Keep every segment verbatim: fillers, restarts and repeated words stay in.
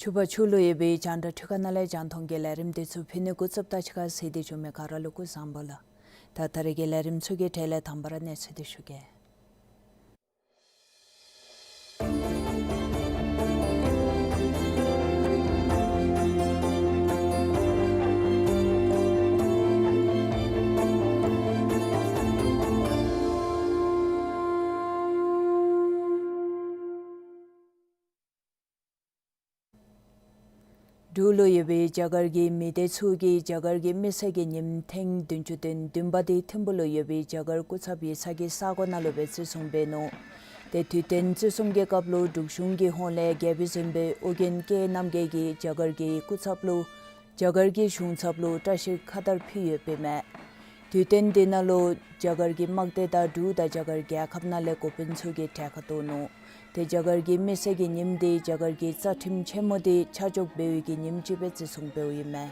ཕྱུ་པ་ཕྱུག་ལུ་ཡོད་པའི་རྒྱང་བསྒྲགས་འཕྲུལ་ཁང་ནང་ལས་རྒྱང་མཐོང་གི་ལས་རིམ་དེ་ཚུ་ཕུལ་ནི་འགོ་བཙུགསཔ་ད་ཕྱི་ཁར་གཟིགས་ཏེ་བྱོན་མི་ག་ར་ལུ་སྐུ་གཟུགས་བཟང་པོ་ལགས། ད་ད་རེས་ཀྱི་ལས་རིམ་ཚུ་གི་གྲས་ལས་དང་པ་ར་གནས་ཚུལ་དེ་ཞུ་གེ། འབྲུག་ལུ་ཡོད་པའི་རྒྱ་གར་གྱི་མི་སྡེ་ཚུ་གིས་རྒྱ་གར་གྱི་མི་སེར་གྱི་ཉིནམ་ཐེངས་བདུན་ཅུ་དོན་བདུན་པ་དེ་ཐིམ་ཕུག་ལུ་ཡོད་པའི་རྒྱ་གར་སྐུ་ཚབ་ཡིག་ཚང་གི་ས་གོ་ནང་ལུ་སྦེ་བརྩི་སྲུང་འབད་ནུག། ཏེ་དུས་སྟོན་བརྩི་སྲུང་གི་སྐབས་ལུ་འབྲུག་གཞུང་གི་ཧོངས་ལས་རྒྱལ་པོའི་གཟིམ་དཔོན་ཨོ་རྒྱན་སྐྱབས་རྗེ་རྣམ་རྒྱལ་གྱིས་རྒྱ་གར་གྱི་སྐུ་ཚབ་ལུ་རྒྱ་གར་གྱི་གཞུང་ཚབ་ལུ་བཀྲ་ཤིས་ཁ་དར་ཕུལ་ཡོདཔ་ཨིན་མས། དུས་སྟོན་དེ་ནང་ལུ་རྒྱ་གར་གྱི་དམག་སྡེ་དང་འབྲུག་དང་རྒྱ་གར་རྒྱལ་ཁབ་ནང་ལས་འགོ་དཔོན་ཚུ་གིས་གྲལ་ཁར་གཏོགས་ནུག། ཏེ་རྒྱ་གར་གྱི་མི་སེར་གྱི་ཉིནམ་དེ་རྒྱ་གར་གྱི་རྩ་ཁྲིམས་ཆེན་མོ་དེ་ཆ་འཇོག་འབད་བའི་གི་ཉིནམ་ཅིག་སྦེ་བརྩི་སྲུང་འབདཝ་ཨིན་མས།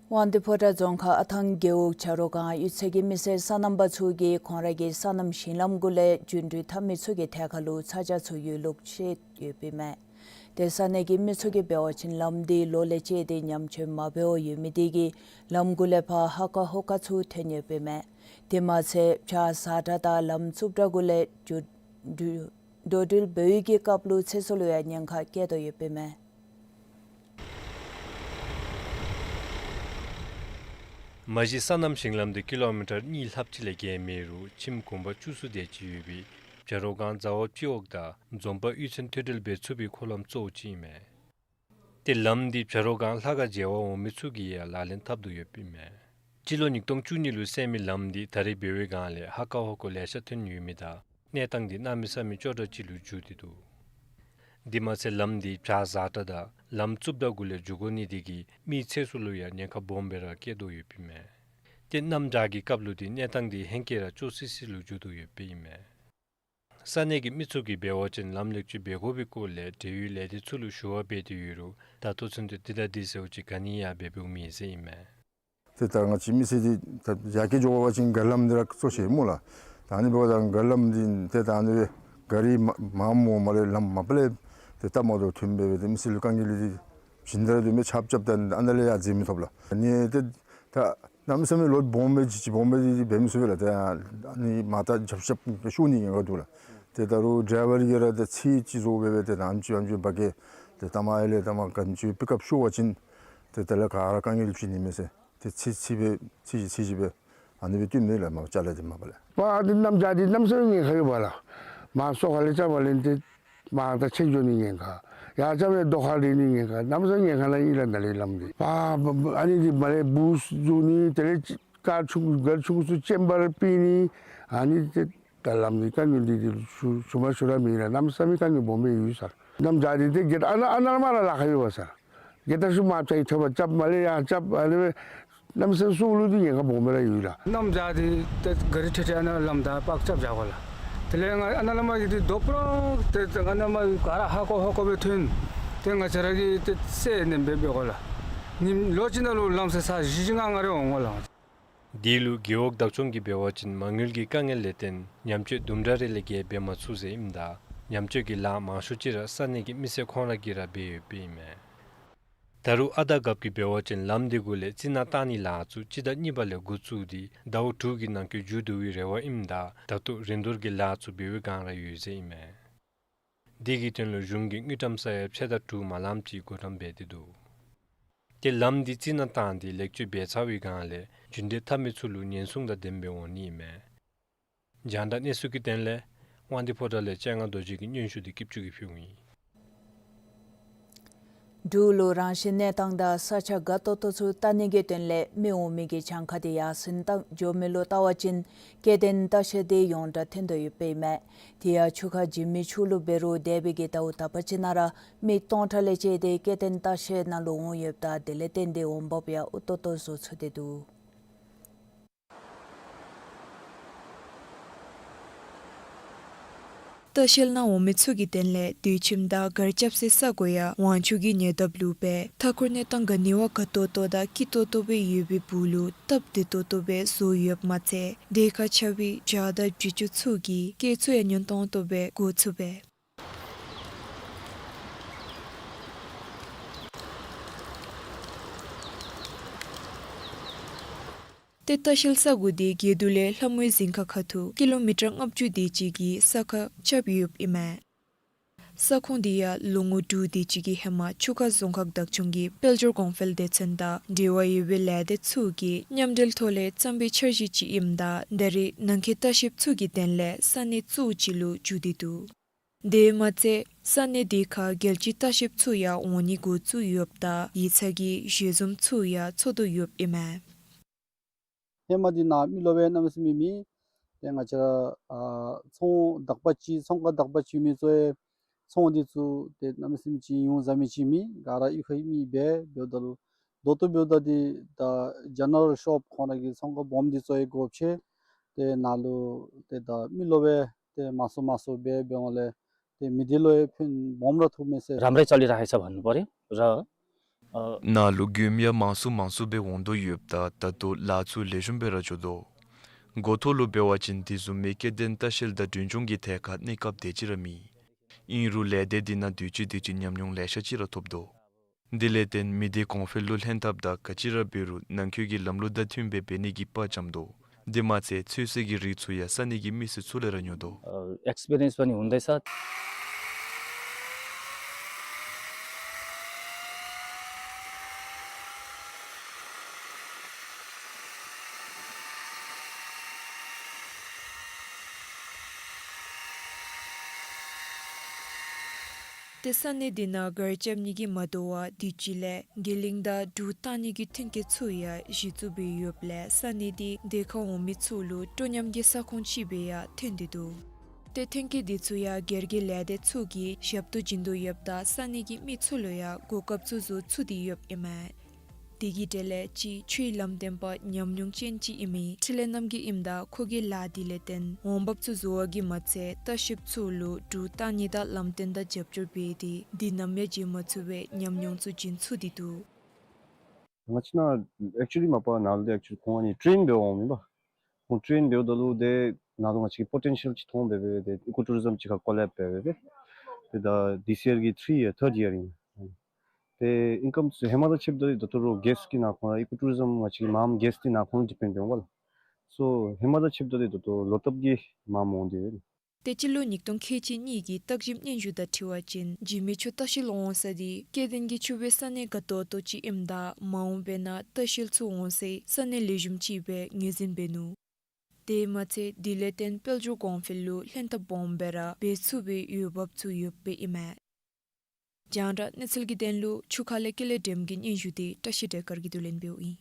དབང་འདུས་ཕོ་བྲང་རྫོང་ཁག་ཨ་ཐང་རྒེད་འོག་བྱ་རོག་སྒང་གཡུས་ཚན་གྱི་མི་སེར་སོ་ནམ་པ་ཚུ་གིས་ཁོང་ར་གི་སོ་ནམ་ཞིང་ལམ་གུ་ལས་འགྲུལ་འཕྲུལ་འཐབ་མི་ཚུ་གི་ཐད་ཁར་ལུ་ཚ་གྱང་ཚུ་ཡོད་ལུགས་བཤད་ཡོདཔ་ཨིན་མས། ཏེ་ས་གནས་ཀྱི་མི་ཚུ་གིས་འབད་བ་ཅིན་ལམ་དེ་ལོ་ལས་བཅད་དེ་ཉམས་བཅོས་མ་འབད་བར་ཡོད་མི་དེ་གིས་ལམ་གུ་ལས་ཕར་ཧ་ཀ་ཧོ་ཀ་ཚུ་ཐོན་ཡོདཔ་ཨིན་མས། དེ་མ་ཚད་བྱག་བཟའ་ཊ་དང་ལམ་རྩུབ་ཊ་གུ་ལས་འགྲུལ་འགྲུལ་འགྲོ་འགྲུལ་འབད་བའི་གི་སྐབས་ལུ་ཚེ་སྲོག་ལུ་ཡང་ཉེན་ཁ་བཀལ་དོ་ཡོདཔ་ཨིན་མས། མ་གཞི་སོ་ནམ་ཞིང་ལམ་དེ་ཀི་ལོ་མི་ཊར་གཉིས་ལྷགཔ་ཅིག་ལས་བརྒལ་མེད་རུང་ཁྱིམ་གུང་པ་བཅུ་གསུམ་དེ་ཅིག་ཡོད་པའི་བྱ་རོག་སྒང་རྫ་བ་སྤྱི་འོག་དང་འཛོམས་པ་གཡུས་ཚན་མཐུད་འབྲེལ་འབད་ཚུགས་པའི་འཁོར་ལམ་གཙོ་བོ་ཅིག་ཨིན་མས། ཏེ་ལམ་འདི་བྱ་རོག་སྒང་ལྷ་ཁང་མཇལ་བར་འོང་མི་ཚུ་གིས་ཡང་ལག་ལེན་འཐབ་དོ་ཡོདཔ་ཨིན་མས། སྤྱི་ལོ་ཉིས་སྟོང་བཅུ་གཉིས་ལུ་བསལ་མི་ལམ་འདི་ད་རེས་འབད་བའི་སྒང་ལས་ཧ་ཀ་ཧོ་ཀ་ལེ་ཤ་ཐོན་ཡོད་མི་དང་གནས་སྟངས་འདི་གནམ་མེད་ས་མེད་སྐྱོ་དྲགས་ཅིག་ལུ་འགྱུར་ཏེ་འདུག། དེ་མ་ཚད་ལམ་འདི་བྱག་བཟའ་ཊ་དང་ལམ་རྩུབ་ཊ་གུ་ལས་འགྱོ་དགོ་ནི་དེ་གིས་མིའི་ཚེ་སྲོག་ལུ་ཡང་ཉེན་ཁ་སྦོམ་སྦེ་ར་བཀལ་དོ་ཡོདཔ་ཨིན་མས། ཏེ་གནམ་དྲག་གི་སྐབས་ལུ་འདི་གནས་སྟངས་འདི་ཧེང་སྐལ་ར་སྐྱོ་སི་སི་ལུ་འགྱུར་དོ་ཡོདཔ་ཨིན་མས། ས་གནས་ཀྱི་མི་ཚུ་གིས་འབད་བ་ཅིན་ལམ་ལེགས་བཅོས་འབད་དགོ་པའི་སྐོར་ལས་འབྲེལ་ཡོད་ལས་སྡེ་ཚུ་ལུ་ཞུ་བ་འབད་དེ་ཡོད་རུང་ད་ལྟོ་ཚུན་ཚོད་འདི་དང་འདི་ཟེར་བ་ཅིན་ག་ནི་ཡང་འབད་འབདཝ་མེད་ཟེར་ཨིན་མས། ཏེ་ད་ང་བཅས་མི་སེར་འདི་ད་ཡར་རྒྱས་འགྱོ་བ་ཅིན་མགར་ལམ་འདི་ར་གཙོ་ཆེ་སྨོ་ལགས། ད་ཨ་ནི་འབདཝ་ད་མགར་ལམ་འདི་ཏེ་ད་ཨ་ནི་སྦེ་ག་རི་མ་མ་མོ་མ་ལས་ལམ་མ་པ་ལས་ཏེ་སྟབས་མ་བདེཝ་ཐོན་སྦེ་སྦེ་ཏེ་མི་སེར་ལུ་དཀའ་ངལ་འདི་ཇི་ལྟར་འདུག་མི་ཆ་ཁྱབ་ད་ཨ་ནཱ་ལས་ཡར་འཛེག་མི་ཐོབ་ལགས། ཨ་ནི་ཏེ་ད་གནམ་མེད་ས་མེད་ལོཌ་སྦོམ་སྦེ་ཅིག་ཅིག་སྦོམ་སྦེ་འདི་འབད་མི་ཚུགས་པས་ལགས། ཏེ་ཨ་ནི་མར་ད་རྒྱབ་རྒྱབ་ཤོར་ནི་ཉེན་ཁ་འདུག་ལགས། ཏེ་ད་རུང་ཌའི་ཝར་གིས་ར་ཏེ་ཚིག་ཅིག་བཟོ་སྦེ་སྦེ་ཏེ་ནམ་ཅིག་ཨ་ནི་ཅིག་འབད་གེ་ཏེ་ད་མར་ཨ་ལས་ད་མར་ག་ཅི་པིག་ཨཔ་ཤོར་བ་ཅིན་ཏེ་དེ་ལས་ག་ར་དཀའ་ངལ་ལུ་ཅིག་ནི་མས་ཟེར་ཏེ་ཚིག་ཚིག་སྦེ་ཚིག་ཅིག་ཚིག་ཅིག་སྦེ་ཨ་ནི་སྦེ་བཏུབ་མས་ལགས། མར་ཅ་ལ་འདི་མ་པ་ལས། པ་འདི་གནམ་དྲག་འདི་གནམ་མེད་ས་མེད་ཉེན་ཁ་ཡོད་པས་ལགས། མར་སོ་ཁ་ལས་རྐྱབ་པ་ལས་ཏེ་མར་ད་ཆད་འགྱོ་ནི་ཉེན་ཁ། ཡར་རྐྱབ་པ་ལས་རྡོ་ཁ་རིལ་ནི་ཉེན་ཁ། གནམ་མེད་ས་མེད་ཉེན་ཁ་ནང་ཨིན་ལགས་ནཱ་ལས་ལམ་འདི། པ་ཨ་ནི་འདི་མར་ལས་བུ་བཟུང་ནི་དེ་ལས་ཀར་ཆུང་གར་ཆུང་ཚུ་ཅེམ་བར་ཕུད་ནི་ཨ་ནི་ཏེ་ད་ལམ་འདི་དཀའ་ངལ་འདི་འདི་ཞུ་ཞུ་མ་ཞུ་ར་མེད་ལགས། གནམ་མེད་ས་མེད་དཀའ་ངལ་སྦོམ་སྦེ་ཡོད་ས། གནམ་དྲག་འདི་ཏེ་གེ་ཨ་ནཱ་ཨ་ནཱ་མར་ར་ལཱ་ཁག་ཡོད་པས་ས། གེ་ད་ཤུལ་མ་ཅིག་ཐོབ་པར་རྐྱབ་མར་ལས་ཡར་རྐྱབ་ཨ་ནི་སྦེ་ གནམ་མེད་ས་མེད་སྲོག་ལུ་འདི་ཉེན་ཁ་སྦོམ་སྦེ་ར་ཡོད་ལགས། གནམ་བྱཱར་འདི་ཏེ་ག་རི་ཁྲི་ཁྲི་ཨ་ནཱ་ལམ་བདའ་པར་རྐྱབ་བཞག་དགོ་ལགས། དེ་ལས་ང་ཨ་ནཱ་ལས་མར་གྱི་འདི་རྡོ་པུ་ར་ཏེ་ཏེ་ཨ་ནཱ་མར་ག་ར་ཧ་ཀོ་ཧ་ཀོ་སྦེ་ཐོན། ཏེ་ང་བཅས་ར་གིས་ཏེ་སེལ་ནི་འབད་འབད་དགོ་ལགས། ཉིནམ་ལོ་གཅིག་ནང་ལུ་ལམ་སེལ་ས་བཞི་བཞི་ལྔ་ལྔ་རེ་འོང་དགོ་ལགས། འདི་ལུ་རྒེད་འོག་བདག་སྐྱོང་གིས་འབད་བ་ཅིན་མ་དངུལ་གྱི་དཀའ་ངལ་ལས་བརྟེན་ཉམས་བཅོས་དུམ་གྲ་རེ་ལས་བརྒལ་འབད་མ་ཚུགས་ཟེར་ཨིནམ་ད་ཉམས་བཅོས་ཀྱི་ལཱ་མང་ཤོས་ཅིག་ར་ས་གནས་ཀྱི་མི་སེར་ཁོང་ར་གིས་ར་འབད་ཡོདཔ་ཨིན་མས། ད་རུང་ཨ་དར་རྒཔོ་གིས་འབད་བ་ཅིན་ལམ་འདི་གུ་ལས་རྩི་ནག་བཏང་ནིའི་ལཱ་ཚུ་སྤྱི་ཟླ་གཉིས་པ་ལས་འགོ་བཙུགས་ཏེ་ཟླཝ་དྲུག་གི་ནང་འཁོད་མཇུག་བསྡུ་བའི་རེ་བ་ཨིནམ་ད་ད་ལྟོ་རིན་བསྡུར་གྱི་ལཱ་ཚུ་འབད་བའི་བསྒང་ར་ཡོད་ཟེར་ཨིན་མས། འདི་གི་དོན་ལུ་གཞུང་གིས་དངུལ་ཀྲམ་ས་ཡ་ཕྱེད་དང་དྲུག་མ་ལངམ་ཅིག་བགོ་བཀྲམ་འབད་དེ་འདུག། ཏེ་ལམ་འདི་རྩི་ནག་བཏང་སྟེ་ལེགས་བཅོས་འབད་ཚར་བའི་བསྒང་ལས་རྒྱུན་གཏན་འཐབ་མི་ཚུ་ལུ་ཉེན་སྲུང་དང་ལྡནམ་སྦེ་འོང་ནི་ཨིན་མས། རྒྱང་བསྒྲགས་གནས་ཚུལ་གྱི་དོན་ལས་དབང་འདུས་ཕོ་བྲང་ལས་སྤྱན་སྔ་རྡོ་རྗེ་གི་སྙན་ཞུ་འདི་སྐྱིད་ཆུ་གིས་ཕུལཝ་ཨིན། འབྲུག་ལུ་རང་བཞིན་གནས་སྟངས་དང་ས་ཆ་དགའ་ཏོག་ཏོ་ཚུ་བལྟ་ནི་གི་དོན་ལས་མི་འོང་མི་གི་གྱངས་ཁ་འདི་ཡར་སེང་བཏང་འགྱོ་མི་ལུ་བལྟ་བ་ཅིན་སྐྱེ་ལྡན་ལྟ་བཤལ་འདི་ཡོངས་གྲགས་ཐོན་དོ་ཡོདཔ་ཨིན་མས། དེ་ཡང་ཆུ་ཁ་འཇིགས་མེད་ཆུ་ལུ་འབད་རུང་འདས་པའི་གི་ཟླཝ་དག་པ་ཅིག་ནང་ར་མི་སྟོང་ཕྲག་ལས་བཅད་དེ་སྐྱེ་ལྡན་ལྟ་བཤལ་ནང་ལུ་འོང་ཡོདཔ་ད་དེ་ལས་བརྟེན་ཏེ་འོང་འབབ་ཡང་ཨུ་ཏོག་ཏོ་བཟོ་ཚུགས་ཏེ་འདུག། ལྟ་བཤལ་ནང་འོང་མི་ཚུ་གི་དོན་ལས་དུས་ཁྱིམ་དང་གར་རྐྱབ་སའི་ས་གོ་ཡང་ཝང་ཆུ་གི་ཉེ་འདབས་ལུ་སྦེ་མཐའ་འཁོར་གནས་སྟངས་ག་ནི་བ་དགའ་ཏོག་ཏོ་དང་སྐྱིད་ཏོག་ཏོ་སྦེ་ཡོད་པའི་སྦུག་ལུ་སྟབས་བདེ་ཏོག་ཏོ་སྦེ་བཟོ་ཡོདཔ་མ་ཚད་དེ་ཁར་འཁྱམས་པའི་བྱ་དང་བྱི་ཅུང་ཚུ་གི་སྐྱེལ་ཚུ་ཡང་ཉུང་ཏོང་ཏོ་སྦེ་འགོ་ཚུགས་པས། ཏེ་ལྟ་བཤལ་ས་གོ་འདི་དགེ་འདུན་ལས་ལྷ་མོའི་གཟིམ་ཁང་ཁ་ཐུག་ཀི་ལོ་མི་ཊར་ལྔ་བཅུ་དེ་ཅིག་གི་ས་ཁར་རྐྱབ་ཡོདཔ་ཨིན་མས། ས་ཁོངས་འདི་ཡང་ལོ་ངོ་དྲུག་དེ་ཅིག་གི་ཧེ་མ་ཆུ་ཁ་རྫོང་ཁག་བདག་སྐྱོང་གི་དཔལ་འབྱོར་གོང་འཕེལ་སྡེ་ཚན་དང་འབྲེལ་བ་ཡོད་པའི་ལས་སྡེ་ཚུ་གིས་མཉམ་འབྲེལ་ཐོག་ལས་བརྩམས་པའི་འཆར་གཞི་ཅིག་ཨིནམ་ད་ད་རེས་ནང་འཁོད་ལྟ་བཤལཔ་ཚུ་གི་དོན་ལས་ས་གནས་གཙོ་བོ་ཅིག་ལུ་འགྱུར་ཏེ་འདུག། དེ་མ་ཚད་ས་གནས་འདི་ཁར་རྒྱལ་སྤྱིའི་ལྟ་བཤལཔ་ཚུ་ཡང་འོང་ནི་འགོ་བཙུགས་ཡོདཔ་ད་ཡིག་ཚང་གི་ཞལ་འཛོམས་ཚུ་ཡང་ཚོགས་དོ་ཡོདཔ་ཨིན་མས། ཧེ་མ་འདི་ནཱ་མི་ལོག་པའི་གནམ་མེད་ས་མེད་མེད། ཏེ་ང་བཅས་ར་ཨ་ཚོང་དག་པ་ཅིག་ཚོང་ཁང་དག་པ་ཅིག་མི་ཚུ་ཡང་ཚོང་འདི་ཚུ་ཏེ་གནམ་མེད་ས་མེད་ཅིག་ཡོང་ཟ་མི་ཅིག་མེད། ག་ར་གཡུས་ཁར་མི་སྦེ་འབདཝ་ད་ལུ་ད་ལྟོ་འབདཝ་ད་འདི་ད་ཇེ་ནེ་རལ་ཤོབ་ཁོང་ར་གི་ཚོང་ཁང་སྦོམ་འདི་ཚུ་ཡང་སྒོ་ཕྱེ། ཏེ་ནཱ་ལུ་ཏེ་ད་མི་ལོག་པའི་ཏེ་མང་སུ་མང་སུ་སྦེ་འབདཝ་ལས་ཏེ་མི་སྡེ་ལུ་ཡང་ཕན་སྦོམ་ར་ཐོགས་མས་ཟེར། རམ་ར་ཅ་ལི་ར་ཧེ་སབ་ཧན་པ་རེ་ར། ཨ་ནཱ་ལུ་མགྱོནམ་ཡང་མང་སུ་མང་སུ་སྦེ་འོང་དོ་ཡོདཔ་ད་ད་ལྟོ་ལཱ་ཚུ་ལེགས་ཤོམ་སྦེ་ར་འགྱོ་དོ། འགོ་ཐོག་ལུ་འབད་བ་ཅིན་དེ་བཟུམ་མའི་སྐྱེ་ལྡན་ལྟ་བཤལ་དང་མགྲོན་ཆུང་གི་ཐད་ཁར་གནས་སྐབས་དེ་ཅིག་ར་མེད། ཨིན་རུང་ལས་སྡེ་འདི་ནང་དུས་ཅི་དུས་ཅི་ཉམས་མྱོང་ལེ་ཤ་ཅིག་ར་ཐོབ་དོ། དེ་ལས་བརྟེན་མི་སྡེ་གོང་འཕེལ་ལུ་ལྷན་ཐབས་དང་ག་ཅི་ར་འབད་རུང་ནང་འཁོད་ཀྱི་ལམ་ལུགས་དང་མཐུནམ་སྦེ་འབད་ནི་གི་དཔའ་བཅམ་དོ། དེ་མ་ཚད་ཚོད་བསྲེ་གི་རིགས་ཚུ་ཡང་ས་གནས་ཀྱི་མི་སེར་ཚུ་ལས་ར་ཉོ་དོ། ཨེགསི་པི་རི་ཡེནསི་པ་ནི་ཧུན་དའི་སར། ཏེ་ས་གནས་འདི་ནང་གར་རྐྱབ་ནི་གིས་མ་དོ་བར་དུས་ཅི་ལས་དགེ་ལེགས་དང་འབྲུག་བཏང་ནི་གི་ཐོན་སྐྱེད་ཚུ་ཡང་གཞི་བཙུགས་འབད་ཡོདཔ་ལས་ས་གནས་འདི་དེ་ཁར་འོང་མི་ཚུ་ལུ་སྤྲོ་ཉམས་ཀྱི་ས་ཁོངས་ཅིག་སྦེ་ཡང་ཐོན་ཏེ་འདུག། ཏེ་ཐོན་སྐྱེད་འདི་ཚུ་ཡང་སྒེར་གྱི་ལས་སྡེ་ཚུ་གིས་ཞབས་ཏོག་བྱིན་དོ་ཡོདཔ་ད་ས་གནས་ཀྱི་མི་ཚུ་ལུ་ཡང་གོ་སྐབས་ཚུ་བཟོ་ཚུགས་ཏེ་ཡོདཔ་ཨིན་མས། དེ་གི་གྲས་ལས་ཅིག་ཆུའི་ལམ་སྟོན་པ་ཉམས་མྱོང་ཅན་ཅིག་ཨིན་མི་འཕྲིན་ལས་རྣམ་རྒྱལ་ཨིནམ་ད་ཁོ་གིས་ལཱ་འདི་ལས་བརྟེན་འོང་འབབ་ཚུ་བཟོ་བ་གིས་མ་ཚད་ལྟ་བཤལཔ་ཚུ་ལུ་འབྲུག་བཏང་ནི་དང་ལམ་སྟོན་དང་རྒྱབ་སྐྱོར་འབད་དེ་འདི་ནམ་ཡང་བརྗེད་མ་ཚུགས་པའི་ཉམས་མྱོང་ཚུ་བྱིན་ཚུགས་ཏེ་འདུག། ང་བཅས་ནཱ་ཨེག་ཅུ་ལི་མ་པ་ནཱ་ལུ་ཨེག་ཅུ་ལི་ཁོང་ཨ་ནི་ཊེན་འབད་འོང་མི་པ། ཁོང་ཊེན་འབདཝ་ད་ལུ་ཏེ་ནཱ་ལུ་ང་བཅས་ཀྱི་པོ་ཊེན་ཤལ་ཅིག་མཐོང་སྦེ་སྦེ་ཏེ་ཨི་ཀོ་ཊུ་རི་ཛམ་ཅིག་ཁར་ཀོ་ལེབ་འབད་སྦེ་སྦེ། ཏེ་ད་ཐིས་ཡར་གྱི་ཐིརི་ཡར་ཐརཌ་ཡར་ཨིན། ཏེ་ཨིན་ཀམ་ཚུ་ཧེ་མ་དང་ཕྱདཔ་ད་ཏེ་ད་ལྟོ་རོགས་གེསཊ་ཀྱི་ནང་ཁོངས་ར་ཨི་ཀོ་ཊུ་རི་ཛམ་ང་བཅས་ཀྱི་མངམ་གེསཊ་འདི་ནང་ཁོངས་ལུ་ཌི་པེནཌ་འོང་པ་ལགས། སོ་ཧེ་མ་དང་ཕྱདཔ་ད་ཏེ་ད་ལྟོ་ལོ་བཏབ་ཀྱིས་མངམ་འོང་སྟེ་ཡོད། ཏེ་སྤྱི་ལོ་ཉིས་སྟོང་ཁལ་གཅིག་གཉིས་ཀྱི་བརྟག་ཞིབ་སྙན་ཞུ་དང་འཁྲིལ་བ་ཅིན་འཇིགས་མེད་ཆུ་ལྟ་བཤལ་འོང་ས་འདི་སྐྱེ་ལྡན་གྱི་ཆུ་སྦེ་ས་གནས་དགའ་ཏོག་ཏོ་ཅིག་ཨིནམ་ད་མ་འོངས་པའི་ནང་ལྟ་བཤལ་ཚུ་འོང་སའི་ས་གནས་ལེགས་ཤོམ་ཅིག་སྦེ་ངོས་འཛིན་འབད་ནུག། དེ་མ་ཚད་དེ་ལས་བརྟེན་དཔལ་འབྱོར་གོང་འཕེལ་ལུ་ལྷན་ཐབས་སྦོམ་སྦེ་ར་འབད་ཚུགས་པའི་འོས་འབབ་ཚུ་ཡོདཔ་ཨིན་མས། རྒྱང་བསྒྲགས་གནས་ཚུལ་གྱི་དོན་ལུ་ཆུ་ཁ་ལས་ཀེ་ལེ་སྒྲོལམ་གྱི་སྙན་ཞུ་འདི་བཀྲ་ཤིས་བདེ་དཀར་གྱིས་བསྡུ་ལེན་འབདཝ་ཨིན།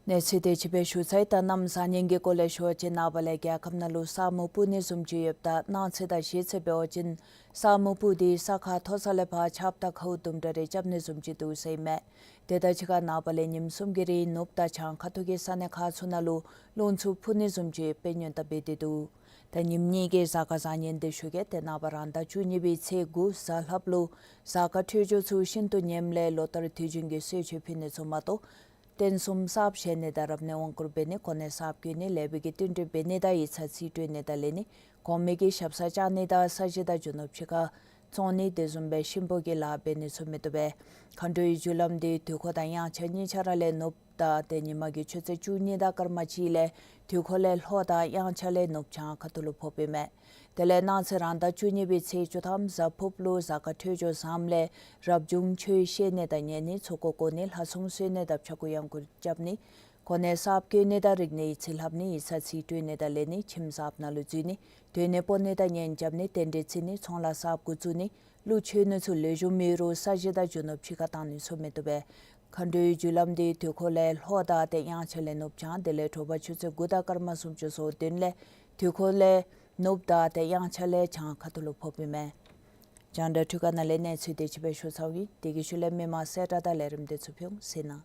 གནས་ཚུལ་དེ་ཅིག་སྦེ་ཞུ་ཚར་ཡི། ད་གནམ་བཟང་ངན་གྱི་སྐོར་ལས་ཞུ་བ་ཅིན་ནངས་པ་ལས་རྒྱལ་ཁབ་ནང་ལུ་ས་སྨུག་སྤུབ་ནི་བཟུམ་ཅིག་ཡོདཔ་ད་གནངས་ཚེ་དང་གཞེས་ཚེ་འབད་བ་ཅིན་ས་སྨུག་སྤུབ་སྟེ་ས་ཁ་མཐོ་ས་ལས་ཕར་ཆརཔ་དང་ཁཝ་དུམ་གྲ་རེ་རྐྱབ་ནི་བཟུམ་ཅིག་འདུག་ཟེར་ཨིན་མས། དེ་དང་གཅིག་ཁར་ནངས་པ་ལས་ཉིནམ་གསུམ་གྱི་རིང་ནུབ་དང་བྱང་ཁ་ཐུག་གི་ས་གནས་ཁག་ཚུ་ནང་ལུ་རླུང་འཚུབ་འཕུ་ནི་བཟུམ་ཅིག་དཔེ་སྣོན་དང་འབད་དེ་འདུག། ད་ཉིནམ་གཉིས་ཀྱི་གཟའ་སྐར་བཟང་ངན་དེ་ཞུ་གེ། ཏེ་ནངས་པ་རང་ཟླ་བཅུ་གཉིས་པའི་ཚེས་དགུ་གཟའ་ལྷགཔ་ལུ་གཟའ་སྐར་འཕྲོད་སྦྱོར་ཚུ་ཤིན་ཏུ་ངནམ་ལས་ལོ་ལྟར་དུས་རྒྱུན་གྱི་གསོལ་མཆོད་ཕུལ་ནི་ཚུ་མ་གཏོགས་རྟེན་གསུམ་གསརཔ་བཞེངས་ནི་དང་རབ་གནས་དབང་བསྐུར་འབད་ནི་གོ་གནས་གསརཔ་བསྐོ་ནི་ལེགས་པའི་གི་རྟེན་འབྲེལ་འབད་ནི་དང་ཡིག་ཚང་རྩིས་སྤྲོད་ནི་དང་ལེན་ནི་གོང་མའི་གི་ཞབས་སར་བཅར་ནི་དང་ས་གཞི་དང་རྒྱུ་ནོར་ཕྱི་ཁར་བཙོང་ནི་དེ་བཟུམ་སྦེ་གཤིན་པོ་གི་ལཱ་འབད་ནི་ཚུ་མི་བཏུབ་པས། མཁའ་འགྲོའི་རྒྱུ་ལམ་དེ་དུས་འཁོར་དང་དབྱངས་འཆར་གཉིས་ཆ་ར་ལས་ནུབ་ད་ཏེ་ཉིན་མ་གི་ཆུ་ཚོད་བཅུ་གཉིས་དང་སྐར་མ་གཅིག་ལས་དུས་འཁོར་ལས་ལྷོ་དང་དབྱངས་འཆར་ལས་ནུབ་བྱང་ཁ་ཐུག་ལུ་ཕོགཔ་ཨིན་མས། དེ་ལས་གནངས་ཚེ་རང་ཟླ་བཅུ་གཉིས་པའི་ཚེས་བཅུ་ཐམ་གཟའ་ཕུརཔ་ལུ་གཟའ་སྐར་འཕྲོད་སྦྱོར་བཟངམ་ལས་རབ་བྱུང་ཆོས་བཤད་ནི་དང་ཉན་ནི་ཚོགས་འཁོར་བསྐོར་ནི་ལྷ་སྲུང་གསོལ་ནི་དང་ཕྱྭ་འགུགས་གཡང་འགུགས་རྐྱབ་ནི་གོ་གནས་གསརཔ་བསྐོ་ནི་དང་རིག་གནས་ཡིག་རྩིས་ལྷབ་ནི་ཡིག་ཚང་རྩིས་སྤྲོད་ནི་དང་ལེན་ནི་ཁྱིམ་གསརཔ་ནང་ལུ་འཛུལ་ནི་སྡོད་གནས་སྤོ་ནི་དང་གཉེན་རྐྱབ་ནི་རྟེན་འབྲེལ་བརྩི་ནི་ཚོང་ལཱ་གསརཔ་འགོ་བཙུགས་ནི་ལུ་ཆོས་ནི་ཚུ་ལེགས་ཤོམ་མེད་རུང་ས་གཞི་དང་རྒྱུ་ནོར་ཕྱི་ཁར་བཏང་ནི་ཚུ་མི་བཏུབ་པས། མཁའ་འགྲོའི་རྒྱུ་ལམ་དེ་དུས་འཁོར་ལས་ལྷོ་དང་ཏེ་དབྱངས་འཆར་ལས་ནུབ་བྱང་དེ་ལས་དྲོ་པ་ཆུ་ཚོད་དགུ་དང་སྐར་མ་སུམ་ཅུ་སོ་བདུན་ལས་དུས་འཁོར་ལས་ནུབ་དང་ཏེ་དབྱངས་འཆར་ལས་བྱང་ཁ་ཐུག་ལུ་ཕོགཔ་ཨིན་མས། རྒྱང་བསྒྲགས་འཕྲུལ་ཁང་ནང་ལས་གནས་ཚུལ་དེ་ཅིག་སྦེ་ཞུ་ཚརཝ་ཨིན། དེ་གི་ཤུལ་ལས་མི་མང་གསལ་བསྒྲགས་དང་ལས་རིམ་དེ་ཚུ་ཕུལ་འོང་ཟེར་ན།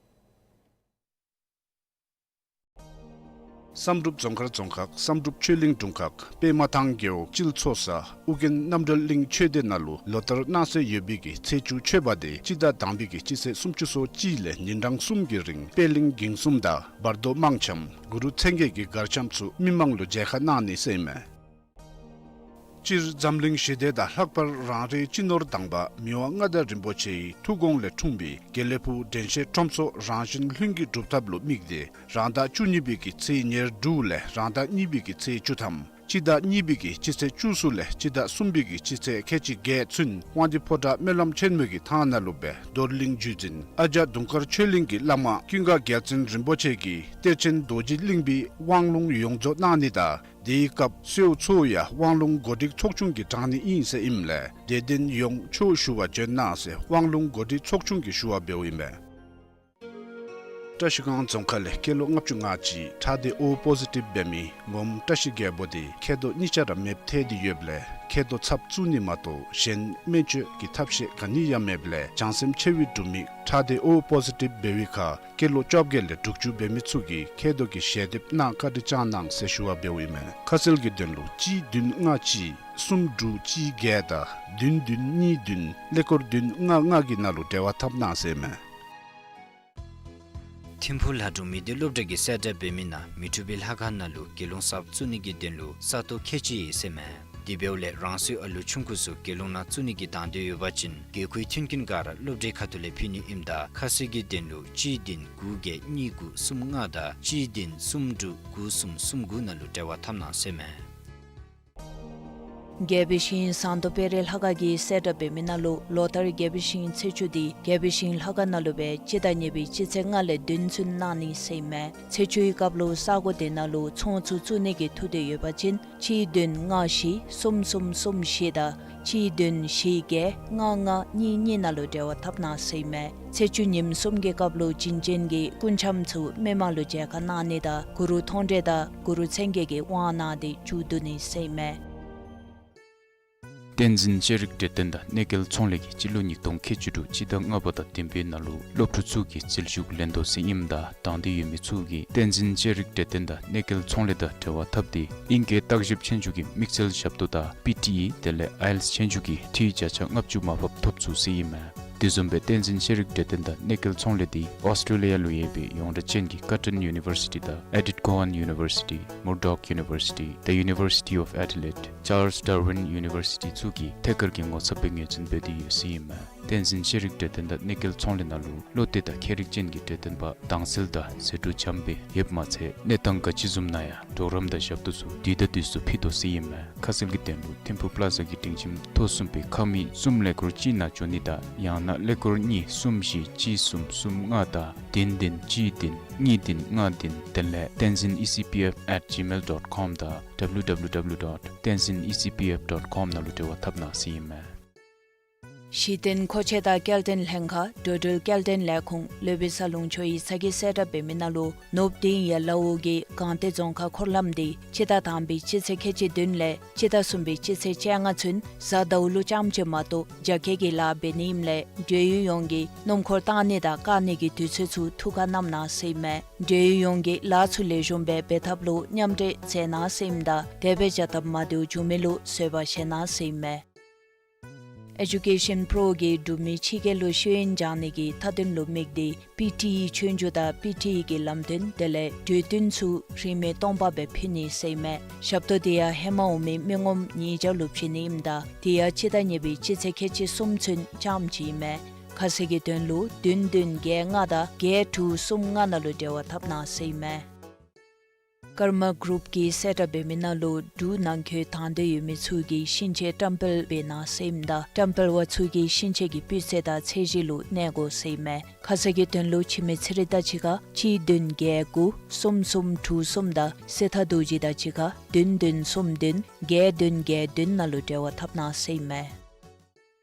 བསམ་གྲུབ་རྫོང་མཁར་རྫོང་ཁག་བསམ་གྲུབ་ཆོས་གླིང་དྲུང་ཁག་པདྨ་ཐང་རྒེད་འོག་སྤྱིལ་མཚོ་ས་ཨོ་རྒྱན་རྣམ་གྲོལ་གླིང་ཆོས་སྡེ་ནང་ལུ་ལོ་ལྟར་གནངས་ཚེ་ཡོད་པའི་གི་ཚེས་བཅུ་མཆོད་པ་དེ་སྤྱི་ཟླ་དང་པའི་གི་སྤྱི་ཚེས་སུམ་ཅུ་སོ་གཅིག་ལས་ཉིན་གྲངས་གསུམ་གྱི་རིང་པད་གླིང་འགྱིང་གསུམ་དང་བར་དོ་དམངས་འཆམ་གུ་རུ་མཚན་བརྒྱད་ཀྱི་གར་འཆམ་ཚུ་མི་མང་ལུ་མཇལ་ཁ་གནང་ནི་ཟེར་ཨིན་མས། སྤྱིར་འཛམ་གླིང་ཞི་བདེ་དང་ལྷག་པར་རང་རེའི་སྤྱི་ནོར་དང་པ་མི་དབང་མངའ་བདག་རིན་པོ་ཆེའི་ཐུགས་དགོངས་ལས་འཁྲུངས་པའི་དགེ་ལེགས་ཕུག་དྲན་ཤེས་ཁྲོམ་ཚོགས་རང་བཞིན་ལྷུན་གྱིས་གྲུབ་ཐབས་ལུ་དམིགས་ཏེ་རང་ཟླ་བཅུ་གཉིས་པའི་གི་ཚེས་ཉེར་དྲུག་ལས་རང་ཟླ་གཉིས་པའི་གི་ཚེས་བཅུ་ཐམ་སྤྱི་ཟླ་གཉིས་པའི་གི་སྤྱི་ཚེས་བཅུ་གསུམ་ལས་སྤྱི་ཟླ་གསུམ་པའི་གི་སྤྱི་ཚེས་ཁལ་གཅིག་བརྒྱད་ཚུན་དབང་འདུས་ཕོ་བྲང་སྨོན་ལམ་ཆེན་མོའི་གི་ཐང་ནང་ལུ་སྦེ་རྡོར་གླིང་བརྒྱུད་འཛིན་ཨ་ལྕགས་དུང་དཀར་ཆོས་གླིང་གི་བླ་མ་ཀུན་དགའ་རྒྱལ་མཚན་རིན་པོ་ཆེ་གིས་གཏེར་ཆེན་རྡོ་རྗེ་གླིང་པའི་དབང་ལུང་ཡོངས་རྫོགས་གནང་ནི་དང་དེའི་སྐབས་གསོལཝ་ཚུ་ཡང་དབང་ལུང་གོ་སྒྲིག་ཚོགས་ཆུང་གིས་དྲང་ནི་ཨིན་ཟེར་ཨིནམ་ལས་དད་ལྡན་ཡོངས་ཆོས་ཞུ་བར་བྱོན་གནང་ཟེར་དབང་ལུང་གོ་སྒྲིག་ཚོགས་ཆུང་གིས་ཞུ་བ་འབདཝ་ཨིན་མས། བཀྲ་ཤིས་སྒང་རྫོང་ཁག་ལས་སྐྱེས་ལོ་ལྔ་བཅུ་ང་གཅིག་ཁྲག་སྡེ་ཨོ་པོ་ཟི་ཊིབ་འབད་མི་མོམ་བཀྲ་ཤིས་རྒྱལ་པོ་དེ་མཁལ་རྡོག་གཉིས་ཆ་ར་མེདཔ་ཐལ་ཏེ་ཡོདཔ་ལས་མཁལ་རྡོག་ཚབ་བཙུགས་ནི་མ་གཏོགས་གཞན་སྨན་བཅོས་ཀྱི་ཐབས་ཤེས་ག་ནི་ཡང་མེདཔ་ལས་བྱང་སེམས་ཆེ་བའི་འབྲུག་མི་ཁྲག་སྡེ་ཨོ་པོ་ཟི་ཊིབ་འབད་བའི་ཁར་སྐྱེས་ལོ་བཅོ་བརྒྱད་ལས་དྲུག་ཅུ་འབད་མི་ཚུ་གིས་མཁལ་རྡོག་གི་ཞལ་འདེབས་གནང་བཀའ་དྲིན་བསྐྱང་གནང་ཟེར་ཞུ་བ་འབདཝ་ཨིན་མས། ཁ་གསལ་གྱི་དོན་ལུ་གཅིག་བདུན་ལྔ་གཅིག་གསུམ་དྲུག་གཅིག་བརྒྱད་དང་བདུན་བདུན་གཉིས་བདུན་ཀླད་ཀོར་བདུན་ལྔ་ལྔ་གི་ནང་ལུ་འབྲེལ་བ་འཐབ་གནང་ཟེར་ཨིན་མས། ཐིམ་ཕུག་ལྷ་སྒྲུང་མི་སྡེ་སློབ་གྲྭ་གིས་གསལ་བསྒྲགས་འབད་མི་ནང་མི་འཁྲུགས་པའི་ལྷ་ཁང་ནང་ལུ་དགེ་སློང་གསརཔ་བཙུགས་ནི་གི་དོན་ལུ་ས་སྟོང་ཁལ་གཅིག་ཡོད་ཟེར་མས། དེ་འབདཝ་ལས་རང་སོའི་ཨ་ལུ་ཆུང་ཀུ་ཚུ་དགེ་སློང་ནང་བཙུགས་ནི་གི་དང་འདོད་ཡོད་པ་ཅིན་དགེ་སྐོས་མཐུན་རྐྱེན་ག་ར་སློབ་གྲྭའི་ཁ་ཐུག་ལས་ཕུལ་ནི་ཨིནམ་ད་ཁ་གསལ་གྱི་དོན་ལུ་གཅིག་བདུན་དགུ་བརྒྱད་གཉིས་དགུ་གསུམ་ལྔ་དང་གཅིག་བདུན་གསུམ་དྲུག་དགུ་གསུམ་གསུམ་དགུ་ནང་ལུ་འབྲེལ་བ་འཐབ་གནང་ཟེར་མས། རྒྱལ་པོའི་ཞིང་ཟངས་མདོག་དཔལ་རི་ལྷ་ཁང་གིས་གསལ་བསྒྲགས་འབད་མི་ནང་ལུ་ལོ་ལྟར་རྒྱལ་པོའི་ཞིང་ཚེས་བཅུ་དེ་རྒྱལ་པོའི་ཞིང་ལྷ་ཁང་ནང་ལུ་སྦེ་སྤྱི་ཟླ་གཉིས་པའི་སྤྱི་ཚེས་ལྔ་ལས་བདུན་ཚུན་གནང་ནི་ཟེར་ཨིན་མས། ཚེས་བཅུའི་སྐབས་ལུ་ས་གོ་དེ་ནང་ལུ་ཚོང་ཚུ་བཙུགས་ནི་གི་ཐུགས་འདོད་ཡོད་པ་ཅིན་གཅིག་བདུན་ལྔ་བཞི་གསུམ་གསུམ་གསུམ་བཞི་དང་གཅིག་བདུན་བཞི་བརྒྱད་ལྔ་ལྔ་གཉིས་གཉིས་ནང་ལུ་འབྲེལ་བ་འཐབ་གནང་ཟེར་ཨིན་མས། ཚེས་བཅུ་ཉིནམ་གསུམ་གྱི་སྐབས་ལུ་བྱིན་ཅན་གྱི་སྐུ་འཆམ་ཚུ་མི་མང་ལུ་མཇལ་ཁ་གནང་ནི་དང་གུ་རུ་མཐོང་གྲོལ་དང་གུ་རུ་མཚན་བརྒྱད་ཀྱི་དབང་གནང་སྟེ་མཇུག་བསྡུ་ནི་ཟེར་ཨིན་མས། བསྟན་འཛིན་ཤེས་རིག་གྲོས་སྟོན་དང་གནས་སྐལ་ཚོང་ལས་ཀྱིས་སྤྱི་ལོ་ཉིས་སྟོང་ཁལ་གཅིག་དྲུག་སྤྱི་ཟླ་ལྔ་པ་དང་བདུན་པའི་ནང་ལུ་སློབ་ཕྲུག་ཚུ་གི་རྩིས་ཞུགས་ལེན་དོ་ཟེར་ཨིནམ་ད་དང་འདོད་ཡོད་མི་ཚུ་གིས་བསྟན་འཛིན་ཤེས་རིག་གྲོས་སྟོན་དང་གནས་སྐལ་ཚོང་ལས་དང་འབྲེལ་བ་འཐབ་སྟེ་ཨིང་སྐད་བརྟག་ཞིབ་ཆོས་རྒྱུགས་ཀྱི་དམིགས་བསལ་ཞབས་ཏོག་དང་པི་ཊི་ཨི་དེ་ལས་ཨའི་ཨེལ་ཊི་ཨེསི་ཆོས་རྒྱུགས་ཀྱི་འཐུས་བརྒྱ་ཆ་ལྔ་བཅུ་མར་ཕབ་ཐོབ་ཚུགས་ཟེར་ཨིན་མས། དེ་བཟུམ་སྦེ་བསྟན་འཛིན་ཤེས་རིག་གྲོས་སྟོན་དང་གནས་སྐལ་ཚོང་ལས་དེ་ཨོསི་ཊེ་ལི་ཡ་ལུ་ཡོད་པའི་ཡོངས་གྲགས་ཅན་གྱི་ཀར་ཊོན་ཡུ་ནི་བར་སི་ཊི་དང་ཨེ་ཌིཐ་ཀོ་ཧན་ཡུ་ནི་བར་སི་ཊི་མུར་ཌོག་ཡུ་ནི་བར་སི་ཊི་The University of Adelaide Charles Darwin University ཚུ་གིས་ཐད་ཀར་གྱི་ངོ་ཚབ་སྦེ་ངོས་འཛིན་འབད་དེ་ཡོད་ཟེར་ཨིན་མས། བསྟན་འཛིན་ཤེས་རིག་གྲོས་སྟོན་དང་གནས་སྐལ་ཚོང་ལས་ནང་ལུ་བློ་གཏད་དང་མཁས་རིག་ཅན་གྱི་གྲོས་སྟོན་པ་དྭངས་གསལ་དང་ཟད་འགྲོ་འཇམ་སྦེ་ཡོདཔ་མ་ཚད་གནས་སྟངས་ག་ཅི་བཟུམ་ན་ཡང་གྲོགས་རམ་དང་ཞབས་ཏོག་ཚུ་དུས་དང་དུས་སུ་ཕུལ་དོ་ཟེར་ཨིན་མས། ཁ་གསལ་གྱི་དོན་ལུ་ཐིམ་ཕུག་པ་ལ་ཛ་གི་སྒྲིང་ཁྱིམ་ཐོག་གསུམ་པའི་ཁང་མིག་གསུམ་ཀླད་ཀོར་གཅིག་ནང་འབྱོན་ནི་དང་ཡང་ན་ཀླད་ཀོར་གཉིས་གསུམ་བཞི་གཅིག་གསུམ་གསུམ་ལྔ་དང་བདུན་བདུན་གཅིག་བདུན་གཉིས་བདུན་ལྔ་བདུན་དེ་ལས་tenzin E C P F at gmail dot com དང་W W W dot tenzin E C P F dot com ནང་ལུ་འབྲེལ་བ་འཐབ་གནང་ཟེར་ཨིན་མས། གཞི་རྟེན་མཁོ་ཆས་དང་སྐྱེལ་འདྲེན་ལྷན་ཁག་འགྲོ་འགྲུལ་སྐྱེལ་འདྲེན་ལས་ཁུངས་ལུ་བི་ས་ལུང་ཕྱོགས་ཡིག་ཚང་གིས་གསལ་བསྒྲགས་འབད་མི་ནང་ལུ་ནུབ་དིང་ཡ་ལ་འོག་གི་སྒང་སྟེང་རྫོང་ཁག་འཁོར་ལམ་འདི་སྤྱི་ཟླ་དང་པའི་སྤྱི་ཚེས་ཁལ་གཅིག་བདུན་ལས་སྤྱི་ཟླ་གསུམ་པའི་སྤྱི་ཚེས་བཅོ་ལྔ་ཚུན་གཟའ་ཟླཝ་ལུ་རྐྱངམ་ཅིག་མ་གཏོགས་རྒྱ་སྐྱེད་ཀྱི་ལཱ་འབད་ནི་ཨིནམ་ལས་འགྲུལ་ཡུལ་ཡོངས་ཀྱིས་སྣུམ་འཁོར་བཏང་ནི་དང་བཀག་ནི་གི་དུས་ཚོད་ཚུ་ཐུགས་ཁར་བསྣམ་གནང་ཟེར་ཨིན་མས། འགྲུལ་ཡུལ་ཡོངས་ཀྱིས་ལཱ་ཚུ་ལེགས་ཤོམ་སྦེ་འབད་ཐབས་ལུ་མཉམ་འབྲེལ་མཛད་གནང་ཟེར་ཨིནམ་ད་དེ་སྦེ་བྱ་སྟབས་མ་བདེཝ་བྱུང་མི་ལུ་བཟོད་པ་བཞེས་གནང་ཟེར་ཨིན་མས། ཨེ་ཇུ་ཀེ་ཤཱན་པྲོ་གིས་འབྲུག་མི་ཕྱི་རྒྱལ་ལུ་ཤེས་ཡོན་སྦྱང་ནི་གི་མཐའ་དོན་ལུ་དམིགས་ཏེ་པི་ཊི་ཨི་ཆོས་རྒྱུགས་དང་པི་ཊི་ཨི་གི་ལམ་སྟོན་དེ་ལས་གྲོས་བསྟུན་ཚུ་རིན་མེད་སྟོང་པ་སྦེ་ཕུལ་ནི་ཟེར་ཨིན་མས། ཞབས་ཏོག་དེ་ཡང་ཧེ་མ་འོང་མི་མི་ངོམ་ཉིས་བརྒྱ་ལུ་བྱིན་ནི་ཨིནམ་ད་དེ་ཡང་སྤྱི་ཟླ་གཉིས་པའི་སྤྱི་ཚེས་ཁལ་གཅིག་གསུམ་ཚུན་རྐྱངམ་ཅིག་ཨིན་མས། ཁ་གསལ་གྱི་དོན་ལུ་བདུན་བདུན་བརྒྱད་ལྔ་དང་བརྒྱད་དྲུག་གསུམ་ལྔ་ནང་ལུ་འབྲེལ་བ་འཐབ་གནང་ཟེར་ཨིན་མས། ཀརྨ་གུ་རུབ་ཀྱིས་གསལ་བསྒྲགས་འབད་མི་ནང་ལུ་འབྲུག་ནང་འཁོད་དང་འདོད་ཡོད་མི་ཚུ་གིས་ཤིང་ཆས་བཀྲམ་སྤེལ་འབད་གནང་ཟེར་ཨིནམ་ད་བཀྲམ་སྤེལ་བ་ཚུ་གིས་ཤིང་ཆས་ཀྱི་སྤུས་ཚད་དང་ཚད་གཞི་ལུ་གནས་དགོ་ཟེར་ཨིན་མས། ཁ་གསལ་གྱི་དོན་ལུ་འཆི་མེད་ཚེ་རིང་དང་གཅིག་ཁར་གཅིག་བདུན་བརྒྱད་དགུ་གསུམ་གསུམ་དྲུག་གསུམ་དང་གསེར་རྟ་རྡོ་རྗེ་དང་གཅིག་ཁར་བདུན་བདུན་གསུམ་བདུན་བརྒྱད་བདུན་བརྒྱད་བདུན་ནང་ལུ་འབྲེལ་བ་འཐབ་གནང་ཟེར་ཨིན་མས།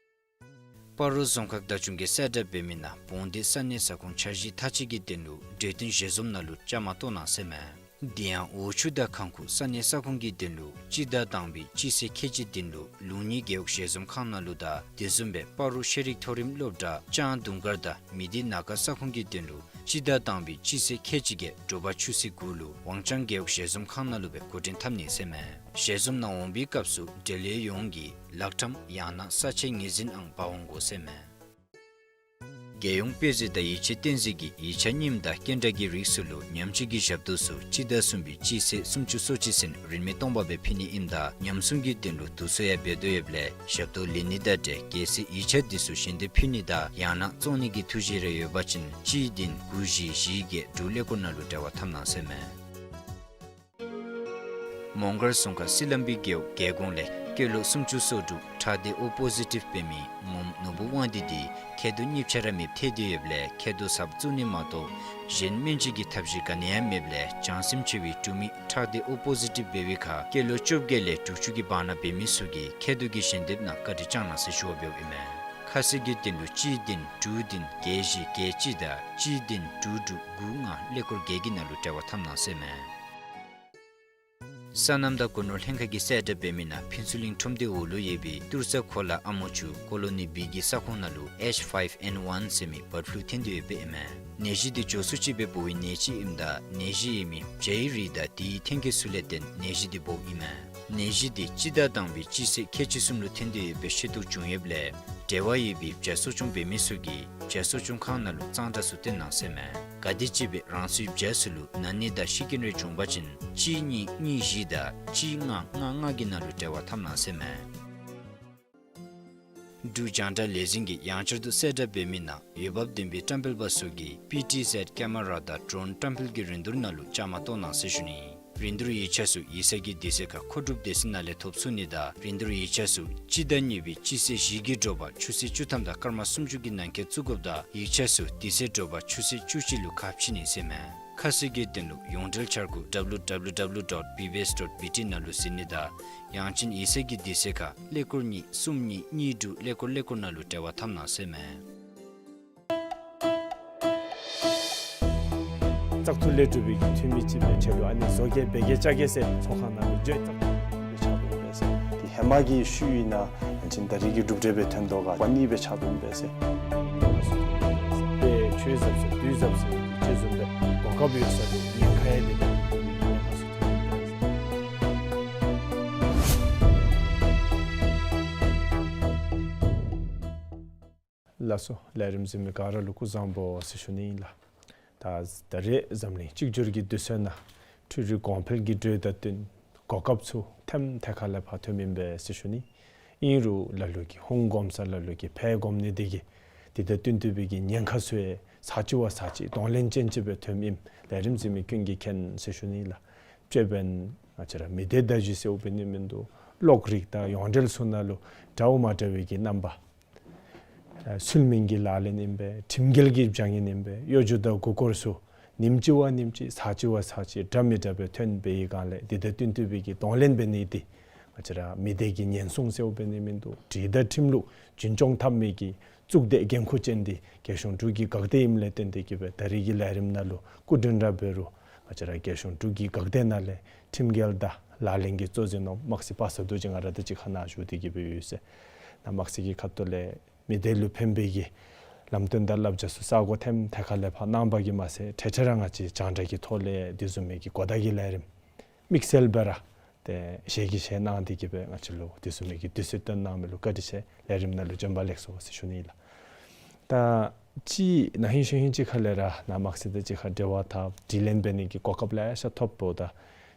སྤ་རོ་རྫོང་ཁག་བདག་སྐྱོང་གིས་གསལ་བསྒྲགས་འབད་མི་ནང་བོང་སྡེ་ས་གནས་ས་ཁོངས་འཆར་གཞི་མཐའ་དཔྱད་ཀྱི་དོན་ལུ་གྲོས་བསྟུན་ཞལ་འཛོམས་ནང་ལུ་བཅའ་མར་གཏོགས་གནང་ཟེར་ཨིན་མས། དེ་ཡང་འོག་ཆུ་དང་ཁང་ཁུག་ས་གནས་ས་ཁོངས་ཀྱི་དོན་ལུ་སྤྱི་ཟླ་དང་པའི་སྤྱི་ཚེས་ཁལ་གཅིག་བདུན་ལུ་ལུང་གཉིས་རྒེད་འོག་ཞལ་འཛོམས་ཁང་ནང་ལུ་དང་དེ་བཟུམ་སྦེ་སྤ་རོ་ཤེས་རིག་མཐོ་རིམ་སློབ་གྲྭ་ལྕང་དུང་དཀར་དང་མི་སྡེ་ན་ཁ་ས་ཁོངས་ཀྱི་དོན་ལུ་སྤྱི་ཟླ་དང་པའི་སྤྱི་ཚེས་ཁལ་གཅིག་བརྒྱད་དྲོ་པ་ཆུ་ཚོད་དགུ་ལུ་ཝང་ཅང་རྒེད་འོག་ཞལ་འཛོམས་ཁང་ནང་ལུ་སྦེ་འགོ་འདྲེན་འཐབ་ནི་ཟེར་ཨིན་མས། ཞལ་འཛོམས་ནང་འོང་བའི་སྐབས་སུ་འབྲེལ་ཡོད་ཡོངས་ཀྱིས་ལག་ཁྲམ་ཡང་ན་ས་ཆའི་ངོས་འཛིན་ཨང་འབག་འོང་དགོ་ཟེར་ཨིན་མས། རྒྱལ་ཡོངས་དཔེ་མཛོད་དང་ཡིག་ཆ་བསྟན་འཛིན་གྱིས་ཡིག་ཆ་རྙིངམ་དང་སྐྱེལ་འདྲེན་གྱི་རིགས་ཚུ་ལུ་ཉམས་བཅོས་ཀྱི་ཞབས་ཏོག་ཚུ་སྤྱི་ཟླ་གསུམ་པའི་སྤྱི་ཚེས་སུམ་ཅུ་སོ་གཅིག་ཚུན་རིན་མེད་སྟོང་པ་སྦེ་ཕུལ་ནི་ཨིནམ་ད་ཉམས་སྲུང་གི་དོན་ལུ་དུས་ཚོད་ཡང་འབད་དོ་ཡོདཔ་ལས་ཞབས་ཏོག་ལེན་ནི་དང་འབྲེལ་གལ་སྲིད་ཡིག་ཆ་འདི་ཚུ་ཞལ་འདེབས་ཕུལ་ནི་དང་ཡང་ན་བཙོང་ནི་གི་ཐུགས་བཞེད་རེ་ཡོད་པ་ཅིན་གཅིག་བདུན་དགུ་བཞི་བཞི་བརྒྱད་དྲུག་ཀླད་ཀོར་ནང་ལུ་འབྲེལ་བ་འཐབ་གནང་ཟེར་ཨིན་མས། མོང་སྒར་རྫོང་ཁག་སི་ལམ་བི་རྒེད་འོག་རྒྱལ་གོང་ལས་སྐྱེས་ལོ་སུམ་ཅུ་སོ་དྲུག་ཁྲག་སྡེ་ཨོ་པོ་ཟི་ཊིབ་འབད་མི་ངོམ་ནོར་བུ་དབང་འདུས་འདི་མཁལ་རྡོག་གཉིས་ཆ་ར་མེདཔ་ཐལ་ཏེ་ཡོདཔ་ལས་མཁལ་རྡོག་གསརཔ་བཙུགས་ནི་མ་གཏོགས་གཞན་སྨན་བཅོས་ཀྱི་ཐབས་ཤེས་ག་ནི་ཡང་མེདཔ་ལས་བྱང་སེམས་ཆེ་བའི་འབྲུག་མི་ཁྲག་སྡེ་ཨོ་པོ་ཟི་ཊིབ་འབད་བའི་ཁར་སྐྱེས་ལོ་བཅོ་བརྒྱད་ལས་དྲུག་ཅུ་གི་བར་ན་འབད་མི་ཚུ་གིས་མཁལ་རྡོག་གི་ཞལ་འདེབས་ནང་བཀའ་དྲིན་བསྐྱང་གནང་ཟེར་ཞུ་བ་འབདཝ་ཨིན་མས། ཁ་གསལ་གྱི་དོན་ལུ་གཅིག་བདུན་དྲུག་བདུན་བརྒྱད་བཞི་བརྒྱད་གཅིག་དང་གཅིག་བདུན་དྲུག་དྲུག་དགུ་ལྔ་ཀླད་ཀོར་བརྒྱད་ཀྱི་ནང་ལུ་འབྲེལ་བ་འཐབ་གནང་ཟེར་ཨིན་མས། སོ་ནམ་དང་སྒོ་ནོར་ལྷན་ཁག་གིས་གསལ་བསྒྲགས་འབད་མི་ནང་ཕུན་ཚོགས་གླིང་ཁྲོམ་སྡེ་འོག་ལུ་ཡོད་པའི་ཏུར་ས་གོ་ལ་ཨ་མོ་ཆུ་ཀོ་ལོ་ནི་བི་གི་ས་ཁོངས་ནང་ལུ་ཨེཆ་ཕའིབ་ཨེན་ཝན་ཟེར་མི་བཱརཌ་ཕུ་ལུ་ཐོན་ཏེ་ཡོདཔ་ཨིན་མས། ནད་གཞི་འདི་མགྱོགས་སུ་ཅིག་སྦེ་འབོ་བའི་ནད་ཅིག་ཨིནམ་ད་ནད་གཞི་ཡོད་མི་བྱའི་རིགས་དང་དེའི་ཐོན་སྐྱེད་ཚུ་ལས་བརྟེན་ནད་གཞི་འདི་འབོཝ་ཨིན་མས། ནད་གཞི་འདི་སྤྱི་ཟླ་དང་པའི་སྤྱི་ཚེས་ཁལ་གཅིག་གསུམ་ལུ་ཐོན་ཏེ་ཡོད་པའི་ཤེས་རྟོགས་བྱུང་ཡོདཔ་ལས་འབྲེལ་བ་ཡོད་པའི་བྱ་གསོ་སྐྱོང་འབད་མི་ཚུ་གིས་བྱ་གསོ་སྐྱོང་ཁང་ནང་ལུ་གཙང་སྦྲ་ཚུ་བསྟེན་གནང་ཟེར་ཨིན་མས། ག་དེམ་ཅིག་སྦེ་རང་སོའི་བྱ་ཚུ་ལུ་ན་ནི་དང་ཤི་རྐྱེན་རེ་བྱུང་པ་ཅིན་གཅིག་གཉིས་གཉིས་བཞི་དང་གཅིག་ལྔ་ལྔ་ལྔ་གི་ནང་ལུ་འབྲེལ་བ་འཐབ་གནང་ཟེར་ཨིན་མས། འབྲུག་རྒྱང་བསྒྲགས་ལས་འཛིན་གྱིས་ཡང་བསྐྱར་དུ་གསལ་བསྒྲགས་འབད་མི་ནང་འོས་འབབ་ལྡན་པའི་བཀྲམ་སྤེལ་པ་ཚུ་གིས་པི་ཊི་ཟེཌ་ཀེ་མ་ར་དང་ཌོརོན་བཀྲམ་སྤེལ་གྱི་རིན་བསྡུར་ནང་ལུ་བཅའ་མར་གཏོགས་གནང་ཟེར་ཞུ་ནི། རིན་བསྡུར་ཡིག་ཆ་ཚུ་ཡིག་ཚང་གི་དུས་ཚོད་ཁར་མཁོ་སྒྲུབ་སྡེ་ཚན་ནང་ལས་ཐོབ་ཚུགས་ནི་དང་རིན་བསྡུར་ཡིག་ཆ་ཚུ་སྤྱི་ཟླ་གཉིས་པའི་སྤྱི་ཚེས་བཞི་གི་དྲོ་པ་ཆུ་ཚོད་བཅུ་ཐམ་དང་སྐར་མ་སུམ་ཅུ་གི་ནང་འཁོད་བཙུགས་དགོཔ་དང་ཡིག་ཆ་ཚུ་དེ་ཚེ་དྲོ་པ་ཆུ་ཚོད་བཅུ་གཅིག་ལུ་ཁ་ཕྱེ་ནི་ཟེར་ཨིན་མས། ཁ་གསལ་གྱི་དོན་ལུ་ཡོངས་འབྲེལ་འཆར་སྒོ་ཌབ་ལུ་ཌབ་ལུ་ཌབ་ལུ་ཌོཊ་བི་བི་ཨེསི་ཌོཊ་བི་ཊི་ནང་ལུ་གཟིགས་ནི་དང་ཡང་ཅིན་ཡིག་ཚང་གི་དུས་ཚོད་ཁར་ཀླད་ཀོར་གཉིས་གསུམ་གཉིས་གཉིས་དྲུག་ཀླད་ཀོར་ཀླད་ཀོར་ནང་ལུ་འབྲེལ་བ་འཐབ་གནང་ཟེར་ཨིན་མས། བཙག་འཐུ་ལས་གྲུབ་པའི་འཐུས་མི་ཅིག་སྦེ་ཆེ་ལུ་ཨ་ནི་བཟོ་གེ་འབད་གེ་བཅའ་གེ་ཟེར་ཚོགས་ཁང་ནང་ལུ་འགྱོ་བཙག་འཐུ་སྦེ་ཆགས་དོ་ཨིན་པས་ཟེར། དེ་ཧེ་མ་གི་ཤུལ་ཨིན་ན་ཡང་ཅིན་ད་རིས་ཀྱི་གྲུབ་འབྲས་སྦེ་ཐོན་དོ་ག་པ་ནི་སྦེ་ཆགས་དོ་ཨིན་པས་ཟེར། དཔེ་ཆོས་ཟབ་ཟེར་དུས་ཟབ་ཟེར་ཅེས་བཟུམ་སྦེ་གོ་སྐབས་ཡོད་ས་ལུ་ཉེན་ཁ་ཡང་དེ་ལས་ཉེན་ཁ་ཚུ་ཐོན་ཨིན་པས་ཟེར། ལགས་སོ། ལས་རིམ་གཟིགས་མི་ག་ར་ལུ་སྐུ་གཟུགས་བཟང་པོ་ཟེར་ཞུ་ནི་ཨིན་ལགས། ད་ད་རེས་འཛམ་གླིང་གཅིག་གྱུར་གྱི་དུས་ཚོད་ནང་འཕྲུལ་རིག་གོང་འཕེལ་གྱི་འགྲོས་དང་བསྟུན་གོ་སྐབས་ཚུ་ཐེམ་ཐེ་ཁ་ལས་ཕར་ཐོནམ་ཨིན་པས་ཟེར་ཞུ་ནི། ཨིན་རུང་ལ་ལུ་གིས་ཧོང་གོམས་ས་ལ་ལུ་གིས་ཕར་གོམས་ནི་དེ་གིས་དེ་དང་བསྟུན་ཏེ་སྦེ་གི་ཉེན་ཁ་ཚུ་ཡང་ཚར་གཅིག་བ་ཚར་གཅིག་གདོང་ལེན་ཅན་ཅིག་སྦེ་ཐོནམ་ཨིནམ་ལས་རིམ་གཟིགས་མི་ཀུན་གྱིས་མཁྱེན་ཟེར་ཞུ་ནི་ལགས། ཅོད་པན་ང་བཅས་ར་མི་སྡེ་བརྡ་བརྒྱུད་ཟེར་འབད་ནི་མིན་འདུག། གློག་རིག་དང་ཡོངས་འབྲེལ་ཚུ་ནང་ལུ་འདྲཝ་མ་འདྲ་བའི་གི་རྣམ་པ་ཨ་ཚུལ་མིན་གྱི་ལག་ལེན་ཨིན་པས། ཁྲིམས་འགལ་གྱི་བྱ་ངན་ཨིན་པས། གཡོ་སྒྱུ་དང་མགུ་སྐོར་ཚུ་ཉིནམ་གཅིག་བ་ཉིནམ་གཅིག་ཚར་གཅིག་བ་ཚར་གཅིག་འདྲ་མི་འདྲ་སྦེ་ཐོན་པའི་སྒང་ལས་དེ་དང་བསྟུན་ཏེ་སྦེ་གི་གདོང་ལེན་འབད་ནི་དེ་ ང་བཅས་ར་མི་སྡེ་གི་ཉེན་སྲུང་ཟེརཝ་འབད་ནི་མིན་འདུག། སྒྲིག་དང་ཁྲིམས་ལུགས་རྒྱུན་སྐྱོང་འཐབ་མི་གི་གཙུག་སྡེ་འགན་ཁུར་ཅན་འདི་རྒྱལ་གཞུང་འབྲུག་གི་འགག་སྡེ་ཨིནམ་ལས་བརྟེན་ཏེ་གིས་སྦེ་ད་རེས་ཀྱི་ལས་རིམ་ནང་ལུ་སྐུ་མགྲོན་ར་འབད་རུང་ང་བཅས་ར་རྒྱལ་གཞུང་འབྲུག་གི་འགག་སྡེ་ནང་ལས་ཁྲིམས་འགལ་དང་ལག་ལེན་གྱི་གཙོ་འཛིན་འོགམ་དམག་སྲིད་པ་ས་རྡོ་རྗེ་ང་ར་དང་གཅིག་ཁར་ནཱ་བཞུགས་ཏེ་གིས་སྦེ་ཡོད་ཟེར། ནཱ་དམག་སྲིད་ཀྱི་ཁ་ཐུག་ལས་མི་སྡེ་ལུ་ཕན་པའི་གི་ལམ་སྟོན་དང་བསླབ་བྱ་ཚུ་ས་གོ་ཐེམ་ཐེ་ཁ་ལས་ཕར་གནང་པ་གིས་མ་ཚད་ཁྲེ་ཁྲེ་ར་ང་བཅས་རྒྱང་བསྒྲགས་ཀྱི་ཐོག་ལས་དེ་བཟུམ་མའི་གི་གོ་བརྡ་གི་ལས་རིམ་དམིགས་བསལ་སྦེ་ར་ཏེ་ཞལ་གྱིས་བཞེས་གནང་སྟེ་གིས་སྦེ་ང་བཅས་ལུ་དེ་བཟུམ་མའི་གི་དུས་ཚོད་བཏོན་གནང་མི་ལུ་བཀའ་དྲིན་ཆེ། ལས་རིམ་ནང་ལུ་བྱོན་པ་ལེགས་སོ་ཟེར་ཞུ་ནི་ལགས། ད་ཅི་ན་ཧིང་གཞེས་ཧིང་ཅིག་ཁ་ལས་ར་ནཱ་དམག་སྲིད་དང་གཅིག་ཁར་འབྲེལ་བ་འཐབ་དྲི་ལན་འབད་ནི་གི་གོ་སྐབས་ལེ་ཤ་ཐོབ་འོང་ད།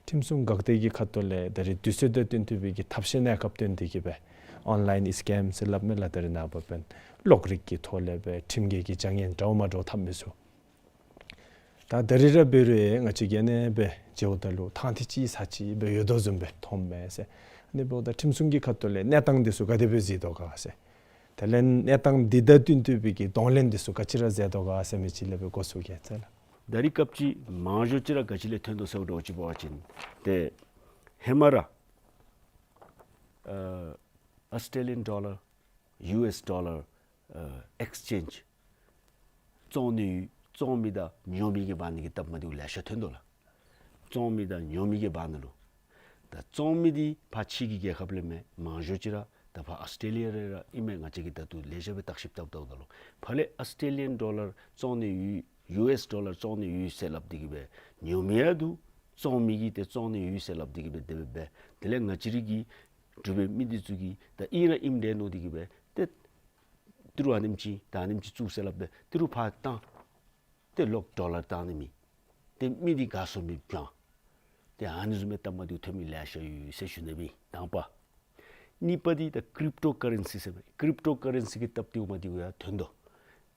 ཁྲིམས་སྲུང་འགག་སྡེ་གི་ཁ་ཐུག་ལས་ད་རེས་དུས་ཚོད་དང་བསྟུན་ཏེ་སྦེ་གི་ཐབས་ཤེས་གནས་སྐབས་བཏོན་ཏེ་གིས་སྦེ་ཨོན་ལཱའིན་སི་ཀེམ་ཟེར་སླབ་མས་ལགས། ད་རེས་ནངས་པ་འབདན་གློག་རིག་གི་ཐོག་ལས་སྦེ་ཁྲིམས་འགལ་གྱི་བྱ་ངན་འདྲཝ་མ་འདྲཝ་འཐབ་མི་ཚུ། ད་ད་རེས་ར་འབད་རུང་ང་བཅས་ཀྱིས་ཨ་ནེ་སྦེ་མཇལཝ་ད་ལུ་ཐང་ཐིག་ཅིག་ས་ཅིག་སྦེ་ཡོད་དོ་བཟུམ་སྦེ་མཐོངམ་མས་ཟེར། ཨ་ནི་འབདཝ་ད་ཁྲིམས་སྲུང་གི་ཁ་ཐུག་ལས་གནས་སྟངས་འདི་ཚུ་ག་དེ་སྦེ་གཟིགས་དོ་ག་ཟེར། དེ་ལས་གནས་སྟངས་འདི་དང་བསྟུན་ཏེ་སྦེ་གི་གདོང་ལེན་འདི་ཚུ་ག་ཅི་ར་མཛད་དོ་ག་ཟེར་མི་ཅིག་ལས་སྦེ་འགོ་བཙུགས་གེ་ཟེར་ལགས། ད་རེས་སྐབས་ཅིག་མང་ཤོས་ཅིག་ར་ག་ཅི་ལས་ཐོན་དོ་ཟེར་བ་འདྲཝ་ཅིག་འབད་བ་ཅིན་ཏེ་ཧེ་མ་ར་ཨ་ཨཱོས་ཊེ་ལི་ཡཱན་ཌོ་ལར་ཡུ་ཨེས་ཌོ་ལར་ཨ་ཨེགསི་ཅེནཇ་བཙོང་ནི་ཡོད། བཙོང་མི་དང་ཉོ་མི་གི་བར་ན་གི་སྟབས་མ་བདེཝ་ལེ་ཤ་ཐོན་དོ་ལགས། བཙོང་མི་དང་ཉོ་མི་གི་བར་ན་ལུ། ད་བཙོང་མི་འདི་ཕར་ཕྱི་གི་རྒྱལ་ཁབ་ལས་མེན། མང་ཤོས་ཅིག་ར་ད་ཕར་ཨཱོས་ཊེ་ལི་ཡ་རེ་ར་ཨིན་མས། ང་བཅས་ཀྱིས་ད་ལྟོ་ལེགས་ཤོམ་སྦེ་བརྟག་ཞིབ་བལྟཝ་ད་ལུ་ཕར་ལས་ཨཱོས་ཊེ་ལི་ཡཱན་ཌོ་ལར་བཙོང་ནི་ཡོད། ཡུ་ཨེས་ཌོ་ལར་བཙོང་ནི་ཡོད་ཟེར་སླབ་སྟེ་གིས་སྦེ་ཉོ་མི་ཡང་འདུག། བཙོང་མི་གིས་ཏེ་བཙོང་ནི་ཡོད་ཟེར་སླབ་སྟེ་གིས་སྦེ་དེ་སྦེ་འབད། དེ་ལས་ང་བཅས་རའི་གི་འབྲུག་པའི་མི་འདི་ཚུ་གིས་ད་ཨིན་ར་ཨིནམ་འདྲས་མནོ་སྟེ་གིས་སྦེ་ཏེ་ཏི་རུ་ཨ་ནེམ་ཅིག་ད་ཨ་ནེམ་ཅིག་བཙུགས་ཟེར་སླབ་སྦེ་ཏི་རུ་ཕར་བཏང་། ཏེ་ལོག་ཌོ་ལར་བཏང་ནི་མེད། ཏེ་མི་འདི་དགའ་ཚོར་མེདཔ་བྱུང་། ཏེ་ཨ་ནི་བཟུམ་མའི་སྟབས་མ་བདེཝ་ཐོན་མི་ལེ་ཤ་ཡོད་ཟེར་ཞུ་ནི་སྦེ་དང་པ། གཉིས་པ་འདི་ད་ཀྲིབ་ཊོ་ཀ་རེན་སི་ཟེར་མས། ཀྲིབ་ཊོ་ཀ་རེན་སི་གི་སྟབས་བདེཝ་མ་བདེཝ་ཡང་ཐོན་དོ།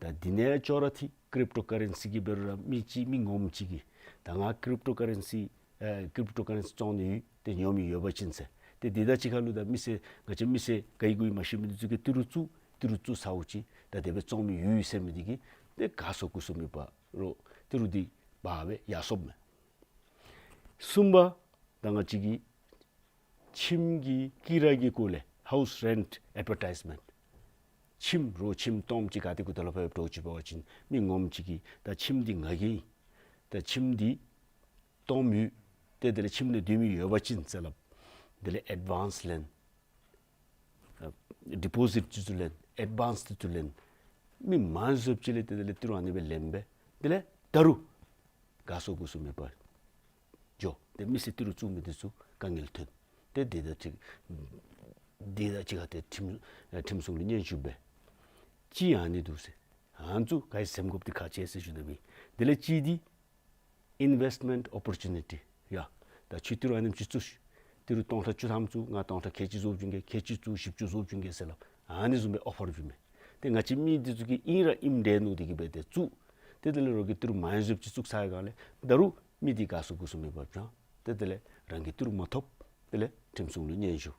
ད་འདི་ནང་ཡང་ཅོག་ར་འཐད། ཀྲིབ་ཊོ་ཀ་རེན་སི་གི་འབད་རུང་ར་མི་ཅིག་མི་ངོམ་ཅིག་གིས་ད་ང་ཀྲིབ་ཊོ་ཀ་རེན་སི་ཨེ་ཀྲིབ་ཊོ་ཀ་རེན་སི་བཙོང་ནི་ཡོད། ཏེ་ཉོ་མི་ཡོད་པ་ཅིན་ཟེར། ཏེ་འདི་དང་གཅིག་ཁར་ལུ་ད་མི་སེར་ང་བཅས་མི་སེར་ག་ཡི་གུ་ཡི་མ་ཤེས་མི་འདི་ཚུ་གིས་ཏི་རུ་བཙུགས། ཏི་རུ་བཙུགས་ཚརཝ་ཅིག་ད་དེ་སྦེ་བཙོང་མི་ཡོད་ཟེར་མི་འདི་གིས་ཏེ་དགའ་ཚོར་སྐུ་གཟུགས་མེད་པར་ཏི་རུ་འདི་འབག་སྦེ་ཡར་སོངམ་མས། གསུམ་པ་ད་ང་བཅས་ཀྱི་ཁྱིམ་གྱི་ཀི་ར་གི་སྐོར་ལས་ཧའུསི་རེནཊ་ཨེཌ་བར་ཊའིཛ་མེནཊ། ཁྱིམ་རོགས་ཁྱིམ་སྟོངམ་ཅིག་ག་ཏེ་གུ་ད་ལུ་ཕར་འགྱོ་ཅིག་འབད་བ་ཅིན་མི་ངོམ་ཅིག་གིས་ད་ཁྱིམ་འདི་ང་གི་ཨིན། ད་ཁྱིམ་འདི་སྟོངམ་ཡོད། ཏེ་དེ་ལས་ཁྱིམ་ནང་སྡོད་མི་ཡོད་པ་ཅིན་ཟེར་སླབ། དེ་ལས་ཨེཌ་ཝཱནསི་ལེན། ཨ་ཌི་པོ་ཟིཊ་ཅིག་ཚུ་ལེན། ཨེཌ་ཝཱནསི་ཅིག་ཚུ་ལེན། མི་མང་སུ་ཅིག་ལས་ཏེ་དེ་ལས་ཏི་རུ་ཨ་ནི་སྦེ་ལེན་སྦེ་དེ་ལས་ད་རུང་དགའ་ཚོར་སྐུ་གཟུགས་མེད་པར་འགྱོ། ཏེ་མི་སེར་ཏི་རུ་བཙུགས་མི་འདི་ཚུ་དཀའ་ངལ་ཐོན། ཏེ་འདི་དང་གཅིག་འདི་དང་གཅིག་ཁར་ཏེ་ཁྲིམས་ཨེ་ཁྲིམས་སྲུང་ལུ་སྙན་ཞུ་འབད། གཅིག་ཨ་ནི་འདུག་ཟེར། ཨ་ནི་ཚུ་ག་ཡི་སེམས་དགོཔ་འདི་ཁག་ཆེ་ཟེར་ཞུ་ནི་སྦེ། དེ་ལས་གཅིག་འདི་ཨིན་ཝེསཊ་མེནཊ་ཨོ་པོར་ཅུ་ནི་ཊི། ཡ་ད་ཁྱོད་ཏི་རུ་ཨ་ནེམ་ཅིག་བཙུགས་ཤིག། ཏི་རུ་སྟོང་ཕྲག་བཅུ་ཐམ་བཙུགས། ང་སྟོང་ཕྲག་ཁལ་གཅིག་བཟོ་བྱིན་གེ། ཁལ་གཅིག་བཙུགས་བཞི་བཅུ་བཟོ་བྱིན་གེ་ཟེར་སླབ། ཨ་ནི་བཟུམ་སྦེ་ཨོ་ཕར་བྱིན་མས། ཏེ་ང་བཅས་མི་འདི་ཚུ་གིས་ཨིན་ར་ཨིནམ་འདྲས་མནོ་སྟེ་གིས་སྦེ་ཏེ་བཙུགས། ཏེ་དེ་ལས་རོགས་ཀྱིས་ཏི་རུ་མང་སུ་ཅིག་བཙུགས་ཚར་བའི་སྒང་ལས་ད་རུང་མི་འདི་དགའ་ཚོར་སྐུ་གཟུགས་མེད་པར་བྱུང་། ཏེ་དེ་ལས་རང་གིས་ཏི་རུ་མ་ཐོབ། དེ་ལས་ཁྲིམས་སྲུང་ལུ་སྙན་ཞུ།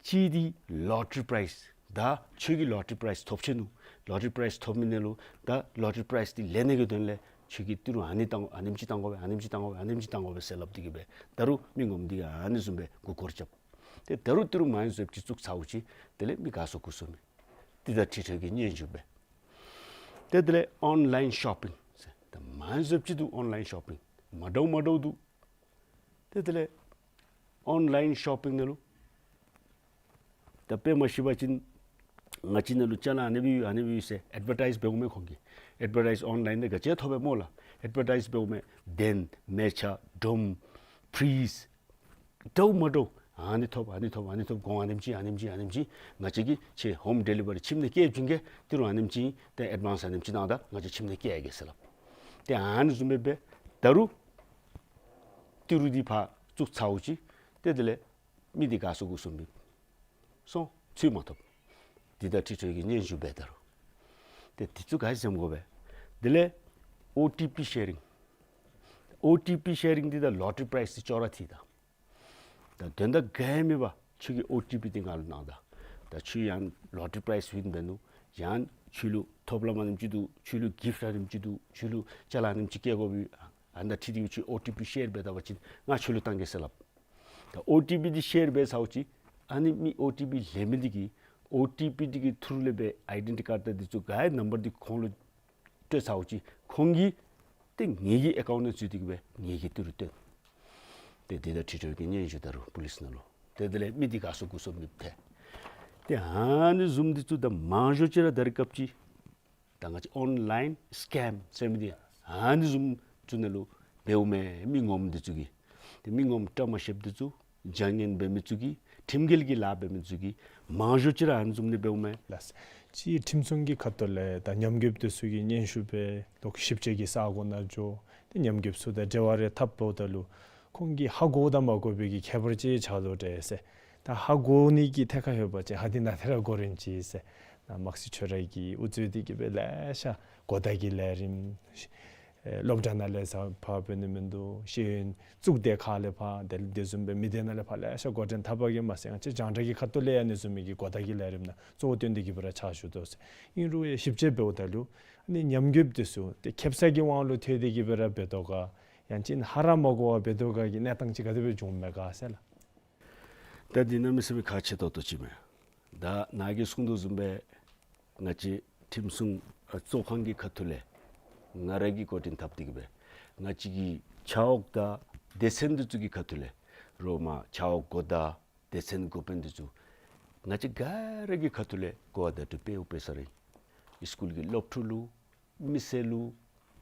གཅིག་འདི་ལོ་ཊ་རི་པ་རའིཛ། ད་ཁྱོད་ཀྱིས་ལོ་ཊ་རི་པ་རའིཛ་ཐོབ་ཆི་ནུག། ལོ་ཊ་རི་པ་རའིཛ་ཐོབ་མི་ནང་ལུ་ད་ལོ་ཊ་རི་པ་རའིཛ་འདི་ལེན་ནི་གི་དོན་ལས་ཁྱོད་ཀྱིས་ཏི་རུ་ཨ་ནི་བཏང་ཨ་ནེམ་ཅིག་བཏང་དགོ་པས། ཨ་ནེམ་ཅིག་བཏང་དགོ་པས། ཨ་ནེམ་ཅིག་བཏང་དགོ་པས་ཟེར་སླབ་སྟེ་གིས་སྦེ་ད་རུང་མི་ངོམ་འདི་གིས་ཨ་ནི་བཟུམ་སྦེ་མགུ་སྐོར་རྐྱབ། ཏེ་ད་རུང་ཏི་རུ་མང་སུ་ཅིག་བཙུགས་ཚརཝ་ཅིག་དེ་ལས་མི་དགའ་ཚོར་སྐུ་གཟུགས་མེད། འདི་དང་འཁྲིལ་ཏེ་གིས་སྙན་ཞུ་འབད། ཏེ་དེ་ལས་ཨོན་ལཱའིན་ཤོ་པིང་ཟེར་ད་མང་སུ་ཅིག་འདུག། ཨོན་ལཱའིན་ཤོ་པིང་མ་འདྲཝ་མ་འདྲཝ་འདུག། ཏེ་དེ་ལས་ཨོན་ལཱའིན་ཤོ་པིང་ནང་ལུ་ད་དཔེ་མ་ཤེས་པ་ཅིན་ང་བཅས་ནང་ལུ་ཅ་ལ་ཨ་ནི་སྦེ་ཡོད་ཨ་ནི་སྦེ་ཡོད་ཟེར་ཨེཌ་བར་ཊའིཛ་འབདཝ་མས། ཁོང་གིས་ཨེཌ་བར་ཊའིཛ་ཨོན་ལཱའིན་ནང་ག་ཅི་ཐོབ་པས་སྨོ་ལགས། ཨེཌ་བར་ཊའིཛ་འབདཝ་མས། གདན་མལ་ཆ་སྒྲོམ་ཕྲིས་འདྲཝ་མ་འདྲཝ་ཨ་ནི་ཐོབ། ཨ་ནི་ཐོབ། ཨ་ནི་ཐོབ། གོང་ཨ་ནེམ་ཅིག་ཨ་ནེམ་ཅིག་ཨ་ནེམ་ཅིག་ང་བཅས་ཀྱིས་ཁྱོད་ཧོམ་ཌེ་ལི་བ་རི་ཁྱིམ་ནང་བསྐྱལ་བྱིན་གེ། ཏི་རུ་ཨ་ནེམ་ཅིག་ཏེ་ཨེཌ་ཝཱནསི་ཨ་ནེམ་ཅིག་གནང་ད་ང་བཅས་ཁྱིམ་ནང་བསྐྱལ་གེ་ཟེར་སླབ། ཏེ་ཨ་ནི་བཟུམ་སྦེ་འབད། ད་རུང་ཏི་རུ་འདི་ཕར་བཙུགས་ཚརཝ་ཅིག་ཏེ་དེ་ལས་མི་འདི་དགའ་ཚོར་སྐུ་གཟུགས་མེད་སོང་། ཚུར་མ་ཐོབ། འདི་དང་འཁྲིལ་ཏེ་གིས་སྙན་ཞུ་འབད། ད་རུང་ཏེ་འདི་ཚུ་ག་ཡི་སེམས་དགོ་པས། དེ་ལས་ཨོ་ཊི་པི་ཤེ་རིང་། ཨོ་ཊི་པི་ཤེ་རིང་འདི་དང་ལོ་ཊ་རི་པ་རའིཛ་འདི་ཅོག་ར་འཐད་ད། ད་དོན་དག་ག་ཡང་མེད་པར་ཁྱོད་ཀྱིས་ཨོ་ཊི་པི་འདི་ང་ལུ་གནང་ད། ད་ཁྱོད་ཡང་ལོ་ཊ་རི་པ་རའིཛ་ཝིན་འབད་ནུག། ཡང་ཁྱོད་ལུ་ཐོབ་ལམ་ཨ་ནེམ་ཅིག་འདུག། ཁྱོད་ལུ་གིཕཊ་ཨ་ནེམ་ཅིག་འདུག། ཁྱོད་ལུ་ཅ་ལ་ཨ་ནེམ་ཅིག་བསྐྱལ་དགོ་པས། ཨ་ནི་དང་འཁྲིལ་ཏེ་ཁྱོད་ཨོ་ཊི་པི་ཤེར་འབད་ད་པ་ཅིན་ང་ཁྱོད་ལུ་གཏང་གེ་ཟེར་སླབ། ད་ཨོ་ཊི་པི་འདི་ཤེར་འབད་ཚརཝ་ཅིག་ཨ་ནི་མི་ཨོ་ཊི་པི་ལེན་མི་འདི་གིས་ཨོ་ཊི་པི་འདི་གི་ཐུར་ལས་སྦེ་ཨའི་ཌེན་ཊི་ཊི་ཀཱརཌ་དང་འདི་ཚུ་ག་ཡི་ནམ་བར་འདི་ཁོང་ལུ་སྤྲོད་ཚརཝ་ཅིག་ཁོང་གིས་ཏེ་ངེ་གི་ཨེ་ཀའུནཊ་ནང་འཛུལ་ཏེ་གི་སྦེ་ངེ་གི་ཏི་རུ་སྟོན། ཏེ་འདི་དང་འཁྲིལ་ཏེ་གི་སྙན་ཞུ་ད་རུང་པོ་ལིསི་ནང་ལུ་ཏེ་དེ་ལས་མི་འདི་ག་སོང་གུ་སོང་མི་ཐལ། ཏེ་ཨ་ནི་བཟུམ་འདི་ཚུ་ད་མང་ཤོས་ཅིག་ར་ད་རེས་སྐབས་ཅིག་ད་ང་བཅས་ཨོན་ལའིན་སི་ཀེམ་ཟེར་མི་འདི་ཨ་ནི་བཟུམ་ཚུ་ནང་ལུ་འབདཝ་མས། མི་ངོམ་འདི་ཚུ་གིས་ཏེ་མི་ངོམ་བཀྲ་མ་ཤིསཔ་འདི་ཚུ་བྱ་ངན་འབད་མི་ཚུ་གིས་ཁྲིམས་འགལ་གྱི་ལཱ་འབད་མི་ཚུ་གིས་མང་ཤོས་ཅིག་ར་ཨ་ནི་བཟུམ་ནི་འབདཝ་མས་ལགས། ཅིག་ཁྲིམས་སྲུང་གི་ཁ་ཐུག་ལས་ད་ཉམས་རྒུདཔ་འདི་ཚུ་གིས་སྙན་ཞུ་འབད་ལོག་ཞིབ་དཔྱད་ཀྱི་ས་སྒོ་ནང་འགྱོ་ཏེ་ཉམས་རྒུདཔ་ཚུ་དང་འབྲེལ་བ་རེ་འཐབ་འབདཝ་ད་ལུ་ཁོང་གིས་ཧ་གོ་དང་མ་གོ་བའི་གི་ཁྱད་པར་ཅིག་ཆགས་དོ་འདྲས་ཟེར། ད་ཧ་གོ་ནི་གི་ཐད་ཁར་ལྷོད་པ་ཅིན་ཧ་འདི་ནང་ཏེ་ར་གོ་རན་ཅི་ཟེར། ད་དམག་སྤྱི་ཁྱོད་ར་གིས་དབུ་གཙོས་ཏེ་གི་སྦེ་ལེ་ཤ་གོ་བརྡ་གི་ལས་རིམ་ཨེ་སློབ་གྲྭ་ནང་ལས་ས་ཕར་འབད་ནི་མིན་འདུག། ཤེས་ཡོན་གཙུག་སྡེ་ཁག་ལས་ཕར་དེ་དེ་བཟུམ་སྦེ་མི་སྡེ་ནང་ལས་ཕར་ལེ་ཤ་འགོ་འདྲེན་འཐབ་པ་གིས་མ་ཚད་ང་བཅས་རྒྱང་བསྒྲགས་ཀྱི་ཁ་ཐུག་ལས་ཡང་ཨ་ནི་བཟུམ་མའི་གི་གོ་བརྡ་གི་ལས་རིམ་ནང་གཙོ་བོ་བཏོན་ཏེ་གི་སྦེ་ར་ཕྱག་ཞུ་དོ་ཟེར། ཨིན་རུང་ཡང་ཞིབ་དཔྱད་འབདཝ་ད་ལུ་ཨ་ནི་ཉམས་རྒུདཔ་འདི་ཚུ་ཏེ་ཁེབ་ས་གི་དབང་ལུ་ཐལ་ཏེ་གི་སྦེ་ར་འབད་དོ་ག་ཡང་ཅིན་ཧ་ར་མ་གོ་བར་འབད་དོ་ག་གི་གནས་སྟངས་ཅིག་ག་དེ་སྦེ་བྱུངམ་མས་ག་ཟེར་ལགས། ད་འདི་གནམ་མེད་ས་མེད་ཁག་ཆེ་ཏོག་ཏོ་ཅིག་མས། ད་ནཱ་གིས་གསུངས་དོ་བཟུམ་སྦེ་ང་བཅས་ཁྲིམས་སྲུང་ཨ་གཙོ་ཁང་གི་ཁ་ཐུག་ལས་ང་ར་གིས་འགོ་འདྲེན་འཐབ་སྟེ་གི་སྦེ་ང་བཅས་ཀྱི་ཆ་འོག་དང་སྡེ་ཚན་འདི་ཚུ་གི་ཁ་ཐུག་ལས་རོགས་མ་ཆ་འོག་འགོ་བདག་སྡེ་ཚན་འགོ་དཔོན་འདི་ཚུ་ང་བཅས་ག་ར་གི་ཁ་ཐུག་ལས་གོ་བ་བརྡ་སྤྲོད་འབདཝ་འབད་ས་ར་ཨིན། སི་ཀུལ་གྱི་སློབ་ཕྲུག་ལུ་མི་སེར་ལུ་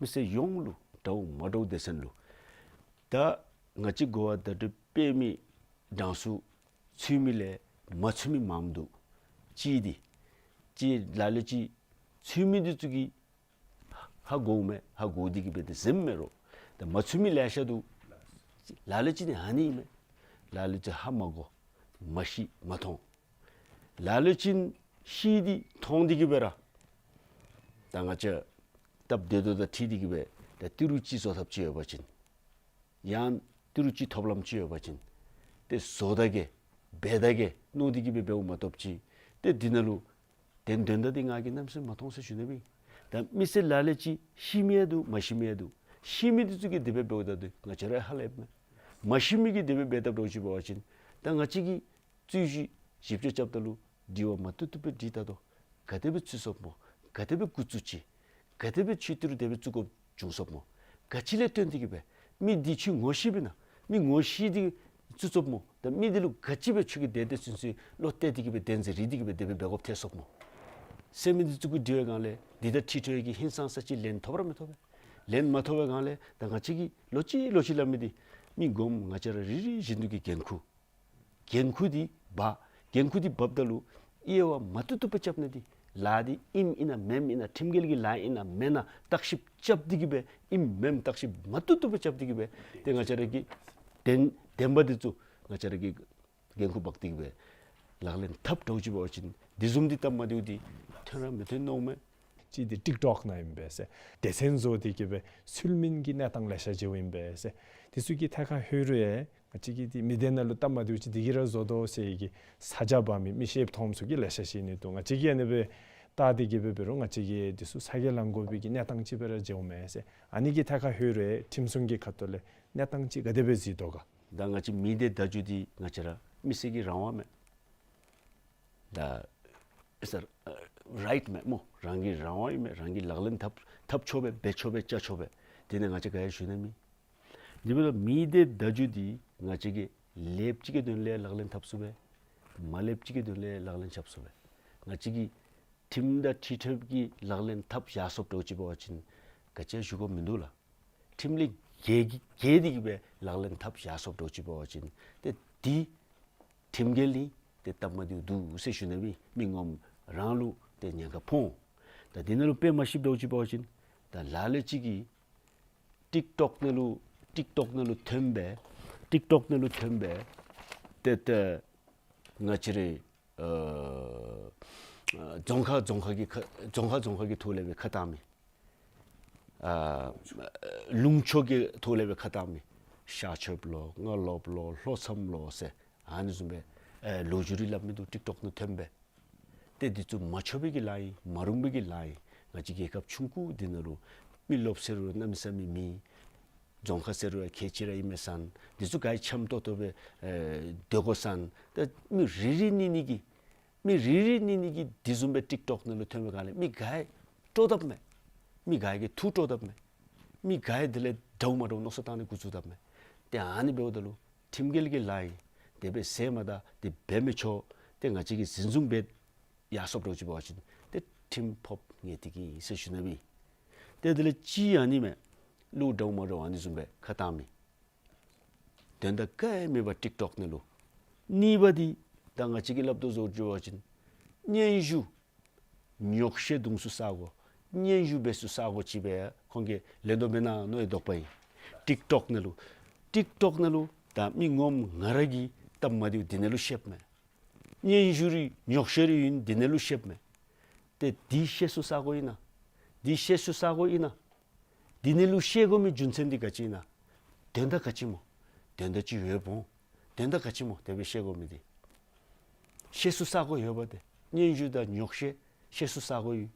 མི་སེར་ཡོངས་ལུ་འདྲཝ་མ་འདྲཝ་སྡེ་ཚན་ལུ་ད་ང་བཅས་གོ་བ་བརྡ་སྤྲོད་འབད་མི་གྲངས་སུ་ཚུད་མི་ལས་མ་ཚུད་མི་མངམ་འདུག། གཅིག་འདི་གཅིག་ལ་ལུ་ཅིག་ཚུད་མི་འདི་ཚུ་གིས་ཧ་གོཝ་མས། ཧ་གོ་སྟེ་གི་སྦེ་ཏེ་གཟིམ་མས་རོགས། ད་མ་ཚུད་མི་ལེ་ཤ་འདུག། ལ་ལུ་ཅིག་ནི་ཨ་ནི་ཨིན་མས། ལ་ལུ་ཅིག་ཧ་མ་གོ་མ་ཤེས་མ་མཐོང་། ལ་ལུ་ཅིག་ཤེས་ཏེ་མཐོང་སྟེ་གི་སྦེ་ར་ད་ང་བཅས་སྟབས་བདེ་ཏོག་ཏོ་དང་འཁྲིལ་ཏེ་གི་སྦེ་ད་ཏི་རུ་ཅིག་བཟོ་ཐབས་ཅིག་ཡོད་པ་ཅིན་ཡང་ཏི་རུ་ཅིག་ཐོབ་ལམ་ཅིག་ཡོད་པ་ཅིན་ཏེ་བཟོ་ད་གེ་འབད་ད་གེ་མནོ་སྟེ་གི་སྦེ་འབདཝ་མ་གཏོགས་ཅིག་ཏེ་འདི་ནང་ལུ་དོན་དོན་དག་འདི་ང་གིས་གནམ་མེད་ས་མེད་མ་མཐོང་ཟེར་ཞུ་ནི་ཨིན། ད་མི་སེར་ལ་ལུ་ཅིག་ཤེས་མི་ཡང་འདུག། མ་ཤེས་མི་ཡང་འདུག། ཤེས་མི་འདི་ཚུ་གིས་དེ་སྦེ་འབདཝ་ད་འདི་ང་བཅས་ར་ཧ་ལས་མས། མ་ཤེས་མི་གིས་དེ་སྦེ་འབད་དཔ་འདྲཝ་ཅིག་འབད་བ་ཅིན་ད་ང་བཅས་ཀྱིས་རྩོད་གཞི་ཞིབ་དཔྱད་རྐྱབ་ད་ལུ་དྲི་བ་མ་བཏུབ་བཏུབ་སྦེ་དྲིས་ད་དོ། ག་དེ་སྦེ་ཚུད་སོངམ་སྨོ། ག་དེ་སྦེ་འགོ་བཙུགས་ཅི། ག་དེ་སྦེ་ཆུ་ཏི་རུ་དེ་སྦེ་བཙུགས་དགོཔ་བྱུང་སོངམ་སྨོ། ག་ཅི་ལས་བརྟེན་ཏེ་གི་སྦེ་མི་འདི་ཆུ་ངོ་ཤེས་པས་ན། མི་ངོ་ཤེས་ཏེ་བཙུགས་སོངམ་སྨོ། ད་མི་འདི་ལུ་ག་ཅི་སྦེ་ཁྱོད་ཀྱིས་དེ་དེ་ཚུན་ཚོད་བློ་གཏད་དེ་གི་སྦེ་བདེན་འཛིན་རེ་དེ་གི་སྦེ་དེ་སྦེ་འབད་དགོཔ་ཐལ་སོངམ་སྨོ་ཟེར་མི་འདི་ཚུ་གི་དྲི་བའི་སྒང་ལས་འདི་དང་འཁྲིལ་ཏེ་གི་ཧིང་སངས་ས་ཅིག་ལན་ཐོབ་ར་མི་ཐོབ་པས། ལན་མ་ཐོབ་པའི་སྒང་ལས་ད་ང་བཅས་ཀྱིས་ལོག་ཅི་ལོག་ཅི་སླབ་མི་འདི་མི་ངོམ་ང་བཅས་ར་རེ་རེ་བཞིན་དུ་གི་འགན་ཁུར་འགན་ཁུར་འདི་འབག། འགན་ཁུར་འདི་འབགཔ་ད་ལུ་དབྱེ་བ་མ་བཏུབ་བཏུབ་སྦེ་རྐྱབ་ནི་འདི་ལཱ་འདི་ཨིནམ་ཨིན་ན་མེནམ་ཨིན་ན་ཁྲིམས་འགལ་གྱི་ལཱ་ཨིན་ན་མེན་ན་བརྟག་ཞིབ་རྐྱབ་སྟེ་གི་སྦེ་ཨིནམ་མེནམ་བརྟག་ཞིབ་མ་བཏུབ་བཏུབ་སྦེ་རྐྱབ་སྟེ་གི་སྦེ་ཏེ་ང་བཅས་ར་གི་བདེན་བདེན་པ་འདི་ཚུ་ང་བཅས་ར་གིས་འགན་ཁུར་འབག་སྟེ་གི་སྦེ་ལག་ལེན་འཐབ་འདྲཝ་ཅིག་འབད་བ་ཅིན་འདི་བཟུམ་འདི་སྟབས་མ་བདེཝ་འདི་ཐོན་ར་མི་ཐོན་མནོཝ་མས། གཅིག་འདི་ཊིཀ་ཊོཀ་ནང་ཨིན་པས་ཟེར། སྡེ་ཚན་བཟོ་སྟེ་གི་སྦེ་ཚུལ་མིན་གྱི་གནས་སྟངས་ལེ་ཤ་ཅིག་ཨིན་པས་ཟེར། འདི་ཚུ་གི་ཐད་ཁར་ལྷོད་རུང་ཡང་ང་བཅས་ཀྱི་འདི་མི་སྡེ་ནང་ལུ་སྟབས་མ་བདེཝ་ཅིག་འདི་གིས་ར་བཟོ་དོ་ཟེར་གི་ས་ཆ་འབག་མི་མི་ཤེསཔ་མཐོངམ་ཚུ་གིས་ལེ་ཤ་ཅིག་ཨིན་ནི་འདུག། ང་བཅས་ཀྱིས་ཨ་ནི་སྦེ་བལྟ་སྟེ་གི་སྦེ་འབད་རུང་ང་བཅས་ཀྱིས་འདི་ཚུ་ཚ་གྱང་ལང་དགོ་པའི་གི་གནས་སྟངས་ཅིག་སྦེ་ར་མཇལཝ་མས་ཟེར། ཨ་ནི་གི་ཐད་ཁར་ལྷོད་རུང་ཡང་ཁྲིམས་སྲུང་གི་ཁ་ཐུག་ལས་གནས་སྟངས་ཅིག་ག་དེ་སྦེ་གཟིགས་དོ་ག། ད་ང་བཅས་མི་སྡེ་བརྡ་བརྒྱུད་འདི་ང་བཅས་ར་མི་སེར་གྱི་རང་དབང་མས། ད་ཨེ་ཟེར་རའིཊ་མས་སྨོ། རང་གི་རང་དབང་ཨིན་མས། རང་གིས་ལག་ལེན་འཐབ་འཐབ་ཆོག་པས། འབད་ཆོག་པས། བཅའ་ཆོག་པས། དེ་ནི་ང་བཅས་ག་ཡང་ཞུ་ནི་མེད། དེ་འབདཝ་ད་མི་སྡེ་བརྡ་བརྒྱུད་འདི་ང་བཅས་ཀྱིས་ལེགསཔ་ཅིག་གི་དོན་ལས་ལག་ལེན་འཐབ་ཚུགས་པས། མ་ལེགསཔ་ཅིག་གི་དོན་ལས་ལག་ལེན་འཐབ་ཚུགས་པས། ང་བཅས་ཀྱིས་ཁྲིམས་དང་འཁྲིལ་ཏེ་གི་ལག་ལེན་འཐབ་བཞག་སོངམ་འདྲཝ་ཅིག་འབད་བ་ཅིན་ག་ཅི་ཡང་ཞུ་དགོཔ་མིན་འདུག་ལགས། ཁྲིམས་ལས་འགལ་འགལ་ཏེ་གི་སྦེ་ལག་ལེན་འཐབ་བཞག་སོངམ་འདྲཝ་ཅིག་འབད་བ་ཅིན་ཏེ་འདི་ཁྲིམས་འགལ་ཨིན། ཏེ་སྟབས་མ་བདེཝ་འདུག་ཟེར་ཞུ་ནི་ཨིན། མི་ངོམ་རང་ལུ་ཏེ་ཉེན་ཁ་ཕོག། ད་འདི་ནང་ལུ་དཔེ་མ་ཤེསཔ་འདྲཝ་ཅིག་འབད་བ་ཅིན་ད་ལ་ལུ་ཅིག་གིས་ཊིཀ་ཊོཀ་ནང་ལུ་ཊིཀ་ཊོཀ་ནང་ལུ་ཐོན་སྦེ་ཊིཀ་ཊོཀ་ནང་ལུ་ཐོན་སྦེ་ཏེ་ཏེ་ང་བཅས་རའི་ཨ་རྫོང་ཁག་རྫོང་ཁག་གི་ཁ་རྫོང་ཁག་རྫོང་ཁག་གི་ཐོག་ལས་སྦེ་ཁ་བཏང་མི་ཨ་ལུང་ཕྱོགས་ཀྱི་ཐོག་ལས་སྦེ་ཁ་བཏང་མི་ཤར་ཕྱོགསཔ་ལོ་རྔ་ལོགཔ་ལོ་ལྷོ་མཚམས་ལོ་ཟེར་ཨ་ནི་བཟུམ་སྦེ་ཨེ་ལོ་རྒྱུས་རེ་སླབ་མི་འདུག། ཊིཀ་ཊོཀ་ནང་ཐོན་སྦེ་ཏེ་འདི་ཚུ་མ་ཆོག་པའི་གི་ལཱ་ཨིན། མ་རུང་པའི་གི་ལཱ་ཨིན། ང་བཅས་རྒྱལ་ཁབ་ཆུང་ཀུ་འདི་ནང་ལུ་མི་རློབས་ཟེར་རུང་གནམ་མེད་ས་མེད་མེད། རྫོང་ཁ་ཟེར་རུང་ཡང་ཁལ་གཅིག་ར་ཨིན་མས་ཟེར་ན། འདི་ཚུ་ག་ར་འཆམ་ཏོག་ཏོ་སྦེ་ཨེ་སྡོད་དགོ་ཟེར་ན། ད་མི་རེ་རེ་གཉིས་གཉིས་ཀྱིས་མི་རེ་རེ་གཉིས་གཉིས་ཀྱིས་འདི་བཟུམ་སྦེ་ཊིཀ་ཊོཀ་ནང་ལུ་ཐོན་པའི་སྒང་ལས་མི་ག་ར་སྤྲོ་དཔ་མས། མི་ག་ར་གིས་ཐུགས་སྤྲོ་དཔ་མས། མི་ག་ར་དེ་ལས་འདྲཝ་མ་འདྲཝ་མནོ་བསམ་བཏང་ནི་འགོ་བཙུགས་དཔ་མས། ཏེ་ཨ་ནི་འབདཝ་ད་ལུ་ཁྲིམས་འགལ་གྱི་ལཱ་ཨིན། དེ་སྦེ་ཟེར་མ་ད་དེ་འབད་མི་ཆོག། ཏེ་ང་བཅས་ཀྱིས་འཛིན་བཟུང་འབད་ཡར་སོངམ་འདྲཝ་ཅིག་འབད་བ་ཅིན་ཏེ་ཁྲིམས་ཕོགཔ་ངེས་ཏིག་ཨིན་ཟེར་ཞུ་ནི་སྦེ། ཏེ་དེ་ལས་གཅིག་ཨ་ནི་མས། ལུ་འདྲཝ་མ་འདྲཝ་ཨ་ནི་བཟུམ་སྦེ་ཁ་བཏང་མི། དོན་དག་ག་ཡང་མེད་པར་ཊིཀ་ཊོཀ་ནང་ལུ། གཉིས་པ་འདི་ད་ང་བཅས་ཀྱིས་སླབ་དོ་བཟུམ་ཅིག་འབད་བ་ཅིན་སྙན་ཞུ་ཉོགས་བཤད་འཐུང་སའི་ས་སྒོ། སྙན་ཞུ་འབད་སའི་ས་སྒོ་ཅིག་སྦེ་ཁོང་གིས་ལེན་དོ་མེན་ན་མནོ་བའི་དོགས་པ་ཨིན། ཊིཀ་ཊོཀ་ནང་ལུ། ཊིཀ་ཊོཀ་ནང་ལུ་ད་མི་ངོམ་ང་ར་གིས་སྟབས་མ་བདེཝ་འདི་ནང་ལུ་བཤདཔ་མས། སྙན་ཞུ་རེ་ཉོགས་བཤད་རེ་ཨིན་འདི་ནང་ལུ་བཤདཔ་མས། ཏེ་འདི་བཤད་སའི་ས་སྒོ་ཨིན་ན། འདི་བཤད་སའི་ས་སྒོ་ཨིན་ན། འདི་ནང་ལུ་བཤད་དགོ་མི་རྒྱུ་མཚན་འདི་ག་ཅི་ཨིན་ན། དོན་དག་ག་ཅི་སྨོ། དོན་དག་ཅིག་ཡོདཔ་འོང་། དོན་དག་ག་ཅི་སྨོ་དེ་སྦེ་བཤད་དགོ་མི་འདི། བཤད་སའི་ས་སྒོ་ཡོདཔ་ཏེ། སྙན་ཞུ་དང་ཉོགས་བཤད་བཤད་སའི་ས་སྒོ་ཡོད།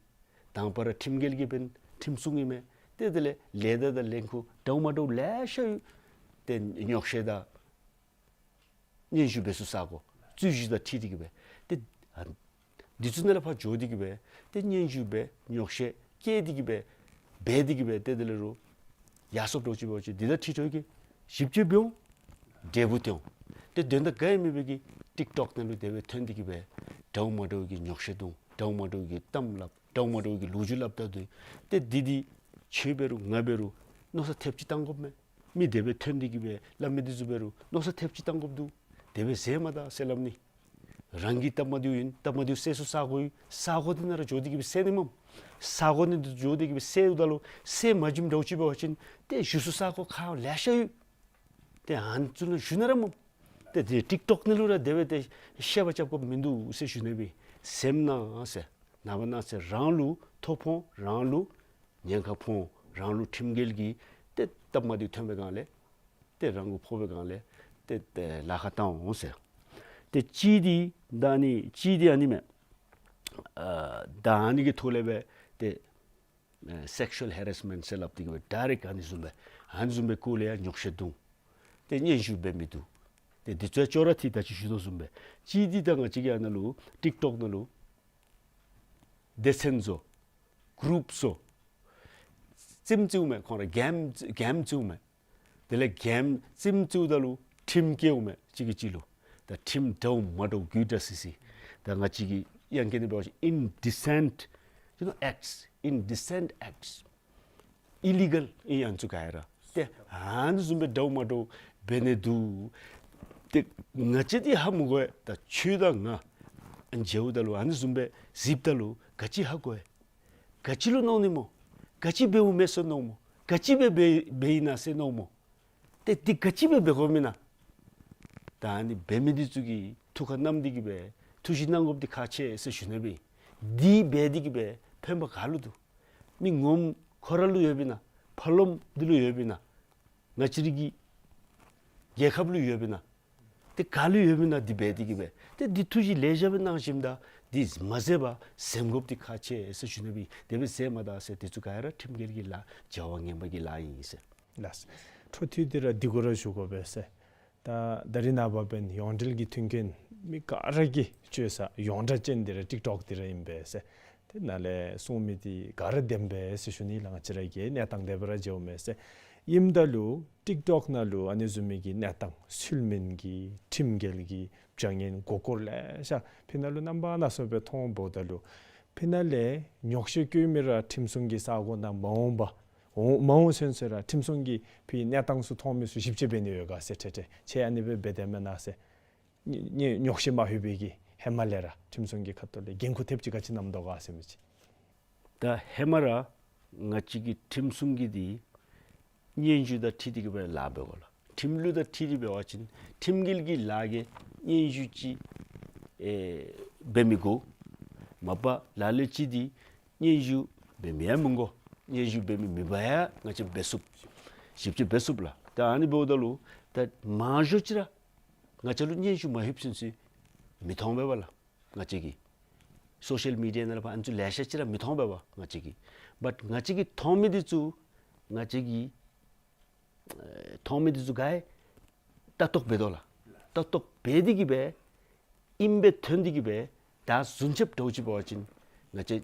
དང་པ་ར་ཁྲིམས་འགལ་གྱི་འབདན་ཁྲིམས་སྲུང་ཨིན་མས། ཏེ་དེ་ལས་ལས་སྡེ་དང་ལས་ཁུངས་འདྲཝ་མ་འདྲཝ་ལེ་ཤ་ཡོད། ཏེ་ཉོགས་བཤད་དང་སྙན་ཞུ་འབད་སའི་ས་སྒོ་རྩོད་གཞི་དང་འཁྲིལ་ཏེ་གི་སྦེ། ཏེ་ཨ་འདི་ཚུ་ནང་ལས་ཕར་འགྱོ་སྟེ་གི་སྦེ་ཏེ་སྙན་ཞུ་འབད་ཉོགས་བཤད་བཀལ་ཏེ་གི་སྦེ་འབད་དེ་གི་སྦེ་ཏེ་དེ་ལས་རུང་ཡར་སོངམ་འདྲཝ་ཅིག་འབད་བ་ཅིན་འདི་དང་འཁྲིལ་འགྱོ་གི་ཞིབ་དཔྱད་འབད་འོང་། འབྲས་བུ་ཐོན་འོང་། ཏེ་དོན་དག་ག་ཡང་མེད་པའི་གི་ཊིཀ་ཊོཀ་ནང་ལུ་དེ་སྦེ་ཐོན་ཏེ་གི་སྦེ་འདྲཝ་མ་འདྲཝ་གི་ཉོགས་བཤད་འཐུང་། འདྲཝ་མ་འདྲཝ་གི་གཏམ་སླབ། འདྲཝ་མ་འདྲཝ་གི་ལོ་རྒྱུས་སླབ་ད་འདུག། ཏེ་འདི་འདི་ཁྱོད་འབད་རུང་ང་འབད་རུང་མནོ་བསམ་ཐེབས་ཅིག་བཏང་དགོཔ་མས། མི་དེ་སྦེ་ཐོན་ཏེ་གི་སྦེ་སླབ་མི་འདི་ཚུ་འབད་རུང་མནོ་བསམ་ཐེབས་ཅིག་བཏང་དགོཔ་འདུག། དེ་སྦེ་ཟེར་མ་ད་ཟེར་སླབ་ནི། རང་གི་སྟབས་མ་བདེཝ་ཨིན། སྟབས་མ་བདེཝ་སེལ་སའི་ས་སྒོ་ཨིན། ས་སྒོ་འདི་ནང་ར་འགྱོ་སྟེ་གི་སྦེ་སེལ་ནི་མས། ས་སྒོ་ནང་འདི་འགྱོ་སྟེ་གི་སྦེ་སེལཝ་ད་ལུ་སེལ་མ་བྱིནམ་འདྲཝ་ཅིག་འབད་བ་ཅིན་ཏེ་བཞུགས་སའི་ས་སྒོ་ཁག་ལེ་ཤ་ཡོད། ཏེ་ཨ་ནི་ཚུ་ནང་བཞུགས་ན་ར་མས། ཏེ་དེ་ཊིཀ་ཊོཀ་ནང་ལུ་ར་དེ་སྦེ་ཏེ་བཤད་པ་རྐྱབ་དགོཔ་མིན་འདུག་ཟེར་ཞུ་ནི་སྦེ། སེམས་ནང་ཟེར་ནངས་པ་གནངས་ཚེ་རང་ལུ་ཐོ་ཕོག་འོང་། རང་ལུ་ཉེན་ཁ་ཕོག་འོང་། རང་ལུ་ཁྲིམས་འགལ་གྱི་ཏེ་སྟབས་མ་བདེཝ་ཐོན་པའི་སྒང་ལས་ཏེ་རང་གུ་ཕོག་པའི་སྒང་ལས་ཏེ་ཏེ་ལཱ་ཁག་བཏང་འོང་ཟེར། ཏེ་གཅིག་འདི་ད་ཨ་ནི་གཅིག་འདི་ཨ་ནི་མས། ཨ་ད་ཨ་ནི་གི་ཐོག་ལས་སྦེ་ཏེ་ཨ་སེག་ཤུ་ཨལ་ཧེ་རེསི་མེནཊ་ཟེར་སླབ་སྟེ་གི་སྦེ་ཌའི་རེཀཊ་ཨ་ནི་བཟུམ་སྦེ་ཨ་ནི་བཟུམ་སྦེ་སྐོར་ལས་ཡང་ཉོགས་བཤད་འཐུང་། ཏེ་སྙན་ཞུ་འབད་མི་འདུག། ཏེ་འདི་ཚུ་ཡང་ཅོག་ར་འཐད་ད་ཅི་ཞུ་དོ་བཟུམ་སྦེ། གཅིག་འདི་ད་ང་བཅས་ཀྱི་ཨ་ནཱ་ལུ་ཊིཀ་ཊོཀ་ནང་ལུ་སྡེ་ཚན་བཟོ། གུ་རུབ་བཟོ། རྩེདམོ་རྩེཝ་མས། ཁོང་ར་གེམ་གེམ་རྩེཝ་མས། དེ་ལས་གེམ་རྩེདམོ་རྩེཝ་ད་ལུ་ཁྲིམས་བཀལཝ་མས་གཅིག་གིས་གཅིག་ལུ། ད་ཁྲིམས་འདྲཝ་མ་འདྲཝ་རྒྱུད་འདྲ་སི་སི། ད་ང་བཅས་ཀྱི་དབྱངས་འགྱེད་ནང་འབད་བ་ཅིན་ཨིན་ཌི་སེནཊ་ཡུ་ནོ་ཨེཀཊས། ཨིན་ཌི་སེནཊ་ཨེཀཊས། ཨི་ལི་གཱལ་ཨིན་ཨ་ནི་ཚུ་ག་ར། ཏེ་ཨ་ནི་བཟུམ་སྦེ་འདྲཝ་མ་འདྲཝ་འབད་ནི་འདུག། ཏེ་ང་བཅས་འདི་ཧ་མི་གོ་བས། ད་ཁྱོད་དང་ང་ཨ་ནི་མཇལཝ་ད་ལུ་ཨ་ནི་བཟུམ་སྦེ་གཟིགསཔ་ད་ལུ་ག་ཅི་ཧ་གོ་བས། ག་ཅི་ལུ་མནོ་ནི་སྨོ། ག་ཅི་འབདཝ་མས་ཟེར་མནོཝ་སྨོ། ག་ཅི་སྦེ་འབད་འབདཝ་ཨིན་ན་ཟེར་མནོཝ་སྨོ། ཏེ་འདི་ག་ཅི་སྦེ་འབད་དགོཔ་ཨིན་ན། ད་ཨ་ནི་འབད་མི་འདི་ཚུ་གི་ཐུགས་ཁར་བསྣམས་ཏེ་གི་སྦེ་ཐུགས་བཞེད་གནང་དགོཔ་འདི་ཁག་ཆེ་ཟེར་ཞུ་ནི་སྦེ། འདི་འབད་དེ་གི་སྦེ་ཕན་པ་ག་ལུ་འདུག། མི་ངོམ་ཁོ་ར་ལུ་ཡོདཔ་ཨིན་ན། ཕར་ལོགམ་འདི་ལུ་ཡོདཔ་ཨིན་ན། ང་བཅས་རའི་གི་རྒྱལ་ཁབ་ལུ་ཡོདཔ་ཨིན་ན། ཏེ་ག་ལུ་ཡོདཔ་ཨིན་ན་འདི་འབད་དེ་གི་སྦེ། ཏེ་འདི་ཐུགས་བཞེད་ལེགས་ཤོམ་སྦེ་གནང་ཞིནམ་ད་འདི་མ་ཟད་པར་གཟིམ་དགོཔ་འདི་ཁག་ཆེ་ཟེར་ཞུ་ནི་སྦེ། དེ་སྦེ་ཟེར་མ་ད་ཟེར་འདི་ཚུ་ག་ར་ཁྲིམས་འགལ་གྱི་ལཱ་བྱ་བ་ངན་པ་གི་ལཱ་ཨིན་ཟེར། ལགས། འཕྲོ་མཐུད་དེ་ར་འདི་གུ་ར་ཞུ་དགོ་པས་ཟེར། ད་ད་རིས་ནངས་པ་འབདན་ཡོངས་འབྲེལ་གྱི་མཐུན་རྐྱེན་མི་ག་ར་གིས་སྤྱོད་ས་ཡོངས་གྲགས་ཅན་འདི་ར་ཊིཀ་ཊོཀ་འདི་ར་ཨིན་པས་ཟེར། དེ་ནང་ལས་གསུང་མི་འདི་ག་ར་བདེན་པས་ཟེར་ཞུ་ནི་ལགས། ང་བཅས་ར་གི་གནས་སྟངས་དེ་སྦེ་ར་མཇལཝ་མས་ཟེར། ཨིནམ་ད་ལུ་ཊིཀ་ཊོཀ་ནང་ལུ་ཨ་ནི་བཟུམ་མའི་གི་གནས་སྟངས་ཚུལ་མིན་གྱི་ཁྲིམས་འགལ་གྱི་བྱ་ངན་མགུ་སྐོར་ལེ་ཤ་ཕི་ནང་ལུ་རྣམ་པ་སྣ་ཚོགས་སྦེ་མཐོངམ་ད་ལུ་ཕི་ནང་ལས་ཉོགས་བཤད་བཀོད་མི་ར་ཁྲིམས་སྲུང་གི་ས་སྒོ་ནང་མ་འོངམ་པ་འོང་མ་འོང་ཚུན་ཚོད་ར་ཁྲིམས་སྲུང་གིས་ཕི་གནས་སྟངས་ཚུ་མཐོང་མི་ཚུ་ཞིབ་དཔྱད་འབད་ནི་ཡོད་ག་ཟེར་ཁྲེ་ཁྲེ་ཁྱེད་ཨ་ནི་སྦེ་འབད་དེས་མེན་ན་ཟེར། ཉེ་ཉེ་ཉོགས་བཤད་མ་ལྷོད་པའི་གི་ཧེ་མ་ལས་ར་ཁྲིམས་སྲུང་གི་ཁ་ཐུག་ལས་འགན་ཁུར་ཐེབས་ཅིག་ག་ཅི་བསྣམས་དོ་ག་ཟེར་མི་ཅིག། ད་ཧེ་མ་ར་ང་བཅས་ཀྱི་ཁྲིམས་སྲུང་གི་འདི་སྙན་ཞུ་དང་འཁྲིལ་ཏེ་གི་སྦེ་ལཱ་འབད་དགོ་ལགས། ཁྲིམས་ལུགས་དང་འཁྲིལ་ཏེ་འབད་བ་ཅིན་ཁྲིམས་འགལ་གྱི་ལཱ་གིས་སྙན་ཞུ་ཅིག་ཨེ་འབད་མི་དགོ། མ་པ་ལ་ལུ་ཅིག་འདི་སྙན་ཞུ་འབད་མི་ཡང་མི་དགོ། སྙན་ཞུ་འབད་མི་མེད་པར་ཡང་ང་བཅས་འབད་ཚུགས། ཞིབ་དཔྱད་འབད་ཚུགས་ལགས། ད་ཨ་ནི་འབདཝ་ད་ལུ་ད་མང་ཤོས་ཅིག་ར་ང་བཅས་ལུ་སྙན་ཞུ་མ་ལྷོདཔ་ཚུན་ཚོད་མི་མཐོང་པས་པ་ལགས། ང་བཅས་ཀྱིས་སོ་ཤལ་མི་ཌི་ཡ་ནང་ལས་ཕར་ཨ་ནི་ཚུ་ལེ་ཤ་ཅིག་ར་མི་མཐོང་པས་པ་ང་བཅས་ཀྱིས། བཊ་ང་བཅས་ཀྱིས་མཐོང་མི་འདི་ཚུ་ང་བཅས་ཀྱི་ མཐོང་མི་འདི་ཚུ་ག་ར་ལྟ་རྟོག་འབད་དོ་ལགས། ལྟ་རྟོག་འབད་དེ་གི་སྦེ་ཨིནམ་སྦེ་ཐོན་ཏེ་གི་སྦེ་ད་བཟུམ་ཅིག་འདྲཝ་ཅིག་འབད་བ་ཅིན་ང་བཅས་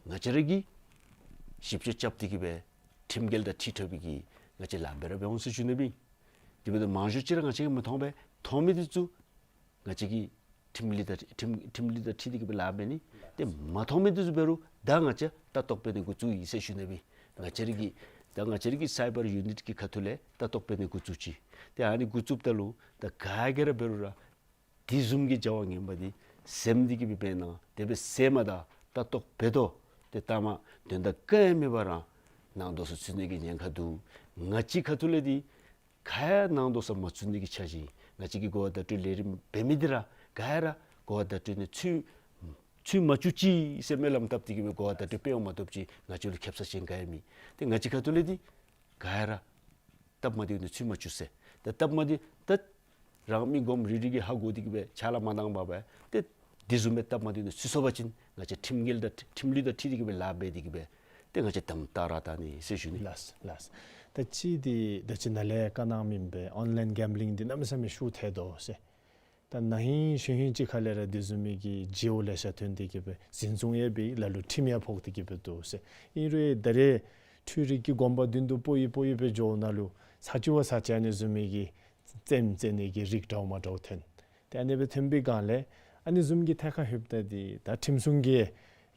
ང་བཅས་ར་གིས་ཞིབ་དཔྱད་རྐྱབ་སྟེ་གི་སྦེ་ཁྲིམས་འགལ་དང་འཁྲིལ་འཁྲིལཝ་གི་ང་བཅས་ལཱ་འབད་ར་འབད་འོང་ཟེར་ཞུ་ནི་སྦེ། དེ་འབདཝ་ད་མང་ཤོས་ཅིག་ར་ང་བཅས་ཀྱིས་མི་མཐོང་པས། མཐོང་མི་འདི་ཚུ་ང་བཅས་ཀྱིས་ཁྲིམས་ལུགས་དང་ཁྲིམས་ཁྲིམས་ལུགས་དང་འཁྲིལ་ཏེ་གི་སྦེ་ལཱ་འབད་ནི། ཏེ་མ་མཐོང་མི་འདི་ཚུ་འབད་རུང་ད་ང་བཅས་ལྟ་རྟོག་འབད་ནི་འགོ་བཙུགས་ཡི་ཟེར་ཞུ་ནི་སྦེ། ང་བཅས་ར་གི་ད་ང་བཅས་ར་གི་སའི་བར་ཡུ་ནིཊ་གི་ཁ་ཐུག་ལས་ལྟ་རྟོག་འབད་ནི་འགོ་བཙུགས་ཅི། ཏེ་ཨ་ནི་འགོ་བཙུགསཔ་ད་ལུ་ད་ག་གིས་ར་འབད་རུང་ར་དེ་བཟུམ་གྱི་བྱ་བ་ངན་པ་འདི་གཟིམས་ཏེ་གི་སྦེ་འབད་ན་དེ་སྦེ་ཟེར་མ་ད་ལྟ་རྟོག་འབད་དོ། ཏེ་ལྟ་མ་དོན་དག་ག་ཡང་མེད་པར་ར་ནང་དོག་ས་ཚུད་ནི་གི་ཉེན་ཁ་འདུག། ང་བཅས་ཁ་ཐུག་ལས་འདི་ག་ཡང་ནང་དོག་ས་མ་ཚུད་ནི་གི་འཆར་གཞི། ང་བཅས་ཀྱི་གོ་བ་བརྡ་སྤྲོད་ལས་རིམ་འབད་མི་འདི་ར་ག་ཡང་ར་གོ་བ་བརྡ་སྤྲོད་ནང་ཚུད་ཚུད་མ་བཅུག་ཅིག་ཟེར་སྨོན་ལམ་བཏབ་སྟེ་གི་སྦེ་གོ་བ་བརྡ་སྤྲོད་སྤེལ་འོང་མ་གཏོགས་ཅིག་ང་བཅས་ལུ་ཁེབ་ས་ཅན་ག་ཡང་མེད། ཏེ་ང་བཅས་ཁ་ཐུག་ལས་འདི་ག་ཡང་ར་སྟབས་མ་བདེཝ་ནང་ཚུད་མ་བཅུག་ཟེར། ད་སྟབས་མ་བདེ་ད་རང་མི་སྒོམ་རིལ་རི་གིས་ཧ་གོ་སྟེ་གི་སྦེ་ཕྱག་ལཱ་མ་གནང་བར་སྦེ་ཏེ་དེ་བཟུམ་སྦེ་སྟབས་མ་བདེཝ་ནང་ཚུད་སོང་པ་ཅིན་ང་བཅས་ཁྲིམས་འགལ་དང་ཁྲིམས་ལུགས་དང་འཁྲིལ་ཏེ་གི་སྦེ་ལཱ་འབད་དེ་གི་སྦེ་ཏེ་ང་བཅས་དམ་དྲག་ར་ད་ནི་ཟེར་ཞུ་ནི། ལགས་ལགས། ད་ཅི་འདི་ད་ཅི་ནཱ་ལས་བཀའ་གནང་མི་སྦེ་ཨོན་ལཱའིན་གེམ་བི་ལིང་འདི་གནམ་མེད་ས་མེད་ཤུགས་ཐལ་དོ་ཟེར། ད་ན་ཧིང་གཞེས་ཧིང་ཅིག་ཁ་ལས་ར་དེ་བཟུམ་མའི་གི་བརྗེ་བོ་ལེ་ཤ་ཐོན་ཏེ་གི་སྦེ་འཛིན་བཟུང་ཡང་འབད་ལ་ལུ་ཁྲིམས་ཡང་ཕོག་སྟེ་གི་སྦེ་འདུག་ཟེར། ཨིན་རུང་ད་རེས་འཕྲུལ་རིག་གི་གོམ་པ་མདུན་དུ་སྤོ་ཡི་སྤོ་ཡི་སྦེ་འགྱོཝ་ད་ལུ་ས་བཅུ་བ་ས་བཅུ་ཨ་ནི་བཟུམ་མའི་གི་རྩེདམོ་རྩེ་ནི་གི་རིགས་འདྲཝ་མ་འདྲཝ་ཐོན། ཏེ་ཨ་ནི་སྦེ་ཐོན་པའི་སྒང་ལས་ཨ་ནི་བཟུམ་གྱི་ཐད་ཁར་ལྷོདཔ་ད་འདི་ད་ཁྲིམས་སྲུང་གི་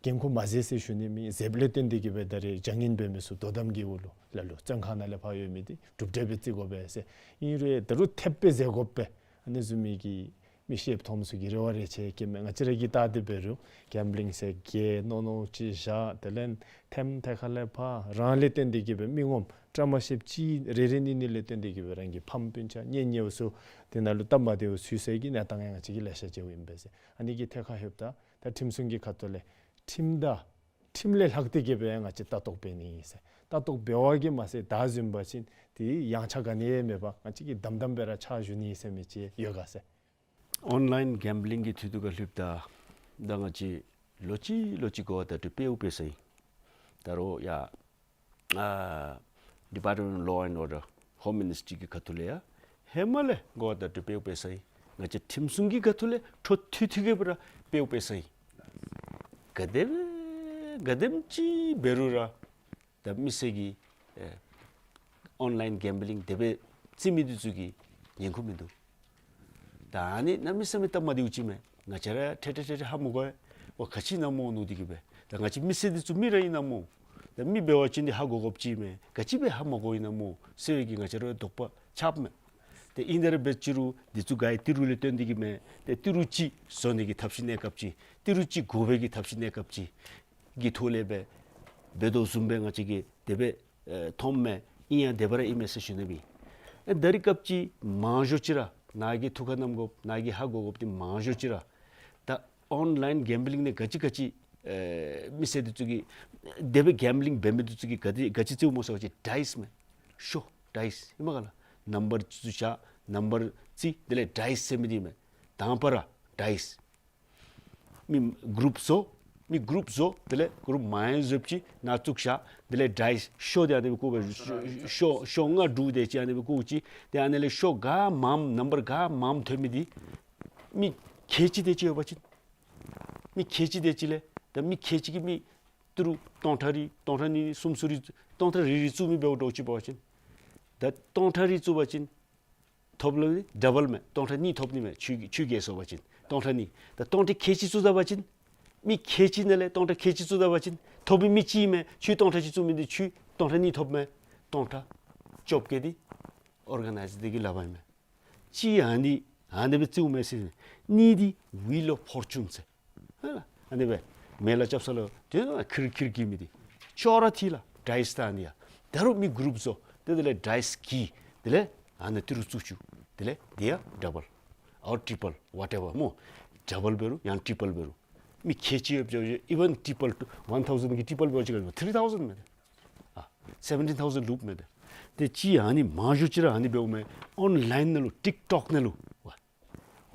འགན་ཁུར་མ་མཛད་ཟེར་ཞུ་ནི་མེད། མཛདཔ་ལས་བརྟེན་ཏེ་གི་སྦེ་ད་རེས་བྱ་ངན་འབད་མི་ཚུ་དོ་དམ་གྱི་འོག་ལུ་ལ་ལུ་བཙོན་ཁང་ནང་ལས་ཕར་ཡོད་མི་འདི་གྲུབ་འབྲས་སྦེ་བརྩི་དགོ་པས་ཟེར། ཨིན་རུང་ད་རུང་ཐེབས་སྦེ་མཛད་དགོ་པས། ཨ་ནི་བཟུམ་མའི་གི་མི་ཤེསཔ་མཐོངམ་ཚུ་གིས་རེ་བ་རེ་ཆེ་བསྐྱེདཔ་མས། ང་བཅས་ར་གིས་བལྟ་སྟེ་འབད་རུང་གེམ་བི་ལིང་ཟེར་གི་མནོ་མནོཝ་ཅིག་བཞག། དེ་ལས་ཐེམ་ཐད་ཁ་ལས་ཕར་རང་ལས་བརྟེན་ཏེ་གི་སྦེ་མི་ངོམ་བཀྲ་མ་ཤིསཔ་ཅིག་རེ་རེ་གཉིས་གཉིས་ལས་བརྟེན་ཏེ་གི་སྦེ་རང་གི་ཕམ་སྤུན་ཆ་གཉེན་ཉེཝ་ཚུ་དེ་ནང་ལུ་སྟབས་མ་བདེཝ་ཚུད་སའི་གི་གནས་སྟངས་ཡང་ང་བཅས་ཀྱིས་ལེ་ཤ་མཇལཝ་ཨིན་པས་ཟེར། ཨ་ནི་གི་ཐད་ཁར་ལྷོདཔ་ད་ད་ཁྲིམས་སྲུང་གི་ཁ་ཐུག་ལས་ཁྲིམས་དང་ཁྲིམས་ལས་ལྷག་སྟེ་གི་སྦེ་ང་བཅས་ལྟ་རྟོག་འབད་ནི་ཨིན་ཟེར། ལྟ་རྟོག་འབད་བ་གིས་མ་ཚད་ད་བཟུམ་འབད་བ་ཅིན་དེ་ཡང་ཆ་ག་ནི་ཡང་མེད་པར་ང་བཅས་ཀྱིས་དམ་དམ་སྦེ་ར་ཕྱག་ཞུ་ནི་ཨིན་ཟེར་མི་ཅིག་ཡོད་ག་ཟེར། ཨོན་ལཱའིན་གེམ་བི་ལིང་གི་ཐད་ཁར་ལྷོདཔ་ད་ད་ང་བཅས་ལོག་ཅི་ལོག་ཅི་གོ་བ་བརྡ་སྤྲོད་སྤེལཝ་སྤེལ་ས་ཨིན། ད་རུང་ཡ་ཨ་Department of Law and Order, Home Ministry གི་ཁ་ཐུག་ལས་ཡང་ཧེ་མ་ལས་གོ་བ་བརྡ་སྤྲོད་སྤེལཝ་སྤེལ་ས་ཨིན། ང་བཅས་ཁྲིམས་སྲུང་གི་ཁ་ཐུག་ལས་འཕྲོ་མཐུད་མཐུད་དེ་གི་སྦེ་ར་སྤེལཝ་སྤེལ་ས་ཨིན། ག་དེམ་ག་དེམ་ཅིག་འབད་རུང་ར་ད་མི་སེར་གྱིས་ཨེ་ཨོན་ལཱའིན་གེམ་བི་ལིང་དེ་སྦེ་རྩེད་མི་འདི་ཚུ་གིས་ཉན་ཁུངས་མིན་འདུག། ད་ཨ་ནི་གནམ་མེད་ས་མེད་སྟབས་མ་བདེཝ་ཅིག་མས། ང་བཅས་ར་ཐད་ཐད་ཐད་ཐད་ཧ་མི་གོ་བས། འོ་ག་ཅི་ཨིན་ན་སྨོ་མནོ་སྟེ་གི་སྦེ། ད་ང་བཅས་མི་སེར་འདི་ཚུ་མི་ར་ཨིན་ན་སྨོ། ད་མི་འབད་བ་ཅིན་འདི་ཧ་གོ་དགོཔ་ཅིག་མས། ག་ཅི་སྦེ་ཧ་མ་གོཝ་ཨིན་ན་སྨོ་ཟེར་བའི་གི་ང་བཅས་ར་དོགས་པ་ཆགསཔ་མས། ཏེ་ཨིན་ཏེ་ར་འབད་ཅི་རུང་འདི་ཚུ་ག་ར་ཏི་རུ་ལས་བརྟེན་ཏེ་གི་མས། ཏེ་ཏི་རུ་ཅིག་བཟོ་ནི་གི་ཐབས་ཤེས་གནས་སྐབས་ཅིག། ཏི་རུ་ཅིག་དགོ་པའི་གི་ཐབས་ཤེས་གནས་སྐབས་ཅིག་གི་ཐོག་ལས་སྦེ་འབད་དོ་བཟུམ་སྦེ་ང་བཅས་ཀྱིས་དེ་སྦེ་ཨེ་མཐོངམ་མས། ཨིན་ཡང་དེ་སྦེ་ར་ཨིན་མས་ཟེར་ཞུ་ནི་སྦེ། ཨེ་ད་རིས་སྐབས་ཅིག་མང་ཤོས་ཅིག་ར་ནཱ་གིས་ཐུགས་ཁར་བསྣམ་དགོཔ་ནཱ་གིས་ཧ་གོ་དགོཔ་འདི་མང་ཤོས་ཅིག་ར་ད་ཨོན་ལཱའིན་གེམ་བི་ལིང་ནང་ག་ཅི་ག་ཅི་ཨེ་མི་སེར་འདི་ཚུ་གིས་དེ་སྦེ་གེམ་བི་ལིང་འབད་མི་འདི་ཚུ་གིས་ག་དེ་ག་ཅི་རྩེདཔ་སྨོ་ཟེར་བ་ཅིན་ཌའིསི་མས། ཤོ་ཌའིསི་ཨིན་མས་ག་ལགས། ནམ་བར་ཚུ་བཞག། ནམ་བར་རྩེ། དེ་ལས་ཌའིསི་ཟེར་མི་འདི་མས། དང་པ་ར་ཌའིསི། མི་གུ་རུབ་བཟོ། མི་གུ་རུབ་བཟོ། དེ་ལས་གུ་རུབ་མང་བཟོཝ་ཅིག་ནང་བཙུགས་བཞག། དེ་ལས་ཌའིསི་ཤོ་འདི་ཨ་ནི་སྦེ་བཀོ་སྦེ་ཤོ་ཤོ་ལྔ་དྲུག་དེ་ཅིག་ཨ་ནི་སྦེ་བཀོ་ཅི། ཏེ་ཨ་ནི་ལས་ཤོ་ག་མངམ་ནམ་བར་ག་མངམ་ཐོན་མི་འདི་མི་ཁལ་གཅིག་དེ་ཅིག་ཡོད་པ་ཅིན་མི་ཁལ་གཅིག་དེ་ཅིག་ལས་ད་མི་ཁལ་གཅིག་གིས་མི་ཏི་རུ་སྟོང་ཕྲག་རེ་སྟོང་ཕྲག་གཉིས་གསུམ་ཚུ་རེ་སྟོང་ཕྲག་རེ་རེ་བཙུགས་མི་འབདཝ་འདྲཝ་ཅིག་འབད་བ་ཅིན་ད་སྟོང་ཕྲག་རེ་བཙུགས་པ་ཅིན་ཐོབ་ལུ་ཌ་བཱལ་མས། སྟོང་ཕྲག་གཉིས་ཐོབ་ནི་མས། ཁྱོད་ཁྱོད་རྒྱལ་སོང་པ་ཅིན་སྟོང་ཕྲག་གཉིས། ད་སྟོང་ཕྲག་ཁལ་གཅིག་བཙུགས་ད་པ་ཅིན་མི་ཁལ་གཅིག་ནང་ལས་སྟོང་ཕྲག་ཁལ་གཅིག་བཙུགས་ད་པ་ཅིན་ཐོབ་མི་མི་གཅིག་མས། ཁྱོད་སྟོང་ཕྲག་གཅིག་བཙུགས་མི་འདི་ཁྱོད་སྟོང་ཕྲག་གཉིས་ཐོབ་མས། སྟོང་ཕྲག་བཅོ་བརྒྱད་འདི་ཨོར་ག་ནའིཛ་འདི་གི་ལག་པར་ཨིན་མས། གཅིག་ཨ་ནི་ཨ་ནི་སྦེ་བརྩིཝ་མས་ཟེར། གཉིས་འདི་ཝིལ་ཨོཕ་ཕོར་ཅུན་ཟེར། ཧ་ལ། ཨ་ནི་སྦེ་མེ་ལ་རྐྱབ་ས་ལུ་དེ་ཁིར་ཁིར་གྱི་མི་འདི་ཅོག་ར་འཐད་ལགས། ཌའིསི་ད་ཨ་ནི་ཡ། ད་རུང་མི་གུ་རུབ་བཟོ། དེ་དེ་ལས་ཌའིསི་གི་དེ་ལས་ཨ་ནི་ཏི་རུ་བཙུགས་བཅུག། དེ་ལས་དེ་ཡང་ཌ་བཱལ་ཨོར་ཊི་པཱལ་ཝ་ཊེ་ཝར་སྨོ། ཌ་བཱལ་འབད་རུང་ཡང་ཊི་པཱལ་འབད་རུང་མི་ཁལ་གཅིག་ཡོདཔ་ཅིག་ཨི་ཝན་ཊི་པཱལ་ཝན་ཐའུ་ཟེན་གྱི་ཊི་པཱལ་འབད་བ་ཅིན་ཐི་རི་ཐའུ་ཟེན་མས་ཏེ། ཨ་སེ་བེན་ཊིན་ཐའུ་ཟེན་ལུསཔ་མས་ཏེ། ཏེ་གཅིག་ཨ་ནི་མང་ཤོས་ཅིག་ར་ཨ་ནི་འབདཝ་མས། ཨོན་ལཱའིན་ནང་ལུ་ཊིཀ་ཊོཀ་ནང་ལུ་ཝ་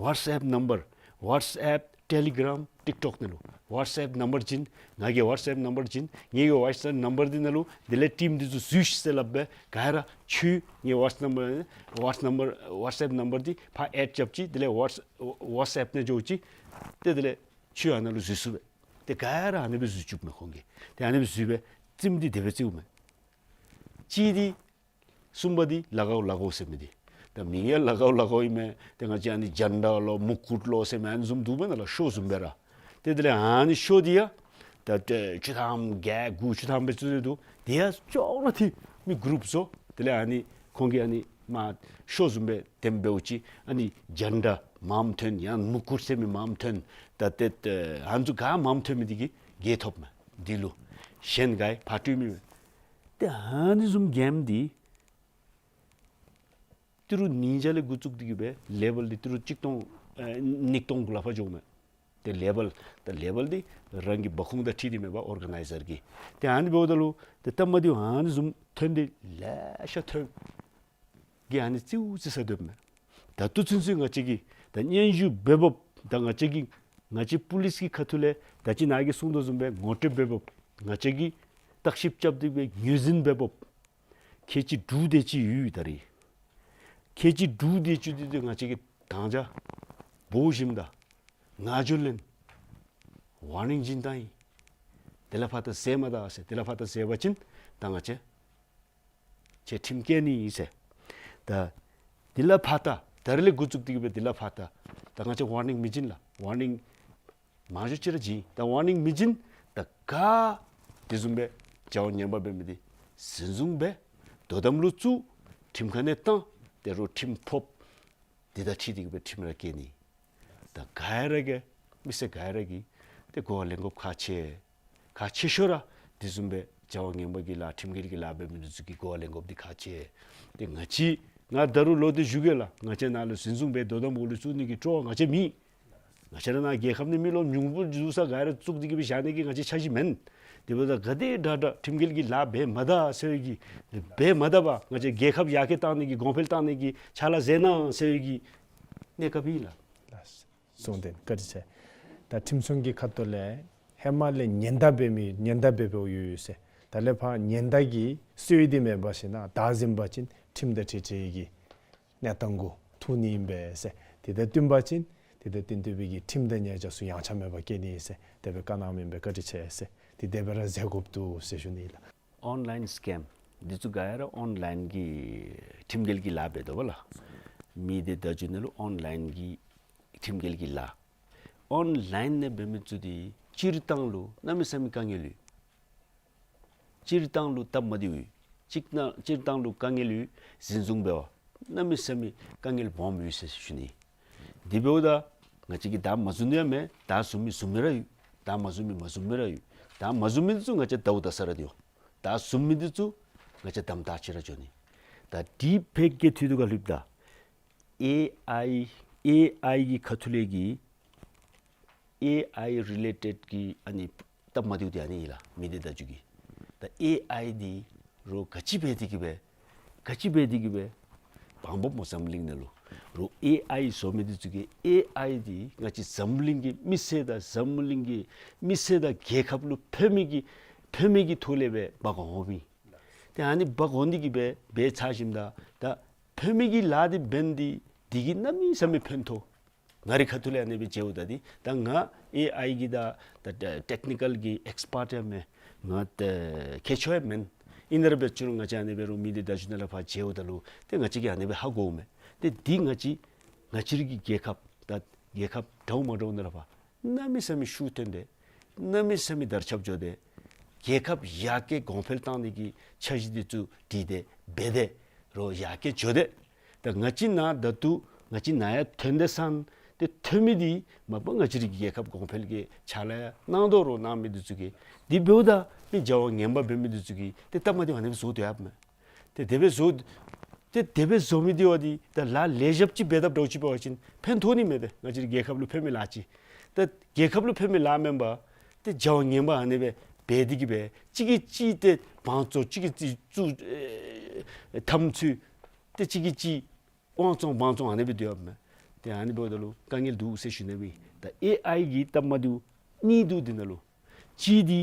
ཝཊསི་ཨེཔ་ནམ་བར་ཝཊསི་ཨེཔ་ཊེ་ལི་གྲམ་ཊིཀ་ཊོཀ་ནང་ལུ་ ཝཊས་ཨེཔ་ནམ་བར་བྱིན། ང་གི་ཝཊས་ཨེཔ་ནམ་བར་བྱིན། ངེ་གི་ཝཊས་ཨེཔ་ནམ་བར་འདི་ནང་ལུ་དེ་ལས་ཊིམ་འདི་ཚུ་འཛུལ་ཤིག་ཟེར་སླབ་སྦེ་ག་ར་ཁྱོད་ངེ་ཝཊས་ནམ་བར་ཝཊས་ནམ་བར་ཝཊས་ཨེཔ་ནམ་བར་འདི་ཕར་ཨེཌ་རྐྱབ་ཅི། དེ་ལས་ཝཊས་ཝཊས་ཨེཔ་ནང་འགྱོ་ཅི། ཏེ་དེ་ལས་ཁྱོད་ཨ་ནཱ་ལུ་འཛུལ་ཚུགས་པས། ཏེ་ག་ར་ཨ་ནི་སྦེ་འཛུལ་བཅུགཔ་མས་ཁོང་གིས། ཏེ་ཨ་ནི་སྦེ་འཛུལ་སྦེ་རྩེདམོ་འདི་དེ་སྦེ་རྩེཝ་མས། གཅིག་འདི་གསུམ་པ་འདི་ལ་གའུ་ལ་གའུ་ཟེར་མི་འདི། ད་མིང་ཡང་ལ་གའུ་ལ་གའུ་ཨིན་མས། ཏེ་ང་བཅས་ཨ་ནི་ཇན་ཌ་ལོ་མུ་ཀུཊ་ལོ་ཟེར་མི་ཨ་ནི་བཟུམ་འདུག་པས་ན་ལགས། ཤོ་བཟུམ་སྦེ་ར། ཏེ་དེ་ལས་ཨ་ནི་ཤོ་འདི་ཡང་ད་ཏེ་བཅུ་ཐམ་བརྒྱད་དགུ་བཅུ་ཐམ་སྦེ་བཙུགས་ཏེ་འདུག། དེ་ཡང་ཅོག་ར་འཐདཔ་མི་གུ་རུབ་བཟོ། དེ་ལས་ཨ་ནི་ཁོང་གིས་ཨ་ནི་མར་ཤོ་བཟུམ་སྦེ་འདེམས་འབདཝ་ཅིག། ཨ་ནི་ཇན་ཌ་མངམ་ཐོན་ཡང་མུ་ཀུཊ་ཟེར་མི་མངམ་ཐོན། ད་ཏེ་ཨ་ནི་ཚུ་ག་མངམ་ཐོན་མི་འདི་གིས་རྒྱལ་ཐོབ་མས། འདི་ལུ་གཞན་ག་ཡང་ཕར་སྤྲོད་མི་མེད། ཏེ་ཨ་ནི་བཟུམ་གེམ་འདི་ཏི་རུ་ཉིས་བརྒྱ་ལས་འགོ་བཙུགས་ཏེ་གི་སྦེ་ལེ་བཱལ་འདི་ཏི་རུ་གཅིག་སྟོང་ཨེ་ཉིས་སྟོང་གུ་ལས་ཕར་འགྱོཝ་མས། ཏེ་ལེ་བཱལ་ད་ལེ་བཱལ་འདི་རང་གི་འབབ་ཁུངས་དང་འཁྲིལ་ཏེ་མེན་པར་ཨོར་ག་ནའི་ཛར་གྱི། ཏེ་ཨ་ནི་འབདཝ་ད་ལུ་ཏེ་སྟབས་མ་བདེཝ་ཨ་ནི་བཟུམ་ཐོན་ཏེ་ལེ་ཤ་ཐོན། གིས་ཨ་ནི་རྩེདམོ་རྩེ་ས་སྡོདཔ་མས། ད་ལྟོ་ཚུན་ཚོད་ང་བཅས་ཀྱིས་ད་སྙན་ཞུ་འབད་འབདཝ་ད་ང་བཅས་ཀྱིས་ང་བཅས་པུ་ལིསི་གི་ཁ་ཐུག་ལས་ད་ཅི་ནཱ་གིས་གསུངས་དོ་བཟུམ་སྦེ་ངོ་སྤྲོད་འབད་འབདཝ་ང་བཅས་ཀྱིས་བརྟག་ཞིབ་རྐྱབ་སྟེ་སྦེ་ངོས་འཛིན་འབད་འབདཝ། ཁལ་གཅིག་དྲུག་དེ་ཅིག་ཡོད་ད་རེས། ཁལ་གཅིག་དྲུག་དེ་ཅིག་འདི་ང་བཅས་ཀྱིས་དང་ཅ་འབོ་ཞིནམ་ད་ང་འགྱོ་ལེན་ཝར་ནིང་བྱིན་བཏང་ཡི། དེ་ལས་ཕར་ད་བཟོ་མ་ད་ཟེར། དེ་ལས་ཕར་ད་བཟོ་བ་ཅིན་ད་ང་བཅས་ཁྱོད་ཁྲིམས་བཀལ་ནི་ཨིན་ཟེར། ད་དེ་ལས་ཕར་ད་ད་རེས་ལས་འགོ་བཙུགས་ཏེ་གི་སྦེ་དེ་ལས་ཕར་ད་ད་ང་བཅས་ཝར་ནིང་མི་བྱིན་ལགས། ཝར་ནིང་མང་ཤོས་ཅིག་ར་བྱིན། ད་ཝར་ནིང་མི་བྱིན། ད་ག་དེ་བཟུམ་སྦེ་བྱ་བ་ངན་པ་འབད་མི་འདི་འཛིན་བཟུང་འབད། དོ་དམ་ལུ་བཙུགས། ཁྲིམས་ཁང་ནང་བཏང་། ཏེ་རོགས་ཁྲིམས་ཕོགཔ་འདི་དང་འཁྲིལ་ཏེ་གི་སྦེ་ཁྲིམས་ར་བཀལ་ནི། ད་ག་ར་གིས་མི་སེར་ག་ར་གིས་ཏེ་གོ་བ་ལེན་དགོཔ་ཁག་ཆེ། ཁག་ཆེ་ཤོས་ར་དེ་བཟུམ་སྦེ་བྱ་བ་ངན་པ་གི་ལཱ་ཁྲིམས་འགལ་གྱི་ལཱ་འབད་མི་འདི་ཚུ་གིས་གོ་བ་ལེན་དགོཔ་འདི་ཁག་ཆེ། ཏེ་ང་བཅས་ང་ད་རུང་ལོག་སྟེ་ཞུ་གེ་ལགས། ང་བཅས་ནཱ་ལུ་འཛིན་བཟུང་འབད་དོ་དམ་འོག་ལུ་བཙུགས་ནི་གི་སྤྲོ་བ་ང་བཅས་མེད། ང་བཅས་ར་ནཱ་རྒྱལ་ཁབ་ནང་མི་རློབས་ཉུང་སུ་ས་ག་ར་བཙུགས་ཏེ་གི་སྦེ་བཞག་ནི་གི་ང་བཅས་འཆར་གཞི་མེན། དེ་འབདཝ་ད་ག་དེ་དྲག་དྲག་ཁྲིམས་འགལ་གྱི་ལཱ་འབད་མ་ད་ཟེར་བའི་གི་འབད་མ་ད་པར་ང་བཅས་རྒྱལ་ཁབ་ཡར་རྒྱས་གཏང་ནི་གི་གོང་འཕེལ་གཏང་ནི་གི་ཕྱག་ལཱ་མཛད་གནང་ཟེར་བའི་གི་གནས་སྐབས་ཨིན་ལགས། གསུངས་ཏེ་བཀའ་དྲིན་ཆེ། ད་ཁྲིམས་སྲུང་གི་ཁ་ཐུག་ལས་ཧེ་མ་ལས་ཉེན་བརྡ་འབད་མི་ཉེན་བརྡ་འབད་འབདཝ་ཡོད་ཡོད་ཟེར། ད་ལས་ཕར་ཉེན་བརྡ་གི་སྲོལ་འདི་མེད་པ་ཞིན་ན་བདའ་ཟུན་པ་ཅིན་ཁྲིམས་དང་འཁྲིལ་འཁྲིལ་གྱི་གནས་སྟངས་གུ་ཐུག་ནི་ཨིན་པས་ཟེར། དེ་དང་བསྟུན་པ་ཅིན་དེ་དང་བསྟུན་ཏེ་སྦེ་གི་ཁྲིམས་དང་ཉེས་བྱ་ཚུ་ཡངས་ཆག་མེད་པར་བཀལ་ནི་ཨིན་ཟེར་དེ་སྦེ་བཀའ་གནང་མི་ཨིན་པས། བཀའ་དྲིན་ཆེ་ཟེར། དེ་དེ་སྦེ་ར་མཛད་དགོཔ་འདུག་ཟེར་ཞུ་ནི་ལགས། ཨོན་ལཱའིན་སི་ཀེམ་འདི་ཚུ་ག་ར་ཨོན་ལཱའིན་གྱི་ཁྲིམས་འགལ་གྱི་ལཱ་འབད་དོ་བ་ལགས། མི་སྡེ་བརྡ་བརྒྱུད་ནང་ལུ་ཨོན་ལཱའིན་གྱི་ཁྲིམས་འགལ་གྱི་ལཱ། ཨོན་ལཱའིན་ནང་འབད་མི་ཚུ་འདི་སྤྱིར་བཏང་ལུ་གནམ་མེད་ས་མེད་དཀའ་ངལ་ཡོད། སྤྱིར་བཏང་ལུ་སྟབས་མ་བདེཝ་ཡོད། སྤྱིར་བཏང་སྤྱིར་བཏང་ལུ་དཀའ་ངལ་ཡོད། འཛིན་བཟུང་འབད་བར་གནམ་མེད་ས་མེད་དཀའ་ངལ་སྦོམ་ཡོད་ཟེར་ཞུ་ནི། དེ་འབདཝ་ད་ང་བཅས་ཀྱིས་བདའ་མ་ཟུན་ཡང་མེད། བདའ་ཟུན་མི་ཟུན་མི་ར་ཡོད། བདའ་མ་ཟུན་མི་མ་ཟུན་མི་ར་ཡོད། བདའ་མ་ཟུན་མི་འདི་ཚུ་ང་བཅས་ཟླཝ་ད་ས་ར་སྡོད་འོང་། བདའ་ཟུན་མི་འདི་ཚུ་ང་བཅས་དམ་དྲག་ཅིག་ར་འགྱོ་ནི། ད་དེ་ཕར་གི་འཐུས་འདི་ག་ལྷོདཔ་ད་ཨེ་ཨའི་ཨེ་ཨའི་གི་ཁ་ཐུག་ལས་ཀྱི་ཨེ་ཨའི་རི་ལེ་ཊེཌ་གི་ཨ་ནི་སྟབས་མ་བདེཝ་འདི་ཨ་ནི་ཨིན་ལགས། མི་སྡེ་བརྡ་བརྒྱུད་ཀྱི། ད་ཨེ་ཨའི་འདི་རོགས་ག་ཅི་འབད་དེ་གི་སྦེ་ག་ཅི་འབད་དེ་གི་སྦེ་བང་སྦོམ་སྨོ་འཛམ་གླིང་ནང་ལུ། རོགས་ཨེ་ཨའི་བཟོ་མི་འདི་ཚུ་གིས་ཨེ་ཨའི་འདི་ང་བཅས་འཛམ་གླིང་གི་མི་སེར་དང་འཛམ་གླིང་གི་མི་སེར་དང་རྒྱལ་ཁབ་ལུ་ཕན་མི་གི་ཕན་མི་གི་ཐོག་ལས་སྦེ་འབག་འོང་མི། ཏེ་ཨ་ནི་འབག་འོང་ནི་གི་སྦེ་འབད་ཚར་ཞིནམ་ད་ད་ཕན་མི་གི་ལཱ་འདི་འབད་ནི་འདི་འདི་གིས་གནམ་མེད་ས་མེད་ཕན་ཐོགས། ང་རའི་ཁ་ཐུག་ལས་ཨ་ནི་སྦེ་མཇལཝ་ད་འདི་ད་ང་ཨེ་ཨའི་གི་ད་ད་ཊེ་ཊེཀ་ནི་ཀཱལ་གྱི་ཨེགསི་པརཊ་ཡང་མེན། ང་ད་མཁས་མཆོག་ཡང་མེན། ཨིན་རུང་འབད་ཅི་རུང་ང་བཅས་ཨ་ནི་སྦེ་རོགས་མི་སྡེ་བརྡ་བརྒྱུད་ནང་ལས་ཕར་མཇལཝ་ད་ལུ་ཏེ་ང་བཅས་ཀྱིས་ཨ་ནི་སྦེ་ཧ་གོཝ་མས། ཏེ་འདི་ང་བཅས་ང་བཅས་རའི་གི་རྒྱལ་ཁབ་ད་རྒྱལ་ཁབ་འདྲཝ་མ་འདྲཝ་ནང་ལས་ཕར་གནམ་མེད་ས་མེད་ཤུགས་ཐོན་ཏེ་གནམ་མེད་ས་མེད་དར་ཁྱབ་འགྱོ་སྟེ་རྒྱལ་ཁབ་ཡར་རྒྱས་གོང་འཕེལ་གཏང་ནི་གི་འཆར་གཞི་འདི་ཚུ་བྲིས་ཏེ་འབད་དེ་རོགས་ཡར་རྒྱས་འགྱོ་སྟེ། ད་ང་བཅས་ནཱ་ད་ལྟོ་ང་བཅས་ནཱ་ཡང་ཐོན་ཏེ་སོང་། ཏེ་ཐོན་མི་འདི་མ་པ་ང་བཅས་རའི་གི་རྒྱལ་ཁབ་གོང་འཕེལ་གྱི་ཕྱག་ལཱ་ཡང་གནང་དོ་རོགས་གནང་མི་འདི་ཚུ་གིས། འདི་འབདཝ་ད་མི་བྱ་བ་ངན་པ་འབད་མི་འདི་ཚུ་གིས་ཏེ་སྟབས་མ་བདེཝ་ཨ་ནི་སྦེ་བཟོ་སྡོད་ཡོདཔ་མས། ཏེ་དེ་སྦེ་བཟོ་ཏེ་དེ་སྦེ་བཟོ་མི་འདི་བ་འདི་ད་ལཱ་ལེགས་ཤོམ་ཅིག་འབད་དཔ་འདྲཝ་ཅིག་འབད་བ་ཅིན་ཕན་ཐོགས་ནི་མས། ཏེ་ང་བཅས་རའི་རྒྱལ་ཁབ་ལུ་ཕན་མི་ལཱ་ཅིག། ད་རྒྱལ་ཁབ་ལུ་ཕན་མི་ལཱ་མེན་པར་ཏེ་བྱ་བ་ངན་པ་ཨ་ནི་སྦེ་འབད་དེ་གི་སྦེ་གཅིག་གིས་གཅིག་ཏེ་བང་བཙོག་གཅིག་གིས་གཅིག་བཙུགས་ཨེ་འཐབ་རྩོད་ཏེ་གཅིག་གིས་གཅིག་དབང་བཙོང་བང་བཙོང་ཨ་ནི་སྦེ་སྡོད་ཡོདཔ་མས། ཏེ་ཨ་ནི་འབདཝ་ད་ལུ་དཀའ་ངལ་འདུག་ཟེར་ཞུ་ནི་མས། ད་ཨེ་ཨའི་གི་སྟབས་མ་བདེཝ་ གཉིས་འདུག་འདི་ནང་ལུ། གཅིག་འདི་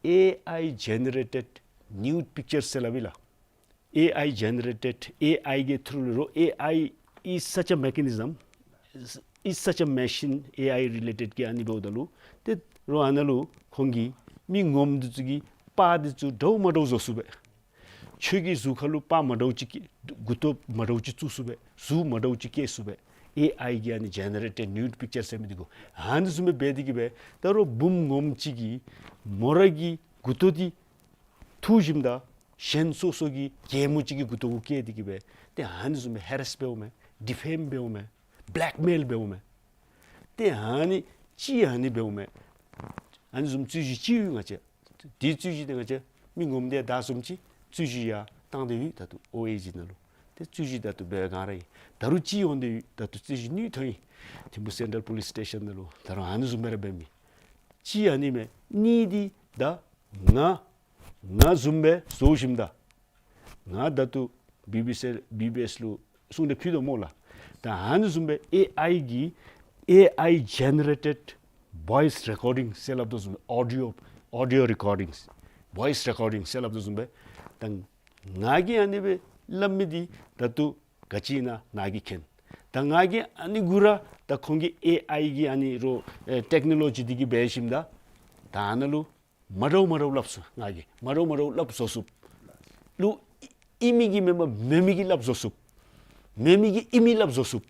ཨེ་ཨའི་ཇེ་ནེ་རེ་ཊེཌ་ནིའུཌ་པིཀ་ཅར་ཟེར་སླབ་ཨིན་ལགས། ཨེ་ཨའི་ཇེ་ནེ་རེ་ཊེཌ་ཨེ་ཨའི་གི་ཐུརུ་ལུ་རོགས་ཨེ་ཨའི་is such a mechanism, is such a machine, ཨེ་ཨའི་རི་ལེ་ཊེཌ་གི་ཨ་ནི་འབདཝ་ད་ལུ་ཏེ་རོགས་ཨ་ནཱ་ལུ་ཁོང་གིས་མི་ངོམ་འདི་ཚུ་གི་པར་འདི་ཚུ་འདྲཝ་མ་འདྲཝ་བཟོ་ཚུགས་པས། ཁྱོད་ཀྱི་གཟུགས་ཁར་ལུ་པར་མ་འདྲཝ་ཅིག་མགུ་ཏོ་མ་འདྲཝ་ཅིག་བཙུགས་ཚུགས་པས། གཟུགས་མ་འདྲཝ་ཅིག་བཀལ་ཚུགས་པས། ཨེ་ཨའི་གི་ཨ་ནི་ཇེ་ནེ་རེ་ཊེཌ་ནིའུཌ་པིཀ་ཅར་ཟེར་མི་འདི་གུ་ཨ་ནི་བཟུམ་སྦེ་འབད་དེ་གིས་སྦེ་ད་རོགས་བུམོ་ངོམ་ཅིག་གིས་མོ་ར་གི་མགུ་ཏོ་འདི་འཐུ་ཞིནམ་ད་གཞན་སོ་སོ་གི་རྒྱལ་མོ་ཅིག་གི་མགུ་ཏོ་གུ་བཀལ་དེ་གིས་སྦེ་ཏེ་ཨ་ནི་བཟུམ་སྦེ་ཧེ་རེསི་འབདཝ་མས། ཌི་ཕེམ་འབདཝ་མས། བེ་ལེཀ་མེལ་འབདཝ་མས། ཏེ་ཨ་ནི་ཅིག་ཨ་ནི་འབདཝ་མས། ཨ་ནི་བཟུམ་རྩོད་གཞི་ཅིག་ཡོད། ང་བཅས་དེ་རྩོད་གཞི་འདི་ང་བཅས་མི་ངོམ་དེ་བདའ་བཟུམ་ཅིག་རྩོད་གཞི་ཡར་བཏང་སྟེ་ཡོད། ད་ལྟོ་ཨོ་ཨེ་ཇི་ནང་ལུ་ཏེ་རྩོད་གཞི་ད་ལྟོ་འབད་བའི་སྒང་ར་ཨིན། ད་རུང་ཅིག་འོང་སྟེ་ཡོད། ད་ལྟོ་རྩོད་གཞི་ནུས་ཐོན་ཡི། ཐིམ་ཕུ་སེན་ཊྲལ་པོ་ལིསི་སི་ཊེ་ཤཱན་ནང་ལུ་ད་རུང་ཨ་ནི་བཟུམ་སྦེ་ར་འབད་མི་ཅིག་ཨ་ནི་མས། གཉིས་འདི་ད་ང་ང་བཟུམ་སྦེ་བཟོ་ཞིནམ་ད་ང་ད་ལྟོ་བི་བི་སི་བི་བི་ཨེསི་ལུ་གསུང་གྲོས་ཕུལ་དོ་སྨོ་ལགས། ད་ཨ་ནི་བཟུམ་སྦེ་ཨེ་ཨའི་གི་ཨེ་ཨའི་ཇེ་ནེ་རེ་ཊེཌ་བོའིསི་རེ་ཀོར་ཌིང་ཟེར་སླབ་དོ་བཟུམ་སྦེ་ཨོ་ཌི་ཡོ་ཨོ་ཌི་ཡོ་རེ་ཀོར་ཌིང་བོའིསི་རེ་ཀོར་ཌིང་ཟེར་སླབ་དོ་བཟུམ་སྦེ་ད་ང་གིས་ཨ་ནི་སྦེ་སླབ་མི་འདི་ད་ལྟོ་ག་ཅི་ཨིན་ན་ནཱ་གིས་མཁྱེན། ད་ང་གིས་ཨ་ནི་གུ་ར་ད་ཁོང་གི་ཨེ་ཨའི་གི་ཨ་ནི་རོགས་ཨེ་ཊེཀ་ནོ་ལོ་ཇི་འདི་གིས་འབད་ཞིནམ་ད་ད་ཨ་ནཱ་ལུ་མ་འདྲཝ་མ་འདྲཝ་སླབ་ཚུགས། ང་གིས་མ་འདྲཝ་མ་འདྲཝ་སླབ་བཟོ་ཚུགསཔ་ལུ་ཨིན་མི་གིས་མེན་པར་མེན་མི་གིས་སླབ་བཟོ་ཚུགས། མེན་མི་གིས་ཨིན་མི་སླབ་བཟོ་ཚུགས།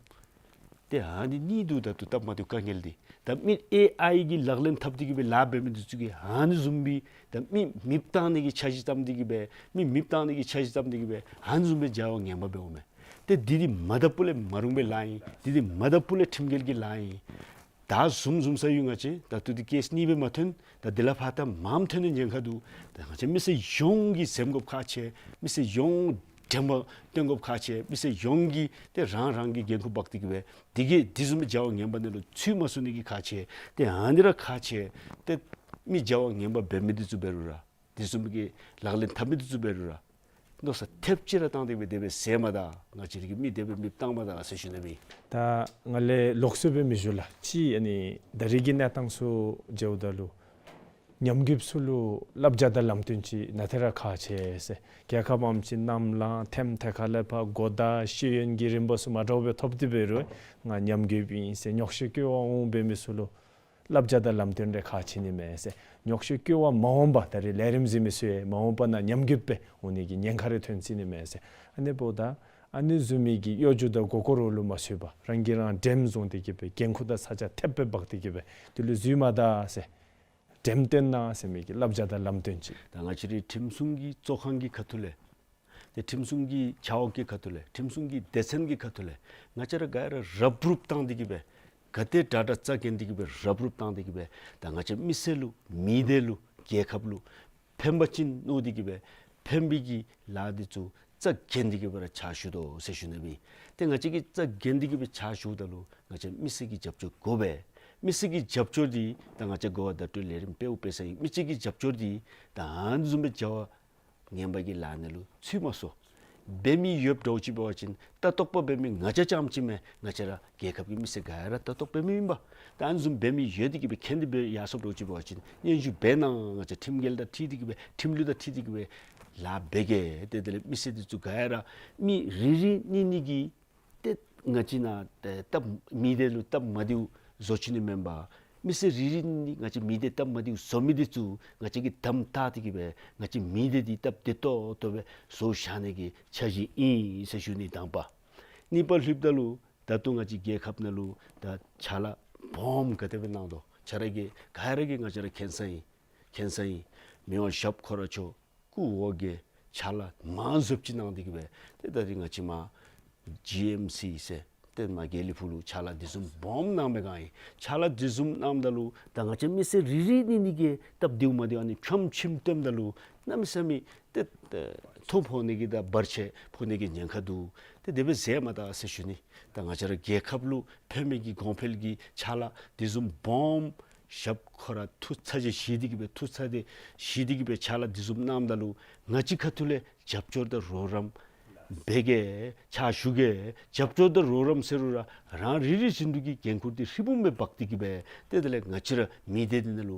ཏེ་ཨ་ནི་གཉིས་འདུག། ད་ལྟོ་སྟབས་མ་བདེཝ་དཀའ་ངལ་འདི་ད་མི་ཨེ་ཨའི་གི་ལག་ལེན་འཐབ་སྟེ་གིས་སྦེ་ལཱ་འབད་མི་འདི་ཚུ་གིས་ཨ་ནི་བཟུམ་སྦེ་ད་མི་མེདཔ་བཏང་ནི་གི་འཆར་གཞི་བརྩམས་ཏེ་གིས་སྦེ་མི་མེདཔ་བཏང་ནི་གི་འཆར་གཞི་བརྩམས་ཏེ་གིས་སྦེ་ཨ་ནི་བཟུམ་སྦེ་བྱ་བ་ངན་པ་འབདཝ་མས། ཏེ་འདི་འདི་མ་ད་པུ་ལས་མ་རུང་བའི་ལཱ་ཨིན། འདི་འདི་མ་ད་པུ་ལས་ཁྲིམས་འགལ་གྱི་ལཱ་ཨིན། ད་བཟུམ་བཟུམ་ས་ཡོད། ང་བཅས་ད་ལྟོ་འདི་ཀེསི་གཉིས་སྦེ་མ་ཐོན། ད་འདི་ལས་ཕར་ད་མངམ་ཐོན་ནི་ཉེན་ཁ་འདུག། ད་ང་བཅས་མི་སེར་ཡོངས་ཀྱིས་འཛེམ་དགོཔ་ཁག་ཆེ། མི་སེར་ཡོངས་དྲན་པ་བཏོན་དགོཔ་ཁག་ཆེ། མི་སེར་ཡོངས་ཀྱིས་ཏེ་རང་རང་གི་འགན་ཁུར་འབག་སྟེ་གིས་སྦེ་འདི་གིས་འདི་བཟུམ་མའི་བྱ་བ་ངན་པ་ནང་ལུ་ཚུད་མ་ཚུད་ནི་གི་ཁག་ཆེ། ཏེ་ཨ་ནི་ར་ཁག་ཆེ། ཏེ་མི་བྱ་བ་ངན་པ་འབད་མི་འདི་ཚུ་འབད་རུང་ར་འདི་བཟུམ་གྱི་ལག་ལེན་འཐབ་མི་འདི་ཚུ་འབད་རུང་ར་མནོ་བསམ་ཐེབས་ཅིག་ར་བཏང་སྟེ་སྦེ་དེ་སྦེ་ཟེར་མ་ད། ང་བཅས་ར་གིས་མི་དེ་སྦེ་མེདཔ་བཏང་མ་ད་ཟེར་ཞུ་ནི་མས། ད་ང་ལས་ལོགས་སུ་སྦེ་མི་ཞུ་ལགས། ཅིག་ཨ་ནི་ད་རེས་ཀྱི་གནས་སྟངས་ཚུ་མཇལཝ་ད་ལུ་ཉམས་རྒུདཔ་ཚུ་ལུ་བསླབ་བྱ་དང་ལམ་སྟོན་ཅིག་ནང་ཏེ་ར་ཁག་ཆེ་ཟེར། རྒྱལ་ཁབ་ཨམ་ཅིག་གནམ་ལངས་ཐེམ་ཐེ་ཁ་ལས་ཕར་གོ་བརྡ་ཤེས་ཡོན་གྱི་རིམ་པ་ཚུ་མ་འདྲཝ་སྦེ་ཐོབ་སྟེ་འབད་རུང་ང་ཉམས་རྒུདཔ་ཨིན་ཟེར་ཉོགས་བཤད་བཀོད་པར་འོང་འབད་མི་ཚུ་ལུ་བསླབ་བྱ་དང་ལམ་སྟོན་རེ་ཁག་ཆེ་ནི་མས་ཟེར། ཉོགས་བཤད་བཀོད་པར་མ་འོངས་པར་ད་རེས་ལས་རིམ་གཟིགས་མི་ཚུ་ཡང་མ་འོངས་པ་ནང་ཉམས་རྒུདཔ་སྦེ་འོང་ནི་གི་ཉེན་ཁ་རེ་ཐོན་སྲིད་ནི་མས་ཟེར། ཨ་ནི་འབདཝ་ད་ཨ་ནི་བཟུམ་མའི་གི་གཡོ་སྒྱུ་དང་མགུ་སྐོར་ལུ་མ་ཚུད་པར་རང་གིས་རང་འདྲེན་བཟུང་སྟེ་གིས་སྦེ་འགན་ཁུར་དང་ཚ་གྱང་ཐེབས་སྦེ་འབག་སྟེ་གིས་སྦེ་དེ་ལུ་འཛུལ་མ་ད་ཟེར། འགྲེམས་སྟོན་གནང་ཟེར་མི་གི་བསླབ་བྱ་དང་ལམ་སྟོན་ཅིག། ད་ང་བཅས་རའི་ཁྲིམས་སྲུང་གི་གཙོ་ཁང་གི་ཁ་ཐུག་ལས་ཏེ་ཁྲིམས་སྲུང་གི་ཆ་འོག་གི་ཁ་ཐུག་ལས་ཁྲིམས་སྲུང་གི་སྡེ་ཚན་གྱི་ཁ་ཐུག་ལས་ང་བཅས་ར་ག་ར་རབ་རུབ་བཏང་སྟེ་གིས་སྦེ་ག་དེ་དྲག་དྲག་རྩ་འགེངས་ཏེ་གིས་སྦེ་རབ་རུབ་བཏང་སྟེ་གིས་སྦེ་ད་ང་བཅས་མི་སེར་ལུ་མི་སྡེ་ལུ་རྒྱལ་ཁབ་ལུ་ཕན་པ་ཅིན་མནོ་སྟེ་གིས་སྦེ་ཕན་པའི་གི་ལཱ་འདི་ཚུ་རྩ་འགེངས་ཏེ་གིས་སྦེ་ར་ཕྱག་ཞུ་དོ་ཟེར་ཞུ་ནི་མས། ཏེ་ང་བཅས་ཀྱིས་རྩ་འགེངས་ཏེ་གིས་སྦེ་ཕྱག་ཞུཝ་ད་ལུ་ང་བཅས་མི་སེར་གྱི་རྒྱབ་སྐྱོར་དགོ་པས། མི་སེར་གྱི་རྒྱབ་སྐྱོར་འདི་ད་ང་བཅས་གོ་བ་བརྡ་སྤྲོད་ལས་རིམ་དཔེ་འབད་ས་ཨིན། མི་སེར་གྱི་རྒྱབ་སྐྱོར་འདི་ད་ཨ་ནི་བཟུམ་སྦེ་བྱ་བ་ངན་པ་གི་ལཱ་ནང་ལུ་ཚུད་མ་སོང་། འབད་མི་ཡོདཔ་འདྲཝ་ཅིག་འབད་བ་ཅིན་ལྟ་རྟོག་པ་འབད་མི་ང་བཅས་རྐྱངམ་ཅིག་མེན། ང་བཅས་ར་རྒྱལ་ཁབ་ཀྱི་མི་སེར་ག་ར་ལྟ་རྟོག་འབད་མི་ཨིན་པས། ད་ཨ་ནི་བཟུམ་འབད་མི་ཡོད་དེ་གིས་སྦེ་མཁྱེན་ཏེ་སྦེ་ཡར་སོངམ་འདྲཝ་ཅིག་འབད་བ་ཅིན་སྙན་ཞུ་འབད་གནང་། ང་བཅས་ཁྲིམས་འགལ་དང་འཁྲིལ་ཏེ་གིས་སྦེ་ཁྲིམས་ལུགས་དང་འཁྲིལ་ཏེ་གིས་སྦེ་ལཱ་འབད་གེ། ཏེ་དེ་ལས་མི་སེར་འདི་ཚུ་ག་ར་མི་རེ་རེ་གཉིས་གཉིས་ཀྱིས་ཏེ་ང་བཅས་ནང་ཏེ་སྟབས་མི་བདེ་ལུ་སྟབས་མ་བདེཝ་བཟོ་བཅུག་ནི་མེན་པར་མི་སེར་རེ་རེ་གཉིས་གཉིས་ང་བཅས་མི་སྡེ་སྟབས་མ་བདེཝ་བཟོ་མི་འདི་ཚུ་ང་བཅས་ཀྱིས་དམ་བཏགས་ཏེ་གིས་སྦེ་ང་བཅས་མི་སྡེ་འདི་སྟབས་བདེ་ཏོག་ཏོ་སྦེ་བཟོ་བཞག་ནི་གི་འཆར་གཞི་ཨིན་ཟེར་ཞུ་ནི་དང་པ། གཉིས་པ་ལྷོདཔ་ད་ལུ་ད་ལྟོ་ང་བཅས་རྒྱལ་ཁབ་ནང་ལུ་ད་ཕྱག་ལཱ་སྦོམ་ག་དེ་སྦེ་གནང་དོ་ཁྱེད་ར་གིས་ག་ར་གིས་ང་བཅས་ར་མཁྱེན་ས་ཨིན། མཁྱེན་ས་ཨིན། མི་དབང་ཞབས་ཁོ་ར་མཆོག་སྐུ་འོ་བརྒྱལ་ཕྱག་ལཱ་མང་རབས་ཅིག་གནང་སྟེ་གིས་སྦེ་ཏེ་ད་རིས་ང་བཅས་མར་ཇི་ཨེམ་སི་ཟེར་ཏེ་མར་དགེ་ལེགས་ཕུག་ལུ་ཕྱག་ལཱ་འདི་བཟུམ་སྦོམ་གནང་བའི་སྒང་ཨིན། ཕྱག་ལཱ་འདི་བཟུམ་གནངམ་ད་ལུ་ད་ང་བཅས་མི་སེར་རེ་རེ་གཉིས་གཉིས་ཀྱིས་སྟབས་བདེཝ་མ་བདེཝ་ཨ་ནི་ཕྱམ་ཕྱིམ་སྟོནམ་ད་ལུ་གནམ་མེད་ས་མེད་ཏེ་ཨེ་ཐོ་ཕོག་ནི་གི་དང་བར་ཆད་ཕོག་ནི་གི་ཉེན་ཁ་འདུག། ཏེ་དེ་སྦེ་ཟེར་མ་ད་ཟེར་ཞུ་ནི། ད་ང་བཅས་ར་རྒྱལ་ཁབ་ལུ་ཕན་མི་གི་གོང་འཕེལ་གྱི་ཕྱག་ལཱ་འདི་བཟུམ་སྦོམ་ཞབས་ཁོ་ར་ཐུགས་ཚ་གྱང་བཞེས་ཏེ་གིས་སྦེ་ཐུགས་ཚ་གྱང་བཞེས་ཏེ་གིས་སྦེ་ཕྱག་ལཱ་འདི་བཟུམ་གནངམ་ད་ལུ་ང་བཅས་ཁ་ཐུག་ལས་རྒྱབ་སྐྱོར་དང་རོགས་རམ་ འབད་གེ་ཕྱག་ཞུ་གེ་རྒྱབ་སྐྱོར་དང་རོགས་རམ་ཟེར་རུང་ར་རང་རེ་རེ་བཞིན་དུ་གི་འགན་ཁུར་འདི་ཧྲིལ་བུམ་སྦེ་འབག་སྟེ་གི་སྦེ་ཏེ་དེ་ལས་ང་བཅས་ར་མི་སྡེ་འདི་ནང་ལུ་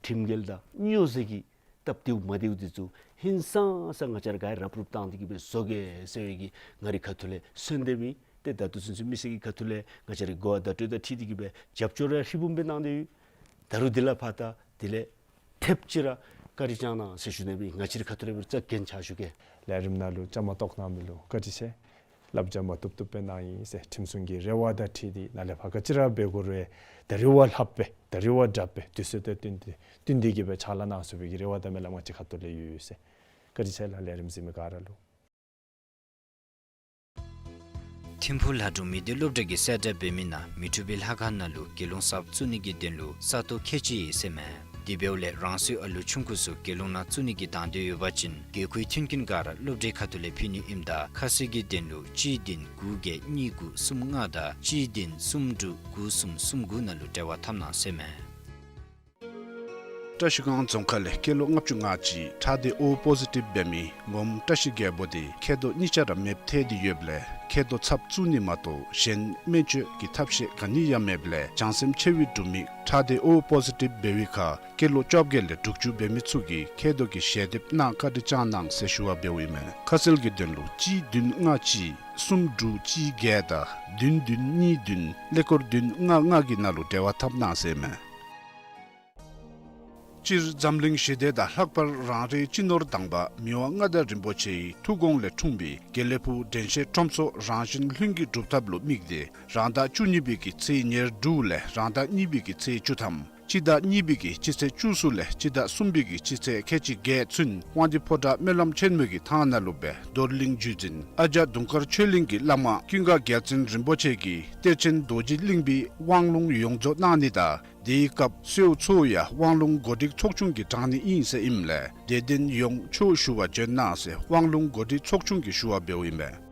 ཁྲིམས་འགལ་དང་སྨྱོ་རྫས་ཀྱི་སྟབས་བདེཝ་མ་བདེཝ་འདི་ཚུ་ཧིང་སངས་ས་ང་བཅས་ར་ག་ར་རབ་རུབ་བཏང་སྟེ་གི་སྦེ་བཟོ་གེ་ཟེར་བའི་གི་ང་རའི་ཁ་ཐུག་ལས་གསོལ་འདེབས་ཨིན། ཏེ་ད་ལྟོ་ཚུན་ཚོད་མི་སེར་གྱི་ཁ་ཐུག་ལས་ང་བཅས་རའི་གོ་བ་བརྡ་སྤྲོད་དང་འཁྲིལ་ཏེ་གི་སྦེ་རྒྱབ་སྐྱོར་ར་ཧྲིལ་བུམ་སྦེ་གནང་སྟེ་ཡོད། ད་རུང་འདི་ལས་ཕར་ད་དེ་ལས་ཐེབས་ཅིག་ར་བཀའ་དྲིན་བསྐྱང་གནང་ཟེར་ཞུ་ནི་སྦེ་ང་བཅས་རའི་ཁ་ཐུག་ལས་སྦེ་རྩ་འགེངས་ཕྱག་ཞུ་གེ། ལས་རིམ་ནང་ལུ་བཅའ་མར་གཏོགས་གནང་མི་ལུ་བཀའ་དྲིན་ཆེ། བསླབ་བྱ་མ་བཏུབ་བཏུབ་སྦེ་གནང་ཡི་ཟེར་ཁྲིམས་སྲུང་གི་རེ་བ་དང་འཁྲིལ་ཏེ་ནཱ་ལས་ཕར་ག་ཅི་ར་འབད་དགོ་རུང་ད་རེས་བ་ལྷགཔ་སྦེ་ད་རེས་བ་དྲགཔ་སྦེ་དུས་ཚོད་དང་བསྟུན་ཏེ་བསྟུན་ཏེ་གི་སྦེ་ཕྱག་ལཱ་གནང་ཚུགས་པའི་གི་རེ་བ་དང་སྨོན་ལམ་ང་བཅས་ཁ་ཐུག་ལས་ཡོད་ཟེར། བཀའ་དྲིན་ཆེ་ལགས། ལས་རིམ་གཟིགས་མི་ག་ར་ལུ། ཐིམ་ཕུག་ལྷ་སྒྲུང་མི་སྡེ་སློབ་གྲྭ་གིས་གསལ་བསྒྲགས་འབད་མི་ནང་མི་འཁྲུགས་པའི་ལྷ་ཁང་ནང་ལུ་དགེ་སློང་གསརཔ་བཙུགས་ནི་གི་དོན་ལུ་ས་སྟོང་ཁལ་གཅིག་ཡོད་ཟེར་མས། དེ་འབདཝ་ལས་རང་སོའི་ཨ་ལུ་ཆུང་ཀུ་ཚུ་དགེ་སློང་ནང་བཙུགས་ནི་གི་དང་འདོད་ཡོད་པ་ཅིན་དགོས་མཁོའི་མཐུན་རྐྱེན་ག་ར་སློབ་གྲྭའི་ཁ་ཐུག་ལས་ཕུལ་ནི་ཨིནམ་ད་ཁ་གསལ་གྱི་དོན་ལུ་གཅིག་བདུན་དགུ་བརྒྱད་གཉིས་དགུ་གསུམ་ལྔ་དང་གཅིག་བདུན་གསུམ་དྲུག་དགུ་གསུམ་གསུམ་དགུ་ནང་ལུ་འབྲེལ་བ་འཐབ་གནང་ཟེར་མས། བཀྲ་ཤིས་སྒང་རྫོང་ཁག་ལས་སྐྱེས་ལོ་ལྔ་བཅུ་ང་གཅིག་ཁྲག་སྡེ་ཨོ་པོ་ཟི་ཊིབ་འབད་མི་ངོམ་བཀྲ་ཤིས་རྒྱལ་པོ་དེ་མཁལ་རྡོག་གཉིས་ཆ་ར་མེདཔ་ཐལ་ཏེ་ཡོདཔ་ལས་མཁལ་རྡོག་ཚབ་བཙུགས་ནི་མ་གཏོགས་གཞན་སྨན་བཅོས་ཀྱི་ཐབས་ཤེས་ག་ནི་ཡང་མེདཔ་ལས་བྱང་སེམས་ཆེ་བའི་འབྲུག་མི་ཁྲག་སྡེ་ཨོ་པོ་ཟི་ཊིབ་འབད་བའི་ཁར་སྐྱེས་ལོ་བཅོ་བརྒྱད་ལས་དྲུག་ཅུ་འབད་མི་ཚུ་གིས་མཁལ་རྡོག་གི་ཞལ་འདེབས་གནང་བཀའ་དྲིན་བསྐྱང་གནང་ཟེར་ཞུ་བ་འབདཝ་ཨིན་མས། ཁ་གསལ་གྱི་དོན་ལུ་གཅིག་བདུན་ལྔ་གཅིག་གསུམ་དྲུག་གཅིག་བརྒྱད་དང་བདུན་བདུན་གཉིས་བདུན་ཀླད་ཀོར་བདུན་ལྔ་ལྔ་གི་ནང་ལུ་འབྲེལ་བ་འཐབ་གནང་ཟེར་མས། སྤྱིར་འཛམ་གླིང་ཞི་བདེ་དང་ལྷག་པར་རང་རེའི་སྤྱི་ནོར་དང་པ་མི་དབང་མངའ་བདག་རིན་པོ་ཆེའི་ཐུགས་དགོངས་ལས་འཁྲུངས་པའི་དགེ་ལེགས་ཕུག་དྲན་ཤེས་ཁྲོམ་ཚོགས་རང་བཞིན་ལྷུན་གྱིས་གྲུབ་ཐབས་ལུ་དམིགས་ཏེ་རང་ཟླ་བཅུ་གཉིས་པའི་གི་ཚེས་ཉེར་དྲུག་ལས་རང་ཟླ་གཉིས་པའི་གི་ཚེས་བཅུ་ཐམ་སྤྱི་ཟླ་གཉིས་པའི་གི་སྤྱི་ཚེས་བཅུ་གསུམ་ལས་སྤྱི་ཟླ་གསུམ་པའི་གི་སྤྱི་ཚེས་ཁལ་གཅིག་བརྒྱད་ཚུན་དབང་འདུས་ཕོ་བྲང་སྨོན་ལམ་ཆེན་མོའི་གི་ཐང་ནང་ལུ་སྦེ་རྡོར་གླིང་བརྒྱུད་འཛིན་ཨ་ལྕགས་དུང་དཀར་ཆོས་གླིང་གི་བླ་མ་ཀུན་དགའ་རྒྱལ་མཚན་རིན་པོ་ཆེ་གིས་གཏེར་ཆེན་རྡོ་རྗེ་གླིང་པའི་དབང་ལུང་ཡོངས་རྫོགས་གནང་ནི་དང་དེའི་སྐབས་གསོལཝ་ཚོགས་ཡང་དབང་ལུང་གོ་སྒྲིག་ཚོགས་ཆུང་གིས་དྲང་ནི་ཨིན་ཟེར་ཨིནམ་ལས་དད་ལྡན་ཡོངས་ཆོས་ཞུ་བར་འབྱོན་གནང་ཟེར་དབང་ལུང་གོ་སྒྲིག་ཚོགས་ཆུང་གིས་ཞུ་བ་འབདཝ་ཨིན་མས།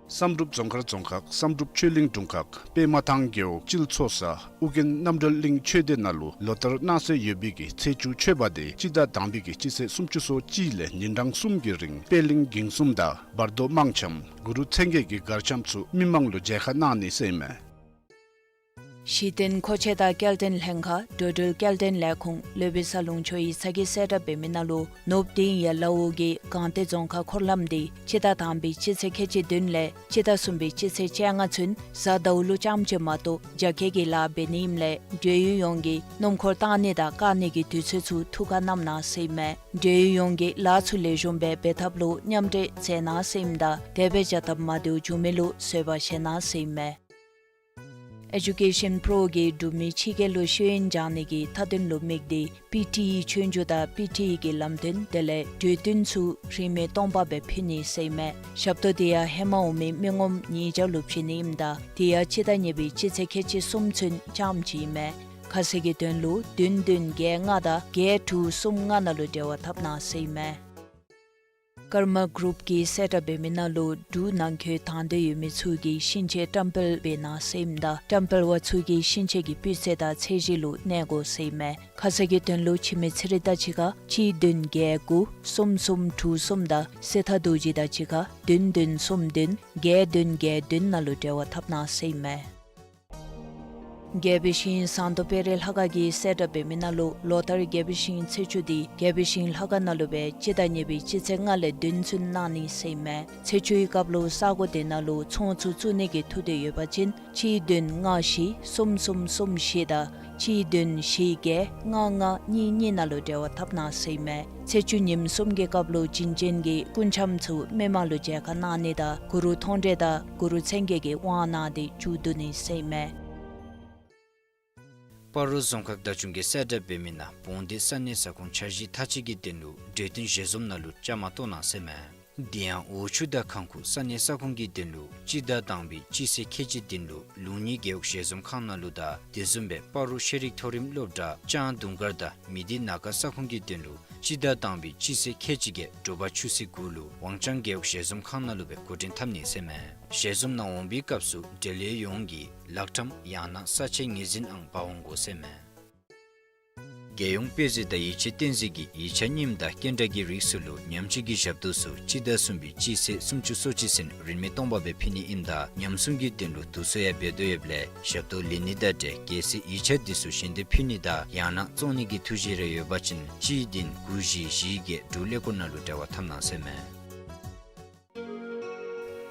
བསམ་གྲུབ་རྫོང་མཁར་རྫོང་ཁག་བསམ་གྲུབ་ཆོས་གླིང་དྲུང་ཁག་པདྨ་ཐང་རྒེད་འོག་སྤྱིལ་ཚོ་ས་ཨོ་རྒྱན་རྣམ་གྲོལ་གླིང་ཆོས་སྡེ་ནང་ལུ་ལོ་ལྟར་གནང་སྲོལ་ཡོད་པའི་གི་ཚེས་བཅུ་མཆོད་པ་དེ་སྤྱི་ཟླ་དང་པའི་གི་སྤྱི་ཚེས་སུམ་ཅུ་སོ་གཅིག་ལས་ཉིན་གྲངས་གསུམ་གྱི་རིང་པད་གླིང་འགྱིང་གསུམ་དང་བར་དོ་དམངས་འཆམ་གུ་རུ་མཚན་བརྒྱད་ཀྱི་གར་འཆམ་ཚུ་མི་མང་ལུ་མཇལ་ཁ་གནང་ནི་ཟེར་ཨིན་མས། གཞི་རྟེན་མཁོ་ཆས་དང་སྐྱེལ་འདྲེན་ལྷན་ཁག་འགྲོ་འགྲུལ་སྐྱེལ་འདྲེན་ལས་ཁུངས་སློབ་དཔོན་ས་ལུང་ཆོས་ཡིག་ཚ་གིས་གསལ་བསྒྲགས་འབད་མི་ནང་ལུ་ནུབ་དིང་ཡ་ལ་འོག་གི་སྒང་སྟེང་རྫོང་ཁག་འཁོར་ལམ་དེ་སྤྱི་ཟླ་དང་པའི་སྤྱི་ཚེས་ཁལ་གཅིག་བདུན་ལས་སྤྱི་ཟླ་གསུམ་པའི་སྤྱི་ཚེས་བཅོ་ལྔ་ཚུན་གཟའ་ཟླཝ་ལུ་རྐྱངམ་ཅིག་མ་གཏོགས་རྒྱ་སྐྱེད་ཀྱི་ལཱ་འབད་ནི་ཨིནམ་ལས་འབྲེལ་ཡོད་ཡོངས་ཀྱིས་སྣུམ་འཁོར་བཏང་ནི་དང་བཀག་ནི་གི་དུས་ཚོད་ཚུ་ཐུགས་ཁར་བསྣམ་གནང་ཟེར་ཨིན་མས། འབྲེལ་ཡོད་ཡོངས་ཀྱིས་ལཱ་ཚུ་ལེགས་ཤོམ་སྦེ་འབད་ཐབས་ལུ་མཉམ་འབྲེལ་མཛད་གནང་ཟེར་ཨིནམ་ད་དེ་སྦེ་བྱ་ཐབས་མ་བདེཝ་བྱུང་མི་ལུ་བཟོད་པ་བཞེས་གནང་ཟེར་ཨིན་མས། ཨེ་ཌུ་ཀེ་ཤཱན་པྲོ་གིས་འབྲུག་མི་ཕྱི་རྒྱལ་ལུ་ཤེས་ཡོན་སྦྱང་ནི་གི་མཐའ་དོན་ལུ་དམིགས་ཏེ་པི་ཊི་ཨི་ཆོས་རྒྱུགས་དང་པི་ཊི་ཨི་གི་ལམ་སྟོན་དེ་ལས་གྲོས་བསྟུན་ཚུ་རིན་མེད་སྟོང་པ་སྦེ་ཕུལ་ནི་ཟེར་ཨིན་མས། ཞབས་ཏོག་དེ་ཡང་ཧེ་མ་འོང་མི་མི་ངོམ་ཉིས་བརྒྱ་ལུ་བྱིན་ནི་ཨིནམ་ད་དེ་ཡང་སྤྱི་ཟླ་གཉིས་པའི་སྤྱི་ཚེས་ཁལ་གཅིག་གསུམ་ཚུན་རྐྱངམ་ཅིག་ཨིན་མས། ཁ་གསལ་གྱི་དོན་ལུ་བདུན་བདུན་བརྒྱད་ལྔ་དང་བརྒྱད་དྲུག་གསུམ་ལྔ་ནང་ལུ་འབྲེལ་བ་འཐབ་གནང་ཟེར་ཨིན་མས། ཀརྨ་གུ་རུབ་ཀྱིས་གསལ་བསྒྲགས་འབད་མི་ནང་ལུ་འབྲུག་ནང་འཁོད་དང་འདོད་ཡོད་མི་ཚུ་གིས་ཤིང་ཆས་བཀྲམ་སྤེལ་འབད་གནང་ཟེར་ཨིནམ་ད་བཀྲམ་སྤེལ་བ་ཚུ་གིས་ཤིང་ཆས་ཀྱི་སྤུས་ཚད་དང་ཚད་གཞི་ལུ་གནས་དགོ་ཟེར་ཨིན་མས། ཁ་གསལ་གྱི་དོན་ལུ་འཆི་མེད་ཚེ་རིང་དང་གཅིག་ཁར་གཅིག་བདུན་བརྒྱད་དགུ་གསུམ་གསུམ་དྲུག་གསུམ་དང་སྲི་ཐར་རྡོ་རྗེ་དང་གཅིག་ཁར་བདུན་བདུན་གསུམ་བདུན་བརྒྱད་བདུན་བརྒྱད་བདུན་ནང་ལུ་འབྲེལ་བ་འཐབ་གནང་ཟེར་ཨིན་མས། རྒྱལ་པོའི་ཞིང་ཟངས་མདོག་དཔལ་རི་ལྷ་ཁང་གིས་གསལ་བསྒྲགས་འབད་མི་ནང་ལུ་ལོ་ལྟར་རྒྱལ་པོའི་ཞིང་ཚེས་བཅུ་དེ་རྒྱལ་པོའི་ཞིང་ལྷ་ཁང་ནང་ལུ་སྦེ་སྤྱི་ཟླ་གཉིས་པའི་སྤྱི་ཚེས་ལྔ་ལས་བདུན་ཚུན་གནང་ནི་ཟེར་ཨིན་མས། ཚེས་བཅུའི་སྐབས་ལུ་ས་གོ་དེ་ནང་ལུ་ཚོང་ཚུ་བཙུགས་ནི་གི་ཐུགས་འདོད་ཡོད་པ་ཅིན་གཅིག་བདུན་ལྔ་བཞི་གསུམ་གསུམ་གསུམ་བཞི་དང་གཅིག་བདུན་བཞི་བརྒྱད་ལྔ་ལྔ་གཉིས་གཉིས་ནང་ལུ་འབྲེལ་བ་འཐབ་གནང་ཟེར་ཨིན་མས། ཚེས་བཅུ་ཉིནམ་གསུམ་གྱི་སྐབས་ལུ་བྱིན་ཅན་གྱི་སྐུ་འཆམ་ཚུ་མི་མང་ལུ་མཇལ་ཁ་གནང་ནི་དང་གུ་རུ་མཐོང་གྲོལ་དང་གུ་རུ་མཚན་བརྒྱད་ཀྱི་དབང་གནང་སྟེ་མཇུག་བསྡུ་ནི་ཟེར་ཨིན་མས། སྤ་རོ་རྫོང་ཁག་བདག་སྐྱོང་གིས་གསལ་བསྒྲགས་འབད་མི་ནང་བོང་སྡེ་ས་གནས་ས་ཁོངས་འཆར་གཞི་མཐའ་དཔྱད་ཀྱི་དོན་ལུ་གྲོས་བསྟུན་ཞལ་འཛོམས་ནང་ལུ་བཅའ་མར་གཏོགས་གནང་ཟེར་ཨིན་མས། དེ་ཡང་འོག་ཆུ་དང་ཁང་ཁུག་ས་གནས་ས་ཁོངས་ཀྱི་དོན་ལུ་སྤྱི་ཟླ་དང་པའི་སྤྱི་ཚེས་ཁལ་གཅིག་བདུན་ལུ་ལུང་གཉིས་རྒེད་འོག་ཞལ་འཛོམས་ཁང་ནང་ལུ་དང་དེ་བཟུམ་སྦེ་སྤ་རོ་ཤེས་རིག་མཐོ་རིམ་སློབ་གྲྭ་ལྕང་དུང་དཀར་དང་མི་སྡེ་ན་ཁ་ས་ཁོངས་ཀྱི་དོན་ལུ་སྤྱི་ཟླ་དང་པའི་སྤྱི་ཚེས་ཁལ་གཅིག་བརྒྱད་དྲོ་པ་ཆུ་ཚོད་དགུ་ལུ་ཝང་ཅང་རྒེད་འོག་ཞལ་འཛོམས་ཁང་ནང་ལུ་སྦེ་གོ་སྒྲིག་འཐབ་ནི་ཟེར་ཨིན་མས། ཞལ་འཛོམས་ནང་འོང་པའི་སྐབས་སུ་འབྲེལ་ཡོད་ཡོངས་ཀྱིས་ལག་ཁྲམ་ཡང་ན་ས་ཆའི་ངོས་འཛིན་ཨང་འབག་འོང་དགོ་ཟེར་ཨིན་མས། རྒྱལ་ཡོངས་དཔེ་མཛོད་དང་ཡིག་ཆ་བསྟན་འཛིན་གྱིས་ཡིག་ཆ་རྙིངམ་དང་སྐྱེལ་འདྲེན་གྱི་རིགས་ཚུ་ལུ་ཉམས་བཅོས་ཀྱི་ཞབས་ཏོག་ཚུ་སྤྱི་ཟླ་གསུམ་པའི་སྤྱི་ཚེས་སུམ་ཅུ་སོ་གཅིག་ཚུན་རིན་མེད་སྟོང་པ་སྦེ་ཕུལ་ནི་ཨིནམ་ད་ཉམས་སྲུང་གི་དོན་ལུ་དུས་ཚོད་ཡང་འབད་དོ་ཡོདཔ་ལས་ཞབས་ཏོག་ལེན་ནི་དང་འབྲེལ་གལ་སྲིད་ཡིག་ཆ་འདི་ཚུ་ཞལ་འདེབས་ཕུལ་ནི་དང་ཡང་ན་བཙོང་ནི་གི་ཐུགས་བཞེད་རེ་ཡོད་པ་ཅིན་གཅིག་བདུན་དགུ་བཞི་བཞི་བརྒྱད་དྲུག་ཀླད་ཀོར་ནང་ལུ་འབྲེལ་བ་འཐབ་གནང་ཟེར་མས།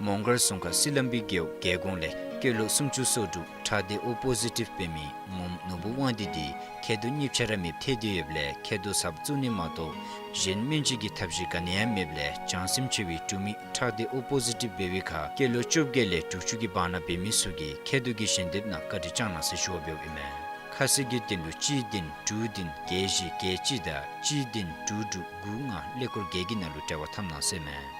མོང་སྒར་རྫོང་ཁག་སི་ལམ་བི་རྒེད་འོག་རྒེད་གོང་ལས་སྐྱེས་ལོ་སུམ་ཅུ་སོ་དྲུག་ཁྲག་སྡེ་ཨོ་པོ་ཟི་ཊིབ་འབད་མི་ངོམ་ནོར་བུ་དབང་འདུས་འདི་མཁལ་རྡོག་གཉིས་ཆ་ར་མེདཔ་ཐལ་ཏེ་ཡོདཔ་ལས་མཁལ་རྡོག་གསརཔ་བཙུགས་ནི་མ་གཏོགས་གཞན་སྨན་བཅོས་ཀྱི་ཐབས་ཤེས་ག་ནི་ཡང་མེདཔ་ལས་བྱང་སེམས་ཆེ་བའི་འབྲུག་མི་ཁྲག་སྡེ་ཨོ་པོ་ཟི་ཊིབ་འབད་བའི་ཁར་སྐྱེས་ལོ་བཅོ་བརྒྱད་ལས་དྲུག་ཅུ་གི་བར་ན་འབད་མི་ཚུ་གིས་མཁལ་རྡོག་གི་ཞལ་འདེབས་ནང་བཀའ་དྲིན་བསྐྱང་གནང་ཟེར་ཞུ་བ་འབདཝ་ཨིན་མས། ཁ་གསལ་གྱི་དོན་ལུ་གཅིག་བདུན་དྲུག་བདུན་བརྒྱད་བཞི་བརྒྱད་གཅིག་དང་གཅིག་བདུན་དྲུག་དྲུག་དགུ་ལྔ་ཀླད་ཀོར་བརྒྱད་ཀྱི་ནང་ལུ་འབྲེལ་བ་འཐབ་གནང་ཟེར་མས།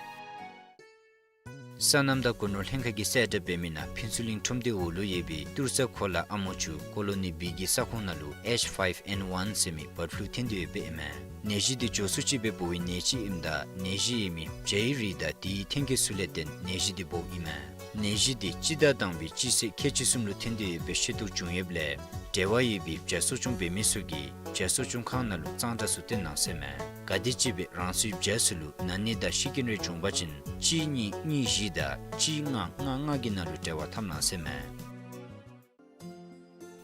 སོ་ནམ་དང་སྒོ་ནོར་ལྷན་ཁག་གིས་གསལ་བསྒྲགས་འབད་མི་ནང་ཕུན་ཚོགས་གླིང་ཁྲོམ་སྡེ་འོག་ལུ་ཡོད་པའི་ཏུར་ས་གོ་ལ་ཨ་མོ་ཆུ་ཀོ་ལོ་ནི་བི་གི་ས་ཁོངས་ནང་ལུ་ཨེཆ་ཕའིབ་ཨེན་ཝན་ཟེར་མི་བཱཌ་ཕུ་ལུ་ཐོན་ཏེ་ཡོདཔ་ཨིན་མས། ནད་གཞི་འདི་འགྱོ་སོ་ཅིག་སྦེ་འབོ་བའི་ནད་ཅིག་ཨིནམ་ད་ནད་གཞི་ཡོད་མི་བྱའི་རིགས་དང་དེའི་ཐོན་སྐྱེད་ཚུ་ལས་བརྟེན་ནད་གཞི་འདི་འབོཝ་ཨིན་མས། ནད་གཞི་འདི་སྤྱི་ཟླ་དང་པའི་སྤྱི་ཚེས་ཁལ་གཅིག་གསུམ་ལུ་ཐོན་ཏེ་ཡོདཔ་སྦེ་ཤེས་རྟོགས་བྱུང་ཡོདཔ་ལས་འབྲེལ་བ་ཡོད་པའི་བྱ་གསོ་སྐྱོང་འབད་མི་ཚུ་གིས་བྱ་གསོ་སྐྱོང་ཁང་ནང་ལུ་གཙང་སྦྲ་ཚུ་བཏོན་གནང་ཟེར་མས། ག་དེམ་ཅིག་སྦེ་རང་སོའི་བྱ་ཚུ་ལུ་ན་ནི་དང་ཤི་རྐྱེན་རེ་བྱུང་པ་ཅིན་གཅིག་གཉིས་གཉིས་བཞི་དང་གཅིག་ལྔ་ལྔ་ལྔ་གི་ནང་ལུ་འབྲེལ་བ་འཐབ་གནང་ཟེར་མས།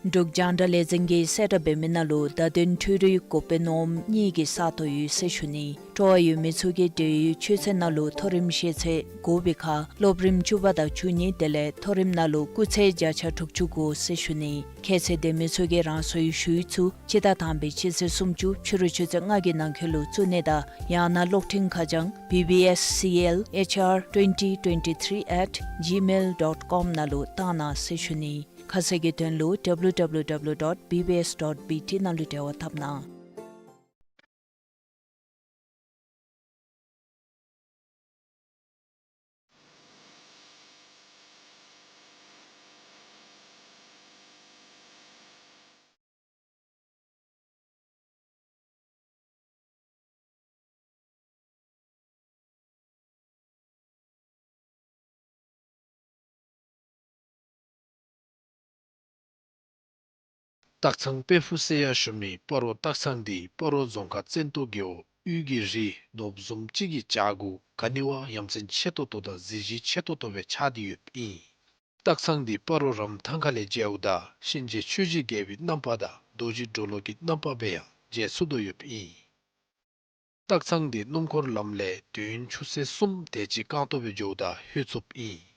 འབྲུག་རྒྱང་བསྒྲགས་ལས་འཛིན་གྱིས་གསལ་བསྒྲགས་འབད་མི་ནང་ལུ་བརྡ་དོན་འཕྲུལ་རིག་འགོ་དཔོན་འོགམ་གཉིས་ཀྱི་ས་སྟོང་ཡོད་ཟེར་ཞུ་ནི། སྤྲོ་བ་ཡོད་མི་ཚུ་གིས་འབྲེལ་ཡོད་ཆོས་ཚན་ནང་ལུ་མཐོ་རིམ་ཤེས་ཚད་དགོ་པའི་ཁར་སློབ་རིམ་བཅུ་པ་དང་བཅུ་གཉིས་དེ་ལས་མཐོ་རིམ་ནང་ལུ་སྐུགས་ཚད་བརྒྱ་ཆ་དྲུག་ཅུ་དགོ་ཟེར་ཞུ་ནི། ཁྱད་ཚད་ལྡན་མི་ཚུ་གིས་རང་སོའི་ཞུ་ཡིག་ཚུ་སྤྱི་ཟླ་དང་པའི་སྤྱི་ཚེས་སུམ་ཅུ་ཕྱི་རུ་ཆུ་ཚོད་ལྔ་གི་ནང་འཁོད་ལུ་བཙུགས་ནི་དང་ཡང་ན་གློག་འཕྲིན་ཁ་བྱང་བི་བི་ཨེསི་སི་ཨེལ་ཨེཆ་ཨར་ཊུ་ཝེན་ཊི་ཊུ་ཝེན་ཊི་ཐི་རི་ཨེཊ་ཇི་མེལ་ཌོཊ་ཀོམ་ནང་ལུ་བཏང་གནང་ཟེར་ཞུ་ནི། ཁ་གསལ་གྱི་དོན་ལུ་ཌབ་ལུ་ཌབ་ལུ་ཌབ་ལུ་ཌོཊ་བི་བི་ཨེསི་ཌོཊ་བི་ཊི་ནང་ལུ་འབྲེལ་བ་འཐབ་གནང་། སྟག་ཚང་དཔལ་ཕུག་ཟེར་ཡང་ཞུ་མི་སྤ་རོ་སྟག་ཚང་འདི་སྤ་རོ་རྫོང་ཁག་བཙན་ཏོ་རྒེད་འོག་དབུས་ཀྱི་རི་ནོར་བུ་བཟུམ་ཅིག་གི་བྱག་གུ་ག་ནི་བ་ཡ་མཚན་ཆེ་ཏོག་ཏོ་དང་གཟི་བརྗིད་ཆེ་ཏོག་ཏོ་སྦེ་ཆགས་ཏེ་ཡོདཔ་ཨིན། སྟག་ཚང་འདི་སྤ་རོ་རམ་ཐང་ཁ་ལས་མཇལཝ་ད་གཤིན་རྗེ་ཆོས་ཀྱི་རྒྱལ་པོའི་རྣམ་པ་དང་རྡོ་རྗེ་གྲོ་ལོད་ཀྱི་རྣམ་པ་སྦེ་ཡང་མཇལ་ཚུགས་དོ་ཡོདཔ་ཨིན། སྟག་ཚང་འདི་སྣུམ་འཁོར་ལམ་ལས་དུས་ཡུན་ཆུ་ཚོད་གསུམ་དེ་ཅིག་རྐང་སྟོང་སྦེ་འགྱོཝ་ད་ལྷོད་ཚུགསཔ་ཨིན།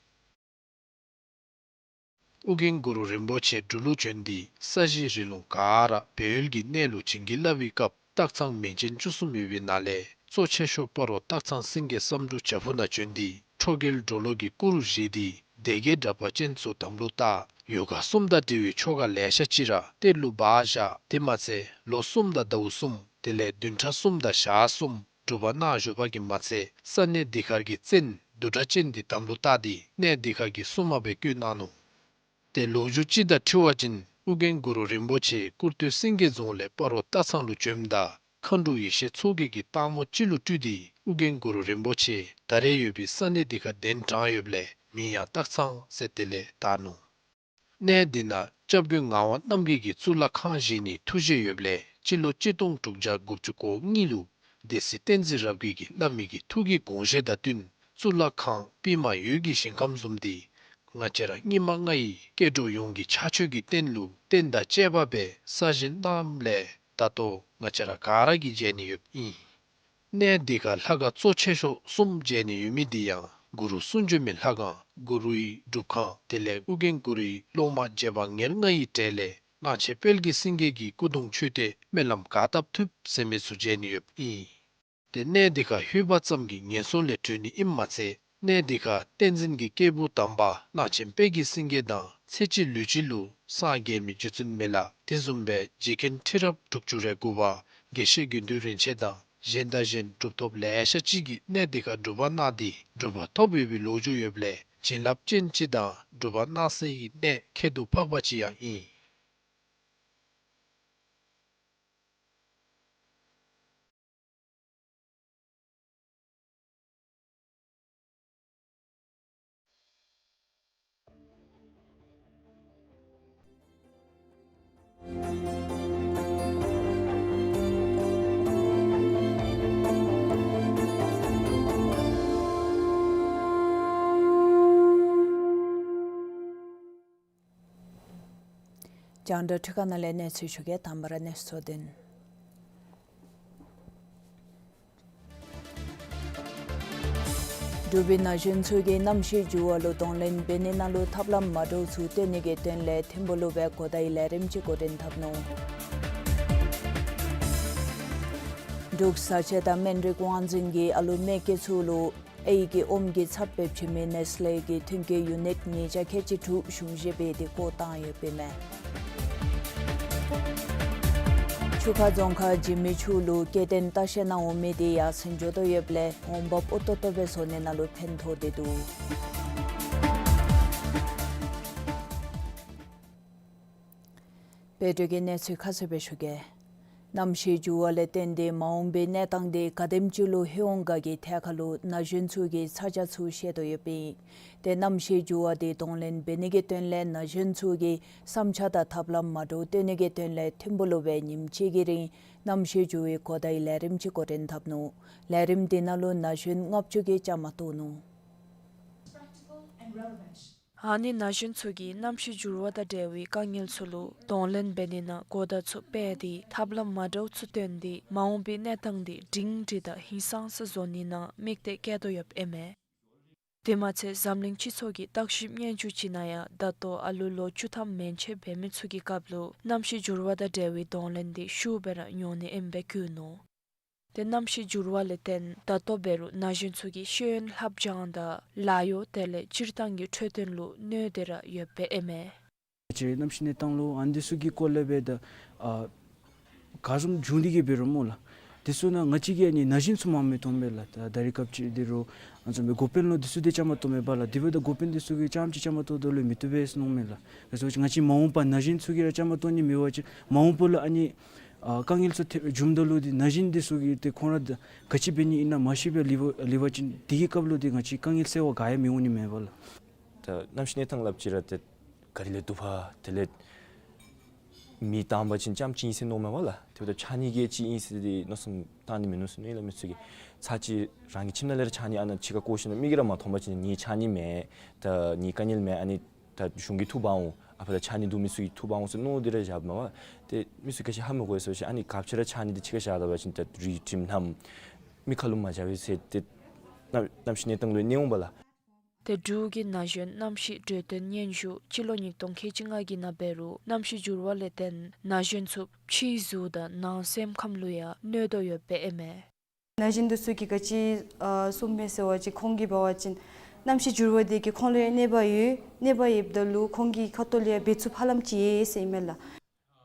ཨོ་རྒྱན་གུ་རུ་རིན་པོ་ཆེ་འབྲུག་ལུ་བྱོན་ཏེ་ས་གཞི་རི་ལུང་ག་ར་སྦས་ཡུལ་གྱི་གནས་ལུ་བྱིན་གྱིས་བརླབས་པའི་སྐབས་སྟག་ཚང་མིང་ཅན་བཅུ་གསུམ་ཡོད་པའི་ནང་ལས་གཙོ་ཆེ་ཤོས་སྤ་རོ་སྟག་ཚང་སེང་གེ་བསམ་འགྲུབ་བྱག་ཕུག་ནང་བྱོན་ཏེ་ཁྲོ་རྒྱལ་གྲོ་ལོད་ཀྱི་སྐུ་རུ་བཞེངས་ཏེ་སྡེ་བརྒྱད་དྲེགས་པ་ཅན་ཚུ་དམ་ལུ་བཏགས། ཡོ་ག་གསུམ་དང་འབྲེལ་བའི་ཆོ་ག་ལེ་ཤ་ཅིག་ར་གཏེར་ལུ་སྦ་བཞག། དེ་མ་ཚད་ལོ་གསུམ་དང་ཟླཝ་གསུམ་དེ་ལས་བདུན་ཕྲག་གསུམ་དང་ཞག་གསུམ་སྒྲུབ་པ་གནང་བཞུགས་པ་གིས་མ་ཚད་ས་གནས་འདི་ཁར་གྱི་བཙན་བདུད་དྲེགས་ཅན་འདི་དམ་ལུ་བཏགས་ཏེ་གནས་འདི་ཁར་གྱི་སྲུང་མ་སྦེ་བསྐོས་གནང་ནུག། ཏེ་ལོ་རྒྱུས་ཅིག་དང་འཁྲིལ་བ་ཅིན་ཨོ་རྒྱན་གུ་རུ་རིན་པོ་ཆེ་སྐུར་སྟོད་སེང་གེ་རྫོང་ལས་སྤ་རོ་སྟག་ཚང་ལུ་བྱོནམ་ད་མཁའ་འགྲོ་ཡེ་ཤེས་མཚོ་རྒྱལ་གྱིས་སྟག་མོ་ཅིག་ལུ་སྤྲུལ་ཏེ་ཨོ་རྒྱན་གུ་རུ་རིན་པོ་ཆེ་ད་རེས་ཡོད་པའི་ས་གནས་འདི་ཁར་གདན་དྲངས་ཡོདཔ་ལས་མིང་ཡང་སྟག་ཚང་ཟེར་དེ་ལས་བཏགས་ནུག། གནས་འདི་ནང་སྐྱབས་མགོན་ངག་དབང་རྣམ་རྒྱལ་གྱིས་གཙུག་ལག་ཁང་བཞེངས་ནིའི་ཐུགས་བཞེད་ཡོདཔ་ལས་སྤྱི་ལོ་གཅིག་སྟོང་དྲུག་བརྒྱ་དགུ་བཅུ་གོ་གཉིས་ལུ་སྡེ་སྲིད་བསྟན་འཛིན་རབ་རྒྱས་ཀྱིས་བླ་མའི་གི་ཐུགས་ཀྱི་དགོངས་བཞེད་དང་བསྟུན་གཙུག་ལག་ཁང་པདྨ་འོད་ཀྱི་ཞིང་ཁམས་བཟུམ་འདི་ང་བཅས་ར་སྙིགས་མ་ལྔ་ཡི་སྐྱེ་འགྲོ་ཡོངས་ཀྱི་ཕྱག་མཆོད་ཀྱི་རྟེན་ལུ་རྟེན་དང་བཅས་པ་སྦེ་གསར་བཞེངས་གནངམ་ལས་ད་ལྟོ་ང་བཅས་ར་ག་ར་གིས་མཇལ་ནི་ཡོདཔ་ཨིན། གནས་འདི་ཁར་ལྷ་ཁང་གཙོ་ཆེ་ཤོས་གསུམ་མཇལ་ནི་ཡོད་མི་འདི་ཡང་གུ་རུ་གསུང་བྱོན་མའི་ལྷ་ཁང་གུ་རུའི་སྒྲུབ་ཁང་དེ་ལས་ཨོ་རྒྱན་གུ་རུའི་སློབ་མ་རྗེ་འབངས་ཉེར་ལྔ་ཡི་གྲས་ལས་གླང་ཆེན་དཔལ་གྱི་སེང་གེ་གི་སྐུ་གདུང་མཆོད་རྟེན་སྨོན་ལམ་ག་བཏབ་ཐུབ་ཟེར་མི་ཚུ་མཇལ་ནི་ཡོདཔ་ཨིན། ཏེ་གནས་འདི་ཁར་ལྷོད་པ་ཙམ་གྱིས་ངན་སོང་ལས་གྲོལ་ནི་ཨིནམ་མ་ཚད་གནས་འདི་ཁར་བསྟན་འཛིན་གྱི་སྐྱེས་བུ་དམ་པ་གླང་ཆེན་དཔལ་གྱི་སེང་གེ་དང་ཚེ་གཅིག་ལུས་གཅིག་ལུ་སངས་རྒྱས་མི་རྗེ་བཙུན་མི་ལ་དེ་བཟུམ་སྦེ་རྗེ་མཁན་ཁྲི་རབས་དྲུག་ཅུ་རེ་དགུ་པ་དགེ་བཤེས་དགེ་འདུན་རིན་ཆེན་དང་གཞན་དང་གཞན་གྲུབ་ཐོབ་ལེ་ཤ་ཅིག་གིས་གནས་འདི་ཁར་སྒྲུབ་པ་གནང་སྟེ་གྲུབ་པ་ཐོབ་ཡོད་པའི་ལོ་རྒྱུས་ཡོདཔ་ལས་བྱིན་རླབས་ཅན་ཅིག་དང་སྒྲུབ་པ་གནང་སའི་གནས་ཁྱད་དུ་འཕགས་པ་ཅིག་ཡང་ཨིན། རྒྱང་བསྒྲགས་འཕྲུལ་ཁང་ནང་ལས་གནས་ཚུལ་ཞུ་གེ། དང་པ་ར་གནས་ཚུལ་དོན། འབྲུག་པའི་ན་གཞོན་ཚུ་གིས་གནམ་གཤིས་འགྱུར་བ་ལུ་གདོང་ལེན་འབད་ནི་ནང་ལུ་ཐབས་ལམ་མ་འདྲཝ་ཚུ་སྟོན་ནི་གི་དོན་ལས་ཐིམ་ཕུག་ལུ་སྦེ་གོ་བརྡའི་ལས་རིམ་ཅིག་འགོ་འདྲེན་འཐབ་ནུག། འབྲུག་བཟའ་ཆས་དང་སྨན་རིགས་དབང་འཛིན་གྱིས་ཨ་ལུ་མེ་སྐྱེས་ཚུ་ལུ་ཨའི་གི་ཨོམ་གྱི་ཚབ་འབད་བྱིན་མི་ནེས་ལེ་གི་ཐོན་སྐྱེད་ཡུ་ནིཊ་ཉིས་བརྒྱ་ཁལ་གཅིག་དྲུག་གཞུང་བཞེས་འབད་དེ་བཀོ་བཏང་ཡོདཔ་ཨིན་མས། ཆུ་ཁ་རྫོང་ཁག་འཇིགས་མེད་ཆུ་ལུ་སྐྱེ་ལྡན་ལྟ་བཤལ་ནང་འོང་མི་དེ་ཡར་སེང་འགྱོ་དོ་ཡོདཔ་ལས་འོང་འབབ་འུ་ཏོག་ཏོ་སྦེ་བཟོ་ནི་ནང་ལུ་ཕན་ཐོགས་ཏེ་འདུག། དཔལ་སྒྲོལ་གྱི་གནས་ཚུལ་ཁ་གསལ་སྦེ་ཞུ་གེ། གནམ་གཤིས་འགྱུར་བ་ལས་བརྟེན་ཏེ་མ་འོངས་པའི་གནས་སྟངས་དེ་ག་དེམ་ཅིག་ལུ་ལྷོད་འོང་ག་གི་ཐད་ཁར་ལུ་ན་གཞོན་ཚུ་གིས་ཚ་གྱང་ཚུ་བཤད་དོ་ཡོདཔ་ཨིན། ཏེ་གནམ་གཤིས་འགྱུར་བ་དེ་གདོང་ལེན་འབད་ནི་གི་དོན་ལས་ན་གཞོན་ཚུ་གིས་བསམ་འཆར་དང་ཐབས་ལམ་མ་འདྲཝ་སྟོན་ནི་གི་དོན་ལས་ཐིམ་ཕུག་ལུ་སྦེ་ཉིནམ་གཅིག་གི་རིང་གནམ་གཤིས་འགྱུར་བའི་གོ་བརྡའི་ལས་རིམ་ཅིག་འགོ་འདྲེན་འཐབ་ནུག། ལས་རིམ་དེ་ནང་ལུ་ན་གཞོན་ལྔ་བཅུ་གིས་བཅའ་མར་གཏོགས་ནུག། ཨ་ནི་ན་གཞོན་ཚུ་གིས་གནམ་གཤིས་འགྱུར་བ་དང་འབྲེལ་བའི་དཀའ་ངལ་ཚུ་ལུ་གདོང་ལེན་འབད་ནི་ནང་གོ་བརྡ་ཚུ་སྤེལ་ཏེ་ཐབས་ལམ་མ་འདྲཝ་ཚུ་སྟོན་ཏེ་མ་འོངས་པའི་གནས་སྟངས་དེ་སྒྲིང་སྒྲི་དང་ཧིང་སངས་ས་བཟོ་ནི་ནང་དམིགས་གཏད་བསྐྱེད་དོ་ཡོདཔ་ཨིན་མས། དེ་མ་ཚད་འཛམ་གླིང་སྤྱི་ཚོགས་ཀྱི་བརྟག་ཞིབ་སྙན་ཞུ་ཅིག་ནང་ཡང་ད་ལྟོ་ཨ་ལུ་ལོ་བཅུ་ཐམ་མན་ཆད་འབད་མི་ཚུ་གི་སྐབས་ལུ་གནམ་གཤིས་འགྱུར་བ་དང་འབྲེལ་བའི་གདོང་ལེན་དེ་ཤུགས་སྦེ་ར་ཉོ་ནི་ཨིནམ་སྦེ་བཀོད་ནུག། ཏེ་གནམ་གཤིས་འགྱུར་བ་ལས་བརྟེན་ད་ལྟོ་འབད་རུང་ན་གཞོན་ཚུ་གིས་ཤེས་ཡོན་བསླབ་སྦྱང་དང་ལཱ་གཡོག་དེ་ལས་སྤྱིར་བཏང་གི་འཕྲོད་བསྟེན་ལུ་གནོད་དེ་ར་ཡོདཔ་ཨིན་མས། ཅིག་གནམ་གཤིས་གནས་སྟངས་ལུ་ཨ་ནི་ཚུ་གི་སྐོར་ལས་འབད་ད་ཨ་ག་བཟུམ་བྱུང་སྟེ་གི་འབད་རུང་སྨོ་ལགས། དེ་ཚུ་ནང་ང་བཅས་ཀྱིས་ཨ་ནི་ན་གཞོན་ཚུ་མངམ་མེད་མཐོངམ་མས་ལགས། ད་ད་རེས་སྐབས་ཅིག་འདི་རུ་ཨ་ནི་བཟུམ་སྦེ་འགོ་དཔོན་ལུ་དེ་ཚུ་དེ་བཅའ་མར་གཏོགས་མེད་པ་ལགས། དེ་འབདཝ་ད་འགོ་དཔོན་དེ་ཚུ་གིས་རྐྱངམ་ཅིག་བཅའ་མར་གཏོགས་དོ་ལུ་མི་བཏུབ་པས་ཟེར་མནོཝ་མས་ལགས། ག་ཅི་སྨོ་ཅིག་ང་བཅས་མ་འོངས་པ་ན་གཞོན་ཚུ་གིས་ར་བཅའ་མར་གཏོགས་ནི་མེད་པ་ཅིན་མ་འོངས་པ་ལུ་ཨ་ནི་ཨ་དཀའ་ངལ་ཚུ་ཐེབས་འབྱུངམ་ད་ལུ་དེ་ན་གཞོན་དེ་ཚུ་གིས་དེ་ཁོང་ར་ད་ག་ཅི་འབད་ནི་ཨིན་ན་མ་ཤེས་པར་ལུས་པ་ལུས་པ་ཅིན་དེ་གི་སྐབས་ལུ་དེ་ང་བཅས་དཀའ་ངལ་སེལ་བ་ག་ཡང་མི་འོང་ནི་མས་པ་ལགས། ད་གནམ་གཤིས་གནས་སྟངས་སླབ་ཅི་ར་ཏེ་ག་དེ་ལས་སྡུག་པ་དེ་ལས་མེ་བཏང་པ་ཅིན་རྐྱངམ་ཅིག་ཨིན་ཟེར་མནོཝ་མས་པ་ལགས། དེ་འབདཝ་ད་ཆ་མཉམ་གྱི་ཅིག་ཨིན་ཟེར་ཏེ་མནོ་བསམ་བཏང་ནི་མིན་ནུག་ཟེར་མནོ་ཡི་ལགས། མི་ཚུ་གིས་ཚར་གཅིག་རང་གི་ཁྱིམ་ནང་ལས་ར་ཆ་མཉམ་ཨ་ནཱ་ཕྱི་ཁར་བཀོ་ཞིནམ་ལས་མིག་གིས་ར་མ་མཐོང་པ་ཅིན་ངེའི་ཆ་མཉམ་མེད། ད་ངེའི་དཀའ་ངལ་མེད། ཨ་ནི་ད་གཞུང་གིས་འཐུ་འབག་འོང་། ཨ་ཕར་ད་ཆ་མཉམ་འདུག་མི་ཚུ་གིས་འཐུ་འབག་འོང་ཟེར་མནོ་སྟེ་ར་བཞགཔ་མས་པ། ཏེ་མི་ཚུ་ག་ཅི་ཧ་མི་གོ་ཡི་ཟེར་བ་ཅིན་ཨ་ནི་སྐབས་ཅིག་ར་ཆ་མཉམ་དེ་ཕྱི་ཁར་བཞག་ད་པ་ཅིན་ད་རི་དྲིམ་མནམ་མི་ཁ་ལུ་མ་འཇགས་པས་ཟེར་ཏེ་གནམ་གནམ་གཤིས་གནས་སྟངས་ལུ་གནོད་འོང་པ་ལགས། ཏེ་འབྲུག་གི་ན་གཞོན་གནམ་གཤིས་འགྲོས་སྟོན་སྙན་ཞུ་སྤྱི་ལོ་ཉིས་སྟོང་ཁལ་གཅིག་ལྔ་གི་ནང་འབད་རུང་གནམ་གཤིས་འགྱུར་བ་ལས་བརྟེན་ན་གཞོན་ཚུ་ཕྱིའི་གཟུགས་དང་ནང་སེམས་ཁམས་ལུ་ཡང་གནོད་དོ་ཡོདཔ་ཨིན་མས། ན་གཞོན་དེ་ཚུ་གིས་ག་ཅི་ཨ་གསུངམ་མས་ཟེར་བ་ཅིན་ཁོང་གིས་འབད་བ་ཅིན་གནམ་གཤིས་འགྱུར་བ་དེ་གིས་ཁོང་ལུ་ཡང་གནོད་པ་ཡོད། གནོད་པ་ཡོདཔ་ད་ལུ་ཁོང་གི་ཁ་ཐུག་ལས་ཡང་འབད་ཚུགསཔ་ཧ་ལམ་ཅིག་ཡོད་ཟེར་ཨིན་མས་ལགས།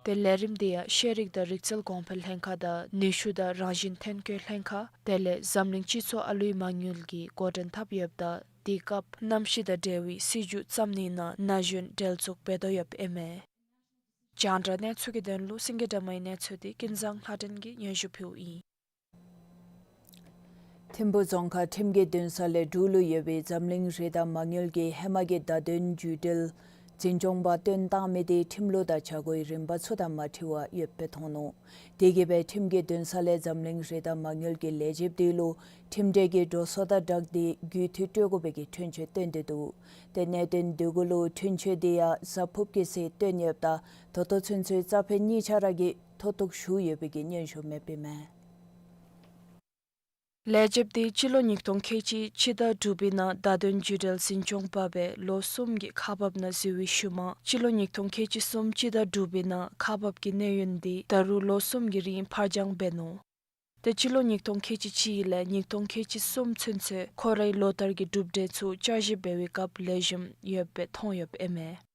ཏེ་ལས་རིམ་དེ་ཡང་ཤེས་རིག་དང་རིག་རྩལ་གོང་འཕེལ་ལྷན་ཁག་དང་ནུས་ཤུགས་དང་རང་བཞིན་ཐོན་སྐྱེད་ལྷན་ཁག་དེ་ལས་འཛམ་གླིང་སྤྱི་ཚོགས་ཨ་ལུའི་མ་དངུལ་གྱིས་འགོ་འདྲེན་འཐབ་ཡོདཔ་ད་དེ་སྐབས་གནམ་གཤིས་དང་འབྲེལ་བའི་སྲིད་བྱུས་བརྩམ་ནི་ནང་ན་གཞོན་འབྲེལ་འཛུགས་འབད་དོ་ཡོདཔ་ཨིན་མས། རྒྱང་བསྒྲགས་གནས་ཚུལ་གྱི་དོན་ལུ་སེང་གེ་སྒྲོལ་མའི་གནས་ཚུལ་དེ་ཀུན་བཟང་ལྷ་སྒྲོན་གྱིས་སྙན་ཞུ་ཕུལཝ་ཨིན། ཐིམ་ཕུག་རྫོང་ཁག་ཁྲིམས་ཀྱི་འདུན་ས་ལས་འབྲུག་ལུ་ཡོད་པའི་འཛམ་གླིང་རི་དྭགས་མ་དངུལ་གྱི་ཧེ་མ་གི་བརྡ་དོན་བརྒྱུད་འབྲེལ་འཛིན་སྐྱོང་པ་བཏོན་བཏང་མི་དེ་ཁྲིམས་ལུགས་དང་བྱ་སྒོའི་རིམ་པ་ཚུ་དང་མ་འཁྲིལ་བར་ཡོདཔ་སྦེ་མཐོང་ནུག། དེ་གིས་སྦེ་ཁྲིམས་ཀྱི་འདུན་ས་ལས་འཛམ་གླིང་རི་དྭགས་མ་དངུལ་གྱི་ལས་བྱེདཔ་དེ་ལུ་ཁྲིམས་འབྲེལ་གྱི་འགྲོ་སོང་དང་སྦྲགས་ཏེ་རྒུད་འཐུས་སྤྲོད་དགོ་པའི་གི་འཁྲུན་ཆོད་བཏོན་ཏེ་འདུག། ཏེ་གནད་དོན་དེ་གུ་ལུ་འཁྲུན་ཆོད་དེ་ཡང་གཟའ་ཕུརཔ་གི་ཚེ་བཏོན་ཡོདཔ་ད་ད་ལྟོ་ཚུན་ཚོད་རྩ་ཕན་གཉིས་ཆ་ར་གིས་མཐོ་གཏུགས་ཞུ་ཡོད་པའི་གི་སྙན་ཞུ་མེདཔ་ཨིན་མས། ལས་བྱེདཔ་དེ་སྤྱི་ལོ་ཉིས་སྟོང་ཁལ་གཅིག་སྤྱི་ཟླ་དྲུག་པའི་ནང་བརྡ་དོན་བརྒྱུད་འབྲེལ་འཛིན་སྐྱོང་པ་སྦེ་ལོ་གསུམ་གྱི་ཁག་འབགཔ་ནང་འཛུལ་བའི་ཤུལ་མ་སྤྱི་ལོ་ཉིས་སྟོང་ཁལ་གཅིག་གསུམ་སྤྱི་ཟླ་དྲུག་པའི་ནང་ཁག་འབགཔ་གི་གནས་ཡུན་དེ་ད་རུང་ལོ་གསུམ་གྱི་རིང་ཕར་འགྱངས་འབད་ནུག། ཏེ་སྤྱི་ལོ་ཉིས་སྟོང་ཁལ་གཅིག་གཅིག་ལས་ཉིས་སྟོང་ཁལ་གཅིག་གསུམ་ཚུན་ཚོད་ཁོ་རའི་ལོ་ལྟར་གྱི་གྲུབ་འབྲས་ཚུ་བསྐྱར་ཞིབ་འབད་བའི་སྐབས་ལེགས་ཤོམ་ཡོདཔ་སྦེ་མཐོང་ཡོདཔ་ཨིན་མས།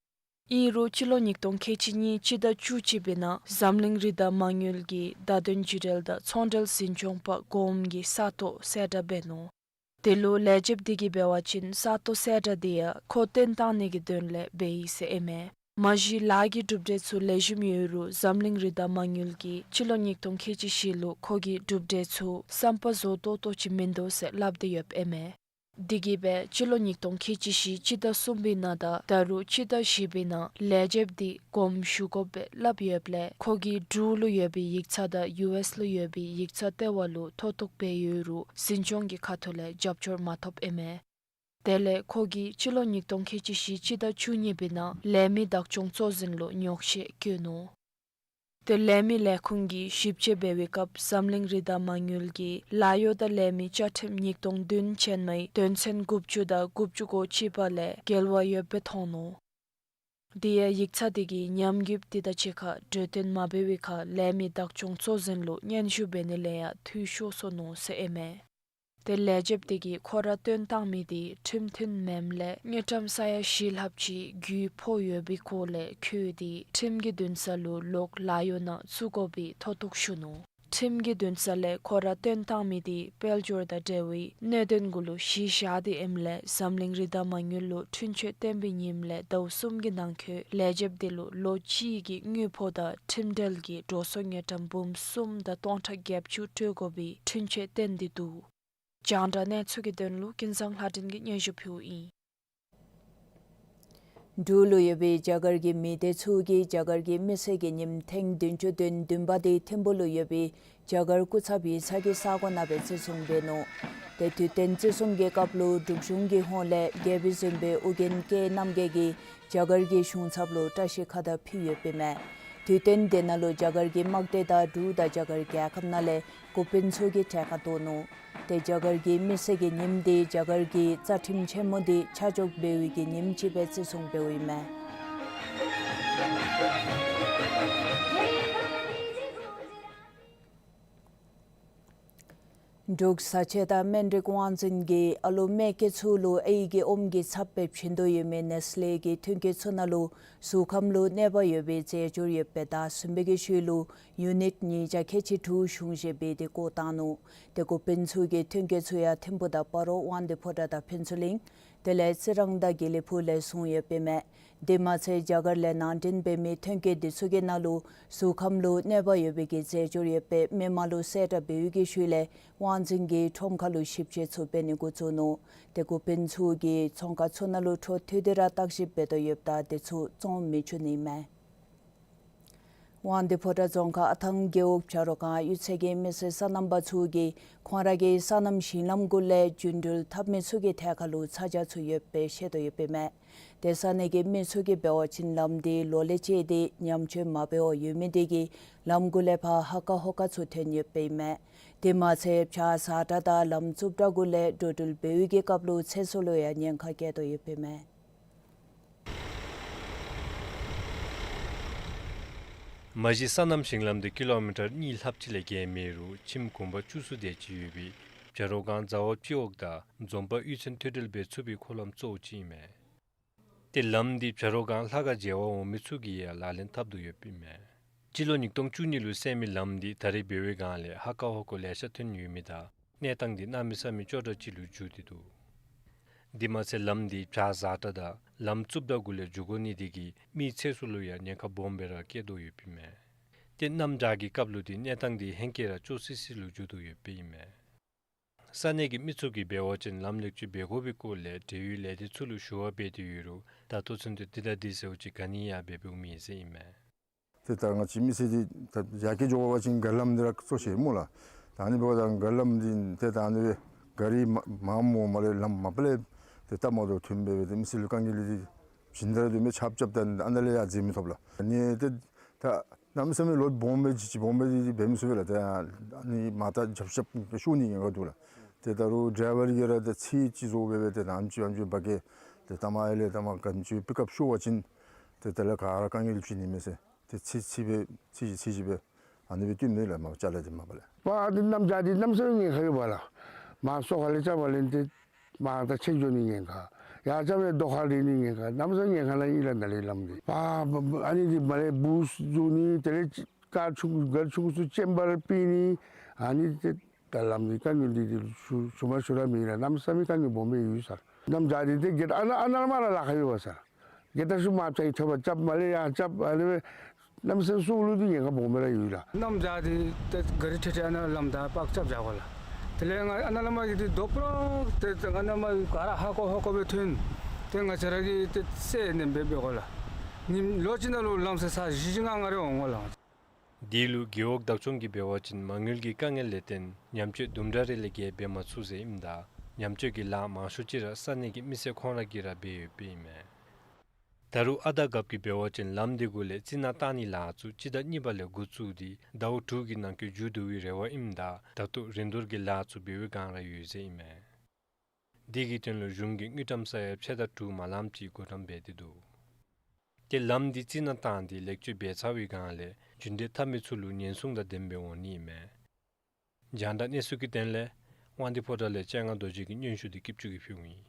ཨིན་རུང་སྤྱི་ལོ་ཉིས་སྟོང་ཁལ་གཅིག་གཉིས་སྤྱི་ཟླ་བཅུ་གཅིག་པའི་ནང་འཛམ་གླིང་རི་དྭགས་མ་དངུལ་གྱི་བརྡ་དོན་བརྒྱུད་འབྲེལ་དང་ཚོང་འབྲེལ་འཛིན་སྐྱོང་པ་གོངམ་གིས་ས་སྟོང་གསལ་བསྒྲགས་འབད་ནུག། དེ་ལུ་ལས་བྱེདཔ་དེ་གིས་འབད་བ་ཅིན་ས་སྟོང་གསལ་བསྒྲགས་དེ་ཡང་ཁོ་བཏོན་བཏང་ནི་གི་དོན་ལས་འབད་ཡི་ཟེར་ཨིན་མས། མ་གཞི་ལཱ་གི་གྲུབ་འབྲས་ཚུ་ལེགས་ཤོམ་ཡོད་རུང་འཛམ་གླིང་རི་དྭགས་མ་དངུལ་གྱིས་སྤྱི་ལོ་ཉིས་སྟོང་ཁལ་གཅིག་བཞི་ལུ་ཁོ་གི་གྲུབ་འབྲས་ཚུ་བསམ་པ་བཟོ་ཏོག་ཏོ་ཅིག་མིན་འདུག་ཟེར་སླབ་སྟེ་ཡོདཔ་ཨིན་མས། དེ་གིས་སྦེ་སྤྱི་ལོ་ཉིས་སྟོང་ཁལ་གཅིག་བཞི་སྤྱི་ཟླ་གསུམ་པའི་ནང་དང་ད་རུང་སྤྱི་ཟླ་བཞི་པའི་ནང་ལས་བྱེདཔ་དེ་དགོངསམ་ཞུ་དགོཔ་སྦེ་སླབ་ཡོདཔ་ལས་ཁོ་གིས་འབྲུག་ལུ་ཡོད་པའི་ཡིག་ཚང་དང་ཡུ་ཨེསི་ལུ་ཡོད་པའི་ཡིག་ཚང་ལྟེ་བ་ལུ་མཐོ་གཏུགས་འབད་ཡོད་རུང་འཛིན་སྐྱོང་གི་ཁ་ཐུག་ལས་རྒྱབ་སྐྱོར་མ་ཐོབ་ཨིན་མས། དེ་ལས་ཁོ་གིས་སྤྱི་ལོ་ཉིས་སྟོང་ཁལ་གཅིག་བཞི་སྤྱི་ཟླ་བཅུ་གཉིས་པའི་ནང་ལས་མི་བདག་སྐྱོང་གཙོ་འཛིན་ལུ་ཉོགས་བཤད་བཀོད་ནུག། དེ་ལས་མི་ལས་ཁུངས་ཀྱིས་ཞིབ་དཔྱད་འབད་བའི་སྐབས་འཛམ་གླིང་རི་དྭགས་མ་དངུལ་གྱིས་ལཱ་གཡོག་དང་ལས་མི་བཅའ་ཁྲིམས་ཉིས་སྟོང་བདུན་ཅན་མའི་དོན་ཚན་དགུ་བཅུ་དང་དགུ་བཅུ་གོ་གཅིག་པ་ལས་འགལ་བ་ཡོདཔ་སྦེ་མཐོང་ནུག། དེ་ཡང་ཡིག་ཚང་དེ་གིས་ཉམས་རྒུདཔ་དེ་དང་གཅིག་ཁར་གྲོས་བསྟུན་མ་འབད་བའི་ཁར་ལས་མི་བདག་སྐྱོང་གཙོ་འཛིན་ལུ་སྙན་ཞུ་འབད་ནི་ལས་ཡང་འཐུས་ཤོར་སོ་ནུག་ཟེར་ཨིན་མས། དེ་ལས་བྱེདཔ་དེ་གིས་ཁོ་ར་བཏོན་བཏང་མི་དེ་ཁྲིམས་མཐུན་མེནམ་ལས་དངུལ་ཀྲམ་ས་ཡ་བཞི་ལྷགཔ་ཅིག་རྒུད་ཕོག་ཡོད་པའི་སྐོར་ལས་འཁོད་དེ་ཁྲིམས་ཀྱི་འདུན་ས་ལུ་ལོག་ལཱ་གཡོག་ནང་བཙུགས་དགོ་པའི་མཐོ་གཏུགས་ཞུ་ནུག། ཁྲིམས་ཀྱི་འདུན་ས་ལས་ཁོ་ར་བཏོན་བཏང་མི་དེ་དཔལ་འབྱོར་དང་འབྲེལ་བའི་གནད་དོན་གུ་ལུ་གཞི་བཞག་སྟེ་ཨིནམ་ལས་འཛམ་གླིང་རི་དྭགས་མ་དངུལ་ལུ་འཁྲུན་ཆོད་བཏོན་པའི་ཉིནམ་ལས་ཟླཝ་གསུམ་གྱི་ནང་འཁོད་ལས་བྱེདཔ་དེ་ལུ་ལོ་གཅིག་གི་དངུལ་ཕོགས་དང་ཁྲིམས་འབྲེལ་གྱི་འགྲོ་སོང་དངུལ་ཀྲམ་འབུམ་གསུམ་དང་སྟོང་ཕྲག་བརྒྱད་ཅུ་སྤྲོད་དགོ་པའི་འཁྲུན་ཆོད་བཏོན་ཏེ་འདུག། རྒྱང་བསྒྲགས་གནས་ཚུལ་གྱི་དོན་ལུ་ཀུན་བཟང་ལྷ་སྒྲོན་གྱིས་སྙན་ཞུ་ཕུལཝ་ཨིན། འབྲུག་ལུ་ཡོད་པའི་རྒྱ་གར་གྱི་མི་སྡེ་ཚུ་གིས་རྒྱ་གར་གྱི་མི་སེར་གྱི་ཉིནམ་ཐེངས་བདུན་ཅུ་དོན་བདུན་པ་དེ་ཐིམ་ཕུག་ལུ་ཡོད་པའི་རྒྱ་གར་སྐུ་ཚབ་ཡིག་ཚང་གི་ས་གོ་ནང་སྦེ་བརྩི་སྲུང་འབད་ནུག། དེ་དུས་སྟོན་བརྩི་སྲུང་གི་སྐབས་ལུ་འབྲུག་གཞུང་གི་ཧོངས་ལས་རྒྱལ་པོའི་གཟིམ་དཔོན་ཨོ་རྒྱན་སྐྱབས་རྣམ་རྒྱལ་གྱིས་རྒྱ་གར་གྱི་གཞུང་ཚབ་ལུ་བཀྲ་ཤིས་ཁ་དར་ཕུལ་ཡོདཔ་ཨིན་མས། དུས་སྟོན་དེ་ནང་ལུ་རྒྱ་གར་གྱི་དམག་སྡེ་དང་འབྲུག་དང་རྒྱ་གར་རྒྱལ་ཁབ་ནང་ལས་འགོ་དཔོན་ཚུ་གིས་གྲལ་ཁར་གཏོགས་ནུག། དེ་རྒྱ་གར་གྱི་མི་སེར་གྱི་ཉིནམ་དེ་རྒྱ་གར་གྱི་རྩ་ཁྲིམས་ཆེན་མོ་དེ་ཆ་འཇོག་འབད་བའི་གི་ཉིནམ་ཅིག་སྦེ་བརྩི་སྲུང་འབདཝ་ཨིན་མས། འབྲུག་བཟའ་ཆས་དང་སྨན་རིགས་དབང་འཛིན་གྱིས་ཨ་ལུ་མེ་སྐྱེས་ཚུ་ལུ་ཨའི་གི་ཨོམ་གྱི་ཚབ་སྦེ་བྱིན་དོ་ཡོད་མི་ནེས་ལེ་གི་ཐོན་སྐྱེད་ཚུ་ནང་ལུ་གཟུགས་ཁམས་ལུ་གནོད་པ་ཡོད་པའི་རྫས་སྦྱོར་ཡོདཔ་སྦེ་ཟླ་གསུམ་པའི་གི་ཤུལ་ལུ་ཡུ་ནིཊ་ཉིས་བརྒྱ་ཁལ་གཅིག་དྲུག་གཞུང་བཞེས་འབད་དེ་བཀོ་བཏང་ནུག། དེ་འགོ་དཔོན་ཚུ་གིས་ཐོན་སྐྱེད་ཚུ་ཡང་ཐིམ་ཕུག་དང་སྤ་རོ་དབང་འདུས་ཕོ་བྲང་དང་ཕུན་ཚོགས་གླིང་དེ་ལས་རྩི་རང་དང་དགེ་ལེགས་ཕུག་ལས་བཟུང་ཡོདཔ་ཨིན་མས། དེ་མ་ཚད་རྒྱ་གར་ལས་ནང་འདྲེན་འབད་མི་ཐོན་སྐྱེད་དེ་ཚུ་གི་ནང་ལུ་གཟུགས་ཁམས་ལུ་གནོད་པ་ཡོད་པའི་གི་རྫས་སྦྱོར་ཡོདཔ་སྦེ་མི་མང་ལུ་གསལ་བསྒྲགས་འབད་བའི་གི་ཤུལ་ལས་དབང་འཛིན་གྱིས་ཁྲོམ་ཁ་ལུ་ཞིབ་དཔྱད་ཚུ་འབད་ནི་འགོ་བཙུགས་ནུག། དེ་འགོ་དཔོན་ཚུ་གིས་ཚོང་ཁང་ཚུ་ནང་ལུ་འཕྲོ་མཐུད་དེ་ར་བརྟག་ཞིབ་འབད་དོ་ཡོདཔ་ད་དེ་ཚུ་བཙོང་མི་བཅུག་ནི་ཨིན་མས། དབང་འདུས་ཕོ་བྲང་རྫོང་ཁག་ཨ་ཐང་རྒེད་འོག་བྱ་རོག་སྒང་གཡུས་ཚན་གྱི་མི་སེར་སོ་ནམ་པ་ཚུ་གིས་ཁོང་ར་གི་སོ་ནམ་ཞིང་ལམ་གུ་ལས་རྒྱུན་འགྲུལ་འཐབ་མི་ཚུ་གི་ཐད་ཁར་ལུ་ཚ་གྱང་ཚུ་ཡོདཔ་སྦེ་བཤད་དོ་ཡོདཔ་ཨིན་མས། དེ་ས་གནས་ཀྱི་མི་ཚུ་གིས་འབད་བ་ཅིན་ལམ་དེ་ལོ་ལས་བཅད་དེ་ཉམས་བཅོས་མ་འབད་བར་ཡོད་མི་དེ་གིས་ལམ་གུ་ལས་ཕར་ཧ་ཀ་ཧོ་ཀ་ཚུ་ཐོན་ཡོདཔ་ཨིན་མས། དེ་མ་ཚད་བྱག་བཟའ་བྲག་དང་ལམ་རྩུབ་དྲགས་གུ་ལས་འགྲོ་འགྲུལ་འབད་བའི་གི་སྐབས་ལུ་ཚེ་སྲོག་ལུ་ཡང་ཉེན་ཁ་བཀལ་དོ་ཡོདཔ་ཨིན་མས། མ་གཞི་སོ་ནམ་ཞིང་ལམ་དེ་ཀི་ལོ་མི་ཊར་གཉིས་ལྷགཔ་ཅིག་ལས་བརྒལ་མེད་རུང་ཁྱིམ་གུང་པ་བཅུ་གསུམ་དེ་ཅིག་ཡོད་པའི་བྱ་རོག་སྒང་རྫ་བ་སྤྱི་འོག་དང་འཛོམས་པ་གཡུས་ཚན་མཐུད་འབྲེལ་འབད་ཚུགས་པའི་འཁོར་ལམ་གཙོ་བོ་ཅིག་ཨིན་མས། དེ་ལམ་འདི་བྱ་རོག་སྒང་ལྷ་ཁང་མཇལ་བར་འོང་མི་ཚུ་གིས་ཡང་ལག་ལེན་འཐབ་དོ་ཡོདཔ་ཨིན་མས། སྤྱི་ལོ་ཉིས་སྟོང་བཅུ་གཉིས་ལུ་བསལ་མི་ལམ་འདི་ད་རེས་འབད་བའི་སྒང་ལས་ཧ་ཀ་ཧོ་ཀ་ལེ་ཤ་ཐོན་ཡོད་མི་དང་གནས་སྟངས་འདི་གནམ་མེད་ས་མེད་སྐྱོ་དྲགས་ཅིག་ལུ་འགྱུར་ཏེ་འདུག། དེ་མ་ཚད་ལམ་འདི་བྱག་བཟའ་བྲག་དང་ལམ་རྩུབ་དྲགས་གུ་ལས་འགྱོ་དགོ་ནི་དེ་གིས་མིའི་ཚེ་སྲོག་ལུ་ཡང་ཉེན་ཁ་སྦོམ་སྦེ་ར་བཀལ་དོ་ཡོདཔ་ཨིན་མས། ཏེ་གནམ་བྱཱར་གྱི་སྐབས་ལུ་འདི་གནས་སྟངས་འདི་ཧེང་སྐལ་ར་སྐྱོ་སི་སི་ལུ་འགྱུར་དོ་ཡོདཔ་ཨིན་མས། ས་གནས་ཀྱི་མི་ཚུ་གིས་འབད་བ་ཅིན་ལམ་ལེགས་བཅོས་འབད་དགོ་པའི་སྐོར་ལས་འབྲེལ་ཡོད་ལས་སྡེ་ཚུ་ལུ་ཞུ་བ་འབད་དེ་ཡོད་རུང་ད་ལྟོ་ཚུན་ཚོད་འདི་དང་འདི་ཟེརཝ་ཅིག་ག་ནི་ཡང་འབད་འབདཝ་མེད་ཟེར་ཨིན་མས། ཏེ་ད་ང་བཅས་མི་སེར་འདི་ད་ཡར་རྒྱས་འགྱོ་བ་ཅིན་ག་ལམ་འདི་ར་གཙོ་ཆེ་སྨོ་ལགས། ད་ཨ་ནི་འབདཝ་ད་ག་ལམ་འདི་ཏེ་ད་ཨ་ནི་སྦེ་ག་རི་མ་མ་མོ་མ་ལས་ལམ་མ་པ་ལས་ཏེ་སྟབས་མ་བདེཝ་ཐོན་སྦེ་སྦེ་ཏེ་མི་སེར་ལུ་དཀའ་ངལ་འདི་བྱིན་ད་ར་འདི་མི་ཆབ་ཆབ་ད་ཨ་ནཱ་ལས་ཡར་འཛེག་མི་ཐོབ་ལགས། ཨ་ནི་ཏེ་ད་གནམ་མེད་ས་མེད་ལོཌ་སྦོམ་སྦེ་ཅིག་ཅིག་སྦོམ་སྦེ་འདི་འབད་མི་ཚུགས་པས་ལགས། ཏེ་ཨ་ནི་མར་ད་རྒྱབ་རྒྱབ་ཤོར་ནི་ཉེན་ཁ་འདུག་ལགས། ཏེ་ད་རུང་ཌའི་ཝར་གྱིས་ར་ཏེ་ཚིག་ཅིག་བཟོ་སྦེ་སྦེ་ཏེ་ད་ཨམ་ཅིག་ཨམ་ཅིག་འབག་གེ་ཏེ་ཐ་མ་ཨེ་ལས་ཐ་མ་ག་ཅི་པིག་ཨཔ་ཤོར་བ་ཅིན་ཏེ་དེ་ལས་ག་ར་དཀའ་ངལ་འབྱུང་ནི་མས་ཟེར། ཏེ་ཚིག་ཚིག་སྦེ་ཚིག་ཅིག་ཚིག་ཅིག་སྦེ་ཨ་ནི་སྦེ་བཏོན་མི་ལགས་མར་ཅ་ལ་འདི་མ་པ་ལས། པ་འདི་གནམ་བྱཱར་འདི་གནམ་མེད་ས་མེད་ཉེན་ཁ་ཡོད་པ་ལགས། མར་སོ་ཁ་ལས་རྐྱབ་པ་ལས་ཏེ་མར་ད་ཆད་འགྱོ་ནི་ཉེན་ཁ། ཡར་རྐྱབ་པ་ལས་རྡོ་ཁ་རེག་ནི་ཉེན་ཁ། གནམ་མེད་ས་མེད་ཉེན་ཁ་ནང་ཨིན་ལགས་ནཱ་ལས་ལམ་འདི། པ་པ་ཨ་ནི་འདི་མར་ལས་བུ་བཟུང་ནི་དེ་ལས་ཀར་ཆུང་ཀར་ཆུང་ཀུ་ཚུ་ཅེམ་བར་ཕུལ་ནི་ཨ་ནི་ཏེ་ད་ལམ་འདི་དཀའ་ངལ་འདི་འདི་ཞུ་ཞུ་མ་ཞུ་ར་མེད་ལགས། གནམ་མེད་ས་མེད་དཀའ་ངལ་སྦོམ་སྦེ་ཡོད་ས་ལགས། གནམ་བྱཱར་འདི་ཏེ་གེ་ཨ་ནཱ་ཨ་ནཱ་མར་ར་ལཱ་ཁག་ཡོད་པ་ས་ལགས། གེ་ད་ཤུལ་མར་ཕྱག་གི་ཐོད་པ་རྐྱབ་མར་ལས་ཡར་རྐྱབ་ཨ་ནི་སྦེ་གནམ་མེད་ས་མེད་སྲོག་ལུ་འདི་ཉེན་ཁ་སྦོམ་སྦེ་ར་ཡོད་ལགས། གནམ་བྱཱར་འདི་ཏེ་ག་རི་ཁྲེ་ཁྲེ་ཨ་ནཱ་ལམ་བདའ་པར་རྐྱབ་བཞག་དགོ་ལགས། དེ་ལས་ང་ཨ་ནཱ་ལས་མར་གྱི་འདི་རྡོ་པ་རོག་ཏེ་ཏེ་ཨ་ནཱ་མར་ག་ར་ཧ་ཀོ་ཧོ་ཀོ་སྦེ་ཐོན། ཏེ་ང་བཅས་ར་གིས་ཏེ་སེལ་ནི་འབད་འབད་དགོ་ལགས། ཉིནམ་ལོ་གཅིག་ནང་ལུ་ལམ་སེལ་ས་བཞི་བཞི་ལྔ་ལྔ་རེ་འོང་དགོ་ལགས། འདི་ལུ་རྒེད་འོག་བདག་སྐྱོང་གིས་འབད་བ་ཅིན་མ་དངུལ་གྱི་དཀའ་ངལ་ལས་བརྟེན་ཉམས་བཅོས་དུམ་གྲ་རེ་ལས་བརྒལ་འབད་མ་ཚུགས་ཟེར་ཨིནམ་ད་ ཉམས་བཅོས་ཀྱི་ལཱ་མང་ཤོས་ཅིག་ར་ས་གནས་ཀྱི་མི་སེར་ཁོང་ར་གིས་ར་འབད་ཡོདཔ་ཨིན་མས། ད་རུང་ཨ་དར་རྒཔོ་གིས་འབད་བ་ཅིན་ལམ་འདི་གུ་ལས་རྩི་ནག་བཏང་ནིའི་ལཱ་ཚུ་སྤྱི་ཟླ་གཉིས་པ་ལས་འགོ་བཙུགས་ཏེ་ཟླཝ་དྲུག་གི་ནང་འཁོད་མཇུག་བསྡུ་བའི་རེ་བ་ཨིནམ་ད་ད་ལྟོ་རིན་བསྡུར་གྱི་ལཱ་ཚུ་འབད་བའི་བསྒང་ར་ཡོད་ཟེར་ཨིན་མས། དེ་གི་དོན་ལུ་གཞུང་གིས་དངུལ་ཀྲམ་ས་ཡ་ཕྱེད་དང་དྲུག་མ་ལངམ་ཅིག་བགོ་བཀྲམ་འབད་དེ་འདུག། ཏེ་ལམ་འདི་རྩི་ནག་བཏང་སྟེ་ལེགས་བཅོས་འབད་ཚར་བའི་བསྒང་ལས་རྒྱུན་གཏན་འཐབ་མི་ཚུ་ལུ་ཉེན་སྲུང་དང་ལྡནམ་སྦེ་འོང་ནི་ཨིན་མས། རྒྱང་བསྒྲགས་གནས་ཚུལ་གྱི་དོན་ལས་དབང་འདུས་ཕོ་བྲང་ལས་ལྕང་ང་རྡོ་རྗེ་གིས་སྙན་ཞུ་འདི་སྐྱིད་ཆུ་གིས་ཕུལཝ་ཨིན།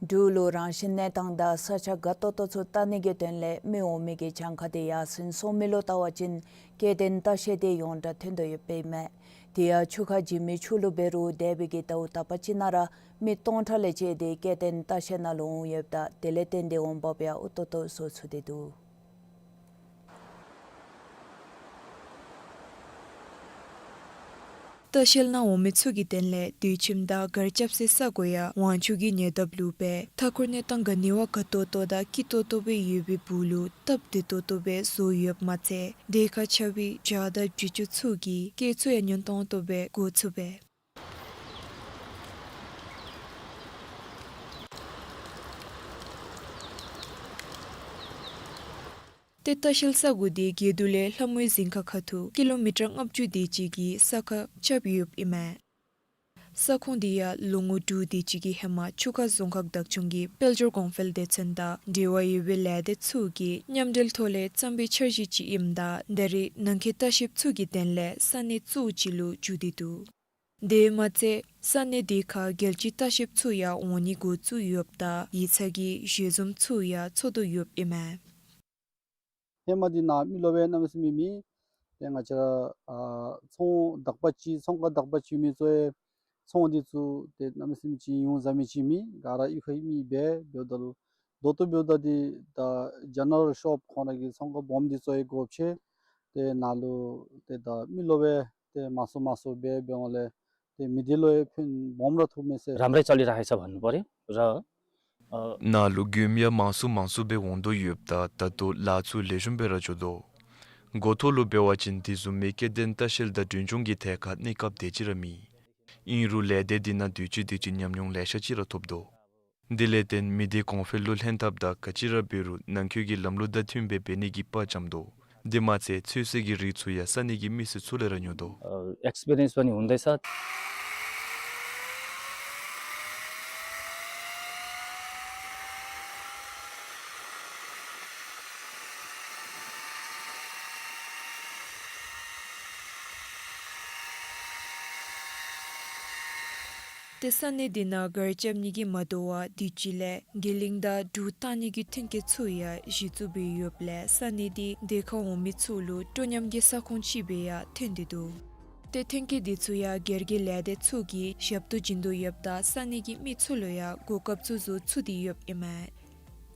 འབྲུག་ལུ་རང་བཞིན་གནས་སྟངས་དང་ས་ཆ་དགའ་ཏོག་ཏོ་ཚུ་བལྟ་ནི་གི་དོན་ལས་མི་འོང་མི་གི་གྱངས་ཁ་དེ་ཡར་སེང་སོང་མི་ལུ་བལྟ་བ་ཅིན་སྐྱེ་ལྡན་ལྟ་བཤལ་དེ་ཡོངས་གྲགས་ཐོན་དོ་ཡོདཔ་ཨིན་མས། དེ་ཡང་ཆུ་ཁ་འཇིགས་མེད་ཆུ་ལུ་འབད་རུང་འདས་པའི་གི་ཟླཝ་དག་པ་ཅིག་ནང་ར་མི་སྟོང་ཕྲག་ལས་བཅད་དེ་སྐྱེ་ལྡན་ལྟ་བཤལ་ནང་ལུ་འོང་ཡོདཔ་ད་དེ་ལས་བརྟེན་ཏེ་འོང་འབབ་ཡང་ཨུ་ཏོག་ཏོ་བཟོ་ཚུགས་ཏེ་འདུག། ལྟ་བཤལ་ནང་འོང་མི་ཚུ་གི་དོན་ལས་དུས་ཁྱིམ་དང་གར་རྐྱབ་སའི་ས་གོ་ཡང་ཝང་ཆུ་གི་ཉེ་འདབས་ལུ་སྦེ་མཐའ་འཁོར་གནས་སྟངས་ག་ནི་བ་དགའ་ཏོག་ཏོ་དང་སྐྱིད་ཏོག་ཏོ་སྦེ་ཡོད་པའི་སྦུག་ལུ་སྟབས་བདེ་ཏོག་ཏོ་སྦེ་བཟོ་ཡོདཔ་མ་ཚད་དེ་ཁར་ཆགས་པའི་བྱ་དང་བྱི་ཅུང་ཚུ་གིས་སྐྱེ་འཚོ་ཡང་ཉུང་ཏོང་ཏོ་སྦེ་འགོ་ཚུགས་པས། ཏེ་ལྟ་བཤལ་ས་གོ་འདི་དགེ་འདུན་ལས་ལྷ་མོའི་རྫིང་ཁ་ཁ་ཐུག་ཀི་ལོ་མི་ཊར་ལྔ་བཅུ་དེ་ཅིག་གི་ས་ཁར་རྐྱབ་ཡོདཔ་ཨིན་མས། ས་ཁོངས་འདི་ཡང་ལོ་ངོ་དྲུག་དེ་ཅིག་གི་ཧེ་མ་ཆུ་ཁ་རྫོང་ཁག་བདག་སྐྱོང་གི་དཔལ་འབྱོར་གོང་འཕེལ་སྡེ་ཚན་དང་འབྲེལ་བ་ཡོད་པའི་ལས་སྡེ་ཚུ་གིས་མཉམ་འབྲེལ་ཐོག་ལས་བརྩམས་པའི་འཆར་གཞི་ཅིག་ཨིནམ་ད་ད་རེས་ནང་འཁོད་ལྟ་བཤལཔ་ཚུ་གི་དོན་ལས་ས་གནས་གཙོ་བོ་ཅིག་ལུ་གྱུར་ཏེ་འདུག། དེ་མ་ཚད་ས་གནས་དེ་ཁར་རྒྱལ་སྤྱིའི་ལྟ་བཤལཔ་ཚུ་ཡང་འོང་ནི་འགོ་བཙུགས་ཡོདཔ་ད་ཡིག་ཚང་གི་ཞལ་འཛོམས་ཚུ་ཡང་ཚོགས་དོ་ཡོདཔ་ཨིན་མས། ཧེ་མ་འདི་ནང་མི་ལོག་པའི་གནམ་མེད་ས་མེད་མེད། ཏེ་ང་བཅས་ར་ཨ་ཚོང་དག་པ་ཅིག་ཚོང་ཁང་དག་པ་ཅིག་ཡོད་མི་ཚུ་ཡང་ཚོང་འདི་ཚུ་ཏེ་གནམ་མེད་ས་མེད་ཅིག་ཡོང་ཟ་མི་ཅིག་མེད། ག་ར་གཡུས་ཁ་གཡུས་མི་འབད་འབདཝ་ད་ལུ་ད་ལྟོ་འབདཝ་ད་འདི་ད་ཇེ་ནེ་རལ་ཤོབ་ཁོང་ར་གི་ཚོང་ཁང་སྦོམ་འདི་ཚུ་ཡང་སྒོ་ཕྱེ། ཏེ་ནཱ་ལུ་ཏེ་ད་མི་ལོག་པའི་ཏེ་མང་སུ་མང་སུ་འབད་འབདཝ་ལས་ཏེ་མི་སྡེ་ལུ་ཡང་ཕན་སྦོམ་ར་ཐོགས་མས་ཟེར། राम्रै चलिरहेको छ भन्नुपर्‍यो र ནཱ་ལུ་མགྱོནམ་ཡང་མང་སུ་མང་སུ་སྦེ་འོང་དོ་ཡོདཔ་ད་ད་ལྟོ་ལཱ་ཚུ་ལེགས་ཤོམ་སྦེ་ར་འགྱོ་དོ། འགོ་ཐོག་ལུ་འབད་བ་ཅིན་དེ་བཟུམ་མའི་སྐྱེ་ལྡན་ལྟ་བཤལ་དང་མགྲོན་སྐྱོང་གི་ཐད་ཁར་གནས་སྐབས་དེ་ཅིག་ར་མེད། ཨིན་རུང་ལས་སྡེ་འདི་ནང་དུས་ཅི་དུས་ཅི་ཉམས་མྱོང་ལེ་ཤ་ཅིག་ར་ཐོབ་དོ། དེ་ལས་བརྟེན་མི་སྡེ་གོང་འཕེལ་ལུ་ལྷན་ཐབས་དང་ག་ཅི་ར་འབད་རུང་ནང་འཁོད་ཀྱི་ལམ་ལུགས་དང་མཐུནམ་སྦེ་འབད་ནི་གི་དཔའ་བཅམ་དོ། དེ་མ་ཚད་ཚོད་བསྲེ་གི་རིགས་ཚུ་ཡང་ས་གནས་ཀྱི་མི་སེར་ཚུ་ལས་ར་ཉོ་དོ། अ, एक्सपिरियन्स पनि हुँदैछ। ཏེ་ས་གནས་འདི་ནང་གར་རྐྱབ་ནི་གིས་མ་དོ་བར་དུས་ཅི་ལས་དགེ་ལེགས་དང་འབྲུག་བཏང་ནི་གི་ཐོན་སྐྱེད་ཚུ་ཡང་གཞི་བཙུགས་འབད་ཡོདཔ་ལས་ས་གནས་འདི་དེ་ཁར་འོང་མི་ཚུ་ལུ་སྤྲོ་ཉམས་ཀྱི་ས་ཁོངས་ཅིག་སྦེ་ཡང་ཐོན་ཏེ་འདུག། ཏེ་ཐོན་སྐྱེད་འདི་ཚུ་ཡང་སྒེར་གྱི་ལས་སྡེ་ཚུ་གིས་ཞབས་ཏོག་བྱིན་དོ་ཡོདཔ་ད་ས་གནས་ཀྱི་མི་ཚུ་ལུ་ཡང་གོ་སྐབས་ཚུ་བཟོ་ཚུགས་ཏེ་ཡོདཔ་ཨིན་མས།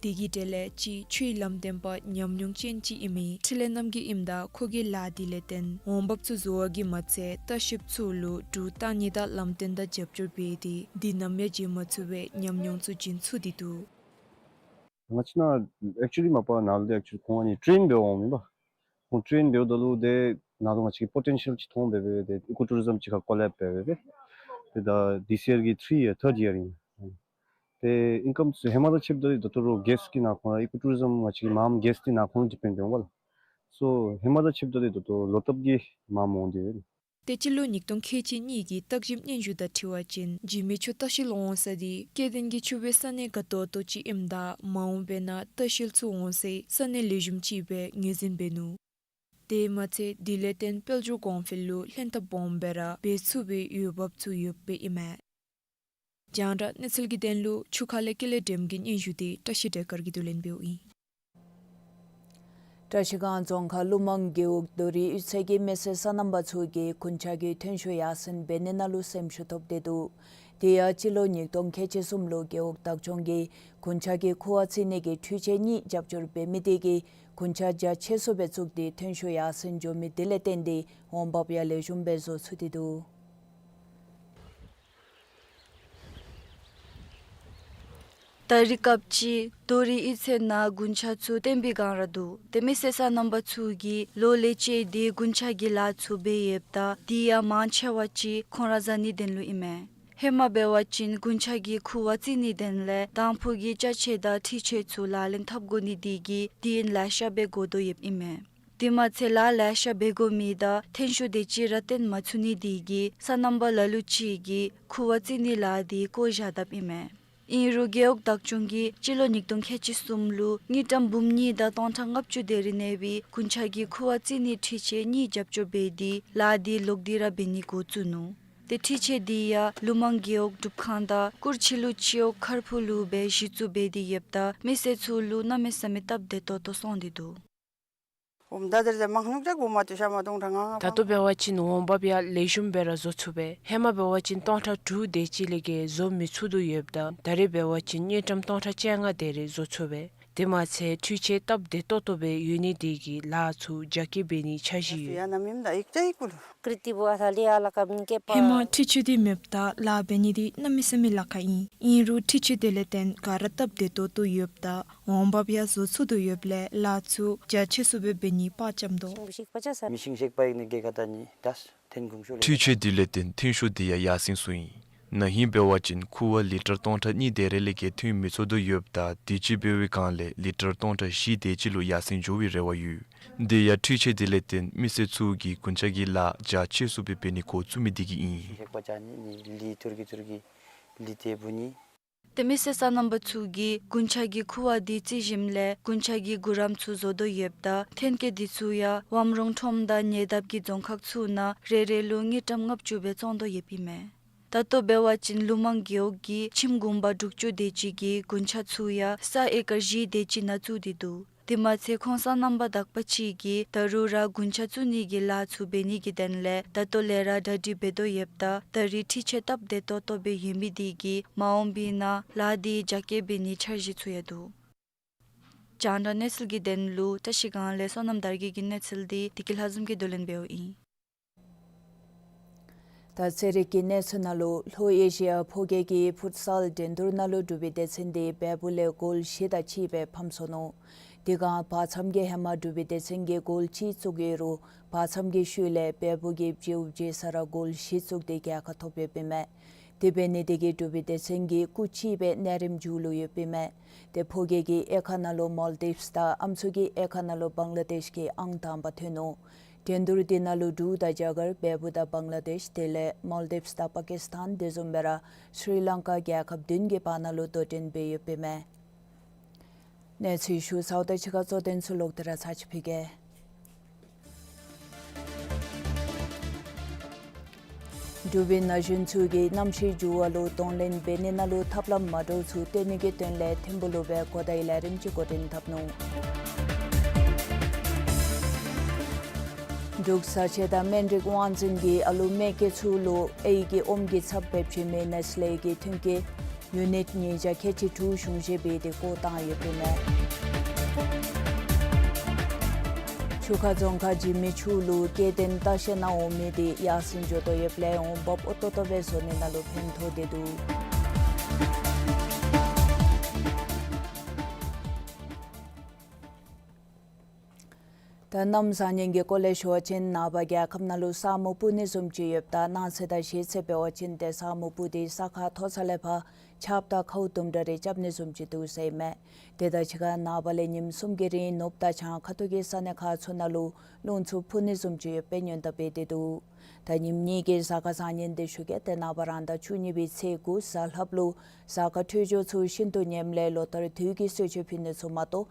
དེ་གི་གྲས་ལས་གཅིག་ཆུའི་ལམ་སྟོན་པ་ཉམས་མྱོང་ཅན་ཅིག་ཨིན་མི་འཕྲིན་ལས་རྣམ་རྒྱལ་ཨིནམ་ད་ཁོ་གིས་ལཱ་འདི་ལས་བརྟེན་འོང་འབབ་ཚུ་བཟོ་བ་གིས་མ་ཚད་ལྟ་བཤལཔ་ཚུ་ལུ་འབྲུག་བཏང་ནི་དང་ལམ་སྟོན་དང་རྒྱབ་སྐྱོར་འབད་དེ་འདི་ནམ་ཡང་བརྗེད་མ་ཚུགས་པའི་ཉམས་མྱོང་ཚུ་བྱིན་ཚུགས་ཏེ་འདུག། ང་བཅས་ནཱ་ཨེག་ཅུ་ལི་མ་པ་ནཱ་ལུ་ཨེག་ཅུ་ལི་ཁོང་ཨ་ནི་ཊེན་འབད་འོང་མི་པ། ཁོང་ཊེན་འབདཝ་ད་ལུ་ཏེ་ནཱ་ལུ་ང་བཅས་ཀྱིས་པོ་ཊེན་ཤལ་ཅིག་མཐོང་སྦེ་སྦེ་ཏེ་ཨི་ཀོ་ཊུ་རི་ཛིམ་ཅིག་ཁར་ཀོ་ལེབ་འབད་སྦེ་སྦེ། ཏེ་ད་ཐཱརཌ་ཡར་གྱི་ཐིརཌ་ཡར་ཐཱརཌ་ཡར་ཨིན། ཏེ་ཨིན་ཀམ་ཚུ་ཧེ་མ་དང་ཕྱདཔ་ད་ཏེ་ད་ལྟོ་ར་གེསཊ་ཀྱི་ནང་ཁོངས་ལུ་ཨི་ཀོ་ཊུ་རི་ཛིམ་ང་བཅས་ཀྱི་མངམ་གེསཊ་འདི་ནང་ཁོངས་ལུ་ཌི་པེནཌ་འོང་པ་ལགས། སོ་ཧེ་མ་དང་ཕྱདཔ་ད་ཏེ་ད་ལྟོ་ལོ་བཏབ་ཀྱིས་མངམ་འོང་སྟེ་སྦེ། ཏེ་སྤྱི་ལོ་ཉིས་སྟོང་ཁལ་གཅིག་གཉིས་ཀྱི་བརྟག་ཞིབ་སྙན་ཞུ་དང་འཁྲིལ་བ་ཅིན་འཇིགས་མེད་ཆུ་ལྟ་བཤལ་འོང་ས་འདི་སྐྱེ་ལྡན་གྱི་ཆུ་སྦེ་ས་གནས་དགའ་ཏོག་ཏོ་ཅིག་ཨིནམ་ད་མ་འོངས་པའི་ནང་ལྟ་བཤལ་ཚུ་འོང་སའི་ས་གནས་ལེགས་ཤོམ་ཅིག་སྦེ་ངོས་འཛིན་འབད་ནུག། དེ་མ་ཚད་དེ་ལས་བརྟེན་དཔལ་འབྱོར་གོང་འཕེལ་ལུ་ལྷན་ཐབས་སྦོམ་སྦེ་ར་འབད་ཚུགས་པའི་འོས་འབབ་ཚུ་ཡོདཔ་ཨིན་མས། རྒྱང་བསྒྲགས་གནས་ཚུལ་གྱི་དོན་ལུ་ཆུ་ཁ་ལས་ཀུན་ལེགས་སྒྲོལམ་གྱི་སྙན་ཞུ་དེ་བཀྲ་ཤིས་བདེ་སྐར་གྱིས་བསྡུ་ལེན་འབདཝ་ཨིན། བཀྲ་ཤིས་སྒང་རྫོང་ཁག་ཀླུ་མང་རྒེད་འོག་རྡོ་རིང་གཡུས་ཚན་གྱི་མི་སེར་སོ་ནམ་པ་ཚུ་གིས་རྒུན་ཆང་གི་ཐོན་ཤུགས་ཡར་སེང་འབད་ནི་ནང་ལུ་སེམས་ཤུགས་ཐོབ་སྟེ་འདུག། དེ་ཡང་སྤྱི་ལོ་ཉིས་སྟོང་ཁལ་གཅིག་གསུམ་ལུ་རྒེད་འོག་བདག་སྐྱོང་གིས་རྒུན་ཆང་གི་ཁུ་བ་བཙིར་ནི་གི་འཕྲུལ་ཆས་གཉིས་རྒྱབ་སྐྱོར་འབད་མི་དེ་གིས་རྒུན་ཆང་རྒྱ་ཆེ་སུ་སྦེ་བཙུགས་ཏེ་ཐོན་ཤུགས་ཡར་སེང་འགྱོ་མི་དེ་ལས་བརྟེན་ཏེ་འོང་འབབ་ཡང་ལེགས་ཤོམ་སྦེ་བཟོ་ཚུགས་ཏེ་འདུག། ད་རིས་སྐབས་ཅིག་དོ་རིང་ཨི་ཚེ་ནང་དགུན་ཆས་ཚུ་བཏོན་པའི་བསྒང་ར་འདུག། ཏེ་མི་སེར་སོ་ནམ་པ་ཚུ་གིས་ལོ་ལས་བཅད་དེ་དགུན་ཆས་ཀྱི་ལཱ་ཚུ་འབད་ཡོདཔ་ད་དེ་ཡང་མང་ཆེ་བ་ཅིག་ཁོང་ར་བཟའ་ནིའི་དོན་ལུ་ཨིན་མས། ཧེ་མ་འབད་བ་ཅིན་དགུན་ཆས་ཀྱི་ཁུ་བ་བཙིར་ནིའི་དོན་ལས་དང་ཕུ་གི་ཅ་ཆས་དང་འཕྲུལ་ཆས་ཚུ་ལག་ལེན་འཐབ་དགོ་ནི་དེ་གིས་དུས་ཡུན་ལེ་ཤ་སྦེ་འགོར་དོ་ཡོདཔ་ཨིན་མས། དེ་མ་ཚད་ལཱ་ལེ་ཤ་འབད་དགོ་མི་དང་ཐོན་ཤུགས་དེ་ཅིག་ར་བཏོན་མ་ཚུགས་ནི་དེ་གིས་སོ་ནམ་པ་ལ་ལུ་ཅིག་གིས་ཁུ་བ་བཙིར་ནིའི་ལཱ་དེ་བཀོ་བཞག་དཔ་ཨིན་མས། ཨིན་རུང་རྒེད་འོག་བདག་སྐྱོང་གིས་སྤྱི་ལོ་ཉིས་སྟོང་ཁལ་གཅིག་གསུམ་ལུ་དངུལ་ཀྲམ་འབུམ་གཉིས་དང་སྟོང་ཕྲག་ལྔ་བཅུ་དེ་རེ་གནས་པའི་དགུན་ཆས་ཀྱི་ཁུ་བ་བཙིར་ནིའི་འཕྲུལ་ཆས་གཉིས་རྒྱབ་སྐྱོར་འབད་དེ་ལཱ་དེ་ལོག་སྟེ་ར་འབད་ནི་འགོ་བཙུགས་ནུག། ཏེ་འཕྲུལ་ཆས་དེ་ཡང་ལུ་མང་རྒེད་འོག་སྒྲུབ་ཁང་དང་གུར་ཕྱི་ལུ་སྤྱི་འོག་མཁར་ཕུག་ལུ་སྦེ་གཞི་བཙུགས་འབད་དེ་ཡོདཔ་ད་མི་སེར་ཚུ་ལུ་གནམ་མེད་ས་མེད་སྟབས་བདེ་ཏོག་ཏོ་སོང་སྟེ་འདུག། ད་ལྟོ་འབད་བ་ཅིན་འོང་འབབ་ཡང་ལེགས་ཤོམ་སྦེ་ར་བཟོ་ཚུགས་པས། ཧེ་མ་འབད་བ་ཅིན་སྟོང་ཕྲག་དྲུག་དེ་ཅིག་ལས་བརྒལ་བཟོ་མི་ཚུགས་དོ་ཡོདཔ་ད་ད་རིས་འབད་བ་ཅིན་དངུལ་ཀྲམ་སྟོང་ཕྲག་བཅོ་ལྔ་དེ་རེ་བཟོ་ཚུགས་པས། དེ་མ་ཚད་འཕྲུལ་ཆས་སྟབས་བདེ་ཏོག་ཏོ་སྦེ་ཡོད་ནི་དེ་གིས་ལཱ་ཚུ་རྒྱ་སྐྱེད་འབད་ནི་འཆར་གཞི་ཡོད། ཧེ་མ་འཕྲུལ་ཆས་དེ་མེདཔ་ད་ལཱ་འབད་ནི་དེ་གནམ་མེད་ས་མེད་ལཱ་ཁག་ཨིན། ཨིན་རུང་འཕྲུལ་ཆས་དེ་ལས་བརྟེན་ག་ར་སྟབས་བདེ་ཏོག་ཏོ་ཡོདཔ་ད་འོང་འབབ་ཡང་བཟོ་ཚུགས་དོ་ཡོདཔ་ལས་ལཱ་ཚུ་རྒྱ་ཆེ་སུ་སྦེ་འབད་ནི་དཔའ་བཅམ་དོ། འཕྲུལ་ཆས་དེ་ལས་བརྟེན་ཐོན་ཤུགས་དེ་ཡང་ཡར་སེང་སུ་ཨིན། ན་ཧིང་འབད་བ་ཅིན་ཁུ་བ་ལི་ཊར་སྟོང་ཕྲག་གཉིས་དེ་རེ་ལས་བརྒལ་ཐོན་མི་ཚུགས་དོ་ཡོདཔ་ད་དུས་ཅི་འབད་བའི་བསྒང་ལས་ལི་ཊར་སྟོང་ཕྲག་བཞི་དེ་ཅིག་ལུ་ཡར་སེང་འགྱོ་བའི་རེ་བ་ཡོད། དེ་ཡང་འཕྲུལ་ཆས་དེ་ལས་བརྟེན་མི་སེར་ཚུ་གིས་དགུན་ཆས་ཀྱི་ལཱ་རྒྱ་ཆེ་སུ་སྦེ་འབད་ནི་འགོ་བཙུགས་མི་དེ་གིས་ཨིན། ཏེ་མི་སེར་སོ་ནམ་པ་ཚུ་གིས་དགུན་ཆས་ཀྱི་ཁུ་བ་དེ་བཙིར་ཞིནམ་ལས་དགུན་ཆས་ཀྱི་གུ་རམ་ཚུ་བཟོ་དོ་ཡོདཔ་ད་ཐོན་སྐྱེད་དེ་ཚུ་ཡང་ཝམ་རོང་ཁྲོམ་དང་ཉེ་འདབས་ཀྱི་རྫོང་ཁག་ཚུ་ནང་རེ་རེ་ལུ་དངུལ་ཀྲམ་ལྔ་བཅུ་སྦེ་བཙོང་དོ་ཡོདཔ་ཨིན་མས། ད་ལྟོ་འབད་བ་ཅིན་ལུ་མང་རྒེད་འོག་གི་ཁྱིམ་གུང་པ་དྲུག་ཅུ་དེ་ཅིག་གིས་དགུན་ཆས་ཚུ་ཡང་ས་ཨེ་ཀར་བཞི་དེ་ཅིག་ནང་བཙུགས་ཏེ་འདུག། དེ་མ་ཚད་ཁོང་སོ་ནམ་པ་དག་པ་ཅིག་གིས་ད་རུང་ར་དགུན་ཆས་བཙུགས་ནི་གི་ལཱ་ཚུ་འབད་ནི་གི་དོན་ལས་ད་ལྟོ་ལས་ར་གྲ་སྒྲིག་འབད་དོ་ཡོདཔ་ད་ད་རིས་འཕྲུལ་ཆས་སྟབས་བདེ་ཏོག་ཏོ་སྦེ་ཡོད་མི་དེ་གིས་མ་འོངས་པའི་ནང་ལཱ་དེ་རྒྱ་སྐྱེད་འབད་ནིའི་འཆར་གཞི་ཚུ་ཡང་འདུག། རྒྱང་བསྒྲགས་གནས་ཚུལ་གྱི་དོན་ལུ་བཀྲ་ཤིས་སྒང་ལས་བསོད་ནམས་དར་རྒྱས་ཀྱི་གནས་ཚུལ་དེ་བདེ་སྐྱིད་ལྷ་འཛོམས་ཀྱིས་བསྡུ་ལེན་འབདཝ་ཨིན། ད་ཚེ་རིག་གི་གནས་ཚུལ་ནང་ལུ་ལྷོ་ཨེ་ཤི་ཡ་ཕོ་རྒྱས་ཀྱི་ཕུཊ་སཱལ་འགྲན་བསྡུར་ནང་ལུ་འབྲུག་པའི་སྡེ་ཚན་དེ་བལ་པོ་ལས་གོལ་བཞི་དང་གཅིག་སྦེ་ཕམ་སོ་ནུག། དེ་སྒང་བར་མཚམས་ཀྱི་ཧེ་མ་འབྲུག་པའི་སྡེ་ཚན་གྱིས་གོལ་གཅིག་བཙུགས་ཡོད་རུང་བར་མཚམས་ཀྱི་ཤུལ་ལས་བལ་པོ་གིས་བྱེའུ་བྱེ་ས་ར་གོལ་བཞི་བཙུགས་ཏེ་རྒྱལ་ཁ་ཐོབ་ཡོདཔ་ཨིན་མས། དེ་འབད་ནི་དེ་གིས་འབྲུག་པའི་སྡེ་ཚན་གྱིས་སྐུགས་ཅིག་སྦེ་གནས་རིམ་མཇུག་ལུ་ཡོདཔ་ཨིན་མས། ཏེ་ཕོ་རྒྱས་ཀྱི་དབྱེ་ཁག་ནང་ལུ་མཱལ་ཌིབས་དང་ཨམ་སྲུ་གི་དབྱེ་ཁག་ནང་ལུ་བང་ལ་དེཤ་གིས་ཨང་དང་པ་ཐོན་ནུག། འགྲན་བསྡུར་དེ་ནང་ལུ་འབྲུག་དང་རྒྱ་གར་བལ་པོ་དང་བང་ལ་དེཤ་དེ་ལས་མཱལ་ཌིབས་དང་པ་ཀིས་ཐཱན་དེ་བཟུམ་སྦེ་ར་ཤྲི་ལང་ཀ་རྒྱལ་ཁབ་བདུན་གྱི་བར་ན་ལུ་དོ་འགྲན་འབད་ཡོདཔ་ཨིན་མས། གནས་ཚུལ་ཞུ་ཚརཝ་ད་ཕྱི་ཁ་གཙོ་དོན་ཚུ་ལོག་སྟེ་ར་ཚར་ཅིག་ཕུལ་གེ། འབྲུག་པའི་ན་གཞོན་ཚུ་གིས་གནམ་གཤིས་འགྱུར་བ་ལུ་གདོང་ལེན་འབད་ནི་ནང་ལུ་ཐབས་ལམ་མ་འདྲཝ་ཚུ་བཏོན་ནི་གི་དོན་ལས་ཐིམ་ཕུག་ལུ་སྦེ་གོ་བརྡའི་ལས་རིམ་ཅིག་འགོ་འདྲེན་འཐབ་ནུག། འབྲུག་བཟའ་ཆས་དང་སྨན་རིགས་དབང་འཛིན་གྱིས་ཨ་ལུ་མེ་སྐྱེས་ཚུ་ལུ་ཨའི་གི་ཨོམ་གྱི་ཚབ་སྦེ་བྱིན་མི་ནེས་ལེ་གི་ཐོན་སྐྱེད་ཡུ་ནིཊ་ཉིས་བརྒྱ་ཁལ་གཅིག་དྲུག་གཞུང་བཞེས་འབད་དེ་བཀོ་བཏང་ཡོདཔ་ཨིན་མས། ཆུ་ཁ་རྫོང་ཁག་འཇིགས་མེད་ཆུ་ལུ་སྐྱེ་ལྡན་ལྟ་བཤལ་ནང་འོང་མི་དེ་ཡར་སེང་འགྱོ་དོ་ཡོདཔ་ལས་འོང་འབབ་ཨོ་ཏོ་ཏོ་སྦེ་བཟོ་ནི་ནང་ལུ་ཕན་ཐོགས་ཏེ་འདུག། ད་གནམ་བཟང་ངན་གྱི་སྐོར་ལས་ཞུ་བ་ཅིན་ནངས་པ་རྒྱལ་ཁབ་ནང་ལུ་ས་སྨུག་སྤུབ་ནི་བཟུམ་ཅིག་ཡོདཔ་ད་གནངས་ཚེ་དང་གཞེས་ཚེ་འབད་བ་ཅིན་ཏེ་ས་སྨུག་སྤུབ་སྟེ་ས་ཁ་མཐོ་ས་ལས་ཕར་ཆརཔ་དང་ཁཝ་དུམ་གྲ་རེ་རྐྱབ་ནི་བཟུམ་ཅིག་འདུག་ཟེར་ཨིན་མས། དེ་དང་གཅིག་ཁར་ནངས་པ་ལས་ཉིནམ་གསུམ་གྱི་རིང་ནུབ་དང་བྱང་ཁ་ཐུག་གི་ས་གནས་ཁག་ཚུ་ནང་ལུ་རླུང་འཚུབ་འཕུ་ནི་བཟུམ་ཅིག་ཡོད་པའི་སྔོན་བརྡ་འབད་དེ་འདུག། ད་ཉིནམ་གཉིས་ཀྱི་གཟའ་སྐར་བཟང་ངན་འདི་ཞུ་གེ། ཏེ་ནངས་པ་རང་ཟླ་བཅུ་གཉིས་པའི་ཚེས་དགུ་གཟའ་ལྷགཔ་ལུ་གཟའ་སྐར་འཕྲོད་སྦྱོར་ཚུ་ཤིན་ཏུ་ངནམ་ལས་ལོ་ལྟར་དུས་ཀྱི་གསོལ་མཆོད་ཕུལ་ནི་ཚུ་མ་གཏོགས་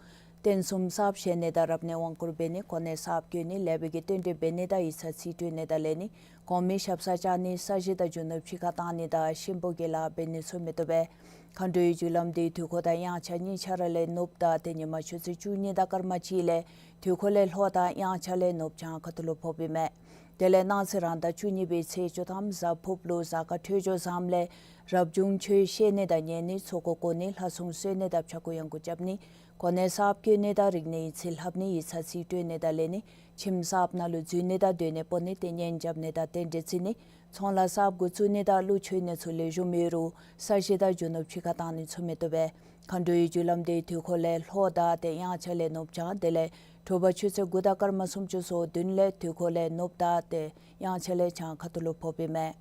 རྟེན་གསུམ་གསརཔ་བཞེངས་ནི་དང་རབ་གནས་དབང་བསྐུར་འབད་ནི་གོ་གནས་གསརཔ་བསྐོ་ནི་ལེགས་པའི་གི་རྟེན་འབྲེལ་འབད་ནི་དང་ཡིག་ཚང་རྩིས་སྤྲོད་ནི་དང་ལེན་ནི་གོང་མའི་ཞབས་སར་བཅར་ནི་ས་གཞི་དང་རྒྱུ་ནོར་ཕྱི་ཁར་བཏང་ནི་དང་གཤིན་པོ་གི་ལཱ་འབད་ནི་ཚུ་མི་བཏུབ་པས། མཁའ་འགྲོའི་རྒྱུ་ལམ་འདི་དུས་འཁོར་དང་དབྱངས་འཆར་གཉིས་ཆ་ར་ལས་ནུབ་དང་ཏེ་ཉིན་མ་ཆུ་ཚོད་བཅུ་གཉིས་དང་སྐར་མ་གཅིག་ལས་དུས་འཁོར་ལས་ལྷོ་དང་དབྱངས་འཆར་ལས་ནུབ་བྱང་ཁ་ཐུག་ལུ་ཕོགཔ་ཨིན་མས། དེ་ལས་གནངས་ཚེ་རང་ཟླ་བཅུ་གཉིས་པའི་ཚེས་བཅུ་ཐམ་གཟའ་ཕུརཔ་ལུ་གཟའ་སྐར་འཕྲོད་སྦྱོར་བཟངམ་ལས་རབ་བྱུང་ཆོས་བཤད་ནི་དང་ཉན་ནི་ཚོགས་འཁོར་བསྐོར་ནི་ལྷ་སྲུང་གསོལ་ནི་དང་ཕྱྭ་འགུགས་གཡང་འགུགས་རྐྱབ་ནི་གོ་གནས་གསརཔ་བསྐོ་ནི་དང་རིག་གནས་ཡིག་ཚང་ལྷབ་ནི་ཡིག་ཚང་རྩིས་སྤྲོད་ནི་དང་ལེན་ནི་ཁྱིམ་གསརཔ་ནང་ལུ་འཛུལ་ནི་དང་སྡོད་གནས་སྤོ་ནི་དེ་གཉེན་རྐྱབ་ནི་དང་རྟེན་འབྲེལ་བརྩི་ནི་ཚོང་ལཱ་གསརཔ་འགོ་བཙུགས་ནི་དང་ཀླུ་ཆུ་གནས་ཚུ་ལེགས་ཤོམ་ཡོད་རུང་ས་གཞི་དང་རྒྱུ་ནོར་ཕྱི་ཁར་བཏང་ནི་ཚུ་མི་བཏུབ་པས། མཁའ་འགྲོའི་རྒྱུ་ལམ་དེ་དུས་འཁོར་ལས་ལྷོ་དང་དེ་དབྱངས་འཆར་ལས་ནུབ་བྱང་དེ་ལས་དྲོ་པ་ཆུ་ཚོད་དགུ་དང་སྐར་མ་སུམ་ཅུ་སོ་བདུན་ལས་དུས་འཁོར་ལས་ནུབ་དང་དེ་དབྱངས་འཆར་ལས་བྱང་ཁ་ཐུག་ལུ་ཕོགཔ་ཨིན་མས།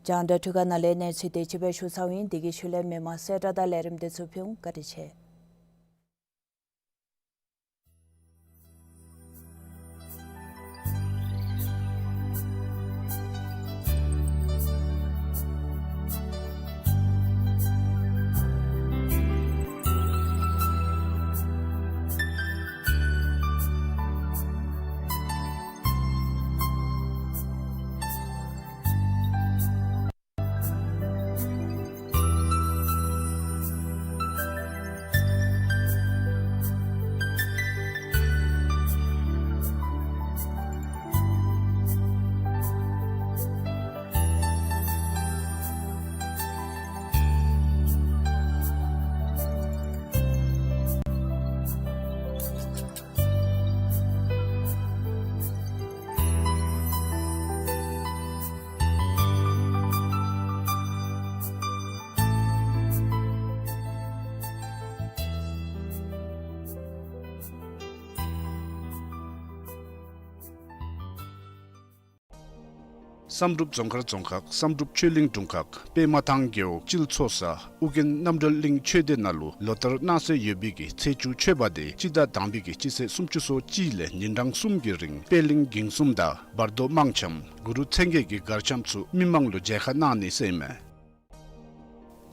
རྒྱང་བསྒྲགས་འཕྲུལ་ཁང་ནང་ལས་གནས་ཚུལ་དེ་ཅིག་སྦེ་ཞུ་ཚརཝ་ཨིན། དེ་གི་ཤུལ་ལས་མི་མང་གསལ་བསྒྲགས་དང་ལས་རིམ་དེ་ཚུ་ཕུལ་འོང་། བཀའ་དྲིན་ཆེ། བསམ་གྲུབ་རྫོང་མཁར་རྫོང་ཁག་བསམ་གྲུབ་ཆོས་གླིང་དྲུང་ཁག་པདྨ་ཐང་རྒེད་འོག་སྤྱིལ་མཚོ་ས་ཨོ་རྒྱན་རྣམ་གྲོལ་གླིང་ཆོས་སྡེ་ནང་ལུ་ལོ་ལྟར་གནང་སྲོལ་ཡོད་པའི་གི་ཚེས་བཅུ་མཆོད་པ་དེ་སྤྱི་ཟླ་དང་པའི་གི་སྤྱི་ཚེས་སུམ་ཅུ་སོ་གཅིག་ལས་ཉིན་གྲངས་གསུམ་གྱི་རིང་པད་གླིང་འགྱིང་གསུམ་དང་བར་དོ་དམངས་འཆམ་གུ་རུ་མཚན་བརྒྱད་ཀྱི་གར་འཆམ་ཚུ་མི་མང་ལུ་མཇལ་ཁ་གནང་ནི་ཟེར་ཨིན་མས།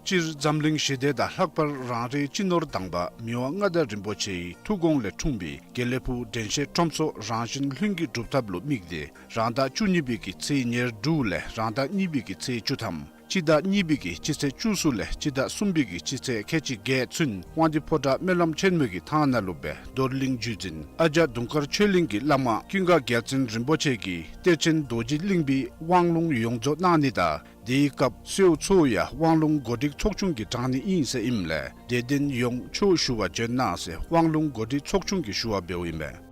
སྤྱིར་འཛམ་གླིང་ཞི་བདེ་དང་ལྷག་པར་རང་རེའི་སྤྱི་ནོར་དང་པ་མི་དབང་མངའ་བདག་རིན་པོ་ཆེའི་ཐུགས་དགོངས་ལས་འཁྲུངས་པའི་དགེ་ལེགས་ཕུག་དྲན་ཤེས་ཁྲོམ་ཚོགས་རང་བཞིན་ལྷུན་གྱིས་གྲུབ་ཐབས་ལུ་དམིགས་ཏེ་རང་ཟླ་བཅུ་གཉིས་པའི་གི་ཚེས་ཉེར་དྲུག་ལས་རང་ཟླ་གཉིས་པའི་གི་ཚེས་བཅུ་ཐམ་སྤྱི་ཟླ་གཉིས་པའི་གི་སྤྱི་ཚེས་བཅུ་གསུམ་ལས་སྤྱི་ཟླ་གསུམ་པའི་གི་སྤྱི་ཚེས་ཁལ་གཅིག་བརྒྱད་ཚུན་དབང་འདུས་ཕོ་བྲང་སྨོན་ལམ་ཆེན་མོའི་གི་ཐང་ནང་ལུ་སྦེ་རྡོར་གླིང་བརྒྱུད་འཛིན་ཨ་ཛ་དུང་དཀར་ཆོས་གླིང་གི་བླ་མ་ཀུན་དགའ་རྒྱལ་བཙུན་རིན་པོ་ཆེ་གིས་གཏེར་ཆེན་རྡོ་རྗེ་གླིང་པའི་དབང་ལུང་ཡོངས་རྫོགས་གནང་ནི་དང་དེའི་སྐབས་གསོལཝ་ཚུ་ཡང་དབང་ལུང་གོ་སྒྲིག་ཚོགས་ཆུང་གིས་དྲང་ནི་ཨིན་ཟེར་ཨིནམ་ལས་དད་ལྡན་ཡོངས་ཆོས་ཞུ་བར་བྱོན་གནང་ཟེར་དབང་ལུང་གོ་སྒྲིག་ཚོགས་ཆུང་གིས་ཞུ་བ་འབདཝ་ཨིན་པས།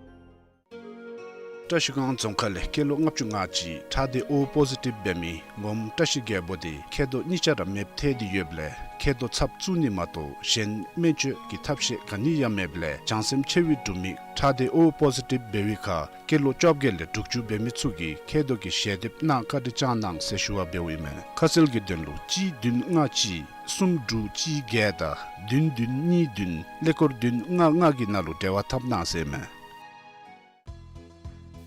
བཀྲ་ཤིས་སྒང་རྫོང་ཁག་ལས་སྐྱེས་ལོ་ལྔ་བཅུ་ང་གཅིག་ཁྲག་སྡེ་ཨོ་པོ་ཟི་ཊིབ་འབད་མི་ངོམ་བཀྲ་ཤིས་རྒྱལ་པོ་དེ་མཁལ་རྡོག་གཉིས་ཆ་ར་མེདཔ་ཐལ་ཏེ་ཡོདཔ་ལས་མཁལ་རྡོག་ཚབ་བཙུགས་ནི་མ་གཏོགས་གཞན་སྨན་བཅོས་ཀྱི་ཐབས་ཤེས་ག་ནི་ཡང་མེདཔ་ལས་བྱང་སེམས་ཆེ་བའི་འབྲུག་མི་ཁྲག་སྡེ་ཨོ་པོ་ཟི་ཊིབ་འབད་བའི་ཁར་སྐྱེས་ལོ་བཅོ་བརྒྱད་ལས་དྲུག་ཅུ་འབད་མི་ཚུ་གིས་མཁལ་རྡོག་གི་ཞལ་འདེབས་གནང་བཀའ་དྲིན་བསྐྱང་གནང་ཟེར་ཞུ་བ་འབདཝ་ཨིན་མས། ཁ་གསལ་གྱི་དོན་ལུ་གཅིག་བདུན་ལྔ་གཅིག་གསུམ་དྲུག་གཅིག་བརྒྱད་དང་བདུན་བདུན་གཉིས་བདུན་ཀླད་ཀོར་བདུན་ལྔ་ལྔ་གི་ནང་ལུ་འབྲེལ་བ་འཐབ་གནང་ཟེར་ཨིན་མས།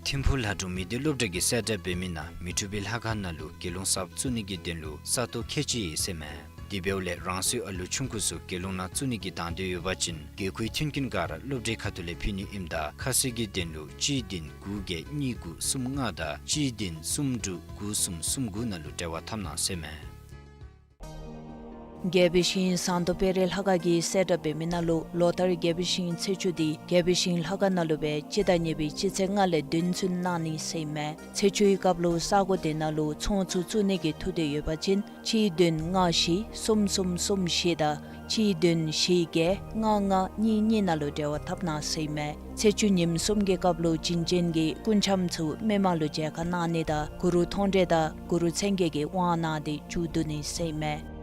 ཐིམ་ཕུག་ལྷ་སྒྲུང་མི་སྡེ་སློབ་གྲྭ་གིས་གསལ་བསྒྲགས་འབད་མི་ནང་མི་འཁྲུགས་པའི་ལྷ་ཁང་ནང་ལུ་དགེ་སློང་གསརཔ་བཙུགས་ནི་གི་དོན་ལུ་ས་སྟོང་ཁལ་གཅིག་ཡོད་ཟེར་མས། དེ་འབདཝ་ལས་རང་སོའི་ཨ་ལུ་ཆུང་ཀུ་ཚུ་དགེ་སློང་ནང་བཙུགས་ནི་གི་དང་འདོད་ཡོད་པ་ཅིན་དགེ་བསྐོས་མཐུན་རྐྱེན་ག་ར་སློབ་གྲྭའི་ཁ་ཐུག་ལས་ཕུལ་ནི་ཨིནམ་ད་ཁ་གསལ་གྱི་དོན་ལུ་གཅིག་བདུན་དགུ་བརྒྱད་གཉིས་དགུ་གསུམ་ལྔ་དང་གཅིག་བདུན་གསུམ་དྲུག་དགུ་གསུམ་གསུམ་དགུ་ནང་ལུ་འབྲེལ་བ་འཐབ་གནང་ཟེར་མས། དགེ་བའི་བཤེས་གཉེན་ཟངས་མདོག་དཔལ་རི་ལྷ་ཁང་གིས་གསལ་བསྒྲགས་འབད་མི་ནང་ལུ་ལོ་ལྟར་དགེ་བའི་བཤེས་གཉེན་ཚེས་བཅུ་དེ་དགེ་བའི་བཤེས་གཉེན་ལྷ་ཁང་ནང་ལུ་སྦེ་སྤྱི་ཟླ་གཉིས་པའི་སྤྱི་ཚེས་ལྔ་ལས་བདུན་ཚུན་གནང་ནི་ཟེར་ཨིན་མས། ཚེས་བཅུའི་སྐབས་ལུ་ས་གོ་དེ་ནང་ལུ་ཚོགས་ཚུ་བཙུགས་ནི་གི་ཐུགས་འདོད་ཡོད་པ་ཅིན་གཅིག་བདུན་ལྔ་བཞི་གསུམ་གསུམ་གསུམ་བཞི་དང་གཅིག་བདུན་བཞི་བརྒྱད་ལྔ་ལྔ་གཉིས་གཉིས་ནང་ལུ་འབྲེལ་བ་འཐབ་གནང་ཟེར་ཨིན་མས། ཚེས་བཅུ་ཉིནམ་གསུམ་གྱི་སྐབས་ལུ་བྱིན་ཅན་གྱི་སྐུ་འཆམ་ཚུ་མི་མང་ལུ་མཇལ་ཁ་གནང་ནི་དང་གུ་རུ་མཐོང་གྲོལ་དང་གུ་རུ་མཚན་བརྒྱད་ཀྱི་དབང་གནང་སྟེ་མཇུག་བསྡུ་ནི་ཟེར་ཨིན་མས།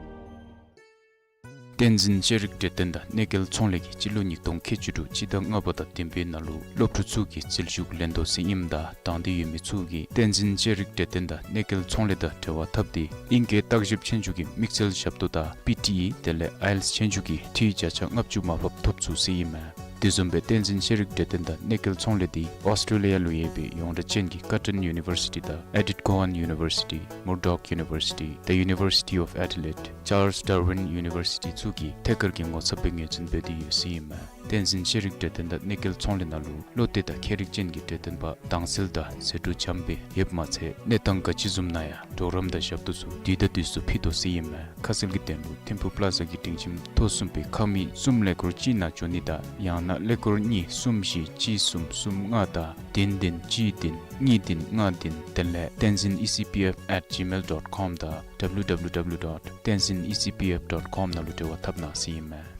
བསྟན་འཛིན་ཤེས་རིག་གྲོས་སྟོན་དང་གནོད་སྐྱེལ་ཚོང་ལས་ཀྱིས་སྤྱི་ལོ་ཉིས་སྟོང་ཁལ་གཅིག་དྲུག་སྤྱི་ཟླ་ལྔ་པ་དང་བདུན་པའི་ནང་ལུ་སློབ་ཕྲུག་ཚུ་གི་རྩིས་ཞུ་ལེན་དོ་ཟེར་ཨིནམ་ད་དང་འདོད་ཡོད་མི་ཚུ་གིས་བསྟན་འཛིན་ཤེས་རིག་གྲོས་སྟོན་དང་གནོད་སྐྱེལ་ཚོང་ལས་དང་འབྲེལ་བ་འཐབ་སྟེ་ཨིང་སྐད་བརྟག་ཞིབ་ཆོས་རྒྱུགས་ཀྱི་དམིགས་བསལ་ཞབས་ཏོག་དང་པི་ཊི་ཨི་དེ་ལས་ཨའི་ཨེལ་ཊི་ཨེསི་ཆོས་རྒྱུགས་ཀྱི་འཐུས་བརྒྱ་ཆ་ལྔ་བཅུ་མར་ཕབ་ཐོབ་ཚུགས་ཟེར་ཨིན་མས། དེ་བཟུམ་སྦེ་བསྟན་འཛིན་ཤེས་རིག་གྲོས་སྟོན་དང་གནོད་སྐྱེལ་ཚོང་ལས་དེ་ཨོསི་ཊེ་ལི་ཡ་ལུ་ཡོད་པའི་ཡོངས་གྲགས་ཅན་གྱི་ཀར་ཊན་ཡུ་ནི་ཝར་སི་ཊི་དང་ཨེ་ཌིཐ་ཀོ་ཝཱན་ཡུ་ནི་ཝར་སི་ཊི་མུར་ཌོག་ཡུ་ནི་ཝར་སི་ཊི་The University of Adelaide ཅཱརལསི་ཌར་ཝིན་ཡུ་ནི་ཝར་སི་ཊི་ཚུ་གིས་ཐད་ཀར་གྱི་ངོ་ཚབ་སྦེ་ངོས་འཛིན་འབད་དེ་ཡོད་ཟེར་ཨིན་མས། བསྟན་འཛིན་ཤེས་རིག་གྲོས་སྟོན་དང་གནས་སྐལ་ཚོང་ལས་ནང་ལུ་བློ་གཏད་དང་མཁས་རིག་ཅན་གྱི་གྲོས་སྟོན་པ་དྭངས་གསལ་དང་ཟད་འགྲོ་འཇམ་སྦེ་ཡོདཔ་མ་ཚད་གནས་སྟངས་ག་ཅི་བཟུམ་ནང་ཡང་གྲོགས་རམ་དང་ཞབས་ཏོག་ཚུ་དུས་དང་དུས་སུ་ཕུལ་དོ་ཟེར་ཨིན་མས། ཁ་གསལ་གྱི་དོན་ལུ་ཐིམ་ཕུག་པ་ལ་ཛ་གི་སྒྲིང་ཁྱིམ་ཐོག་གསུམ་པའི་ཁང་མིག་གསུམ་ཀླད་ཀོར་གཅིག་ནང་འགྱོ་ནི་དང་ཡང་ན་ཀླད་ཀོར་གཉིས་གསུམ་བཞི་གཅིག་གསུམ་གསུམ་ལྔ་དང་བདུན་བདུན་གཅིག་བདུན་གཉིས་བདུན་ལྔ་བདུན་དེ་ལས་tenzin E C P F at gmail dot com དང་W W W dot tenzin E C P F dot com ནང་ལུ་འབྲེལ་བ་འཐབ་གནང་ཟེར་ཨིན་མས།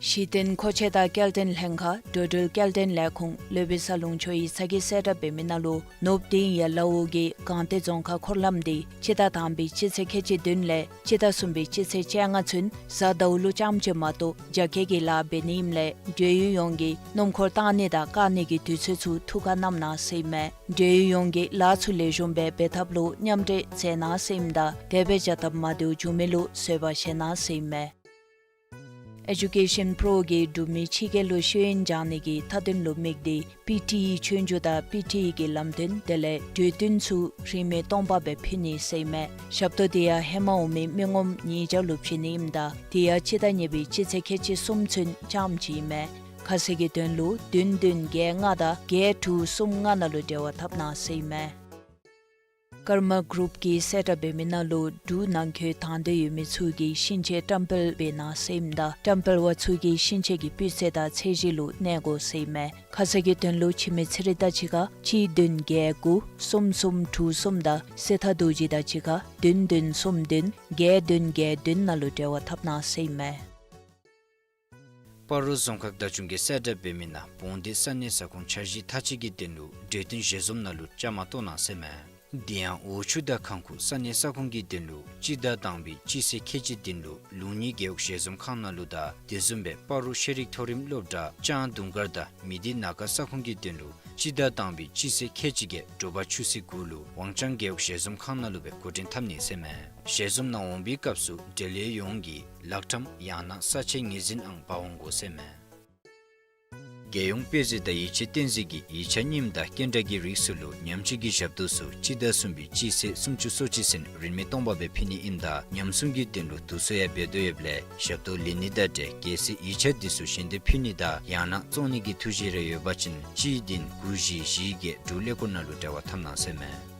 གཞི་རྟེན་མཁོ་ཆས་དང་སྐྱེལ་འདྲེན་ལྷན་ཁག་འགྲོ་འགྲུལ་སྐྱེལ་འདྲེན་ལས་ཁུངས་སློབ་དཔོན་ས་ལུང་ཆོས་ཡིག་ཚང་གིས་གསལ་བསྒྲགས་འབད་མི་ནང་ལུ་ནུབ་གདེང་ཡར་ལ་འོག་གི་སྒང་སྟེང་རྫོང་ཁག་འཁོར་ལམ་འདི་སྤྱི་ཟླ་དང་པའི་སྤྱི་ཚེས་ཁལ་གཅིག་བདུན་ལས་སྤྱི་ཟླ་གསུམ་པའི་སྤྱི་ཚེས་བཅོ་ལྔ་ཚུན་གཟའ་ཟླཝ་ལུ་རྐྱངམ་ཅིག་མ་གཏོགས་རྒྱ་སྐྱེད་ཀྱི་ལཱ་འབད་ནི་ཨིནམ་ལས་འབྲེལ་ཡོད་ཡོངས་ཀྱིས་སྣུམ་འཁོར་བཏང་ནི་དང་བཀག་ནི་གི་དུས་ཚོད་ཚུ་ཐུགས་ཁར་བསྣམ་གནང་ཟེར་ཨིན་མས། འབྲེལ་ཡོད་ཡོངས་ཀྱིས་ལཱ་ཚུ་ལེགས་ཤོམ་སྦེ་འབད་ཐབས་ལུ་མཉམ་འབྲེལ་མཛད་གནང་ཟེར་ཨིནམ་ད་དེ་སྦེ་བྱ་ཐབས་མ་བདེཝ་བྱུང་མི་ལུ་བཟོད་པ་བཞེས་གནང་ཟེར་ཨིན་མས། ཨེ་ཌུ་ཀེ་ཤཱན་པྲོ་གིས་འབྲུག་མི་ཕྱི་རྒྱལ་ལུ་ཤེས་ཡོན་སྦྱང་ནི་གི་མཐའ་དོན་ལུ་དམིགས་ཏེ་པི་ཊི་ཨི་ཆོས་རྒྱུགས་དང་པི་ཊི་ཨི་གི་ལམ་སྟོན་དེ་ལས་གྲོས་བསྟུན་ཚུ་རིན་མེད་སྟོང་པ་སྦེ་ཕུལ་ནི་ཟེར་ཨིན་མས། ཞབས་ཏོག་དེ་ཡང་ཧེ་མ་འོང་མི་མི་ངོམ་ཉིས་བརྒྱ་ལུ་བྱིན་ནི་ཨིནམ་ད་དེ་ཡང་སྤྱི་ཟླ་གཉིས་པའི་སྤྱི་ཚེས་ཁལ་གཅིག་གསུམ་ཚུན་རྐྱངམ་ཅིག་ཨིན་མས། ཁ་གསལ་གྱི་དོན་ལུ་བདུན་བདུན་བརྒྱད་ལྔ་དང་བརྒྱད་དྲུག་གསུམ་ལྔ་ནང་ལུ་འབྲེལ་བ་འཐབ་གནང་ཟེར་ཨིན་མས། ཀརྨ་གུ་རུབ་ཀྱིས་གསལ་བསྒྲགས་འབད་མི་ནང་ལུ་འབྲུག་ནང་འཁོད་དང་འདོད་ཡོད་མི་ཚུ་གིས་ཤིང་ཆས་བཀྲམ་སྤེལ་འབད་གནང་ཟེར་ཨིནམ་ད་བཀྲམ་སྤེལ་བ་ཚུ་གིས་ཤིང་ཆས་ཀྱི་སྤུས་ཚད་དང་ཚད་གཞི་ལུ་གནས་དགོ་ཟེར་ཨིན་མས། ཁ་གསལ་གྱི་དོན་ལུ་འཆི་མེད་ཚེ་རིང་དང་གཅིག་ཁར་གཅིག་བདུན་བརྒྱད་དགུ་གསུམ་གསུམ་དྲུག་གསུམ་དང་སྲས་ཐར་རྡོ་རྗེ་དང་གཅིག་ཁར་བདུན་བདུན་གསུམ་བདུན་བརྒྱད་བདུན་བརྒྱད་བདུན་ནང་ལུ་འབྲེལ་བ་འཐབ་གནང་ཟེར་ཨིན་མས། སྤ་རོ་རྫོང་ཁག་བདག་སྐྱོང་གིས་གསལ་བསྒྲགས་འབད་མི་ནང་བོང་སྡེ་ས་གནས་ས་ཁོངས་འཆར་གཞི་མཐའ་དཔྱད་ཀྱི་དོན་ལུ་གྲོས་བསྟུན་ཞལ་འཛོམས་ནང་ལུ་བཅའ་མར་གཏོགས་གནང་ཟེར་ཨིན་མས། དེ་ཡང་འོག་ཆུ་དང་ཁང་ཁུག་ས་གནས་ས་ཁོངས་ཀྱི་དོན་ལུ་སྤྱི་ཟླ་དང་པའི་སྤྱི་ཚེས་ཁལ་གཅིག་བདུན་ལུ་ལུང་གཉིས་རྒེད་འོག་ཞལ་འཛོམས་ཁང་ནང་ལུ་དང་དེ་བཟུམ་སྦེ་སྤ་རོ་ཤེས་རིག་མཐོ་རིམ་སློབ་གྲྭ་ལྕང་དུང་དཀར་དང་མི་སྡེ་ན་ཁ་ས་ཁོངས་ཀྱི་དོན་ལུ་སྤྱི་ཟླ་དང་པའི་སྤྱི་ཚེས་ཁལ་གཅིག་བརྒྱད་དྲོ་པ་ཆུ་ཚོད་དགུ་ལུ་ཝང་ཅང་རྒེད་འོག་ཞལ་འཛོམས་ཁང་ནང་ལུ་སྦེ་འགོ་འདྲེན་འཐབ་ནི་ཟེར་ཨིན་མས། ཞལ་འཛོམས་ནང་འོང་པའི་སྐབས་སུ་འབྲེལ་ཡོད་ཡོངས་ཀྱིས་ལག་ཁྲམ་ཡང་ན་ས་ཆའི་ངོས་འཛིན་ཨང་འབག་འོང་དགོ་ཟེར་ཨིན་མས། རྒྱལ་ཡོངས་དཔེ་མཛོད་དང་ཡིག་ཆ་བསྟན་འཛིན་གྱིས་ཡིག་ཆ་རྙིངམ་དང་སྐྱེལ་འདྲེན་གྱི་རིགས་ཚུ་ལུ་ཉམས་བཅོས་ཀྱི་ཞབས་ཏོག་ཚུ་སྤྱི་ཟླ་གསུམ་པའི་སྤྱི་ཚེས་སུམ་ཅུ་སོ་གཅིག་ཚུན་རིན་མེད་སྟོང་པ་སྦེ་ཕུལ་ནི་ཨིནམ་ད་ཉམས་སྲུང་གི་དོན་ལུ་དུས་ཚོད་ཡང་འབད་དོ་ཡོདཔ་ལས་ཞབས་ཏོག་ལེན་ནི་དང་འབྲེལ་གལ་སྲིད་ཡིག་ཆ་འདི་ཚུ་ཞལ་འདེབས་ཕུལ་ནི་དང་ཡང་ན་བཙོང་ནི་གི་ཐུགས་བཞེད་རེ་ཡོད་པ་ཅིན་གཅིག་བདུན་དགུ་བཞི་བཞི་བརྒྱད་དྲུག་ཀླད་ཀོར་ནང་ལུ་འབྲེལ་བ་འཐབ་གནང་ཟེར་ཨིན་མས།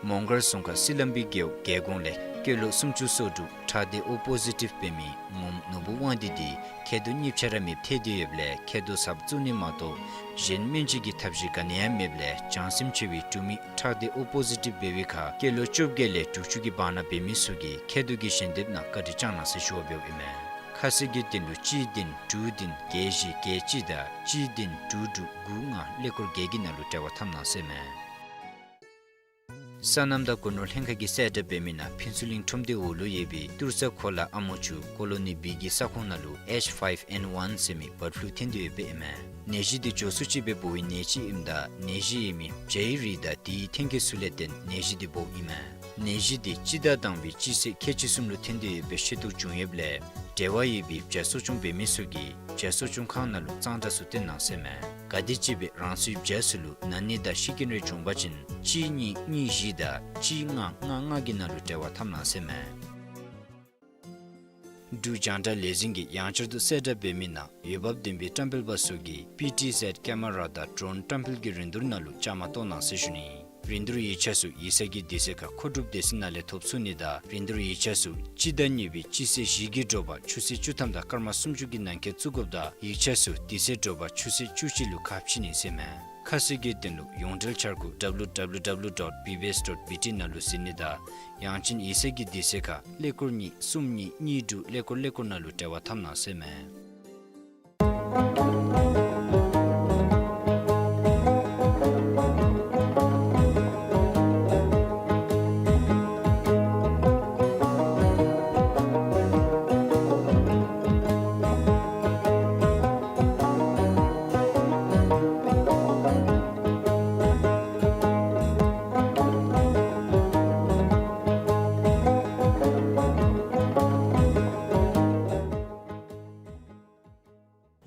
མོང་སྒར་རྫོང་ཁག་སི་ལམ་བི་རྒེད་འོག་རྒྱལ་གོང་ལས་སྐྱེས་ལོ་སུམ་ཅུ་སོ་དྲུག་ཁྲག་སྡེ་ཨོ་པོ་ཟི་ཊིབ་འབད་མི་ངོམ་ནོར་བུ་དབང་འདུས་འདི་མཁལ་རྡོག་གཉིས་ཆ་ར་མེདཔ་ཐལ་ཏེ་ཡོདཔ་ལས་མཁལ་རྡོག་གསརཔ་བཙུགས་ནི་མ་གཏོགས་གཞན་སྨན་བཅོས་ཀྱི་ཐབས་ཤེས་ག་ནི་ཡང་མེདཔ་ལས་བྱང་སེམས་ཆེ་བའི་འབྲུག་མི་ཁྲག་སྡེ་ཨོ་པོ་ཟི་ཊིབ་འབད་བའི་ཁར་སྐྱེས་ལོ་བཅོ་བརྒྱད་ལས་དྲུག་ཅུ་གི་བར་ན་འབད་མི་ཚུ་གིས་མཁལ་རྡོག་གི་ཞལ་འདེབས་ནང་བཀའ་དྲིན་བསྐྱང་གནང་ཟེར་ཞུ་བ་འབདཝ་ཨིན་མས། ཁ་གསལ་གྱི་དོན་ལུ་གཅིག་བདུན་དྲུག་བདུན་བརྒྱད་བཞི་བརྒྱད་གཅིག་དང་གཅིག་བདུན་དྲུག་དྲུག་དགུ་ལྔ་ཀླད་ཀོར་བརྒྱད་ཀྱི་ནང་ལུ་འབྲེལ་བ་འཐབ་གནང་ཟེར་ཨིན་མས། སོ་ནམ་དང་སྒོ་ནོར་ལྷན་ཁག་གིས་གསལ་བསྒྲགས་འབད་མི་ནང་ཕུན་ཚོགས་གླིང་ཁྲོམ་སྡེ་འོག་ལུ་ཡོད་པའི་ཏུར་ས་གོ་ལ་ཨ་མོ་ཆུ་ཀོ་ལོ་ནི་བི་གི་ས་ཁོངས་ནང་ལུ་ཨེཆ་ཕའིབ་ཨེན་ཝན་ཟེར་མི་བཱཌ་ཕུ་ལུ་ཐོན་ཏེ་ཡོདཔ་ཨིན་མས། ནད་གཞི་འདི་འགྱོ་སོ་ཅིག་སྦེ་འབོ་བའི་ནད་ཅིག་ཨིནམ་ད་ནད་གཞི་ཡོད་མི་བྱའི་རིགས་དང་དེའི་ཐོན་སྐྱེད་ཚུ་ལས་བརྟེན་ནད་གཞི་འདི་འབོཝ་ཨིན་མས། ནད་གཞི་འདི་སྤྱི་ཟླ་དང་པའི་སྤྱི་ཚེས་ཁལ་གཅིག་གསུམ་ལུ་ཐོན་ཏེ་ཡོད་པའི་ཤེས་རྟོགས་བྱུང་ཡོདཔ་ལས་འབྲེལ་བ་ཡོད་པའི་བྱ་གསོ་སྐྱོང་འབད་མི་ཚུ་གིས་བྱ་གསོ་སྐྱོང་ཁང་ནང་ལུ་གཙང་སྦྲ་ཚུ་བཏོན་གནང་ཟེར་ཨིན་མས། ག་དེམ་ཅིག་སྦེ་རང་སོའི་བྱ་ཚུ་ལུ་ན་ནི་དང་ཤི་རྐྱེན་རེ་བྱུང་པ་ཅིན་གཅིག་གཉིས་གཉིས་བཞི་དང་གཅིག་ལྔ་ལྔ་ལྔ་གི་ནང་ལུ་འབྲེལ་བ་འཐབ་གནང་ཟེར་ཨིན་མས། འབྲུག་རྒྱང་བསྒྲགས་ལས་འཛིན་གྱིས་ཡང་བསྐྱར་དུ་གསལ་བསྒྲགས་འབད་མི་ནང་འོས་འབབ་ལྡན་པའི་བཀྲམ་སྤེལ་པ་ཚུ་གིས་པི་ཊི་ཟེཌ་ཀེ་མ་ར་དང་ཌོ་རོན་བཀྲམ་སྤེལ་གྱི་རིན་བསྡུར་ནང་ལུ་བཅའ་མར་གཏོགས་གནང་ཟེར་ཞུ་ནི། རིན་བསྡུར་ཡིག་ཆ་ཚུ་ཡིག་ཚང་གི་དུས་ཚོད་ཁར་མཁོ་སྒྲུབ་སྡེ་ཚན་ནང་ལས་ཐོབ་ཚུགས་ནི་དང་རིན་བསྡུར་ཡིག་ཆ་ཚུ་སྤྱི་ཟླ་གཉིས་པའི་སྤྱི་ཚེས་བཞི་གི་དྲོ་པ་ཆུ་ཚོད་བཅུ་ཐམ་དང་སྐར་མ་སུམ་ཅུ་གི་ནང་འཁོད་བཙུགས་དགོཔ་དང་ཡིག་ཆ་ཚུ་དེ་ཚེ་དྲོ་པ་ཆུ་ཚོད་བཅུ་གཅིག་ལུ་ཁ་ཕྱེ་ནི་ཟེར་ཨིན་མས། ཁ་གསལ་གྱི་དོན་ལུ་ཡོངས་འབྲེལ་འཆར་སྒོ་W W W dot B B S dot B T ནང་ལུ་གཟིགས་ནི་དང་ཡང་ཅིན་ཡིག་ཚང་གི་དུས་ཚོད་ཁར་ཀླད་ཀོར་གཉིས་གསུམ་གཉིས་གཉིས་དྲུག་ཀླད་ཀོར་ཀླད་ཀོར་ནང་ལུ་འབྲེལ་བ་འཐབ་གནང་ཟེར་ཨིན་མས།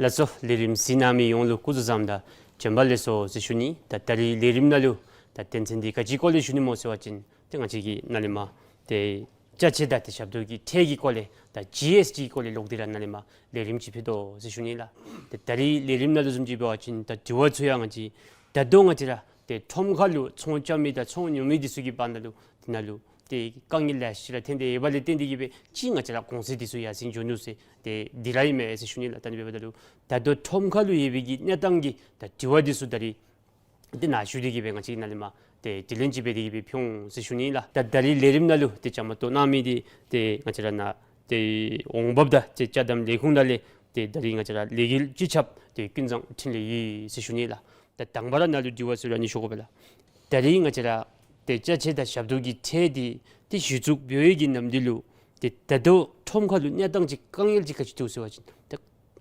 ལགས་སོ། ལས་རིམ་གཟིགས་གནང་མི་ཡོངས་ལུ་སྐུ་གཟུགས་བཟང་དང་བྱོན་པ་ལེགས་སོ་ཟེར་ཞུ་ནི། ད་ད་རིས་ལས་རིམ་ནང་ལུ་ད་དོན་ཚན་འདི་ག་ཅིའི་སྐོར་ལས་ཞུ་ནི་སྨོ་ཟེར་བ་ཅིན་ཏེ་ང་བཅས་ཀྱིས་ནཱ་ལས་མར་ ཏེ་ཅ་ཆས་དང་ཏེ་ཞབས་ཏོག་གི་ཁྲལ་གྱི་སྐོར་ལས་ད་ཇི་ཨེསི་ཊི་གི་སྐོར་ལས་ལོག་སྟེ་ར་ནཱ་ལས་མར་ལས་རིམ་ཅིག་ཕུལ་དོ་ཟེར་ཞུ་ནི་ལགས། ཏེ་ད་རིས་ལས་རིམ་ནང་ལུ་བཟུམ་ཅིག་འབད་བ་ཅིན་ད་དྲི་བ་ཚུ་ཡང་ང་བཅས་ད་ལྟོ་ང་བཅས་ར་ཏེ་ཁྲོམ་ཁ་ལུ་ཚོང་རྐྱབ་མི་དང་ཚོང་ཉོ་མི་འདི་ཚུ་གི་བར་ན་ལུ་ཏེ་ནཱ་ལུ་ཏེ་དཀའ་ངལ་ལེ་ཤ་ར་ཐོན་ཏེ་ཡོདཔ་ལས་བརྟེན་ཏེ་གིས་སྦེ་ཅིག་ང་བཅས་ར་གོང་ཚད་འདི་ཚུ་ཡར་སེང་འགྱོ་ནུག་ཟེར་ཏེ་འདི་ར་ཨིན་མས་ཟེར་ཞུ་ནི་ལགས། ད་ཨ་ནི་འབདཝ་ད་ལུ་ད་ལྟོ་ཁྲོམ་ཁ་ལུ་ཡོད་པའི་གི་གནས་སྟངས་ཀྱི་ད་དྲི་བ་འདི་ཚུ་ད་རིས་ཏེ་ནཱ་ཞུ་སྟེ་གིས་སྦེ་ང་བཅས་ནཱ་ལས་མར་ཏེ་དྲི་ལན་ཅིག་འབད་དེ་གིས་སྦེ་ཕུལ་འོང་ཟེར་ཞུ་ནི་ལགས། ད་ད་རིས་ལས་རིམ་ནང་ལུ་ཏེ་བཅའ་མར་གཏོགས་གནང་མི་འདི་ཏེ་ང་བཅས་ར་ནཱ་ཏེ་འོང་འབབ་དང་ཏེ་ཅ་དམ་ལས་ཁུངས་ནང་ལས་ཏེ་ད་རིས་ང་བཅས་ར་ལས་འགུལ་སྤྱི་ཁྱབ་ཏེ་ཀུན་བཟང་འཕྲིན་ལས་ཡོད་ཟེར་ཞུ་ནི་ལགས། ད་དང་པ་ར་ནཱ་ལུ་དྲི་བ་ཚུ་ར་ཨ་ནི་ཞུ་དགོ་པས་ལགས། ད་རིས་ང་བཅས་ར་ཏེ་ཅ་ཆས་དང་ཞབས་ཏོག་གི་ཁྲལ་འདི་ཏེ་གཞི་བཙུགས་འབད་བའི་གི་ནམ་དུས་ལུ་ཏེ་ད་ལྟོ་ཁྲོམ་ཁ་ལུ་གནས་སྟངས་ཅིག་དཀའ་ངལ་ཅིག་ག་ཅི་འདུག་ཟེར་བ་ཅིན་ཏེ་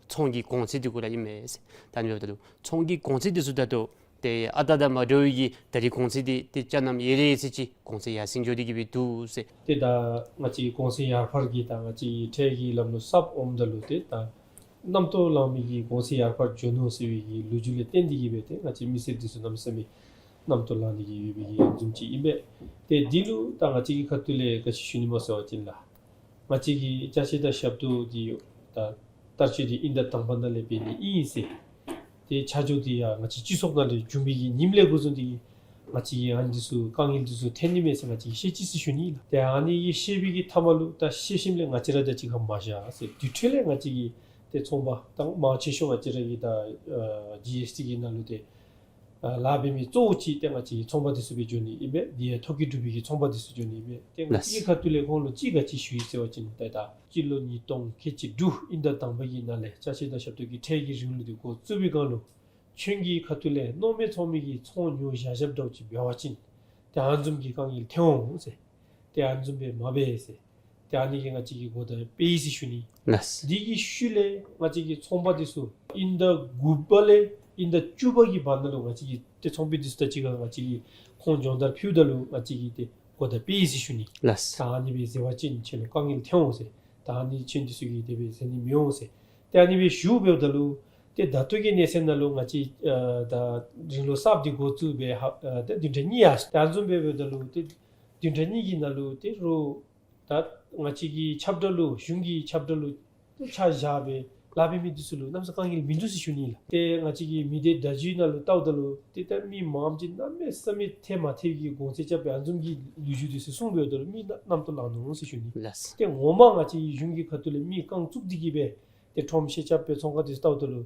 ཚོང་གི་གོང་ཚད་འདི་གུ་ར་ཨིན་མས་ཟེར། ད་ཨ་ནི་འབདཝ་ད་ལུ་ཚོང་གི་གོང་ཚད་འདི་ཚུ་ད་ལྟོ་ཏེ་ཨ་རྟག་དང་མ་འདྲ་བའི་གི་ད་རིས་གོང་ཚད་འདི་ཏེ་ཅ་ནམ་ཡོད་རེ་ཟེར་ཅིག་གོང་ཚད་ཡར་སེང་འགྱོ་སྟེ་གིས་སྦེ་འདུག་ཟེར། ཏེ་ད་ང་བཅས་གོང་ཚད་ཡར་འཕར་གྱི་ད་ང་བཅས་ཁྲལ་གྱི་ལམ་ལུགས་གསརཔ་འོངམ་ད་ལུ་ཏེ་ད་གནམ་ཐོག་ལང་མི་གི་གོང་ཚད་ཡར་འཕར་འགྱོ་ནུག་ཟེར་བའི་གི་ལོ་རྒྱུས་ལས་བརྟེན་ཏེ་གིས་སྦེ་ཏེ་ང་བཅས་མི་སེར་འདི་ཚུ་གནམ་མེད་ས་མེད་གནམ་ཐོག་ལང་ནི་གི་ཡོད་པའི་གི་ཡང་བཟུམ་ཅིག་ཨིན་པས། ཏེ་འདི་ལུ་ད་ང་བཅས་ཀྱི་ཁ་ཐུག་ལས་ག་ཅི་ཞུ་ནི་སྨོ་ཟེར་བ་ཅིན་ལགས། ང་བཅས་ཀྱི་ཅ་ཆས་དང་ཞབས་ཏོག་འདི་ད་བསྟར་སྤྱོད་འདི་དབྱིན་ཟླ་དང་པ་ནང་ལས་འབད་ནི་ཨིན་ཟེར། ཏེ་ཆ་འཇོག་འདི་ཡང་ང་བཅས་སྤྱི་ཚོགས་ནང་ལས་བྱུང་བའི་གི་ཉིནམ་ལས་འགོ་བཟུང་སྟེ་གིས་ང་བཅས་ཀྱིས་ཨ་ནི་འདི་ཚུ་དཀའ་ངལ་འདི་ཚུ་ཐོན་ནི་མས་ཟེར་ང་བཅས་ཀྱིས་ཤེས་ཅི་ཟེར་ཞུ་ནི་ལགས། ཏེ་ཨ་ནི་གི་ཤེས་པའི་གི་མཐའ་མ་ལུ་ད་ཤེས་ཞིནམ་ལས་ང་བཅས་ར་དང་གཅིག་ཁར་མ་བཞག་ཟེར། དེ་འཕྲོ་ལས་ང་བཅས་ཀྱི་ཏེ་ཚོང་པ་དང་མང་ཆེ་ཤོས་ང་བཅས་ར་གི་ད་ཨ་ཇི་ཨེསི་ཊི་གི་ནང་ལུ་ཏེ་ཨ་ལཱ་འབད་མི་གཙོ་བོ་ཅིག་ཏེ་ང་བཅས་ཀྱི་ཚོང་པ་འདི་ཚུ་སྦེ་འགྱོ་ནི་ཨིན་པས། དེ་ཡང་ཐོ་བཀོད་གྲུབ་པའི་གི་ཚོང་པ་འདི་ཚུ་འགྱོ་ནི་ཨིན་པས། ཏེ་ང་བཅས་ཀྱི་ཁ་ཐུག་ལས་ཁོང་ལུ་ཅིག་ག་ཅི་ཞུ་ཡི་ཟེར་བ་ཅིན་ཏེ་ད་སྤྱི་ལོ་ཉིས་སྟོང་ཁལ་གཅིག་དྲུག་དབྱིན་ཟླ་དང་པ་གི་ནང་ལས་ཅ་ཆས་དང་ཞབས་ཏོག་གི་ཁྲལ་གྱི་རིང་ལུགས་འདི་འགོ་བཙུགས་པའི་སྒང་ལུ་ཁྱོད་ཀྱི་ཁ་ཐུག་ལས་མནོ་མེད་ཚོགས་མི་གིས་ཚོང་ཉོ་བཞག་བཞགཔ་འདྲཝ་ཅིག་འབད་བ་ཅིན་ཏེ་ཨ་ནི་བཟུམ་གྱི་དཀའ་ངལ་ཐོན་འོང་ཟེར། ཏེ་ཨ་ནི་བཟུམ་སྦེ་མ་འབད་ཟེར། ཏེ་ཨ་ནི་གིས་ང་བཅས་ཀྱིས་གོ་བརྡ་སྤེལ་ཡི་ཟེར་ཞུ་ནི། ལགས། དེ་གི་ཤུལ་ལས་ང་བཅས་ཀྱི་ཚོང་པ་འདི་ཚུ་དབྱིན་ཟླ་དགུ་པ་ལས་དབྱིན་ཟླ་བཅུ་པ་གི་བར་ན་ལུ་ང་བཅས་ཀྱི་ཏེ་ཚོང་པ་འདི་ཚུ་དང་གཅིག་ཁར་ང་བཅས་ཀྱིས་ཁོང་སྦྱོང་བརྡར་ཕུལཝ་ད་ལུ་ང་བཅས་ཀྱིས་ཏེ་གོ་བརྡ་སྤེལ་ཡི་ཟེར་ཞུ་ནི། ལགས། ད་ཨ་ནི་སྦེ་ཟེར་བ་ཅིན་ཁྱོད་ལུ་དཀའ་ངལ་ཐོན་འོང་ཟེར། ད་ཨ་ནི་ཁྱོད་འདི་ཚུ་གིས་དེ་སྦེ་ཟེར་ནི་མི་འོང་ཟེར། ཏེ་ཨ་ནི་སྦེ་ཞུ་འབདཝ་ད་ལུ་ཏེ་ད་ལྟོ་གི་གནས་ཚད་ནང་ལུ་ང་བཅས་ཨ་ད་རིང་ལུགས་གསརཔ་འདི་འགོ་བཙུགས་སྦེ་ཧ་ཨ་ད་བདུན་ཕྲག་གཉིས་ཡར་སོ། ད་ཨ་ནི་བཟུམ་སྦེ་འབདཝ་ད་ལུ་ཏེ་བདུན་ཕྲག་གཉིས་ཀྱི་ནང་ལུ་ཏེ་རོགས་ད་ང་བཅས་ཀྱི་ཁྱབ་བསྒྲགས་ལུ་གཞུང་གི་ཁྱབ་བསྒྲགས་ལུ་ཏེ་ཆ་བཞག་སྦེ་ལཱ་འབད་མི་འདི་ཚུ་ལུ་གནམ་ས་དཀའ་ངལ་མིན་འདུག་ཟེར་ཞུ་ནི་ལགས། ཏེ་ང་བཅས་ཀྱི་མི་སྡེ་བརྡ་བརྒྱུད་ནང་ལུ་བལྟཝ་ད་ལུ་ཏེ་ད་མི་མངམ་ཅིག་གནམ་མེད་ས་མེད་ཐལ་མ་ཐལ་གྱི་གོང་ཚད་རྐྱབ་སྦེ་ཨ་ནི་བཟུམ་གྱི་ལོ་རྒྱུས་འདི་ཚུ་གསུངས་འབདཝ་ད་ལུ་མི་གནམ་ཐོག་ལང་ནུག་ཟེར་ཞུ་ནི། ལགས། ཏེ་ངོ་མ་ང་བཅས་ཀྱི་གཞུང་གི་ཁ་ཐུག་ལས་མི་རྐང་བཙུགས་ཏེ་གིས་སྦེ་ཏེ་ཁྲོམ་བཤལ་རྐྱབ་སྦེ་ཚོང་ཁང་འདི་ཚུ་བལྟཝ་ད་ལུ་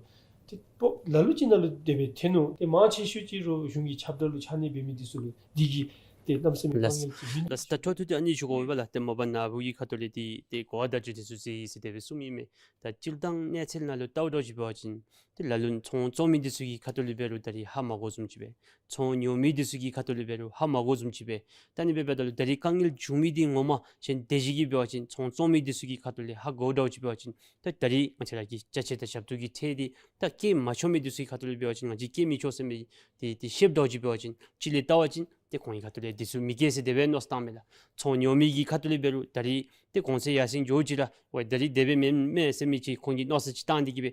ཏེ་པོ་ལ་ལུ་ཅིག་ནང་ལུ་དེ་སྦེ་ཐོན་ནུག། ཏེ་མང་ཆེ་ཤོས་ཅིག་རོགས་གཞུང་གི་ཁྱབ་བསྒྲགས་ལུ་ཆ་གནས་འབད་མི་འདི་ཚུ་ལུ་འདི་གིས་ཏེ་གནམ་མེད་ས་མེད་དཀའ་ངལ་ཅིག་མིན་འདུག། ལགས། ད་འཕྲོ་མཐུད་དེ་ཨ་ནི་ཞུ་དགོ་པས་ལགས། ཏེ་མ་པ་ནཱ་བུ་གི་ཁ་ཐུག་ལས་འདི་ཏེ་གོ་བ་བརྡ་བརྒྱུད་འདི་ཚུ་ཟེར་ཡི་ཟེར་དེ་སྦེ་གསུངམ་ཨིན་མས། ད་སྤྱིར་བཏང་གནས་ཚད་ནང་ལུ་བལྟཝ་འདྲཝ་ཅིག་འབད་བ་ཅིན་ཏེ་ལ་ལུ་ཚོང་བཙོང་མི་འདི་ཚུ་གི་ཁ་ཐུག་ལས་འབད་རུང་ད་རིས་ཧ་མ་གོཝ་བཟུམ་ཅིག་སྦེ་ཚོང་ཉོ་མི་འདི་ཚུ་གི་ཁ་ཐུག་ལས་འབད་རུང་ཧ་མ་གོཝ་བཟུམ་ཅིག་སྦེ། ད་ཨ་ནི་སྦེ་འབདཝ་ད་ལུ་ད་རིས་དཀའ་ངལ་བྱུང་མི་འདི་ངོ་མ་གཞན་དེ་ཅིག་གིས་འབད་བ་ཅིན་ཚོང་བཙོང་མི་འདི་ཚུ་གི་ཁ་ཐུག་ལས་ཧ་གོཝ་འདྲཝ་ཅིག་འབད་བ་ཅིན་ད་ད་རིས་ང་བཅས་ར་གི་ཅ་ཆས་དང་ཞབས་ཏོག་གི་ཁྲལ་འདི་ད་བཀལ་མ་ཆོག་མི་འདི་ཚུ་གི་ཁ་ཐུག་ལས་འབད་བ་ཅིན་ང་བཅས་བཀལ་མི་ཆོག་ཟེར་མི་འདི་ཏེ་ཤེསཔ་འདྲཝ་ཅིག་འབད་བ་ཅིན་གཅིག་ལས་བལྟ་བ་ཅིན་ཏེ་ཁོང་གི་ཁ་ཐུག་ལས་འདི་ཚུ་མི་བཀལ་ཟེར་དེ་སྦེ་མནོ་བསམ་བཏངམ་མས་ལགས། ཚོང་ཉོ་མི་གི་ཁ་ཐུག་ལས་འབད་རུང་ད་རིས་ཏེ་གོང་ཚད་ཡར་སེང་འགྱོ་ཅི་ར་ཝའི་ད་རིས་དེ་སྦེ་མེན་མས་ཟེར་མི་ཅིག་ཁོང་གིས་མནོ་བསམ་ཅིག་བཏང་སྟེ་གིས་སྦེ་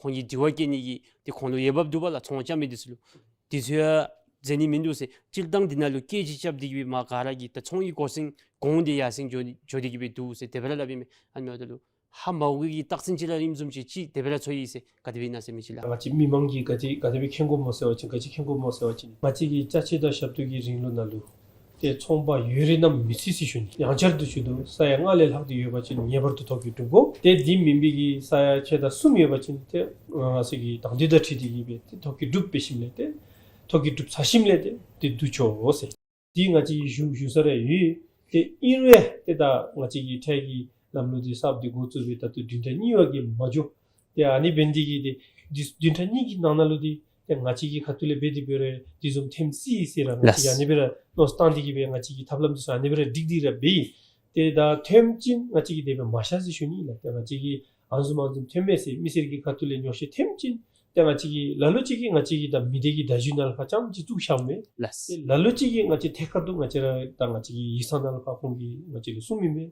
ཁོང་གིས་དྲི་བ་བཀོད་ནི་གི་ཏེ་ཁོང་ལུ་འོས་འབབ་འདུག་པ་ལགས། ཚོང་རྐྱབ་མི་འདི་ཚུ་ལུ། འདི་ཚུ་ཡང་ཟེར་ནི་མིན་འདུག་ཟེར། སྤྱིར་བཏང་འདི་ནང་ལུ་སྐད་ཅིག་རྐྱབ་སྟེ་གིས་སྦེ་མར་ག་ར་གི་ད་ཚོང་གི་གོ་སྲིང་གོང་འདི་ཡར་སེང་འགྱོ་འགྱོ་སྟེ་གིས་སྦེ་འདུག་ཟེར་དེ་སྦེ་ར་སླབ་ཨིན་མས། ཨ་ནི་འབདཝ་ད་ལུ་ཧ་མ་གོ་གི་རྟགས་མཚན་ཅིག་ར་ཨིནམ་བཟུམ་ཅིག་ཅིག་དེ་སྦེ་ར་ཚོར་ཡི་ཟེར། ག་དེ་སྦེ་ཨིན་ན་ཟེར་མི་ཅིག་ལགས། ང་བཅས་མི་མང་གིས་ག་དེ་ག་དེ་སྦེ་མཁྱེན་དགོཔ་སྨོ་ཟེར་བ་ཅིན་ག་ཅི་མཁྱེན་དགོཔ་སྨོ་ཟེར་བ་ཅིན་ང་བཅས་ཀྱི་ཅ་ཆས་དང་ཞབས་ཏོག་གི་རིང་ལུགས་ནང་ལུ་ཏེ་ཚོང་པ་ཡོད་རན་ན་མི་སྲིད་ཟེར་ཞུ་ནི། ཡང་བསྐྱར་དུ་ཞུ་དོ། ས་ཡ་ལྔ་ལས་ལྷག་སྟེ་ཡོད་པ་ཅིན་ངེས་པར་དུ་ཐོ་བཀོད་གྲུབ་དགོ། ཏེ་འདི་མེན་པའི་གི་ས་ཡ་ཕྱེད་དང་གསུམ་ཡོད་པ་ཅིན་ཏེ་ང་ཚོ་གི་དང་འདོད་དང་འཁྲིལ་ཏེ་གིས་སྦེ་ཏེ་ཐོ་བཀོད་གྲུབ་འབད་ཞིནམ་ལས་ཏེ་ཐོ་བཀོད་གྲུབ་ཚར་ཞིནམ་ལས་ཏེ་ཏེ་བསྡུ་ཆོག་ཟེར། འདི་ང་བཅས་ཀྱིས་ཞུ་ཞུ་ས་ར་ཡོད། ཏེ་ཨིན་རུང་ཏེ་ད་ང་བཅས་ཀྱི་ཁྲལ་གྱི་ལམ་ལུགས་འདི་གསརཔ་འདི་འགོ་བཙུགས་སྦེ་ད་ལྟོ་བདུན་ཕྲག་གཉིས་པ་གི་མ་འགྱོ། ཏེ་ཨ་ནི་འབད་ནི་འདི་གིས་ཏེ་འདི་བདུན་ཕྲག་གཉིས་ཀྱི་ནང་ན་ལུ་འདི་ཏེ་ང་བཅས་ཀྱི་ཁ་ཐུག་ལས་འབད་དེ་འབད་རུང་འདི་བཟུམ་ཐོནམ་སྲིད་ཟེར་ར་ང་བཅས་ཀྱིས་ཨ་ནི་སྦེ་ར་མནོ་བསམ་བཏང་སྟེ་གིས་སྦེ་ང་བཅས་ཀྱི་ཐབས་ལམ་འདི་ཚུ་ཨ་ནི་སྦེ་ར་སྒྲིག་སྟེ་ར་འབད་ཡི། ཏེ་ད་ཐོནམ་ཅིག་ང་བཅས་ཀྱིས་དེ་སྦེ་མ་བཞག་ཟེར་ཞུ་ནི་ལགས། ཏེ་ང་བཅས་ཀྱིས་ཨ་ནི་བཟུམ་ཨ་ནི་བཟུམ་ཐོན་མས་ཟེར་མི་སེར་གྱི་ཁ་ཐུག་ལས་ཉོ་ཤེས་ཐོནམ་ཅིག་ཏེ་ང་བཅས་ཀྱིས་ལ་ལུ་ཅིག་གིས་ང་བཅས་ཀྱི་ད་མི་སྡེ་གི་བརྡ་བརྒྱུད་ནང་ལུ་ཕར་རྐྱངམ་ཅིག་བཙུགས་བཞགཔ་མས། ལགས། ཏེ་ལ་ལུ་ཅིག་གིས་ང་བཅས་ཐད་ཀར་དུ་ང་བཅས་ར་ད་ང་བཅས་ཀྱི་ཡིག་ཚང་ནང་ལུ་ཕར་ཁོང་གིས་ང་བཅས་ལུ་གསུངས་མི་མས།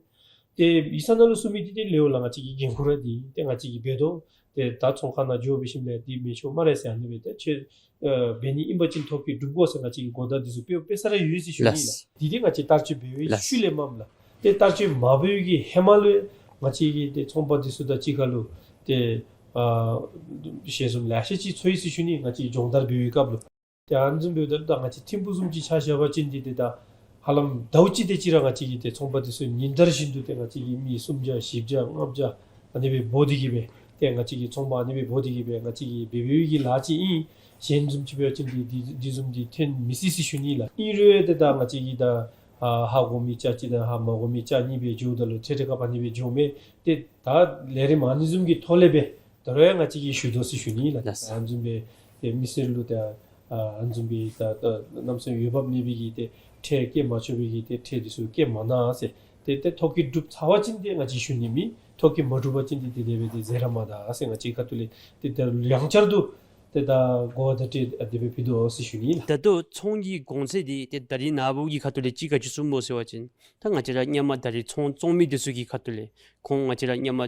ཏེ་ཡིག་ཚང་ནང་ལུ་གསུངས་མི་འདི་ཏེ་ལེའུ་ལ་ང་བཅས་ཀྱི་འགན་ཁུར་ར་འདི་ཏེ་ང་བཅས་ཀྱིས་འབད་དོ། ཏེ་ད་ཚོང་ཁང་ནང་འགྱོ་འབད་ཞིནམ་ལས་འདི་མི་ཆོག་སྨ་རེ་ཟེར་ཨ་ནི་སྦེ་ཏེ་ཁྱོད་ཨ་འབད་ནི་ཨིན་པ་ཅིན་ཐོ་བཀོད་གྲུབ་དགོ་ཟེར་ང་བཅས་ཀྱིས་གོ་བརྡ་འདི་ཚུ་སྤེལ་སྤེལ་ས་ར་ཡོད་ཟེར་ཞུ་ནི་ལགས། ལགས། འདི་ཏེ་ང་བཅས་བསྟར་སྤྱོད་འབད་བའི་ལགས། ཤུལ་ལས་མས་ལགས། ཏེ་བསྟར་སྤྱོད་མ་འབད་བའི་གི་ཧེ་མ་ལུ་ང་བཅས་ཀྱི་ཏེ་ཚོང་པ་འདི་ཚུ་དང་གཅིག་ཁར་ལུ་ཏེ་ཨ་ཞལ་འཛོམས་ལེ་ཤ་ཅིག་འཚོགས་ཡི་ཟེར་ཞུ་ནི། ང་བཅས་སྦྱོང་བརྡར་འབད་བའི་སྐབས་ལུ། ཏེ་ཨ་ནི་བཟུམ་འབདཝ་ད་ད་ང་བཅས་ཐིམ་ཕུག་བཟུམ་ཅིག་ཆ་བཞག་པ་ཅིན་འདི་ཏེ་ད་ཧ་ལམ་ཟླཝ་གཅིག་དེ་ཅིག་ར་ང་བཅས་ཀྱི་ཏེ་ཚོང་པ་འདི་ཚུ་ཉིན་ལྟར་བཞིན་དུ་ཏེ་ང་བཅས་ཀྱིས་མི་སུམ་བརྒྱ་བཞི་བརྒྱ་ལྔ་བརྒྱ་ཨ་ནི་སྦེ་འབོ་སྟེ་གི་སྦེ་ཏེ་ང་བཅས་ཀྱི་ཚོང་པ་ཨ་ནི་སྦེ་འབོ་སྟེ་གི་སྦེ་ང་བཅས་ཀྱིས་འབད་འབདཝ་གི་ལཱ་ཅིག་ཨིན། གཞན་བཟུམ་ཅིག་འབད་བ་ཅིན་འདི་འདི་འདི་བཟུམ་འདི་ཐོན་མི་སྲིད་ཟེར་ཞུ་ནི་ལགས། ཨིན་རུང་ཏེ་ད་ང་བཅས་ཀྱིས་ད་ཨ་ཧ་གོ་མི་ཅ་ཅིག་དང་ཧ་མ་གོ་མི་ཅ་གཉིས་སྦེ་འགྱོཝ་ད་ལུ་ཁྲལ་ཁྲལ་ཁ་ཕར་ཨ་ནི་སྦེ་འགྱོཝ་མས། ཏེ་ད་ལས་རིམ་ཨ་ནི་བཟུམ་གྱི་ཐོག་ལས་སྦེ་ད་རུང་ཡང་ང་བཅས་ཀྱིས་ཞུ་དོ་ཟེར་ཞུ་ནི་ལགས། ལགས། ཨ་ནི་བཟུམ་སྦེ་ཏེ་མི་སེར་ལུ་ད་ཨ་ཨ་ནི་བཟུམ་སྦེ་ད་ད་གནམ་མེད་ས་མེད་འོས་འབབ་མེད་པའི་གི་ཏེ་ཁྲལ་བཀལ་མ་ཆོག་པའི་གི་ཏེ་ཁྲལ་འདི་ཚུ་བཀལ་མ་གནང་ཟེར། ཏེ་ཏེ་ཐོ་བཀོད་གྲུབ་ཚར་བ་ཅིན་ཏེ་ང་བཅས་ཞུ་ནི་མེད། ཐོ་བཀོད་མ་གྲུབ་པ་ཅིན་ཏེ་དེ་དེ་སྦེ་ཏེ་ཟད་ར་མ་ད་ཟེར་ང་བཅས་ཁ་ཐུག་ལས་ཏེ་ད་ཡང་བསྐྱར་དུ་ཏེ་ད་གོ་བརྡ་སྤྲོད་ཨ་དེ་སྦེ་ཕུལ་དོ་ཟེར་ཞུ་ནི་ལགས། ད་ལྟོ་ཚོང་གི་གོང་ཚད་འདི་ཏེ་ད་རིས་ནངས་པ་གི་ཁ་ཐུག་ལས་ཅིག་ག་ཅི་གསུངམ་སྨོ་ཟེར་བ་ཅིན་ད་ང་བཅས་ར་སྔོན་མ་ད་རིས་ཚོང་བཙོང་མི་འདི་ཚུ་གི་ཁ་ཐུག་ལས་ཁོང་ང་བཅས་ར་སྔོན་མ་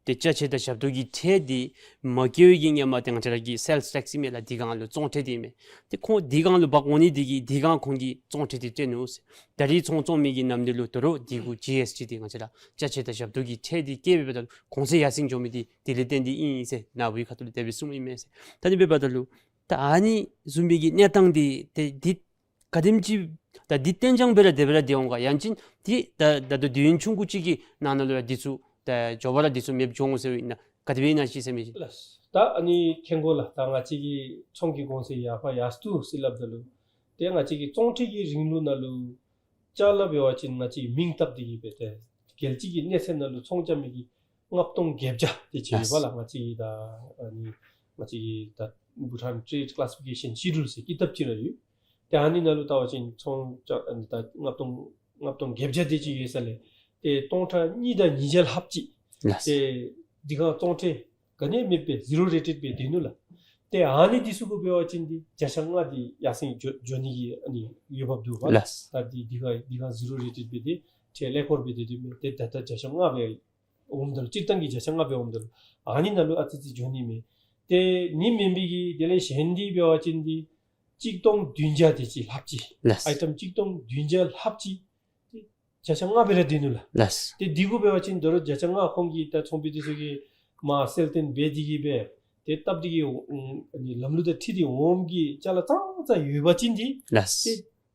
ཏེ་ཅ་ཆས་དང་ཞབས་ཏོག་གི་ཁྲལ་འདི་མ་བཀལ་བའི་གི་སྔོན་མ་ཏེ་ང་བཅས་ར་གི་སེལསི་ཊེགསི་ཨིན་མས་ལགས། འདི་སྒང་ལུ་བཙོང་ཁྲལ་འདི་ཨིན་མས། ཏེ་ཁོང་འདི་སྒང་ལུ་འབག་འོང་ནི་འདི་གིས་འདི་སྒང་ཁོང་གིས་བཙོང་ཁྲལ་འདི་སྤྲོད་ནུག་ཟེར། ད་རིས་ཚོང་བཙོང་མི་གི་ནམ་དུས་ལུ་ད་རུང་འདི་གུ་ཇི་ཨེསི་ཊི་འདི་ང་བཅས་ར་ཅ་ཆས་དང་ཞབས་ཏོག་གི་ཁྲལ་འདི་བཀལ་འབདཝ་ད་གོང་ཚད་ཡར་སེང་འགྱོ་མི་འདི་དེ་ལས་བརྟེན་ཏེ་ཨིན་ཟེར་ནངས་པ་གི་ཁ་ཐུག་ལས་དེ་སྦེ་གསུངམ་ཨིན་མས་ཟེར། ད་ཨ་ནི་འབདཝ་ད་ལུ་ད་ཨ་ནི་བཟུམ་མའི་གི་གནས་སྟངས་འདི་ཏེ་འདི་ག་དེམ་ཅིག་ད་འདི་གཏན་འཇགས་སྦེ་ར་དེ་སྦེ་ར་སྡོད་འོང་ག། ཡང་ཅིན་འདི་ད་ད་ལྟོ་དུས་ཡུན་ཆུང་ཀུ་ཅིག་གི་ནང་ན་ལུ་ཡང་འདི་ཚུ་ད་མགྱོགས་པ་ར་འདི་ཚུ་མེདཔ་འགྱོ་འོང་ཟེར་བ་ཨིན་ན་ག་དེ་སྦེ་ཨིན་ན་ཅིག་ཟེར་མི་ཅིག། ལགས། ད་ཨ་ནི་མཁྱེན་དགོ་ལགས། ད་ང་བཅས་ཀྱི་ཚོང་གི་གོང་ཚད་ཡར་ཕར་ཡར་སོང་ཟེར་སླབ་ད་ལུ་ཏེ་ང་བཅས་ཀྱི་བཙོང་ཁྲལ་གྱི་རིང་ལུགས་ནང་ལུ་ཅ་ལ་འབད་བ་ཅིན་ང་བཅས་མིང་བཏགས་ཏེ་གི་སྦེ་ཏེ་རྒྱལ་སྤྱི་གི་གནས་ཚད་ནང་ལུ་ཚོང་རྐྱབ་མི་གི་ལྔ་སྟོང་བརྒྱད་བརྒྱ་དེ་ཅིག་ཡོད་པ་ལགས། ང་བཅས་ཀྱི་ད་ཨ་ནི་ང་བཅས་ཀྱི་ད་བྷུ་ཊཱན་ཊེ་རེཌ་ཀ་ལ་སི་ཕི་ཀེ་ཤཱན་ཤེ་ཌུལ་ཟེར་ཀི་ཏབ་ཅིག་ར་ཡོད། ཏེ་ཨ་ནི་ནང་ལུ་བལྟ་བ་ཅིན་ཚོང་ཅ་ཨ་ནི་ད་ལྔ་སྟོང་ལྔ་སྟོང་བརྒྱད་བརྒྱ་དེ་ཅིག་ཡོད་ས་ལས་ཏེ་སྟོང་ཕྲག་གཉིས་དང་ཉིས་བརྒྱ་ལྷགཔ་ཅིག། ལགས། ཏེ་འདི་སྒང་བཙོང་ཁྲལ་ག་ནི་ཡང་མེདཔ་སྦེ་ཟི་རོ་རེ་ཊེཌ་སྦེ་སྡོད་ནུག་ལགས། ཏེ་ཨ་ནི་འདི་ཚུ་གུ་འབད་བ་ཅིན་འདི་བརྒྱ་ཆ་ལྔ་འདི་ཡར་སེང་འགྱོ་འགྱོ་ནི་གི་ཨ་ནི་འོས་འབབ་འདུག་པ། ལགས། ད་འདི་འདི་སྒང་འདི་སྒང་ཟི་རོ་རེ་ཊེཌ་སྦེ་ཏེ་ཁྲལ་ཀླད་ཀོར་སྦེ་སྡོད་དེ་མས། ཏེ་ད་ལྟོ་བརྒྱ་ཆ་ལྔ་སྦེ་འོངམ་ད་ལུ་སྤྱིར་བཏང་གི་བརྒྱ་ཆ་ལྔ་སྦེ་འོངམ་ད་ལུ་ཨ་ནི་ནང་ལུ་ཨ་ཙི་ཙི་འགྱོ་ནི་མས། ཏེ་ཨ་ནི་མེན་པའི་གི་དེ་ལས་གཞན་འདི་འབད་བ་ཅིན་འདི་གཅིག་སྟོང་བདུན་བརྒྱ་དེ་ཅིག་ལྷགཔ་ཅིག། ལགས། ཨའི་ཊམ་གཅིག་སྟོང་བདུན་བརྒྱ་ལྷགཔ་ཅིག་ཏེ་བརྒྱ་ཆ་ལྔ་སྦེ་ར་སྡོད་ནུག་ལགས། ལགས། ཏེ་འདི་གུ་འབད་བ་ཅིན་ད་རུང་བརྒྱ་ཆ་ལྔ་ཁོང་གིས་ད་ཚོང་པ་འདི་ཚུ་གིས་མར་སེལ་ཏེ་འབད་དེ་གི་སྦེ་ཏེ་སྟབས་བདེ་གི་ཨ་ནི་ལམ་ལུགས་དང་འཁྲིལ་ཏེ་འོངམ་གི་ཅ་ལ་ཙང་ཙ་ཡོད་པ་ཅིན་འདི། ལགས། ཏེ་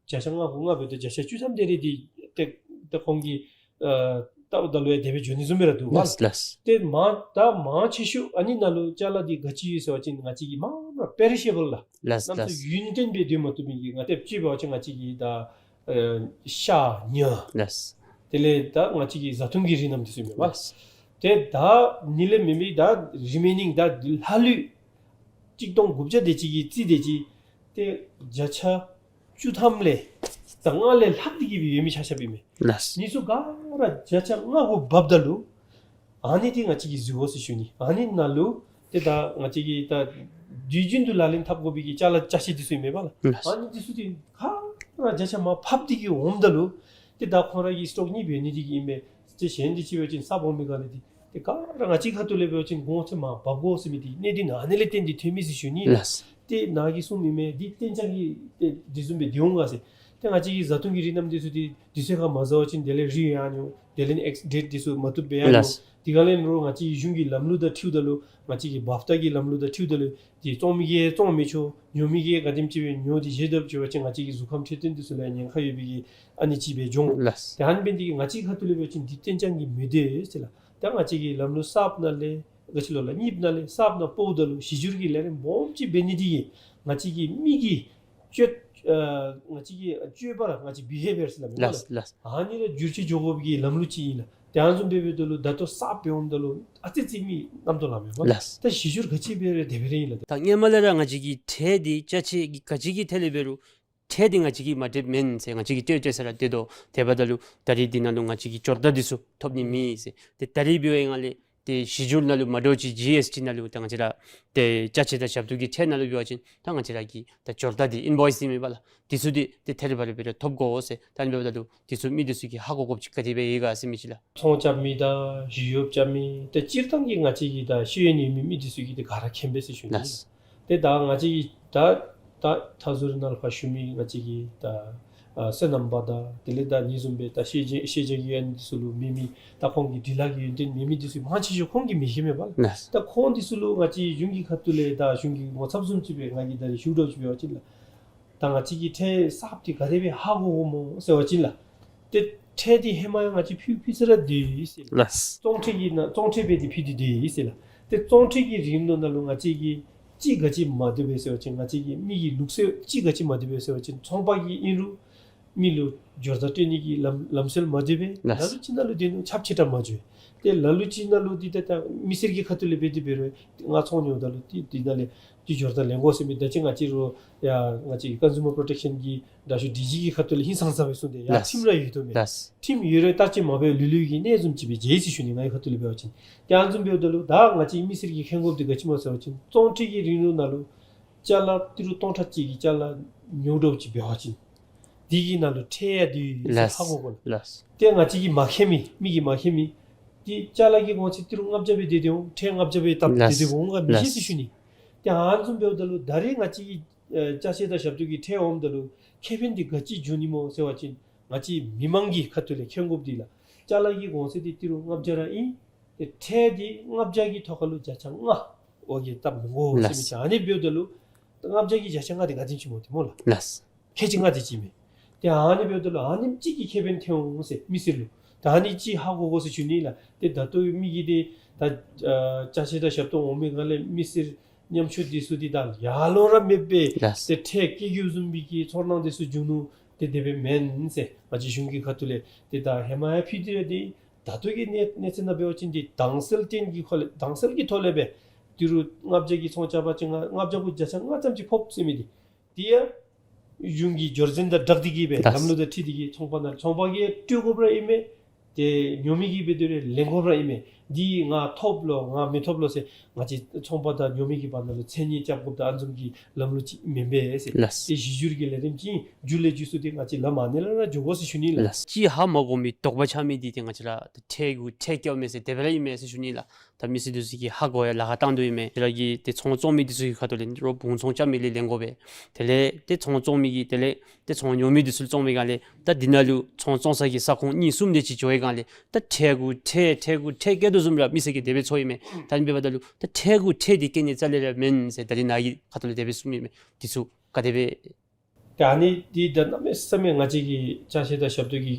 བརྒྱ་ཆ་ལྔ་གུ་ལྔ་འབདཝ་ད་བརྒྱ་ཆ་བཅུ་ཐམ་དེ་རེ་འདི་ཏེ་ཏེ་ཁོང་གིས་ཨ་ད་ད་ལུ་ཡང་དེ་སྦེ་འགྱོ་ནི་བཟུམ་སྦེ་ར་འདུག་པ། ལགས་ལགས། ཏེ་མང་ད་མང་ཆེ་ཤོས་ཨ་ནི་ནང་ལུ་ཅ་ལ་འདི་ག་ཅི་ཡོད་ཟེར་བ་ཅིན་ང་བཅས་ཀྱི་མ་མ་པེ་རི་ཤེ་བཱལ་ལགས། ལགས་གནམ་མེད་ས་མེད་ཡུན་བརྟན་སྦེ་སྡོད་མ་བཏུབ་མི་གི་ང་བཅས་ཅིག་འབད་བ་ཅིན་ང་བཅས་ཀྱི་ད་ཨ་ཤ་ཉ། ལགས། དེ་ལས་ད་ང་བཅས་ཀྱི་བཟའ་འཐུང་གི་རིགས་རྣམས་འདི་ཚུ་ཨིན་མས་པ། ལགས། ཏེ་ད་ཨ་ནི་ལས་མེན་པའི་ད་རི་མེ་ནིང་ད་ལྷག་ལུས་གཅིག་སྟོང་དགུ་བརྒྱ་དེ་ཅིག་གི་རྩིས་དེ་ཅིག་ཏེ་བརྒྱ་ཆ་བཅུ་ཐམ་ལས་ད་ལྔ་ལས་ལྷག་སྟེ་གི་སྦེ་ཡོད་མི་ཆ་ཁྱབ་ཨིན་མས། ལགས། འདི་ཚུ་ག་ར་བརྒྱ་ཆ་ལྔ་གུ་འབབ་ད་ལུ་ཨ་ནི་འདི་ང་བཅས་ཀྱིས་གཟིགས་དགོ་ཟེར་ཞུ་ནི། ཨ་ནི་ནང་ལུ་ཏེ་ད་ང་བཅས་ཀྱིས་ད་དུས་རྒྱུན་དུ་ལག་ལེན་འཐབ་དགོ་པའི་གི་ཅ་ལ་ཅ་ཆས་འདི་ཚུ་ཨིན་མས་པ་ལགས། ལགས། ཨ་ནི་འདི་ཚུ་འདི་ག་ར་བརྒྱ་ཆ་མར་ཕབ་སྟེ་གི་འོངམ་ད་ལུ་ཏེ་ད་ཁོང་ར་གི་སི་ཊོག་གཉིས་འབད་ནི་འདི་གིས་ཨིན་མས། ཏེ་གཞན་འདི་ཅིག་འབད་བ་ཅིན་གསརཔ་འོང་མི་ག་ལས་འདི་ཏེ་ག་ར་ང་བཅས་ཁ་ཐུག་ལས་འབད་བ་ཅིན་གོང་ཚད་མར་འབབ་དགོ་ཟེར་མི་འདི་གནད་དོན་ཨ་ནི་ལས་བརྟེན་ཏེ་ཐོན་མི་ཟེར་ཞུ་ནི། ལགས། ཏེ་ནཱ་གིས་གསུངམ་ཨིན་མས། འདི་གཏན་འཇགས་ཀྱི་ཏེ་འདི་བཟུམ་སྦེ་སྡོད་འོང་ག་ཟེར། ཏེ་ང་བཅས་ཀྱི་བཟའ་འཐུང་གི་རིགས་རྣམས་འདི་ཚུ་འདི་དུས་ཚོད་ཁར་མ་བཟའ་བ་ཅིན་དེ་ལས་རིལ་ཡར་འགྱོ། དེ་ལས་ཨེགསི་ཌེཊ་འདི་ཚུ་མ་བཏུབ་སྦེ་ཡར་འགྱོ། ལགས། དེ་ག་ལས་ལོག་ང་བཅས་ཀྱི་གཞུང་གི་ལམ་ལུགས་དང་འཁྲིལཝ་ད་ལུ་ང་བཅས་ཀྱི་བཱབ་ཊ་གི་ལམ་ལུགས་དང་འཁྲིལཝ་ད་ལུ་འདི་བཙོང་མི་གིས་བཙོང་མི་ཆོག། ཉོ་མི་གིས་ག་དེམ་ཅིག་སྦེ་ཉོ་སྟེ་བཞེས་དཔ་ཅིག་འབད་བ་ཅིན་ང་བཅས་ཀྱི་གཟུགས་ཁམས་འཕྲོད་བསྟེན་འདི་ཚུ་ལུ་ཉེན་ཁ་ཡོད་པའི་གི་ཨ་ནི་ཅིག་སྦེ་འགྱོ་འོང་། ལགས། ཏེ་ཨ་ནི་འབད་ནི་འདི་གིས་ང་བཅས་ཁ་ཐུག་ལས་འབད་བ་ཅིན་འདི་གཏན་འཇགས་ཀྱི་མི་འདུག་ཟེར་ལགས། ད་ང་བཅས་ཀྱི་ལམ་ལུགས་གསརཔ་ནང་ལས་ག་ཅི་ལོ་ལགས་གཉིསཔ་ནང་ལས་གསརཔ་ནང་སྤོཝ་ད་ལུ་གཞི་འགྱུར་གྱི་ལས་རིམ་སྦོམ་ཅིག་འབད་ནི་འདི་གིས་ང་བཅས་ཀྱི་མི་གི་སྤྱོད་ཨ་ང་བཅས་ཀྱི་སྤྱོད་པ་ར་ང་བཅས་བི་ཧེ་བི་ཡར་ཟེར་སླབ་མས་པ་ལགས། ལགས། ལགས། ཨ་ནི་ར་འགྱུར་བཅོས་འགྱོ་དགོ་པའི་གི་ལམ་ལུགས་ཅིག་ཨིན་ལགས། ཏེ་ཨ་ནི་བཟུམ་སྦེ་འབདཝ་ད་ལུ་ད་ལྟོ་གསརཔ་འབད་འོངམ་ད་ལུ་ཨ་ཙི་ཅིག་མི་རྣམ་རྟོག་ལང་མས་པ། ལགས། ད་གཞི་འགྱུར་ག་ཅི་འབད་རུང་དེ་སྦེ་ར་ཨིན་ལགས། ད་སྔོན་མ་ལས་ར་ང་བཅས་ཀྱི་ཁྲལ་འདི་ཅ་ཆས་ཀྱི་ག་ཅི་གི་ཐད་ལས་འབད་རུང་ཁྲལ་འདི་ང་བཅས་ཀྱིས་མ་སྤྲོད་མེན་ཟེར་ང་བཅས་ཀྱིས་སྤྲོད་སྤྲོད་ས་ར་སྡོད་དོ། དེ་འབདཝ་ད་ལུ་ད་རིས་འདི་ནང་ལུ་ང་བཅས་ཀྱིས་འབྱོར་བརྡ་འདི་ཚུ་ཐོབ་ནི་མེད་ཟེར། ཏེ་ད་རིས་འབད་བའི་སྒང་ལས་ཏེ་གཞི་འགྱུར་ནང་ལུ་མ་འདྲཝ་ཅིག་ཇི་ཨེསི་ཊི་ནང་ལུ་ད་ང་བཅས་ར་ཏེ་ཅ་ཆས་དང་ཞབས་ཏོག་གི་ཁྲལ་ནང་ལུ་འབད་བ་ཅིན་ད་ང་བཅས་ར་གི་ད་འབྱོར་བརྡ་འདི་ཨིན་བོའིསི་ཨིན་མས་པ་ལགས། འདི་ཚུ་འདི་ཏེ་ཐད་རི་བ་རི་སྦེ་ར་ཐོབ་དགོ་ཟེར། ད་ཨ་ནི་འབདཝ་ད་ལུ་འདི་ཚུ་མི་འདི་ཚུ་གིས་ཧ་གོ་དགོཔ་ཅིག་ག་དེ་སྦེ་ཡོད་ག་ཟེར་མི་ཅིག་ལགས། ཚོང་རྐྱབ་མི་དང་ཞི་གཡོག་རྐྱབ་མི་ཏེ་སྤྱིར་བཏང་གི་ང་བཅས་ཀྱི་ད་ཤེས་ཡོན་ཡོད་མི་མི་འདི་ཚུ་གིས་ཏེ་ག་ར་མཁྱེན་པས་ཟེར་ཞུ་ནི། ལགས། ཏེ་ད་ང་བཅས་ཀྱི་ད་ད་མཐའ་ཟུར་ནང་ལུ་ཕར་ཞུ་མི་ང་བཅས་ཀྱི་ད་ ཨ་སོ་ནམ་པ་དང་དེ་ལས་ད་ངེའི་བཟུམ་སྦེ་ད་ཤེས་བྱ་ཤེས་བྱ་གི་ཡོན་ཏན་འདི་ཚུ་ལུ་མེད་མི་ད་ཁོང་གི་འབྲི་ལྷག་གི་ཡོན་ཏན་མེད་མི་འདི་ཚུ་མང་ཆེ་ཤོས་ཁོང་གིས་མི་ཤེས་མས་པ་ལགས། ལགས། ད་ཁོང་འདི་ཚུ་ལུ་ང་བཅས་གཞུང་གི་ཁ་ཐུག་ལས་ད་གཞུང་གི་ངོ་ཚབ་བཟུམ་ཅིག་སྦེ་ང་གིས་ད་རིས་ཞུ་དོ་ཅིག་འབད་བ་ཅིན་ལགས། ད་ང་བཅས་ཀྱིས་ཁྲལ་གསརཔ་འདི་ག་དེ་སྦེ་ཧ་གོ་དགོཔ་སྨོ་ཟེར་བ་ཅིན་ལགས། ཏེ་ཁྲལ་འདི་ཧེ་མ་ཡང་ང་བཅས་ཕུལ་ཕུལ་ས་ར་འདུག་ཟེར། ལགས། བཙོང་ཁྲལ་གྱི་ནང་བཙོང་ཁྲལ་འབད་དེ་ཕུལ་ཏེ་འདུག་ཟེར་ལགས། ཏེ་བཙོང་ཁྲལ་གྱི་རིང་ལུ་ནང་ལུ་ང་བཅས་ཀྱིས་ཅིག་ག་ཅི་མ་བཏུབ་པས་ཟེར་བ་ཅིན་ང་བཅས་ཀྱི་མི་གི་ལུགས་སྲོལ་ཅིག་ག་ཅི་མ་བཏུབ་པས་ཟེར་བ་ཅིན་ཚོང་པ་གིས་ཨིན་རུང་མི་ལུ་སྦྱོར་རྟ་སྤྲོད་ནི་གི་ལམ་ལམ་སྲོལ་མ་བཏུབ་པས། ལགས། ལ་ལུ་ཅིག་ནང་ལུ་དེ་ནང་ཁྱབ་ཆེ་དྲགས་མ་བྱུང་། ཏེ་ལ་ལུ་ཅིག་ནང་ལུ་འདི་ད་ད་མི་སེར་གྱི་ཁ་ཐུག་ལས་འབད་དེ་འབད་རུང་ང་ཚོང་ཉོཝ་ད་ལུ་འདི་འདི་ནང་ལས་ཅིག་སྦྱོར་རྟ་ལེན་དགོ་ཟེར་མི་ད་ཅི་ང་བཅས་རུང་ཡ་ང་བཅས་ཀྱི་ཀོན་ཟུ་མར་པོརོ་ཊེཀ་ཤཱན་གྱི་དྲག་ཤོས་ཌི་ཇི་གི་ཁ་ཐུག་ལས་ཧིང་སངས་ས་སྦེ་གསུངས་ཏེ་ཡ། ལགས། ཁྲིམས་ར་ཡོད་དོ་མས། ལགས། ཁྲིམས་ཡོད་རུང་བསྟར་སྤྱོད་མ་འབད་ལུས་ལུས་ཀྱི་གནས་བཟུམ་ཅིག་སྦེ་མཇལ་ཡི་ཟེར་ཞུ་ནི། ངེའི་ཁ་ཐུག་ལས་འབད་བ་ཅིན་ཏེ་ཨ་ནི་བཟུམ་འབདཝ་ད་ལུ་ད་ང་བཅས་མི་སེར་གྱིས་མཁྱེན་དགོཔ་འདི་ག་ཅི་སྨོ་ཟེར་བ་ཅིན་བཙོང་ཁྲལ་གྱི་རིང་ལུ་ནང་ལུ་ཅ་ལ་ཏི་རུ་སྟོང་ཕྲག་གཅིག་གི་ཅ་ལ་ཉོ་དོ་ཅིག་འབད་བ་ཅིན་འདི་གི་ནང་ལུ་ཁྲལ་ཡང་འདུག་ཟེར། ལགས། ཧ་གོ་དགོ་ལགས། ལགས། ཏེ་ང་བཅས་ཀྱིས་མ་མཁྱེན་མི་མི་གིས་མ་མཁྱེན་མི་འདི་ཅ་ལ་གི་གོང་ཚད་ཏི་རུ་ལྔ་བརྒྱ་སྦེ་སྡོད་དེ་འོང་ཁྲལ་ལྔ་བརྒྱ་སྦེ་བཏབ། ལགས། སྡོད་དེ་འོང་ག་མི་ཤེས་ཟེར་ཞུ་ནི། ཏེ་ཨ་ནི་བཟུམ་འབདཝ་ད་ལུ་ད་རེས་ང་བཅས་ཀྱི་ཨེ་ཅ་ཆས་དང་ཞབས་ཏོག་གི་ཁྲལ་འོངམ་ད་ལུ་ཁེ་ཕན་འདི་ག་ཅི་འབྱུང་ནི་སྨོ་ཟེར་བ་ཅིན་ང་བཅས་མི་མང་གི་ཁ་ཐུག་ལས་མཁྱེན་དགོཔ་འདི་ལགས། ཅ་ལ་གི་གོང་ཚད་འདི་ཏི་རུ་ལྔ་བརྒྱ་ར་ཨིན། ཏེ་ཁྲལ་འདི་ལྔ་བརྒྱ་གི་ཐོག་ཁ་ལུ་བརྒྱ་ཆ་ལྔ་འོ་གི་བཏབ་མི་དགོ་ཟེར་མི་ཅིག། ལགས། ཨ་ནི་འབདཝ་ད་ལུ་ལྔ་བརྒྱ་གི་བརྒྱ་ཆ་ལྔ་འདི་ག་དེམ་ཅིག་སྨོ་ཏེ་སྨོ་ལགས། ལགས། ཁལ་གཅིག་ལྔ་དེ་ཅིག་མས། ཏེ་ཨ་ནི་འབདཝ་ད་ལུ་ཨ་ནེམ་ཅིག་གི་ཁེ་ཕན་ཐོན་འོང་ཟེར་མི་སེར་ལུ། ད་ཨ་ནི་ཅིག་ཧ་གོ་དགོ་ཟེར་ཞུ་ནི་ལགས། ཏེ་ད་ལྟོ་མི་གིས་ཏེ་ད་ཨ་ཅ་ཆས་དང་ཞབས་ཏོག་འོང་མི་སྒང་ལས་མི་སེར་ཉམ་ཆུང་འདི་ཚུ་འདི་ད་ཡར་ལོང་ར་མེད་པའི། ལགས། ཏེ་ཁྲལ་བཀལ་དགོཔ་བཟུམ་མའི་གི་ཚོར་སྣང་འདི་ཚུ་འབྱུང་ནུག། ཏེ་དེ་སྦེ་མེན་ཟེར་ང་བཅས་གཞུང་གི་ཁ་ཐུག་ལས་ཏེ་ད་ཧེ་མ་ཡང་ཕུལ་ཏེ་ར་འདུག། ད་ལྟོ་གི་གནས་གནས་ཚད་ནང་འབད་བ་ཅིན་འདི་དྭངས་གསལ་ཅན་གྱི་ཁ་ལས་དྭངས་གསལ་གྱི་ཐོག་ལས་སྦེ་ཏི་རུ་ལྔ་བརྒྱ་གི་ཚོང་རྐྱབ་པ་ཅིན་ལྔ་བརྒྱ་གུ་བརྒྱ་ཆ་ལྔ་ཙམ་ཅིག་ཕོགཔ་ཟེར་མི་འདི། དེ་ཡང་གཞུང་གི་སྦྱོར་ཚན་དང་སྦྲགས་ཏེ་གིས་སྦེ། ལགས། ལམ་ལུགས་དང་འཁྲིལ་ཏེ་གིས་ཚོང་པ་ནང་ཚོང་པ་གིས་སྤྲོད་དགོཔ་ར་ཨིན་མས། ཏེ་ཉོ་མི་གིས་འབད་དེ་ར་ལེན་དགོཔ་ར་ཨིན་མས། འདི་ང་ཐོབ་ལོ་ང་མི་ཐོབ་ལོ་ཟེར་ང་བཅས་ཚོང་པ་དང་ཉོ་མི་གི་བར་ན་ལུ་མཚན་ཉེས་རྐྱབ་དགོཔ་དང་ཨ་ནི་བཟུམ་གྱི་ལམ་ལུགས་ཅིག་མེན་པས་ཟེར། ལགས། ཏེ་གཞི་འགྱུར་གྱི་ལས་རིམ་ཅིག་མཇུག་ལས་མཇུག་སུ་ཏེ་ང་བཅས་ལམ་ཨ་ནི་ལས་ར་འགྱོ་དགོ་ཟེར་ཞུ་ནི་ལགས། ལགས། ཅིག་ཧ་མ་གོ་མི་དོགས་པ་ཆགས་མི་འདི་ཏེ་ང་བཅས་ར་ཁྲལ་གུ་ཁྲལ་རྐྱབ་མས་ཟེར་དེ་སྦེ་ར་ཨིན་མས་ཟེར་ཞུ་ནི་ལགས། ད་མི་སེར་འདི་ཚུ་གིས་ཧ་གོ་ཡང་ལཱ་ཁག་བཏང་དོ་ཨིན་མས། དེ་ར་གིས་ཏེ་ཚོང་བཙོང་མི་འདི་ཚུ་གི་ཁ་ཐུག་ལས་རོགས་བུང་ཚོང་རྐྱབ་མི་ལས་ལེན་དགོ་པས། དེ་ལས་ཏེ་ཚོང་བཙོང་མི་གིས་དེ་ལས་ཏེ་ཚོང་ཉོ་མི་འདི་ཚུ་བཙོང་མི་སྒང་ལས་ད་འདི་ནང་ལུ་ཚོང་བཙོང་ས་གི་ས་ཁོངས་གཉིས་གསུམ་དེ་ཅིག་འགྱོ་བའི་སྒང་ལས་ད་ཁྲལ་གུ་ཁྲལ་ཁྲལ་གུ་ཁྲལ་བཀལ་དོ་བཟུམ་ར་མི་སེར་གྱིས་དེ་སྦེ་ཚོར་ཨིན་མས། ད་ཨ་ནི་འབདཝ་ད་ལུ་ད་ཁྲལ་གུ་ཁྲལ་འདི་བཀལ་ནི་རྩ་ལས་ར་མེན་ཟེར་ད་རིས་ནཱ་གི་ཁ་ཐུག་ལས་དེ་སྦེ་གསུངམ་ཨིན་མས། འདི་ཚུ་ག་དེ་སྦེ། ཏེ་ཨ་ནི་འདི་ད་གནམ་མེད་ས་མེད་ང་བཅས་ཀྱི་ཅ་ཆས་དང་ཞབས་ཏོག་གི་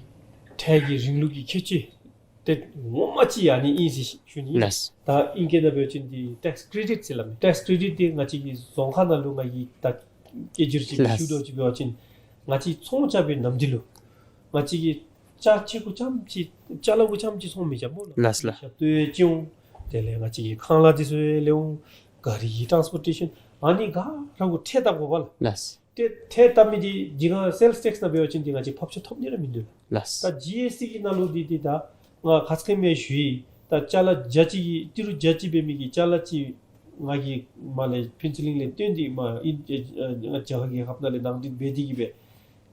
ཁྲལ་གྱི་རིང་ལུགས་ཀྱི་ཁྱད་ཆོས་ཏེ་ངོ་མ་ཅིག་ཨ་ནི་ཨིན་ཟེར་ཞུ་ནི། ལགས། ད་ཨིང་སྐད་ནང་འབད་བ་ཅིན་འདི་ཊེགསི་ཀེ་རེ་ཌིཊ་ཟེར་སླབ་མས། ཊེགསི་ཀེ་རེ་ཌིཊ་འདི་ང་བཅས་ཀྱི་རྫོང་ཁག་ནང་ལུ་ང་གིས་ད་སྐད་སྒྱུར་ཅིག་ལགས། ཞུ་དོ་ཅིག་འབད་བ་ཅིན་ང་བཅས་ཚོང་རྐྱབ་པའི་ནམ་དུས་ལུ་ང་བཅས་ཀྱིས་ཅ་ཆས་གུ་རྐྱངམ་ཅིག་ཅ་ལ་གུ་རྐྱངམ་ཅིག་ཚོང་མི་རྐྱབ་སྨོ་ལགས། ལགས་ལགས། ཞབས་ཏོག་ཡང་ཅིག་འོང་། དེ་ལས་ང་བཅས་ཀྱི་ཁང་གླ་འདི་ཚུ་ཡང་ལེན་འོང་། གཱ་རི་གི་ཊཱནསི་པོར་ཊེ་ཤཱན་ཨ་ནི་ག་ར་གུ་ཁྲལ་བཏབ་དགོ་པས་ལགས། ལགས། ཏེ་ཁྲལ་བཏབ་མི་འདི་འདི་ག་སེལསི་ཊེགསི་ནང་འབད་བ་ཅིན་འདི་ང་བཅས་ཕབ་ཆ་ཐོབ་ནི་ར་མིན་འདུག་ལགས། ལགས། ད་ཇི་ཨེསི་ཊི་གི་ནང་ལུ་འདི་འདི་ད་ང་ཁ་ཙ་ཁ་ཉིནམ་ཞུ་ཡི། ད་ཅ་ལ་བརྒྱ་གཅིག་གི་ཏི་རུ་བརྒྱ་གཅིག་འབད་མི་གི་ཅ་ལ་ཅིག་ང་གིས་མར་ལས་ཕུན་ཚོགས་གླིང་ལས་བཏོན་ཏེ་མར་ཨིན་ཨེ་ཨེ་རྒྱ་གར་རྒྱལ་ཁབ་ནང་ལས་ནང་འདྲེན་འབད་དེ་གིས་སྦེ་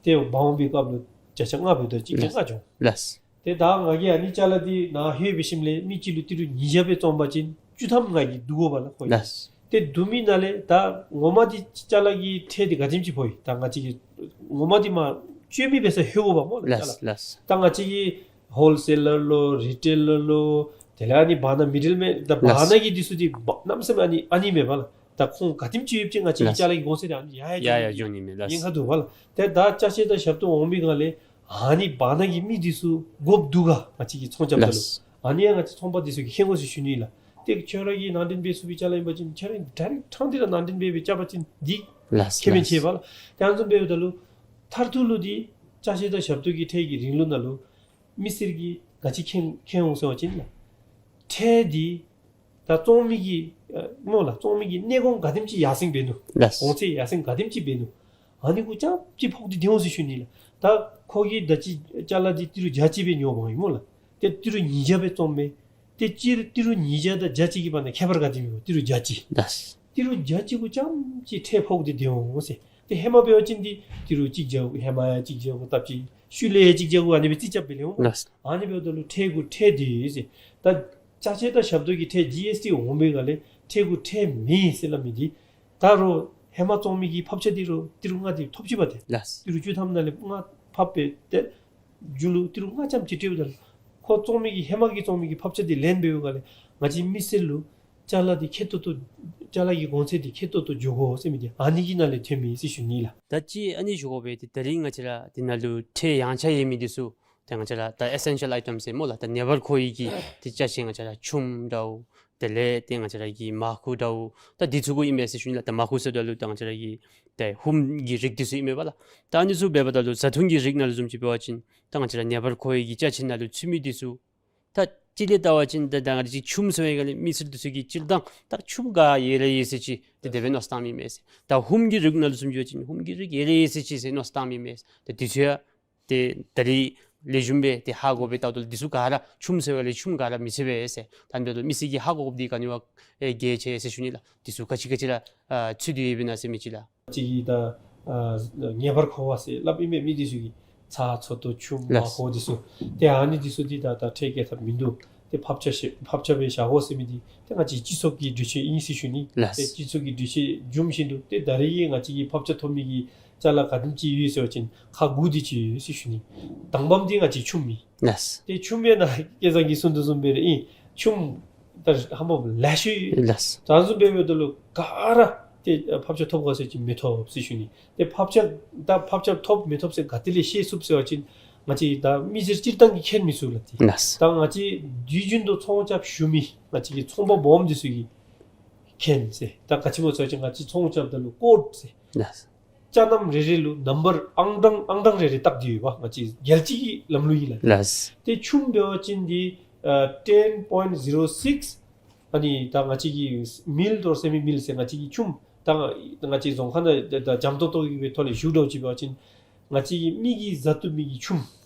ཏེ་འབག་འོང་པའི་སྐབས་ལུ་བརྒྱ་ཆ་ལྔ་འབདཝ་ད་གཅིག་བརྒྱ་ལྔ་བྱུང་། ལགས། ཏེ་ད་ང་གིས་ཨ་ནི་ཅ་ལ་འདི་ནཱ་ལྷོད་པའི་ཞིནམ་ལས་མི་གཅིག་ལུ་ཏི་རུ་ཉིས་བརྒྱ་སྦེ་བཙོང་པ་ཅིན་བཅུ་ཐམ་ང་གིས་བསྡུ་དགོ་པས་ལགས་ཁོ་གིས། ལགས། ཏེ་བསྡུ་མི་ནང་ལས་ད་ངོ་མ་འདི་ཅ་ལ་གི་ཁྲལ་འདི་ག་དེམ་ཅིག་ཕོག་ཡི། ད་ང་བཅས་ཀྱིས་ངོ་མ་འདི་མར་སྤྱོད་མི་འབད་སར་ལྷོད་དགོ་པས་སྨོ་ལགས་ཅ་ལགས་ལགས། ད་ང་བཅས་ཀྱི་ཧོལ་སེ་ལར་ལོ་རི་ཊེ་ལར་ལོ་དེ་ལས་ཨ་ནི་བར་ན་མི་ཌལ་མེན་ད་བར་ན་གི་འདི་ཚུ་འདི་གནམ་མེད་ས་མེད་ཨ་ནི་ཨ་ནི་མས་པ་ལགས། ད་ཁོང་ག་དེམ་ཅིག་ཡོདཔ་ཅིག་ང་བཅས་ཀྱི་ལགས། ཅ་ལ་གི་གོང་ཚད་འདི་ཨ་ནི་ཡར་ཡར་ཡར་ཡར་འགྱོ་ནི་མས་ལགས། ཉེན་ཁ་འདུག་པ་ལགས། ཏེ་ད་ཅ་ཆས་དང་ཞབས་ཏོག་འོང་པའི་སྒང་ལས་ཨ་ནི་བར་ན་གི་མི་འདི་ཚུ་དགོཔ་འདུག་ག་ང་བཅས་ཀྱིས་ཚོང་རྐྱབ་ད་ལུ། ལགས། ཨ་ནི་ཡང་ང་བཅས་ཚོང་པ་འདི་ཚུ་གིས་མཁྱེན་དགོ་ཟེར་ཞུ་ནི་ལགས། ཏེ་ཁྱོད་ར་གིས་ནང་འདྲེན་འབད་ཚུགས་པའི་ཅ་ལ་ཨིན་པ་ཅིན་ཁྱོད་ར་ཌའི་རེཀཊ་ཐང་འདི་ར་ནང་འདྲེན་འབད་སྦེ་རྐྱབ་པ་ཅིན་འདི་ལགས་ཁེ་ཕན་ལགས། ཆེ་བས་ལགས། ཏེ་ཨ་ནི་བཟུམ་འབདཝ་ད་ལུ་མཐར་ཐུག་ལུ་འདི་ཅ་ཆས་དང་ཞབས་ཏོག་གི་ཁྲལ་གྱི་རིང་ལུགས་ནང་ལུ་མི་སེར་གྱིས་ག་ཅི་མཁྱེན་མཁྱེན་འོང་ཟེར་བ་ཅིན་ལགས། ཁྲལ་འདི་ད་བཙོང་མི་གི་ཨ་སྨོ་ལགས། བཙོང་མི་གི་གནས་གོང་ག་དེམ་ཅིག་ཡར་སེང་འབད་ནུག། ལགས། གོང་ཚད་ཡར་སེང་ག་དེམ་ཅིག་འབད་ནུག། ཨ་ནི་གུ་རྐྱངམ་ཅིག་ཕོག་སྟེ་སྡོད་འོང་ཟེར་ཞུ་ནི་ལགས། ད་ཁོ་གིས་ད་ཅི་ཅ་ལ་འདི་ཏི་རུ་བརྒྱ་གཅིག་སྦེ་ཉོ་འོང་ཡི་སྨོ་ལགས། ཏེ་ཏི་རུ་ཉིས་བརྒྱ་སྦེ་བཙོངམ་མས། ཏེ་ཅི་ཏི་རུ་ཉིས་བརྒྱ་དང་བརྒྱ་གཅིག་གི་བར་ན་ཁྱད་པར་ག་དེམ་ཡོད། ཏི་རུ་བརྒྱ་གཅིག། ལགས། ཏི་རུ་བརྒྱ་གཅིག་གུ་རྐྱངམ་ཅིག་ཁྲལ་ཕོག་སྟེ་སྡོད་འོང་ཟེར། ཏེ་ཧེ་མ་འབད་བ་ཅིན་འདི་ཏི་རུ་གཅིག་བརྒྱ་གུ་ཧེ་མ་ཡང་གཅིག་བརྒྱ་གུ་སྟབས་ཅིག་ཤུལ་ལས་ཡང་གཅིག་བརྒྱ་གུ་ཨ་ནི་སྦེ་རྩིས་རྐྱབ་སྦེ་ལེན་འོང་། ལགས། ཨ་ནི་འབདཝ་ད་ལུ་ཁྲལ་གུ་ཁྲལ་འདུག་ཟེར། ད་ཅ་ཆས་དང་ཞབས་ཏོག་གི་ཁྲལ་ཇི་ཨེསི་ཊི་འོང་པའི་སྒང་ལས་ཁྲལ་གུ་ཁྲལ་མེད་ཟེར་སླབ་མི་འདི་ད་རུང་ཧེ་མ་བཙོང་མི་གི་ཕབ་ཆ་འདི་རུང་ཏི་རུ་ལྔ་འདི་ཐོབ་ཅི་པ་ཏེ། ལགས། ཏི་རུ་བཅུ་ཐམ་ནང་ལས་ལྔ་ ཕབ་སྦེ་ཏེ་མཇུག་ལུ་ཏི་རུ་ལྔ་ཙམ་ཅིག་སྤྲོདཔ་ད་ལུ་ཁོ་བཙོང་མི་གི་ཧེ་མ་གི་བཙོང་མི་གི་ཕབ་ཆ་འདི་ལེན་འབདཝ་ལས་ང་བཅས་མི་སེར་ལུ་ཅ་ལ་འདི་ཁེ་ཏོག་ཏོ་ཅ་ལ་གི་གོང་ཚད་འདི་ཁེ་ཏོག་ཏོ་འགྱོ་དགོ་ཟེར་མི་འདི་ཨ་ནི་གི་ནང་ལས་ཐོན་མི་ཟེར་ཞུ་ནི་ལགས། ད་ཅི་ཨ་ནི་ཞུ་དགོ་པས། ཏེ་ད་རིས་ང་བཅས་ར་འདི་ནང་ལུ་ཁྲལ་ཡངས་ཆག་ཡོད་མི་འདི་ཚུ་ཏེ་ང་བཅས་ར་ད་ཨེ་སེན་ཤལ་ཨའི་ཊམ་ཟེར་སྨོ་ལགས། ད་ངེས་པར་དགོ་པའི་གི་ཏེ་ཅ་ཆས་ང་བཅས་ར་ཆུམ་འདྲཝ་དེ་ལས་ཏེ་ང་བཅས་ར་གི་མར་ཁུ་འདྲཝ་ད་འདི་ཚུ་གུ་ཨིན་མས་ཟེར་ཞུ་ནི་ལགས། ད་མར་ཁུ་ཟེརཝ་ད་ལུ་ད་ང་བཅས་ར་གི་ཏེ་ཧུམ་གྱི་རིགས་འདི་ཚུ་ཨིན་མས་པ་ལགས། ད་ཨ་ནི་ཚུ་འབདཝ་ད་ལུ་བཟའ་འཐུང་གི་རིགས་ནང་ལུ་བཟུམ་ཅིག་འབད་བ་ཅིན་ད་ང་བཅས་ར་ངེས་པར་དགོ་པའི་གི་ཅ་ཆས་ནང་ལུ་ཚུད་མི་འདི་ཚུ་ད་ཅི་ལས་བལྟ་བ་ཅིན་ད་ད་ང་བཅས་ཆུམ་ཟེར་བའི་སྒང་ལས་མི་སེར་འདི་ཚུ་གིས་སྤྱིར་བཏང་ད་ཆུམ་ག་ཡོད་ར་ཡོད་ཟེར་ཅིག་ཏེ་དེ་སྦེ་མནོ་བསམ་བཏངམ་ཨིན་མས་ཟེར། ད་ཧུམ་གྱི་རིགས་ནང་ལུ་བཟུམ་ཅིག་འབད་བ་ཅིན་ཧུམ་གྱི་རིགས་ཡོད་ར་ཡོད་ཟེར་ཅིག་ཟེར་མནོ་བསམ་བཏངམ་ཨིན་མས་ཟེར། ད་འདི་ཚུ་ཡང་ཏེ་ད་རིས་ལེགས་ཤོམ་སྦེ་ཏེ་ཧ་གོ་སྦེ་བལྟཝ་ད་ལུ་འདི་ཚུ་ག་ར་ཆུམ་ཟེར་བའི་སྒང་ལས་ཆུམ་ག་ར་མི་ཚུད་པས་ཟེར། ད་འབདཝ་ད་ལུ་མི་སེར་གྱིས་ཧ་གོ་དགོཔ་འདི་ག་ནི་བ་ཨེ་གལ་ཆེ་ཟེར་ཞུ་ནི་ལགས། འདི་ཚུ་ག་ཅི་ག་ཅི་ར་ཨ་ཚུད་དེ་ཡོདཔ་ཨིན་ན་ཟེར་མི་ཅིག་ལགས། ཅིག་གིས་ད་ཨ་ངེས་པར་དགོ་པས་ཟེར་སླབ་ཨིན་པས། མི་འདི་ཚུ་གིས་ཚྭ་ཚོད་ལྟོ་ཆུམ་ལགས། མར་ཁུ་འདི་ཚུ་ཏེ་ཨ་ནི་འདི་ཚུ་འདི་ད་ད་ཁྲལ་བཀལ་ཐབས་མིན་འདུག། ཏེ་ཕབ་ཆ་ཤེ་ཕབ་ཆ་སྦེ་བཞག་དགོ་ཟེར་མི་འདི་ཏེ་ང་བཅས་སྤྱི་ཚོགས་ཀྱི་གྲོས་ཆོད་ཨིན་ཟེར་ཞུ་ནི། ལགས། ཏེ་སྤྱི་ཚོགས་ཀྱི་གྲོས་ཆོད་བཟུམ་བཞིན་དུ་ཏེ་ད་རིས་ཀྱི་ང་བཅས་ཀྱི་ཕབ་ཆ་ཐོབ་མི་གི་ཅ་ལ་ག་དེམ་ཅིག་ཡོད་ཟེར་བ་ཅིན་ཁག་དགུ་དེ་ཅིག་ཡོད་ཟེར་ཞུ་ནི། དང་པམ་འདི་ང་བཅས་ཆུམ་ཨིན། ལགས། ཏེ་ཆུམ་ཨིན་ན་སྐལ་བཟང་གིས་གསུངས་དོ་བཟུམ་སྦེ་ར་ཨིན། ཆུམ་ད་ཧ་མ་ལེ་ཤ་ཡོད། ལགས། ད་བཟུམ་སྦེ་འབདཝ་ད་ལུ་ག་ར་ཏེ་ཕབ་ཆ་ཐོབ་ག་ཟེར་བ་ཅིན་མི་ཐོབ་ཟེར་ཞུ་ནི། ཏེ་ཕབ་ཆ་ད་ཕབ་ཆ་ཐོབ་མི་ཐོབ་ཟེར་ག་ཏེ་ལས་ཤེས་ཚུགས་ཟེར་བ་ཅིན་ང་བཅས་ད་མི་སེར་སྤྱིར་བཏང་གིས་མཁྱེན་མི་ཚུགས་ལགས། ཏེ་ལགས། ད་ང་བཅས་དུས་རྒྱུན་དུ་ཚོང་རྐྱབ་ཞུ་མི་ང་བཅས་ཀྱི་ཚོང་པ་སྦོམ་འདི་ཚུ་གིས་མཁྱེན་ཟེར། ད་ག་ཅི་སྨོ་ཟེར་བ་ཅིན་ང་བཅས་ཚོང་རྐྱབ་ད་ལུ་ཀོཌ་ཟེར། ལགས། ཅ་རྣམས་རེ་རེ་ལུ་ནམ་བར་ཨང་གྲངས་ཨང་གྲངས་རེ་རེ་བཏགས་ཏེ་ཡོདཔ་ང་བཅས་རྒྱལ་སྤྱི་གི་ལམ་ལུགས་ཨིན་ལགས། ལགས། ཏེ་ཆུམ་འབད་བ་ཅིན་འདི་ཨ་ten point zero six། ཨ་ནི་ད་ང་བཅས་ཀྱི་མིལ་ཌོ་སེ་མི་མིལ་ཟེར་ང་བཅས་ཀྱི་ཆུམ་ད་ང་བཅས་རྫོང་ཁ་ནང་ད་ད་འཇམ་ཏོང་ཏོ་གི་སྦེ་ཐོག་ལས་ཞུ་དོ་ཅིག་འབད་བ་ཅིན་ང་བཅས་ཀྱི་མི་གིས་བཟའ་བཏུབ་མི་གི་ཆུམ་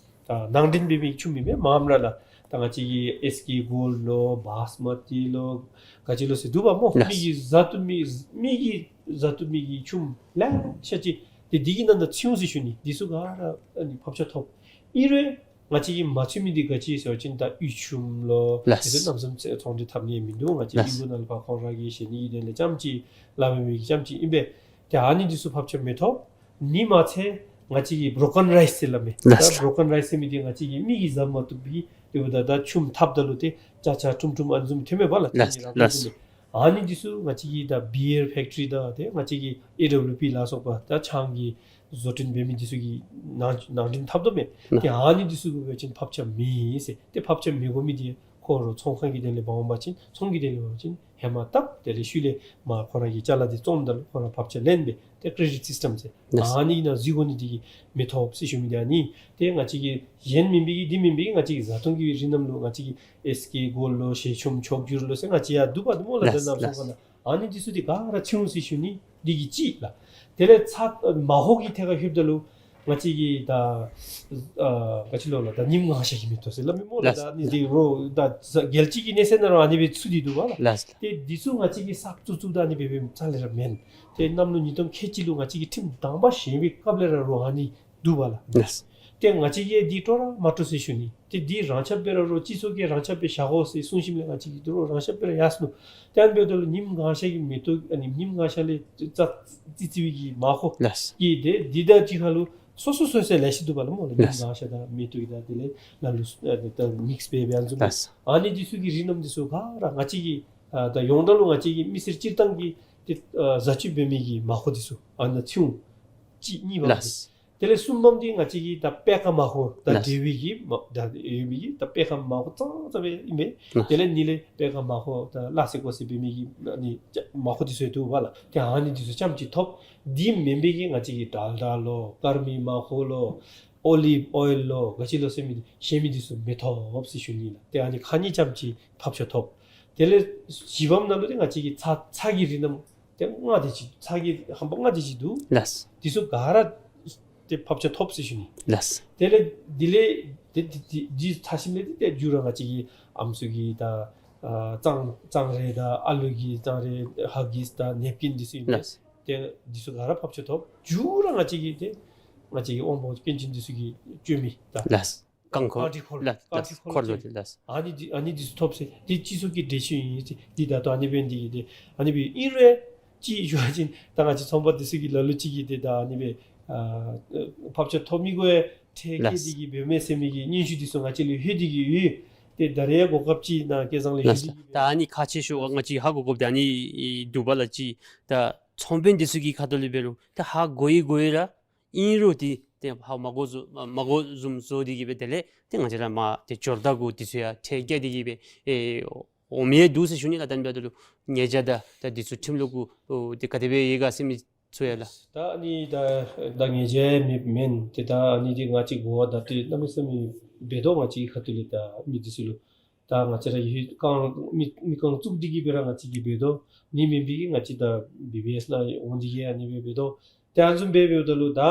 ད་ནང་འདྲེན་འབད་མི་ཆུམ་ཨིན་མས། མངམ་ར་ལགས། ད་ང་བཅས་ཀྱི་ཨེས་ཀེ་གོལཌ་ལོ་བཱསི་མ་ཏི་ལོ་ག་ཅི་ལོ་ཟེར་འདུག་པ་སྨོ། ལགས། མི་གིས་བཟའ་བཏུབ་མི་མི་གིས་བཟའ་བཏུབ་མི་གི་ཆུམ་ལེ་ཤ་ཅིག་ཏེ་འདི་གི་ནང་ན་ཚུད་འོང་ཟེར་ཞུ་ནི། འདི་ཚུ་ག་ར་ཨ་ནི་ཕབ་ཆ་ཐོབ། ཨིན་རུང་ང་བཅས་ཀྱིས་མ་ཚུད་མི་འདི་ག་ཅི་ཟེར་བ་ཅིན་ད་གཡུ་ཆུམ་ལོ། ལགས། དེ་ཚུ་གནམ་མེད་ས་མེད་ཚོང་འབྲེལ་འཐབ་ནི་མིན་འདུག། ང་བཅས་ལགས། ཨིན་གུ་ནང་ལུ་ཕར་ཁོང་ར་གིས་བཞེས་ནི་གི་དོན་ལས་རྐྱངམ་ཅིག་སླབ་མི་གི་རྐྱངམ་ཅིག་ཨིན་པས། ཏེ་ཨ་ནི་འདི་ཚུ་ཕབ་ཆ་མི་ཐོབ། ཨ་ནི་མ་ཚད་ང་བཅས་ཀྱི་བོ་རོ་ཀེན་རའིསི་ཟེར་སླབ་མས། ལགས། ད་བོ་རོ་ཀེན་རའིསི་ཟེར་མི་འདི་ང་བཅས་ཀྱི་མི་གིས་བཟའ་མ་བཏུབ་པའི་དེ་འབདཝ་ད་ད་ཆུམ་འཐབ་ད་ལུ་ཏེ་ཅ་ཆས་ཁྲུམ་ཁྲུམ་ཨ་ནི་བཟུམ་ཐོན་མས་པ་ལགས། ལགས། ཆུམ་གྱི་རང་ལགས། ཁྲུམ་ཁྲུམ། ཨ་ནི་འདི་ཚུ་ང་བཅས་ཀྱི་ད་བི་ཡར་ཕེཀ་ཊི་རི་དང་ཏེ་ང་བཅས་ཀྱི་ཨེ་ཌབ་ལིའུ་པི་ལ་སོགས་པ་ད་ཆང་གི་བཟོ་སྐྲུན་འབད་མི་འདི་ཚུ་གིས་ནང་ནང་འདྲེན་འཐབ་དོ་མས། ལགས། ཏེ་ཨ་ནི་འདི་ཚུ་གུ་འབད་བ་ཅིན་ཕབ་ཆ་མེད་ཟེར། ཏེ་ཕབ་ཆ་མི་དགོ་མི་འདི་ཁོ་ར་ཚོང་ཁང་གི་དོན་ལས་འབག་འོང་པ་ཅིན་ཚོང་གི་དོན་ལས་འབག་པ་ཅིན་ཧེ་མ་བཏབ་དེ་ལས་ཤུལ་ལས་མར་ཁོ་ར་གིས་ཅ་ལ་འདི་བཙོངམ་ད་ལུ་ཁོ་ར་ཕབ་ཆ་ལེན་པས། ཏེ་ཀྲེ་ཌིཊ་སིསི་ཊམ་ཟེར། ལགས། ཨ་ནི་ནང་འཛུལ་དགོ་ནི་འདི་གིས་མི་ཐོབ་ཟེར་ཞུ་མི་འདི་ཨ་ནི། ཏེ་ང་བཅས་ཀྱི་གཞན་མེན་པའི་གི་འདི་མེན་པའི་གི་ང་བཅས་ཀྱི་བཟའ་འཐུང་གི་རིགས་རྣམས་ལུ་ང་བཅས་ཀྱི་ཨེས་ཀེ་གོལཌ་ལོ་ཞལ་ཆུམ་མཆོག་གྱུར་ལོ་ཟེར་ང་བཅས་ཡར་འདུག་པ་འདུག་སྨོ་ལགས། ལགས། ད་ནཱ་ལགས། ཚོང་ཁང་ནང་ཨ་ནི་འདི་ཚུ་འདི་ག་ར་ཚུད་འོང་ཟེར་ཞུ་ནི་འདི་གིས་གཅིག་ལགས། དེ་ལས་ཚྭ་མར་ཧོ་གི་ཐད་ཁར་ལྷོདཔ་ད་ལུ་ང་བཅས་ཀྱི་ད་ཨ་ག་ཅི་ལོ་ལགས། ད་ཉིམ་གང་ཤར་གྱི་མེ་ཏོག་ཟེར་སླབ་མས་སྨོ་ལགས། ལགས། ད་ཨ་ནི་འདི་རོགས་ད་རྒྱལ་སྤྱི་གི་གནས་ཚད་ནང་ར་ཨ་ནི་སྦེ་ཚུད་དེ་འདུག་པ་ལགས། ལགས། ཏེ་འདི་ཚུ་ང་བཅས་ཀྱིས་གསརཔ་བཙུགས་བཙུགསཔ་ད་ཨ་ནི་སྦེ་འབདཝ་རྩ་ལས་ར་མེན། ཏེ་གནམ་ལོ་ཉིས་སྟོང་ཁལ་གཅིག་ལུ་ང་བཅས་ཀྱིས་ཁྲིམས་དང་པ་བཞེངས་པའི་སྐབས་ལས་ར་རོགས་ཨ་ནི་འདུག་པ་ལགས། ལགས། ཏེ་ང་བཅས་ཀྱིས་འདི་སྤྲོ་ར་མ་སྤྲོ་ཟེར་ཞུ་ནི། ཏེ་འདི་རང་ཁྱབ་སྦེ་ར་རོགས་སྤྱི་ཚོགས་ཀྱིས་རང་ཁྱབ་སྦེ་བཞག་དགོ་ཟེར་གསུངས་ཞིནམ་ལས་ང་བཅས་ཀྱིས་འདི་རོགས་རང་ཁྱབ་སྦེ་ར་ཡར་སོང་ནུག། ཏེ་ཨ་ནི་འབདཝ་ད་ལུ་ཉིམ་གང་ཤར་གྱི་མེ་ཏོག་ཨ་ནི་ཉིམ་གང་ཤར་ལས་ཙ་ཙི་ཙི་བའི་གི་མར་ཧོ། ལགས། གི་ཏེ་འདི་དང་གཅིག་ཁར་ལུ་སོ་སོ་སོ་སོ་ལེ་ཤ་འདུག་པ་ལགས་སྨོ་ལགས། ཉིམ། ལགས། གང་ཤར་དང་མེ་ཏོག་གི་དང་དེ་ལས་ལ་ལུ་ཨ་ནི་ད་མིགསི་སྦེ་སྦེ་ཨ་ནི་བཟུམ། ལགས། ཨ་ནི་འདི་ཚུ་གི་རིགས་རྣམས་འདི་ཚུ་ག་ར་ང་བཅས་ཀྱི་ཨ་ད་ཡོངས་གྲགས་ལུ་ང་བཅས་ཀྱི་མི་སེར་སྤྱིར་བཏང་གི་ཏེ་ཨ་བཟའ་སྤྱོད་འབད་མི་གི་མར་ཧོ་འདི་ཚུ་ཨ་ནཱ་ཚུད་འོང་། གཅིག། གཉིས་པ། ལགས། དེ་ལས་གསུམ་པམ་འདི་ང་བཅས་ཀྱི་ད་པད་ཁ་མར་ཧོ་དང་། ལགས། འབྲེལ་བའི་གི་མ་ད་ཡོད་མི་གི་ད་པད་ཁ་མར་ཧོ་ཙང་ཙང་སྦེ་ཨིན་པས། ལགས། དེ་ལས་གཉིས་ལས་པད་ཁ་མར་ཧོ་ད་སླ་བསྲེ་ཀོ་བསྲེ་འབད་མི་གི་ཨ་ནི་མར་ཧོ་འདི་ཚུ་འདུག་པ་ལགས། ཏེ་ཨ་ནི་འདི་ཚུ་རྐྱངམ་ཅིག་ཐོབ། འདི་མེན་པའི་གི་ང་བཅས་ཀྱི་ཌལ་ཌ་ལོ་དཀར་མེ་མར་ཧོ་ལོ་ཨོ་ལིབ་ཨོའིལ་ལོ་ག་ཅི་ལོ་ཟེར་མི་གཞན་མི་འདི་ཚུ་མི་ཐོབ་ཟེར་ཞུ་ནི་ལགས། ཏེ་ཨ་ནི་ཁག་གཉིས་རྐྱངམ་ཅིག་ཕབ་ཆ་ཐོབ། དེ་ལས་བཞི་པམ་ནང་ལུ་ཏེ་ང་བཅས་ཀྱི་ཚྭ་ཚྭ་གི་རིགས་རྣམས་ཏེ་ལྔ་དེ་ཅིག་ཚྭ་གི་ཧམ་པ་ལྔ་དེ་ཅིག་འདུག། ལགས། འདི་ཚུ་ག་ར་ཏེ་ཕབ་ཆ་ཐོབ་ཟེར་ཞུ་ནི། ལགས། དེ་ལས་འདི་ལས་ཏེ་འདི་འདི་འདི་ཚར་ཞིནམ་ལས་ཏེ་ཏེ་མཇུག་ར་ང་བཅས་ཀྱི་ཨམ་སྲུ་གི་ད་ཨ་གཙང་གཙང་རས་དང་ཨ་ལུ་གི་གཙང་རས་ཧ་གིསི་དང་ནེབ་ཀིན་འདི་ཚུ་ཨིན་པས། ལགས། ཏེ་འདི་ཚུ་ག་ར་ཕབ་ཆ་ཐོབ། མཇུག་ར་ང་བཅས་ཀྱི་ཏེ་ང་བཅས་ཀྱི་དབང་པོ་སྐྱོན་ཅན་འདི་ཚུ་གིས་སྤྱོད་མི་ད། ལགས། རྐང་འཁོར། ཨ་ཊི་ཁོལ། ལགས། ཨ་ཊི་ཁོལ། འཁོར་ལོ་ཅིག། ལགས། ཨ་ནི་འདི་ཨ་ནི་འདི་ཚུ་ཐོབ་ཟེར་འདི་སྤྱི་ཚོགས་ཀྱི་འགྲེལ་བཤད་ཨིན་ཟེར། འདི་ད་ལྟོ་ཨ་ནི་སྦེ་འདི་གི་ཏེ་ཨ་ནི་སྦེ་ཨིན་རུང་ཅིག་ཞུ་བ་ཅིན་ད་ང་བཅས་ཚོང་པ་འདི་ཚུ་གིས་ལ་ལུ་ཅིག་གིས་ཏེ་ད་ཨ་ནི་སྦེ་ ཨ་ཕབ་ཆ་ཐོབ་མི་གུ་ཡང་ཁྲལ་བཀལ་ལགས། ཏེ་གི་འབདཝ་མས་ཟེར་མི་གི་སྙན་ཞུ་འདི་ཚུ་ང་བཅས་ལུ་ལྷོད་དེ་གི་ཡོད། ཏེ་ད་རེས་གོ་སྐབས་ཅིག་ནཱ་སྐལ་བཟང་ལུ་ལགས། ཞུ་སྟེ་གི་ད་ཨ་ནི་ཁག་ཆེ་ཤོས་ང་བཅས་ཧ་གོ་དགོཔ་འདི་ཨ་ནི་འདུག་པ་ལགས། ཅིག་ད་ཚོང་དཔོན་འདི་ཚུ་གི་ཁ་ཐུག་ལས་འབད་རུང་ད་ཧ་གོ་ཡི་གོ་ཡི་ར་ཨིན་རུང་ཏེ་ཏེ་ཧ་མ་གོ་བཟུམ་མ་གོ་བཟུམ་བཟོ་སྟེ་གི་སྦེ་དེ་ལས་ཏེ་ང་བཅས་ར་མར་ཏེ་འབྱོར་ད་གུ་འདི་ཚུ་ཡང་ཁྲལ་བཀལ་ཏེ་གི་སྦེ་ཨེ་འོང་མི་ཡང་འདུག་ཟེར་ཞུ་ནི་ལགས། ད་ཨ་ནི་འབདཝ་ད་ལུ་ཉེས་བྱ་དང་ད་འདི་ཚུ་ཁྲིམས་ལུགས་གུ་ཨོ་ཏེ་ག་དེ་སྦེ་ཡོད་ག་ཟེར་མི་ཚུ་ཡང་ལགས། ད་ཨ་ནི་ད་ད་ཉེས་བྱ་མེདཔ་མེན། ཏེ་ད་ཨ་ནི་འདི་ང་བཅས་གོ་བ་ད་ཏེ་གནམ་མེད་ས་མེད་འབད་དོ། ང་བཅས་ཁ་ཐུག་ལས་ད་མི་འདི་ཚུ་ལུ་ད་ང་བཅས་ར་ཡུལ་ཁར་མི་མི་ཁར་བཙུགས་ཏེ་གི་སྦེ་ར་ང་བཅས་ཀྱིས་འབད་དོ། ཨ་ནི་མེན་པའི་གི་ང་བཅས་ད་བི་བི་ཨེསི་ནང་འོང་སྟེ་གི་ཨ་ནི་སྦེ་འབད་དོ། ཏེ་ཨ་ནི་བཟུམ་སྦེ་འབདཝ་ད་ལུ་ད་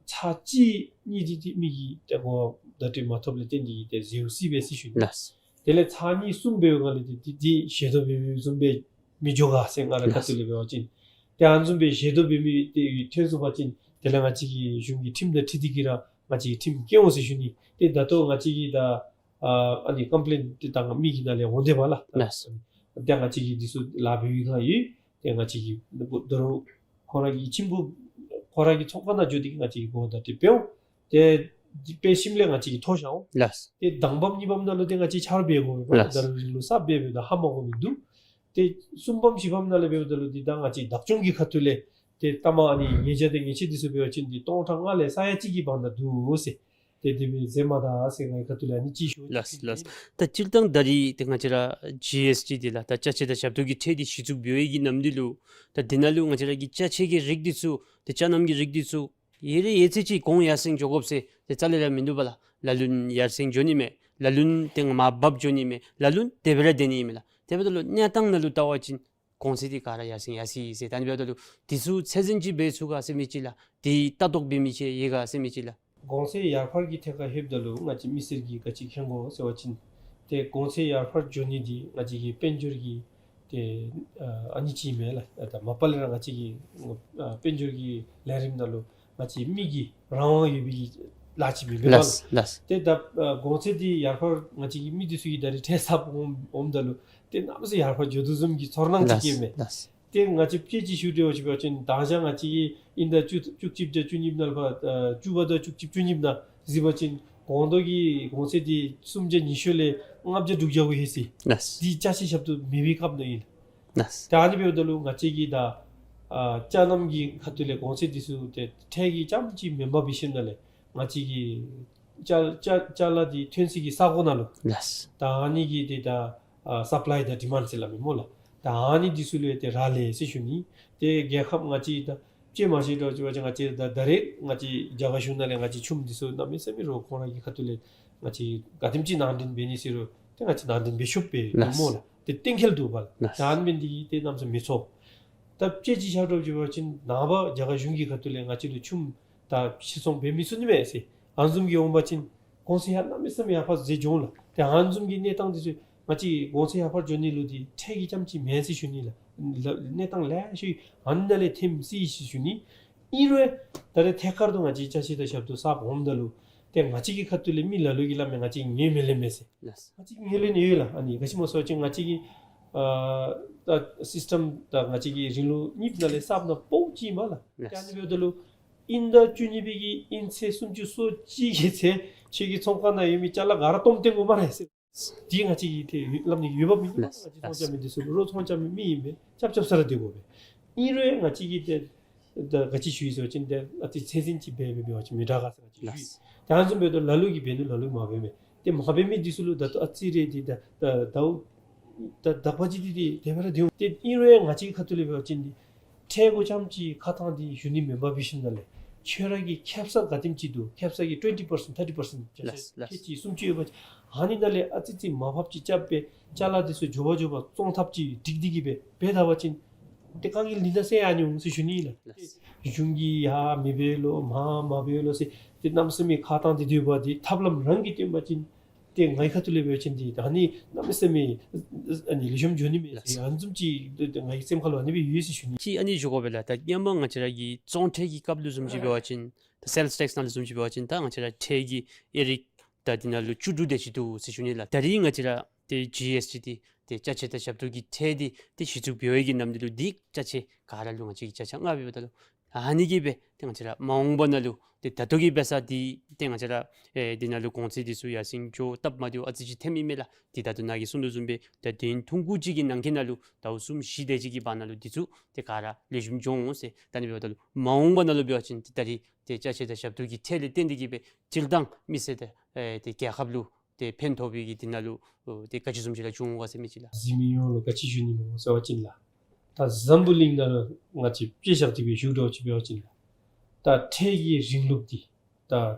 ཚར་གཅིག་གཉིས་འདི་ཏེ་མི་གིས་ཏེ་གོ་བ་བརྡ་སྤྲོད་མ་ཐོབ་ལས་བརྟེན་ཏེ་གི་ཏེ་ཟེར་སི་སྦེ་ཟེར་ཞུ་ནི། ལགས། དེ་ལས་ཚར་གཉིས་གསུམ་འབདཝ་ལས་ཏེ་ཏེ་ཏེ་ཞལ་འདོན་འབད་འབདཝ་བཟུམ་སྦེ་མི་འགྱོ་ག་ཟེར་ང་རའི་ཁ་ཐུག་ལས་འབད་བ་ཅིན། ཏེ་ཨ་ནི་བཟུམ་སྦེ་ཞལ་འདོན་འབད་མི་ཏེ་ཐོན་སོང་པ་ཅིན་དེ་ལས་ང་བཅས་ཀྱིས་གཞུང་གི་ཁྲིམས་དང་འཁྲིལ་ཏེ་གི་ར་ང་བཅས་ཀྱིས་ཁྲིམས་བཀལ་འོང་ཟེར་ཞུ་ནི། ཏེ་ད་ལྟོ་ང་བཅས་ཀྱིས་ད་ཨ་ཨ་ནི་ཀམ་པི་ལེནཊ་ཏེ་ད་མི་གི་ནང་ལས་འོང་དེས་པ་ལགས། ལགས། ཏེ་ང་བཅས་ཀྱིས་འདི་ཚུ་ལཱ་འབད་བའི་སྒང་ཡོད། ཏེ་ང་བཅས་ཀྱིས་ད་རུང་ཁོ་ར་གི་ཁྱིམ་གུ་ཁོ་ར་གི་ཚོང་ཁང་ནང་འགྱོ་སྟེ་གི་ང་བཅས་ཀྱིས་གོ་བརྡ་སྤྲོད་འབད་འོང་། ཏེ་འདི་འབད་ཞིནམ་ལས་ང་བཅས་ཀྱིས་མཐོང་བཞག་འོང་། ལགས། ཏེ་དང་པམ་གཉིས་པམ་ནང་ལུ་ཏེ་ང་བཅས་ཆ་རོགས་འབད་དགོ་པས། ལགས། ད་རུང་རིང་ལུགས་གསརཔ་འབད་འབདཝ་ད་ཧ་མ་གོ་མི་འདུག། ཏེ་གསུམ་པམ་བཞི་པམ་ནང་ལས་འབདཝ་ད་ལུ་འདི་ད་ང་བཅས་བདག་སྐྱོང་གི་ཁ་ཐུག་ལས་ཏེ་ལྟ་མ་ཨ་ནི་ཉེས་བྱ་དང་ཉེས་ཆད་འདི་ཚུ་འབད་བ་ཅིན་འདི་སྟོང་ཕྲག་ལྔ་ལས་ས་ཡ་གཅིག་གི་བར་ན་འདུག་ཟེར། ཏེ་དེ་སྦེ་ཟེར་མ་ད་ཟེར་ངའི་ཁ་ཐུག་ལས་ཨ་ནི་ཅིག་ཞུ། ལགས་ལགས། ད་སྤྱིར་བཏང་ད་རེས་ཏེ་ང་བཅས་ར་ཇི་ཨེསི་ཊི་འདི་ལགས་ད་ཅ་ཆས་དང་ཞབས་ཏོག་གི་ཁྲལ་འདི་གཞི་བཙུགས་འབད་བའི་གི་ནམ་དུས་ལུ་ད་འདི་ནང་ལུ་ང་བཅས་ར་གི་ཅ་ཆས་ཀྱི་རིགས་འདི་ཚུ་ཏེ་ཅ་རྣམས་ཀྱི་རིགས་འདི་ཚུ་ཡོད་རེ་ཡོད་ཚད་ཅིག་གོང་ཡར་སེང་འགྱོ་དགོཔ་ཟེར་ཏེ་རྩ་ལས་ར་མིན་འདུག་པ་ལགས། ལ་ལུ་ཡར་སེང་འགྱོ་ནི་མས། ལ་ལུ་ཏེ་མར་བབས་འགྱོ་ནི་མས། ལ་ལུ་དེ་སྦེ་ར་སྡོད་ནི་མས་ལགས། དེ་འབདཝ་ད་ལུ་གནས་སྟངས་ནང་ལུ་བལྟ་བ་ཅིན་གོང་ཚད་འདི་ག་ར་ཡར་སེང་ཡར་སེང་ཡི་ཟེར། ད་ཨ་ནི་འབདཝ་ད་ལུ་འདི་ཚུ་ཚད་འཛིན་ཅིག་འབད་ཚུགས་ག་ཟེར་མི་ཅིག་ལགས། འདི་ལྟ་རྟོག་འབད་མི་ཅིག་ཡོད་ག་ཟེར་མི་ཅིག་ལགས། གོང་ཚད་ཡར་འཕར་གྱི་ཐད་ཁར་ལྷོདཔ་ད་ལུ་ང་བཅས་མི་སེར་གྱིས་ག་ཅི་མཁྱེན་དགོ་ཟེར་བ་ཅིན་ཏེ་གོང་ཚད་ཡར་འཕར་འགྱོ་ནི་འདི་ང་བཅས་ཀྱི་དཔལ་འབྱོར་གྱི་ཏེ་ཨ་ཨ་ནི་ཅིག་མེན་ལགས། ད་མ་པ་ལས་ར་ང་བཅས་ཀྱི་ཨ་དཔལ་འབྱོར་གྱི་ལས་རིམ་ནང་ལུ་ང་བཅས་མི་གི་རང་དབང་ཡོད་པའི་གི་ལཱ་ཅིག་མེན་པས་ལགས། ལགས་ལགས། ཏེ་ད་ཨ་གོང་ཚད་འདི་ཡར་འཕར་ང་བཅས་ཀྱི་མི་འདི་ཚུ་གིས་ད་རེས་ཁྲལ་གསརཔ་འོང་འོངམ་ད་ལུ་ཏེ་གནམ་མེད་ས་མེད་ཡར་འཕར་འགྱོ་དོ་བཟུམ་གྱི་ཚོར་སྣང་ཅིག་ལགས་སྐྱེས་མས། ལགས། ཏེ་ང་བཅས་དཔེ་ཅིག་ཞུ་སྟེ་འབད་བ་ཅིན་ད་ཅ་ཆས་ང་བཅས་ཀྱིས་དབྱིན་ཟླ་བཅུ་བཅུ་གཅིག་དང་བཅུ་གཉིས་ནང་ལུ་ཕར་ཨ་བཅུ་པ་དང་བཅུ་གཅིག་བཅུ་གཉིས་ནང་གཟིགས་པ་ཅིན་གོང་ཐོག་གི་གོང་ཚད་འདི་སུམ་བརྒྱ་ཉི་ཤུ་ལས་ལྔ་བརྒྱ་དྲུག་བརྒྱ་གུ་ལྷོད་ཅི། ལགས། འདི་ཅ་ཆས་ཞབས་ཏོག་མེད་པའི་སྐབས་ནང་ཨིན། ལགས། ད་ཨ་ནི་འབདཝ་ད་ལུ་ང་བཅས་ཀྱིས་ད་ཨ་ཅ་རྣམས་ཀྱི་ཁ་ཐུག་ལས་གོང་ཚད་འདི་ཚུ་ཏེ་ཁྲལ་གྱིས་རྐྱངམ་ཅིག་མེན་པར་འབད་ཞིནམ་ལས་ང་བཅས་ཀྱི་ཅ་ཅ་ཅ་ལ་འདི་ཐོན་སའི་གི་ས་གོ་ནང་ལུ་ལགས། ད་ཨ་ནི་གི་ཏེ་ད་ཨ་སབ་ལའི་དང་ཌི་མཱནཌ་ཟེར་སླབ་མས་སྨོ་ལགས། ད་ཨ་ནི་འདི་ཚུ་ལུ་ཏེ་རག་ལས་ཟེར་ཞུ་ནི། ཏེ་རྒྱལ་ཁབ་ང་བཅས་ད་དཔྱེ་མ་བཞག་འགྱོ་བ་ཅིན་ང་བཅས་ད་ད་རེས་ང་བཅས་རྒྱ་གར་གཞུང་ནང་ལས་ང་བཅས་ཆུམ་འདི་ཚུ་གནམ་མེད་ས་མེད་རོགས་ཁོང་ར་གི་ཁ་ཐུག་ལས་ང་བཅས་ག་དེམ་ཅིག་ནང་འདྲེན་འབད་ནི་ཟེར་རུང་ཏེ་ང་བཅས་ནང་འདྲེན་འབད་ཆོགཔ་སྦེ་ལགས། སྨོ་ལགས། ཏེ་གཏན་འཁེལ་འདུག་པ་ལགས། ལགས། ད་ཨ་ནི་འབད་ནི་འདི་གིས་ཏེ་གནམ་མེད་ས་མེད་མི་ཚོར། ད་དཔྱེ་ཅིག་བཞག་འགྱོ་བ་ཅིན་ནངས་པ་རྒྱ་གར་གཞུང་གི་ཁ་ཐུག་ལས་ང་བཅས་ལུ་ཆུམ་ད་ཕྱིར་ཚོང་འབད་མི་ཚུགས་ནི་མས་ཟེར་ཨ་ནི་བཟུམ་གྱི་འོང་པ་ཅིན་གོང་ཚད་ཡང་གནམ་མེད་ས་མེད་ཡར་འཕར་ཟེར་འགྱོ་འོང་ལགས། ཏེ་ཨ་ནི་བཟུམ་གྱི་གནས་སྟངས་འདི་ཚུ་ང་བཅས་གོང་ཚད་ཡར་འཕར་འགྱོ་ནི་ལུ་འདི་ཁྲལ་གྱིས་རྐྱངམ་ཅིག་མེན་ཟེར་ཞུ་ནི་ལགས། ལགས་གནས་སྟངས་ལེ་ཤ་ཨ་ནི་ནང་ལས་ཐོནམ་ཨིན་ཟེར་ཞུ་ནི། ཨིན་རུང་ད་རེས་ཐད་ཀར་དུ་ང་བཅས་ཅ་ཆས་དང་ཞབས་ཏོག་གསརཔ་འོངམ་ད་ལུ་ཏེ་ང་བཅས་ཀྱི་ཁ་ཐུག་ལས་མི་ལ་ལུ་གིས་སླབ་མས། ང་བཅས་ངོས་མི་ལེན་མས་ཟེར། ལགས། ང་བཅས་ངོས་ལེན་ཡོད་ལགས། ཨ་ནི་ག་ཅི་སྨོ་ཟེར་བ་ཅིན་ང་བཅས་ཀྱི་ཨ་ད་སིསི་ཊམ་ད་ང་བཅས་ཀྱི་རིང་ལུགས་གཉིས་ནང་ལས་གསརཔ་ནང་སྤོ་ཅིག་མས་ལགས། ལགས། ཏེ་ཨ་ནི་འབདཝ་ད་ལུ་དབྱིན་ཟླ་བཅུ་གཉིས་པའི་གི་དབྱིན་ཚེས་སུམ་ཅུ་སོ་གཅིག་གི་ཚེ་ཁྱོད་ཀྱི་ཚོང་ཁང་ནང་ཡོད་མི་ཅ་ལ་ག་ར་སྟོངམ་བཏོན་དགོ་སྨ་རེ་ཟེར། འདི་ང་བཅས་ཀྱིས་ཏེ་སླབ་ནི་ཡོདཔ་མེན་ན། ལགས། ང་བཅས་ཚོང་རྐྱབ་མི་འདི་ཚུ་རོགས་ཚོང་རྐྱབ་མི་མི་ཨིན་པས། རྐྱབ་རྐྱབ་ས་ར་སྡོད་དགོ་པས། ཨིན་རུང་ང་བཅས་ཀྱིས་ཏེ་ད་ག་ཅི་ཞུ་ཡི་ཟེར་བ་ཅིན་ཏེ་ཨ་ཙི་ཚད་འཛིན་ཅིག་འབད་འབད་འབད་བ་ཅིན་མི་དྲག་ག་ཟེར་ང་བཅས་ཞུ་ཡི། ལགས། ད་ཨ་ནི་བཟུམ་འབདཝ་ད་ལ་ལུ་གིས་འབད་ནི་ལ་ལུ་མ་འབད་མས། ཏེ་མ་འབད་མི་འདི་ཚུ་ལུ་ད་ལྟོ་ཨ་ཙི་རེ་འདི་ད་ད་ད་ད་བར་ཅིག་འདི་འདི་དེ་སྦེ་ར་སྡོད་འོང་། ཏེ་ཨིན་རུང་ང་བཅས་ཁ་ཐུག་ལས་འབད་བ་ཅིན་འདི་ཁྲལ་གུ་རྐྱངམ་ཅིག་ཁ་ཐངས་འདི་ཞུ་ནི་མེན་པར་འབད་ཞིནམ་ལས་ཁྱོད་ར་གི་ཁེབ་ས་ག་དེམ་ཅིག་འདུག། ཁེབ་ས་གི་ཊུ་ཝེན་ཊི་པར་སེནཊ་ཐར་ཊི་པར་སེནཊ་ལགས། ལགས། ཁྱོད་ཀྱིས་སུམ་ཅུ་ཡོད་པ་ཅིན་ཨ་ནི་ནང་ལས་ཨ་ཙི་ཙི་མར་ཕབ་ཅིག་རྐྱབ་སྦེ་ཅ་ལ་འདི་ཚུ་མགྱོགས་པ་མགྱོགས་པ་བཙོང་ཐབས་ཅིག་སྒྲིག་སྟེ་གི་སྦེ་འབད་ད་པ་ཅིན་ཏེ་དཀའ་ངལ་འདི་ད་སེལ་ཡར་འོང་ཟེར་ཞུ་ནི་ལགས། ལགས། གཞུང་གིས་ཡར་མི་འབད་ལོ་མར་མ་འབད་ལོ་ཟེར་ཏེ་གནམ་མེད་ས་མེད་ཁ་ཐངས་འདི་སྡོད་པ་འདི་ཐབས་ལམ་རང་གིས་སྟོན་པ་ཅིན་ཏེ་ངའི་ཁ་ཐུག་ལས་འབད་བ་ཅིན་འདི་ད་ཨ་ནི་གནམ་མེད་ས་མེད་ཨ་ནི་ལེགས་ཤོམ་འགྱོ་ནི་མས་ཟེར་ཨ་ནི་བཟུམ་ཅིག་ཏེ་ཏེ་ངའི་སེམས་ཁ་ལུ་ཨ་ནི་སྦེ་ཡོད་ཟེར་ཞུ་ནི། ཅིག་ཨ་ནི་ཞུ་དགོ་པས་ལགས། ད་སྔོན་མ་ང་བཅས་ར་གི་བཙོང་ཁྲལ་གྱི་སྐབས་ལུ་བཟུམ་ཅིག་འབད་བ་ཅིན་ད་སེལསི་ཊེགསི་ནང་ལུ་བཟུམ་ཅིག་འབད་བ་ཅིན་ད་ང་བཅས་ར་ཁྲལ་གྱི་དབྱེ་རིགས་ད་འདི་ནང་ལུ་བཅུ་དྲུག་དེ་ཅིག་འདུག་ཟེར་ཞུ་ནི་ལགས། ད་རེས་ང་བཅས་ར་ཏེ་ཇི་ཨེསི་ཊི་འདི་ཏེ་ཅ་ཆས་དང་ཞབས་ཏོག་གི་ཁྲལ་འདི་ཏེ་གཞི་བཙུགས་འབད་བའི་གི་ནམ་དུས་ལུ་འདི་ཅ་ཆས་ག་ར་ལུ་ང་བཅས་ཀྱིས་ཅ་ཆས་མངགས་འབདཝ་ད་ལུ་ ཨ་ནི་གིས་སྦེ་ཏེ་ང་བཅས་ར་མ་འོངས་པ་ནང་ལུ་ཏེ་ད་ལྟོ་གི་འབད་ས་འདི་ཏེ་ང་བཅས་ར་ཨེ་འདི་ནང་ལུ་གོང་ཚད་འདི་ཚུ་ཡར་སེང་འགྱོ་སྟབས་མ་བདེཝ་ཨ་ཙི་ཅིག་ཐོནམ་ཨིན་མས་ལགས། ཏེ་ད་ལྟོ་ནཱ་གིས་གསུངས་དོ་བཟུམ་སྦེ་ད་དུས་ཐུང་ཀུ་ཅིག་གི་ནང་འཁོད་ནང་ལུ་ཟླཝ་གསུམ་བཞི་དེ་ཅིག་གི་བར་ན་ལུ་འདི་ཚུ་ཏེ་ག་ར་ལེགས་ཤོམ་འགྱོ་འོང་ཟེར། ད་ཨ་ནི་འབདཝ་ད་ལུ་མ་འོངས་པ་ནང་ལུ་འབད་བ་ཅིན་ཏེ་ད་རིས་ཏེ་ཅ་ཆས་དང་ཞབས་ཏོག་གི་ཁྲལ་ལས་བརྟེན་ཏེ་གིས་སྦེ་སྤྱིར་བཏང་མི་སེར་དང་ཨེ་ཏེ་རྒྱལ་ཁབ་ལུ་ཏེ་ཕན་ཐོགས་པའི་གི་འདི་ནང་ལུ་ཨོ་ཏེ་ག་ཅི་བཟུམ་ཅིག་ར་འབྱུང་འོང་ག་ཟེར་མི་ཅིག་ལགས། གཟིགས་མི་ཡོངས་ལུ་ག་ཅི་ཞུ་ནི་སྨོ་ཟེར་བ་ཅིན་ལགས། ད་འཛམ་བུ་གླིང་ནང་ལུ་ང་བཅས་དཔེ་བཞག་སྟེ་སྦེ་ཞུ་དོ་ཅིག་འབད་བ་ཅིན་ལགས། ད་ཁྲལ་གྱི་རིང་ལུགས་འདི་ད་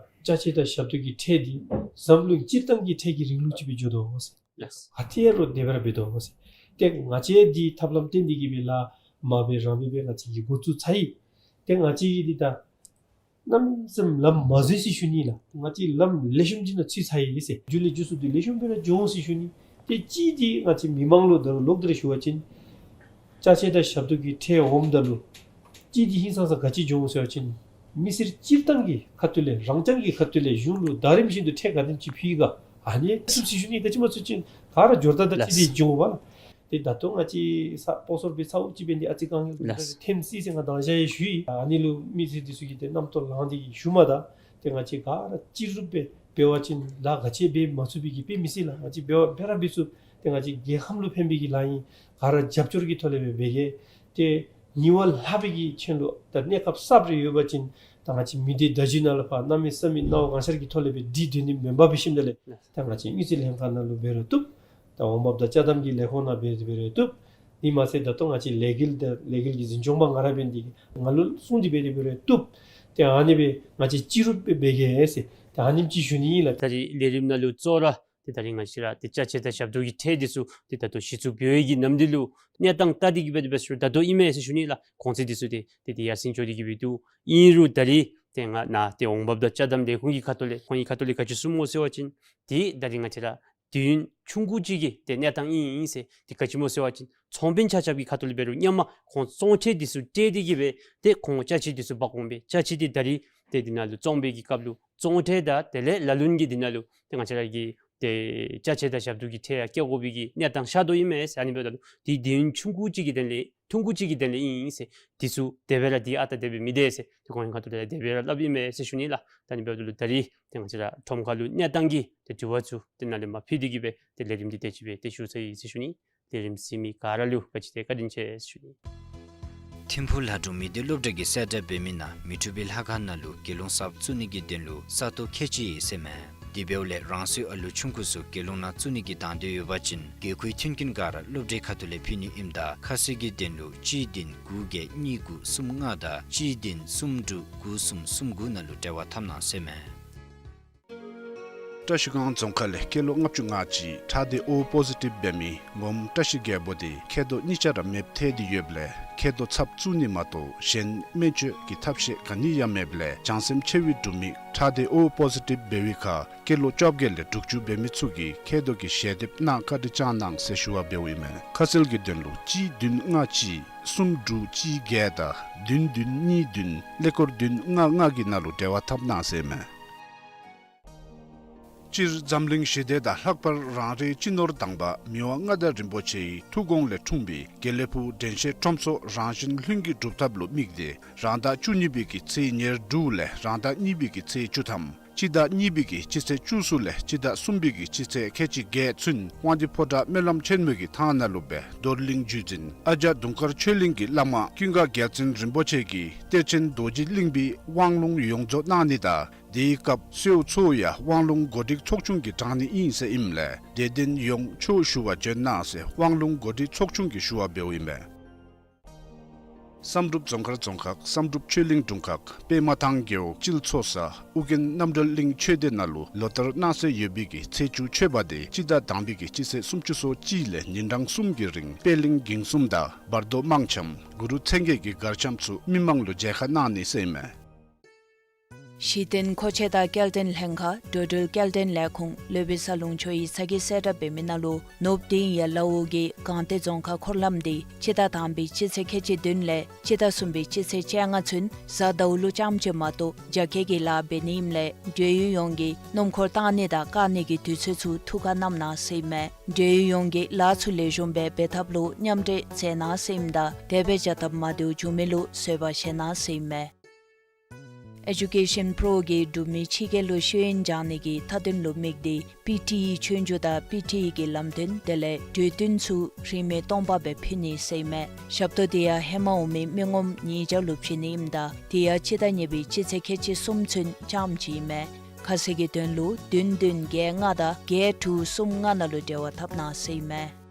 ཅ་ཆས་དང་ཞབས་ཏོག་གི་ཁྲལ་འདི་འཛམ་གླིང་སྤྱིར་བཏང་གི་ཁྲལ་གྱི་རིང་ལུགས་ཅིག་སྦེ་འགྱོ་དོ་ཟེར། ལགས། ཨ་ཏི་ཡ་རོ་དེ་སྦེ་ར་འབད་དོ་ཟེར། ཏེ་ང་བཅས་འདི་ཐབས་ལམ་བཏོན་ཏེ་གིས་སྦེ་ལཱ་མ་འབད་རང་འབད་སྦེ་ང་བཅས་ཀྱིས་འགོ་བཙུགས་ཚར་ཡི། ཏེ་ང་བཅས་ཀྱིས་འདི་ད་གནམ་མེད་ས་མེད་ལམ་མ་བཟོ་ཟེར་ཞུ་ནི་ལགས། ང་བཅས་ལམ་ལེགས་ཤོམ་ཅིག་ནང་ཚུད་ཚར་ཡི་ཟེར། མཇུག་ལས་མཇུག་སུ་འདི་ལེགས་ཤོམ་སྦེ་ར་འགྱོ་འོང་ཟེར་ཞུ་ནི། ཏེ་གཅིག་འདི་ང་བཅས་མི་མང་ལུ་ད་རུང་ལོག་སྟེ་ར་ཞུ་བ་ཅིན་ཅ་ཆས་དང་ཞབས་ཏོག་གི་ཁྲལ་འོངམ་ད་ལུ་གཅིག་འདི་ཧིང་སངས་ས་ག་ཅི་འབྱུང་ཟེར་བ་ཅིན་མི་སེར་སྤྱིར་བཏང་གི་ཁ་ཐུག་ལས་རང་རྐྱང་གི་ཁ་ཐུག་ལས་གཞུང་ལུ་ཟླ་རིམ་བཞིན་དུ་ཁྲལ་ག་དེམ་ཅིག་ཕུལ་ག་ཨ་ནི་ཚུད་ཟེར་ཞུ་ནི། ག་ཅི་སྨོ་ཟེར་བ་ཅིན་ག་ར་འབྱོར་ད་ད་ཅིག་འདི་འབྱུང་བ་ལགས། ཏེ་ད་ལྟོ་ང་བཅས་ས་སྤོ་སོར་སྦེ་ས་འོག་ཅིག་འབད་ནི་ཨ་ཙི་དཀའ་ངལ་ལགས། ཐོན་སྲིད་ཟེར་ང་དང་ཞག་ཡང་ཞུ་ཡི། ཨ་ནི་ལུ་མི་སེར་འདི་ཚུ་གིས་ཏེ་རྣམ་རྟོག་ལངས་ཏེ་གིས་ཞུ་མ་ད། ཏེ་ང་བཅས་ག་ར་སྤྱི་རུབ་སྦེ་འབད་བ་ཅིན་ལཱ་ག་ཅི་འབད་མ་ཚུགས་པའི་གི་དཔེ་མི་སྲིད་ལགས། ང་བཅས་འབད་བ་འབད་ར་འབད་ཚུགས། ཏེ་ང་བཅས་རྒྱལ་ཁམས་ལུ་ཕན་པའི་གི་ལཱ་ཨིན། ག་ར་རྒྱབ་སྐྱོར་གྱི་ཐོག་ལས་སྦེ་འབད་གེ། ཏེ་ཉེ་བ་ལྷག་པའི་གི་ཁྱོད་ལུ་ད་གནས་སྐབས་གསརཔ་རེ་ཡོད་པ་ཅིན་ད་ང་བཅས་མི་སྡེ་བརྡ་བརྒྱུད་ནང་ལུ་ཕར་གནམ་མེད་ས་མེད་སྣང་བ་ལྔ་ཤར་གྱི་ཐོག་ལས་སྦེ་འདི་སྡོད་ནི་མེན་པར་འབད་ཞིནམ་ལས་ད་ང་བཅས་དངུལ་རྩིས་ལྷན་ཁག་ནང་ལུ་འབད་རུང་བཏུབ། ད་འོང་འབབ་དང་ཅ་དམ་གྱི་ལས་ཁུངས་ནང་འབད་དེ་འབད་རུང་བཏུབ། དེ་མ་ཚད་ད་ལྟོ་ང་བཅས་ལས་འགུལ་དང་ལས་འགུལ་གྱི་འཛིན་སྐྱོང་པ་ང་ར་འབད་ནི་འདི་ང་ལུ་གསུངས་ཏེ་འབད་དེ་འབད་རུང་བཏུབ། ཏེ་ཨ་ནི་སྦེ་ང་བཅས་སྤྱི་རུབ་སྦེ་འབད་གེ་ཟེར་ད་ཨ་ནེམ་ཅིག་ཞུ་ནི་ཨིན་ལགས། ད་རིས་ལས་རིམ་ནང་ལུ་གཙོ་བོ་ར་ཏེ་ད་རིས་ང་བཅས་ར་ཏེ་ཅ་ཆས་དང་ཞབས་ཏོག་གི་ཁྲལ་འདི་ཚུ་ཏེ་ད་ལྟོ་གཞི་བཙུགས་འབད་བའི་གི་ནམ་དུས་ལུ་གནས་སྟངས་ལྟ་སྟེ་གིས་འབད་དེ་འབད་ཟེར་ད་ལྟོ་ཨིན་མས་ཟེར་ཞུ་ནི་ལགས། གོང་ཚད་འདི་ཚུ་ཏེ་ཏེ་ཏེ་ཡར་སེང་འགྱོ་སྟེ་གིས་འབད་དོ། ཨིན་རུང་ད་རིས་ཏེ་ང་ནཱ་ཏེ་འོང་འབབ་དང་ཅ་དམ་ལས་ཁུངས་ཀྱི་ཁ་ཐུག་ལས་ཁོང་གི་ཁ་ཐུག་ལས་ག་ཅི་གསུངམ་སྨོ་ཟེར་བ་ཅིན་ཏེ་ད་རིས་ང་བཅས་ར་དུས་ཡུན་ཆུང་ཀུ་ཅིག་གི་ཏེ་གནས་སྟངས་ཨིན་ཨིན་ཟེར། ཏེ་ག་ཅི་སྨོ་ཟེར་བ་ཅིན་ཚོང་དཔོན་ཆ་ཁྱབ་ཀྱི་ཁ་ཐུག་ལས་འབད་རུང་སྔོན་མ་ཁོང་བཙོང་ཁྲལ་འདི་ཚུ་སྤྲོད་དེ་གིས་སྦེ་ཏེ་ཁོང་ཅ་ཆས་འདི་ཚུ་འབག་འོང་སྦེ་ཅ་ཆས་འདི་ད་རིས་ཏེ་འདི་ནང་ལུ་བཙོང་བའི་གི་སྐབས་ལུ་བཙོང་ཁྲལ་དང་དེ་ལས་ལ་ལུ་གི་འདི་ནང་ལུ་ཏེ་ང་བཅས་ར་གི་ཏེ་ཅ་ཆས་དང་ཞབས་ཏོག་གི་ཁྲལ་ཡང་བཀལ་དགོ་པའི་གི་གནས་སྟངས་ཤར་དོ་ཨིན་མས་ཟེར། ཨ་ནི་འབདཝ་ད་ལུ་ཏེ་དུས་ཡུན་ཆུང་ཀུ་ཅིག་གི་དོན་ལས་ཐུང་ཀུ་ཅིག་གི་དོན་ལས་ཨིན་ཨིན་ཟེར། འདི་ཚུ་དེ་སྦེ་ར་ཏེ་ཨ་རྟག་དེ་སྦེ་མི་སྡོད་ཟེར་ཏེ་ཁོང་གི་ཁ་ཐུག་ལས་དེ་སྦེ་ར་སླབ་ཨིན་མས་ཟེར་ཞུ་ནི་ལགས། ད་ཨ་ནི་འབདཝ་ད་ལུ་ད་རིས་ཏེ་ང་བཅས་ར་ཁྲོམ་ཁ་ལུ་གནས་སྟངས་ཀྱི་ཏེ་དྲི་བ་ཚུ་ཏེ་ནཱ་ལས་མར་ཕུལ་ཏེ་གིས་སྦེ་ཏེ་ལས་རིམ་འདི་དེ་ཅིག་སྦེ་ཏེ་ཞུ་ཚར་ཡི་ཟེར་ཞུ་ནི། ལས་རིམ་གཟིགས་མི་ག་ར་ལུ་ག་ཅི་ཏེ་བཀའ་དྲིན་ཆེ་ཟེར་ཞུ་ནི། ཐིམ་ཕུ་ལྷ་སྒྲུང་མི་སྡེ་སློབ་གྲྭ་གིས་གསལ་བསྒྲགས་འབད་མི་ནང་མི་འཁྲུགས་པའི་ལྷ་ཁང་ནང་ལུ་དགེ་སློང་གསརཔ་བཙུགས་ནི་གི་དོན་ལུ་ས་སྟོང་ཁལ་གཅིག་ཡོད་ཟེར་མས། དེ་འབདཝ་ལས་རང་སོའི་ཨ་ལུ་ཆུང་ཀུ་ཚུ་དགེ་སློང་ནང་བཙུགས་ནི་གི་དང་འདོད་ཡོད་པ་ཅིན་དགོས་མཁོའི་མཐུན་རྐྱེན་ག་ར་སློབ་གྲྭའི་ཁ་ཐུག་ལས་ཕུལ་ནི་ཨིནམ་ད་ཁ་གསལ་གྱི་དོན་ལུ་གཅིག་བདུན་དགུ་བརྒྱད་གཉིས་དགུ་གསུམ་ལྔ་དང་གཅིག་བདུན་གསུམ་དྲུག་དགུ་གསུམ་གསུམ་དགུ་ནང་ལུ་འབྲེལ་བ་འཐབ་གནང་ཟེར་མས། བཀྲ་ཤིས་སྒང་རྫོང་ཁག་ལས་སྐྱེས་ལོ་ལྔ་བཅུ་ང་གཅིག་ཁྲག་སྡེ་ཨོ་པོ་ཟི་ཊིབ་འབད་མི་ངོམ་བཀྲ་ཤིས་རྒྱལ་པོ་དེ་མཁལ་རྡོག་གཉིས་ཆ་ར་མེདཔ་ཐལ་ཏེ་ཡོདཔ་ལས་མཁལ་རྡོག་ཚབ་བཙུགས་ནི་མ་གཏོགས་གཞན་སྨན་བཅོས་ཀྱི་ཐབས་ཤེས་ག་ནི་ཡང་མེདཔ་ལས་བྱང་སེམས་ཆེ་བའི་འབྲུག་མི་ཁྲག་སྡེ་ཨོ་པོ་ཟི་ཊིབ་འབད་བའི་ཁར་སྐྱེས་ལོ་བཅོ་བརྒྱད་ལས་དྲུག་ཅུ་འབད་མི་ཚུ་གིས་མཁལ་རྡོག་གི་ཞལ་འདེབས་གནང་བཀའ་དྲིན་བསྐྱང་གནང་ཟེར་ཞུ་བ་འབདཝ་ཨིན་མས། ཁ་གསལ་གྱི་དོན་ལུ་གཅིག་བདུན་ལྔ་གཅིག་གསུམ་དྲུག་གཅིག་བརྒྱད་དང་བདུན་བདུན་གཉིས་བདུན་ཀླད་ཀོར་བདུན་ལྔ་ལྔ་གི་ནང་ལུ་འབྲེལ་བ་འཐབ་གནང་ཟེར་མས། སྤྱིར་འཛམ་གླིང་ཞི་བདེ་དང་ལྷག་པར་རང་རེའི་སྤྱི་ནོར་དང་པ་མི་དབང་མངའ་བདག་རིན་པོ་ཆེའི་ཐུགས་དགོངས་ལས་འཁྲུངས་པའི་དགེ་ལེགས་ཕུག་དྲན་ཤེས་ཁྲོམ་ཚོགས་རང་བཞིན་ལྷུན་གྱིས་གྲུབ་ཐབས་ལུ་དམིགས་ཏེ་རང་ཟླ་བཅུ་གཉིས་པའི་གི་ཚེས་ཉེར་དྲུག་ལས་རང་ཟླ་གཉིས་པའི་གི་ཚེས་བཅུ་ཐམ་སྤྱི་ཟླ་གཉིས་པའི་གི་སྤྱི་ཚེས་བཅུ་གསུམ་ལས་སྤྱི་ཟླ་གསུམ་པའི་གི་སྤྱི་ཚེས་ཁལ་གཅིག་བརྒྱད་ཚུན་དབང་འདུས་ཕོ་བྲང་སྨོན་ལམ་ཆེན་མོའི་གི་ཐང་ནང་ལུ་སྦེ་རྡོར་གླིང་བརྒྱུད་འཛིན་ཨ་ཇ་དུང་དཀར་ཆོས་གླིང་གི་བླ་མ་ཀུན་དགའ་རྒྱལ་བཙུན་རིན་པོ་ཆེ་གིས་གཏེར་ཆེན་རྡོ་རྗེ་གླིང་པའི་དབང་ལུང་ཡོངས་རྫོགས་གནང་ནི་དང་དེའི་སྐབས་གསོལཝ་ཚུ་ཡང་དབང་ལུང་གོ་སྒྲིག་ཚོགས་ཆུང་གིས་དྲང་ནི་ཨིན་ཟེར་ཨིནམ་ལས་དད་ལྡན་ཡོངས་ཆོས་ཞུ་བར་བྱོན་གནང་ཟེར་དབང་ལུང་གོ་སྒྲིག་ཚོགས་ཆུང་གིས་ཞུ་བ་འབདཝ་ཨིན་མས། བསམ་གྲུབ་རྫོང་དཀར་རྫོང་ཁག་བསམ་གྲུབ་ཆོས་གླིང་དྲུང་ཁག་པདྨ་ཐང་རྒེད་འོག་སྤྱིལ་ཚོ་ས་ཨོ་རྒྱན་རྣམ་གྲོལ་གླིང་ཆོས་སྡེ་ནང་ལུ་ལོ་ལྟར་གནང་སྲོལ་ཡོད་པའི་གི་ཚེས་བཅུ་མཆོད་པ་དེ་སྤྱི་ཟླ་དང་པའི་གི་སྤྱི་ཚེས་སུམ་ཅུ་སོ་གཅིག་ལས་ཉིན་གྲངས་གསུམ་གྱི་རིང་པད་གླིང་འགྱིང་གསུམ་དང་བར་དོ་དམངས་འཆམ་གུ་རུ་མཚན་བརྒྱད་ཀྱི་གར་འཆམ་ཚུ་མི་མང་ལུ་མཇལ་ཁ་གནང་ནི་ཟེར་ཨིན་མས། གཞི་རྟེན་མཁོ་ཆས་དང་སྐྱེལ་འདྲེན་ལྷན་ཁག་འགྲོ་འགྲུལ་སྐྱེལ་འདྲེན་ལས་ཁུངས་ལུས་པའི་ས་ལུང་ཆུ་ཡི་ཚ་གྱང་གསལ་བསྒྲགས་འབད་མི་ནང་ལུ་ནུབ་དིང་ཡ་ལ་འོག་གི་སྒང་སྟེང་རྫོང་ཁག་འཁོར་ལམ་དེ་སྤྱི་ཟླ་དང་པའི་སྤྱི་ཚེས་ཁལ་གཅིག་བདུན་ལས་སྤྱི་ཟླ་གསུམ་པའི་སྤྱི་ཚེས་བཅོ་ལྔ་ཚུན་གཟའ་ཟླཝ་ལུ་རྐྱངམ་ཅིག་མ་གཏོགས་རྒྱ་སྐྱེད་ཀྱི་ལཱ་འབད་ནི་ཨིནམ་ལས་འགྲུལ་ཡུལ་ཡོངས་ཀྱིས་སྣུམ་འཁོར་བཏང་ནི་དང་བཀག་ནི་གི་དུས་ཚོད་ཚུ་ཐུགས་ཁར་བསྣམ་གནང་ཟེར་ཨིན་མས། འགྲུལ་ཡུལ་ཡོངས་ཀྱིས་ལཱ་ཚུ་ལེགས་ཤོམ་སྦེ་འབད་ཐབས་ལུ་མཉམ་འབྲེལ་མཛད་གནང་ཟེར་ཨིནམ་ད་དེ་སྦེ་བྱ་ཐབས་མ་བདེཝ་བྱུང་མི་ལུ་བཟོད་པ་བཞེས་གནང་ཟེར་ཨིན་མས། ཨེ་ཇུ་ཀེ་ཤཱན་པྲོ་གིས་འབྲུག་མི་ཕྱི་རྒྱལ་ལུ་ཤེས་ཡོན་སྦྱང་ནི་གི་མཐའ་དོན་ལུ་དམིགས་ཏེ་པི་ཊི་ཨི་ཆོས་རྒྱུགས་དང་པི་ཊི་ཨི་གི་ལམ་སྟོན་དེ་ལས་གྲོས་བསྟུན་ཚུ་རིན་མེད་སྟོང་པ་སྦེ་ཕུལ་ནི་ཟེར་ཨིན་མས། ཞབས་ཏོག་དེ་ཡང་ཧེ་མ་འོང་མི་མི་ངོམ་ཉིས་བརྒྱ་ལུ་བྱིན་ནི་ཨིནམ་ད་དེ་ཡང་སྤྱི་ཟླ་གཉིས་པའི་སྤྱི་ཚེས་ཁལ་གཅིག་གསུམ་ཚུན་རྐྱངམ་ཅིག་ཨིན་མས། ཁ་གསལ་གྱི་དོན་ལུ་བདུན་བདུན་བརྒྱད་ལྔ་དང་བརྒྱད་དྲུག་གསུམ་ལྔ་ནང་ལུ་འབྲེལ་བ་འཐབ་གནང་ཟེར་ཨིན་མས།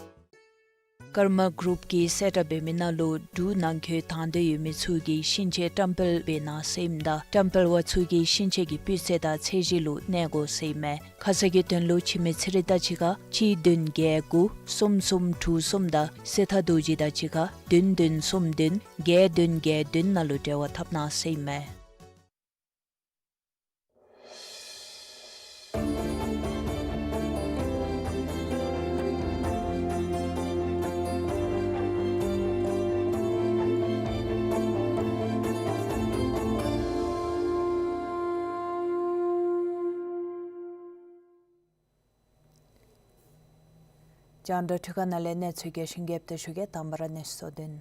ཀརྨ་གུ་རུབ་ཀྱིས་གསལ་བསྒྲགས་འབད་མི་ནང་ལུ་འབྲུག་ནང་འཁོད་དང་འདོད་ཡོད་མི་ཚུ་གིས་ཤིང་ཆས་བཀྲམ་སྤེལ་འབད་གནང་ཟེར་ཨིནམ་ད་བཀྲམ་སྤེལ་བ་ཚུ་གིས་ཤིང་ཆས་ཀྱི་སྤུས་ཚད་དང་ཚད་གཞི་ལུ་གནས་དགོ་ཟེར་ཨིན་མས། ཁ་གསལ་གྱི་དོན་ལུ་འཆི་མེད་ཚེ་རིང་དང་གཅིག་ཁར་གཅིག་བདུན་བརྒྱད་དགུ་གསུམ་གསུམ་དྲུག་གསུམ་དང་སྲས་མཐའ་རྡོ་རྗེ་དང་གཅིག་ཁར་བདུན་བདུན་གསུམ་བདུན་བརྒྱད་བདུན་བརྒྱད་བདུན་ནང་ལུ་འབྲེལ་བ་འཐབ་གནང་ཟེར་ཨིན་མས། རྒྱང་བསྒྲགས་འཕྲུལ་ཁང་ནང་ལས་གནས་ཚུལ་རྒྱས་ཤིང་རྒྱསཔ་སྦེ་ཞུ་གེ། དང་པ་ར་གནས་ཚུལ་གཙོ་དོན།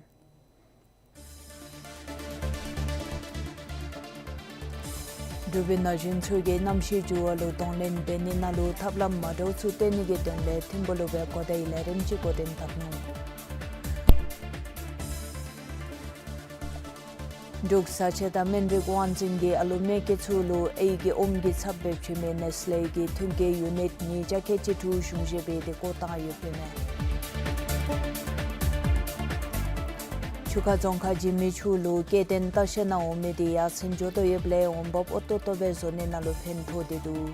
འབྲུག་པའི་ན་གཞོན་ཚུ་གིས་གནམ་གཤིས་འགྱུར་བ་ལུ་གདོང་ལེན་འབད་ནི་ནང་ལུ་ཐབས་ལམ་མ་འདྲཝ་ཚུ་སྟོན་ནི་གི་དོན་ལས་ཐིམ་ཕུག་ལུ་སྦེ་གོ་བརྡའི་ལས་རིམ་ཅིག་འགོ་འདྲེན་འཐབ་ནུག། འབྲུག་བཟའ་ཆས་དང་སྨན་རིགས་དབང་འཛིན་གྱིས་ཨ་ལུ་མེ་སྐྱེས་ཚུ་ལུ་ཨའི་གི་ཨོམ་གྱི་ཚབ་སྦེ་བྱིན་མི་ནེས་ལེ་གི་ཐོན་སྐྱེད་ཡུ་ནིཊ་ཉིས་བརྒྱ་ཁལ་གཅིག་དྲུག་གཞུང་བཞེས་འབད་དེ་བཀོ་བཏང་ཡོདཔ་ཨིན་མས། ཆུ་ཁ་རྫོང་ཁག་འཇིགས་མེད་ཆུ་ལུ་སྐྱེ་ལྡན་སྟག་ཤར་ནང་འོང་མི་དེ་ཡར་སེང་འགྱོ་དོ་ཡོདཔ་ལས་འོང་འབབ་ཨོ་ཏོ་ཏོ་སྦེ་བཟོ་ནི་ནང་ལུ་ཕན་ཐོགས་ཏེ་འདུག།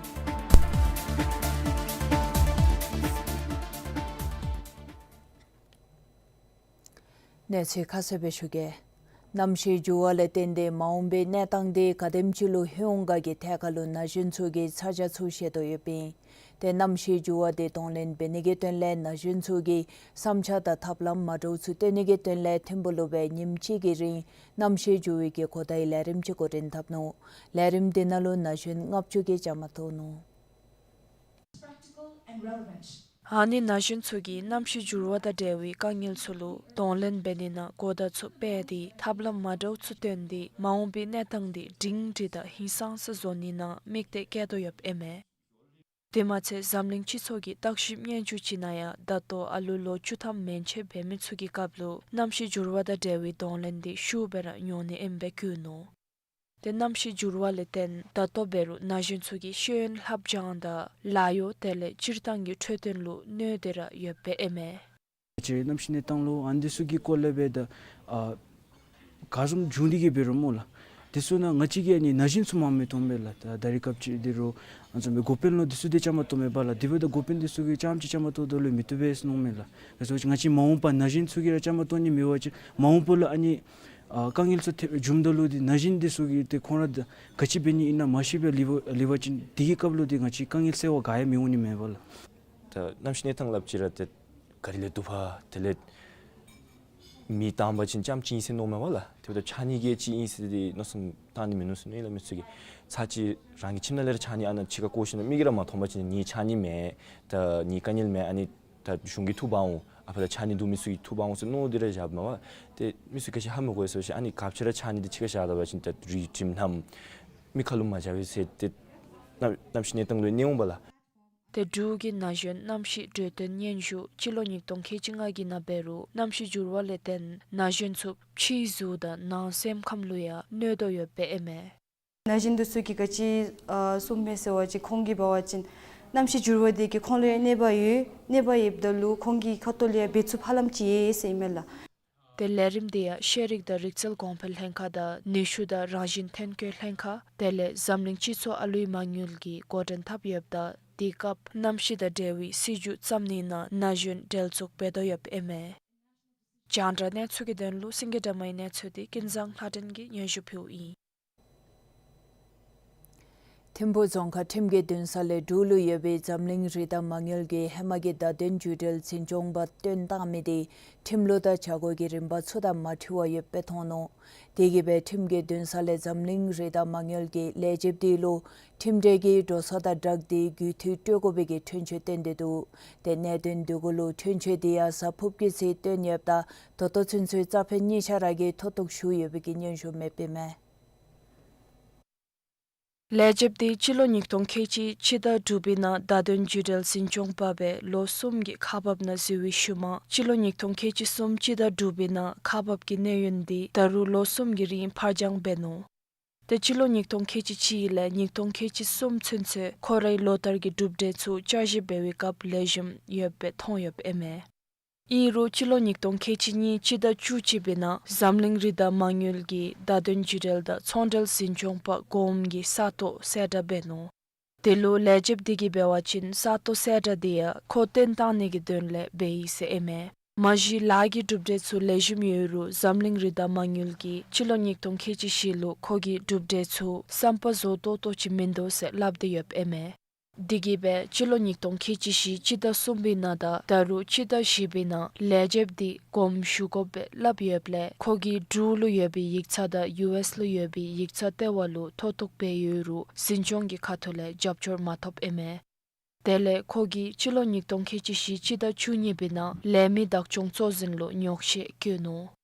གནས་ཚུལ་ཁ་གསལ་སྦེ་ཞུ་གེ། གནམ་གཤིས་འགྱུར་བ་ལས་བརྟེན་ཏེ་མ་འོངས་པའི་གནས་སྟངས་དེ་ག་དེམ་ཅིག་ལུ་ལྷོད་འོང་ག་གི་ཐད་ཁར་ལུ་ན་གཞོན་ཚུ་གིས་ཚ་གྱང་ཚུ་བཞེས་དོ་ཡོདཔ་ཨིན། ཏེ་གནམ་གཤིས་འགྱུར་བ་དེ་གདོང་ལེན་འབད་ནི་གི་དོན་ལས་ན་གཞོན་ཚུ་གིས་བསམ་འཆར་དང་ཐབས་ལམ་མ་འདྲཝ་ཚུ་སྟོན་ནི་གི་དོན་ལས་ཐིམ་ཕུག་ལུ་སྦེ་ཉིནམ་གཅིག་གི་རིང་གནམ་གཤིས་འགྱུར་བའི་གི་གོ་བརྡའི་ལས་རིམ་ཅིག་འགོ་འདྲེན་འཐབ་ནུག། ལས་རིམ་དེ་ནང་ལུ་ན་གཞོན་ལྔ་བཅུ་གིས་བཅའ་མར་གཏོགས་ནུག། ཨ་ནི་ན་གཞོན་ཚུ་གིས་གནམ་གཤིས་འགྱུར་བ་དང་འབྲེལ་བའི་དཀའ་ངལ་ཚུ་ལུ་གདོང་ལེན་འབད་ནི་ནང་གོ་བརྡ་ཚུ་སྤེལ་ཏེ་ཐབས་ལམ་མ་འདྲཝ་ཚུ་སྟོན་ཏེ་མ་འོངས་པའི་གནས་སྟངས་དེ་སྒྲིང་སྒྲི་དང་ཧིང་སངས་ས་བཟོ་ནི་ནང་དམིགས་གཏད་བསྐྱེད་དོ་ཡོདཔ་ཨིན་མས། དེ་མ་ཚད་འཛམ་གླིང་སྤྱི་ཚོགས་ཀྱི་བརྟག་ཞིབ་སྙན་ཞུ་ཅིག་ནང་ཡང་ད་ལྟོ་ཨ་ལུ་ལོ་བཅུ་ཐམ་མན་ཆད་འབད་མི་ཚུ་གི་སྐབས་ལུ་གནམ་གཤིས་འགྱུར་བ་དང་འབྲེལ་བའི་གདོང་ལེན་དེ་ཤུགས་སྦེ་ར་འོང་ནི་ཨིནམ་སྦེ་བཀོད་ནུག། ཏེ་གནམ་གཤིས་འགྱུར་བ་ལས་བརྟེན་ད་ལྟོ་འབད་རུང་ན་གཞོན་ཚུ་གིས་ཤེས་ཡོན་ལྷབ་སྦྱང་དང་ལཱ་གཡོག་དེ་ལས་སྤྱིར་བཏང་གི་འཕྲོད་བསྟེན་ལུ་གནོད་དེ་ར་ཡོདཔ་ཨིན་མས། ང་བཅས་གནམ་གཤིས་གནས་སྟངས་ལུ་ཨ་ནི་འདི་ཚུ་གི་སྐོར་ལས་འབད་ད་ཨ་ག་བཟུམ་བྱུང་སྟེ་གི་འབད་རུང་སྨོ་ལགས། དེ་ཚུ་ནང་ང་བཅས་ཀྱིས་ཨ་ནི་ན་གཞོན་ཚུ་མངམ་སྦེ་མཐོངམ་མས་ལགས། ད་ད་རིས་སྐབས་ཅིག་འདི་རུང་ཨ་ནི་བཟུམ་སྦེ་འགོ་དཔོན་ལུ་འདི་ཚུ་དེ་བཅའ་མར་གཏོགས་མེད་པས་ལགས། དེ་འབདཝ་ད་འགོ་དཔོན་འདི་ཚུ་གིས་རྐྱངམ་ཅིག་བཅའ་མར་གཏོགས་དོ་ལུ་མི་བཏུབ་པས་ཟེར་མནོཝ་མས་ལགས། ག་ཅི་སྨོ་ཟེར་བ་ཅིན་ང་བཅས་མ་འོངས་པ་ན་གཞོན་ཚུ་གིས་ར་བཅའ་མར་གཏོགས་ནི་མེད་པ་ཅིན་མ་འོངས་པ་ལུ་ཨ་ནི་ཨ་དཀའ་ངལ་ཚུ་ཐེབས་འབྱུངམ་ད་ལུ་འདི་ན་གཞོན་འདི་ཚུ་གིས་ཏེ་ཁོང་ར་ག་ཅི་འབད་ནི་ཨིན་ན་མ་ཤེས་པར་ལུས་པ་ལུས་པ་ཅིན་དེ་གི་སྐབས་ལུ་འདི་ང་བཅས་དཀའ་ངལ་སེལ་བ་ག་ཡང་མི་འོང་ནི་མས་པ་ལགས། ད་གནམ་གཤིས་གནས་སྟངས་སླབ་ཅི་ར་ཏེ་ག་དེ་ལས་སྡུག་པ་དེ་ལས་མེ་བཏང་པ་ཅིན་རྐྱངམ་ཅིག་ཨིན་ཟེར་མནོཝ་མས་པ་ལགས། དེ་འབདཝ་ད་ཆགས་ནི་གི་ཅིག་ཨིན་ཟེར་ཏེ་མནོ་བསམ་བཏང་ནི་མིན་ནུག་ཟེར་མནོ་ཡི་ལགས། མི་ཚུ་གིས་ཚར་གཅིག་རང་གི་ཁྱིམ་ནང་ལས་ར་ཆགས་ནི་ཨ་ནཱ་ཕྱི་ཁར་བཀོ་ཞིནམ་ལས་མིག་གིས་ར་མ་མཐོང་པ་ཅིན་ངེའི་ཆགས་ནི་མེད། ད་ངེའི་དཀའ་ངལ་མེད། ཨ་ནི་ད་གཞུང་གིས་འཐུ་འབག་འོང་། ཨ་ཕ་ད་ཆགས་ནི་འདུག་མི་ཚུ་གིས་འཐུ་འབག་འོང་ཟེར་མནོ་སྟེ་ར་བཞགཔ་མས་པ། ཏེ་མི་ཚུ་གིས་ག་ཅི་ཧ་མི་གོ་ཡི་ཟེར་བ་ཅིན་ཨ་ནི་ག་ཅི་ར་ཆགས་ནི་འདི་ཕྱི་ཁར་བཞག་ད་པ་ཅིན་ད་རི་གྲིམ་ནམ་མི་ཁ་ལུ་མ་འཇགས་པས་ཟེར་ཏེ་གནམ་གནམ་གཤིས་གནས་སྟངས་ལུ་གནས་འོང་པ་ལགས། ཏེ་འབྲུག་གི་ན་གཞོན་གནམ་གཤིས་འཕྲོད་བསྟེན་སྙན་ཞུ་སྤྱི་ལོ་ཉིས་སྟོང་ཁལ་གཅིག་ལྔ་གི་ནང་འབད་རུང་གནམ་གཤིས་འགྱུར་བ་ལས་བརྟེན་ན་གཞོན་ཚུ་ཕྱིའི་གཟུགས་དང་ནང་སེམས་ཁམས་ལུ་ཡང་གནོད་དོ་ཡོདཔ་ཨིན་མས། ན་གཞོན་འདི་ཚུ་གིས་ག་ཅི་ཨ་གསུངམ་མས་ཟེར་བ་ཅིན་ཁོང་གིས་འབད་བ་ཅིན་གནམ་གཤིས་འགྱུར་བ་འདི་གིས་ཁོང་ལུ་ཡང་གནོད་པ་ཡོད། གནོད་པ་ཡོདཔ་ད་ལུ་ཁོང་གི་ཁ་ཐུག་ལས་ཡང་འབད་ཚུགསཔ་ཧ་ལམ་ཅིག་ཡོད་ཟེར་ཨིན་མས་ལགས། ཏེ་ལས་རིམ་འདི་ཡང་ཤེས་རིག་དང་རིག་རྩལ་གོང་འཕེལ་ལྷན་ཁག་དང་ནུས་ཤུགས་དང་རང་བཞིན་ཐོན་སྐྱེད་ལྷན་ཁག་དེ་ལས་འཛམ་གླིང་སྤྱི་ཚོགས་ཨ་ལུའི་མ་དངུལ་གྱིས་འགོ་འདྲེན་འཐབ་ཡོདཔ་ད་དེའི་སྐབས་གནམ་གཤིས་དང་འབྲེལ་བའི་སྲིད་བྱུས་བརྩམ་ནི་ནང་ན་གཞོན་འབྲེལ་འཛུགས་འབད་དོ་ཡོདཔ་ཨིན་མས། རྒྱང་བསྒྲགས་གནས་ཚུལ་གྱི་དོན་ལུ་སེང་གེ་སྒྲོལ་མའི་གནས་ཚུལ་འདི་ཀུན་བཟང་ལྷ་སྒྲོན་གྱིས་སྙན་ཞུ་ཕུལཝ་ཨིན། ཐིམ་ཕུ་རྫོང་ཁག་ཁྲིམས་ཀྱི་འདུན་ས་ལས་འབྲུག་ལུ་ཡོད་པའི་འཛམ་གླིང་རི་དྭགས་མ་དངུལ་གྱི་ཧེ་མ་གི་བརྡ་དོན་བརྒྱུད་འབྲེལ་འཛིན་སྐྱོང་པ་བཏོན་བཏང་མི་དེ་ཁྲིམས་ལུགས་དང་བྱ་སྒོ་གི་རིམ་པ་ཚུ་དང་མ་འཁྲིལ་བར་ཡོདཔ་སྦེ་མཐོང་ནུག། དེ་གིས་སྦེ་ཁྲིམས་ཀྱི་འདུན་ས་ལས་འཛམ་གླིང་རི་དྭགས་མ་དངུལ་གྱི་ལས་བྱེདཔ་དེ་ལུ་ཁྲིམས་འབྲེལ་གྱི་འགྲོ་སོང་དང་སྦྲགས་ཏེ་རྒུད་འཐུས་སྤྲོད་དགོ་པའི་གི་འཁྲུན་ཆོད་བཏོན་ཏེ་འདུག། ཏེ་གནད་དོན་དེ་གུ་ལུ་འཁྲུན་ཆོད་དེ་ཡང་གཟའ་ཕུརཔ་གི་ཚེ་བཏོན་ཡོདཔ་ད་ད་ལྟོ་ཚུན་ཚོད་རྩ་ཕན་གཉིས་ཆ་ར་གིས་མཐོ་གཏུགས་ཞུ་ཡོད་པའི་གི་སྙན་ཞུ་མེདཔ་ཨིན་མས། ལས་བྱེདཔ་དེ་སྤྱི་ལོ་ཉིས་སྟོང་ཁལ་གཅིག་སྤྱི་ཟླ་དྲུག་པའི་ནང་བརྡ་དོན་བརྒྱུད་འབྲེལ་འཛིན་སྐྱོང་པ་སྦེ་ལོ་གསུམ་གྱི་ཁག་འབགཔ་ནང་འཛུལ་བའི་ཤུལ་མ་སྤྱི་ལོ་ཉིས་སྟོང་ཁལ་གཅིག་གསུམ་སྤྱི་ཟླ་དྲུག་པའི་ནང་ཁག་འབགཔ་གི་གནས་ཡུན་དེ་ད་རུང་ལོ་གསུམ་གྱི་རིང་ཕར་འགྱངས་འབད་ནུག། ཏེ་སྤྱི་ལོ་ཉིས་སྟོང་ཁལ་གཅིག་གཅིག་ལས་ཉིས་སྟོང་ཁལ་གཅིག་གསུམ་ཚུན་ཚོད་ཁོ་རའི་ལོ་ལྟར་གྱི་གྲུབ་འབྲས་ཚུ་བསྐྱར་ཞིབ་འབད་བའི་སྐབས་ལེགས་ཤོམ་ཡོདཔ་སྦེ་མཐོང་ཡོདཔ་ཨིན་མས། ཨིན་རུང་སྤྱི་ལོ་ཉིས་སྟོང་ཁལ་གཅིག་གཉིས་སྤྱི་ཟླ་བཅུ་གཅིག་པའི་ནང་འཛམ་གླིང་རི་དྭགས་མ་དངུལ་གྱི་བརྡ་དོན་བརྒྱུད་འབྲེལ་དང་ཚོང་འབྲེལ་འཛིན་སྐྱོང་པ་གོངམ་གིས་ས་སྟོང་གསལ་བསྒྲགས་འབད་ནུག། དེ་ལུ་ལས་བྱེདཔ་དེ་གིས་འབད་བ་ཅིན་ས་སྟོང་གསལ་བསྒྲགས་དེ་ཡང་ཁོ་བཏོན་བཏང་ནི་གི་དོན་ལས་འབད་ཡི་ཟེར་ཨིན་མས། མ་གཞི་ལཱ་གི་གྲུབ་འབྲས་ཚུ་ལེགས་ཤོམ་ཡོད་རུང་འཛམ་གླིང་རི་དྭགས་མ་དངུལ་གྱིས་སྤྱི་ལོ་ཉིས་སྟོང་ཁལ་གཅིག་བཞི་ལུ་ཁོ་གི་གྲུབ་འབྲས་ཚུ་བསམ་པ་བཟོ་ཏོག་ཏོ་ཅིག་མིན་འདུག་ཟེར་སླབ་སྟེ་ཡོདཔ་ཨིན་མས། དེ་གིས་སྦེ་སྤྱི་ལོ་ཉིས་སྟོང་ཁལ་གཅིག་བཞི་སྤྱི་ཟླ་གསུམ་པའི་ནང་དང་ད་རུང་སྤྱི་ཟླ་བཞི་པའི་ནང་ལས་བྱེདཔ་དེ་དགོངསམ་ཞུ་དགོཔ་སྦེ་སླབ་ཡོདཔ་ལས་ཁོ་གིས་འབྲུག་ལུ་ཡོད་པའི་ཡིག་ཚང་དང་ཡུ་ཨེསི་ལུ་ཡོད་པའི་ཡིག་ཚང་ལྟེ་བ་ལུ་མཐོ་གཏུགས་འབད་ཡོད་རུང་འཛིན་སྐྱོང་གི་ཁ་ཐུག་ལས་རྒྱབ་སྐྱོར་མ་ཐོབ་ཨིན་མས། དེ་ལས་ཁོ་གིས་སྤྱི་ལོ་ཉིས་སྟོང་ཁལ་གཅིག་བཞི་སྤྱི་ཟླ་བཅུ་གཉིས་པའི་ནང་ལས་མི་བདག་སྐྱོང་གཙོ་འཛིན་ལུ་ཉོགས་བཤད་བཀོད་ནུག།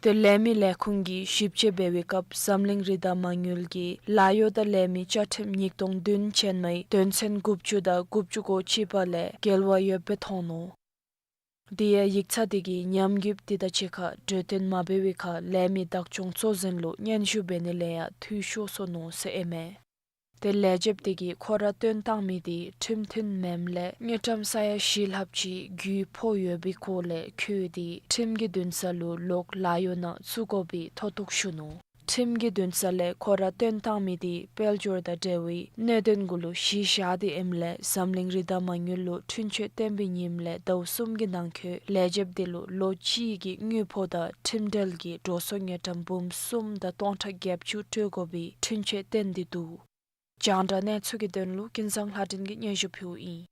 ཏེ་ལས་མི་ལས་ཁུངས་ཀྱིས་ཞིབ་དཔྱད་འབད་བའི་སྐབས་འཛམ་གླིང་རི་དྭགས་མ་དངུལ་གྱི་ལཱ་གཡོག་དང་ལས་མི་བཅའ་ཁྲིམས་ཉིས་སྟོང་བདུན་ཅན་མའི་དོན་ཚན་དགུ་བཅུ་དང་དགུ་བཅུ་གོ་གཅིག་པ་ལས་འགལ་བ་ཡོདཔ་སྦེ་མཐོང་ནུག། དེ་ཡང་ཡིག་ཚང་དེ་གིས་ཉམས་རྒུདཔ་དེ་དང་གཅིག་ཁར་གྲོས་བསྟུན་མ་འབད་བའི་ཁར་ལས་མི་བདག་སྐྱོང་གཙོ་འཛིན་ལུ་སྙན་ཞུ་འབད་ནི་ལས་ཡང་འཐུས་ཤོར་སོ་ནུག་ཟེར་ཨིན་མས། ཏེ་ལས་བྱེདཔ་དེ་གིས་ཁོ་ར་བཏོན་བཏང་མི་དེ་ཁྲིམས་མཐུན་མེནམ་ལས་དངུལ་ཀྲམ་ས་ཡ་བཞི་ལྷགཔ་ཅིག་རྒུད་ཕོག་ཡོད་པའི་སྐོར་ལས་འཁོད་དེ་ཁྲིམས་ཀྱི་འདུན་ས་ལུ་ལོག་ལཱ་གཡོག་ནང་བཙུགས་དགོ་པའི་མཐོ་གཏུགས་ཞུ་ནུག། ཁྲིམས་ཀྱི་འདུན་ས་ལས་ཁོ་ར་བཏོན་བཏང་མི་དེ་དཔལ་འབྱོར་དང་འབྲེལ་བའི་གནད་དོན་གུ་ལུ་གཞི་བཞག་སྟེ་ཨིནམ་ལས་འཛམ་གླིང་རི་དྭགས་མ་དངུལ་ལུ་འཁྲུན་ཆོད་བཏོན་པའི་ཉིནམ་ལས་ཟླཝ་གསུམ་གྱི་ནང་འཁོད་ལས་བྱེདཔ་དེ་ལུ་ལོ་གཅིག་གི་དངུལ་ཕོགས་དང་ཁྲིམས་འབྲེལ་གྱི་འགྲོ་སོང་དངུལ་ཀྲམ་འབུམ་གསུམ་དང་སྟོང་ཕྲག་བརྒྱད་ཅུ་སྤྲོད་དགོ་པའི་འཁྲུན་ཆོད་བཏོན་ཏེ་འདུག། རྒྱང་བསྒྲགས་གནས་ཚུལ་གྱི་དོན་ལུ་ཀུན་བཟང་ལྷ་སྒྲོན་གྱིས་སྙན་ཞུ་ཕུལཝ་ཨིན།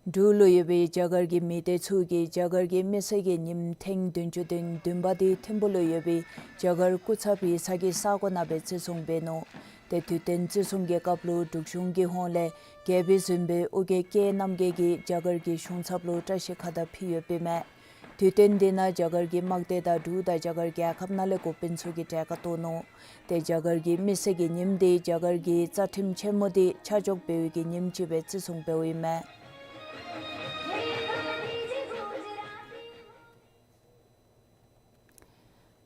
འབྲུག་ལུ་ཡོད་པའི་རྒྱ་གར་གྱི་མི་སྡེ་ཚུ་གིས་རྒྱ་གར་གྱི་མི་སེར་གྱི་ཉིནམ་ཐེངས་བདུན་ཅུ་དོན་བདུན་པ་དེ་ཐིམ་ཕུ་ལུ་ཡོད་པའི་རྒྱ་གར་སྐུ་ཚབ་ཡིག་ཚང་གི་ས་གོ་ནང་སྦེ་བརྩི་སྲུང་འབད་ནུག། ཏེ་དུས་སྟོན་བརྩི་སྲུང་གི་སྐབས་ལུ་འབྲུག་གཞུང་གི་ཧོངས་ལས་རྒྱལ་པོའི་གཟིམ་དཔོན་ཨོ་རྒྱན་སྐྱེས་རྣམ་རྒྱལ་གྱིས་རྒྱ་གར་གྱི་གཞུང་ཚབ་ལུ་བཀྲ་ཤིས་ཁ་བཏགས་ཕུལ་ཡོདཔ་ཨིན་མས། དུས་སྟོན་དེ་ནང་རྒྱ་གར་གྱི་དམག་སྡེ་དང་འབྲུག་དང་རྒྱ་གར་རྒྱལ་ཁབ་ནང་ལས་འགོ་དཔོན་ཚུ་གིས་གྲལ་ཁར་གཏོགས་ནུག། ཏེ་རྒྱ་གར་གྱི་མི་སེར་གྱི་ཉིནམ་དེ་རྒྱ་གར་གྱི་རྩ་ཁྲིམས་ཆེན་མོ་དེ་ཆ་འཇོག་འབད་བའི་གི་ཉིནམ་ཅིག་སྦེ་བརྩི་སྲུང་འབདཝ་ཨིན་མས།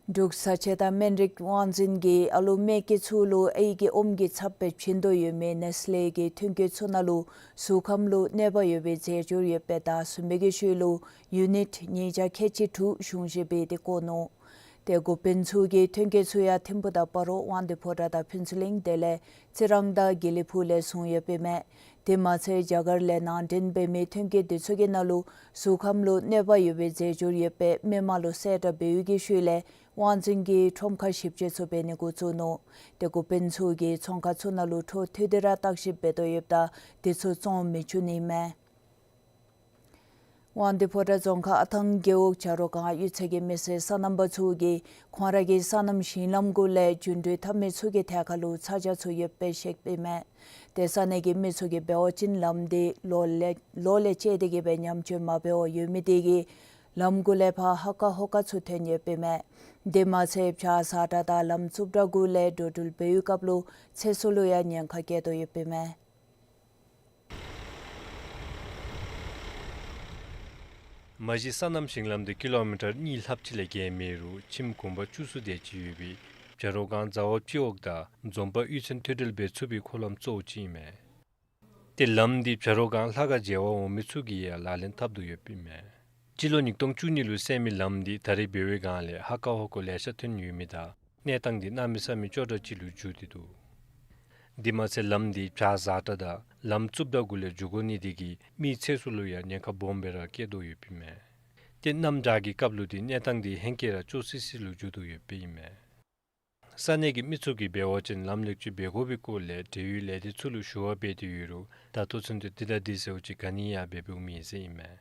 འབྲུག་བཟའ་ཆས་དང་སྨན་རིགས་དབང་འཛིན་གྱིས་ཨ་ལུ་མེ་སྐྱེས་ཚུ་ལུ་ཨའི་གི་ཨོམ་གྱི་ཚབ་སྦེ་བྱིན་དོ་ཡོད་མི་ནེས་ལེ་གི་ཐོན་སྐྱེད་ཚུ་ནང་ལུ་གཟུགས་ཁམས་ལུ་གནོད་པ་ཡོད་པའི་རྫས་སྦྱོར་ཡོདཔ་སྦེ་ཟླཝ་གསུམ་པའི་གི་ཤུལ་ལུ་ཡུ་ནིཊ་ཉིས་བརྒྱ་ཁལ་གཅིག་དྲུག་གཞུང་བཞེས་འབད་དེ་བཀོ་ནུག། ཏེ་འགོ་དཔོན་ཚུ་གིས་ཐོན་སྐྱེད་ཚུ་ཡང་ཐིམ་ཕུ་དང་སྤ་རོ་དབང་འདུས་ཕོ་བྲང་དང་ཕུན་ཚོགས་གླིང་དེ་ལས་རྩི་རང་དང་དགེ་ལེགས་ཕུག་ལས་བཟུང་ཡོདཔ་ཨིན་མས། དེ་མ་ཚད་རྒྱ་གར་ལས་ནང་འདྲེན་འབད་མི་ཐོན་སྐྱེད་དེ་ཚུ་གི་ནང་ལུ་གཟུགས་ཁམས་ལུ་གནོད་པ་ཡོད་པའི་རྫས་སྦྱོར་ཡོདཔ་སྦེ་མི་མང་ལུ་གསལ་བསྒྲགས་འབད་བའི་གི་ཤུལ་ལས་དབང་འཛིན་གྱིས་ཁྲོམ་ཁར་ཞིབ་དཔྱད་ཚུ་འབད་ནི་འགོ་བཙུགས་ནུག། ཏེ་འགོ་དཔོན་ཚུ་གིས་ཚོང་ཁང་ཚུ་ནང་ལུ་འཕྲོ་མཐུད་དེ་ར་བརྟག་ཞིབ་འབད་དོ་ཡོདཔ་ད་དེ་ཚུ་བཙོང་མི་བཅུག་ནི་ཨིན་མས། དབང་འདུས་ཕོ་བྲང་རྫོང་ཁག་ཨ་ཐང་རྒེད་འོག་བྱ་རོག་སྒང་གཡུས་ཚན་གྱི་མི་སེར་སོ་ནམ་པ་ཚུ་གིས་ཁོང་ར་གི་སོ་ནམ་ཞིང་ལམ་གུ་ལས་རྒྱུན་འགྲུལ་འཐབ་མི་ཚུ་གི་ཐད་ཁར་ལུ་ཚ་གྱང་ཚུ་ཡོདཔ་སྦེ་བཤདཔ་ཨིན་མས། ཏེ་ས་གནས་ཀྱི་མི་ཚུ་གིས་འབད་བ་ཅིན་ལམ་དེ་ལོ་ལས་ལོ་ལས་བཅད་དེ་གི་སྦེ་ཉམས་བཅོས་མ་འབད་བར་ཡོད་མི་དེ་གིས་ལམ་གུ་ལས་ཕར་ཧ་ཀ་ཧོ་ཀ་ཚུ་ཐོན་ཡོདཔ་ཨིན་མས། དེ་མ་ཚད་བྱག་བཟའ་བྲག་དང་ལམ་རྩུབ་དྲགས་གུ་ལས་འགྲོ་འགྲུལ་འབད་བའི་སྐབས་ལུ་ཚེ་སྲོག་ལུ་ཡང་ཉེན་ཁ་བཀལ་དོ་ཡོདཔ་ཨིན་མས། མ་གཞི་སོ་ནམ་ཞིང་ལམ་དེ་ཀི་ལོ་མི་ཊར་གཉིས་ལྷགཔ་ཅིག་ལས་བརྒལ་མེད་རུང་ཁྱིམ་གུང་པ་བཅུ་གསུམ་དེ་ཅིག་ཡོད་པའི་བྱ་རོག་སྒང་རྫ་བ་སྤྱི་འོག་དང་འཛོམས་པ་གཡུས་ཚན་མཐུད་འབྲེལ་སྦེ་ཚུགས་པའི་འཁོར་ལམ་གཙོ་བོ་ཅིག་ཨིན་མས། ཏེ་ལམ་འདི་བྱ་རོག་སྒང་ལྷ་ཁང་མཇལ་བར་འོང་མི་ཚུ་གིས་ཡང་ལག་ལེན་འཐབ་དོ་ཡོདཔ་ཨིན་མས། སྤྱི་ལོ་ཉིས་སྟོང་བཅུ་གཉིས་ལུ་བསལ་མི་ལམ་འདི་ད་རེས་འབད་བའི་སྒང་ལས་ཧ་ཀ་ཧོ་ཀ་ལེ་ཤ་ཐོན་ཡོད་མི་དང་གནས་སྟངས་འདི་གནམ་མེད་ས་མེད་སྐྱོ་དྲགས་ཅིག་ལུ་འགྱུར་ཏེ་འདུག། དེ་མ་ཚད་ལམ་འདི་བྱག་བཟའ་བྲག་དང་ལམ་རྩུབ་དྲགས་གུ་ལས་འགྱོ་དགོ་ནི་དེ་གིས་མིའི་ཚེ་སྲོག་ལུ་ཡང་ཉེན་ཁ་སྦོམ་སྦེ་ར་བཀལ་དོ་ཡོདཔ་ཨིན་མས། ཏེ་གནམ་དྲག་གི་སྐབས་ལུ་འདི་གནས་སྟངས་འདི་ཧེང་སྐལ་ར་སྐྱོ་སི་སི་ལུ་འགྱུར་དོ་ཡོདཔ་ཨིན་མས། ས་གནས་ཀྱི་མི་ཚུ་གིས་འབད་བ་ཅིན་ལམ་ལེགས་བཅོས་འབད་དགོ་པའི་སྐོར་ལས་འབྲེལ་ཡོད་ལས་སྡེ་ཚུ་ལུ་ཞུ་བ་འབད་དེ་ཡོད་རུང་ད་ལྟོ་ཚུན་ཚོད་དེ་དང་དེ་ཟེར་བ་ཅིན་ག་ནི་ཡང་འབད་འབདཝ་མེད་ཟེར་ཨིན་མས།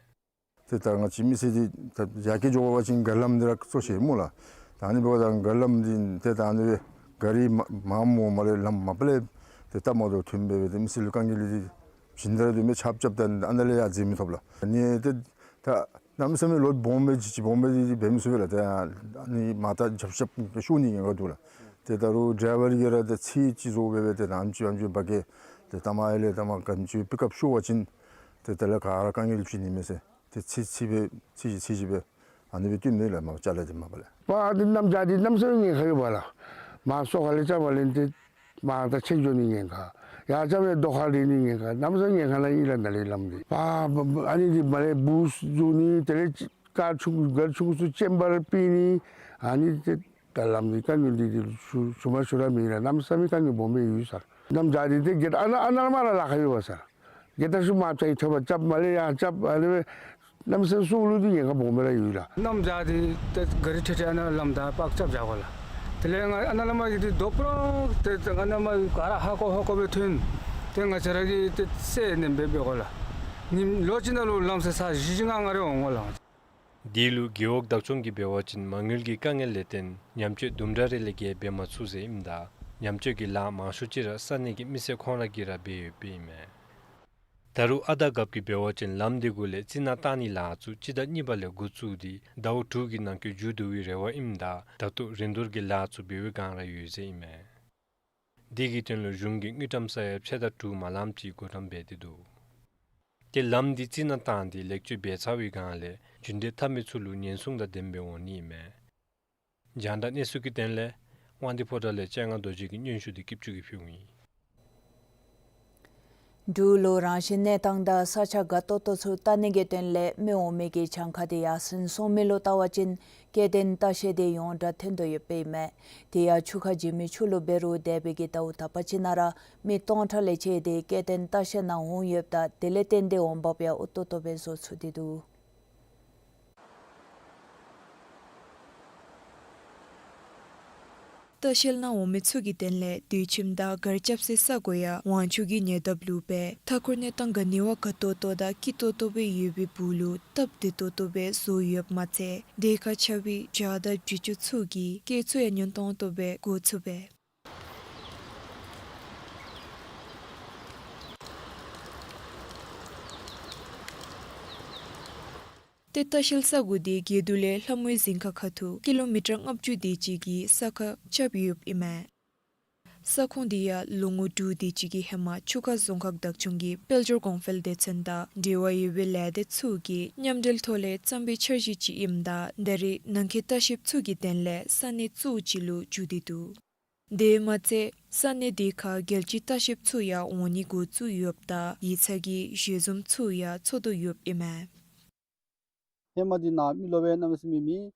ཏེ་ད་ང་བཅས་མི་སེར་འདི་ད་ཡར་རྒྱས་འགྱོ་བ་ཅིན་ག་ལམ་འདི་ར་གཙོ་ཆེ་སྨོ་ལགས། ད་ཨ་ནི་འབདཝ་ད་ག་ལམ་འདི་ཏེ་ད་ཨ་ནི་སྦེ་ག་རི་མ་མངམ་སྨོ་མ་ལས་ལམ་མ་པ་ལས་ཏེ་སྟབས་མ་བདེཝ་ཐོན་སྦེ་སྦེ་ཏེ་མི་སེར་ལུ་དཀའ་ངལ་འདི་བྱིན་ད་ར་དུམ་སྦེ་ཆརཔ་རྐྱབ་ད་ཨ་ནཱ་ལས་ཡར་འཛེག་མི་ཐོབ་ལགས། ཨ་ནི་ཏེ་ད་གནམ་མེད་ས་མེད་ལོ་སྦོམ་སྦེ་ཅིག་ཅིག་སྦོམ་སྦེ་འདི་འབད་མི་ཚུགས་པས་ལགས། ཏེ་ཨ་ནི་མར་ད་རྐྱབ་རྐྱབ་ཤོར་ནི་ཉེན་ཁ་འདུག་ལགས། ཏེ་ད་རུང་ཌའི་ཝར་གིས་ར་ཏེ་ཚིག་ཅིག་བཟོ་སྦེ་སྦེ་ཏེ་ནམ་ཅིག་ཨམ་ཅིག་འབད་གེ་ཏེ་ཐ་མ་ཡར་ལས་ཐ་མ་ག་ཅི་པིག་ཨཔ་ཤོར་བ་ཅིན་ཏེ་དེ་ལས་ག་ར་དཀའ་ངལ་འབྱུང་ནི་མས་ཟེར། ཏེ་ཚིག་ཚིག་སྦེ་ཚིག་ཅིག་ཚིག་ཅིག་སྦེ་ཨ་ནི་སྦེ་བཏོན་མི་ལགས། མར་ཅ་ལ་འདི་མ་པ་ལས། པ་འདི་གནམ་བྱཱར་འདི་གནམ་མེད་ས་མེད་ཉེན་ཁ་ཡོད་པ་ལགས། མར་སོ་ཁ་ལས་རྐྱབ་པ་ལས་ཏེ་མར་ད་ཆད་འགྱོ་ནི་ཉེན་ཁ། ཡར་རྐྱབ་ཡང་རྡོ་ཁ་རིལ་ནི་ཉེན་ཁ། གནམ་མེད་ས་མེད་ཉེན་ཁ་ནང་ཨིན་ལགས་ནཱ་ལས་ལམ་འདི། པ་པ་ཨ་ནི་འདི་མར་ལས་བུ་བཟུང་ནི་དེ་ལས་ཀར་ཆུང་གར་ཆུང་ཚུ་ཅེམ་བར་ཕུད་ནི་ཨ་ནི་ཏེ་ད་ལམ་འདི་དཀའ་ངལ་འདི་འདི་ཞུ་ཞུ་མ་ཞུ་ར་མེད་ལགས། གནམ་མེད་ས་མེད་དཀའ་ངལ་སྦོམ་སྦེ་ཡོད་ས། གནམ་བྱཱར་འདི་ཏེ་གེ་ཨ་ནཱ་ཨ་ནཱ་མར་ར་ལཱ་ཁག་ཡོད་པ་ས། གེ་ད་ཤུལ་མ་ཅིག་ཐོབ་པ་རྐྱབ་མ་ལས་ཡར་རྐྱབ་ཨ་ནི་སྦེ་གནམ་མེད་ས་མེད་སྲོག་ལུ་འདི་ཉེན་ཁ་སྦོམ་སྦེ་ར་ཡོད་ལགས། གནམ་བྱཱར་འདི་ཏེ་ག་རི་ཁྲེ་ཁྲེ་ཨ་ནཱ་ལམ་ད་པརྐ་རྐྱབ་བཞག་དགོ་ལགས། དེ་ལས་ང་ཨ་ནཱ་ལས་མར་གྱི་འདི་རྡོ་པ་རོ་ཏེ་ཏེ་ཨ་ནཱ་མར་ག་ར་ཧ་ཀོ་ཧ་ཀོ་སྦེ་ཐོན། ཏེ་ང་བཅས་ར་གིས་ཏེ་སེལ་ནི་སྦེ་འབད་དགོ་ལགས། ཉིནམ་ལོ་གཅིག་ནང་ལུ་ལམ་སེལ་ས་བཞི་བཞི་ལྔ་ལྔ་རེ་འོང་དགོ་ལགས། འདི་ལུ་རྒེད་འོག་བདག་སྐྱོང་གིས་འབད་བ་ཅིན་མ་དངུལ་གྱི་དཀའ་ངལ་ལས་བརྟེན་ཉམས་བཅོས་དུམ་གྲ་རེ་ལས་བརྒལ་འབད་མ་ཚུགས་ཟེར་ཨིནམ་ད་ཉམས་བཅོས་ཀྱི་ལཱ་མང་ཤོས་ཅིག་ར་ས་གནས་ཀྱི་མི་སེར་ཁོང་ར་གིས་ར་འབད་ཡོདཔ་ཨིན་མས། ད་རུང་ཨ་དར་རྒཔོ་གིས་འབད་བ་ཅིན་ལམ་འདི་གུ་ལས་རྩི་ནག་བཏང་ནིའི་ལཱ་ཚུ་སྤྱི་ཟླ་གཉིས་པ་ལས་འགོ་བཙུགས་ཏེ་ཟླཝ་དྲུག་གི་ནང་འཁོད་མཇུག་བསྡུ་བའི་རེ་བ་ཨིནམ་ད་ད་ལྟོ་རིན་བསྡུར་གྱི་ལཱ་ཚུ་འབད་བའི་བསྒང་ར་ཡོད་ཟེར་ཨིན་མས། འདི་གི་དོན་ལུ་གཞུང་གིས་དངུལ་ཀྲམ་ས་ཡ་ཕྱེད་དང་དྲུག་མ་ལངམ་ཅིག་བགོ་བཀྲམ་འབད་དེ་འདུག། ཏེ་ལམ་འདི་རྩི་ནག་བཏང་སྟེ་ལེགས་བཅོས་འབད་ཚར་བའི་བསྒང་ལས་རྒྱུན་གཏན་འཐབ་མི་ཚུ་ལུ་ཉེན་སྲུང་དང་ལྡནམ་སྦེ་འོང་ནི་ཨིན་མས། རྒྱང་བསྒྲགས་གནས་ཚུལ་གྱི་དོན་ལས་དབང་འདུས་ཕོ་བྲང་ལས་སྤྱན་སྔ་རྡོ་རྗེ་གི་སྙན་ཞུ་འདི་སྐྱིད་ཆུ་གིས་ཕུལཝ་ཨིན། འབྲུག་ལུ་རང་བཞིན་གནས་སྟངས་དང་ས་ཆ་དགའ་ཏོག་ཏོ་ཚུ་བལྟ་ནི་གི་དོན་ལས་མི་འོང་མི་གི་གྱངས་ཁ་འདི་ཡར་སེང་སོང་མི་ལུ་བལྟ་བ་ཅིན་སྐྱེ་ལྡན་ལྟ་བཤལ་འདི་ཡོངས་གྲགས་ཐོན་དོ་ཡོདཔ་ཨིན་མས། དེ་ཡང་ཆུ་ཁ་འགྱིང་མི་ཆུ་ལུ་འབད་རུང་འདས་པའི་གི་ཟླཝ་དག་པ་ཅིག་ནང་ར་མི་སྟོང་ཕྲག་ལས་བཅད་དེ་སྐྱེ་ལྡན་ལྟ་བཤལ་ནང་འོང་ཡོདཔ་ད་དེ་ལས་བརྟེན་ཏེ་འོང་འབབ་ཡང་འུ་ཏོག་ཏོ་སྦེ་བཟོ་ཚུགས་ཏེ་འདུག། ལྟ་བཤལ་ནང་འོང་མི་ཚུ་གི་དོན་ལས་སྡོད་ཁྱིམ་དང་སྒར་རྐྱབ་སའི་ས་གོ་ཡང་ཝང་ཆུ་གི་ཉེ་འདབས་ལུ་སྦེ་མཐའ་འཁོར་གནས་སྟངས་ག་ནི་བ་དགའ་ཏོག་ཏོ་དང་སྐྱིད་ཏོག་ཏོ་སྦེ་ཡོད་པའི་སྦུག་ལུ་སྟབས་བདེ་ཏོག་ཏོ་སྦེ་བཟོ་ཡོདཔ་མ་ཚད་དེ་ཁར་ཁྱབ་པའི་བྱཱ་དང་འབྲི་ཆུ་ཚུ་གིས་སྐྱེ་འཚར་ཡང་ཉུང་ཏོང་ཏོ་སྦེ་འགོ་བཙུགས་པས། ཏེ་ལྟ་བཤལ་ས་གོ་འདི་དགེ་འདུན་ལས་ལྷ་མོའི་རྫིང་ཁ་ཁ་ཐུག་ཀི་ལོ་མི་ཊར་ལྔ་བཅུ་དེ་ཅིག་གི་ས་ཁར་ཁྱབ་ཡོདཔ་ཨིན་མས། ས་ཁོངས་འདི་ཡང་ལོ་ངོ་དྲུག་དེ་ཅིག་གི་ཧེ་མ་ཆུ་ཁ་རྫོང་ཁག་བདག་སྐྱོང་གི་དཔལ་འབྱོར་གོང་འཕེལ་སྡེ་ཚན་དང་འབྲེལ་བ་ཡོད་པའི་ལས་སྡེ་ཚུ་གིས་མཉམ་འབྲེལ་ཐོག་ལས་བརྩམས་པའི་འཆར་གཞི་ཅིག་ཨིནམ་ད་ད་རེས་ནང་འཁོད་ལྟ་བཤལཔ་ཚུ་གི་དོན་ལས་ས་གནས་གཙོ་བོ་ཅིག་ལུ་གྱུར་ཏེ་འདུག། དེ་མ་ཚད་ས་གནས་དེ་ཁར་རྒྱལ་སྤྱིའི་ལྟ་བཤལཔ་ཚུ་ཡང་འོང་ནི་འགོ་བཙུགས་ཡོདཔ་ད་ཡིག་ཚང་གི་ཞལ་འཛོམས་ཚུ་ཡང་ཚོགས་དོ་ཡོདཔ་ཨིན་མས། ཧེ་མ་འདི་ནང་མི་ལོག་པའི་གནམ་མེད་ས་མེད་མེད།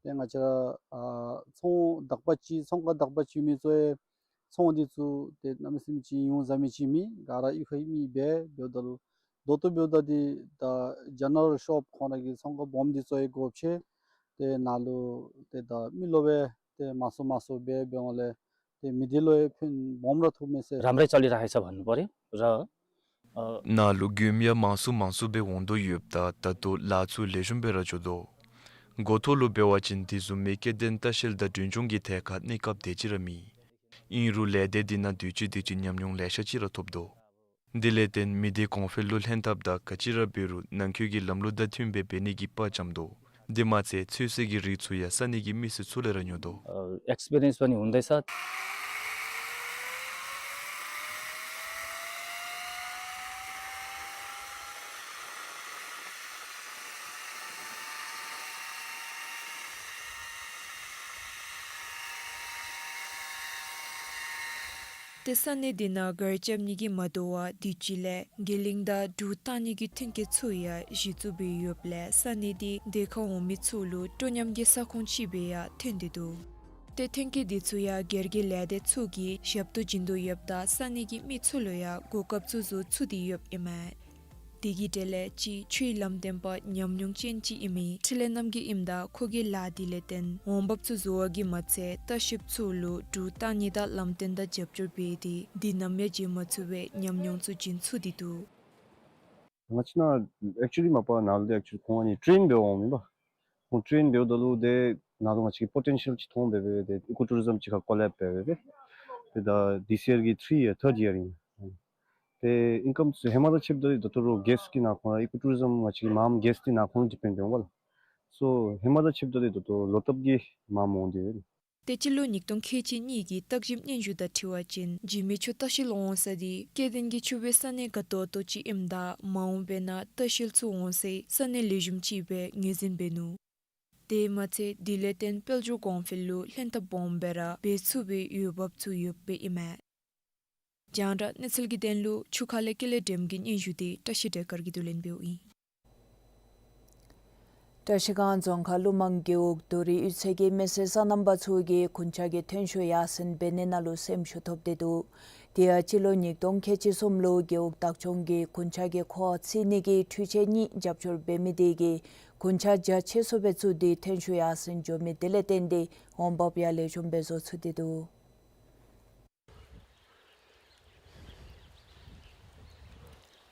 ཏེ་ང་བཅས་ར་ཨ་ཚོང་དག་པ་ཅིག་ཚོང་ཁང་དག་པ་ཅིག་མི་ཚུ་ཡང་ཚོང་འདི་ཚུ་ཏེ་གནམ་མེད་ས་མེད་ཅིག་ཡོང་བཟའ་མི་ཅིག་མེད། ག་ར་གཡུས་ཁ་གི་མི་སྦེ་འབདཝ་ད་ལུ་ད་ལྟོ་འབདཝ་ད་འདི་ད་ཇེ་ནེ་རལ་ཤོབ་ཁོང་ར་གི་ཚོང་ཁང་སྦོམ་འདི་ཚུ་ཡང་སྒོ་ཕྱེ། ཏེ་ནཱ་ལུ་ཏེ་ད་མི་ལོག་པའི་ཏེ་མང་སུ་མང་སུ་སྦེ་འབད་འོང་ལས་ཏེ་མི་སྡེ་ལུ་ཡང་ཕན་སྦོམ་ར་ཐོགས་མས་ཟེར། राम्रै चलिरहेछ भन्नुपर्‍यो र ཨ་ནཱ་ལུ་མགྱོནམ་ཡང་མང་སུ་མང་སུ་སྦེ་འོང་དོ་ཡོདཔ་ད་ད་ལྟོ་ལཱ་ཚུ་ལེགས་ཤོམ་སྦེ་ར་འགྱོ་དོ། འགོ་ཐོག་ལུ་འབད་བ་ཅིན་དེ་བཟུམ་མའི་སྐྱེ་ལྡན་ལྟ་བཤལ་དང་མགྲོན་སྐྱོང་གི་ཐད་ཁར་གནས་སྐབས་དེ་ཅིག་ར་མེད། ཨིན་རུང་ལས་སྡེ་འདི་ནང་སྡོད་ཅི་སྡོད་ཅི་ཉམས་མྱོང་ལེ་ཤ་ཅིག་ར་ཐོབ་དོ། དེ་ལས་བརྟེན་མི་སྡེ་གོང་འཕེལ་ལུ་ལྷན་ཐབས་དང་ག་ཅི་ར་འབད་རུང་ནང་འཁོད་ཀྱི་ལམ་ལུགས་དང་མཐུནམ་སྦེ་འབད་ནི་གི་དཔའ་བཅམ་དོ། དེ་མ་ཚད་ཚོད་བསྲེ་གི་རིགས་ཚུ་ཡང་ས་གནས་ཀྱི་མི་སེར་ཚུ་ལས་ར་ཉོ་དོ། अ, एक्सपिरियन्स पनि हुँदैछ। ཏེ་ས་གནས་འདི་ནང་སྒར་རྐྱབ་ནི་གིས་མ་དོ་བར་དུས་ཅི་ལས་དགེ་ལེགས་དང་འབྲུག་བཏང་ནི་གི་ཐོན་སྐྱེད་ཚུ་ཡང་གཞི་བཙུགས་འབད་ཡོདཔ་ལས་ས་གནས་འདི་དེ་ཁར་འོང་མི་ཚུ་ལུ་སྤྲོ་ཉམས་ཀྱི་ས་ཁོངས་ཅིག་སྦེ་ཡང་ཐོན་ཏེ་འདུག། ཏེ་ཐོན་སྐྱེད་འདི་ཚུ་ཡང་སྒེར་གྱི་ལས་སྡེ་ཚུ་གིས་ཞབས་ཏོག་བྱིན་དོ་ཡོདཔ་ད་ས་གནས་ཀྱི་མི་ཚུ་ལུ་ཡང་གོ་སྐབས་ཚུ་ཚུ་ཚུད་དེ་ཡོདཔ་ཨིན་མས། དེ་གི་གྲས་ལས་གཅིག་ཆུའི་ལམ་སྟོན་པ་ཉམས་མྱོང་ཅན་ཅིག་ཨིན་མི་འཕྲིན་ལས་རྣམ་རྒྱལ་ཨིནམ་ད་ཁོ་གིས་ལཱ་དེ་ལས་བརྟེན་འོང་འབབ་ཚུ་བཟོ་བ་གིས་མ་ཚད་ལྟ་བཤལཔ་ཚུ་ལུ་འབྲུག་བརྟག་གཉིས་དང་ལམ་སྟོན་དང་རྒྱབ་སྐྱོར་འབད་དེ་འདི་ནམ་ཡང་བརྗེད་མ་ཚུགས་པའི་ཉམས་མྱོང་ཚུ་བྱིན་ཚུགས་ཏེ་འདུག། ང་བཅས་ནཱ་ཨེག་ཅུ་ལི་མ་པ་ནཱ་ལུ་ཏེ་ཨེག་ཅུ་ལི་ཁོང་ཨ་ནི་ཊེན་འབདཝ་འོང་མི་པ། ཁོང་ཊེན་འབདཝ་ད་ལུ་ཏེ་ནཱ་ལུ་ང་བཅས་ཀྱིས་པོ་ཊེན་ཤལ་ཅིག་མཐོང་སྦེ་སྦེ་ཏེ་ཨི་ཀོ་ཊུ་རི་ཛམ་ཅིག་ཁར་ཀོ་ལེབ་འབད་སྦེ་སྦེ། ཏེ་ད་ཐིསི་ཡར་གྱི་ཐིརི་ཡར་ཐརཌ་ཡར་ཨིན། ཏེ་ཨིན་ཀམ་ཚུ་ཧེ་མ་དང་ཕྱདཔ་ད་ད་ལྟོ་རོགས་གེསཊ་ཀྱི་ནང་ཁོངས་ལུ་ཨི་ཀོ་ཊུ་རི་ཛམ་ང་བཅས་ཀྱི་མངམ་གེསཊ་འདི་ནང་ཁོངས་ལུ་ཌི་པེནཌ་འོང་པ་ལགས། སོ་ཧེ་མ་དང་ཕྱདཔ་ད་ད་ལྟོ་ལོ་བཏབ་ཀྱིས་མངམ་འོང་སྟེ་ཡོད། ཏེ་སྤྱི་ལོ་ཉིས་སྟོང་ཁལ་གཅིག་གཉིས་ཀྱི་བརྟག་ཞིབ་སྙན་ཞུ་དང་འཁྲིལ་བ་ཅིན་འཇིགས་མེད་ཆུ་ལྟ་བཤལ་འོང་ས་འདི་སྐྱེ་ལྡན་གྱི་ཆུ་སྦེ་ས་གནས་དགའ་ཏོག་ཏོ་ཅིག་ཨིནམ་ད་མ་འོངས་པའི་ནང་ལྟ་བཤལ་ཚུ་འོང་སའི་ས་གནས་ལེགས་ཤོམ་ཅིག་སྦེ་ངོས་འཛིན་འབད་ནུག། དེ་མ་ཚད་དེ་ལས་བརྟེན་དཔལ་འབྱོར་གོང་འཕེལ་ལུ་ལྷན་ཐབས་སྦོམ་སྦེ་ར་འབད་ཚུགས་པའི་འོས་འབབ་ཚུ་ཡོདཔ་ཨིན་མས། རྒྱང་བསྒྲགས་གནས་ཚུལ་གྱི་དོན་ལུ་ཆུ་ཁ་ལས་ཀུན་ལེགས་སྒྲོལམ་གྱི་སྙན་ཞུ་འདི་བཀྲ་ཤིས་བདེ་སྐར་གྱིས་བསྡུ་ལེན་འབདཝ་ཨིན། བཀྲ་ཤིས་སྒང་རྫོང་ཁག་ཀླུ་མང་རྒེད་འོག་རྡོ་རིང་གཡུས་ཚན་གྱི་མི་སེར་སོ་ནམ་པ་ཚུ་གིས་རྒུན་ཆང་གི་ཐོན་ཤུགས་ཡར་སེང་འབད་ནི་ནང་ལུ་སེམས་ཤུགས་ཐོབ་སྟེ་འདུག། དེ་ཡང་སྤྱི་ལོ་ཉིས་སྟོང་ཁལ་གཅིག་གསུམ་ལུ་རྒེད་འོག་བདག་སྐྱོང་གིས་རྒུན་ཆང་གི་ཁུ་བ་བཙིར་ནི་གི་འཕྲུལ་ཆས་གཉིས་རྒྱབ་སྐྱོར་འབད་མི་དེ་གིས་རྒུན་ཆང་རྒྱ་ཆེ་སུ་སྦེ་བཙུགས་ཏེ་ཐོན་ཤུགས་ཡར་སེང་འགྱོ་མི་དེ་ལས་བརྟེན་ཏེ་འོང་འབབ་ཡང་ལེགས་ཤོམ་སྦེ་བཟོ་ཚུགས་ཏེ་འདུག།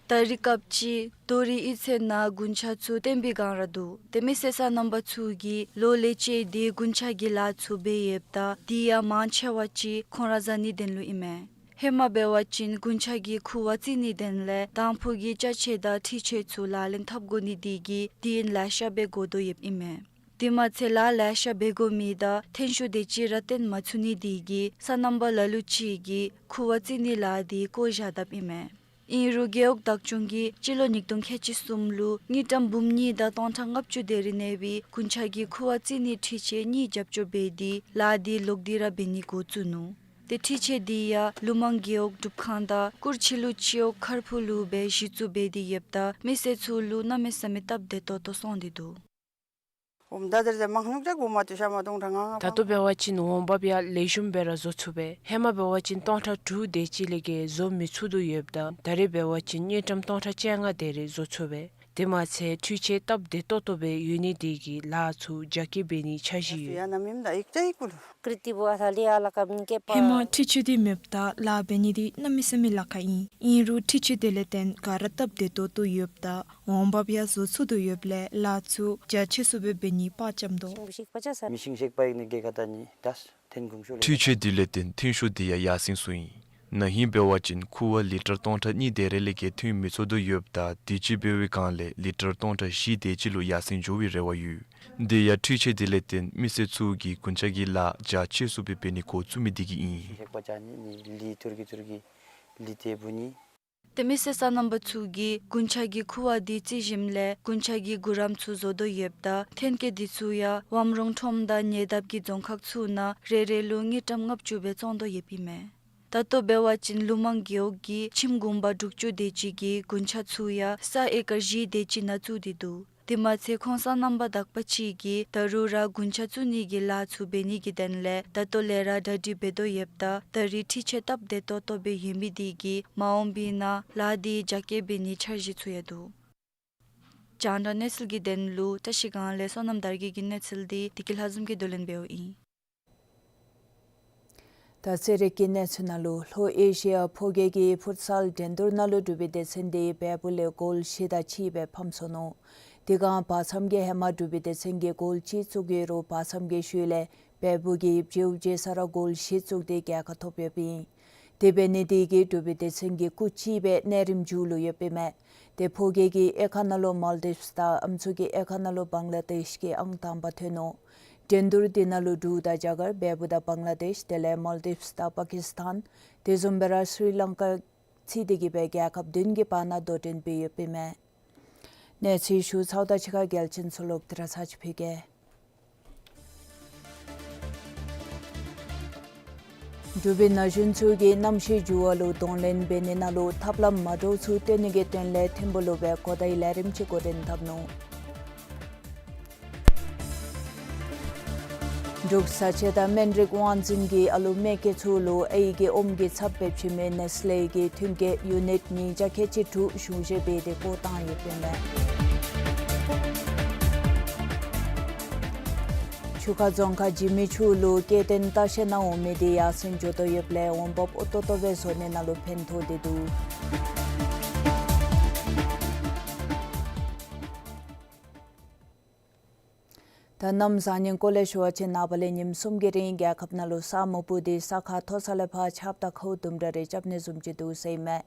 ད་རེས་སྐབས་ཅིག་རྡོ་རིང་གཡུས་ཚན་ནང་རྒུན་ཆང་ཚུ་བཏོན་པའི་བསྒང་ར་འདུག། ཏེ་མི་སེར་སོ་ནམ་པ་ཚུ་གིས་ལོ་ལས་བཅད་དེ་རྒུན་ཆང་གི་ལཱ་ཚུ་འབད་ཡོདཔ་ད་དེ་ཡང་མང་ཆེ་བ་ཅིག་ཁོང་ར་བཟའ་ནིའི་དོན་ལུ་ཨིན་མས། ཧེ་མ་འབད་བ་ཅིན་རྒུན་ཆང་གི་ཁུ་བ་བཙིར་ནིའི་དོན་ལས་དང་ཕུ་གི་ཅ་ཆས་དང་འཕྲུལ་ཆས་ཚུ་ལག་ལེན་འཐབ་དགོ་ནི་དེ་གིས་དུས་ཡུན་ལེ་ཤ་སྦེ་འགོར་དོ་ཡོདཔ་ཨིན་མས། དེ་མ་ཚད་ལཱ་ལེ་ཤ་འབད་དགོ་མི་དང་ཐོན་ཤུགས་དེ་ཅིག་ར་བཏོན་མ་ཚུགས་ནི་དེ་གིས་སོ་ནམ་པ་ལ་ལུ་ཅིག་གིས་ཁུ་བ་བཙིར་ནིའི་ལཱ་དེ་བཀོ་བཞག་དཔ་ཨིན་མས། ཨིན་རུང་རྒེད་འོག་བདག་སྐྱོང་གིས་སྤྱི་ལོ་ཉིས་སྟོང་ཁལ་གཅིག་གསུམ་ལུ་དངུལ་ཀྲམ་འབུམ་གཉིས་དང་སྟོང་ཕྲག་ལྔ་བཅུ་དེ་རེ་གནས་པའི་རྒུན་ཆང་གི་ཁུ་བ་བཙིར་ནིའི་འཕྲུལ་ཆས་གཉིས་རྒྱབ་སྐྱོར་འབད་དེ་ལཱ་དེ་ལོག་སྟེ་ར་འབད་ནི་འགོ་བཙུགས་ནུག། ཏེ་འཕྲུལ་ཆས་དེ་ཡང་ཀླུ་མང་རྒེད་འོག་སྒྲུབ་ཁང་དང་གུར་ཆི་ལུ་སྤྱི་འོག་མཁར་ཕུག་ལུ་སྦེ་གཞི་བཙུགས་འབད་དེ་ཡོདཔ་ད་མི་སེར་ཚུ་ལུ་གནམ་མེད་ས་མེད་སྟབས་བདེ་ཏོག་ཏོ་སོང་སྟེ་འདུག། ཨོམ་ད་དེར་ཟེར་མང་ཉུང་ཅིག་གོ་མ་ཏེ་ཤ་མ་སྟོང་ཕྲག་ལྔ་ལྔ་ད་ལྟོ་འབད་བ་ཅིན་འོང་འབབ་ཡང་ལེགས་ཤོམ་སྦེ་ར་བཟོ་ཚུགས་པས། ཧེ་མ་འབད་བ་ཅིན་སྟོང་ཕྲག་དྲུག་དེ་ཅིག་ལས་བརྒལ་བཟོ་མི་ཚུགས་དོ་ཡོདཔ་ད་ད་རེས་འབད་བ་ཅིན་དངུལ་ཀྲམ་སྟོང་ཕྲག་བཅོ་ལྔ་དེ་རེ་བཟོ་ཚུགས་པས། དེ་མ་ཚད་འཕྲུལ་ཆས་སྟབས་བདེ་ཏོག་ཏོ་སྦེ་ཡོད་ནི་དེ་གིས་ལཱ་ཚུ་རྒྱ་སྐྱེད་འབད་ནི་འཆར་གཞི་ཡོད། ཡ་ན་མིམ་ད་ཨིག་ཅ་ཨིག་ཀུ་ལུ། ཀྲི་ཏི་བུ་ཨ་ཐ་ལི་ཨ་ལ་ཀ་མི་ཀེ་པ། ཧེ་མ་འཕྲུལ་ཆས་དེ་མེདཔ་ད་ལཱ་འབད་ནི་དེ་གནམ་མེད་ས་མེད་ལཱ་ཁག་ཨིན། ཨིན་རུང་འཕྲུལ་ཆས་དེ་ལས་བརྟེན་ག་ར་སྟབས་བདེ་ཏོག་ཏོ་ཡོདཔ་ད་འོང་འབབ་ཡང་བཟོ་ཚུགས་དོ་ཡོདཔ་ལས་ལཱ་ཚུ་རྒྱ་ཆེ་སུ་སྦེ་འབད་ནི་དཔའ་བཅམ་དོ། མི་ཤིང་ཤེག་པ་ཨིན་ནི་གེ་ཁ་ཏ་ནི་དཱས་ཐེན་གུང་ཤོ་ལེ། འཕྲུལ་ཆས་དེ་ལས་བརྟེན་ཐོན་ཤུགས་དེ་ཡང་ཡར་སེང་སོང་ཡི། ན་ཧིང་འབད་བ་ཅིན་ཁུ་བ་ལི་ཊར་སྟོང་ཕྲག་གཉིས་དེ་རེ་ལས་བརྒལ་ཐོན་མི་ཚུགས་དོ་ཡོདཔ་ད་དུས་ཅི་འབད་བའི་བསྒང་ལས་ལི་ཊར་སྟོང་ཕྲག་བཞི་དེ་ཅིག་ལུ་ཡར་སེང་འགྱོ་བའི་རེ་བ་ཡོད། དེ་ཡང་འཕྲུལ་ཆས་དེ་ལས་བརྟེན་མི་སེར་ཚུ་གིས་རྒུན་ཆང་གི་ལཱ་རྒྱ་ཆེ་སུ་སྦེ་འབད་ནི་འགོ་བཙུགས་མི་དེ་གིས་ཨིན། ཤེག་པ་ཅ་ནི་ནི་ལི་ཐུར་གི་ཐུར་གི་ལི་ཏེ་བུ་ནི། ཏེ་མི་སེར་སོ་ནམ་པ་ཚུ་གིས་རྒུན་ཆང་གི་ཁུ་བ་དེ་བཙིར་ཞིནམ་ལས་རྒུན་ཆང་གི་གུ་རམ་ཚུ་བཟོ་དོ་ཡོདཔ་ད་ཐོན་སྐྱེད་དེ་ཚུ་ཡང་ཝམ་རོང་ཁྲོམ་དང་ཉེ་འདབས་ཀྱི་རྫོང་ཁག་ཚུ་ནང་རེ་རེ་ལུ་དངུལ་ཀྲམ་ལྔ་བཅུ་སྦེ་བཙོང་དོ་ཡོདཔ་ཨིན་མས། ད་ལྟོ་འབད་བ་ཅིན་ཀླུ་མང་རྒེད་འོག་གི་ཁྱིམ་གུང་པ་དྲུག་ཅུ་དེ་ཅིག་གིས་རྒུན་ཆང་ཚུ་ཡང་ས་ཨེ་ཀར་བཞི་དེ་ཅིག་ནང་བཙུགས་ཏེ་འདུག། དེ་མ་ཚད་ཁོང་སོ་ནམ་པ་དག་པ་ཅིག་གིས་ད་རུང་ར་རྒུན་ཆང་བཙུགས་ནི་གི་ལཱ་ཚུ་འབད་ནི་གི་དོན་ལས་ད་ལྟོ་ལས་ར་གྲ་སྒྲིག་འབད་དོ་ཡོདཔ་ད་ད་རེས་འཕྲུལ་ཆས་སྟབས་བདེ་ཏོག་ཏོ་སྦེ་ཡོད་མི་དེ་གིས་མ་འོངས་པའི་ནང་ལཱ་དེ་རྒྱ་སྐྱེད་འབད་ནི་འཆར་གཞི་ཚུ་ཡང་འདུག། རྒྱང་བསྒྲགས་གནས་ཚུལ་གྱི་དོན་ལུ་བཀྲ་ཤིས་སྒང་ལས་བསོད་ནམས་དར་རྒྱས་ཀྱི་གནས་ཚུལ་དེ་བདེ་སྐྱིད་ལྷ་འཛོམས་ཀྱིས་བསྡུ་ལེན་འབདཝ་ཨིན། ད་ཚེ་རིག་གི་གནས་ཚུལ་ནང་ལུ་ལྷོ་ཨེ་ཤི་ཡ་ཕོ་རྒྱས་ཀྱི་ཕུཊ་སཱལ་འགྲན་བསྡུར་ནང་ལུ་འབྲུག་པའི་སྡེ་ཚན་དེ་བལ་པོ་ལས་གོལ་བཞི་དང་གཅིག་སྦེ་ཕམ་སོ་ནུག། དེ་སྒང་བར་མཚམས་ཀྱི་ཧེ་མ་འབྲུག་པའི་སྡེ་ཚན་གྱིས་གོལ་གཅིག་བཙུགས་ཡོད་རུང་བར་མཚམས་ཀྱི་ཤུལ་ལས་བལ་པོ་གིས་བརྗེཝ་བརྗེ་ས་ར་གོལ་བཞི་བཙུགས་ཏེ་རྒྱལ་ཁ་ཐོབ་ཡོདཔ་ཨིན། དེ་འབད་ནི་དེ་གིས་འབྲུག་པའི་སྡེ་ཚན་གྱི་སྐུགས་གཅིག་སྦེ་གནས་རིམ་མཇུག་ལུ་ཡོདཔ་ཨིན་མས། ཏེ་ཕོ་རྒྱས་ཀྱི་དབྱེ་ཁག་ནང་ལུ་མཱལ་ཌིབས་དང་ཨམ་སྲུ་གི་དབྱེ་ཁག་ནང་ལུ་བང་ལ་དེཤ་གིས་ཨང་དང་པ་ཐོན་ནུག། འགྲན་བསྡུར་དེ་ནང་ལུ་འབྲུག་དང་རྒྱ་གར་བལ་པོ་དང་བང་ལ་དེཤ་དེ་ལས་མཱལ་ཌིབས་དང་པ་ཀིས་ཐཱན་དེ་བཟུམ་སྦེ་ར་སི་རི་ལང་ཀ་ཚུད་དེ་གིས་སྦེ་རྒྱལ་ཁབ་བདུན་གྱི་བར་ན་དོ་འགྲན་འབད་ཡོདཔ་ཨིན་མས། གནས་ཚུལ་ཞུ་ཚརཝ་དང་གཅིག་ཁར་རྒྱལ་ཆེན་ཚུ་ལོག་སྟེ་ར་ཚར་ཅིག་ཕུལ་གེ། འབྲུག་པའི་ན་གཞོན་ཚུ་གིས་གནམ་གཤིས་འགྱུར་བ་ལུ་གདོང་ལེན་འབད་ནི་ནང་ལུ་ཐབས་ལམ་མ་འདྲཝ་ཚུ་སྟོན་ནི་གི་དོན་ལས་ཐིམ་ཕུག་ལུ་སྦེ་གོ་བརྡའི་ལས་རིམ་ཅིག་འགོ་འདྲེན་འཐབ་ནུག། འབྲུག་བཟའ་ཆས་དང་སྨན་རིགས་དབང་འཛིན་གྱིས་ཨ་ལུ་མེ་སྐྱེས་ཚུ་ལུ་ཨའི་གི་ཨོམ་གྱི་ཚབ་འབད་བྱིན་མི་ནེས་ལེ་གི་ཐོན་སྐྱེད་ཡུ་ནིཊ་ཉིས་བརྒྱ་ཁལ་གཅིག་དྲུག་གཞུང་བཞེས་འབད་དེ་བཀོ་བཏང་ཡོདཔ་ཨིན་མས། ཆུ་ཁ་རྫོང་ཁག་འཇིགས་མེད་ཆུ་ལུ་སྐྱེ་ལྡན་ལྟ་བཤལ་ནང་འོང་མི་དེ་ཡར་སེང་འགྱོ་དོ་ཡོདཔ་ལས་འོང་འབབ་ཨོ་ཏོ་ཏོ་སྦེ་བཟོ་ནི་ནང་ལུ་ཕན་ཐོགས་ཏེ་འདུག། ད་གནམ་བཟང་ངན་སྐོར་ལས་ཞུ་བ་ཅིན་ནངས་པ་ལས་ཉིནམ་གསུམ་གྱི་རིང་རྒྱལ་ཁབ་ནང་ལུ་ས་མུག་པུ་དེ་ས་ཁ་མཐོ་ས་ལས་ཕར་ཆརཔ་དང་ཁཝ་དུམ་གྲ་རེ་རྐྱབ་ནི་བཟུམ་ཅིག་འདུག་ཟེར་ཨིན་མས།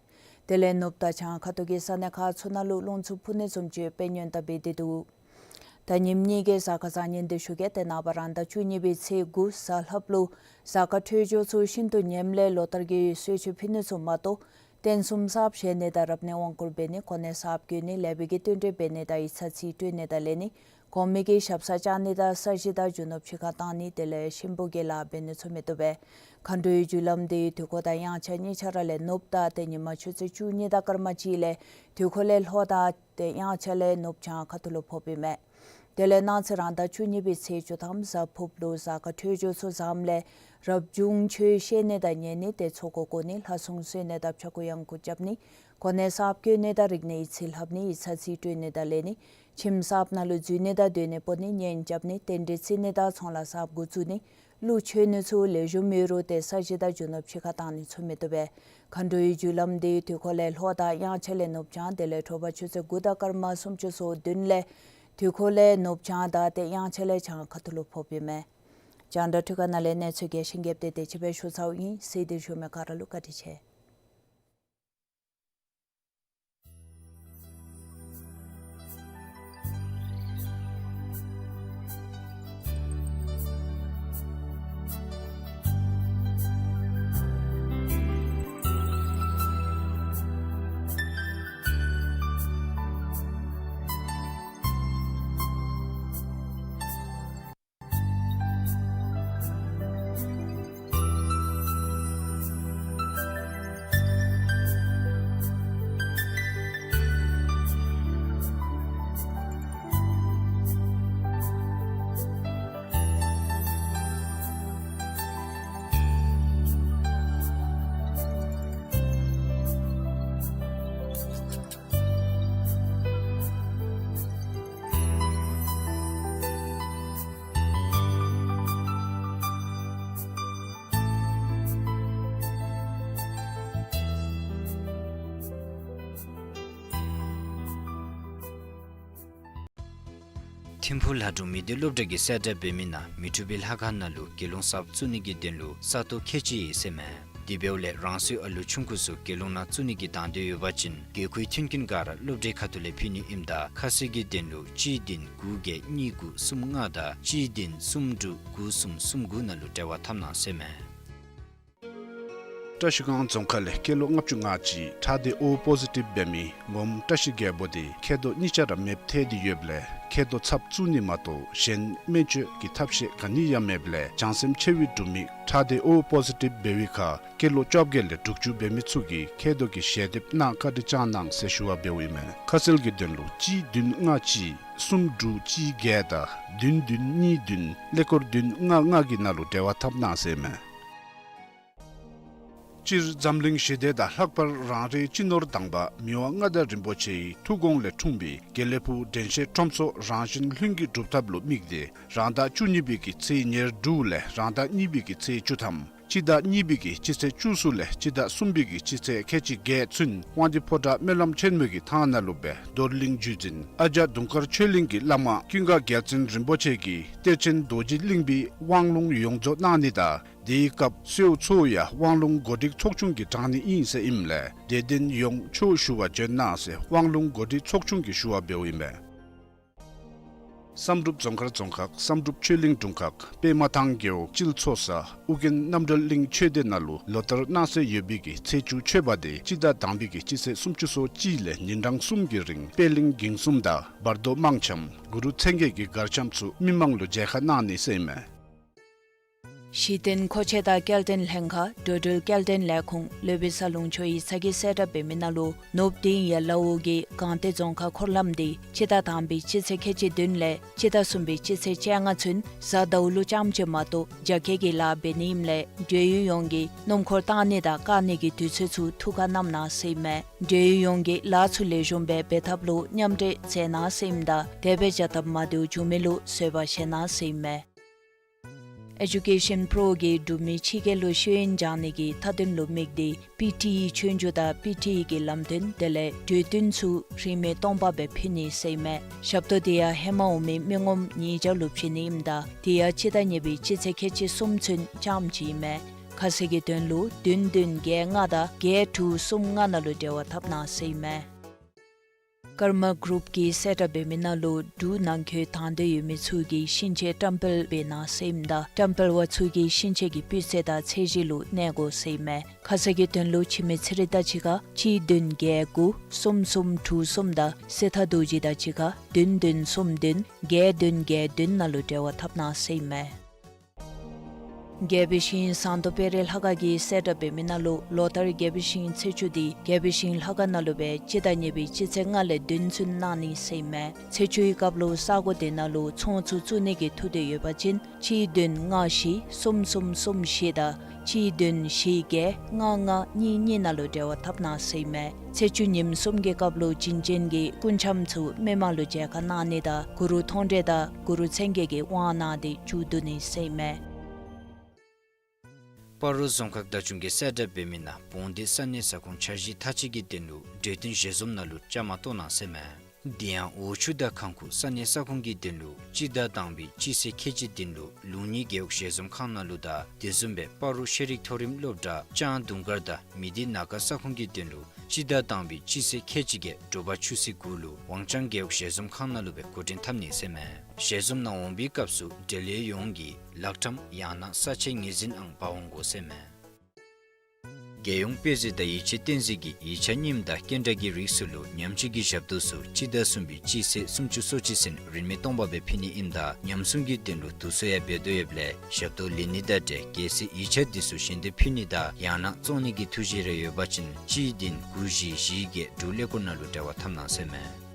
དེ་ལས་ནུབ་དང་བྱང་ཁ་ཐུག་གི་ས་གནས་ཁག་ཚུ་ནང་ལུ་རླུང་འཚུབ་འཕུ་ནི་བཟུམ་ཅིག་དཔེ་ཉེན་བརྡ་འབད་དེ་འདུག། ད་ཉིནམ་གཉིས་ཀྱི་གཟའ་སྐར་བཟང་ངན་དེ་ཞུ་གེ། ཏེ་ནངས་པ་རང་ཟླ་བཅུ་གཉིས་པའི་ཚེས་དགུ་གཟའ་ལྷགཔ་ལུ་གཟའ་སྐར་འཕྲོད་སྦྱོར་ཚུ་ཤིན་ཏུ་ངནམ་ལས་ལོ་ལྟར་གྱི་གསོལ་མཆོད་ཕུལ་ནི་ཚུ་མ་གཏོགས་རྟེན་གསུམ་གསརཔ་བཞེངས་ནི་དང་རབ་གནས་དབང་བསྐུར་འབད་ནི་གོ་གནས་གསརཔ་བསྐོ་ནི་ལེགས་པའི་གི་རྟེན་འབྲེལ་འབད་ནི་དང་ཡིག་ཚང་རྩིས་སྤྲོད་ནི་དང་ལེན་ནི་གོང་མའི་གི་ཞབས་སར་བཅར་ནི་དང་ས་གཞི་དང་རྒྱུ་ནོར་ཕྱི་ཁར་བཏང་ནི་དེ་ལས་གཤིན་པོ་གི་ལཱ་འབད་ནི་ཚུ་མི་བཏུབ་པས། མཁའ་འགྲོའི་རྒྱུ་ལམ་དེ་དུས་འཁོར་དང་དབྱངས་འཆར་གཉིས་ཆ་ར་ལས་ནུབ་ཟླ་ཏེ་ཉིན་མ་ཆུ་ཚོད་བཅུ་གཉིས་དང་སྐར་མ་གཅིག་ལས་དུས་འཁོར་ལས་ལྷོ་ཟླ་ཏེ་དབྱངས་འཆར་ལས་ནུབ་བྱང་ཁ་ཐུག་ལུ་ཕོགཔ་ཨིན་མས། དེ་ལས་གནངས་ཚེ་རང་ཟླ་བཅུ་གཉིས་པའི་ཚེས་བཅུ་ཐམ་གཟའ་ཕུརཔ་ལུ་གཟའ་སྐར་འཕྲོད་སྦྱོར་ཚུ་བཟངམ་ལས་རབ་བྱུང་ཆོས་བཤད་ནི་དང་ཉན་ནི་ཏེ་ཚོགས་འཁོར་བསྐོར་ནི་ལྷ་སྲུང་གསོལ་ནི་དང་ཕྱྭ་འགུགས་གཡང་འགུགས་རྐྱབ་ནི་གོ་གནས་གསརཔ་བསྐོ་ནི་དང་རིག་གནས་ཡིག་རྩིས་ལྷབ་ནི་ཡིག་ཚང་རྩིས་སྤྲོད་ནི་དང་ལེན་ནི་ཁྱིམ་གསརཔ་ནང་ལུ་འཛུལ་ནི་དང་སྡོད་གནས་སྤོ་ནི་གཉེན་རྐྱབ་ནི་རྟེན་འབྲེལ་བརྩི་ནི་དང་ཚོང་ལཱ་གསརཔ་འགོ་བཙུགས་ནི་ཀླུ་མཆོད་ནི་ཚུ་ལེགས་ཤོམ་ཡོད་རུང་ཏེ་ས་གཞི་དང་རྒྱུ་ནོར་ཕྱི་ཁར་བཏང་ནི་ཚུ་མི་བཏུབ་པས། མཁའ་འགྲོའི་རྒྱུ་ལམ་དེ་དུས་འཁོར་ལས་ལྷོ་ཟླ་དབྱངས་འཆར་ལས་ནུབ་བྱང་དེ་ལས་དྲོ་པ་ཆུ་ཚོད་དགུ་དང་སྐར་མ་སུམ་ཅུ་སོ་བདུན་ལས་དུས་འཁོར་ལས་ནུབ་བྱང་ཟླ་ཏེ་དབྱངས་འཆར་ལས་བྱང་ཁ་ཐུག་ལུ་ཕོགཔ་ཨིན་མས། རྒྱང་བསྒྲགས་འཕྲུལ་ཁང་ནང་ལས་གནས་ཚུལ་རྒྱས་ཤིང་རྒྱསཔ་དེ་དེ་ཅིག་སྦེ་ཞུ་ཚརཝ་ཨིན། གཟིགས་ཏེ་བཞུགས་མི་ག་ར་ལུ་བཀའ་དྲིན་ཆེ། ཐིམ་ཕུག་ལྷ་སྒྲུང་མི་སྡེ་སློབ་གྲྭ་གིས་གསལ་བསྒྲགས་འབད་མི་ནང་མི་འཁྲུགས་པའི་ལྷ་ཁང་ནང་ལུ་དགེ་སློང་གསརཔ་བཙུགས་ནི་གི་དོན་ལུ་ས་སྟོང་ཁལ་གཅིག་ཡོད་ཟེར་མས། དེ་འབདཝ་ལས་རང་སོའི་ཨ་ལུ་ཆུང་ཀུ་ཚུ་དགེ་སློང་ནང་བཙུགས་ནི་གི་དང་འདོད་ཡོད་པ་ཅིན་དགེ་བསྐོས་མཐུན་རྐྱེན་ག་ར་སློབ་གྲྭའི་ཁ་ཐུག་ལས་ཕུལ་ནི་ཨིནམ་ད་ཁ་གསལ་གྱི་དོན་ལུ་གཅིག་བདུན་དགུ་བརྒྱད་གཉིས་དགུ་གསུམ་ལྔ་དང་གཅིག་བདུན་གསུམ་དྲུག་དགུ་གསུམ་གསུམ་དགུ་ནང་ལུ་འབྲེལ་བ་འཐབ་གནང་ཟེར་མས། བཀྲ་ཤིས་སྒང་རྫོང་ཁག་ལས་སྐྱེས་ལོ་ལྔ་བཅུ་ང་གཅིག་ཁྲག་སྡེ་ཨོ་པོ་ཟི་ཊིབ་འབད་མི་ངོམ་བཀྲ་ཤིས་རྒྱལ་པོ་དེ་མཁལ་རྡོག་གཉིས་ཆ་ར་མེདཔ་ཐལ་ཏེ་ཡོདཔ་ལས་མཁལ་རྡོག་ཚབ་བཙུགས་ནི་མ་གཏོགས་གཞན་སྨན་བཅོས་ཀྱི་ཐབས་ཤེས་ག་ནི་ཡང་མེདཔ་ལས་བྱང་སེམས་ཆེ་བའི་སྒྲུབ་མི་ཁྲག་སྡེ་ཨོ་པོ་ཟི་ཊིབ་འབད་བའི་ཁར་སྐྱེས་ལོ་བཅོ་བརྒྱད་ལས་དྲུག་ཅུ་འབད་མི་ཚུ་གིས་མཁལ་རྡོག་གི་ཞལ་འདེབས་གནང་བཀའ་དྲིན་བསྐྱང་གནང་ཟེར་ཞུ་བ་འབདཝ་ཨིན་མས། ཁ་གསལ་གྱི་དོན་ལུ་གཅིག་བདུན་ལྔ་གཅིག་གསུམ་དྲུག་གཅིག་བརྒྱད་དང་བདུན་བདུན་གཉིས་བདུན་ཀླད་ཀོར་བདུན་ལྔ་ལྔ་གི་ནང་ལུ་འབྲེལ་བ་འཐབ་གནང་ཟེར་མས། སྤྱིར་འཛམ་གླིང་ཞི་བདེ་དང་ལྷག་པར་རང་རེའི་སྤྱི་ནོར་དང་པ་མི་དབང་མངའ་བདག་རིན་པོ་ཆེའི་ཐུགས་དགོངས་ལས་འཁྲུངས་པའི་དགེ་ལེགས་ཕུག་དྲན་ཤེས་ཁྲོམ་ཚོགས་རང་བཞིན་ལྷུན་གྱིས་གྲུབ་ཐབས་ལུ་དམིགས་ཏེ་རང་ཟླ་བཅུ་གཉིས་པའི་གི་ཚེས་ཉེར་དྲུག་ལས་རང་ཟླ་གཉིས་པའི་གི་ཚེས་བཅུ་ཐམ་སྤྱི་ཟླ་གཉིས་པའི་གི་སྤྱི་ཚེས་བཅུ་གསུམ་ལས་སྤྱི་ཟླ་གསུམ་པའི་གི་སྤྱི་ཚེས་ཁལ་གཅིག་བརྒྱད་ཚུན་དབང་འདུས་ཕོ་བྲང་སྨོན་ལམ་ཆེན་མོའི་གི་ཐང་ནང་ལུ་སྦེ་རྡོར་གླིང་བརྒྱུད་འཛིན་ཨ་ཛྱ་དུང་དཀར་ཆོས་གླིང་གི་བླ་མ་ཀུན་དགའ་རྒྱལ་བཙུན་རིན་པོ་ཆེ་གིས་གཏེར་ཆེན་རྡོ་རྗེ་གླིང་པའི་དབང་ལུང་ཡོངས་རྫོགས་གནང་ནི་དང་དེའི་སྐབས་གསོལཝ་ཚུ་ཡང་དབང་ལུང་གོ་སྒྲིག་ཚོགས་ཆུང་གིས་དྲང་ནི་ཨིན་ཟེར་ཨིནམ་ལས་དད་ལྡན་ཡོངས་ཆོས་ཞུ་བར་བྱོན་གནང་ཟེར་དབང་ལུང་གོ་སྒྲིག་ཚོགས་ཆུང་གིས་ཞུ་བ་འབདཝ་ཨིན་མས། བསམ་གྲུབ་རྫོང་དཀར་རྫོང་ཁག་བསམ་གྲུབ་ཆོས་གླིང་དྲུང་ཁག་པདྨ་ཐང་རྒེད་འོག་སྤྱིལ་མཚོ་ས་ཨོ་རྒྱན་རྣམ་གྲོལ་གླིང་ཆོས་སྡེ་ནང་ལུ་ལོ་ལྟར་གནང་སྲོལ་ཡོད་པའི་གི་ཚེས་བཅུ་མཆོད་པ་དེ་སྤྱི་ཟླ་དང་པའི་གི་སྤྱི་ཚེས་སུམ་ཅུ་སོ་གཅིག་ལས་ཉིན་གྲངས་གསུམ་གྱི་རིང་པད་གླིང་འགྱིང་གསུམ་དང་བར་དོ་དམངས་འཆམ་གུ་རུ་མཚན་བརྒྱད་ཀྱི་གར་འཆམ་ཚུ་མི་མང་ལུ་མཇལ་ཁ་གནང་ནི་ཟེར་ཨིན་མས། གཞི་རྟེན་མཁོ་ཆས་དང་སྐྱེལ་འདྲེན་ལྷན་ཁག་འགྲོ་འགྲུལ་སྐྱེལ་འདྲེན་ལས་ཁུངས་ལུས་པའི་ས་ལུང་ཆོས་ཡིག་ཚང་གིས་གསལ་བསྒྲགས་འབད་མི་ནང་ལུ་ནུབ་དིང་ཡ་ལ་འོག་གི་སྒང་སྟེང་རྫོང་ཁག་འཁོར་ལམ་འདི་སྤྱི་ཟླ་དང་པའི་སྤྱི་ཚེས་ཁལ་གཅིག་བདུན་ལས་སྤྱི་ཟླ་གསུམ་པའི་སྤྱི་ཚེས་བཅོ་ལྔ་ཚུན་གཟའ་ཟླཝ་ལུ་རྐྱངམ་ཅིག་མ་གཏོགས་རྒྱ་སྐྱེད་ཀྱི་ལཱ་འབད་ནི་ཨིནམ་ལས་འགྲུལ་ཡུལ་ཡོངས་ཀྱིས་སྣུམ་འཁོར་བཏང་ནི་དང་བཀག་ནི་གི་དུས་ཚོད་ཚུ་ཐུགས་ཁར་བསྣམ་གནང་ཟེར་ཨིན་མས། འགྲུལ་ཡུལ་ཡོངས་ཀྱིས་ལཱ་ཚུ་ལེགས་ཤོམ་སྦེ་འབད་ཐབས་ལུ་མཉམ་འབྲེལ་མཛད་གནང་ཟེར་ཨིནམ་ད་དེ་སྦེ་བྱ་སྟབས་མ་བདེཝ་བྱུང་མི་ལུ་བཟོད་པ་བཞེས་གནང་ཟེར་ཨིན་མས། ཨེ་ཇུ་ཀེ་ཤཱན་པྲོ་གིས་འབྲུག་མི་ཕྱི་རྒྱལ་ལུ་ཤེས་ཡོན་སྦྱང་ནི་གི་མཐའ་དོན་ལུ་དམིགས་ཏེ་པི་ཊི་ཨི་ཆོས་རྒྱུགས་དང་པི་ཊི་ཨི་གི་ལམ་སྟོན་དེ་ལས་གྲོས་བསྟུན་ཚུ་རིན་མེད་སྟོང་པ་སྦེ་ཕུལ་ནི་ཟེར་ཨིན་མས། ཞབས་ཏོག་དེ་ཡང་ཧེ་མ་འོང་མི་མི་ངོམ་ཉིས་བརྒྱ་ལུ་བྱིན་ནི་ཨིནམ་ད་དེ་ཡང་སྤྱི་ཟླ་གཉིས་པའི་སྤྱི་ཚེས་ཁལ་གཅིག་གསུམ་ཚུན་རྐྱངམ་ཅིག་ཨིན་མས། ཁ་གསལ་གྱི་དོན་ལུ་བདུན་བདུན་བརྒྱད་ལྔ་དང་བརྒྱད་དྲུག་གསུམ་ལྔ་ནང་ལུ་འབྲེལ་བ་འཐབ་གནང་ཟེར་ཨིན་མས། ཀརྨ་གུ་རུབ་ཀྱིས་གསལ་བསྒྲགས་འབད་མི་ནང་ལུ་འབྲུག་ནང་འཁོད་དང་འདོད་ཡོད་མི་ཚུ་གིས་ཤིང་ཆས་བཀྲམ་སྤེལ་འབད་གནང་ཟེར་ཨིནམ་ད་བཀྲམ་སྤེལ་བ་ཚུ་གིས་ཤིང་ཆས་ཀྱི་སྤུས་ཚད་དང་ཚད་གཞི་ལུ་གནས་དགོ་ཟེར་ཨིན་མས། ཁ་གསལ་གྱི་དོན་ལུ་འཆི་མེད་ཚེ་རིང་དང་གཅིག་ཁར་གཅིག་བདུན་བརྒྱད་དགུ་གསུམ་གསུམ་དྲུག་གསུམ་དང་སྲིད་མཐའ་རྡོ་རྗེ་དང་གཅིག་ཁར་བདུན་བདུན་གསུམ་བདུན་བརྒྱད་བདུན་བརྒྱད་བདུན་ནང་ལུ་འབྲེལ་བ་འཐབ་གནང་ཟེར་ཨིན་མས། རྒྱལ་པོའི་ཞིང་ཟངས་མདོག་དཔལ་རི་ལྷ་ཁང་གིས་གསལ་བསྒྲགས་འབད་མི་ནང་ལུ་ལོ་ལྟར་རྒྱལ་པོའི་ཞིང་ཚེས་བཅུ་འདི་རྒྱལ་པོའི་ཞིང་ལྷ་ཁང་ནང་ལུ་སྦེ་སྤྱི་ཟླ་གཉིས་པའི་སྤྱི་ཚེས་ལྔ་ལས་བདུན་ཚུན་གནང་ནི་ཟེར་ཨིན་མས། ཚེས་བཅུའི་སྐབས་ལུ་ས་གོ་དེ་ནང་ལུ་ཚོང་ཚུ་བཙུགས་ནི་གི་ཐུགས་འདོད་ཡོད་པ་ཅིན་གཅིག་བདུན་ལྔ་བཞི་གསུམ་གསུམ་གསུམ་བཞི་དང་གཅིག་བདུན་བཞི་བརྒྱད་ལྔ་ལྔ་གཉིས་གཉིས་ནང་ལུ་འབྲེལ་བ་འཐབ་གནང་ཟེར་ཨིན་མས། ཚེས་བཅུ་ཉིནམ་གསུམ་གྱི་སྐབས་ལུ་བྱིན་ཅན་གྱི་སྐུ་འཆམ་ཚུ་མི་མང་ལུ་མཇལ་ཁ་གནང་ནི་དང་གུ་རུ་མཐོང་གྲོལ་དང་གུ་རུ་མཚན་བརྒྱད་ཀྱི་དབང་གནང་སྟེ་མཇུག་བསྡུ་ནི་ཟེར་ཨིན་མས། སྤ་རོ་རྫོང་ཁག་བདག་སྐྱོང་གིས་གསལ་བསྒྲགས་འབད་མི་ནང་བོང་སྡེ་ས་གནས་ས་ཁོངས་འཆར་གཞི་མཐའ་དཔྱད་ཀྱི་དོན་ལུ་གྲོས་བསྟུན་ཞལ་འཛོམས་ནང་ལུ་བཅའ་མར་གཏོགས་གནང་ཟེར་ཨིན་མས། དེ་ཡང་འོག་ཆུ་དང་ཁང་ཁུག་ས་གནས་ས་ཁོངས་ཀྱི་དོན་ལུ་སྤྱི་ཟླ་དང་པའི་སྤྱི་ཚེས་ཁལ་གཅིག་བདུན་ལུ་ལུང་གཉིས་རྒེད་འོག་ཞལ་འཛོམས་ཁང་ནང་ལུ་དང་དེ་བཟུམ་སྦེ་སྤ་རོ་ཤེས་རིག་མཐོ་རིམ་སློབ་གྲྭ་ལྕང་དུང་དཀར་དང་མི་སྡེ་ན་ཁ་ས་ཁོངས་ཀྱི་དོན་ལུ་སྤྱི་ཟླ་དང་པའི་སྤྱི་ཚེས་ཁལ་གཅིག་བརྒྱད་དྲོ་པ་ཆུ་ཚོད་དགུ་ལུ་ཝང་ཅང་རྒེད་འོག་ཞལ་འཛོམས་ཁང་ནང་ལུ་སྦེ་འགོ་འདྲེན་འཐབ་ནི་ཟེར་ཨིན་མས། ཞལ་འཛོམས་ནང་འོང་པའི་སྐབས་སུ་འབྲེལ་ཡོད་ཡོངས་ཀྱིས་ལག་ཁྲམ་ཡང་ན་ས་ཆའི་ངོས་འཛིན་ཨང་འབག་འོང་དགོ་ཟེར་ཨིན་མས། རྒྱལ་ཡོངས་དཔེ་མཛོད་དང་ཡིག་ཆ་བསྟན་འཛིན་གྱིས་ཡིག་ཆ་རྙིངམ་དང་སྐྱེལ་འདྲེན་གྱི་རིགས་ཚུ་ལུ་ཉམས་བཅོས་ཀྱི་ཞབས་ཏོག་ཚུ་སྤྱི་ཟླ་གསུམ་པའི་སྤྱི་ཚེས་སུམ་ཅུ་སོ་གཅིག་ཚུན་རིན་མེད་སྟོང་པ་སྦེ་ཕུལ་ནི་ཨིནམ་ད་ཉམས་སྲུང་གི་དོན་ལུ་དུས་ཚོད་ཡང་འབད་དོ་ཡོདཔ་ལས་ཞབས་ཏོག་ལེན་ནི་དང་འབྲེལ་གལ་སྲིད་ཡིག་ཆ་འདི་ཚུ་ཞལ་འདེབས་ཕུལ་ནི་དང་ཡང་ན་བཙོང་ནི་གི་ཐུགས་བཞེད་རེ་ཡོད་པ་ཅིན་གཅིག་བདུན་དགུ་བཞི་བཞི་བརྒྱད་དྲུག་ཀླད་ཀོར་ནང་ལུ་འབྲེལ་བ་འཐབ་གནང་ཟེར་ཨིན་མས།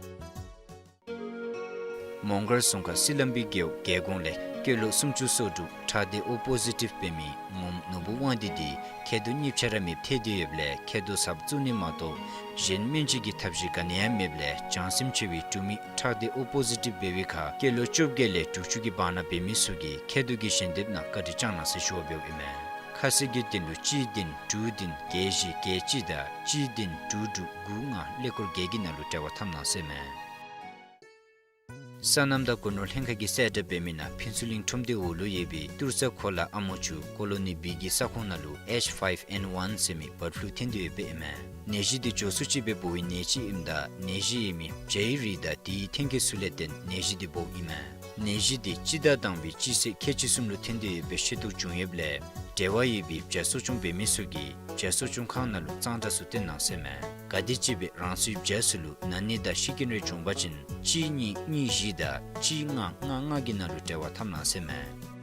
མོང་སྒར་རྫོང་ཁག་སི་ལམ་བི་རྒེད་འོག་རྒྱལ་གོང་ལས་སྐྱེས་ལོ་སུམ་ཅུ་སོ་དྲུག་ཁྲག་སྡེ་ཨོ་པོ་ཟི་ཊིབ་འབད་མི་ངོམ་ནོར་བུ་དབང་འདུས་འདི་མཁལ་རྡོག་གཉིས་ཆ་ར་མེདཔ་ཐལ་ཏེ་ཡོདཔ་ལས་མཁལ་རྡོག་གསརཔ་བཙུགས་ནི་མ་གཏོགས་གཞན་སྨན་བཅོས་ཀྱི་ཐབས་ཤེས་ག་ནི་ཡང་མེདཔ་ལས་བྱང་སེམས་ཆེ་བའི་འབྲུག་མི་ཁྲག་སྡེ་ཨོ་པོ་ཟི་ཊིབ་འབད་བའི་ཁར་སྐྱེས་ལོ་བཅོ་བརྒྱད་ལས་དྲུག་ཅུ་གི་བར་ན་འབད་མི་ཚུ་གིས་མཁལ་རྡོག་གི་ཞལ་འདེབས་ནང་བཀའ་དྲིན་བསྐྱང་གནང་ཟེར་ཞུ་བ་འབདཝ་ཨིན་མས། ཁ་གསལ་གྱི་དོན་ལུ་གཅིག་བདུན་དྲུག་བདུན་བརྒྱད་བཞི་བརྒྱད་གཅིག་དང་གཅིག་བདུན་དྲུག་དྲུག་དགུ་ལྔ་ཀླད་ཀོར་བརྒྱད་ཀྱི་ནང་ལུ་འབྲེལ་བ་འཐབ་གནང་ཟེར་ཨིན་མས། སོ་ནམ་དང་སྒོ་ནོར་ལྷན་ཁག་གིས་གསལ་བསྒྲགས་འབད་མི་ནང་ཕུན་ཚོགས་གླིང་ཁྲོམ་སྡེ་འོག་ལུ་ཡོད་པའི་ཏུར་ས་གོ་ལ་ཨ་མོ་ཆུ་ཀོ་ལོ་ནི་བི་གི་ས་ཁོངས་ནང་ལུ་ཨེཆ་ཕའིབ་ཨེན་ཝན་ཟེར་མི་བཱརཌ་ཕུ་ལུ་ཐོན་ཏེ་ཡོདཔ་ཨིན་མས། ནད་གཞི་འདི་མགྱོགས་སུ་ཅིག་སྦེ་འབོ་བའི་ནད་ཅིག་ཨིནམ་ད་ནད་གཞི་ཡོད་མི་བྱའི་རིགས་དང་དེའི་ཐོན་སྐྱེད་ཚུ་ལས་བརྟེན་ནད་གཞི་འདི་འབོཝ་ཨིན་མས། ནད་གཞི་འདི་སྤྱི་ཟླ་དང་པའི་སྤྱི་ཚེས་ཁལ་གཅིག་གསུམ་ལུ་ཐོན་ཏེ་ཡོད་པའི་ཤེས་རྟོགས་བྱུང་ཡོདཔ་ལས་འབྲེལ་བ་ཡོད་པའི་བྱ་གསོ་སྐྱོང་འབད་མི་ཚུ་གིས་བྱ་གསོ་སྐྱོང་ཁང་ནང་ལུ་གཙང་སྦྲ་ཚུ་བཏོན་གནང་ཟེར་ཨིན་མས། ག་དེམ་ཅིག་སྦེ་རང་སོའི་བྱ་ཚུ་ལུ་ན་ནི་དང་ཤི་རྐྱེན་རེ་བྱུང་པ་ཅིན་གཅིག་གཉིས་གཉིས་བཞི་དང་གཅིག་ལྔ་ལྔ་ལྔ་གི་ནང་ལུ་འབྲེལ་བ་འཐབ་གནང་ཟེར་ཨིན་མས།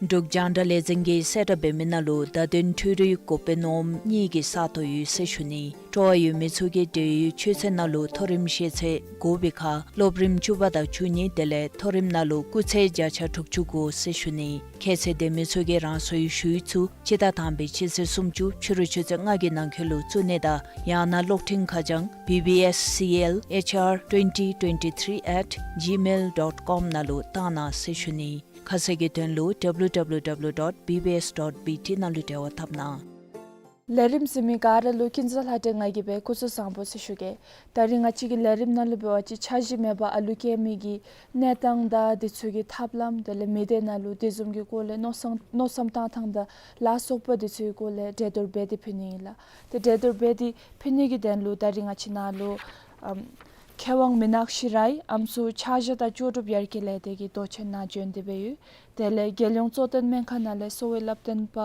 འབྲུག་རྒྱང་བསྒྲགས་ལས་འཛིན་གྱིས་གསལ་བསྒྲགས་འབད་མི་ནང་ལུ་བརྡ་དོན་འཕྲུལ་རིག་གོ་པའི་ནོར་བུ་གཉིས་ཀྱི་ས་སྟོང་ཡོད་ཟེར་ཞུ་ནི། སྤྲོ་བ་ཡོད་མི་ཚུ་གིས་འབྲེལ་ཡོད་ཆོས་ཚན་ནང་ལུ་མཐོ་རིམ་ཤེས་ཚད་དགོ་པའི་ཁར་སློབ་རིམ་བཅུ་པ་དང་བཅུ་གཉིས་དེ་ལས་མཐོ་རིམ་ནང་ལུ་སྐུགས་ཚད་བརྒྱ་ཆ་དྲུག་ཅུ་དགོ་ཟེར་ཞུ་ནི། ཁྱད་ཚད་ལྡན་མི་ཚུ་གིས་རང་སོའི་ཞུ་ཡིག་ཚུ་སྤྱི་ཟླ་དང་པའི་སྤྱི་ཚེས་སུམ་ཅུ་ཕྱི་རུ་ཆུ་ཚོད་ལྔ་གི་ནང་འཁོད་ལུ་བཙུགས་ནི་དང་ཡང་ན་གློག་འཕྲིན་ཁ་བྱང་B B S C L H R twenty twenty-three at gmail dot com ནང་ལུ་བཏང་གནང་ཟེར་ཞུ་ནི། ཁ་གསལ་གྱི་དོན་ལུ W W W dot B B S dot B T ནང་ལུ་འབྲེལ་བ་འཐབ་གནང་། ལས་རིམ་གཟིགས་མི་ག་ར་ལུ་ཀུན་བཟང་ལྷ་སྒྲོན་ང་གིས་སྦེ་སྐུ་གཟུགས་བཟང་པོ་ཟེར་ཞུ་གེ། ད་རིས་ང་བཅས་ཀྱི་ལས་རིམ་ནང་ལུ་འབད་བ་ཅིན་འཆར་གཞི་མེད་པར་ཨ་ལུ་སྐྱེ་མི་གི་གནས་སྟངས་དང་དེ་ཚུ་གི་ཐབས་ལམ་དེ་ལས་མི་སྡེ་ནང་ལུ་དེ་བཟུམ་གྱི་སྐོར་ལས་མནོ་བསམ་མནོ་བསམ་བཏང་ཐངས་དང་ལ་སོགས་པ་དེ་ཚུ་གི་སྐོར་ལས་གྲོས་བསྡུར་འབད་དེ་ཕུལ་ནི་ཨིན་ལགས། ཏེ་གྲོས་བསྡུར་འབད་དེ་ཕུལ་ནི་གི་དོན་ལུ་ད་རིས་ང་བཅས་ནང་ལུ་ཨམ་མཁས་དབང་མི་ནག་ཤེས་རབ་ཨམ་སྲུ་ཕྱག་བཞེས་དང་ལྕོགས་གྲུབ་ཡར་རྒྱས་ལས་སྡེ་གི་མདོ་ཆེན་ནང་བྱོན་ཏེ་སྦེ་ཡོད། དེ་ལས་རྒྱལ་ཡོངས་གཙོ་བསྟེན་སྨན་ཁང་ནང་ལས་གསོ་བའི་བསླབ་སྟོན་པ་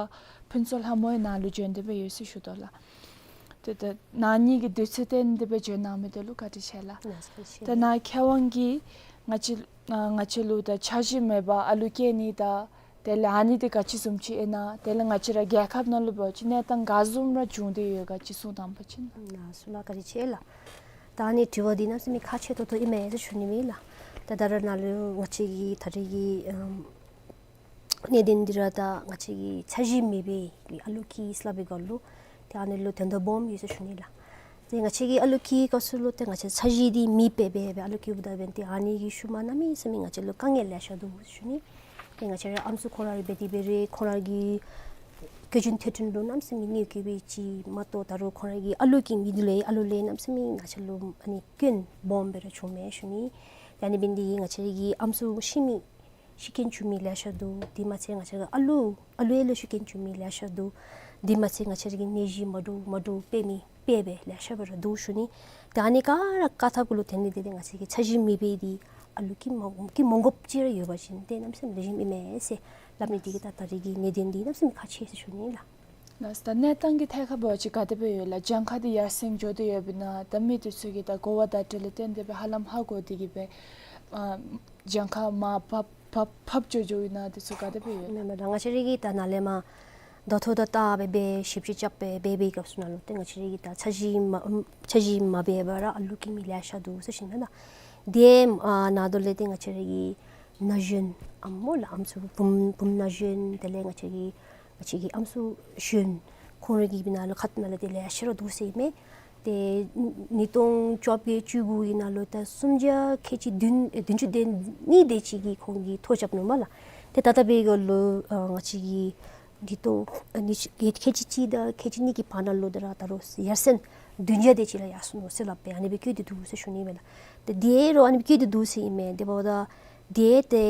ཕུན་ཚོགས་ལྷ་མོ་ཡང་ནཱ་ལུ་བྱོན་ཏེ་སྦེ་ཡོད་ཟེར་ཞུ་དོ་ལགས། ཏེ་ད་ནཱ་གཉིས་ཀྱིས་དུས་ཚོད་བཏོན་ཏེ་སྦེ་བྱོན་གནང་མི་དེ་ལུ་བཀའ་དྲིན་ཆེ་ལགས། ལགས་སོ། ཏེ་ནཱ་མཁས་དབང་གིས་ང་བཅས་ང་བཅས་ལུ་ད་འཆར་གཞི་མེད་པར་ཨ་ལུ་སྐྱེ་ནི་དང་ དེ་ལས་ཨ་ནི་དེ་ག་ཅི་བཟུམ་ཅིག་ཨིན་ན། དེ་ལས་ང་བཅས་ར་རྒྱལ་ཁབ་ནང་ལུ་འབད་བ་ཅིན་གནས་སྟངས་ག་བཟུམ་ར་བྱུང་སྟེ་ཡོད་ག་ཅིག་གསུང་དང་པ་ཅིན། ལགས་སོ་ལགས། བཀའ་དྲིན་ཆེ་ལགས། ད་ཨ་ནི་དྲི་བ་འདི་གནམ་མེད་ས་མེད་ཁག་ཆེ་ཏོག་ཏོ་ཨིན་མས་ཟེར་ཞུ་ནི་ཨིན་ལགས། ད་ད་རེས་ནཱ་ལུ་ང་བཅས་ཀྱི་ད་རེས་ཀྱི་ཨམ་གནད་དོན་འདི་ར་ད་ང་བཅས་ཀྱི་འཆར་གཞི་མེད་པའི་གི་ཨ་ལུ་སྐྱེས་ཟེར་སླབ་པའི་སྐོར་ལུ་ཏེ་ཨ་ནི་ལུ་དོན་དག་སྦོམ་ཡོད་ཟེར་ཞུ་ནི་ལགས། ཏེ་ང་བཅས་ཀྱི་ཨ་ལུ་སྐྱེས་སྐབས་སུ་ལུ་ཏེ་ང་བཅས་འཆར་གཞི་འདི་མེད་པར་སྦེ་སྦེ་ཨ་ལུ་སྐྱེསཔ་ད་འབདན་ཏེ་ཨ་ནི་གི་ཤུལ་མ་གནམ་མེད་ས་མེད་ང་བཅས་ལུ་དཀའ་ངལ་ལེ་ཤ་འདུག་ཟེར་ཞུ་ནི། ཏེ་ང་བཅས་ར་ཨམ་སྲུ་ཁོང་ར་ར་འབད་དེ་འབད་རུང་ཁོང་ར་གི་སྐྱོན་བརྗོད་ཐེར་འདོན་ལུ་གནམ་མེད་ས་མེད་གནོད་སྐྱེལ་བའི་ཅིག་མ་གཏོགས་ད་རུང་ཁོང་ར་གི་ཨ་ལུ་གི་མི་དུ་ལས་ཨ་ལུ་ལས་གནམ་མེད་ས་མེད་ང་བཅས་ལུ་ཨ་ནི་སྐྱོན་སྦོམ་སྦེ་ར་བྱུངམ་མས་ཞུ་ནི། ཏེ་ཨ་ནི་འབདན་འདི་ང་བཅས་ར་གི་ཨམ་སྲུ་ཤི་མི་ཤི་རྐྱེན་བྱུང་མི་ལེ་ཤ་འདུག། དེ་མ་ཚད་ང་བཅས་ར་གི་ཨ་ལུ་ཨ་ལུ་ཡང་ལུ་ཤི་རྐྱེན་བྱུང་མི་ལེ་ཤ་འདུག། དེ་མ་ཚད་ང་བཅས་ར་གི་ནད་གཞི་མ་འདྲཝ་མ་འདྲཝ་འབད་མི་འབད་འབད་ལེ་ཤ་སྦེ་ར་འདུག་ཞུ་ནི། ཏེ་ཨ་ནི་ག་ར་བཀག་ཐབས་གུ་ལུ་ཏེ་ཨ་ནི་འདི་ཏེ་ང་བཅས་ཀྱི་འཆར་གཞི་མེད་པའི་འདི་ཨ་ལུ་སྐྱེ་མ་སྐྱེ་མ་དགོཔ་ཅིག་ར་ཡོད་པ་ཅིན་ཏེ་གནམ་མེད་ས་མེད་ལེགས་ཤོམ་ཨིན་མས་ཟེར་སླབ་ནི་འདི་གིས་ད་ད་རེས་ཀྱི་གནད་དོན་འདི་གནམ་མེད་ས་མེད་ཁག་ཆེ་ཟེར་ཞུ་ནི་ལགས། ལགས། ད་གནས་སྟངས་ཀྱི་ཐད་ཁར་འབད་བ་ཅིན་ག་དེ་སྦེ་ཡོད་ལགས། གྱངས་ཁ་འདི་ཡར་སེང་འགྱོ་སྟེ་ཡོདཔ་ཨིན་ན། ད་མི་འདི་ཚུ་གིས་ད་གོ་བ་བརྡ་སྤྲོད་ལས་བརྟེན་ཏེ་སྦེ་ཧ་ལམ་ཧ་གོ་སྟེ་གིས་སྦེ་ཨ་གྱངས་ཁ་མར་ཕབ་ཕབ་ཕབ་འགྱོ་འགྱོཝ་ཨིན་ན་འདི་ཚུ་ག་དེ་སྦེ་ཡོད། མེན་མེན་ད་ང་བཅས་ར་གིས་ད་ནཱ་ལས་མར་ད་ཐོ་ད་ད་སྦེ་སྦེ་ཞིབ་དཔྱད་རྐྱབ་སྦེ་སྦེ་སྦེ་སྐབས་སུ་ནང་ལུ་ཏེ་ང་བཅས་ར་གིས་ད་འཆར་གཞི་མ་འཆར་གཞི་མ་འབད་བར་ར་ཨ་ལུ་སྐྱེ་མི་ལེ་ཤ་འདུག་ཟེར་ཞུ་ནི་ལགས། དེ་ཨ་ནང་དོག་ལས་ཏེ་ང་བཅས་ར་གི་ན་གཞོན་ཨམ་སྨོ་ལགས། ཨམ་སྲུ་བུམོ་བུམོ་ན་གཞོན་དེ་ལས་ང་བཅས་ཀྱི་ང་བཅས་ཀྱི་ཨམ་སྲུ་གཞོན་ཁོང་ར་གི་ནང་ལུ་ཁ་ཐུག་ནང་ལུ་ཏེ་ལེ་ཤ་ར་འདུག་ཟེར་ཨིན་མས། ཏེ་ཉིས་སྟོང་བཅོ་བརྒྱད་བཅུ་དགུ་གི་ནང་ལུ་ད་སུམ་བརྒྱ་ཁལ་གཅིག་བདུན་ཨེ་བདུན་ཅུ་དོན་གཉིས་དེ་ཅིག་གིས་ཁོང་གིས་ཐོ་རྐྱབ་ནུག་སྨོ་ལགས། ཏེ་ད་ལྟོ་འབད་བའི་སྐབས་ལུ་ཨ་ང་བཅས་ཀྱི་ཉིས་སྟོང་ཨ་ཉིས་ཁལ་གཅིག་གཅིག་དང་ཁལ་གཅིག་གཉིས་ཀྱི་བར་ན་ལུ་ད་ར་ད་རུང་ཡར་སེང་བདུན་བརྒྱ་དེ་ཅིག་ལུ་ཡར་སོང་ནུག་ཟེར་སླབ་སྦེ་ཨ་ནི་སྦེ་བཀོད་དེ་འདུག་ཟེར་ཞུ་ནི་ཨིན་མས་ལགས། ཏེ་དེ་རུང་ཨ་ནི་སྦེ་བཀོད་དེ་འདུག་ཟེར་ཨིན་མས། དེ་འབདཝ་ད་དེ་ཏེ་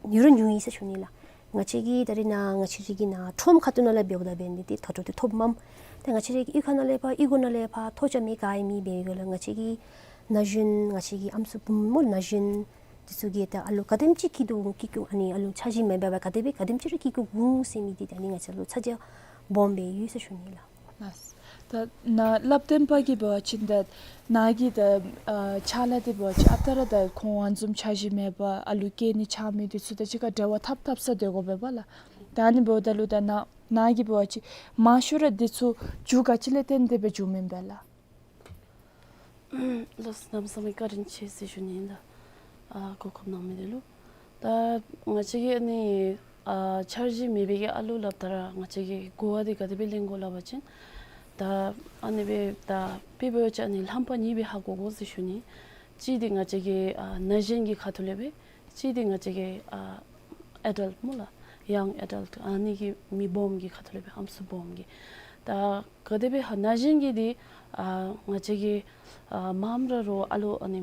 ཉུང་རུང་ཉུང་ཡི་ཟེར་ཞུ་ནི་ལགས། ང་བཅས་ཀྱི་ད་རེས་ནཱ་ང་བཅས་ར་གི་ནཱ་ཁྲོམ་ཁ་ཐུག་ནང་ལས་འབདཝ་ད་འབད་ནི་འདི་ད་ལྟོ་འདི་ཐོབ་མས། ཏེ་ང་བཅས་ར་གི་གཡུས་ཁ་ནང་ལས་ཕར་གཡུས་སྒོ་ནང་ལས་ཕར་ཐོ་རྐྱབ་མི་ག་ཨིན་མི་འབད་བའི་སྐབས་ལུ་ང་བཅས་ཀྱི་ན་གཞོན་ང་བཅས་ཀྱི་ཨམ་སྲུ་བུམོ་ན་གཞོན་འདི་ཚུ་གིས་ད་ཨ་ལུ་ག་དེམ་ཅིག་སྐྱེ་དོ་སྐྱེ་བཅུག་ཨ་ནི་ཨ་ལུ་འཆར་གཞི་མེད་པར་ག་དེ་སྦེ་ག་དེམ་ཅིག་ར་སྐྱེ་བཅུག་འོང་ཟེར་མི་འདི་ད་ཨ་ནི་ང་བཅས་ལུ་ཚ་གྱང་སྦོམ་སྦེ་ཡོད་ཟེར་ཞུ་ནི་ལགས། ལགས། ད་ནཱ་བསླབ་སྟོན་པ་གིས་འབད་བ་ཅིན་ད་ནཱ་གི་ད་ཨ་ཕྱག་ལཱ་འདི་འབད་བ་ཅིན་ཨ་རྟག་ར་ད་ཁོང་ཨ་ནི་བཟུམ་འཆར་གཞི་མེད་པར་ཨ་ལུ་སྐྱེ་ནི་ཆགས་མི་འདི་ཚུ་དང་གཅིག་ཁར་འབྲེལ་བ་འཐབ་འཐབ་ས་སྡོད་དགོ་པས་པ་ལགས། ད་ཨ་ནི་འབདཝ་ད་ལུ་ད་ནཱ་ནཱ་གིས་འབད་བ་ཅིན་མང་ཤོས་ར་འདི་ཚུ་རྒྱུ་ག་ཅི་ལས་བརྟེན་ཏེ་སྦེ་བྱུངམ་ཨིན་པས་ལགས། ལགས་སོ། གནམ་མེད་ས་མེད་བཀའ་དྲིན་ཆེ་ཟེར་ཞུ་ནི་ཨིན་ལགས། ཨ་གོ་སྐབས་གནང་མི་འདི་ལུ། ད་ང་བཅས་ཀྱིས་ཨ་ནི་ཨ་འཆར་གཞི་མེད་པའི་གི་ཨ་ལུ་སླབ་ད་ར་ང་བཅས་ཀྱིས་གོ་བ་འདི་ག་དེ་སྦེ་ལེན་དགོ་སླབ་པ་ཅིན་ད་ཨ་ནི་སྦེ་ད་དཔེ་འབད་བ་ཅིན་ཨ་ནི་རྣམ་པ་གཉིས་སྦེ་ཧ་གོ་དགོ་ཟེར་ཞུ་ནི། གཅིག་འདི་ང་བཅས་ཀྱི་ཨ་ན་གཞོན་གྱི་ཁ་ཐུག་ལས་སྦེ་གཅིག་འདི་ང་བཅས་ཀྱི་ཨ་ཨེ་ཌལཊ་སྨོ་ལགས། ཡང་ཨེ་ཌལཊ་ཨ་ནི་གི་མི་སྦོམ་གྱི་ཁ་ཐུག་ལས་སྦེ་ཨམ་སྲུ་སྦོམ་གྱི། ད་ག་དེ་སྦེ་ཧ་ན་གཞོན་གྱི་འདི་ཨ་ང་བཅས་ཀྱི་ཨ་མངམ་ར་རོགས་ཨ་ལུ་ཨ་ནི་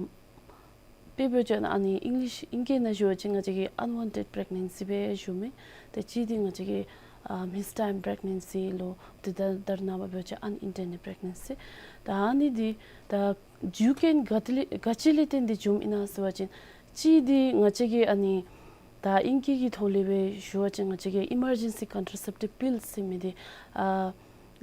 དཔེ་འབད་བ་ཅིན་ཨ་ནི་ཨིང་ལིཤ་ཨིང་སྐད་ནང་ཞུ་བ་ཅིན་ང་བཅས་ཀྱིས་ཨན་ཝཱན་ཊེཌ་པི་རེག་ནེན་སི་སྦེ་ཞུཝ་མས། ད་གཅིག་འདི་ང་བཅས་ཀྱིས་ཨ་མིས་ཊའིམ་པི་རེག་ནེན་སི་ལོ། ཏེ་ད་ད་རེས་ནངས་པ་འབད་བ་ཅིན་ཨན་ཨིན་ཊེན་ཌེཌ་པི་རེག་ནེན་སི། ད་ཨ་ནི་འདི་ད་རྒྱུ་རྐྱེན་ག་ཏེ་ལས་ག་ཅི་ལས་བརྟེན་ཏེ་བྱུངམ་ཨིན་ན་ཟེར་བ་ཅིན་གཅིག་འདི་ང་བཅས་ཀྱིས་ཨ་ནི་ད་ཨིང་སྐད་ཀྱི་ཐོག་ལས་སྦེ་ཞུ་བ་ཅིན་ང་བཅས་ཀྱིས་ཨི་མར་ཇེན་སི་ཀོན་ཊ་ར་སེབ་ཊིབ་པིལ་ཟེར་མི་འདི་ཨ་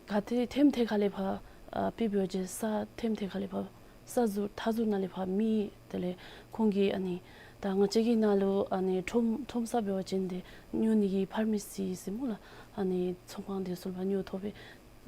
ག་ཏེ་ཐེམ་ཐེ་ཁ་ལས་ཕར་ཨ་དཔེ་འབད་བ་ཅིན་ས་ཐེམ་ཐེ་ཁ་ལས་ཕར་ས་ཟུར་མཐའ་ཟུར་ནང་ལས་ཕར་མི་དེ་ལས་ཁོང་གིས་ཨ་ནི་ད་ང་བཅས་ཀྱི་ནང་ལུ་ཨ་ནི་ཁྲོམ་ཁྲོམ་ས་འབད་བ་ཅིན་ཏེ་ཉོ་ནི་གི་ཕར་མ་སི་ཟེར་སྨོ་ལགས། ཨ་ནི་ཚོང་ཁང་འདི་ཚུ་ལས་ཕར་ཉོ་ཐོབ་པས།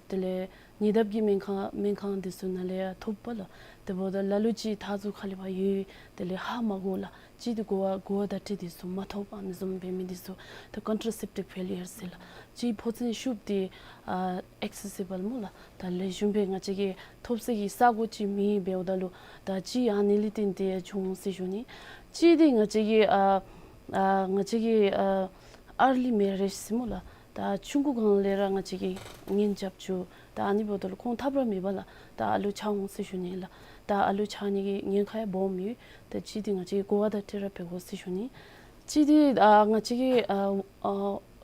དེ་ལས་ཉེ་འདབས་ཀྱི་སྨན་ཁང་སྨན་ཁང་འདི་ཚུ་ནང་ལས་ཡང་ཐོབ་པས་ལགས། དེ་འབདཝ་ད་ལ་ལུ་ཅིག་མཐའ་ཟུར་ཁ་ལས་ཕར་ཡོད། དེ་ལས་ཧ་མ་གོ་ལགས། གཅིག་འདི་གོ་བ་གོ་བ་བརྡ་སྤྲོད་འདི་ཚུ་མ་ཐོབ། ཨ་ནི་བཟུམ་འབད་མི་འདི་ཚུ་ད་ཀོན་ཊ་ར་སེབ་ཊིབ་ཕེ་ལི་ཡར་ཟེར་ལགས། གཅིག་ཕོ་མཚན་ཤུགས་འདི་ཨ་ཨེག་སེ་སི་བཱལ་སྨོ་ལགས། ད་ལེགས་ཤོམ་སྦེ་ང་བཅས་ཀྱིས་ཐོབ་ས་གི་ས་གོ་ཅིག་མེད། འབདཝ་ད་ལུ་ད་གཅིག་ཨ་ནི་ལས་བརྟེན་ཏེ་བྱུང་ཟེར་ཞུ་ནི། གཅིག་འདི་ང་བཅས་ཀྱི་ཨ་ཨ་ང་བཅས་ཀྱི་ཨ་ཨར་ལི་མེ་རེཇ་ཟེར་སྨོ་ལགས། ད་ཆུང་ཀུ་སྒང་ལས་ར་ང་བཅས་ཀྱིས་གཉེན་རྐྱབ་བཅུག། ད་ཨ་ནི་འབདཝ་ད་ལུ་ཁོང་ཐབས་ར་མེད་པར་ལགས། ད་ཨ་ལུ་ཆགས་འོང་ཟེར་ཞུ་ནི་ལགས། ད་ཨ་ལུ་ཆགས་ནི་གི་ཉེན་ཁ་ཡང་སྦོམ་ཡོད། ད་གཅིག་འདི་ང་བཅས་ཀྱིས་གོ་བ་བརྡ་སྤྲོད་ར་འབད་དགོ་ཟེར་ཞུ་ནི། གཅིག་འདི་ཨ་ང་བཅས་ཀྱི་ཨ་ཨ་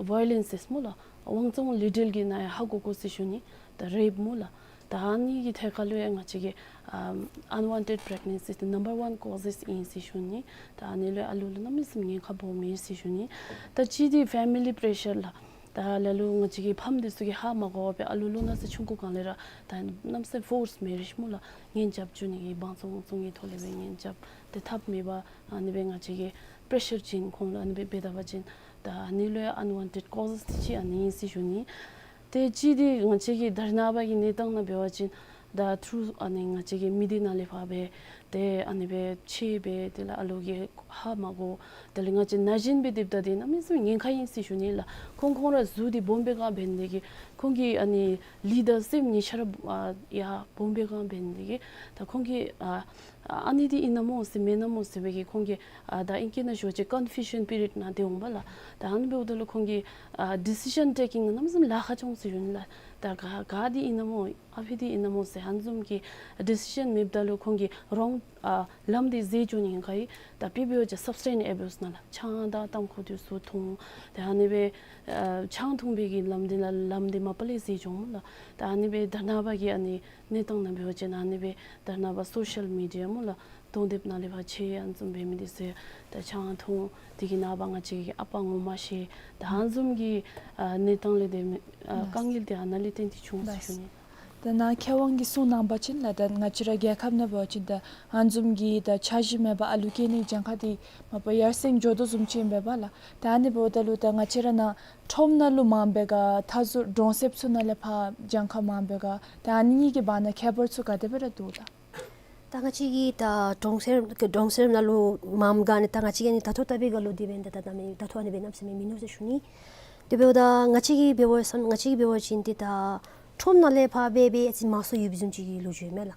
ཝའི་ལེནསི་ཟེར་སྨོ་ལགས། དབང་བཙོང་ལུས་འབྲེལ་གྱི་ནང་ཡང་ཧ་གོ་དགོ་ཟེར་ཞུ་ནི། ད་རེཔ་སྨོ་ལགས། ད་ཨ་ནི་གི་ཐད་ཁར་ལུ་ཡང་ང་བཅས་ཀྱིས་ཨ་ཨན་ཝཱན་ཊེཌ་པི་རེག་ནེན་སི་འདི་ནམ་བར་ཝཱན་ཀོ་ཟེས་ཨིན་ཟེར་ཞུ་ནི། ད་ཨ་ནི་ལུ་ཨ་ལུ་ལུ་གནམ་མེད་ས་མེད་ཉེན་ཁ་སྦོམ་ཨིན་ཟེར་ཞུ་ནི། ད་གཅིག་འདི་ཕེ་མི་ལི་པི་རེ་ཤར་ལགས། ད་ལ་ལུ་ང་བཅས་ཀྱི་ཕམ་འདི་ཚུ་གིས་ཧ་མ་གོ་བར་སྦེ་ཨ་ལུ་ལོ་ན་ཚོད་ཆུང་ཀུ་སྒང་ལས་ར་ད་གནམ་མེད་ས་མེད་ཕོརསི་མེ་རེཇ་སྨོ་ལགས། གཉེན་རྐྱབ་བཅུག་ནི་གི་དབང་བཙོང་བཙོང་གི་ཐོག་ལས་སྦེ་གཉེན་རྐྱབ། ཏེ་ཐབས་མེད་པར་ཨ་ནི་སྦེ་ང་བཅས་ཀྱིས་ པྲེ་ཤར་ཅིག་ཁོང་ལུ་ཨ་ནི་སྦེ་འབད་ད་པ་ཅིན་ད་ཨ་ནི་ལུ་ཡང་ཨན་ཝཱན་ཊེཌ་ཀོ་ཟེས་ཅིག་ཨ་ནི་ཨིན་ཟེར་ཞུ་ནི། ཏེ་གཅིག་འདི་ང་བཅས་ཀྱི་དྷར་ན་པ་གི་གནས་སྟངས་ནང་འབད་བ་ཅིན་ད་ཐུར་ཨ་ནི་ང་བཅས་ཀྱི་མི་སྡེ་ནང་ལས་ཕར་སྦེ་ཏེ་ཨ་ནི་སྦེ་ཆད་སྦེ་དེ་ལས་ཨ་ལོ་གིས་ཧ་མ་གོ། དེ་ལས་ང་བཅས་ན་གཞོན་སྦེ་སྡོདཔ་ད་འདི་གནམ་མེད་ས་མེད་ཉེན་ཁ་ཨིན་ཟེར་ཞུ་ནི་ལགས། ཁོང་ཁོང་ར་གཟུགས་འདི་སྦོམ་སྦེ་གང་འབད་ནི་དེ་གིས་ཁོང་གི་ཨ་ནི་ལུས་དང་སེམས་གཉིས་ཆ་ར་ཨ་ཡར་སྦོམ་སྦེ་གང་འབད་ནི་དེ་གིས་ད་ཁོང་གིས་ཨ་ཨ་ནི་འདི་ཨིན་ན་མོ་ཟེར་མེན་ན་མོ་ཟེར་བའི་གི་ཁོང་གིས་ཨ་ད་ཨིང་སྐད་ནང་ཞུ་བ་ཅིན་ཀོན་ཕིའུ་ཤཱན་པི་རི་ཡོཌ་ནང་སྡོད་འོང་པ་ལགས། ད་ཨ་ནི་འབདཝ་ད་ལུ་ཁོང་གི་ཨ་ཌི་སི་ཤཱན་ཊེ་ཀིང་གནམ་མེད་ས་མེད་ལཱ་ཁག་འགྱོ་འོང་ཟེར་ཞུ་ནི་ལགས། ད་ག་ག་འདི་ཨིན་ན་མོ་ཨ་ཕི་འདི་ཨིན་ན་མོ་ཟེར་ཨ་ནི་བཟུམ་གྱི་ཌི་སི་ཤཱན་མེདཔ་ད་ལུ་ཁོང་གིས་རོང་ཨ་ལམ་འདི་འཛེགས་འགྱོ་ནི་ཨིན་ག་ཨིན། ད་དཔེ་འབད་བ་ཅིན་སབ་སི་ཊེན་ཨེ་བཱལ་ནང་ལགས་ཆང་དང་ཏམ་ཁུ་འདི་ཚུ་འཐུང་། ད་ཨ་ནི་སྦེ་ཨ་ཆང་འཐུང་བའི་གི་ལམ་འདི་ལགས་ལམ་འདི་མ་པ་ལས་འཛེགས་འགྱོ་འོང་ལགས། ད་ཨ་ནི་སྦེ་དྷར་ན་པ་གི་ཨ་ནི་གནས་སྟངས་ནང་འབད་བ་ཅིན་ཨ་ནི་སྦེ་དྷར་ན་པ་སོ་ཤལ་མི་ཌི་ཡ་སྨོ་ལགས། གདོང་དེབ་ནང་ལས་ཕར་ཆད་ཨ་ནི་བཟུམ་འབད་མི་འདི་ཚུ་ད་ཆང་འཐུང་། དེ་གི་ནངས་པ་ང་བཅས་ཀྱི་ཨ་པ་ངོ་མ་ཤེས། ད་ཨ་ནི་བཟུམ་གྱི་ཨ་གནས་སྟངས་ལས་འདི་མི་ཨ་ལགས། དཀའ་ངལ་འདི་ཨ་ནཱ་ལས་བརྟེན་ཏེ་བྱུང་ཟེར་ཞུ་ནི། ད་ནཱ་མཁས་དབང་གིས་གསུངས་གནང་བ་ཅིན་ལགས། ད་ང་བཅས་ར་རྒྱལ་ཁབ་ནང་འབད་བ་ཅིན་ད་ཨ་ནི་བཟུམ་གྱི་ད་འཆར་གཞི་མེད་པར་ཨ་ལུ་སྐྱེ་ནི་གྱངས་ཁ་འདི་མ་པ་ཡར་སེང་འགྱོ་དོ་བཟུམ་ཅིག་ཨིན་པས་ལགས། ད་ཨ་ནི་འབདཝ་ད་ལུ་ད་ང་བཅས་ར་ནཱ་ཁྲོམ་ནང་ལུ་མངམ་སྦེ་ག་མཐའ་ཟུར་གྲོང་གསེབ་ཚུ་ནང་ལས་ཕར་གྱངས་ཁ་མངམ་སྦེ་ག་ད་ཨ་ནི་གཉིས་ཀྱི་བར་ན་ཁྱད་པར་ཚུ་ག་དེ་སྦེ་ར་འདུག་ལགས། ད་ང་བཅས་ཀྱི་ད་གྲོང་གསེབ་གྲོང་གསེབ་ནང་ལུ་མངམ་ག་ནི་ད་ང་བཅས་ཀྱིས་ནི་ད་ལྟོ་བལྟ་བའི་སྒང་ལུ་འདི་འབདན་ད་ད་ད་མི་ད་ལྟོ་ཨ་ནི་སྦེ་གནམ་མེད་ས་མེད་མིན་འདུག་ཟེར་ཞུ་ནི། དེ་འབདཝ་ད་ང་བཅས་ཀྱིས་འབད་བ་ས་ང་བཅས་ཀྱིས་འབད་བ་ཅིན་འདི་ད་ཁྲོམ་ནང་ལས་ཕར་སྦེ་སྦེ་ཨ་ཙི་མང་སུ་ཡོད་པའི་བཟུམ་ཅིག་གི་ལོ་རྒྱུས་མས་ལགས།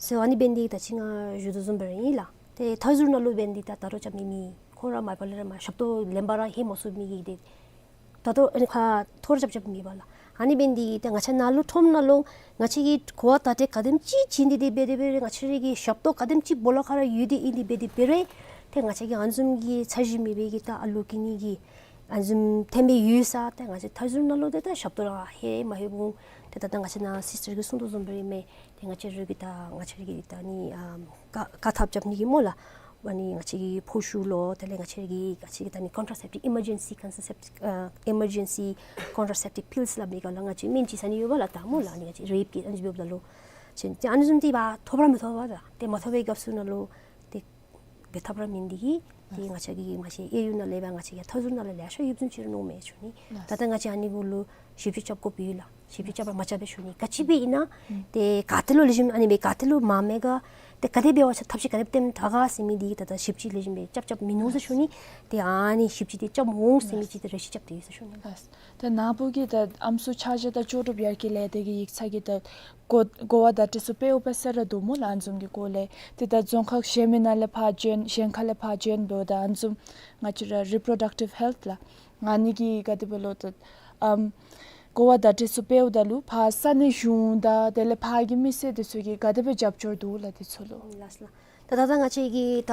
ཟེར་ཨ་ནི་འབདན་འདི་ད་ཅི་ང་ཞུ་དོ་བཟུམ་སྦེ་ར་ཨིན་ལགས། ཏེ་མཐའ་ཟུར་ནང་ལུ་འབདན་འདི་ད་ད་རུང་རྐྱབ་མི་མེད། ཁོང་ར་མ་པ་ལས་ར་མ་ཞབས་ཏོག་ལེན་པར་ར་ལྷོད་མ་ཚུགས་མི་གི་འདི་ད་ལྟོ་ཨ་ནི་ཁ་ཐོར་རྐྱབ་རྐྱབ་མེད་པ་ལགས། ཨ་ནི་འབདན་འདི་ཏེ་ང་བཅས་ནཱ་ལུ་ཁྲོམ་ནང་ལུ་ང་བཅས་ཀྱིས་གོ་བ་བརྡ་སྤྲོད་ག་དེམ་ཅིག་བྱིན་ཏེ་འདི་འབད་དེ་འབད་རུང་ང་བཅས་ར་གི་ཞབས་ཏོག་ག་དེམ་ཅིག་སྦོ་ལོགས་ཁར་ར་ཡོད་དེ་ཨིན་འདི་འབད་དེ་འབད་རུང་ཏེ་ང་བཅས་ཀྱིས་ཨ་ནི་བཟུམ་གྱི་འཆར་གཞི་མེད་པའི་གི་ད་ཨ་ལུ་སྐྱེ་ནི་གི་ཨ་ནི་བཟུམ་ཐོན་པའི་ཡུལ་ས་ཏེ་ང་བཅས་མཐའ་ཟུར་ནང་ལུ་ཏེ་ད་ཞབས་ཏོག་ར་ལྷོད་མ་ལྷོད་འོང་། ཏེ་ད་ད་ང་བཅས་ནཱ་སིས་ཊར་གྱིས་གསུང་དོ་བཟུམ་སྦེ་ར་མས། ཏེ་ང་བཅས་ར་གི་ད་ང་བཅས་ར་གི་ད་ནི་ཨ་བཀག་བཀག་ཐབས་རྐྱབ་ནི་གི་སྨོ་ལགས། ཨ་ནི་ང་བཅས་ཀྱི་ཕོ་ཤུ་ལོ་དེ་ལས་ང་བཅས་ར་གི་ང་བཅས་ཀྱི་ད་ནི་ཀོན་ཊ་ར་སེབ་ཊིབ་ཨི་མར་ཇེན་སི་ཀོན་ཊ་ར་སེབ་ཊིབ་ཨ་ཨི་མར་ཇེན་སི་ཀོན་ཊ་ར་སེབ་ཊིབ་པིལསི་སླབ་མི་ག་ལགས། ང་བཅས་སྨན་ཅིག་ཟ་ནི་ཡོད་པ་ལགས། ད་སྨོ་ལགས་ཨ་ནི་ང་བཅས་རེབ་ཀྱི་ཨ་ནི་འབདཝ་ད་ལུ་ཅིན་ཏེ་ཨ་ནི་བཟུམ་འདི་འབད་ཐོབ་ར་མི་ཐོབ་པ་ད་ཏེ་མ་ཐོབ་པའི་སྐབས་སུ་ནང་ལུ་ཏེ་འབད་ཐབས་ར་མེད་འདི་གིས་ཏེ་ང་བཅས་ཀྱི་ང་བཅས་ཨེ་ཡུ་ནང་ལས་འབད་ང་བཅས་ཀྱི་མཐའ་ཟུར་ནང་ལས་ལེ་ཤ་ཡོདཔ་བཟུམ་ཅིག་ར་མནོཝ་མས་ཞུ་ནི། ད་ལྟོ་ང་བཅས་ཨ་ནི་གུ་ལུ་ཞིབ་དཔྱད་རྐྱབ་དགོཔ་ཡོད་ལགས། ཞིབ་དཔྱད་རྐྱབ་པར་མ་རྐྱབ་པས་ཞུ་ནི། ག་ཅི་སྦེ་ཨིན་ན་ཏེ་ག་ཏེ་ལུ་ལེགས་ཤོམ་ཨ་ནི་སྦེ་ག་ཏེ་ལུ་མ་མེད་ག་ཏེ་ག་དེ་འབད་བ་ཅིན་ཐབས་ཤེས་ག་དེ་སྦེ་བཏོན་དྲག་ག་ཟེར་མི་འདི་ད་ལྟོ་ཞིབ་དཔྱད་ལེགས་ཤོམ་སྦེ་རྐྱབ་རྐྱབ་མིན་ནུག་ཟེར་ཞུ་ནི། ཏེ་ཨ་ནི་ཞིབ་དཔྱད་འདི་རྐྱབ་འོང་ཟེར་མི་ཅིག་ཏེ་རེ་ཞིག་རྐྱབ་སྟེ་ཡོད་ཟེར་ཞུ་ནི། ད་ནཱ་བུ་གིས་ད་ཨམ་སྲུ་ཆ་བཞག་དང་ལྕོགས་གྲུབ་ཡར་རྒྱས་ལས་སྡེ་གི་ཡིག་ཚང་གི་ད་གོ་གོ་བ་བརྡ་སྤྲོད་ཚུ་སྤེལཝ་སྦེ་ཟེར་ར་འདུག་སྨོ་ལགས། ཨ་ནི་བཟུམ་གྱི་སྐོར་ལས་ཏེ་ད་རྫོང་ཁག་གཞན་མི་ནང་ལས་ཕར་བྱོན་གཞན་ཁ་ལས་ཕར་བྱོན་འབདཝ་ད་ཨ་ནི་བཟུམ་ང་བཅས་ར་རི་པོ་རོ་ཌག་ཊིབ་ཧེལཐ་ལགས། ཨ་ནི་གི་ག་དེ་སྦེ་ལོ་ད་ཨམ་གོ་བ་བརྡ་སྤྲོད་ཚུ་སྤེལཝ་ད་ལུ་ཕར་ས་གནས་གཞུང་དང་དེ་ལས་ཕར་གྱི་མི་སེར་འདི་ཚུ་གིས་ག་དེ་སྦེ་རྒྱབ་སྐྱོར་འདུག་ལགས་འདི་ཚུ་ལུ། ལགས་ལགས། ད་ད་ད་ང་བཅས་ཀྱིས་ད་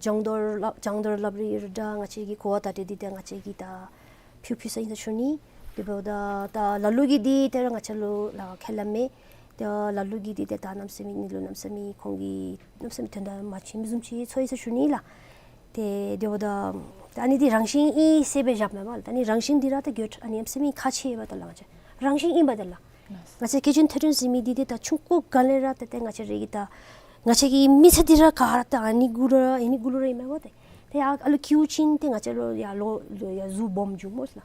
སྦྱོང་བརྡར་སླབ་སྦྱོང་བརྡར་སླབ་རིགས་ར་ད་ང་བཅས་ཀྱིས་གོ་བ་བརྡ་སྤྲོད་འདི་ད་ང་བཅས་ཀྱིས་ད་ཕུལ་ཕུལ་ས་ཨིན་ཟེར་ཞུ་ནི། དེ་འབདཝ་ད་ད་ལ་ལུ་གིས་འདི་ད་ར་ང་བཅས་ལུ་ལགས་ཁས་ལེན་མས། ད་ལ་ལུ་གིས་འདི་ད་ད་གནམ་མེད་ས་མེད་ཨ་ནི་ལུ་གནམ་མེད་ས་མེད་ཁོང་གིས་གནམ་མེད་ས་མེད་དོན་དག་མ་ཆེ་མི་བཟུམ་ཅིག་ཚོར་ཡི་ཟེར་ཞུ་ནི་ལགས། ཏེ་དེ་འབདཝ་ད་ད་ཨ་ནི་འདི་རང་བཞིན་ཨིན་ཟེར་སྦེ་བཞགཔ་མེན་པ་ལགས། ད་ཨ་ནི་རང་བཞིན་འདི་ར་ད་གྱོད་ཨ་ནི་གནམ་མེད་ས་མེད་ཁག་ཆེ་བས་ད་ལགས། ང་བཅས་རང་བཞིན་ཨིན་པས་ད་ལགས། ང་བཅས་སྐྱེ་ཅན་ཐོས་གྲོལ་ཟེར་མི་འདི་ཏེ་ད་ཆུང་ཀུ་སྒང་ལས་ར་ཏེ་ཏེ་ང་བཅས་ར་གི་ད་ང་བཅས་ཀྱི་མི་ཚེ་འདི་ར་ག་ར་ད་ཨ་ནི་གུ་ར་ཨ་ནི་གུ་ལུ་ར་ཨིན་མས་པ་ཏེ། ཏེ་ཡར་ཨ་ལུ་སྐྱེཝ་ཅིག་ཏེ་ང་བཅས་ལུ་ཡར་ལོ་ལོ་ཡར་གཟུགས་སྦོམ་འགྱོཝ་སྨོ་ལགས།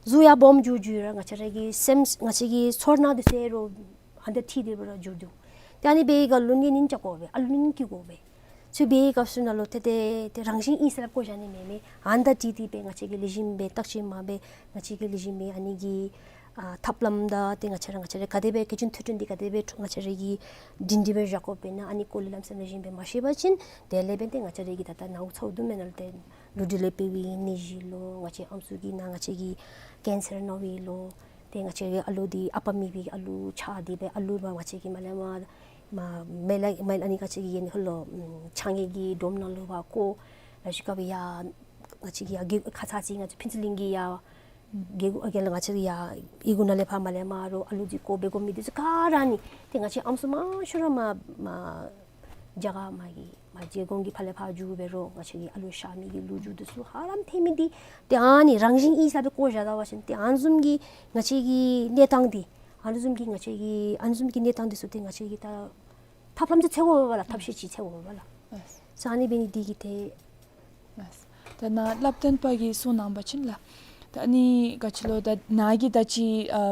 གཟུགས་ཡར་སྦོམ་འགྱོ་འགྱོ་ར་ང་བཅས་ར་གི་སེམས་ང་བཅས་ཀྱི་ཚོར་སྣང་འདི་ཚུ་ར་ཨ་ནི་ད་ཐིག་སྟེ་སྦེ་ར་འགྱོ་འགྱོ། ཏེ་ཨ་ནི་སྦེ་ག་ལུ་ནི་ནི་ཅ་གོ་སྦེ་ཨ་ལུ་ནི་སྐྱེ་གོ་སྦེ། ཚུ་སྦེ་སྐབས་སུ་ནང་ལུ་ཏེ་ཏེ་ཏེ་རང་བཞིན་ཨིན་ཟེར་སླབ་དགོ་བཞག་ནི་མེད་མས། ཨ་ནི་ད་ཏིག་ཏིག་སྦེ་ང་བཅས་ཀྱིས་ལེགས་ཤོམ་སྦེ་བརྟག་དཔྱད་མ་འབད་ང་བཅས་ཀྱིས་ལེགས་ཤོམ་སྦེ་ཨ་ནི་གི་ཨ་ཐབས་ལམ་དང་ཏེ་ང་བཅས་ར་ང་བཅས་ར་ག་དེ་སྦེ་སྐྱེ་ཅན་ཐོས་གྲོལ་འདི་ག་དེ་སྦེ་ང་བཅས་ར་གིས་སྒྲིང་སྒྲི་སྦེ་བཞག་དགོཔ་ཨིན་ན་ཨ་ནི་སྐོར་ལས་ལམ་སེམས་ལེགས་ཤོམ་སྦེ་མ་ཤེས་པ་ཅིན་དེ་ལས་འབདན་ཏེ་ང་བཅས་ར་གི་ད་ད་ནཱ་འུ་ཚ་བོ་དུ་མའི་ནང་ལུ་ཏེ་ལུས་འབྲེལ་ལས་འཕེལ་བའི་ནད་གཞི་ལོ་ང་བཅས་ཨམ་སྲུ་གི་ནང་ང་བཅས་ཀྱི་ཀེན་སར་ན་བའི་ལོ། ཏེ་ང་བཅས་ཀྱི་ཨ་ལུ་འདི་ཨ་པ་མེད་པའི་ཨ་ལུ་ཆགས་ཏེ་སྦེ་ཨ་ལུ་ང་བཅས་ཀྱིས་མར་ལས་མར་མར་མེ་ལ་མེ་ལ་ཨ་ནི་ང་བཅས་ཀྱིས་ཨ་ནི་ཁ་ལུ་ཨམ་ཆང་གི་སྒྲོམ་ནང་ལུ་ཕར་བཀོ། ལ་ཞུ་སྐབས་ཡར་ང་བཅས་ཀྱི་ཡར་གི་ཁ་ཙ་ཅིག་ང་བཅས་ཕུན་ཚོགས་གླིང་གི་ཡར་རྒེད་འོག་གི་ལ་ང་བཅས་ཀྱི་ཡར་ཨི་གུ་ནང་ལས་ཕར་མར་ལས་མར་རོགས་ཨ་ལུ་འདི་བཀོ་སྦེ་བཀོ་མི་འདི་ཚུ་ག་ར་ནི་ཏེ་ང་བཅས་ཨམ་སྲུ་མང་ཤོས་ར་མར་མར་རྒྱ་གར་མར་གྱི་མར་རྗེ་གོང་གི་ཕར་ལས་ཕར་འགྱོ་སྦེ་རོགས་ང་བཅས་ཀྱི་ཨ་ལུ་གཤགས་མི་གི་ལོ་རྒྱུས་འདི་ཚུ་ཧ་ལམ་ཐོན་མི་འདི་ཏེ་ཨ་ནི་རང་བཞིན་ཨིན་ཟེར་སྦེ་བཀོ་བཞག་ད་པ་ཅིན་ཏེ་ཨ་ནི་བཟུམ་གྱི་ང་བཅས་ཀྱི་གནས་སྟངས་འདི་ཨ་ནི་བཟུམ་གྱི་ང་བཅས་ཀྱི་ཨ་ནི་བཟུམ་གྱི་གནས་སྟངས་འདི་ཚུ་ཏེ་ང་བཅས་ཀྱིས་ད་ཐབས་ལམ་ཅིག་འཚོལ་དགོ་པས་ལགས། ཐབས་ཤེས་ཅིག་འཚོལ་དགོ་པས་ལགས། ཨ་ནི་འབད་ནི་འདི་གིས་ཏེ། ལགས། ད་ནཱ་བསླབ་སྟོན་པ་གིས་གསུང་གནང་བ་ཅིན་ལགས། ད་ཨ་ནི་ག་ཅི་ལོ་ད་ནཱ་གིས་ད་ཅི་ཨ་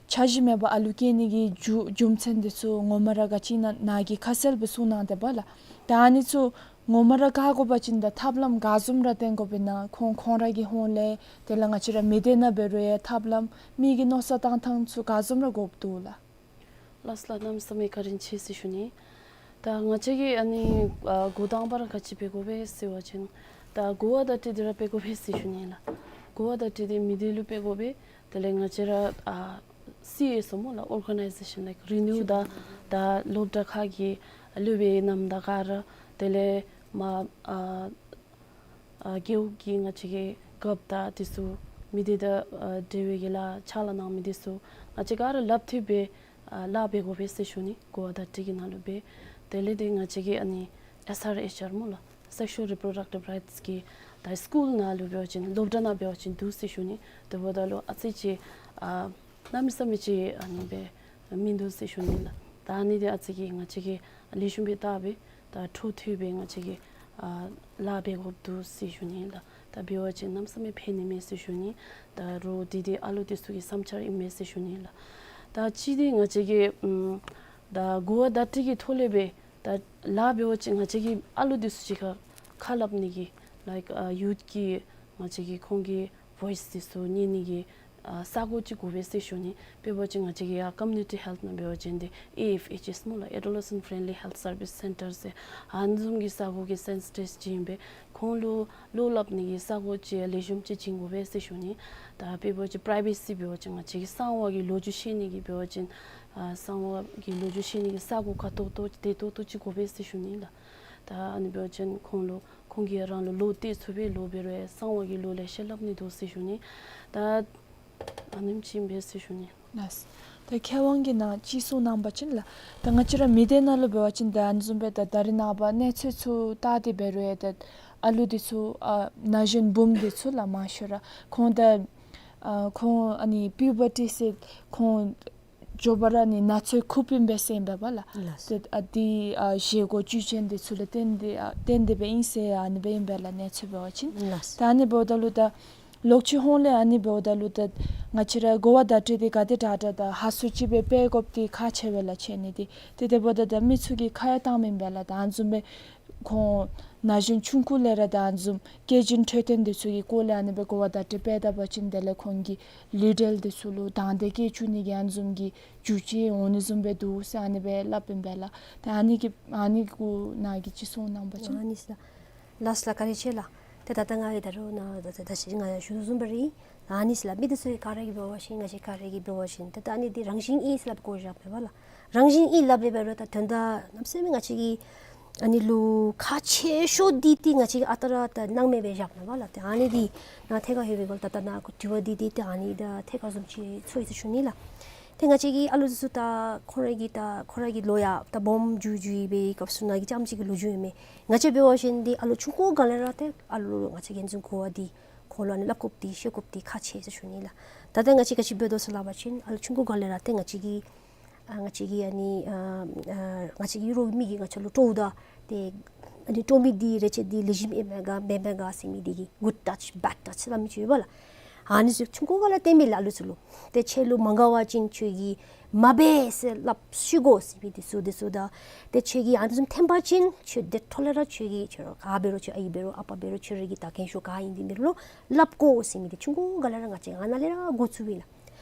འཆར་གཞི་མེད་པར་ཨ་ལུ་སྐྱེ་ནི་གི་རྒྱུ་རྒྱུ་མཚན་འདི་ཚུ་ངོ་མ་ར་ག་ཅི་ཨིན་ན་ནཱ་གིས་ཁ་གསལ་སྦེ་གསུང་གནང་དེས་པ་ལགས། ད་ཨ་ནི་ཚུ་ངོ་མ་ར་བཀག་དགོ་པ་ཅིན་ད་ཐབས་ལམ་ག་བཟུམ་ར་བསྟེན་དགོཔ་ཨིན་ན་ཁོང་ཁོང་ར་གི་ཧོངས་ལས་དེ་ལས་ང་བཅས་ར་མི་སྡེ་ནང་འབད་རུང་ཡང་ཐབས་ལམ་མི་གིས་མནོ་བསམ་བཏང་ཐངས་ཚུ་ག་བཟུམ་ར་དགོཔ་འདུག་ལགས། ལགས་སོ་ལགས། གནམ་མེད་ས་མེད་བཀའ་དྲིན་ཆེ་ཟེར་ཞུ་ནི། ད་ང་བཅས་ཀྱིས་ཨ་ནི་ཨ་འགོ་དང་པ་ར་ག་ཅི་འབད་དགོ་པས་ཟེར་བ་ཅིན་ད་གོ་བ་བརྡ་སྤྲོད་འདི་ར་འབད་དགོ་པས་ཟེར་ཞུ་ནི་ལགས། གོ་བ་བརྡ་སྤྲོད་འདི་མི་སྡེ་ལུ་འབད་དགོ་པས། དེ་ལས་ང་བཅས་ར་ཨ་སི་ཨེསི་ཨོ་སྨོ་ལགས། Organization like Renew ད་ད་སློབ་གྲྭ་ཁག་གི་སློབ་དཔོན་རྣམ་དག་ག་ར་དེ་ལས་མ་ཨ་ཨ་རྒེད་འོག་གི་ང་བཅས་ཀྱི་རྒཔོ་དང་དེ་ཚུ་མི་སྡེ་དང་ཨ་འབྲེལ་བའི་གི་ལཱ་ཕྱག་ལཱ་གནང་མི་དེ་ཚུ་ང་བཅས་ག་ར་སླབ་ཐེབས་སྦེ་ཨ་ལཱ་འབད་དགོ་པས་ཟེར་ཞུ་ནི། གོ་བ་བརྡ་སྤྲོད་ཀྱི་ནང་ལུ་སྦེ། དེ་ལས་ཏེ་ང་བཅས་ཀྱི་ཨ་ནི་ཨེསི་ཨར་ཨེཆ་ཨར་སྨོ་ལགས། Sexual Reproductive Rights གི་ད་སི་ཀུལ་ནང་ལུ་འབད་བ་ཅིན་སློབ་གྲྭ་ནང་འབད་བ་ཅིན་འདུག་ཟེར་ཞུ་ནི། དེ་འབདཝ་ད་ལུ་ཨ་ཙི་ཅིག་ཨ་གནམ་མེད་ས་མེད་ཅིག་ཨ་ནི་སྦེ་མིན་འདུག་ཟེར་ཞུ་ནི་ལགས། ད་ཨ་ནི་འདི་ཨ་ཙི་ཅིག་ང་བཅས་ཀྱིས་ལེགས་ཤོམ་སྦེ་བལྟ་སྦེ་ད་འཕྲོ་མཐུད་སྦེ་ང་བཅས་ཀྱིས་ཨ་ལཱ་འབད་དགོཔ་འདུག་ཟེར་ཞུ་ནི་ལགས། ད་འབད་བ་ཅིན་གནམ་མེད་ས་མེད་ཕན་ནི་མས་ཟེར་ཞུ་ནི། ད་རོགས་འདི་འདི་ཨ་ལུ་དེ་ཚུ་གི་བསམ་འཆར་ཨིན་མས་ཟེར་ཞུ་ནི་ལགས། ད་གཅིག་འདི་ང་བཅས་ཀྱིས་ཨམ་ད་གོ་བ་བརྡ་སྤྲོད་ཀྱི་ཐོག་ལས་སྦེ་ད་ལཱ་འབད་བ་ཅིན་ང་བཅས་ཀྱིས་ཨ་ལུ་དེ་ཚུ་གཅིག་ཁར་ཁ་སླབ་ནི་གི་like ཨ་ཡུཐ་ཀྱི་ང་བཅས་ཀྱི་ཁོང་གི་བོའིསི་དེ་ཚུ་ཉན་ནི་གི་ཨ་ས་གོ་ཅིག་དགོ་པས་ཟེར་ཞུ་ནི། དཔེ་འབད་བ་ཅིན་ང་བཅས་ཀྱི་ཡར་ཀོམ་མུ་ནི་ཊི་ཧེལཐ་ནང་འབད་བ་ཅིན་འདི་ཨེ་ཨེཕ་ཨེཆ་ཨེསི་སྨོ་ལགས། Adolescent Friendly Health Service Centre ཟེར་ཨ་ནི་བཟུམ་གྱི་ས་གོ་གི་སེན་སི་ཊར་ཅིག་ཨིན་པས། ཁོང་ལུ་བློ་སླབ་ནི་གི་ས་གོ་ཅིག་ལེགས་ཤོམ་ཅིག་བྱིན་དགོ་པས་ཟེར་ཞུ་ནི། ད་དཔེ་འབད་བ་ཅིན་པ་རའི་ཝེ་སི་འབད་བ་ཅིན་ང་བཅས་ཀྱི་གསང་བ་གི་ལོ་རྒྱུས་བཤད་ནི་གི་འབད་བ་ཅིན་ཨ་གསང་བ་གི་ལོ་རྒྱུས་བཤད་ནི་གི་ས་གོ་ཁ་ཏོག་ཏོ་བདེ་ཏོག་ཏོ་ཅིག་དགོ་པས་ཟེར་ཞུ་ནི་ལགས། ད་ཨ་ནི་འབད་བ་ཅིན་ཁོང་ལུ་ཁོང་གིས་རང་ལུ་བློ་གཏད་ཚུགས་པའི་བློ་འབད་རུང་ཡང་གསང་བ་གི་ལོ་ལེ་ཤ་སླབ་ནི་འདུག་ཟེར་ཞུ་ནི། ད་ཨ་ནེམ་ཅིག་ཨིན་པས་ཟེར་ཞུ་ནི། ལགས། ད་མཁས་དབང་གིས་ནཱ་ཅིག་གསུང་གནང་བ་ཅིན་ལགས། ད་ང་བཅས་ར་མི་སྡེ་ནང་ལུ་འབད་བ་ཅིན་ད་ཨ་ནི་བཟུམ་སྦེ་ད་ད་རེས་ནངས་པ་གནས་ཚུལ་ཚུ་བལྟ་སྟེ་འབད་རུང་ཡང་ད་ཨ་ལུ་དེ་ཚུ་ཨ་ན་གཞོན་བུམོ་དེ་ཚུ་ལགས་མང་ཤོས་ར་ཁོང་ད་ཨ་ཁོང་ཨ་ནི་པིའུ་བར་ཊི་ཟེར་ཁོང་མགྱོགས་པ་ར་ཨ་ནི་ན་ཚོད་ཁུག་པའི་སྦེ་ཟེར་ཨིན་པས་ལགས། ལགས། ཏེ་ཨ་འདི་ཨ་བཞེས་སྒོ་བཅུད་ཅན་དེ་ཚུ་ལུ་བརྟེན་ཏེ་ཨ་བརྟེན་ཏེ་སྦེ་ཨིན་ཟེར་ཨ་ནི་སྦེ་ཨིན་པས་ལགས། གནས་ཚུལ་འབད་བ་ཅིན། ལགས། ད་ཨ་ནི་འབདཝ་ད་ལུ་ད་ལོག་ཅི་ཧོང་ལས་ཨ་ནི་འབདཝ་ད་ལུ་ད་ང་བཅས་ར་གོ་བ་བརྡ་སྤྲོད་འདི་ག་དེ་དྲག་དྲག་ད་ཧ་སུ་ཅིག་སྦེ་སྤེལ་དགོཔ་འདི་ཁག་ཆེ་བས་ལགས། ཆེ་ནི་འདི་ཏེ་དེ་འབདཝ་ད་ད་མི་ཚུ་གིས་ཁ་ཡང་བཏངམ་ཨིན་པས་ལགས། ད་ཨ་ནི་བཟུམ་སྦེ་ཁོང་ན་གཞོན་ཆུང་ཀུ་ལས་ར་ད་ཨ་ནི་བཟུམ་སྐྱེས་ཆེན་འཕྲོད་བསྟེན་དེ་ཚུ་གི་སྐོར་ལས་ཨ་ནི་སྦེ་གོ་བ་བརྡ་སྤྲོད་སྤེལ་ད་པ་ཅིན་དེ་ལས་ཁོང་གི་ལུས་འབྲེལ་དེ་ཚུ་ལུ་དང་འདོད་སྐྱེ་བཅུག་ནི་གི་ཨ་ནི་བཟུམ་གྱི་རྒྱུ་ཅིག་འོང་ནི་བཟུམ་སྦེ་འདུག་ཟེར་ཨ་ནི་སྦེ་སླབ་ཨིན་པས་ལགས། ད་ཨ་ནི་གི་ཨ་ནི་གུ་ནཱ་གིས་ཅིག་གསུང་གནང་བ་ཅིན། ཨ་ནི་ལགས། ལགས་ལགས། བཀའ་དྲིན་ཆེ་ལགས། ཏེ་ད་ལྟ་ང་གིས་ད་རུང་ནཱ་ད་ད་ད་ཅི་ང་ཡང་ཞུ་དོ་བཟུམ་སྦེ་ར་ཨིན། ཨ་ནི་ལགས་མི་དེ་ཚུ་གིས་ག་ར་གིས་འབད་བ་ཅིན་ང་བཅས་ག་ར་གིས་འབད་བ་ཅིན་ཏེ་ད་ཨ་ནི་འདི་རང་བཞིན་ཨིན་ཟེར་སླབ་དགོ་བཞག་མས་པ་ལགས། རང་བཞིན་ཨིན་སླབ་རེ་འབད་རུང་ད་དོན་དག་གནམ་མེད་ས་མེད་ང་བཅས་ཀྱི་ཨ་ནི་ལུ་ཁག་ཆེ་ཤོས་འདི་ཏེ་ང་བཅས་ཀྱིས་ཨ་རྟག་ར་ད་སྣང་མེད་སྦེ་བཞག་མས་པ་ལགས། ཏེ་ཨ་ནི་འདི་ནཱ་ཐད་ཀར་ལྷོད་པའི་སྒང་ལས་ད་ད་ནཱ་དྲི་བ་འདི་འདི་ཏེ་ཨ་ནི་ད་ཐད་ཀར་བཟུམ་ཅིག་ཚོར་ཡི་ཟེར་ཞུ་ནི་ལགས། ཏེ་ང་བཅས་ཀྱི་ཨ་ལུ་ཚུ་ད་ཁོང་ར་གི་ད་ཁོང་ར་གི་ལོ་ཡང་ད་སྦོམ་འགྱོ་འགྱོ་བའི་སྐབས་སུ་ནཱ་གི་རྐྱངམ་ཅིག་གི་ལོ་རྒྱུས་ཨིན་མས། ང་བཅས་འབད་བ་ཅིན་འདི་ཨ་ལུ་ཆུང་ཀུ་སྒང་ལས་ར་ཏེ་ཨ་ལུ་ང་བཅས་ཀྱིས་འཛིན་དགོ་པ་འདི་ཁོང་ལུ་ཨ་ནི་སླབ་དགོཔ་འདི་བཤད་དགོཔ་འདི་ཁག་ཆེ་ཟེར་ཞུ་ནི་ལགས། ད་ལྟོ་ང་བཅས་ག་ཅི་འབད་དོ་ཟེར་སླབ་པ་ཅིན་ཨ་ལུ་ཆུང་ཀུ་སྒང་ལས་ར་ཏེ་ང་བཅས་ཀྱི་ཨ་ང་བཅས་ཀྱི་ཨ་ནི་ཨ་ཨ་ང་བཅས་ཀྱི་རོགས་མི་གིས་ང་བཅས་ལུ་སྤྲོ་བ་ད་ཏེ་ཨ་ནི་སྤྲོ་མི་འདི་རེ་ཆེ་འདི་ལེགས་ཤོམ་ཨིན་མས་ག་མེན་མས་ག་ཟེར་མི་འདི་གི་good touch bad touch ཟེར་སླབ་མི་ཅིག་ཡོད་པ་ལགས། ཨ་ནི་ཚུ་ཆུང་ཀུ་སྒང་ལས་སྟོན་མི་ལགས་ཨ་ལུ་ཚུ་ལུ། ཏེ་ཁྱོད་ལུ་མ་དགའ་བ་ཅིན་ཁྱོད་ཀྱིས་མ་འབད་ཟེར་སླབ་ཤིག་གོ་ཟེར་མི་འདི་ཚུ་འདི་ཚུ་ད། ཏེ་ཁྱོད་ཀྱིས་ཨ་ནི་བཟུམ་འཐོན་པ་ཅིན་ཁྱོད་དེ་འཕྲོ་ལས་ར་ཁྱོད་ཀྱིས་ཁྱོད་ར་ག་འབད་རུང་ཁྱོད་ཨའི་འབད་རུང་ཨ་པ་འབད་རུང་ཁྱོད་ར་གི་ད་རྒན་ཤོས་ག་ཨིན་འདི་འབད་རུང་སླབ་དགོ་ཟེར་མི་འདི་ཆུང་ཀུ་སྒང་ལས་ར་ང་བཅས་ཨ་ནཱ་ལས་ར་འགོ་བཙུགས་པས་ལགས།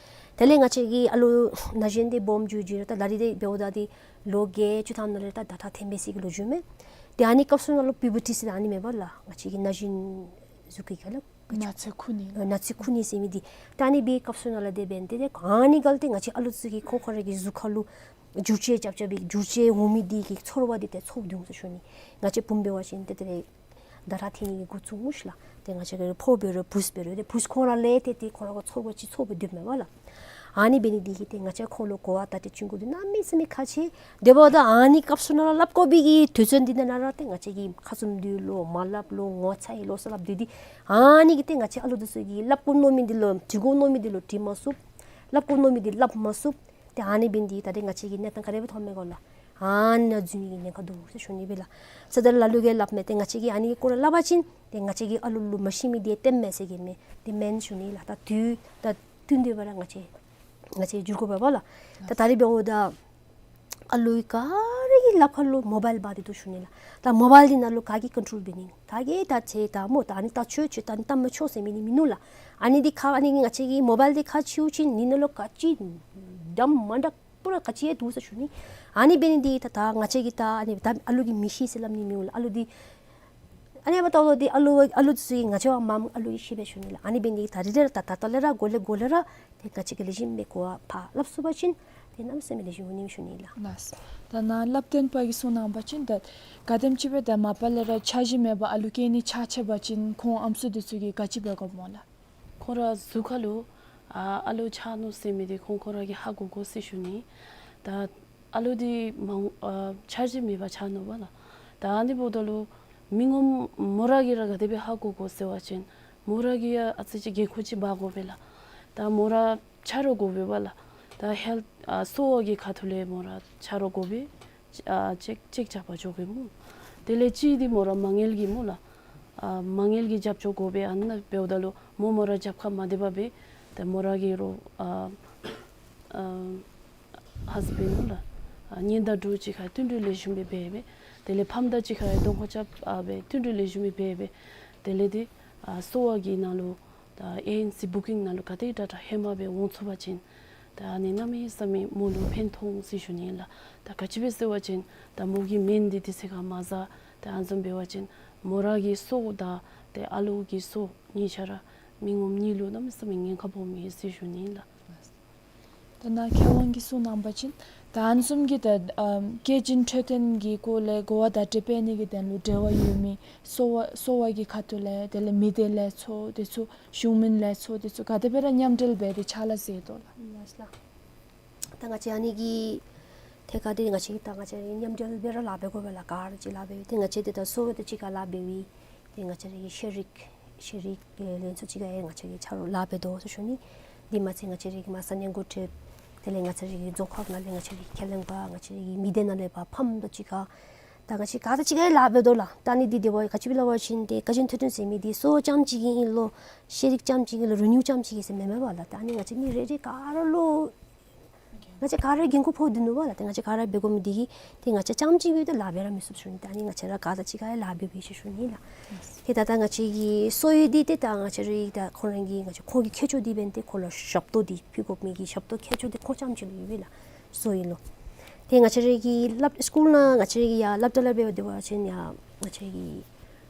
དེ་ལས་ང་བཅས་ཀྱི་ཨ་ལུ་ན་གཞོན་འདི་སྦོམ་འགྱོ་འགྱོ་ར་ད་ད་རིས་འདི་འབདཝ་ད་འདི་ལོ་བརྒྱད་ཅུ་ཐམ་ནང་ལས་ད་ད་ད་འཐོན་པའི་ས་གི་ལོ་རྒྱུས་མས། ཏེ་ཨ་ནི་སྐབས་སུ་ནང་ལུ་པིའུ་བར་ཊི་ཟེར་ཨ་ནི་མས་པ་ལགས། ང་བཅས་ཀྱི་ན་གཞོན་གཟུགས་ཀྱི་ཁ་ལགས། ན་ཚོད་ཁུག་ནི་ལགས། ན་ཚོད་ཁུག་ནི་ཟེར་མི་འདི། ད་ཨ་ནི་སྦེ་སྐབས་སུ་ནང་ལས་དེ་འབད་ནི་འདི་ཏེ་ཨ་ནི་སྒང་ལས་ཏེ་ང་བཅས་ཨ་ལུ་ཚུ་གི་ཁོང་ཁོང་ར་གི་གཟུགས་ཁ་ལུ་འགྱུར་བཅོས་རྐྱབ་རྐྱབ་པའི་འགྱུར་བཅོས་འོང་མི་འདི་གི་ཚོར་བ་འདི་ཏེ་ཚོར་འོང་ཟེར་ཞུ་ནི། ང་བཅས་བུམོ་འབད་བ་ཅིན་ཏེ་དེ་ལས་ད་ར་འཐོན་ནི་གི་འགོ་བཙུགས་སྨོ་ཤིག་ལགས། ཏེ་ང་བཅས་ཀྱི་ཕོ་འབད་རུང་བུཚ་འབད་རུང་ཏེ་བུཚ་ཁོང་ར་ལས་ཏེ་ཏེ་ཁོང་ར་གི་ཚོར་བ་ཅིག་ཚོར་བ་སྡོདཔ་མས་པ་ལགས། ཨ་ནི་འབད་ནི་འདི་གིས་ཏེ་ང་བཅས་ཁོང་ལུ་གོ་བ་བརྡ་སྤྲོད་བྱིན་དགོཔ་འདི་གནམ་མེད་ས་མེད་ཁག་ཆེ། དེ་འབདཝ་ད་ཨ་ནི་སྐབས་སུ་ནང་ལུ་སླབ་དགོ་པའི་གི་དུས་ཚོད་འདི་ནང་ར་ཏེ་ང་བཅས་ཀྱིས་ཁ་བཙུམ་སྡོད་ལོ་མ་སླབ་ལོ་ངོ་ཚ་ཡི་ལོ་ཟེར་སླབ་སྡོད་དེ། ཨ་ནི་གིས་ཏེ་ང་བཅས་ཨ་ལུ་འདི་ཚུ་གིས་སླབ་དགོ་མནོ་མི་འདི་ལུ་དྲི་དགོ་མནོ་མི་འདི་ལུ་དྲི་མ་ཚུགས། སླབ་དགོ་མནོ་མི་འདི་སླབ་མ་ཚུགས། ཏེ་ཨ་ནི་འབད་ནི་འདི་ད་རེས་ང་བཅས་ཀྱི་གནས་སྟངས་ག་དེ་སྦེ་ཐོནམ་མས་གོ་ལགས། ཨ་ནཱ་འཛུལ་ནི་གི་ཉེན་ཁ་འདུག་ཟེར་ཞུ་ནི་སྦེ་ལགས། ཟེར་ད་ལ་ལུ་གིས་སླབ་མས། ཏེ་ང་བཅས་ཀྱིས་ཨ་ནི་གི་སྐོར་ལས་སླབ་པ་ཅིན་ཏེ་ང་བཅས་ཀྱིས་ཨ་ལུ་ལུ་མ་ཤེས་མི་འདི་སྟོནམ་མས་ཟེར་གེ་མས། ཏེ་མེན་ཞུ་ནི་ལགས། ད་དུས་ད་བསྟུན་ཏེ་འབད་ར་ང་བཅས་ང་བཅས་འགྱུར་དགོ་པས་པ་ལགས། ད་ད་རིས་འབདཝ་ད་ཨ་ལུ་ག་ར་གི་ལགཔ་ཁར་ལུ་མོ་བཱའིལ་འབག་སྟེ་འདུག་ཞུ་ནི་ལགས། ད་མོ་བཱའིལ་འདི་ནང་ལུ་ག་གིས་ཀོན་ཊོལ་འབད་ནི། ག་གིས་ད་ཆེ་ད་མོ་ད་ཨ་ནི་ད་ཆོག་ཆོག་ད་ཨ་ནི་ད་མི་ཆོག་ཟེར་མི་འདི་མིན་ནུག་ལགས། ཨ་ནི་འདི་ཁ་ཨ་ནི་ང་བཅས་ཀྱི་མོ་བཱའིལ་འདི་ཁ་ཕྱེ་བ་ཅིན་ཨ་ནི་ནང་ལུ་ག་ཅི་འདྲ་མ་འདྲཝ་པུ་ར་ག་ཅི་ཡང་འདུག་ཟེར་ཞུ་ནི། ཨ་ནི་འབད་ནི་འདི་ད་ད་ང་བཅས་ཀྱིས་ད་ཨ་ནི་ད་ཨ་ལུ་གིས་མི་ཤེས་ཟེར་སླབ་ནི་མེད་ལགས། ཨ་ལུ་འདི་ཨ་ནི་འབདཝ་ད་ལུ་འདི་ཨ་ལུ་ཨ་ལུ་ཚུ་གིས་ང་བཅས་བ་མ་ཨ་ལུ་གིས་ཤེས་པས་ཞུ་ནི་ལགས། ཨ་ནི་འབད་ནི་འདི་ད་རིས་ར་ད་ད་ལྟོ་ལས་ར་འགོ་ལས་འགོ་ལས་ར་ཏེ་ག་ཅི་གི་ལེགས་ཤོམ་སྦེ་གོ་བ་ཕར་སླབ་ཚུགས་པ་ཅིན་ཏེ་གནམ་མེད་ས་མེད་ལེགས་ཤོམ་འོང་ནི་ཞུ་ནི་ལགས། ལགས། ད་ནཱ་བསླབ་སྟོན་པ་གིས་གསུངས་གནང་བ་ཅིན་ད་ག་དེམ་ཅིག་སྦེ་ད་མ་པ་ལས་ར་འཆར་གཞི་མེད་པར་ཨ་ལུ་སྐྱེ་ནི་ཆ་ཆེ་བ་ཅིན་ཁོང་ཨམ་སྲུ་འདི་ཚུ་གིས་ག་ཅི་འབད་དགོཔ་སྨོ་ལགས། ཁོང་ར་གཟུགས་ཁར་ལུ་ཨ་ཨ་ལུ་ཆགས་ནུག་ཟེར་མི་འདི་ཁོང་ཁོང་ར་གིས་ཧ་གོ་དགོ་ཟེར་ཞུ་ནི། ད་ཨ་ལུ་འདི་མང་ཨ་འཆར་གཞི་མེད་པར་ཆགས་ནུག་པ་ལགས། ད་ཨ་ནི་འབདཝ་ད་ལུ་མི་ངོམ་མོ་ར་གིས་ར་ག་དེ་སྦེ་ཧ་གོ་དགོ་ཟེར་བ་ཅིན་མོ་ར་གིས་ཡང་ཨ་ཙི་ཅིག་འགན་ཁུར་ཅིག་འབག་དགོ་པས་ལགས། ད་མོ་ར་ཆ་རོགས་དགོ་པས་པ་ལགས། ད་ཧེལཐ་ཨ་གསོ་བ་གི་ཁ་ཐུག་ལས་མོ་ར་ཆ་རོགས་དགོ་པས། ཨ་ཅེཀ་ཅེཀ་རྐྱབ་པར་འགྱོ་དགོ་པས་སྨོ། དེ་ལས་གཅིག་འདི་མོ་ར་མ་དངུལ་གྱི་སྨོ་ལགས། ཨ་མ་དངུལ་གྱི་རྒྱབ་སྐྱོར་དགོ་པས། ཨ་ནཱ་འབདཝ་ད་ལུ་མོ་མོ་ར་རྒྱབ་ཁར་མ་སྡོད་པར་སྦེ་ཏེ་མོ་ར་གི་རོགས་ཨ་ཨ་ཧཱས་བེནཌ་སྨོ་ལགས། ཨ་ཉེན་བརྡ་འདྲཝ་ཅིག་ཁར་བསྟུན་གྲོས་ལེགས་ཤོམ་སྦེ་འབད་སྦེ། དེ་ལས་ཕམ་དང་གཅིག་ཁར་གདོང་ཁ་རྐྱབ་ཨ་སྦེ་བསྟུན་གྲོས་ལེགས་ཤོམ་སྦེ་འབད་སྦེ། དེ་ལས་འདི་ཨ་གསོ་བ་གི་ནང་ལུ་ད་ཨེ་ཨེན་སི་བུ་ཀིང་ནང་ལུ་ག་དེ་དྲག་དྲག་ཧེ་མ་སྦེ་འོང་ཚུགས་པ་ཅིན་ད་ཨ་ནི་གནམ་མེད་ས་མེད་མོ་ལུ་ཕན་ཐོགས་འོང་ཟེར་ཞུ་ནི་ལགས། ད་ག་ཅི་སྦེ་ཟེར་བ་ཅིན་ད་མོ་གི་སྨན་འདི་དུས་ཚོད་ཁར་མ་བཟའ་ད་ཨ་ནི་བཟུམ་འབད་བ་ཅིན་མོ་ར་གི་སྲོག་དང་ཏེ་ཨ་ལུ་གི་སྲོག་གཉིས་ཆ་ར་མི་ངོམ་གཉིས་ལུ་གནམ་མེད་ས་མེད་ཉེན་ཁ་སྦོམ་ཨིན་ཟེར་ཞུ་ནི་ལགས། ད་ནཱ་མཁས་དབང་གིས་གསུངས་གནང་བ་ཅིན་ད་ཨ་ནི་བཟུམ་གྱི་ད་ཨམ་སྐྱེས་ཆེན་འཕྲོད་བསྟེན་གྱི་སྐོར་ལས་གོ་བ་བརྡ་སྤྲོད་འབད་ནི་གི་དོན་ལུ་འབྲེལ་བ་ཡོད་མི་གསོ་བ་གསོ་བ་གི་ཁ་ཐུག་ལས་དེ་ལས་མི་སྡེ་ལས་ཚོགས་དེ་ཚུ་གཞུང་མིན་ལས་ཚོགས་དེ་ཚུ་ག་དེ་སྦེ་ར་མཉམ་འབྲེལ་འབད་དེ་ཕྱག་ལཱ་མཛད་དོ་ལགས། ལགས་ལགས། ད་ང་བཅས་ཨ་ནི་གི་ཐད་ཁར་འདི་ང་བཅས་ད་ང་བཅས་མཉམ་འབྲེལ་སྦེ་ར་ལཱ་འབད་དགོ་པས་ལགས། ག་ར་གཅིག་ལཱ་འབད་ཏེ་ང་བཅས་འདི་ད་གསོ་བ་དང་གཅིག་ཁར་ལཱ་འབད་བའི་ཏེ་ང་བཅས་རའི་ཤེས་རིག་ཤེས་རིག་ལས་ཚོགས་ཅིག་ཁར་ཡང་ང་བཅས་ཀྱིས་ཆ་རོགས་ལཱ་འབད་དོ་ཟེར་ཞུ་ནི། འདི་མ་ཚད་ང་བཅས་རའི་གི་མ་ས་གནས་འགོ་ཁྲིདཔ་དེ་ལས་ང་བཅས་རའི་གི་རྫོང་ཁག་ནང་ལས་ང་བཅས་རའི་ཁས་ལེན་པ་ང་བཅས་རའི་གི་མི་སྡེ་ནང་ལས་པ་ཕམ་དང་གཅིག་ཁར་ད་ང་བཅས་ག་ར་གཅིག་ཁར་ཡང་ལཱ་འབད་དོ་ལགས། ད་ཨ་ནི་འདི་དེ་བ་ག་ཅི་སྦེ་སླབ་པ་ཅིན་ཏེ་སྐྱེས་ཆེན་འཕྲོད་བསྟེན་ཟེར་མི་འདི་གསོ་བ་རྐྱངམ་གཅིག་གི་ཨིན་ལོ་ཤེས་རིག་རྐྱངམ་གཅིག་གི་ཨིན་ལོ་རིག་ནུས་རྐྱངམ་གཅིག་གི་ཟེར་མེན་མས་པ་ལགས། ད་ཨ་ནི་ང་བཅས་མི་རེ་རེ་ག་ར་ལུ་ང་བཅས་ག་ར་འགན་ཁུར་ཕོག་སྟེ་ནུག་པ་ལགས། ཏེ་ང་བཅས་ག་ར་འབད་དགོ་མི་འདི་གིས་ཏེ་ང་བཅས་རྐྱངམ་གཅིག་སྦེ་ཏེ་ལཱ་འབད་ར་མི་ཚུགས་ཞུ་ནི། ད་ཨ་ནི་ང་བཅས་ར་ག་ར་གཅིག་ཁར་ཡང་ལཱ་འབད་བའི་ཟེར་ཞུ་ནི་ལགས། ཏེ་ད་ད་ང་བཅས་ཀྱི་གསོ་བའི་འདི་ཏེ་ད་ང་བཅས་རའི་ད་ཁོང་ར་གི་ང་བཅས་ཁོང་གི་ཁྱད་ཆོས་འདི་འབདན་ཏེ་ཁོང་ལུ་ཞབས་ཏོག་འདི་ཕུལ་དགོ་མི་གི་ཞབས་ཏོག་ཁྱད་ཆོས་འདི་ཁོང་རྐྱངམ་གཅིག་ལུ་ཡོད་པས་ལགས། གསོ་བའི་ལུ་ཏེ་ང་བཅས་རའི་གི་སློབ་སི་ཀུལ་ནང་ང་བཅས་རའི་གི་ཡར་སློབ་གྲྭ་ལས་འབད་དེ་འབད་བ་ཅིན་ཡར་ང་བཅས་རའི་གི་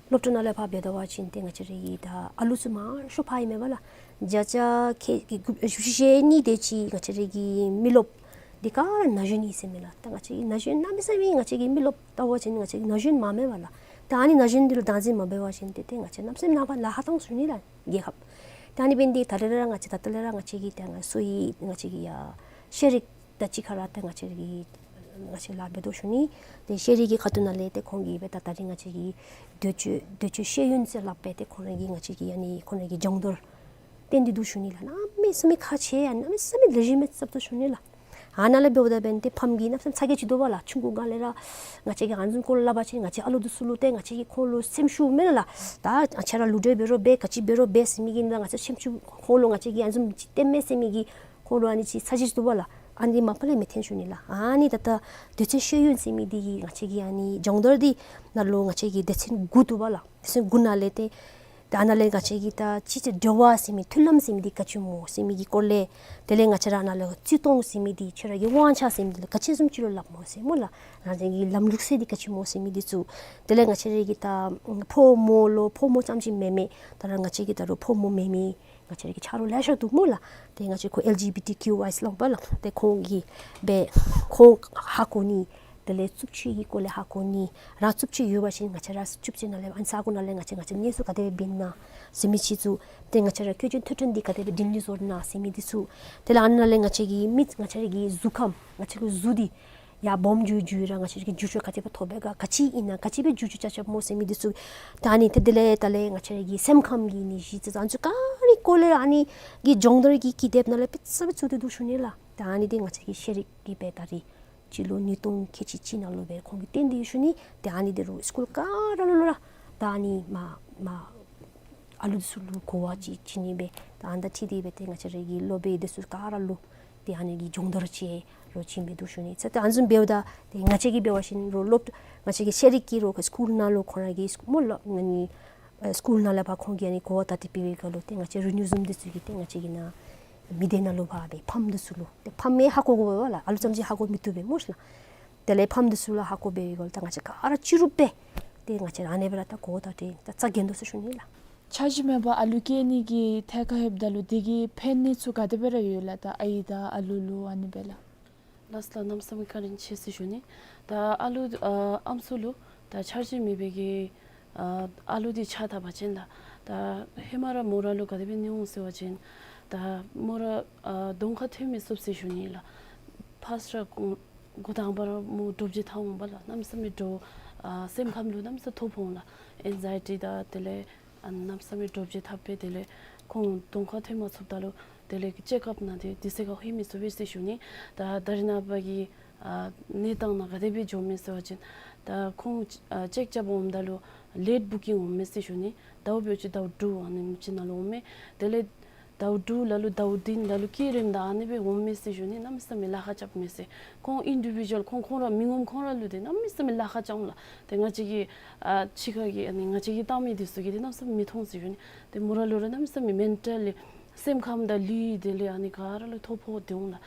སློབ་གྲྭ་ནང་ལས་ཕར་འབད་དེ་འབད་བ་ཅིན་ཏེ་ང་བཅས་རའི་གི་ད་ཨ་ལུ་ཚུ་མང་ཤོས་ཕར་ཨིན་མས་པ་ལགས། བརྒྱ་ཆ་ཁལ་གཅིག་དགུ་བཅུ་ཞེ་གཉིས་དེ་ཅིག་ང་བཅས་རའི་གི་མི་རློབས་འདི་ག་ར་ན་གཞོན་ཨིན་ཟེར་མས་ལགས། ད་ང་བཅས་ཀྱི་ན་གཞོན་གནམ་མེད་ས་མེད་ང་བཅས་ཀྱི་མི་རློབས་ལྟ་བ་ཅིན་ང་བཅས་ཀྱི་ན་གཞོན་མང་མས་པ་ལགས། ད་ཨ་ནི་ན་གཞོན་འདི་ལུ་བདག་འཛིན་མ་འབད་བ་ཅིན་ཏེ་ཏེ་ང་བཅས་གནམ་མེད་ས་མེད་ནངས་པ་ལཱ་ཁག་ཐོན་ཞུ་ནི་ལགས་རྒྱལ་ཁབ། ད་ཨ་ནི་འབདན་འདི་ད་རེས་ར་ང་བཅས་ད་ལྟོ་ལས་ར་ང་བཅས་ཀྱི་ད་ང་གསོ་བའི་ང་བཅས་ཀྱི་ཡ་ཤེས་རིག་དང་གཅིག་ཁར་ར་ཏེ་ང་བཅས་རའི་གི་ང་བཅས་ལཱ་འབད་དོ་ཞུ་ནི། ཏེ་ཤེས་རིག་གི་ཁ་ཐུག་ནང་ལས་ཏེ་ཁོང་གིས་སྦེ་ད་ད་རིས་ང་བཅས་ཀྱི་འདོད་སྤྱོད་འདོད་སྤྱོད་ཤེས་ཡོན་ཟེར་སླབ་སྦེ་ཏེ་ཁོང་ར་གི་ང་བཅས་ཀྱི་ཨ་ནི་ཁོང་ར་གི་སྦྱོང་བརྡར་བསྟན་ཏེ་འདུག་ཞུ་ནི་ལགས། གནམ་མེད་ས་མེད་ཁག་ཆེ་ཡང་གནམ་མེད་ས་མེད་ལེགས་ཤོམ་སྦེ་རྐྱབ་དོ་ཞུ་ནི་ལགས། ཨ་ནཱ་ལས་འབདཝ་ད་འབདན་ཏེ་ཕམ་གྱིས་གནམ་མེད་ས་མེད་ཚ་གྱང་ཅིག་འདུག་པ་ལགས། ཆུང་ཀུ་སྒང་ལས་ར་ང་བཅས་ཀྱིས་ཨ་ནི་བཟུམ་སྐོར་ལས་སླབ་པ་ཅིན་ང་བཅས་ཨ་ལུ་འདི་ཚུ་ལུ་ཏེ་ང་བཅས་ཀྱིས་ཁོང་ལུ་སེམས་ཤུགས་མེད་ལགས། ད་ཁྱེད་ར་ལུ་འདྲེ་འབད་རུང་འབད་ག་ཅི་འབད་རུང་འབད་ཟེར་མི་གི་ནང་ང་བཅས་སེམས་ཤུགས་ཁོང་ལུ་ང་བཅས་ཀྱིས་ཨ་ནི་བཟུམ་ཅིག་སྟོནམ་མས་ཟེར་མི་གི་ཁོང་ལུ་ཨ་ནི་ཅིག་ཚ་གྱང་ཅིག་འདུག་པ་ལགས། ཨ་ནི་མ་པ་ལས་མི་འཐོན་ཞུ་ནི་ལགས། ཨ་ནི་ད་ད་འདོད་སྤྱོད་ཤེས་ཡོན་ཟེར་མི་འདི་གི་ང་བཅས་ཀྱི་ཨ་ནི་སྦྱོང་བརྡར་འདི་ནང་ལུ་ང་བཅས་ཀྱི་སྡེ་ཚན་དགུ་འདུག་པ་ལགས། སྡེ་ཚན་དགུ་ནང་ལས་ཏེ་ད་ཨ་ནཱ་ལས་ང་བཅས་ཀྱི་ད་སྤྱི་ཚེ་འབྲེལ་བ་ཟེར་མི་མཐུན་ལམ་ཟེར་མི་འདི་ག་ཅི་སྨོ་ཟེར་མི་གི་སྐོར་ལས། དེ་ལས་ང་བཅས་ར་ནཱ་ལུ་བརྩི་མཐོང་ཟེར་མི་འདི་ཁྱེད་ར་གི་དབང་ཆ་ཟེར་མི་འདི་ལུ་ག་ཅི་བཟུམ་ཅིག་ལུ་སླབ་སྨོ་ཟེར་སྨོ་ལགས། རང་བཞིན་གྱི་ལམ་ལུགས་ཟེར་འདི་ག་ཅི་སྨོ་ཟེར་མི་འདི་ཚུ། དེ་ལས་ང་བཅས་ར་གི་ད་ཕོ་མོ་ལུ་ཕོ་མོ་རྐྱངམ་ཅིག་མེན་མས། ད་ར་ང་བཅས་ཀྱི་ད་རུང་ཕོ་མོ་མེན་མི་ང་བཅས་ར་གི་ཆ་རོགས་ལེ་ཤ་འདུག་སྨོ་ལགས། ཏེ་ང་བཅས་ཁོ་ཨེལ་ཇི་བི་ཊི་ཀིའུ་ཨའི་ལུ་འབད་ལགས། ཏེ་ཁོང་གིས་སྦེ་ཁོང་ཧ་གོ་ནི། དེ་ལས་རྩུབ་སྤྱོད་ཀྱི་སྐོར་ལས་ཧ་གོ་ནི། རང་རྩུབ་སྤྱོད་ཡོད་པ་ཅིན་ང་བཅས་ར་རྩུབ་སྤྱོད་ནང་ལས་ཨ་ནི་ས་གོ་ནང་ལས་ང་བཅས་ང་བཅས་གནས་ཚུལ་ག་དེ་སྦེ་འབད་ནི་ཟེར་མི་ཅིག་ཚུ། ཏེ་ང་བཅས་ར་སྐྱེས་ཆེན་འཕྲོད་བསྟེན་འདི་ག་དེ་སྦེ་དྲིན་ལན་གཟོ་ནི་ཟེར་མི་འདི་ཚུ། དེ་ལས་ཨ་ནཱ་ལས་ང་བཅས་ཀྱི་མི་ང་བཅས་ར་གི་གཟུགས་ཁམས་ང་བཅས་ཀྱི་གཟུགས་འདི་ཡར་སྦོམ་འགྱོ་འགྱོ་ར་ང་བཅས་ཀྱི་འགྱུར་བཅོས་ག་དེ་སྦེ་ཐོབ་པས་ག་ག་ཅི་ཨིན་ན་ག་ཅི་སྦེ་འགྱུར་བཅོས་རྐྱབ་རྐྱབ་སྨོ་ཟེར་མི་འདི་ཚུ། ད་ཨ་ནི་ཏེ་དེ་ལས་ད་ལས་ང་བཅས་ར་གི་སེམས་ཁམས་ཀྱི་ནད་གཞི་ཚུ་ཨ་ནི་ཚུ་ག་ར་གི་སྐོར་ལས་ཨ་ནི་གི་སྦྱོང་བརྡར་གྱི་ཀི་དེབ་ནང་ལས་དཔེ་ཚུ་དཔེ་ཚུ་ཏེ་འདུག་ཞུ་ནི་ལགས། ད་ཨ་ནི་འདི་ང་བཅས་ཀྱི་ཤེས་རིག་གི་སྦེ་ད་རིས་ སྤྱི་ལོ་ཉིས་སྟོང་ཁལ་གཅིག་གཅིག་ནང་ལུ་སྦེ་ཁོང་གིས་བཏོན་ཏེ་ཡོད་ཞུ་ནི། ཏེ་ཨ་ནི་འདི་རུ་སི་ཀུལ་ག་ར་ལུ་ལུ་ར་ད་ཨ་ནི་མ་མ་ཨ་ལུ་འདི་ཚུ་ལུ་གོ་བ་ཅིག་བྱིན་ནི་སྦེ་ད་ཨ་ནི་ད་ཁྲིད་དེ་སྦེ་ཏེ་ང་བཅས་ར་གི་སློབ་དཔོན་འདི་ཚུ་ག་ར་ལུ་ཏེ་ཨ་ནི་གི་སྦྱོང་བརྡར་ཅིག་རོགས་བྱིན་སྦེ་འདུག་ཞུ་ནི། ཚེ་ཏེ་ཨ་ནི་བཟུམ་འབདཝ་ད་ཏེ་ང་བཅས་ཀྱིས་འབད་བ་ཅིན་རོགས་སློབ་ང་བཅས་ཀྱི་ཤེས་རིག་གི་རོགས་སི་ཀུལ་ནང་ལུ་ཁོང་ར་གི་སི་མོ་ལགས་ཨ་ནི་ཨ་སི་ཀུལ་ནང་ལས་ཕར་ཁོང་གིས་ཨ་ནི་གོ་བ་བཏང་སྟེ་འབད་བའི་སྐབས་ལུ་ཏེ་ང་བཅས་རི་ནིའུ་བཟུམ་འདི་ཚུ་གིས་ཏེ་ང་བཅས་ཀྱི་ནཱ་མི་སྡེ་ནང་ལུ་ཕར་སྦེ་ཕམ་འདི་ཚུ་ལུ་ཏེ་ཕམ་མི་ཧ་གོ་དགོ་པས་ལགས། ཨ་ལུ་ཙམ་ཅིག་ཧ་གོ་མི་བཏུབ་པས་སྨོ་ཤེས་ལགས། དེ་ལས་ཕམ་འདི་ཚུ་ལུ་ཧ་གོ་འབད་བའི་སྐབས་ལུ་ད་ང་བཅས་ག་ར་སྤྱི་རུབ་སྦེ་ཏེ་ང་བཅས་ར་ཨ་ནི་སྦེ་ར་ད་གོ་བ་བཏང་སྟེ་ད་རྩ་འགེངས་དོ་ཟེར་ཞུ་ནི་ལགས། འཆར་གཞི་མེད་པར་ཨ་ལུ་སྐྱེ་ནི་གི་ཐད་ཁར་ལྷོདཔ་ད་ལུ་དེ་གི་ཕན་གནོད་ཚུ་ག་དེ་སྦེ་ར་ཡོད་ལགས། ད་ཨའི་དང་ཨ་ལུ་ལུ་ཨ་ནི་སྦེ་ལགས། ལགས་སོ་ལགས། གནམ་མེད་ས་མེད་བཀའ་དྲིན་ཆེ་ཟེར་ཞུ་ནི། ད་ཨ་ལུ་ཨ་ཨམ་སྲུ་ལུ་ད་འཆར་གཞི་མེད་པའི་གི་ཨ་ཨ་ལུ་འདི་ཆགས་ད་པ་ཅིན་ལགས། ད་ཧེ་མ་ར་མོ་ར་ལུ་ག་དེ་སྦེ་ནི་འོང་ཟེར་བ་ཅིན་ད་མོ་ར་ཨ་གདོང་ཁར་ཐོན་མི་ཚུགས་ཟེར་ཞུ་ནི་ལགས། ཕར་ས་ར་གོ་འགོ་དང་པ་ར་མོ་འདྲོག་བྱེལ་འཐབ་འོང་པ་ལགས། གནམ་མེད་ས་མེད་འདྲོག་ཨ་སེམས་ཁམས་ལུ་གནམ་མེད་ས་མེད་ཐོ་ཕོག་འོང་ལགས། ཨེང་ཛའི་ཊི་དང་དེ་ལས་ཨ་གནམ་མེད་ས་མེད་འདྲོག་བྱེལ་འཐབ་སྦེ་དེ་ལས་ཁོང་གདོང་ཁར་ཐོན་མ་ཚུགསཔ་ད་ལུ་དེ་ལས་ཅེག་ཨཔ་ནང་ཏེ་དུས་ཚོད་ཁར་ལྷོད་མི་ཚུགས་པས་ཟེར་ཞུ་ནི། ད་ད་རེས་ནངས་པ་གི་ཨ་གནས་སྟངས་ནང་ག་དེ་སྦེ་འགྱོ་མས་ཟེར་བ་ཅིན་ད་ཁོང་ཨ་ཅེག་རྐྱབ་འོངམ་ད་ལུ་ལེཊ་བུ་ཀིང་འོང་མས་ཟེར་ཞུ་ནི། ཟླཝ་འབད་བ་ཅིན་ཟླཝ་དྲུག་ཨ་ནེམ་ཅིག་ནང་ལུ་འོང་མས། དེ་ལས་ཟླཝ་དྲུག་ལ་ལུ་ཟླཝ་བདུན་ལ་ལུ་སྐྱེ་རནམ་ད་ཨ་ནི་སྦེ་འོང་མས་ཟེར་ཞུ་ནི། གནམ་མེད་ས་མེད་ལཱ་ཁག་རྐྱབ་མས་ཟེར། ཁོང་ཨིན་ཌི་བི་ཇུ་ཨལ་ཁོང་ཁོང་ར་མི་ངོམ་ཁོང་ར་ལུ་ཏེ་གནམ་མེད་ས་མེད་ལཱ་ཁག་རྐྱབ་འོང་ལགས། ཏེ་ང་བཅས་ཀྱི་ཨ་ཕྱི་ཁ་གི་ཨ་ནི་ང་བཅས་ཀྱིས་བལྟ་མི་འདི་ཚུ་གིས་ཏེ་གནམ་མེད་ས་མེད་མི་མཐོང་ཟེར་ཞུ་ནི། ཏེ་མོ་ར་ལུ་ར་གནམ་མེད་ས་མེད་མེན་ཊལ་ལི་སེམས་ཁམས་དང་ལུས་དེ་ལས་ཨ་ནི་ག་ར་ལུ་ཐོ་ཕོག་སྟེ་འོང་ལགས།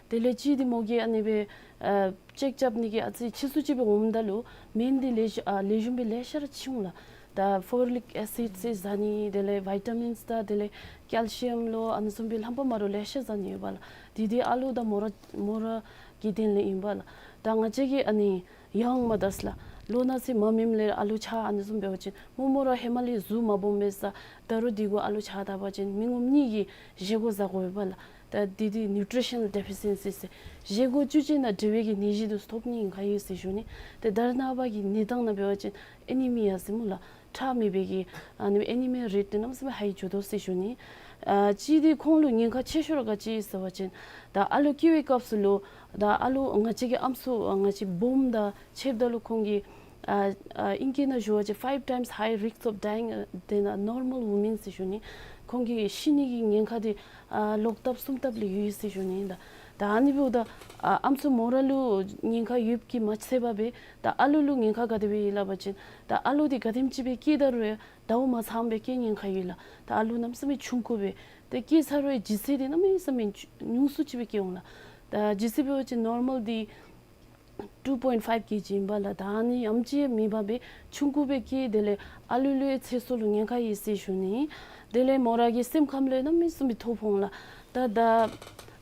དེ་ལས་གཅིག་འདི་མོ་གིས་ཨ་ནི་སྦེ་ཨ་ཅེག་རྐྱབ་ནི་གི་ཨ་ཙི་ཕྱིས་སུ་ཅིག་སྦེ་འོངམ་ད་ལུ་སྨན་འདི་ལེགས་ཤོམ་ཨ་ལེགས་ཤོམ་སྦེ་ལེ་ཤ་ར་ཅིག་འོང་ལགས། ད་ཕོ་ལིག་ཨེ་སིཌ་ཟེར་ཟ་ནི་དེ་ལས་བི་ཊ་མིནསི་དང་དེ་ལས་ཀེལ་ཤི་ཡམ་ལོ་ཨ་ནི་བཟུམ་སྦེ་རྣམ་པ་མ་འདྲཝ་ལེ་ཤ་ཟ་ནི་ཡོད་པ་ལགས། དེ་འདི་ཨ་ལུ་དང་མོ་ར་མོ་ར་གི་དོན་ལས་ཨིན་པ་ལགས། ད་ང་བཅས་ཀྱི་ཨ་ནི་ཡང་མ་དར་ལགས། ལོ་ན་ཚོད་མ་སྨིནམ་ལས་ཨ་ལུ་ཆགས་ཨ་ནི་བཟུམ་འབད་བ་ཅིན་མོ་མོ་ར་ཧེ་མ་ལས་གཟུགས་མ་སྦོམ་པས་ས། ད་རུང་དེ་གུ་ཨ་ལུ་ཆགས་ད་པ་ཅིན་མི་ངོམ་གཉིས་ཀྱི་བཞེས་སྒོ་བཟའ་དགོ་པས་ལགས། ད་དེ་འདི་ནིའུ་ཊི་རི་ཤ་ནཱལ་ཌི་ཕི་ཤི་ཡེན་སི་ཟེར་བཞེས་སྒོ་བཅུད་ཅན་དང་འབྲེལ་བའི་གི་ནད་གཞི་འདི་ཐོབ་ནི་ཨིན་ག་ཡོད་ཟེར་ཞུ་ནི། ཏེ་ད་རེས་ནངས་པ་གི་གནས་སྟངས་ནང་འབད་བ་ཅིན་ཨེ་ནི་མི་ཡ་ཟེར་སྨོ་ལགས། ཁྲག་མེད་པའི་གི་ཨ་ནི་ཨེ་ནི་མི་རེཊ་འདི་གནམ་མེད་ས་མེད་ཧའི་འགྱོ་དོ་ཟེར་ཞུ་ནི། ཨ་གཅིག་འདི་ཁོང་ལུ་ཉེན་ཁ་ཆེ་ཤོས་ར་ག་ཅི་ཟེར་བ་ཅིན་ད་ཨ་ལུ་སྐྱེ་བའི་སྐབས་སུ་ལུ་ད་ཨ་ལུ་ང་བཅས་ཀྱི་ཨམ་སྲུ་ང་བཅས་སྦོམ་དང་ཕྱདཔ་ད་ལུ་ཁོང་གི་ཨ་ཨ་ཨིང་སྐད་ནང་ཞུ་བ་ཅིན་five times high risk of dying than a normal woman ཟེར་ཞུ་ནི། ཁོང་གི་ཤི་ནི་གི་ཉེན་ཁ་འདི་ཨ་ལོག་ལྟབ་གསུམ་ལྟབ་ལས་ཡོད་ཟེར་ཞུ་ནི། ད་ད་ཨ་ནི་འབདཝ་ད་ཨ་ཨམ་སྲུ་མོ་ར་ལུ་ཉེན་ཁ་ཡོདཔ་གིས་མ་ཚད་པར་སྦེ་ད་ཨ་ལུ་ལུ་ཉེན་ཁ་ག་དེ་སྦེ་ཡོད་སླབ་པ་ཅིན་ད་ཨ་ལུ་འདི་ག་དེམ་ཅིག་སྦེ་སྐྱེ་ད་རུང་ཟླཝ་མ་ཚངམ་སྦེ་སྐྱེ་ཉེན་ཁ་ཡོད་ལགས། ད་ཨ་ལུ་གནམ་མེད་ས་མེད་ཆུང་ཀུ་སྦེ་ཏེ་སྐྱེ་ཚར་རུང་ལྗིད་ཚད་འདི་གནམ་མེད་ས་མེད་ཉུང་སུ་ཅིག་སྦེ་སྐྱེ་འོང་ལགས། ད་ལྗིད་ཚད་འབད་བ་ཅིན་ནོར་མཱལ་འདི་two point five kg ཨིན་པ་ལགས། ད་ཨ་ནི་ཡང་ཅིན་མེད་པར་སྦེ་ཆུང་ཀུ་སྦེ་སྐྱེ། དེ་ལས་ཨ་ལུ་ལུ་ཡང་ཚེ་སྲོག་ལུ་ཉེན་ཁ་ཡོད་ཟེར་ཞུ་ནི། དེ་ལས་མོ་ར་གི་སེམས་ཁམས་ལུ་ཡང་གནམ་མེད་ས་མེད་ཐོ་ཕོག་འོང་ལགས། ད་ད་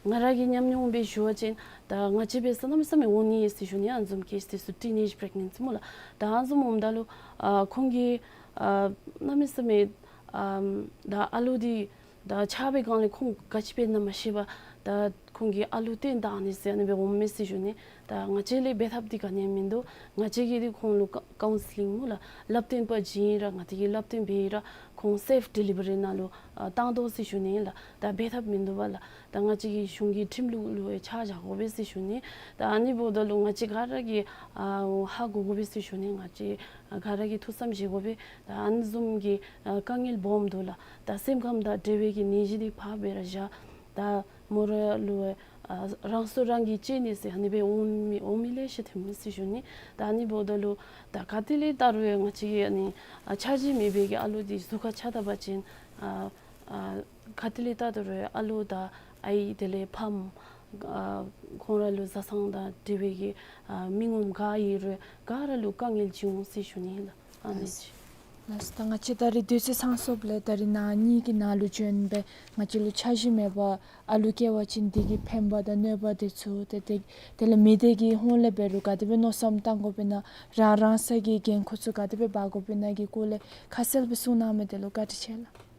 ང་ར་གི་ཉམས་མྱོང་སྦེ་ཞུ་བ་ཅིན་ད་ང་བཅས་འབད་ས་གནམ་མེད་ས་མེད་འོང་ནི་ཡོད་ཟེར་ཞུ་ནི། ཨ་ནི་བཟུམ་ཀེསི་འདི་ཚུ་ཊིན་ཨེཇ་པི་རེག་ནེན་སི་སྨོ་ལགས། ད་ཨ་ནི་བཟུམ་འོངམ་ད་ལུ་ཨ་ཁོང་གིས་ཨ་གནམ་མེད་ས་མེད་ཨ་ད་ཨ་ལུ་འདི་ད་ཆགས་པའི་སྒང་ལས་ཁོང་ག་ཅི་འབད་ན་མ་ཤེས་པར་ད་ཁོང་གིས་ཨ་ལུ་བཏོན་བཏང་ནི་ཟེར་ཨ་ནི་སྦེ་འོངམ་མས་ཟེར་ཞུ་ནི། ད་ང་བཅས་ལས་འབད་ཐབས་འདི་ག་ནི་ཡང་མིན་འདུག། ང་བཅས་ཀྱིས་འདི་ཁོང་ལུ་ཀའུན་སི་ལིང་སྨོ་ལགས། བསླབ་སྟོན་པ་ཅིག་ཨིན་ར་ང་བཅས་ཀྱིས་བསླབ་སྟོན་འབད་ཡི་ར་ཁོང་སེཕ་ཌི་ལི་བ་རི་ནང་ལུ་ཨ་བཏང་དོ་ཟེར་ཞུ་ནི་ལགས། ད་འབད་ཐབས་མིན་འདུག་པ་ལགས། ད་ང་བཅས་ཀྱིས་གཞུང་གི་ཁྲིམས་ལུགས་ལུ་ཕྱག་བཞག་དགོ་པས་ཟེར་ཞུ་ནི། ད་ཨ་ནི་འབདཝ་ད་ལུ་ང་བཅས་ག་ར་གིས་ཨ་ཧ་གོ་དགོ་པས་ཟེར་ཞུ་ནི། ང་བཅས་ག་ར་གིས་ཐུགས་བསམ་བཞེས་དགོ་པས། ད་ཨ་ནི་བཟུམ་གྱི་ཨ་དཀའ་ངལ་སྦོམ་འདུག་ལགས། ད་སེམས་ཁམས་དང་འབྲེལ་བའི་གི་ནད་གཞི་འདི་ཕར་སྦེ་ར་བཞག། ད་མོ་ར་ལུ་ཨ་རང་སྲོག་རང་གིས་བཅད་ནི་ཟེར་ཨ་ནི་སྦེ་འོང་མི་འོང་མི་ལེ་ཤ་ཐོན་མས་ཟེར་ཞུ་ནི། ད་ཨ་ནི་འབདཝ་ད་ལུ་ད་ག་ཏེ་ལས་བལྟ་རུང་ཡང་ང་བཅས་ཀྱི་ཨ་ནི་ཨ་འཆར་གཞི་མེད་པའི་གི་ཨ་ལུ་འདི་གཟུགས་ཁར་ཆགས་ད་པ་ཅིན་ཨ་ཨ་ག་ཏེ་ལས་བལྟ་ད་རུང་ཨ་ལུ་དང་ཨའི་དེ་ལས་ཕམ་ཨ་ཁོང་ར་ལུ་བཟའ་ཚང་དང་འབྲེལ་བའི་གི་ཨ་མི་ངོམ་ག་ཨིན་རུང་ག་ར་ལུ་དཀའ་ངལ་ཅིག་འོང་ཟེར་ཞུ་ནི་ལགས། ཨ་ནི་ཅིག། ལགས་སོ། ད་ང་བཅས་ད་རིས་དུས་ཚོད་ཚང་སོངམ་ལས་ད་རིས་ནཱ་གཉིས་ཀྱི་ནང་ལུ་བྱོན་སྦེ་ང་བཅས་ལུ་འཆར་གཞི་མེད་པར་ཨ་ལུ་སྐྱེ་བ་ཅིན་དེ་གི་ཕན་པ་དང་གནོད་པ་འདི་ཚུ་ཏེ་དེ་དེ་ལས་མི་སྡེ་གི་ཧོངས་ལས་འབད་རུང་ག་དེ་སྦེ་མནོ་བསམ་བཏང་དགོ་པས་ན་རང་རང་སོའི་གི་འགན་ཁུར་ཚུ་ག་དེ་སྦེ་འབག་དགོ་པས་ན་གི་སྐོར་ལས་ཁ་གསལ་སྦེ་གསུང་གནང་མི་དེ་ལུ་བཀའ་དྲིན་ཆེ་ལགས།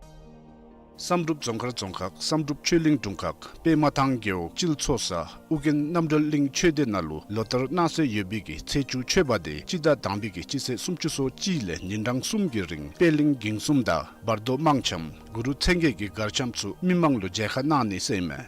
བསམ་གྲུབ་རྫོང་མཁར་རྫོང་ཁག་བསམ་གྲུབ་ཆོས་གླིང་དྲུང་ཁག་པདྨ་ཐང་རྒེད་འོག་སྤྱིལ་ཚོ་ས་ཨོ་རྒྱན་རྣམ་གྲོལ་གླིང་ཆོས་སྡེ་ནང་ལུ་ལོ་ལྟར་གནང་སྲོལ་ཡོད་པའི་གི་ཚེས་བཅུ་མཆོད་པ་དེ་སྤྱི་ཟླ་དང་པའི་གི་སྤྱི་ཚེས་སུམ་ཅུ་སོ་གཅིག་ལས་ཉིན་གྲངས་གསུམ་གྱི་རིང་པད་གླིང་འགྱིང་གསུམ་དང་བར་དོ་དམངས་འཆམ་གུ་རུ་མཚན་བརྒྱད་ཀྱི་གར་འཆམ་ཚུ་མི་མང་ལུ་མཇལ་ཁ་གནང་ནི་ཟེར་ཨིན་མས།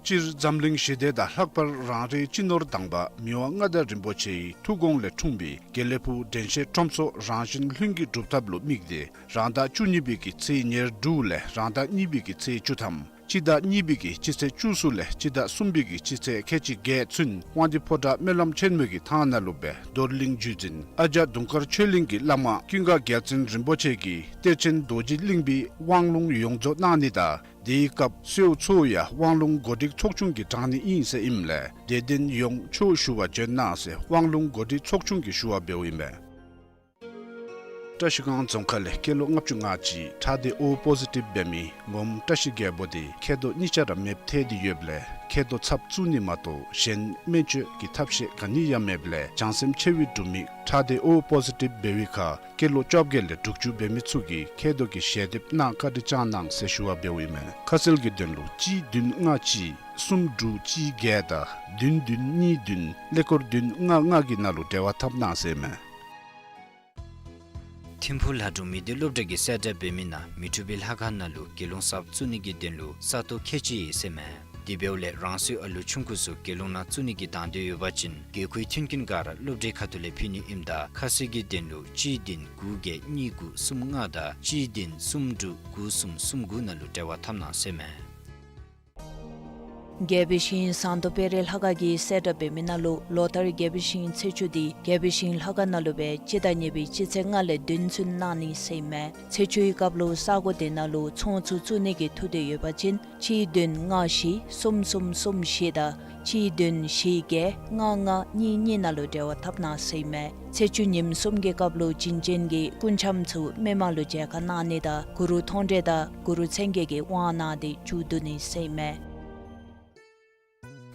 སྤྱིར་འཛམ་གླིང་ཞི་བདེ་དང་ལྷག་པར་རང་རེའི་སྤྱི་ནོར་དང་པ་མི་དབང་མངའ་བདག་རིན་པོ་ཆེའི་ཐུགས་དགོངས་ལས་འཁྲུངས་པའི་དགེ་ལེགས་ཕུག་དྲན་ཤེས་ཁྲོམ་ཚོགས་རང་བཞིན་ལྷུན་གྱིས་གྲུབ་ཐབས་ལུ་དམིགས་ཏེ་རང་ཟླ་བཅུ་གཉིས་པའི་གི་ཚེས་ཉེར་དྲུག་ལས་རང་ཟླ་གཉིས་པའི་གི་ཚེས་བཅུ་ཐམ། སྤྱི་ཟླ་གཉིས་པའི་གི་སྤྱི་ཚེས་བཅུ་གསུམ་ལས་སྤྱི་ཟླ་གསུམ་པའི་གི་སྤྱི་ཚེས་ཁལ་གཅིག་བརྒྱད་ཚུན་དབང་འདུས་ཕོ་བྲང་སྨོན་ལམ་ཆེན་མོའི་གི་ཐང་ནང་ལུ་སྦེ་རྡོར་གླིང་བརྒྱུད་འཛིན་ཨ་ལྕགས་དུང་དཀར་ཆོས་གླིང་གི་བླ་མ་ཀུན་དགའ་རྒྱལ་བཙུན་རིན་པོ་ཆེ་གིས་གཏེར་ཆེན་རྡོ་རྗེ་གླིང་པའི་དབང་ལུང་ཡོངས་རྫོགས་གནང་ནི་དང་དེའི་སྐབས་གསོལཝ་ཚུ་ཡང་དབང་ལུང་གོ་སྒྲིག་ཚོགས་ཆུང་གིས་དྲང་ནི་ཨིན་ཟེར་ཨིནམ་ལས་དད་ལྡན་ཡོངས་ཆོས་ཞུ་བར་བྱོན་གནང་ཟེར་དབང་ལུང་གོ་སྒྲིག་ཚོགས་ཆུང་གིས་ཞུ་བ་འབདཝ་ཨིན་མས། བཀྲ་ཤིས་སྒང་རྫོང་ཁག་ལས་སྐྱེས་ལོ་ལྔ་བཅུ་ང་གཅིག་ཁྲག་སྡེ་ཨོ་པོ་ཟི་ཊིབ་འབད་མི་ངོམ་བཀྲ་ཤིས་རྒྱལ་པོ་དེ་མཁལ་རྡོག་གཉིས་ཆ་ར་མེདཔ་ཐལ་ཏེ་ཡོདཔ་ལས་མཁལ་རྡོག་ཚབ་བཙུགས་ནི་མ་གཏོགས་གཞན་སྨན་བཅོས་ཀྱི་ཐབས་ཤེས་ག་ནི་ཡང་མེདཔ་ལས་བྱང་སེམས་ཆེ་བའི་འབྲུག་མི་ཁྲག་སྡེ་ཨོ་པོ་ཟི་ཊིབ་འབད་བའི་ཁར་སྐྱེས་ལོ་བཅོ་བརྒྱད་ལས་དྲུག་ཅུ་འབད་མི་ཚུ་གིས་མཁལ་རྡོག་གི་ཞལ་འདེབས་གནང་བཀའ་དྲིན་བསྐྱང་གནང་ཟེར་ཞུ་བ་འབདཝ་ཨིན་མས། ཁ་གསལ་གྱི་དོན་ལུ་གཅིག་བདུན་ལྔ་གཅིག་གསུམ་དྲུག་གཅིག་བརྒྱད་དང་བདུན་བདུན་གཉིས་བདུན་ཀླད་ཀོར་བདུན་ལྔ་ལྔ་གི་ནང་ལུ་འབྲེལ་བ་འཐབ་གནང་ཟེར་ཨིན་མས། ཐིམ་ཕུག་ལྷ་སྒྲུང་མི་སྡེ་སློབ་གྲྭ་གིས་གསལ་བསྒྲགས་འབད་མི་ནང་མི་འཁྲུགས་པའི་ལྷ་ཁང་ནང་ལུ་དགེ་སློང་གསརཔ་བཙུགས་ནི་གི་དོན་ལུ་ས་སྟོང་ཁལ་གཅིག་ཡོད་ཟེར་ཨིན་མས། དེ་འབདཝ་ལས་རང་སོའི་ཨ་ལུ་ཆུང་ཀུ་ཚུ་དགེ་སློང་ནང་བཙུགས་ནི་གི་དང་འདོད་ཡོད་པ་ཅིན་དགེ་བསྐོས་མཐུན་རྐྱེན་ག་ར་སློབ་གྲྭའི་ཁ་ཐུག་ལས་ཕུལ་ནི་ཨིནམ་ད་ཁ་གསལ་གྱི་དོན་ལུ་གཅིག་བདུན་དགུ་བརྒྱད་གཉིས་དགུ་གསུམ་ལྔ་དང་གཅིག་བདུན་གསུམ་དྲུག་དགུ་གསུམ་གསུམ་དགུ་ནང་ལུ་འབྲེལ་བ་འཐབ་གནང་ཟེར་ཨིན་མས། རྒྱལ་པོའི་ཞིང་ཟངས་མདོག་དཔལ་རི་ལྷ་ཁང་གིས་གསལ་བསྒྲགས་འབད་མི་ནང་ལུ་ལོ་ལྟར་རྒྱལ་པོའི་ཞིང་ཚེས་བཅུ་དེ་རྒྱལ་པོའི་ཞིང་ལྷ་ཁང་ནང་ལུ་སྦེ་སྤྱི་ཟླ་གཉིས་པའི་སྤྱི་ཚེས་ལྔ་ལས་བདུན་ཚུན་གནང་ནི་ཟེར་ཨིན་མས། ཚེས་བཅུའི་སྐབས་ལུ་ས་གོ་དེ་ནང་ལུ་ཚོང་ཚུ་བཙུགས་ནི་གི་ཐུགས་འདོད་ཡོད་པ་ཅིན་གཅིག་བདུན་ལྔ་བཞི་གསུམ་གསུམ་གསུམ་བཞི་དང་གཅིག་བདུན་བཞི་བརྒྱད་ལྔ་ལྔ་གཉིས་གཉིས་ནང་ལུ་འབྲེལ་བ་འཐབ་གནང་ཟེར་ཨིན་མས། ཚེས་བཅུ་ཉིནམ་གསུམ་གྱི་སྐབས་ལུ་བྱིན་ཅན་གྱི་སྐུ་འཆམ་ཚུ་མི་མང་ལུ་མཇལ་ཁ་གནང་ནི་དང་གུ་རུ་མཐོང་གྲོལ་དང་གུ་རུ་མཚན་བརྒྱད་ཀྱི་དབང་གནང་སྟེ་མཇུག་བསྡུ་ནི་ཟེར་ཨིན་མས།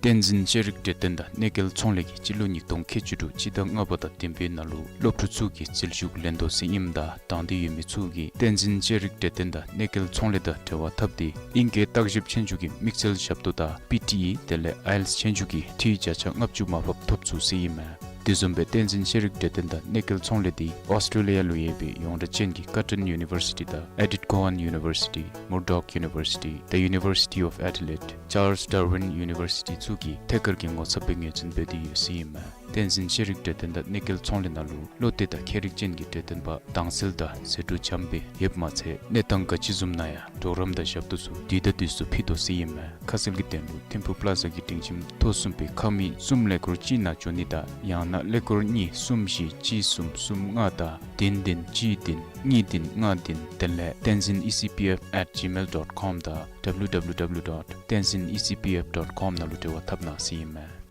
བསྟན་འཛིན་ཤེས་རིག་གྲོས་སྟོན་དང་གནས་སྐལ་ཚོང་ལས་ཀྱིས་སྤྱི་ལོ་ཉིས་སྟོང་ཁལ་གཅིག་དྲུག་སྤྱི་ཟླ་ལྔ་པ་དང་བདུན་པའི་ནང་ལུ་སློབ་ཕྲུག་ཚུ་གི་རྩིས་ཞུགས་ལེན་དོ་ཟེར་ཨིནམ་ད་དང་འདོད་ཡོད་མི་ཚུ་གིས་བསྟན་འཛིན་ཤེས་རིག་གྲོས་སྟོན་དང་གནས་སྐལ་ཚོང་ལས་དང་འབྲེལ་བ་འཐབ་སྟེ་ཨིང་སྐད་བརྟག་ཞིབ་ཆོས་རྒྱུགས་ཀྱི་དམིགས་བསལ་ཞབས་ཏོག་དང་པི་ཊི་ཨི་དེ་ལས་ཨའི་ཨེལ་ཊི་ཨེསི་ཆོས་རྒྱུགས་ཀྱི་འཕྲུལ་བརྒྱ་ཆ་ལྔ་བཅུ་མར་ཕབ་ཐོབ་ཚུགས་ཟེར་ཨིན་མས། དེ་བཟུམ་སྦེ་བསྟན་འཛིན་ཤེས་རིག་གྲོས་སྟོན་དང་གནས་སྐལ་ཚོང་ལས་དེ་ཨོསི་ཊེ་ལི་ཡ་ལུ་ཡོད་པའི་ཡོངས་གྲགས་ཅན་གྱི་ཀར་ཊོན་ཡུ་ནི་བར་སི་ཊི་དང་ཨེ་ཌིཐ་ཀོ་ཝཱན་ཡུ་ནི་བར་སི་ཊི་མུར་ཌོག་ཡུ་ནི་བར་སི་ཊི་དང་ཡུ་ནི་བར་སི་ཊི་ཨོཕ་ཨེ་ཌི་ལེཌ་ཅཱརལསི་ཌར་ཝིན་ཡུ་ནི་བར་སི་ཊི་ཚུ་གིས་ཐད་ཀར་གྱི་ངོ་ཚབ་སྦེ་ངོས་འཛིན་འབད་དེ་ཡོད་ཟེར་ཨིན་མས། བསྟན་འཛིན་ཤེས་རིག་གྲོས་སྟོན་དང་གནས་སྐལ་ཚོང་ལས་ནང་ལུ་བློ་གཏད་དང་མཁས་རིག་ཅན་གྱི་གྲོས་སྟོན་པ་དྭངས་གསལ་དང་ཟད་འགྲོ་འཇམ་དཔལ་ཡོདཔ་མ་ཚད་གནས་སྟངས་ག་ཅི་བཟུམ་ནང་ཡང་གྲོགས་རམ་དང་ཞབས་ཏོག་ཚུ་དུས་དང་དུས་སུ་ཕུལ་དོ་ཟེར་ཨིན་མས། ཁ་གསལ་གྱི་དོན་ལུ་ཐིམ་ཕུག་པ་ལ་ཛ་གི་སྒྲིང་ཁྱིམ་ཐོག་གསུམ་པའི་ཁང་མིག་གསུམ་ཀླད་ཀོར་གཅིག་ནང་འབྱོན་ནི་དང་ཡང་ན་ཀླད་ཀོར་གཉིས་གསུམ་བཞི་གཅིག་གསུམ་གསུམ་ལྔ་དང་བདུན་བདུན་གཅིག་བདུན་གཉིས་བདུན་ལྔ་བདུན་དེ་ལས་tenzin E C P F at gmail dot com དང་W W W dot tenzin E C P F dot com ནང་ལུ་འབྲེལ་བ་འཐབ་གནང་ཟེར་ཨིན་མས།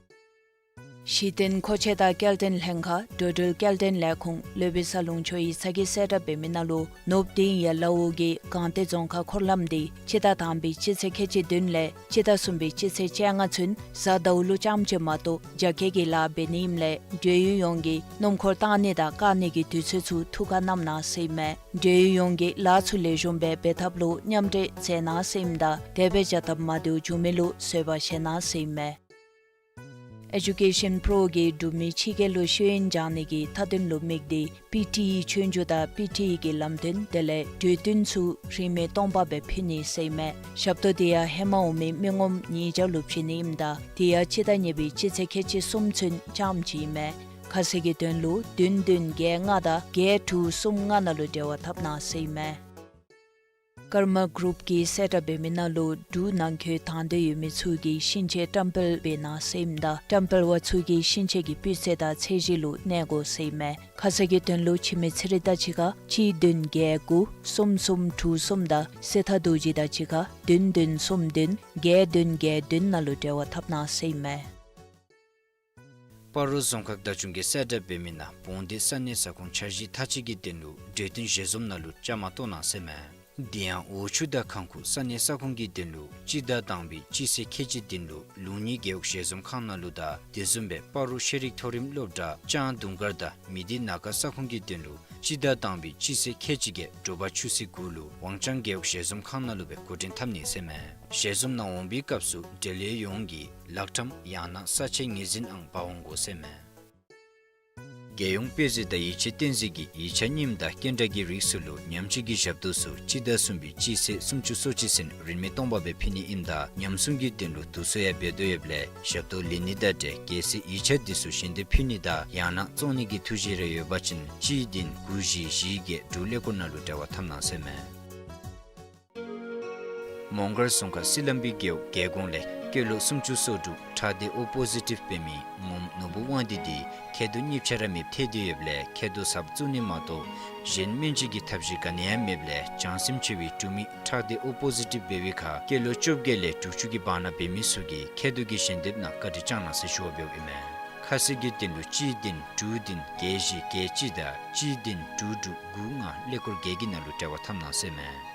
གཞི་རྟེན་མཁོ་ཆས་དང་སྐྱེལ་འདྲེན་ལྷན་ཁག་འགྲོ་འགྲུལ་སྐྱེལ་འདྲེན་ལས་ཁུངས་ལུ་སྦིས་ས་ལུང་ཕྱོགས་ཡིག་ཚང་གིས་གསལ་བསྒྲགས་འབད་མི་ནང་ལུ་ནོར་བུ་དིང་ཡ་ལ་འོག་གི་སྒང་སྟེང་རྫོང་ཁག་འཁོར་ལམ་དེ་སྤྱི་ཟླ་དང་པའི་སྤྱི་ཚེས་ཁལ་གཅིག་བདུན་ལས་སྤྱི་ཟླ་གསུམ་པའི་སྤྱི་ཚེས་བཅོ་ལྔ་ཚུན་གཟའ་ཟླཝ་ལུ་རྐྱངམ་ཅིག་མ་གཏོགས་རྒྱ་སྐྱེད་ཀྱི་ལཱ་འབད་ནི་ཨིནམ་ལས་འབྲེལ་ཡོད་ཡོངས་ཀྱིས་སྣུམ་འཁོར་བཏང་ནི་དང་བཀག་ནི་གི་དུས་ཚོད་ཚུ་ཐུགས་ཁར་བསྣམ་གནང་ཟེར་ཨིན་མས། འབྲེལ་ཡོད་ཡོངས་ཀྱིས་ལཱ་ཚུ་ལེགས་ཤོམ་སྦེ་འབད་ཐབས་ལུ་མཉམ་འབྲེལ་མཛད་གནང་ཟེར་ཨིནམ་ད་དེ་སྦེ་བྱ་ཐབས་མ་བདེཝ་བྱུང་མི་ལུ་བཟོད་པ་བཞེས་གནང་ཟེར་ཨིན་མས། ཨེ་ཌུ་ཀེ་ཤཱན་པྲོ་གིས་འབྲུག་མི་ཕྱི་རྒྱལ་ལུ་ཤེས་ཡོན་སྦྱང་ནི་གི་མཐའ་དོན་ལུ་དམིགས་ཏེ་པི་ཊི་ཨི་ཆོས་རྒྱུགས་དང་པི་ཊི་ཨི་གི་ལམ་སྟོན་དེ་ལས་གྲོས་བསྟུན་ཚུ་རིན་མེད་སྟོང་པ་སྦེ་ཕུལ་ནི་ཟེར་ཨིན་མས། ཞབས་ཏོག་དེ་ཡང་ཧེ་མ་འོང་མི་མི་ངོམ་ཉིས་བརྒྱ་ལུ་བྱིན་ནི་ཨིནམ་ད་དེ་ཡང་སྤྱི་ཟླ་གཉིས་པའི་སྤྱི་ཚེས་ཁལ་གཅིག་གསུམ་ཚུན་རྐྱངམ་ཅིག་ཨིན་མས། ཁ་གསལ་གྱི་དོན་ལུ་བདུན་བདུན་བརྒྱད་ལྔ་དང་བརྒྱད་དྲུག་གསུམ་ལྔ་ནང་ལུ་འབྲེལ་བ་འཐབ་གནང་ཟེར་ཨིན་མས། ཀརྨ་གུ་རུབ་ཀྱིས་གསལ་བསྒྲགས་འབད་མི་ནང་ལུ་འབྲུག་ནང་འཁོད་དང་འདོད་ཡོད་མི་ཚུ་གིས་ཤིང་ཆས་བཀྲམ་སྤེལ་འབད་གནང་ཟེར་ཨིནམ་ད་བཀྲམ་སྤེལ་བ་ཚུ་གིས་ཤིང་ཆས་ཀྱི་སྤུས་ཚད་དང་ཚད་གཞི་ལུ་གནས་དགོ་ཟེར་ཨིན་མས། ཁ་གསལ་གྱི་དོན་ལུ་འཆི་མེད་ཚེ་རིང་དང་གཅིག་ཁར་གཅིག་བདུན་བརྒྱད་དགུ་གསུམ་གསུམ་དྲུག་གསུམ་དང་སྲས་ཐར་རྡོ་རྗེ་དང་གཅིག་ཁར་བདུན་བདུན་གསུམ་བདུན་བརྒྱད་བདུན་བརྒྱད་བདུན་ནང་ལུ་འབྲེལ་བ་འཐབ་གནང་ཟེར་ཨིན་མས། སྤ་རོ་རྫོང་ཁག་བདག་སྐྱོང་གིས་གསལ་བསྒྲགས་འབད་མི་ནང་བོང་སྡེ་ས་གནས་ས་ཁོངས་འཆར་གཞི་མཐའ་དཔྱད་ཀྱི་དོན་ལུ་གྲོས་བསྟུན་ཞལ་འཛོམས་ནང་ལུ་བཅའ་མར་གཏོགས་གནང་ཟེར་ཨིན་མས། དེ་ཡང་འོག་ཆུ་དང་ཁང་ཁུག་ས་གནས་ས་ཁོངས་ཀྱི་དོན་ལུ་སྤྱི་ཟླ་དང་པའི་སྤྱི་ཚེས་ཁལ་གཅིག་བདུན་ལུ་ལུང་གཉིས་རྒེད་འོག་ཞལ་འཛོམས་ཁང་ནང་ལུ་དང་དེ་བཟུམ་སྦེ་སྤ་རོ་ཤེས་རིག་མཐོ་རིམ་སློབ་གྲྭ་ལྕང་དུང་དཀར་དང་མི་སྡེ་ན་ཁ་ས་ཁོངས་ཀྱི་དོན་ལུ་སྤྱི་ཟླ་དང་པའི་སྤྱི་ཚེས་ཁལ་གཅིག་བརྒྱད་དྲོ་པ་ཆུ་ཚོད་དགུ་ལུ་ཝང་ཅང་རྒེད་འོག་ཞལ་འཛོམས་ཁང་ནང་ལུ་སྦེ་འགོ་འདྲེན་འཐབ་ནི་ཟེར་ཨིན་མས། ཞལ་འཛོམས་ནང་འོང་བའི་སྐབས་སུ་འབྲེལ་ཡོད་ཡོངས་ཀྱིས་ལག་ཁྲམ་ཡང་ན་ས་ཆའི་ངོས་འཛིན་ཨང་འབག་འོང་དགོ་ཟེར་ཨིན་མས། རྒྱལ་ཡོངས་དཔེ་མཛོད་དང་ཡིག་ཆ་བསྟན་འཛིན་གྱིས་ཡིག་ཆ་རྙིངམ་དང་སྐྱེལ་འདྲེན་གྱི་རིགས་ཚུ་ལུ་ཉམས་བཅོས་ཀྱི་ཞབས་ཏོག་ཚུ་སྤྱི་ཟླ་གསུམ་པའི་སྤྱི་ཚེས་སུམ་ཅུ་སོ་གཅིག་ཚུན་རིན་མེད་སྟོང་པ་སྦེ་ཕུལ་ནི་ཨིནམ་ད་ཉམས་སྲུང་གི་དོན་ལུ་དུས་ཚོད་ཡང་འབད་དོ་ཡོདཔ་ལས་ཞབས་ཏོག་ལེན་ནི་དང་འབྲེལ་གལ་སྲིད་ཡིག་ཆ་འདི་ཚུ་ཞལ་འདེབས་ཕུལ་ནི་དང་ཡང་ན་བཙོང་ནི་གི་ཐུགས་བཞེད་རེ་ཡོད་པ་ཅིན་གཅིག་བདུན་དགུ་བཞི་བཞི་བརྒྱད་དྲུག་ཀླད་ཀོར་ནང་ལུ་འབྲེལ་བ་འཐབ་གནང་ཟེར་མས། མོང་སྒར་རྫོང་ཁག་སི་ལམ་བི་རྒེད་འོག་རྒྱལ་གོང་ལས་སྐྱེས་ལོ་སུམ་ཅུ་སོ་དྲུག་ཁྲག་སྡེ་ཨོ་པོ་ཟི་ཊིབ་འབད་མི་ངོམ་ནོར་བུ་དབང་འདུས་འདི་མཁལ་རྡོག་གཉིས་ཆ་ར་མེདཔ་ཐལ་ཏེ་ཡོདཔ་ལས་མཁལ་རྡོག་གསརཔ་བཙུགས་ནི་མ་གཏོགས་གཞན་སྨན་བཅོས་ཀྱི་ཐབས་ཤེས་ག་ནི་ཡང་མེདཔ་ལས་བྱང་སེམས་ཆེ་བའི་འབྲུག་མི་ཁྲག་སྡེ་ཨོ་པོ་ཟི་ཊིབ་འབད་བའི་ཁར་སྐྱེས་ལོ་བཅོ་བརྒྱད་ལས་དྲུག་ཅུ་གི་བར་ན་འབད་མི་ཚུ་གིས་མཁལ་རྡོག་གི་ཞལ་འདེབས་ནང་བཀའ་དྲིན་བསྐྱང་གནང་ཟེར་ཞུ་བ་འབདཝ་ཨིན་མས། ཁ་གསལ་གྱི་དོན་ལུ་གཅིག་བདུན་དྲུག་བདུན་བརྒྱད་བཞི་བརྒྱད་གཅིག་དང་གཅིག་བདུན་དྲུག་དྲུག་དགུ་ལྔ་ཀླད་ཀོར་བརྒྱད་ཀྱི་ནང་ལུ་འབྲེལ་བ་འཐབ་གནང་ཟེར་མས།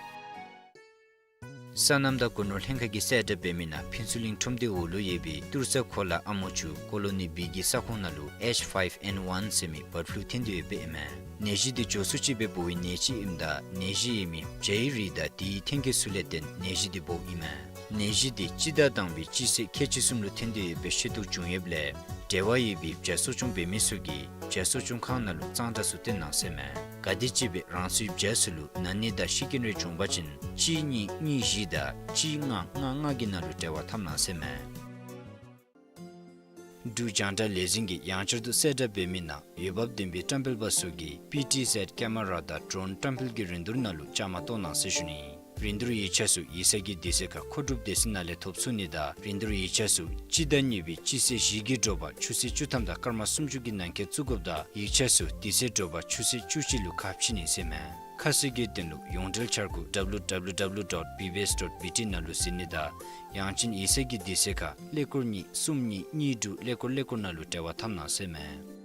སོ་ནམ་དང་སྒོ་ནོར་ལྷན་ཁག་གིས་གསལ་བསྒྲགས་འབད་མི་ནང་ཕུན་ཚོགས་གླིང་ཁྲོམ་སྡེ་འོག་ལུ་ཡོད་པའི་ཏུར་ས་གོ་ལ་ཨ་མོ་ཆུ་ཀོ་ལོ་ནི་བི་གི་ས་ཁོངས་ནང་ལུ་ཨེཆ་ཕའིབ་ཨེན་ཝན་ཟེར་མི་བཱཌ་ཕུ་ལུ་ཐོན་ཏེ་ཡོདཔ་ཨིན་མས། ནད་གཞི་འདི་འགྱོ་སོ་ཅིག་སྦེ་འབོ་བའི་ནད་ཅིག་ཨིནམ་ད་ནད་གཞི་ཡོད་མི་བྱའི་རིགས་དང་དེའི་ཐོན་སྐྱེད་ཚུ་ལས་བརྟེན་ནད་གཞི་འདི་འབོཝ་ཨིན་མས། ནད་གཞི་འདི་སྤྱི་ཟླ་དང་པའི་སྤྱི་ཚེས་ཁལ་གཅིག་གསུམ་ལུ་ཐོན་ཏེ་ཡོད་པའི་ཤེས་རྟོགས་བྱུང་ཡོདཔ་ལས་འབྲེལ་བ་ཡོད་པའི་བྱ་གསོ་སྐྱོང་འབད་མི་ཚུ་གིས་བྱ་གསོ་སྐྱོང་ཁང་ནང་ལུ་གཙང་སྦྲ་ཚུ་བསྟེན་གནང་ཟེར་མས། ག་དེམ་ཅིག་སྦེ་རང་སོའི་བྱ་ཚུ་ལུ་ན་ནི་དང་ཤི་རྐྱེན་རེ་བྱུང་པ་ཅིན་གཅིག་གཉིས་གཉིས་བཞི་དང་གཅིག་ལྔ་ལྔ་ལྔ་གི་ནང་ལུ་འབྲེལ་བ་འཐབ་གནང་ཟེར་མས། འབྲུག་རྒྱང་བསྒྲགས་ལས་འཛིན་གྱིས་ཡང་བསྐྱར་དུ་གསལ་བསྒྲགས་འབད་མི་ནང་འོས་འབབ་ལྡན་པའི་བཀྲམ་སྤེལ་པ་ཚུ་གིས་པི་ཊི་ཟེཌ་ཀེ་མ་ར་དང་ཌོ་རོན་བཀྲམ་སྤེལ་གྱི་རིན་བསྡུར་ནང་ལུ་བཅའ་མར་གཏོགས་གནང་ཟེར་ཞུ་ནི། རིན་བསྡུར་ཡིག་ཆ་ཚུ་ཡིག་ཚང་གི་དུས་ཚོད་ཁར་མཁོ་སྒྲུབ་སྡེ་ཚན་ནང་ལས་ཐོབ་ཚུགས་ནི་དང་རིན་བསྡུར་ཡིག་ཆ་ཚུ་སྤྱི་ཟླ་གཉིས་པའི་སྤྱི་ཚེས་བཞི་གི་དྲོ་པ་ཆུ་ཚོད་བཅུ་ཐམ་དང་སྐར་མ་སུམ་ཅུ་གི་ནང་འཁོད་བཙུགས་དགོཔ་དང་ཡིག་ཆ་ཚུ་དེ་ཚེ་དྲོ་པ་ཆུ་ཚོད་བཅུ་གཅིག་ལུ་ཁ་ཕྱེ་ནི་ཟེར་མས། ཁ་གསལ་གྱི་དོན་ལུ་ཡོངས་འབྲེལ་འཆར་སྒོ་W W W dot B B S dot B T ནང་ལུ་གཟིགས་ནི་དང་ཡང་ཅིན་ཡིག་ཚང་གི་དུས་ཚོད་ཁར་ཀླད་ཀོར་གཉིས་གསུམ་གཉིས་གཉིས་དྲུག་ཀླད་ཀོར་ཀླད་ཀོར་ནང་ལུ་འབྲེལ་བ་འཐབ་གནང་ཟེར་མས།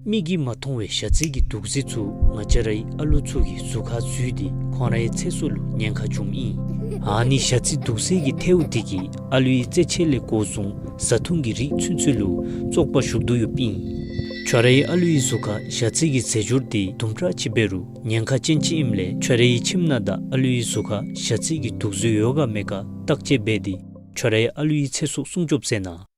མིག་གིས་མ་མཐོང་བའི་ཞ་རྩི་གི་དུག་རྫས་ཚུ་ང་བཅས་རའི་ཨ་ལུ་ཚུ་གི་གཟུགས་ཁར་འཛུལ་ཏེ་ཁོང་རའི་ཚེ་སྲོག་ལུ་ཉེན་ཁ་འབྱུངམ་ཨིན། ཨ་ནི་ཞ་རྩི་དུག་རྫས་ཀྱི་ཐལཝ་འདི་གིས་ཨ་ལུའི་རྩེད་ཆས་ལས་འགོ་བཟུང་བཟའ་འཐུང་གི་རིགས་ཚུན་ཚོད་ལུ་བཙོག་པ་ཞུགས་དོ་ཡོདཔ་ཨིན། ཁྱོད་རའི་ཨ་ལུའི་གཟུགས་ཁར་ཞ་རྩི་གི་རྫས་སྦྱོར་འདི་དུམ་གྲ་ཅིག་འབད་རུང་ཉེན་ཁ་ཅན་ཅིག་ཨིནམ་ལས་ཁྱོད་རའི་ཁྱིམ་ནང་དང་ཨ་ལུའི་གཟུགས་ཁར་ཞ་རྩི་གི་དུག་རྫས་ཡོད་ག་མེད་ག་བརྟག་དཔྱད་འབད་དེ་ཁྱོད་རའི་ཨ་ལུའི་ཚེ་སྲོག་སྲུང་སྐྱོབ་མཛད་གནང་།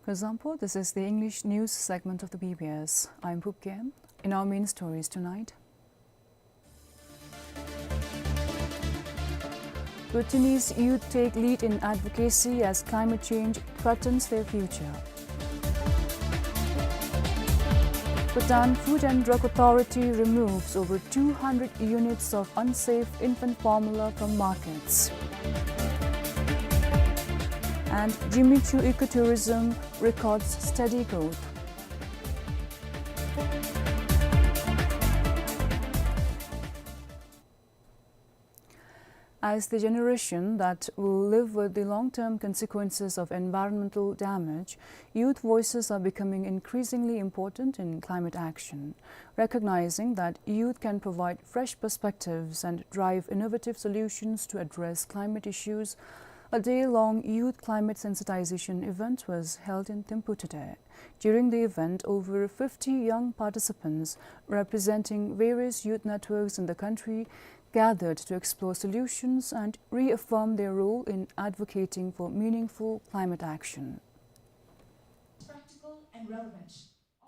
Kuzuzangpo, this is the English news segment of the B B S. I'm Phup Gyem. In our main stories tonight, Bhutanese youth take lead in advocacy as climate change threatens their future. Bhutan Food and Drug Authority removes over two hundred units of unsafe infant formula from markets. And Jimmy Choo ecotourism records steady growth. As the generation that will live with the long-term consequences of environmental damage, youth voices are becoming increasingly important in climate action. Recognizing that youth can provide fresh perspectives and drive innovative solutions to address climate issues, a day-long youth climate sensitization event was held in Thimphu today. During the event, over fifty young participants representing various youth networks in the country gathered to explore solutions and reaffirm their role in advocating for meaningful climate action. Practical and relevant.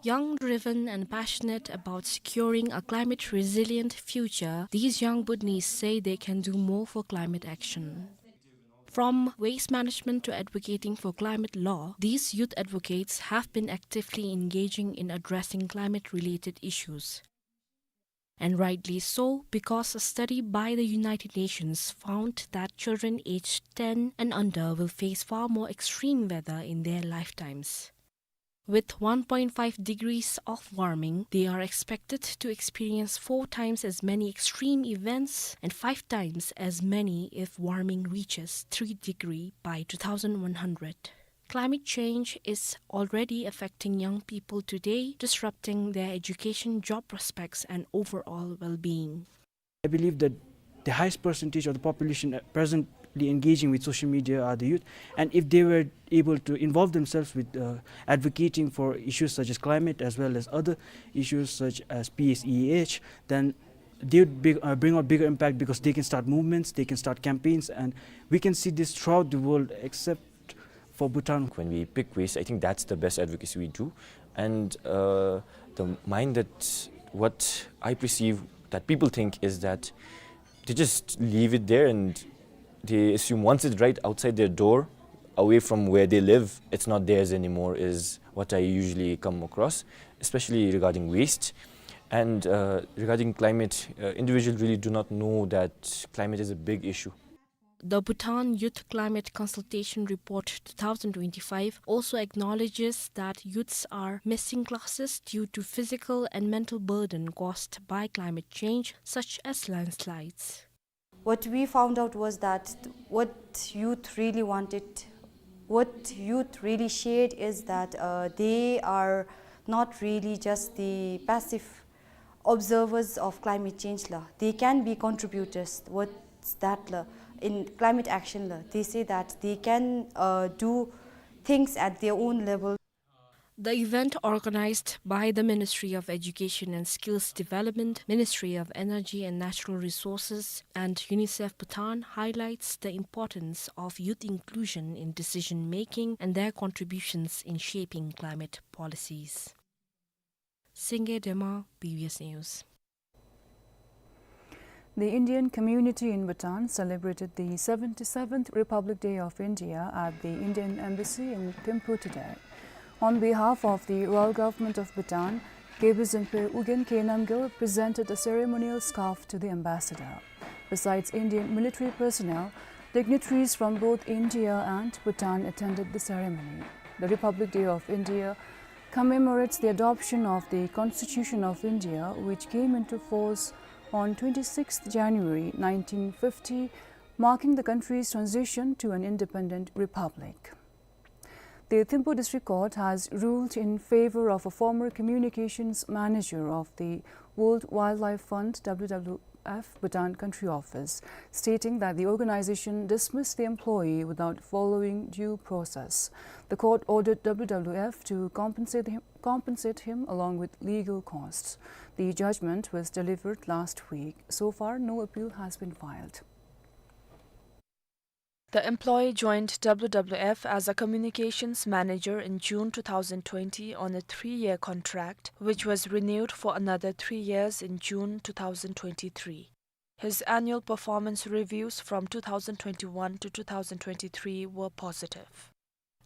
Young, driven, and passionate about securing a climate-resilient future, these young Bhutanese say they can do more for climate action. From waste management to advocating for climate law, these youth advocates have been actively engaging in addressing climate-related issues. And rightly so, because a study by the United Nations found that children aged ten and under will face far more extreme weather in their lifetimes. With one point five degrees of warming, they are expected to experience four times as many extreme events and five times as many if warming reaches three degree by two thousand one hundred. Climate change is already affecting young people today, disrupting their education, job prospects, and overall well-being. I believe that the highest percentage of the population at present Engaging with social media are the youth, and if they were able to involve themselves with, uh, advocating for issues such as climate as well as other issues such as P S E H, then they would be, uh, bring out bigger impact, because they can start movements, they can start campaigns, and we can see this throughout the world except for Bhutan. When we pick waste, I think that's the best advocacy we do. And, uh, the mind that, what I perceive that people think is that they just leave it there and they assume once it's right outside their door, away from where they live, it's not theirs anymore, is what I usually come across, especially regarding waste. And, uh, regarding climate, uh, individuals really do not know that climate is a big issue. The Bhutan Youth Climate Consultation Report two thousand twenty-five also acknowledges that youths are missing classes due to physical and mental burden caused by climate change, such as landslides. What we found out was that what youth really wanted, what youth really shared is that, uh, they are not really just the passive observers of climate change la. They can be contributors. What's that la? In climate action la, they say that they can, uh, do things at their own level. The event, organized by the Ministry of Education and Skills Development, Ministry of Energy and Natural Resources, and UNICEF Bhutan, highlights the importance of youth inclusion in decision-making and their contributions in shaping climate policies. Senge Dema, B B S News. The Indian community in Bhutan celebrated the seventy-seventh Republic Day of India at the Indian Embassy in Thimphu today. On behalf of the Royal Government of Bhutan, Gebel Zempe Ugyen Khe Namgyel presented a ceremonial scarf to the ambassador. Besides Indian military personnel, dignitaries from both India and Bhutan attended the ceremony. The Republic Day of India commemorates the adoption of the Constitution of India, which came into force on twenty-sixth January nineteen fifty, marking the country's transition to an independent republic. The Thimphu District Court has ruled in favor of a former communications manager of the World Wildlife Fund, W W F, Bhutan Country Office, stating that the organization dismissed the employee without following due process. The court ordered W W F to compensate him, compensate him along with legal costs. The judgment was delivered last week. So far, no appeal has been filed. The employee joined W W F as a communications manager in June two thousand twenty on a three-year contract, which was renewed for another three years in June two thousand twenty-three. His annual performance reviews from two thousand twenty-one to two thousand twenty-three were positive.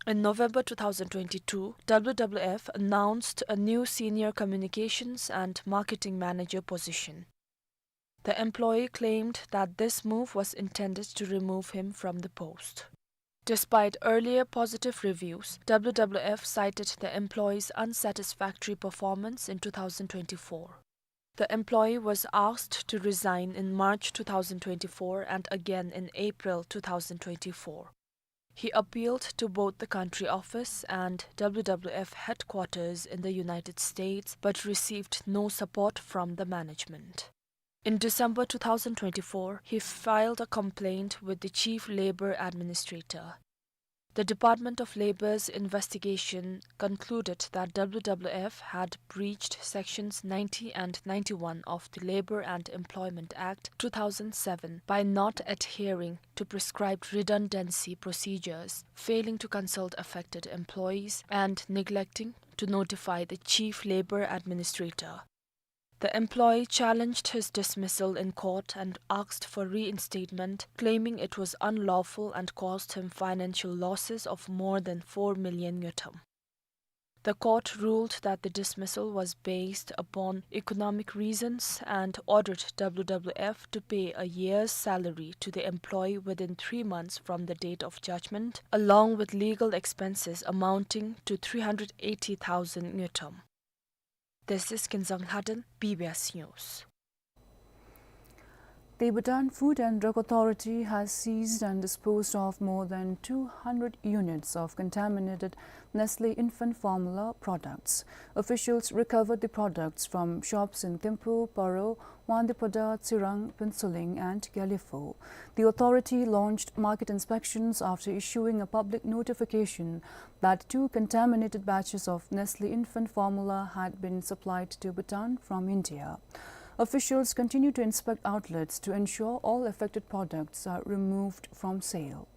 In November two thousand twenty-two, W W F announced a new senior communications and marketing manager position. The employee claimed that this move was intended to remove him from the post. Despite earlier positive reviews, W W F cited the employee's unsatisfactory performance in two thousand twenty-four. The employee was asked to resign in March two thousand twenty-four and again in April two thousand twenty-four. He appealed to both the country office and W W F headquarters in the United States, but received no support from the management. In December two thousand twenty-four, he filed a complaint with the Chief Labor Administrator. The Department of Labor's investigation concluded that W W F had breached Sections ninety and ninety-one of the Labor and Employment Act two thousand seven by not adhering to prescribed redundancy procedures, failing to consult affected employees, and neglecting to notify the Chief Labor Administrator. The employee challenged his dismissal in court and asked for reinstatement, claiming it was unlawful and caused him financial losses of more than four million ngultrum. The court ruled that the dismissal was based upon economic reasons and ordered W W F to pay a year's salary to the employee within three months from the date of judgment, along with legal expenses amounting to three hundred eighty thousand ngultrum. This is Kinzang Lhaden, B B S News. The Bhutan Food and Drug Authority has seized and disposed of more than two hundred units of contaminated Nestle infant formula products. Officials recovered the products from shops in Thimphu, Paro, Wangdue Phodrang, Tsirang, Phuentsholing, and Gelephu. The authority launched market inspections after issuing a public notification that two contaminated batches of Nestle infant formula had been supplied to Bhutan from India. Officials continue to inspect outlets to ensure all affected products are removed from sale.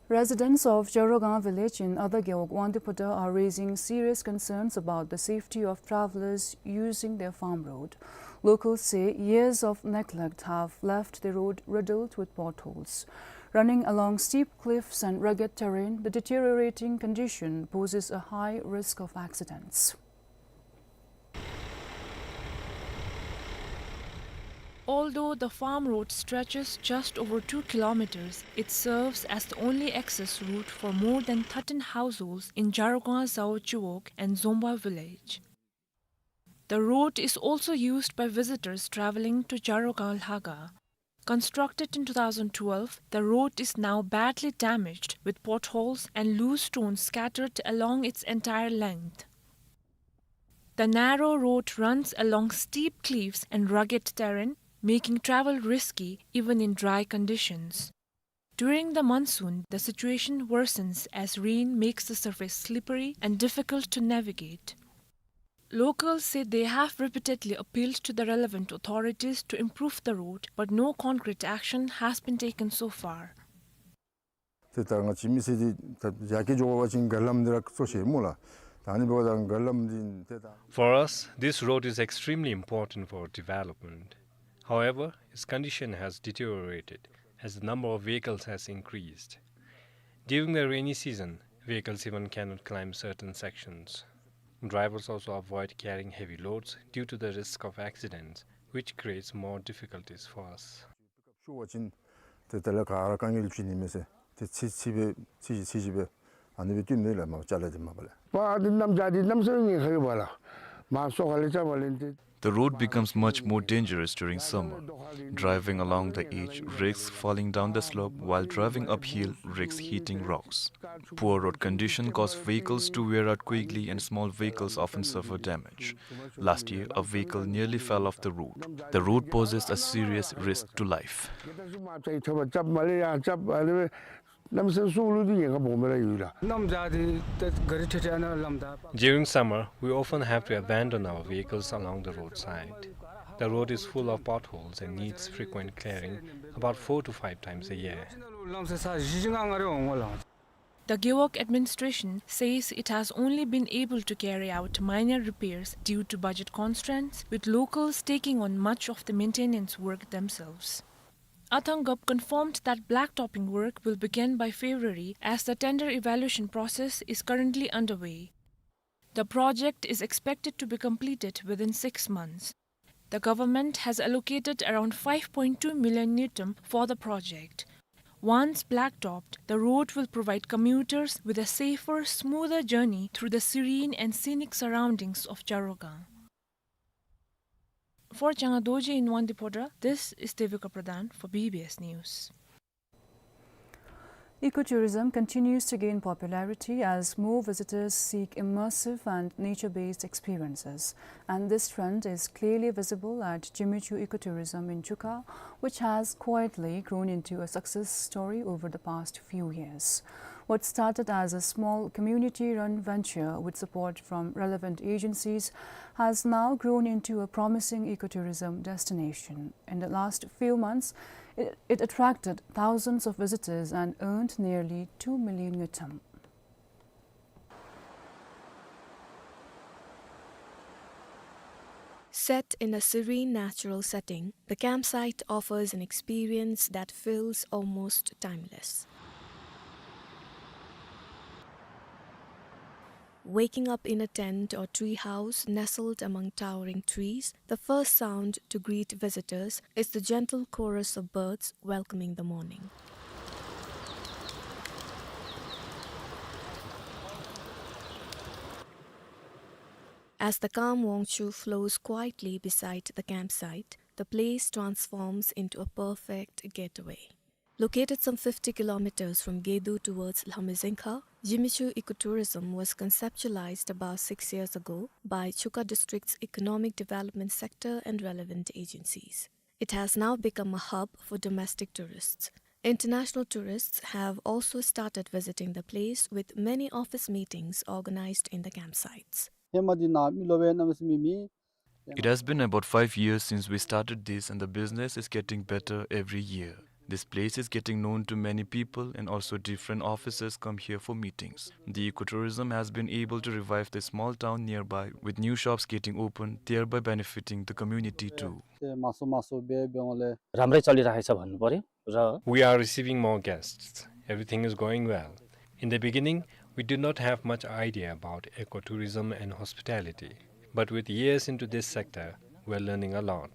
Residents of Jarogang village in Other Gewog, Wangdue Phodrang are raising serious concerns about the safety of travelers using their farm road. Locals say years of neglect have left the road riddled with potholes. Running along steep cliffs and rugged terrain, the deteriorating condition poses a high risk of accidents. Although the farm road stretches just over two kilometers, it serves as the only access route for more than thirteen households in Jarogang Zawo Chiwog and Zomba village. The road is also used by visitors traveling to Jarogang Lhaga. Constructed in two thousand twelve, the road is now badly damaged, with potholes and loose stones scattered along its entire length. The narrow road runs along steep cliffs and rugged terrain, making travel risky even in dry conditions. During the monsoon, the situation worsens as rain makes the surface slippery and difficult to navigate. Locals say they have repeatedly appealed to the relevant authorities to improve the road, but no concrete action has been taken so far. ཏེ་ད་ང་བཅས་མི་སེར་འདི་ད་ཡར་རྒྱས་འགྱོ་བ་ཅིན་མགར་ལམ་འདི་ར་གཙོ་ཆེ་སྨོ་ལགས། ད་ཨ་ནི་འབདཝ་ད་མགར་ལམ་འདི་ཏེ་ད། For us, this road is extremely important for development. However, its condition has deteriorated as the number of vehicles has increased. During the rainy season, vehicles even cannot climb certain sections. Drivers also avoid carrying heavy loads due to the risk of accidents, which creates more difficulties for us. ཤོར་བ་ཅིན་ཏེ་དེ་ལས་ག་ར་དཀའ་ངལ་འབྱུང་ནི་མས་ཟེར། ཏེ་ཚི་ཚི་སྦེ་ཚི་ཅིག་ཚི་ཅིག་སྦེ་ཨ་ནི་སྦེ་སྡོད་མི་ལས་མར་ཅ་ལ་འདི་མ་པ་ལས། པ་འདི་གནམ་བྱཱར་འདི་གནམ་ས་ཉེན་ཁ་ཡོད་པ་ལགས། མར་སོ་ཁ་ལས་ཅ་བ་ལེན་ཏེ། The road becomes much more dangerous during summer. Driving along the edge risks falling down the slope, while driving uphill risks hitting rocks. Poor road condition cause vehicles to wear out quickly and small vehicles often suffer damage. Last year, a vehicle nearly fell off the road. The road poses a serious risk to life. During summer, we often have to abandon our vehicles along the roadside. The road is full of potholes and needs frequent clearing, about four to five times a year. The Gewog administration says it has only been able to carry out minor repairs due to budget constraints, with locals taking on much of the maintenance work themselves. Athang Gup confirmed that blacktopping work will begin by February, as the tender evaluation process is currently underway. The project is expected to be completed within six months. The government has allocated around five point two million ngultrum for the project. Once blacktopped, the road will provide commuters with a safer, smoother journey through the serene and scenic surroundings of Jarogang. For Changa Dorji in Wangdue Phodrang, this is Devika Pradhan for B B S News. Ecotourism continues to gain popularity as more visitors seek immersive and nature-based experiences. And this trend is clearly visible at Jimmy Choo Ecotourism in Chuka, which has quietly grown into a success story over the past few years. What started as a small community-run venture with support from relevant agencies has now grown into a promising ecotourism destination. In the last few months, it, it attracted thousands of visitors and earned nearly two million ngultrum. Set in a serene natural setting, the campsite offers an experience that feels almost timeless. Waking up in a tent or tree house nestled among towering trees, the first sound to greet visitors is the gentle chorus of birds welcoming the morning. As the calm Wangchhu flows quietly beside the campsite, the place transforms into a perfect getaway. Located some fifty kilometers from Gedu towards Lhamyzengkha, Zimichhu Ecotourism was conceptualized about six years ago by Chuka District's economic development sector and relevant agencies. It has now become a hub for domestic tourists. International tourists have also started visiting the place, with many office meetings organized in the campsites. ཧེ་མ་འདི་ནང་མི་ལོ་བའི་གནམ་མེད་ས་མེད་མེད། It has been about five years since we started this, and the business is getting better every year. This place is getting known to many people, and also different officers come here for meetings. The ecotourism has been able to revive the small town nearby, with new shops getting opened, thereby benefiting the community too. ཏེ་མང་སུ་མང་སུ་འབད་འབདཝ་ལས། རམ་རེ་ཅ་ལི་ར་ཧེ་ཆ་བན་པོ་རེ་ར། We are receiving more guests. Everything is going well. In the beginning, we did not have much idea about ecotourism and hospitality, but with years into this sector, we are learning a lot.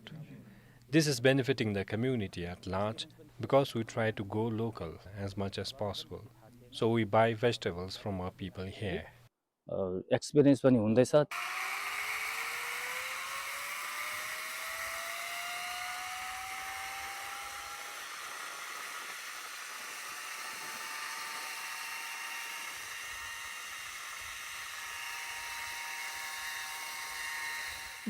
This is benefiting the community at large because we try to go local as much as possible. So we buy vegetables from our people here. ཨ་ཨེགསི་པི་རི་ཡེནསི་པ་ནི་འོང་དེ་ས།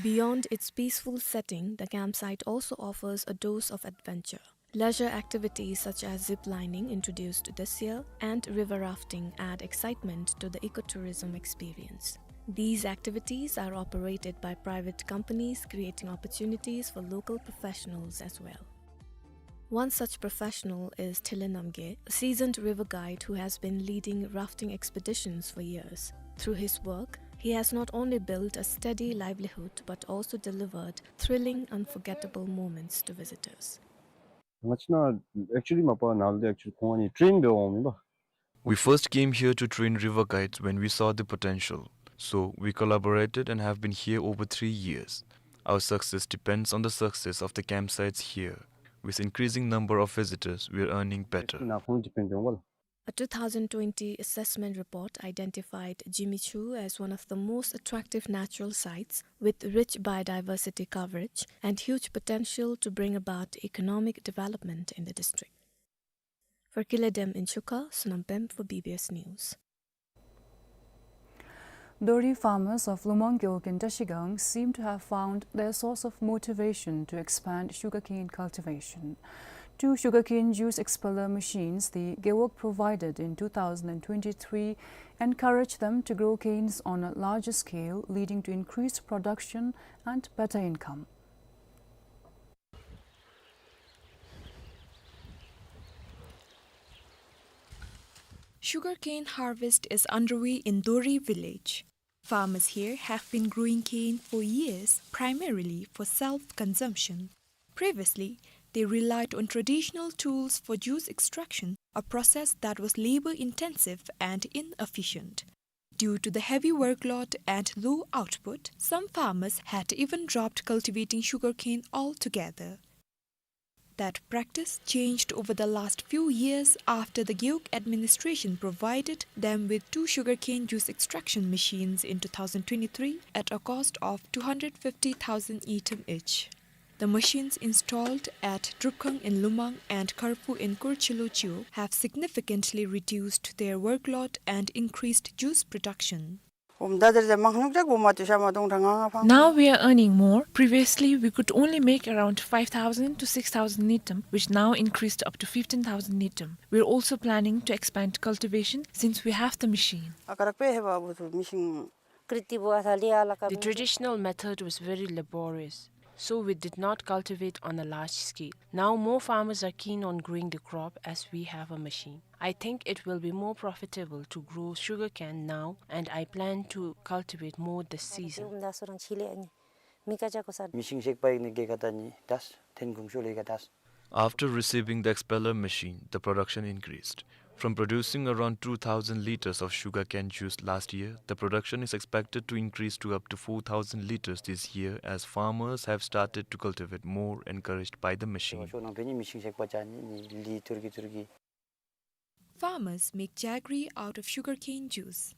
Beyond its peaceful setting, the campsite also offers a dose of adventure. Leisure activities such as zip lining, introduced this year, and river rafting add excitement to the ecotourism experience. These activities are operated by private companies, creating opportunities for local professionals as well. One such professional is Thile Namgay, a seasoned river guide who has been leading rafting expeditions for years. Through his work, he has not only built a steady livelihood but also delivered thrilling, unforgettable moments to visitors. ང་བཅས་ནཱ་ཨེག་ཅུ་ལི་མ་པ་ནཱ་ལས་ཨེག་ཅུ་ལི་ཁོང་ཨ་ནི་ཊེན་འབད་འོང་མེན་པ། We first came here to train river guides when we saw the potential. So we collaborated and have been here over three years. Our success depends on the success of the campsites here. With increasing number of visitors, we are earning better. ནཱ་ཁོང་ཊེན་འབད་འོང་པ་ལགས། A two thousand twenty assessment report identified Zimichhu as one of the most attractive natural sites with rich biodiversity coverage and huge potential to bring about economic development in the district. For Kile Dem in Chuka, Sonam Pem for B B S News. Dori farmers of Lumang Gewog in Trashigang seem to have found their source of motivation to expand sugarcane cultivation. Two sugarcane juice expeller machines the Gewog provided in two thousand and twenty-three encouraged them to grow canes on a larger scale, leading to increased production and better income. Sugarcane harvest is underway in Dori village. Farmers here have been growing cane for years, primarily for self-consumption. Previously, they relied on traditional tools for juice extraction, a process that was labor-intensive and inefficient. Due to the heavy workload and low output, some farmers had even dropped cultivating sugarcane altogether. That practice changed over the last few years after the Gewog administration provided them with two sugarcane juice extraction machines in two thousand twenty-three at a cost of two hundred fifty thousand ngultrum each. The machines installed at Drupkhang in Lumang and Kharphu in Kurchilo Chio have significantly reduced their workload and increased juice production. Now we are earning more. Previously, we could only make around five thousand to six thousand ngultrum, which now increased up to fifteen thousand ngultrum. We are also planning to expand cultivation since we have the machine. The traditional method was very laborious, so we did not cultivate on a large scale. Now more farmers are keen on growing the crop as we have a machine. I think it will be more profitable to grow sugarcane now, and I plan to cultivate more this season. After receiving the expeller machine, the production increased. From producing around two thousand liters of sugarcane juice last year, the production is expected to increase to up to four thousand liters this year as farmers have started to cultivate more, encouraged by the machine. Farmers make jaggery out of sugarcane juice.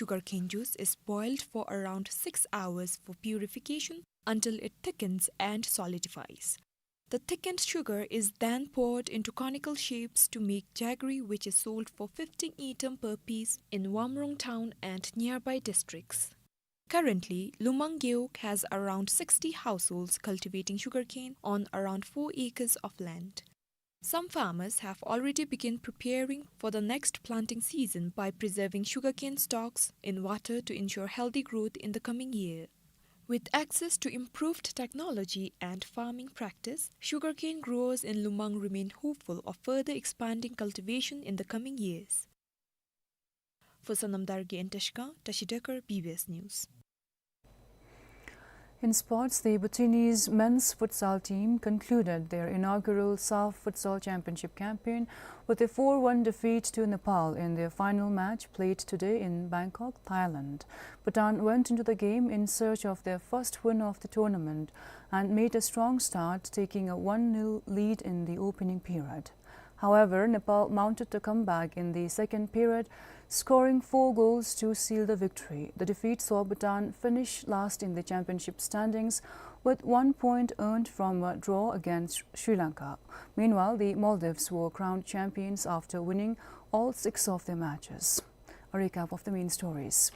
Sugarcane juice is boiled for around six hours for purification until it thickens and solidifies. The thickened sugar is then poured into conical shapes to make jaggery, which is sold for fifty ngultrum per piece in Wamrong town and nearby districts. Currently, Lumang Gewog has around sixty households cultivating sugarcane on around four acres of land. Some farmers have already begun preparing for the next planting season by preserving sugarcane stocks in water to ensure healthy growth in the coming year. With access to improved technology and farming practice, sugarcane growers in Lumang remain hopeful of further expanding cultivation in the coming years. For Sonam Dargay in Tashkent, Tashi Dekar, B B S News. In sports, the Bhutanese men's futsal team concluded their inaugural SAFF Futsal Championship campaign with a four one defeat to Nepal in their final match played today in Bangkok, Thailand. Bhutan went into the game in search of their first win of the tournament and made a strong start, taking a one nil lead in the opening period. However, Nepal mounted a comeback in the second period, scoring four goals to seal the victory. The defeat saw Bhutan finish last in the championship standings with one point earned from a draw against Sri Lanka. Meanwhile, the Maldives were crowned champions after winning all six of their matches. A recap of the main stories.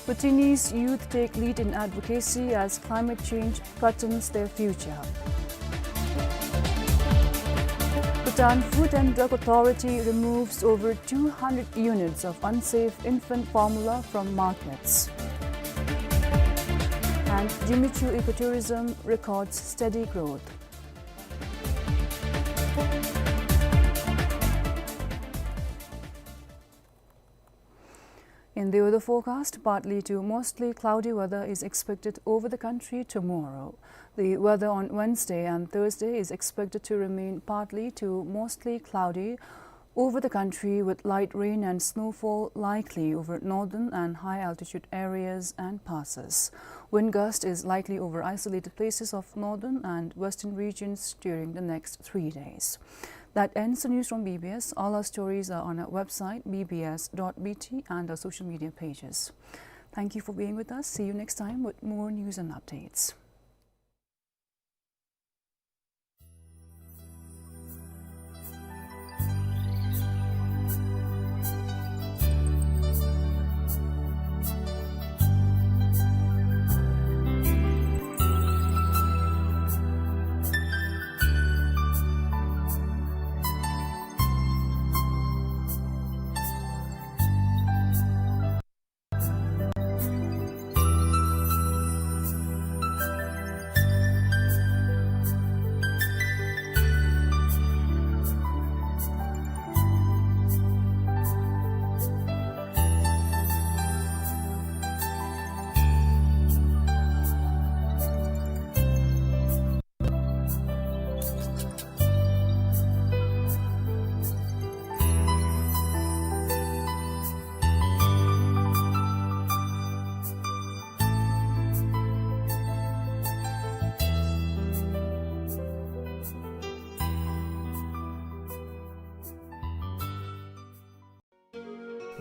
Bhutanese youth take lead in advocacy as climate change threatens their future. Bhutan Food and Drug Authority removes over two hundred units of unsafe infant formula from markets. And Jimmy Choo ecotourism records steady growth. In the weather forecast, partly to mostly cloudy weather is expected over the country tomorrow. The weather on Wednesday and Thursday is expected to remain partly to mostly cloudy over the country, with light rain and snowfall likely over northern and high-altitude areas and passes. Wind gust is likely over isolated places of northern and western regions during the next three days. That ends the news from B B S. All our stories are on our website, B B S dot B T, and our social media pages. Thank you for being with us. See you next time with more news and updates.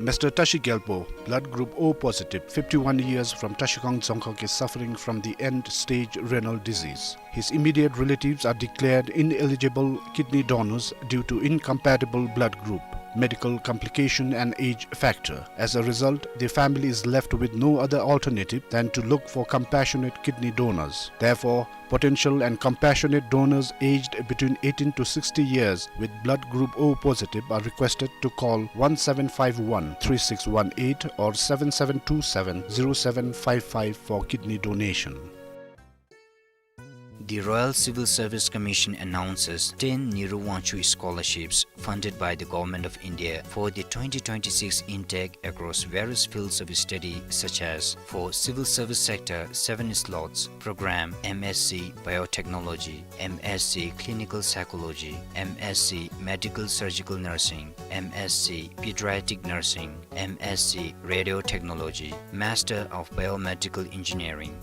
Mister Tashi Gyalpo, blood group O positive, fifty-one years, from Tashikang Dzongkhag, is suffering from the end-stage renal disease. His immediate relatives are declared ineligible kidney donors due to incompatible blood group, medical complication and age factor. As a result, the family is left with no other alternative than to look for compassionate kidney donors. Therefore, potential and compassionate donors aged between eighteen to sixty years with blood group O positive are requested to call one seven five one three six one eight or seven seven two seven zero seven five five for kidney donation. The Royal Civil Service Commission announces ten Nehru Wangchuk scholarships funded by the Government of India for the twenty twenty-six intake across various fields of study, such as for civil service sector, seven slots program, M S C Biotechnology, M S C Clinical Psychology, M S C Medical Surgical Nursing, M S C Pediatric Nursing, M S C Radiotechnology, Master of Biomedical Engineering,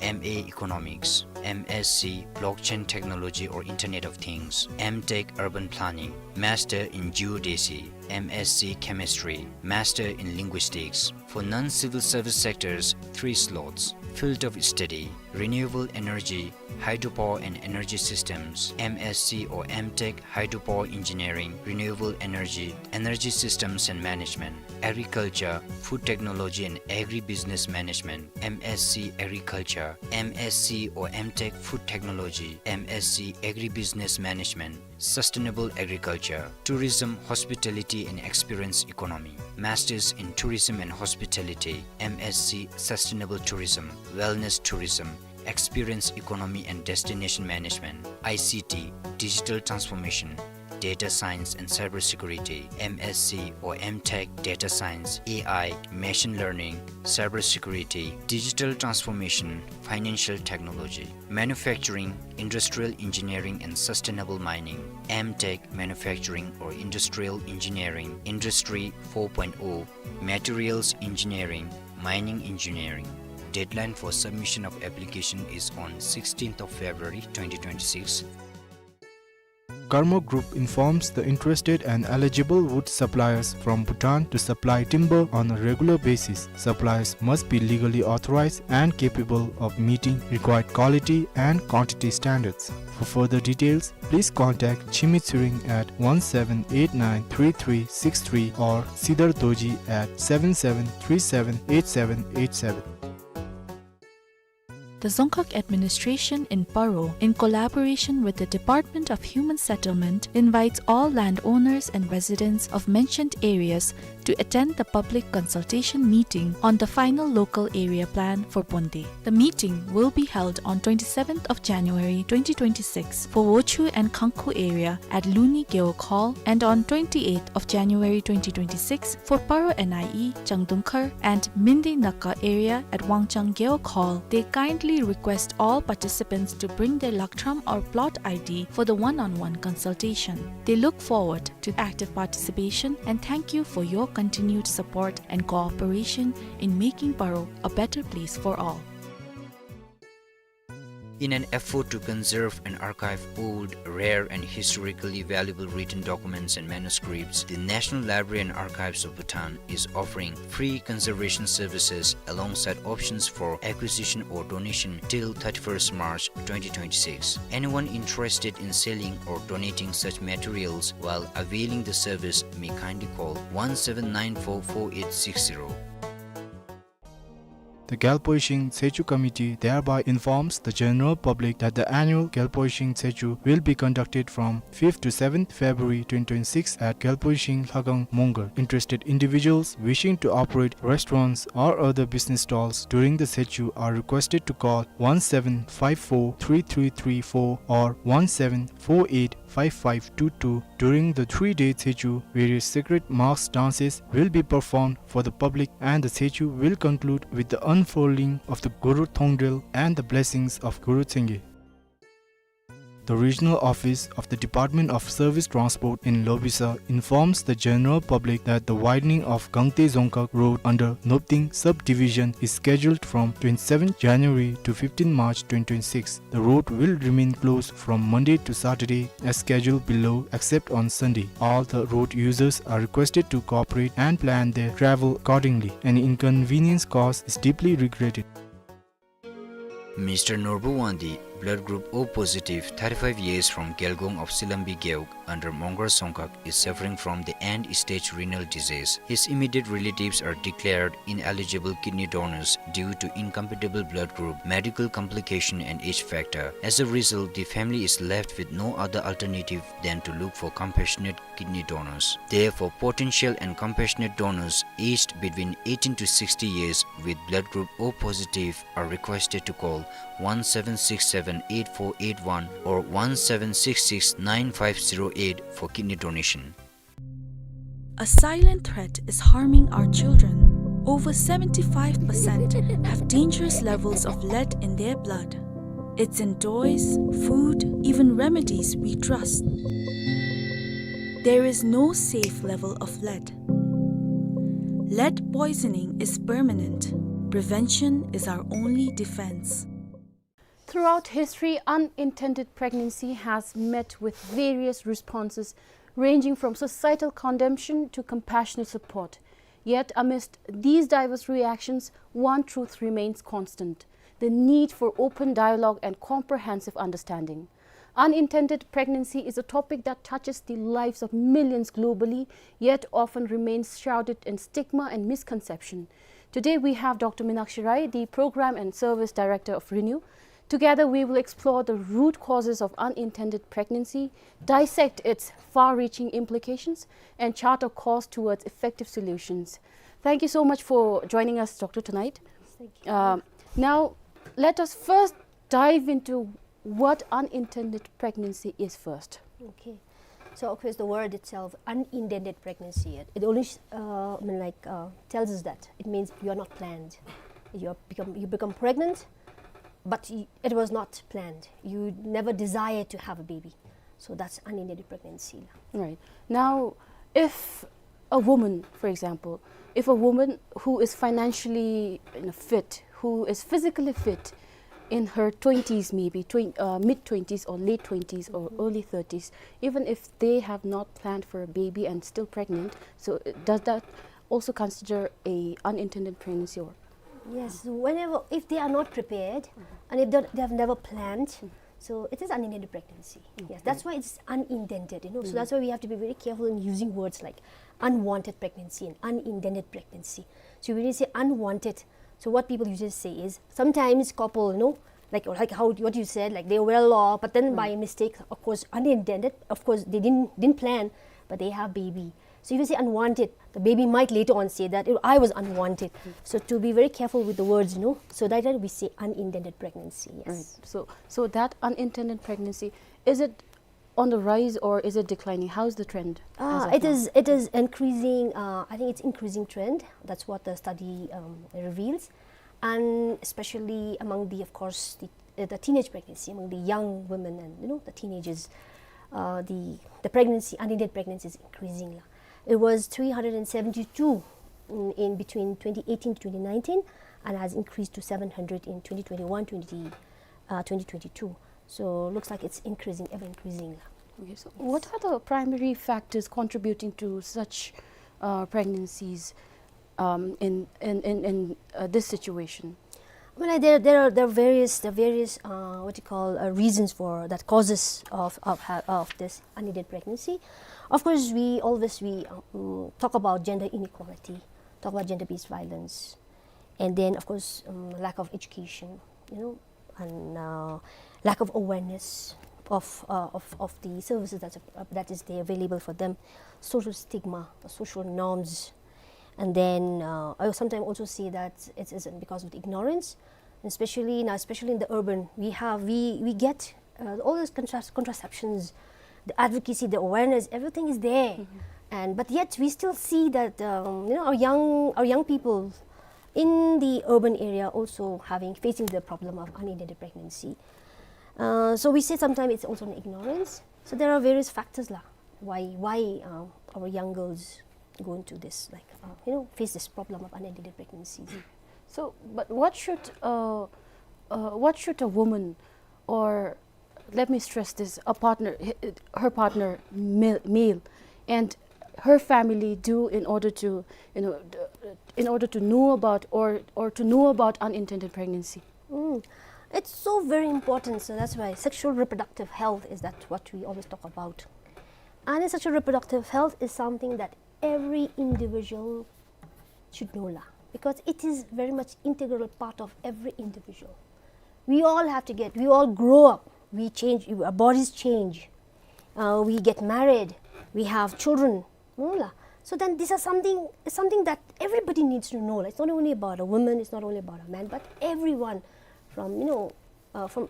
M A Economics, M S C Blockchain Technology or Internet of Things, M Tech Urban Planning, Master in Geodesy, M S C Chemistry, Master in Linguistics. For non-civil service sectors, three slots. Field of study: renewable energy, hydropower and energy systems, M S C or M Tech hydropower engineering, renewable energy, energy systems and management. Agriculture, food technology and agribusiness management, M S C Agriculture, M S C or M Tech food technology, M S C agribusiness management. Sustainable agriculture, tourism, hospitality and experience economy, Masters in Tourism and Hospitality, M S C Sustainable Tourism, Wellness Tourism, Experience Economy and Destination Management, I C T, Digital Transformation, Data Science and Cybersecurity, M S C or M Tech Data Science, A I, Machine Learning, Cybersecurity, Digital Transformation, Financial Technology. Manufacturing, Industrial Engineering and Sustainable Mining, M Tech Manufacturing or Industrial Engineering, Industry four point oh, Materials Engineering, Mining Engineering. Deadline for submission of application is on sixteenth of February twenty twenty-six. Karma Group informs the interested and eligible wood suppliers from Bhutan to supply timber on a regular basis. Suppliers must be legally authorized and capable of meeting required quality and quantity standards. For further details, please contact Chimi Tshering at one seven eight nine three three six three or Sidar Dorji at seven seven three seven eight seven eight seven. The Dzongkhag administration in Paro, in collaboration with the Department of Human Settlement, invites all landowners and residents of mentioned areas to attend the public consultation meeting on the final local area plan for Bonde. The meeting will be held on twenty-seventh of January twenty twenty-six for Wochu and Khangkhu area at Luni Gewog Hall, and on twenty-eighth of January twenty twenty-six for Paro N I E, Changdungkhar and Mindi Naka area at Wangchang Gewog Hall. They kindly request all participants to bring their lakthram or plot I D for the one-on-one consultation. They look forward to active participation and thank you for your continued support and cooperation in making Paro a better place for all. In an effort to conserve and archive old, rare, and historically valuable written documents and manuscripts, the National Library and Archives of Bhutan is offering free conservation services alongside options for acquisition or donation till thirty-first March twenty twenty-six. Anyone interested in selling or donating such materials while availing the service may kindly call one seven nine four four eight six zero. The Gyalpo Ishing Tsechu Committee thereby informs the general public that the annual Gyalpo Ishing Tsechu will be conducted from fifth to seventh February twenty twenty-six at Gyalpo Ishing Lhagang Mongar. Interested individuals wishing to operate restaurants or other business stalls during the Tsechu are requested to call one seven five four three three three four or one seven four eight five five two two. During the three-day Tsechu, various sacred mass dances will be performed for the public, and the Tsechu will conclude with the unfurling of the Guru Thongdrel and the blessings of Guru Tsenge. The regional office of the Department of Service Transport in Lobisa informs the general public that the widening of Gangte Dzongkhag Road under Nopting subdivision is scheduled from twenty-seventh January to fifteenth March twenty twenty-six. The road will remain closed from Monday to Saturday as scheduled below, except on Sunday. All the road users are requested to cooperate and plan their travel accordingly. Any inconvenience caused is deeply regretted. Mister Norbu Wangdi, blood group O positive, thirty-five years, from Gelgong of Silambi Gewog under Mongar Dzongkhag, is suffering from the end stage renal disease. His immediate relatives are declared ineligible kidney donors due to incompatible blood group, medical complication and age factor. As a result, the family is left with no other alternative than to look for compassionate kidney donors. Therefore, potential and compassionate donors aged between eighteen to sixty years with blood group O positive are requested to call one seven six seven eight four eight one or one seven six six nine five zero eight for kidney donation. A silent threat is harming our children. Over seventy-five percent have dangerous levels of lead in their blood. It's in toys, food, even remedies we trust. There is no safe level of lead. Lead poisoning is permanent. Prevention is our only defense. Throughout history, unintended pregnancy has met with various responses, ranging from societal condemnation to compassionate support. Yet, amidst these diverse reactions, one truth remains constant: the need for open dialogue and comprehensive understanding. Unintended pregnancy is a topic that touches the lives of millions globally, yet often remains shrouded in stigma and misconception. Today, we have Doctor Minakshi Rai, the Program and Service Director of RENEW. Together, we will explore the root causes of unintended pregnancy, dissect its far-reaching implications, and chart a course towards effective solutions. Thank you so much for joining us, Doctor, tonight. Thank you. Um, now, let us first dive into what unintended pregnancy is first. Okay. So, of course, the word itself, unintended pregnancy, it, it only, uh, I mean, like, uh, tells us that it means you are not planned. You are become, you become pregnant, but y-, it was not planned. You never desired to have a baby. So that's unintended pregnancy. Right. Now, if a woman, for example, if a woman who is financially, you know, fit, who is physically fit, in her twenties, maybe twen-, uh, mid twenties or late twenties or early thirties, even if they have not planned for a baby and still pregnant, so, uh, does that also consider a unintended pregnancy or? Yes, whenever, if they are not prepared, and if they, they have never planned, so it is unintended pregnancy. Yes, okay, that's why it's unintended, you know. So that's why we have to be very careful in using words like unwanted pregnancy and unintended pregnancy. So when you say unwanted, so what people usually say is, sometimes couple, you know, like, like how, what you said, like, they were well off, but then by mistake, of course, unintended, of course, they didn't, didn't plan, but they have baby. So if you say unwanted, the baby might later on say that, "Oh, I was unwanted." So to be very careful with the words, you know. So that time we say unintended pregnancy, yes. Right. So, so that unintended pregnancy, is it on the rise or is it declining? How's the trend as of now? Ah, it is, it is increasing. Uh, I think it's increasing trend. That's what the study, um, reveals. And especially among the, of course, the, uh, the teenage pregnancy, among the young women and, you know, the teenagers, uh, the, the pregnancy, unintended pregnancy is increasing la. It was three hundred and seventy-two in, in between twenty eighteen to twenty nineteen, and has increased to seven hundred in twenty twenty-one, twenty, uh, twenty twenty-two. So looks like it's increasing, ever increasing la. Okay, so what are the primary factors contributing to such, uh, pregnancies, um, in, in, in, in, uh, this situation? Well, there, there are, there are various, there are various, uh, what you call, uh, reasons for that, causes of, of ha-, of this unintended pregnancy. Of course, we always, we, um, talk about gender inequality, talk about gender-based violence, and then, of course, um, lack of education, you know, and, uh, lack of awareness of, uh, of, of the services that's, uh, that is there available for them, social stigma, the social norms, and then, uh, I sometimes also see that it is because of the ignorance, especially now, especially in the urban, we have, we, we get, uh, all those contras-, contraceptions, the advocacy, the awareness, everything is there. And, but yet we still see that, um, you know, our young, our young people in the urban area also having, facing the problem of unintended pregnancy. Uh, so we say sometimes it's also an ignorance. So there are various factors la, why, why, uh, our young girls go into this, like, uh, you know, face this problem of unintended pregnancies. So, but what should, uh, uh, what should a woman, or let me stress this, a partner, h-, her partner, male, male, and her family do in order to, you know, d-, in order to know about or, or to know about unintended pregnancy? Mm. It's so very important, so that's why sexual reproductive health is that what we always talk about. And sexual reproductive health is something that every individual should know la, because it is very much integral part of every individual. We all have to get, we all grow up, we change, our bodies change, uh, we get married, we have children, no la. So then these are something, something that everybody needs to know la. It's not only about a woman, it's not only about a man, but everyone from, you know, uh, from,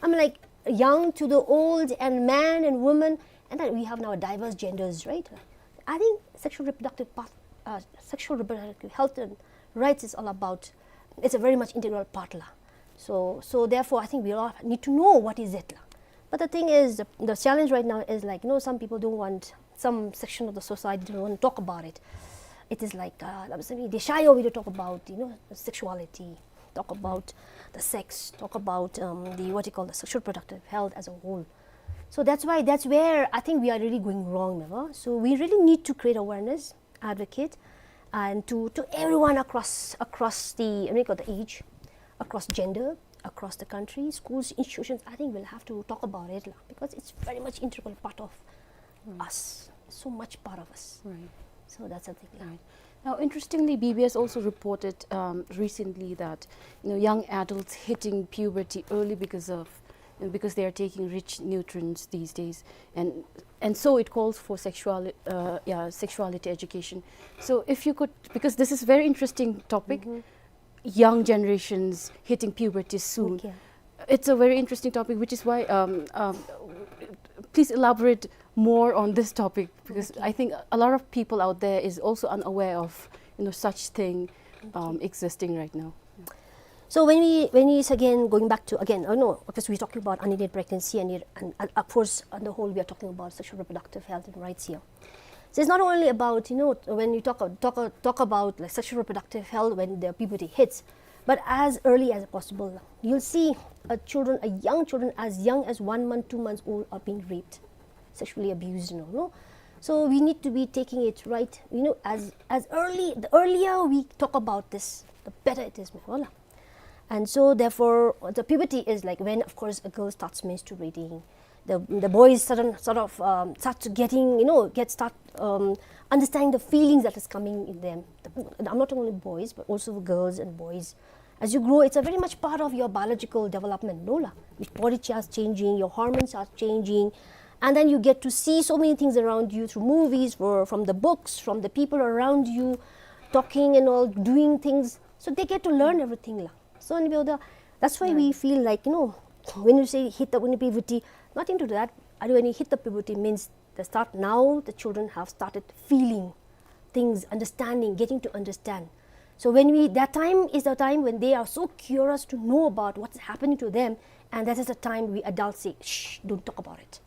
I mean, like, young to the old, and man and woman, and then we have now diverse genders, right? I think sexual reproductive path, uh, sexual reproductive health and rights is all about, it's a very much integral part la. So, so therefore, I think we all need to know what is it la. But the thing is, the, the challenge right now is, like, you know, some people don't want, some section of the society don't want to talk about it. It is like, uh, they shy away to talk about, you know, sexuality, talk about the sex, talk about, um, the, what you call, the sexual reproductive health as a whole. So that's why, that's where I think we are really going wrong, never? So we really need to create awareness, advocate, and to, to everyone across, across the, I mean, the age, across gender, across the country, schools, institutions. I think we'll have to talk about it lah, because it's very much integral part of us, so much part of us. Right. So that's the thing lah. Right. Now, interestingly, B B S also reported, um, recently that, you know, young adults hitting puberty early because of, you know, because they are taking rich nutrients these days, and, and so it calls for sexual, uh, yeah, sexuality education. So if you could, because this is very interesting topic, young generations hitting puberty soon. Okay. It's a very interesting topic, which is why, um, um, please elaborate more on this topic, because I think a lot of people out there is also unaware of, you know, such thing, um, existing right now. So when we, when we, it's again going back to, again, oh no, because we're talking about unintended pregnancy and, it, and, uh, of course, on the whole, we are talking about sexual reproductive health and rights here. So it's not only about, you know, when you talk, talk, talk about, like, sexual reproductive health when the puberty hits, but as early as possible. You'll see, uh, children, uh, young children as young as one month, two months old are being raped, sexually abused, you know, no? So we need to be taking it right, you know, as, as early, the earlier we talk about this, the better it is, ma'am. And so therefore, the puberty is, like, when, of course, a girl starts menstruating, the, the boys sudden, sort of, um, start to getting, you know, get, start, um, understanding the feelings that is coming in them. The, I'm not only boys, but also girls and boys. As you grow, it's a very much part of your biological development, no lah? Your body starts changing, your hormones are changing, and then you get to see so many things around you through movies, or from the books, from the people around you, talking and all, doing things. So they get to learn everything lah. So, and the, that's why we feel like, you know, when you say hit the, when puberty, nothing to that. When you hit the puberty means the start now, the children have started feeling things, understanding, getting to understand. So when we, that time is the time when they are so curious to know about what's happening to them, and that is the time we adults say, "Shh, don't talk about it."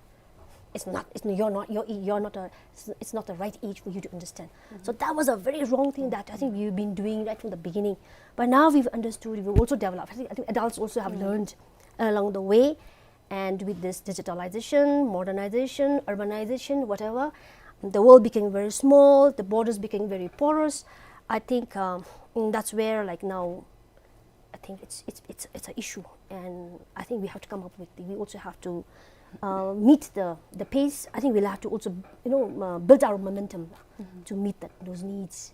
It's not, it's, you're not, you're, you're not a, it's, it's not the right age for you to understand. So that was a very wrong thing that I think we've been doing right from the beginning. But now we've understood, we've also developed. I think, I think adults also have learned along the way. And with this digitalization, modernization, urbanization, whatever, the world became very small, the borders became very porous. I think, um, mm, that's where, like, now I think it's, it's, it's, it's an issue, and I think we have to come up with, we also have to, uh, meet the, the pace. I think we'll have to also, you know, uh, build our momentum to meet that, those needs.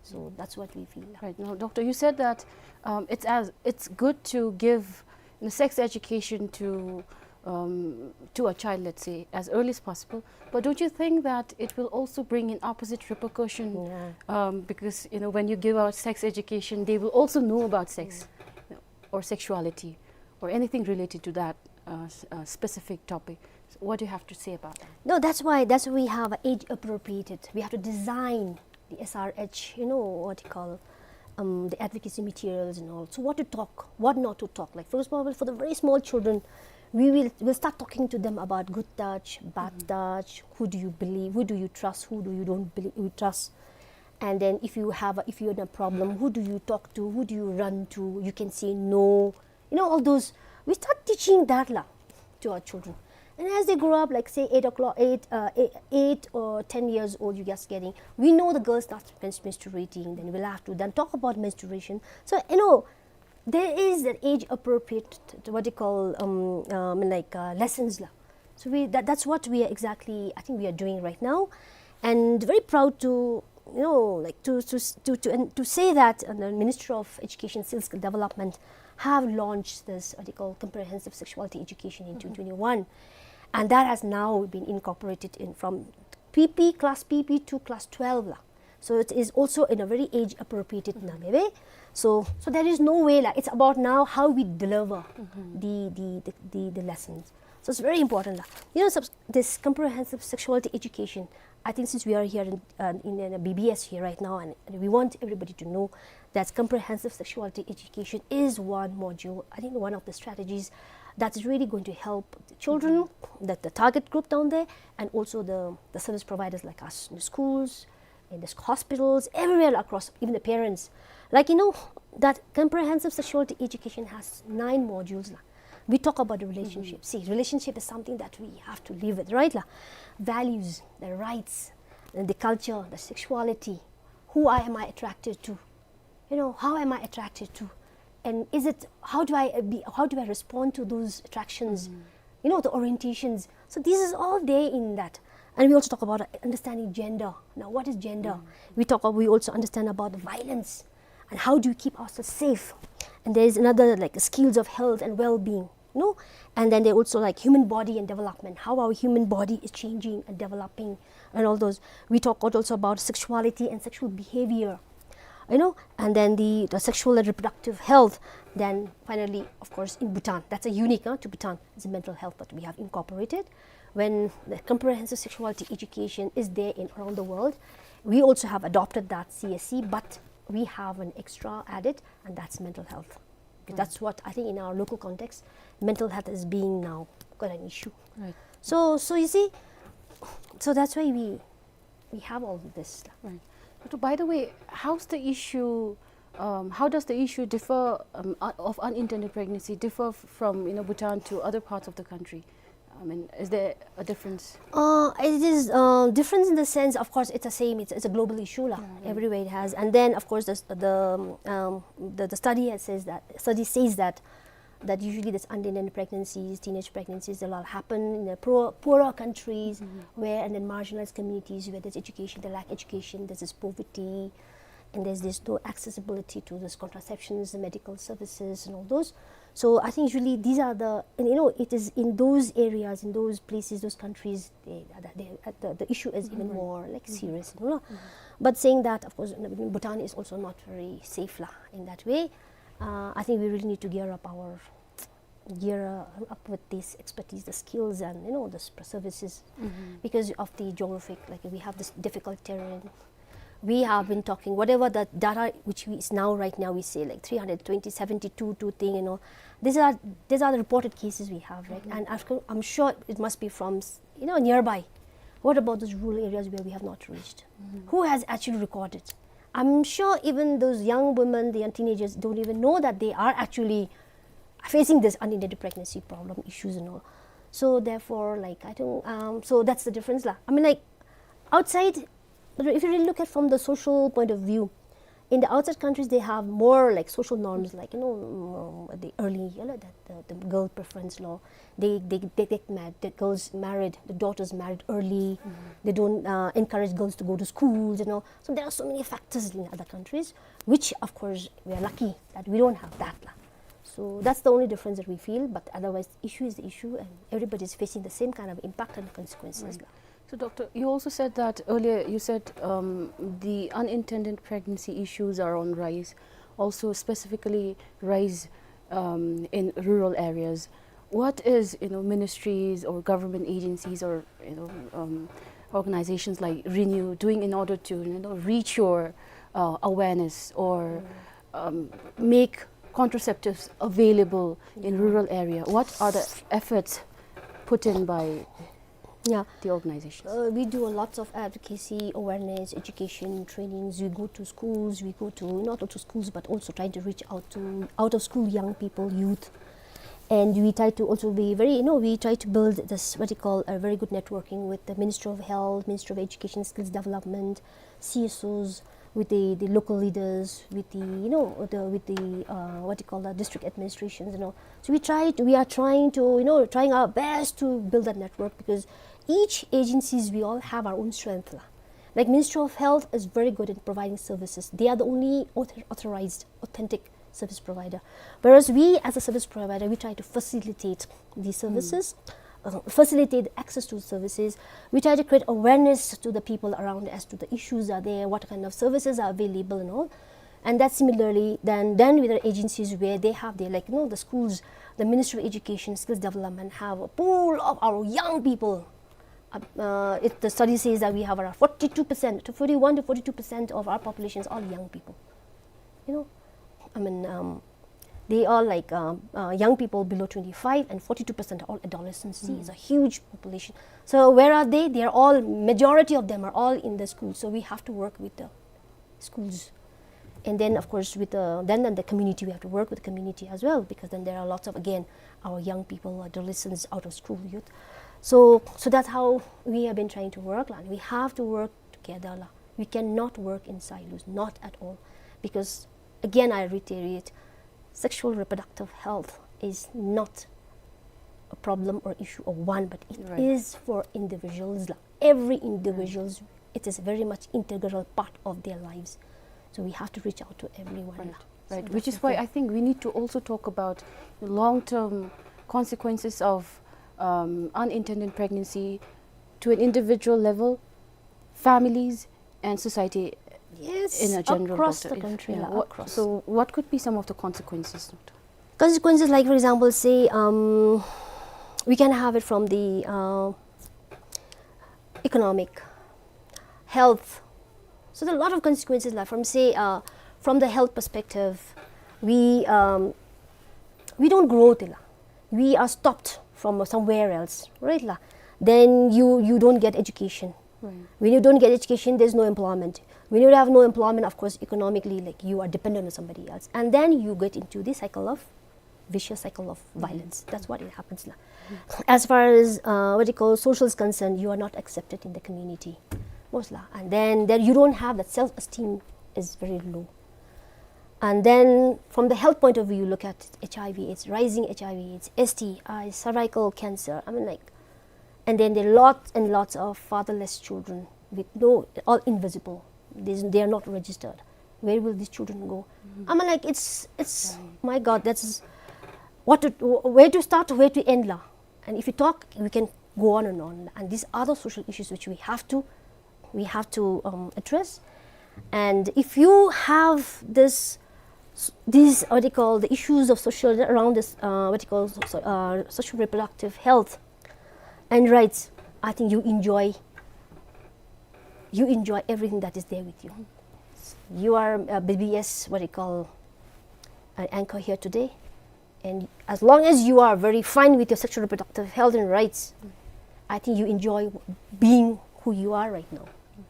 So that's what we feel. Right. Now, Doctor, you said that, um, it's as, it's good to give, you know, sex education to, um, to a child, let's say, as early as possible. But don't you think that it will also bring in opposite repercussion? Yeah. Um, because, you know, when you give out sex education, they will also know about sex, you know, or sexuality, or anything related to that, uh, s-, uh, specific topic. So what do you have to say about that? No, that's why, that's why we have age appropriated. We have to design the S R H, you know, what you call, um, the advocacy materials and all. So what to talk, what not to talk. Like, for example, for the very small children, we will, we'll start talking to them about good touch, bad touch, who do you believe, who do you trust, who do you don't believe, you trust. And then if you have a, if you're in a problem, who do you talk to, who do you run to? You can say no. You know, all those, we start teaching that lah to our children. And as they grow up, like, say, eight o'clock, eight, uh, eight, eight or ten years old, you just getting, we know the girl starts mens-, menstruating, then we'll have to then talk about menstruation. So, you know, there is that age appropriate, what do you call, um, um, like, uh, lessons lah. So we, that, that's what we are exactly, I think we are doing right now. And very proud to, you know, like, to, to, to, to, and to say that, uh, the Ministry of Education, Skill Development have launched this, what they call, comprehensive sexuality education in twenty twenty-one. And that has now been incorporated in from P P, class P P to class twelve lah. So it is also in a very age appropriated way. So, so there is no way lah. It's about now how we deliver the, the, the, the, the lessons. So it's very important lah. You know, subs-, this comprehensive sexuality education, I think since we are here in, uh, in, in a B B S here right now, and, and we want everybody to know that comprehensive sexuality education is one module, I think one of the strategies that is really going to help the children, that the target group down there, and also the, the service providers like us in the schools, in the hospitals, everywhere across, even the parents. Like, you know, that comprehensive sexuality education has nine modules, la. We talk about the relationship. Mm-hmm. See, relationship is something that we have to live with, right, la? Values, the rights, and the culture, the sexuality. Who I, am I attracted to? You know, how am I attracted to? And is it, how do I, uh, be, how do I respond to those attractions? Mm. You know, the orientations. So this is all there in that. And we also talk about, uh, understanding gender. Now, what is gender? Mm. We talk, we also understand about the violence and how do we keep ourselves safe. And there is another, like, skills of health and well-being, no? And then they also, like, human body and development, how our human body is changing and developing and all those. We talk also about sexuality and sexual behavior, you know, and then the, the sexual and reproductive health. Then finally, of course, in Bhutan, that's a unique, uh, to Bhutan, is the mental health that we have incorporated. When the comprehensive sexuality education is there in around the world, we also have adopted that C S E, but we have an extra added, and that's mental health. Because, right, that's what I think in our local context, mental health is being now quite an issue. Right. So, so you see, so that's why we, we have all this. Right. But by the way, how's the issue, um, how does the issue differ, um, uh, of unintended pregnancy differ f-, from, you know, Bhutan to other parts of the country? I mean, is there a difference? Uh, it is, uh, difference in the sense, of course, it's the same. It's, it's a global issue, la. Yeah, right. Everywhere it has. And then, of course, the, the, um, the, the study has says that, study says that, that usually this unintended pregnancies, teenage pregnancies, they'll all happen in the poor, poorer countries, mm-hmm, where, and then marginalized communities where there's education, they lack education, there's this poverty, and there's this no accessibility to this contraceptions, the medical services, and all those. So I think usually these are the, and, you know, it is in those areas, in those places, those countries, they, they, uh, the, the issue is even, mm-hmm, more, like, mm-hmm, serious, you know. Mm-hmm. But saying that, of course, you know, Bhutan is also not very safe, la, in that way. Uh, I think we really need to gear up our, gear, uh, up with this expertise, the skills, and, you know, the s-, services, mm-hmm, because of the geographic. Like, we have this difficult terrain. We have been talking, whatever the data which we, is now, right now, we say, like, three hundred twenty, seventy-two, two thing, you know. These are, these are the reported cases we have, right? Mm-hmm. And I've co-, I'm sure it must be from s-, you know, nearby. What about those rural areas where we have not reached? Mm-hmm. Who has actually recorded? I'm sure even those young women, the young teenagers don't even know that they are actually facing this unintended pregnancy problem issues and all. So therefore, like, I think, um, so that's the difference, la. I mean, like, outside, but if you really look at from the social point of view, in the outside countries, they have more, like, social norms, like, you know, um, the early, you know, the, the, the girl preference law. They, they, they get married, the girls married, the daughters married early. Mm-hmm. They don't, uh, encourage girls to go to schools, you know. So there are so many factors in other countries, which, of course, we are lucky that we don't have that, la. So that's the only difference that we feel, but otherwise, the issue is the issue, and everybody is facing the same kind of impact and consequences, la. Right. So, Doctor, you also said that earlier, you said, um, the unintended pregnancy issues are on rise, also specifically rise, um, in rural areas. What is, you know, ministries or government agencies or, you know, um, organizations like Renew doing in order to, you know, reach your, uh, awareness or, um, make contraceptives available in, yeah, rural area? What are the efforts put in by, yeah, the organizations? Uh, we do a lots of advocacy, awareness, education, trainings. We go to schools, we go to, not to schools, but also trying to reach out to out of school young people, youth. And we try to also be very, you know, we try to build this, what you call, a very good networking with the Ministry of Health, Ministry of Education, Skills Development, C S Os, with the, the local leaders, with the, you know, the, with the, uh, what you call, the district administrations, you know. So we try to, we are trying to, you know, trying our best to build that network, because each agencies, we all have our own strength, la. Like, Ministry of Health is very good in providing services. They are the only author-, authorized, authentic service provider. Whereas we, as a service provider, we try to facilitate these, mm, services, uh, facilitate access to services. We try to create awareness to the people around as to the issues are there, what kind of services are available and all. And that similarly, then, then with the agencies where they have their, like, you know, the schools, the Ministry of Education, Skills Development have a pool of our young people. Uh, uh, it, the study says that we have around forty-two percent, to forty-one to forty-two percent of our population is all young people. You know, I mean, um, they are, like, um, uh, young people below twenty-five, and forty-two percent are all adolescents. See, it's a, mm, huge population. So where are they? They are all, majority of them are all in the school. So we have to work with the schools. And then, of course, with the, then, then the community, we have to work with the community as well, because then there are lots of, again, our young people, adolescents, out of school youth. So, so that's how we have been trying to work la. We have to work together la. We cannot work in silos, not at all. Because, again, I reiterate, sexual reproductive health is not a problem or issue of one, but it Right. is for individuals la. Every individuals, it is very much integral part of their lives. So we have to reach out to everyone la. Right. So Right. Which that's is the why thing. I think we need to also talk about the long-term consequences of, um, unintended pregnancy to an individual level, families, and society Yes, in a general, across doctor. the If, country yeah, la, what, across. So what could be some of the consequences, doctor? Consequences, like, for example, say, um, we can have it from the, uh, economic, health. So there are a lot of consequences la, from, say, uh, from the health perspective, we, um, we don't grow te la. We are stopped from somewhere else, right la? Then you, you don't get education. Right. When you don't get education, there's no employment. When you have no employment, of course, economically, like, you are dependent on somebody else. And then you get into the cycle of, vicious cycle of Mm-hmm. violence. That's what it happens la. As far as, uh, what you call, social is concerned, you are not accepted in the community. Most la. And then, then you don't have that self-esteem is very low. And then from the health point of view, you look at H I V AIDS, rising H I V AIDS, S T I, cervical cancer. I mean, like, and then there are lots and lots of fatherless children with no, all invisible. There's, they are not registered. Where will these children go? Mm-hmm. I mean, like, it's, it's, Right. my God, that's what to, where to start, where to end la. And if you talk, we can go on and on. And these are the social issues which we have to, we have to, um, address. And if you have this, s-, these, what you call, the issues of social, around this, uh, what you call, so, uh, social reproductive health and rights, I think you enjoy, you enjoy everything that is there with you. You are a B B S, what you call, an anchor here today. And as long as you are very fine with your sexual reproductive health and rights, I think you enjoy being who you are right now,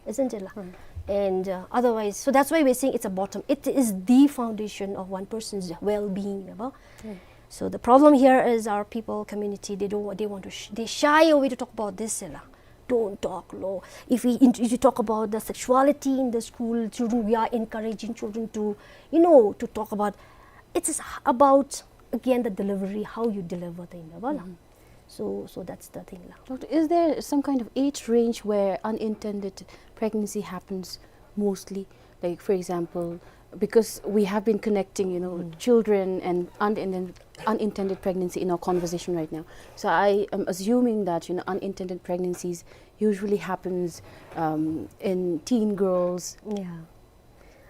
isn't it la? Right. And, uh, otherwise, so that's why we're saying it's a bottom. It is the foundation of one person's well-being, never? Right. So the problem here is our people, community, they don't, they want to, sh-, they shy away to talk about this la. Don't talk lo. If we int-, if you talk about the sexuality in the school, children, we are encouraging children to, you know, to talk about, it is about, again, the delivery, how you deliver the, you know, la. Mm-hmm. So, so that's the thing la. Doctor, is there some kind of age range where unintended pregnancy happens mostly? Like, for example, because we have been connecting, you know, Mm. children and unintended, unintended pregnancy in our conversation right now. So I am assuming that, you know, unintended pregnancies usually happens, um, in teen girls. Yeah.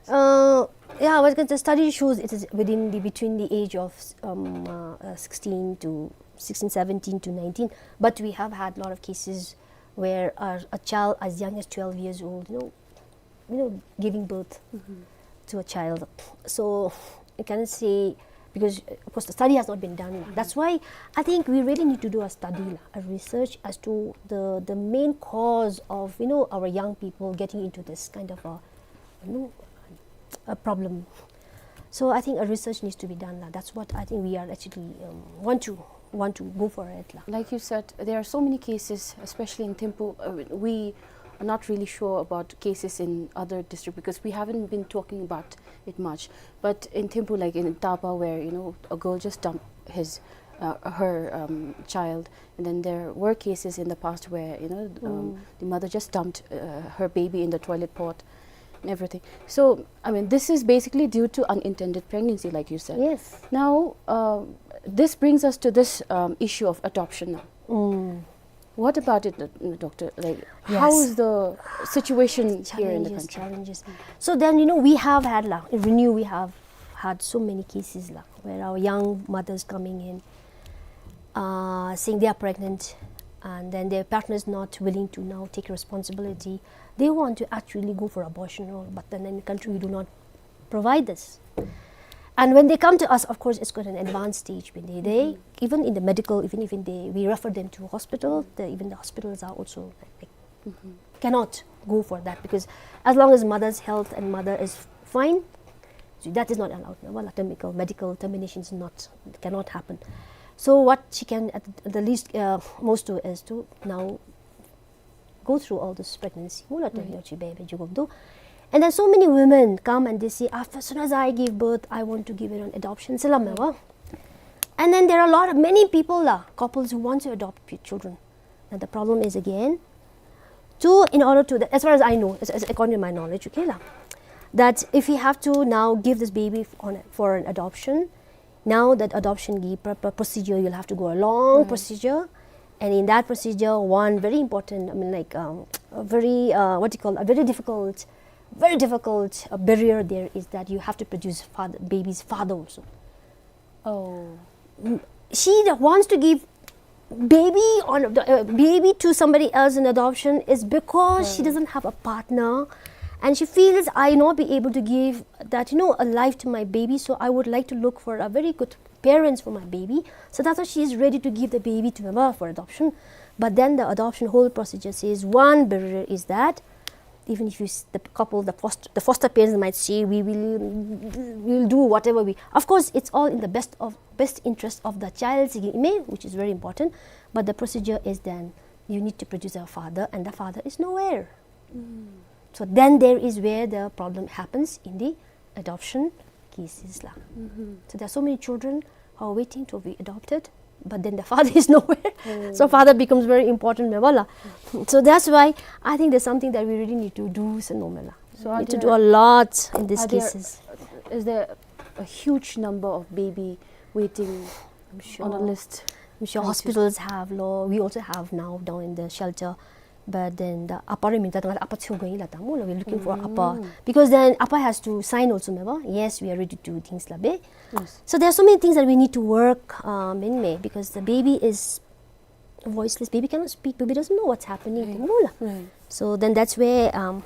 Uh, yeah, I was gonna say, study shows it is within the, between the age of, um, uh, uh, sixteen to, sixteen, seventeen to nineteen. But we have had a lot of cases where a, a child as young as twelve years old, you know, you know, giving birth Mm-hmm. to a child. So you can say, because, uh, of course, the study has not been done la. Mm-hmm. That's why I think we really need to do a study la, a research as to the, the main cause of, you know, our young people getting into this kind of a, you know, a problem. So I think a research needs to be done la. That's what I think we are actually, um, want to, want to go for it la. Like you said, there are so many cases, especially in Thimphu. Uh, we are not really sure about cases in other district because we haven't been talking about it much. But in Thimphu, like in Tapa, where, you know, a girl just dumped his, uh, her, um, child, and then there were cases in the past where, you know, um, Mm. the mother just dumped, uh, her baby in the toilet pot and everything. So, I mean, this is basically due to unintended pregnancy, like you said. Yes. Now, uh, this brings us to this, um, issue of adoption now. Mm. What about it, uh, doctor? Like, how Yes. is the situation here in the Challenges, country? challenges. So then, you know, we have had la, in Renew, we have had so many cases la, where our young mothers coming in, uh, saying they are pregnant, and then their partner is not willing to now take responsibility. They want to actually go for abortion, or, but then in the country we do not provide this. And when they come to us, of course, it's quite an advanced stage. When they, they, Mm-hmm. even in the medical, even, even they, we refer them to hospital. The, even the hospitals are also, like, Mm-hmm. cannot go for that, because as long as mother's health and mother is fine, So that is not allowed. Well, termical, medical termination is not, cannot happen. So what she can at the least, uh, most do is to now go through all this pregnancy. Mula term yo chi baby jugum do. And then so many women come and they say, "After, as soon as I give birth, I want to give it on adoption." Salam wa. And then there are a lot of, many people la, couples who want to adopt p-, children. And the problem is again, to, in order to, as far as I know, as, as according to my knowledge, okay la, that if you have to now give this baby f-, on, for an adoption, now that adoption gi-, pro-, pro-, procedure, you'll have to go a long procedure. And in that procedure, one very important, I mean, like, um, a very, uh, what do you call, a very difficult, very difficult, uh, barrier there is that you have to produce father, baby's father also. Oh. Mm, she that wants to give baby on the, uh, baby to somebody else in adoption is because she doesn't have a partner, and she feels, "I not be able to give that, you know, a life to my baby, so I would like to look for a very good parents for my baby." So that's why she is ready to give the baby to Mama for adoption. But then the adoption whole procedure says one barrier is that even if you s-, the couple, the foster, the foster parents might say, "We will, we will do whatever we," of course, it's all in the best of, best interest of the child, which is very important. But the procedure is then you need to produce a father, and the father is nowhere. So then there is where the problem happens in the adoption cases la. So there are so many children who are waiting to be adopted, but then the father is nowhere. So father becomes very important, me bala. So that's why I think there's something that we really need to do, so no mela. So are need to do there, a lot in these are there, cases. Is there a huge number of baby waiting I'm sure. On a list? I'm sure hospitals have lo. We also have now down in the shelter. But then the apa re minta tanga apa chu going la tamu lo. We're looking for apa. Because then apa has to sign also, meba. Yes, we are ready to do things la be. Yes. So there are so many things that we need to work, um, in me, because the baby is voiceless. Baby cannot speak. Baby doesn't know what's happening. Right. Tamu la. Right. So then that's where, um,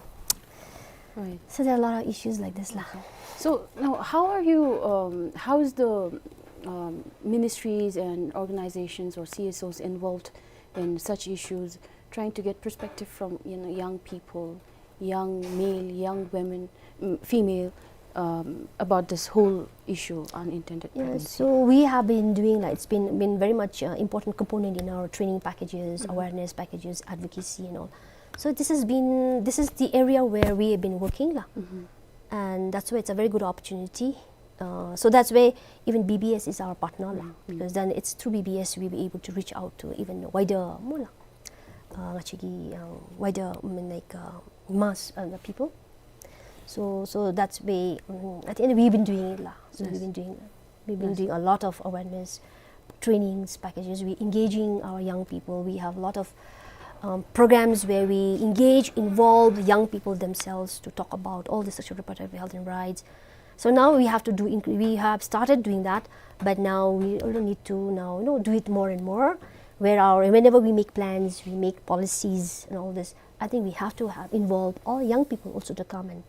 right. So there are a lot of issues like this la. Okay. So now, how are you, um, how is the, um, ministries and organizations or C S Os involved in such issues, trying to get perspective from, you know, young people, young male, young women, mm, female, um, about this whole issue, unintended pregnancy? Yeah, so we have been doing, like, it's been, been very much, uh, important component in our training packages, awareness packages, advocacy and all. So this has been, this is the area where we have been working la. And that's why it's a very good opportunity. Uh, so that's why even B B S is our partner la, because then it's through B B S we'll be able to reach out to even wider, mula, uh, actually, uh, wider, I mean, like, uh, mass, uh, the people. So, so that's why, um, at the end we've been doing it la. So we've been doing, we've been doing a lot of awareness trainings packages. We engaging our young people. We have a lot of, um, programs where we engage, involve young people themselves to talk about all the sexual reproductive health and rights. So now we have to do, inc-, we have started doing that, but now we also need to now, you know, do it more and more. Where our, whenever we make plans, we make policies and all this, I think we have to have involve all young people also to come and,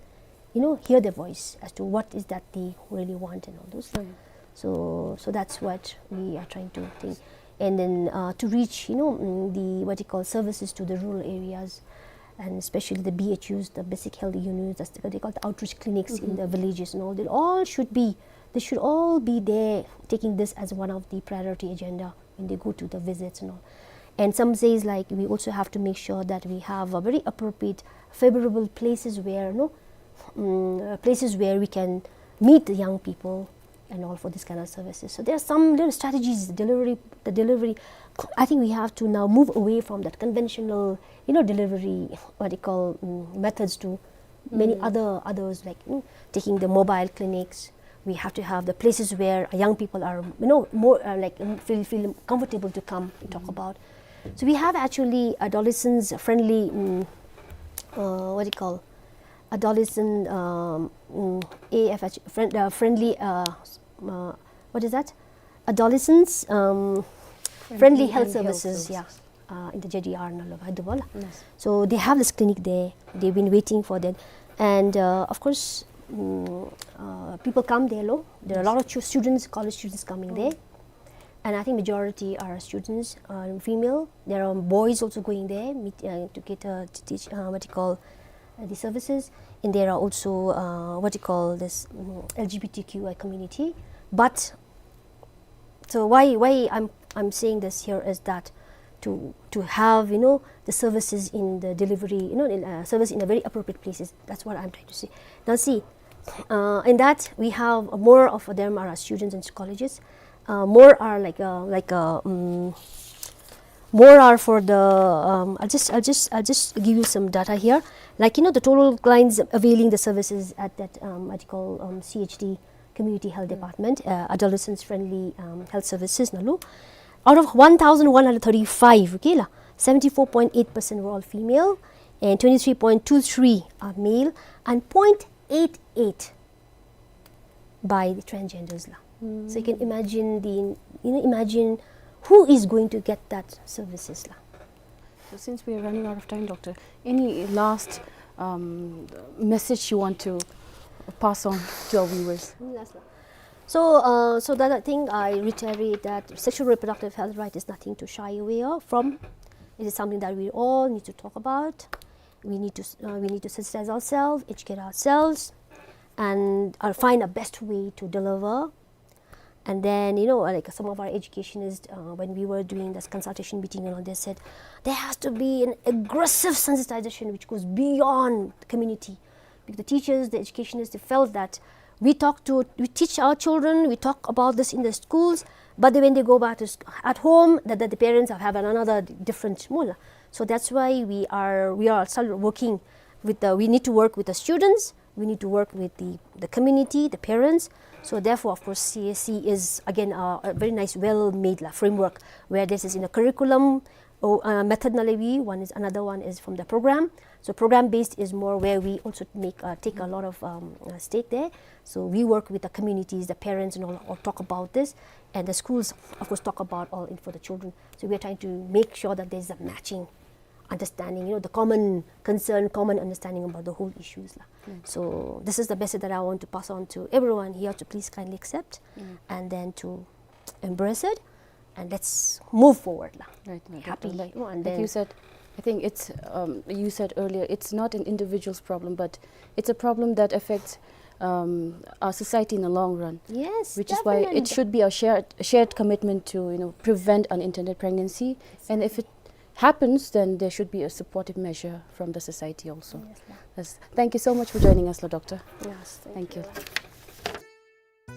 you know, hear their voice as to what is that they really want and all those. So, so that's what we are trying to think. And then, uh, to reach, you know, mm, the, what you call, services to the rural areas, and especially the B H Us, the basic health units, that's what they call the outreach clinics in the villages and all. They all should be, they should all be there, taking this as one of the priority agenda when they go to the visits and all. And some says, like, we also have to make sure that we have a very appropriate, favorable places where, no, mm, uh, places where we can meet the young people and all for this kind of services. So there are some little strategies, the delivery, the delivery. I think we have to now move away from that conventional, you know, delivery, what they call, mm, methods to many other, others, like, mm, taking the mobile clinics. We have to have the places where young people are, you know, more, uh, like, mm, feel, feel comfortable to come and talk about. So we have actually adolescents friendly, mm, uh, what do you call, adolescent, um, mm, A F H, friend, uh, friendly, uh, s-, uh, what is that? Adolescents, um, friendly health services, yeah. Uh, in the J D R na lo, Hyderabad la. Yes. So they have this clinic there. They've been waiting for that. And, uh, of course, mm, uh, people come there lo. There are a lot of chu-, students, college students coming there. And I think majority are students, uh, female. There are boys also going there, meet, uh, to get, uh, to teach, uh, what you call, the services, and there are also, uh, what you call this, mm, L G B T Q I community. But so why, why I'm, I'm saying this here is that to, to have, you know, the services in the delivery, you know, in, uh, service in a very appropriate places. That's what I'm trying to say. Now see, uh, in that we have more of them are students and colleges. Uh, more are like, uh, like, uh, mm, more are for the, um, I'll just, I'll just, I'll just give you some data here. Like, you know, the total clients availing the services at that, um, what you call, um, C H D, Community Health Department, uh, Adolescents Friendly, um, Health Services, nalu. Out of one thousand one hundred thirty-five, okay la, seventy-four point eight percent were all female, and twenty-three point two three are male, and point eight eight by the transgenders la. So you can imagine the, you know, imagine who is going to get that services la. So since we are running out of time, Doctor, any last, um, message you want to pass on to our viewers? Mm, last one. So, uh, so that I think I reiterate that sexual reproductive health right is nothing to shy away of, from. It is something that we all need to talk about. We need to s-, uh, we need to sensitize ourselves, educate ourselves, and, uh, find a best way to deliver. And then, you know, like, some of our educationists, uh, when we were doing this consultation meeting and all, they said there has to be an aggressive sensitization which goes beyond the community. Because the teachers, the educationists, they felt that we talk to, we teach our children, we talk about this in the schools, but then when they go back to sc-, at home, that, that the parents have, have another different mula. So that's why we are, we are still working with the, we need to work with the students, we need to work with the, the community, the parents. So therefore, of course, C S C is again a, a very nice, well-made la, framework where this is in the curriculum, or, uh, method nalai, one is, another one is from the program. So program based is more where we also make, uh, take a lot of, um, uh, stake there. So we work with the communities, the parents and all, all talk about this. And the schools, of course, talk about all in for the children. So we are trying to make sure that there's a matching understanding, you know, the common concern, common understanding about the whole issues la. So this is the message that I want to pass on to everyone here to please kindly accept and then to embrace it, and let's move forward la. Right, right, happy, Doctor. Like, you know, and like then you said, I think it's, um, you said earlier, it's not an individual's problem, but it's a problem that affects, um, our society in the long run. Yes, which is why it definitely should be a shared, a shared commitment to, you know, prevent unintended pregnancy. And if it happens, then there should be a supportive measure from the society also. Yes, ma'am. Yes. Thank you so much for joining us, la, Doctor. Yes, thank you. Thank you.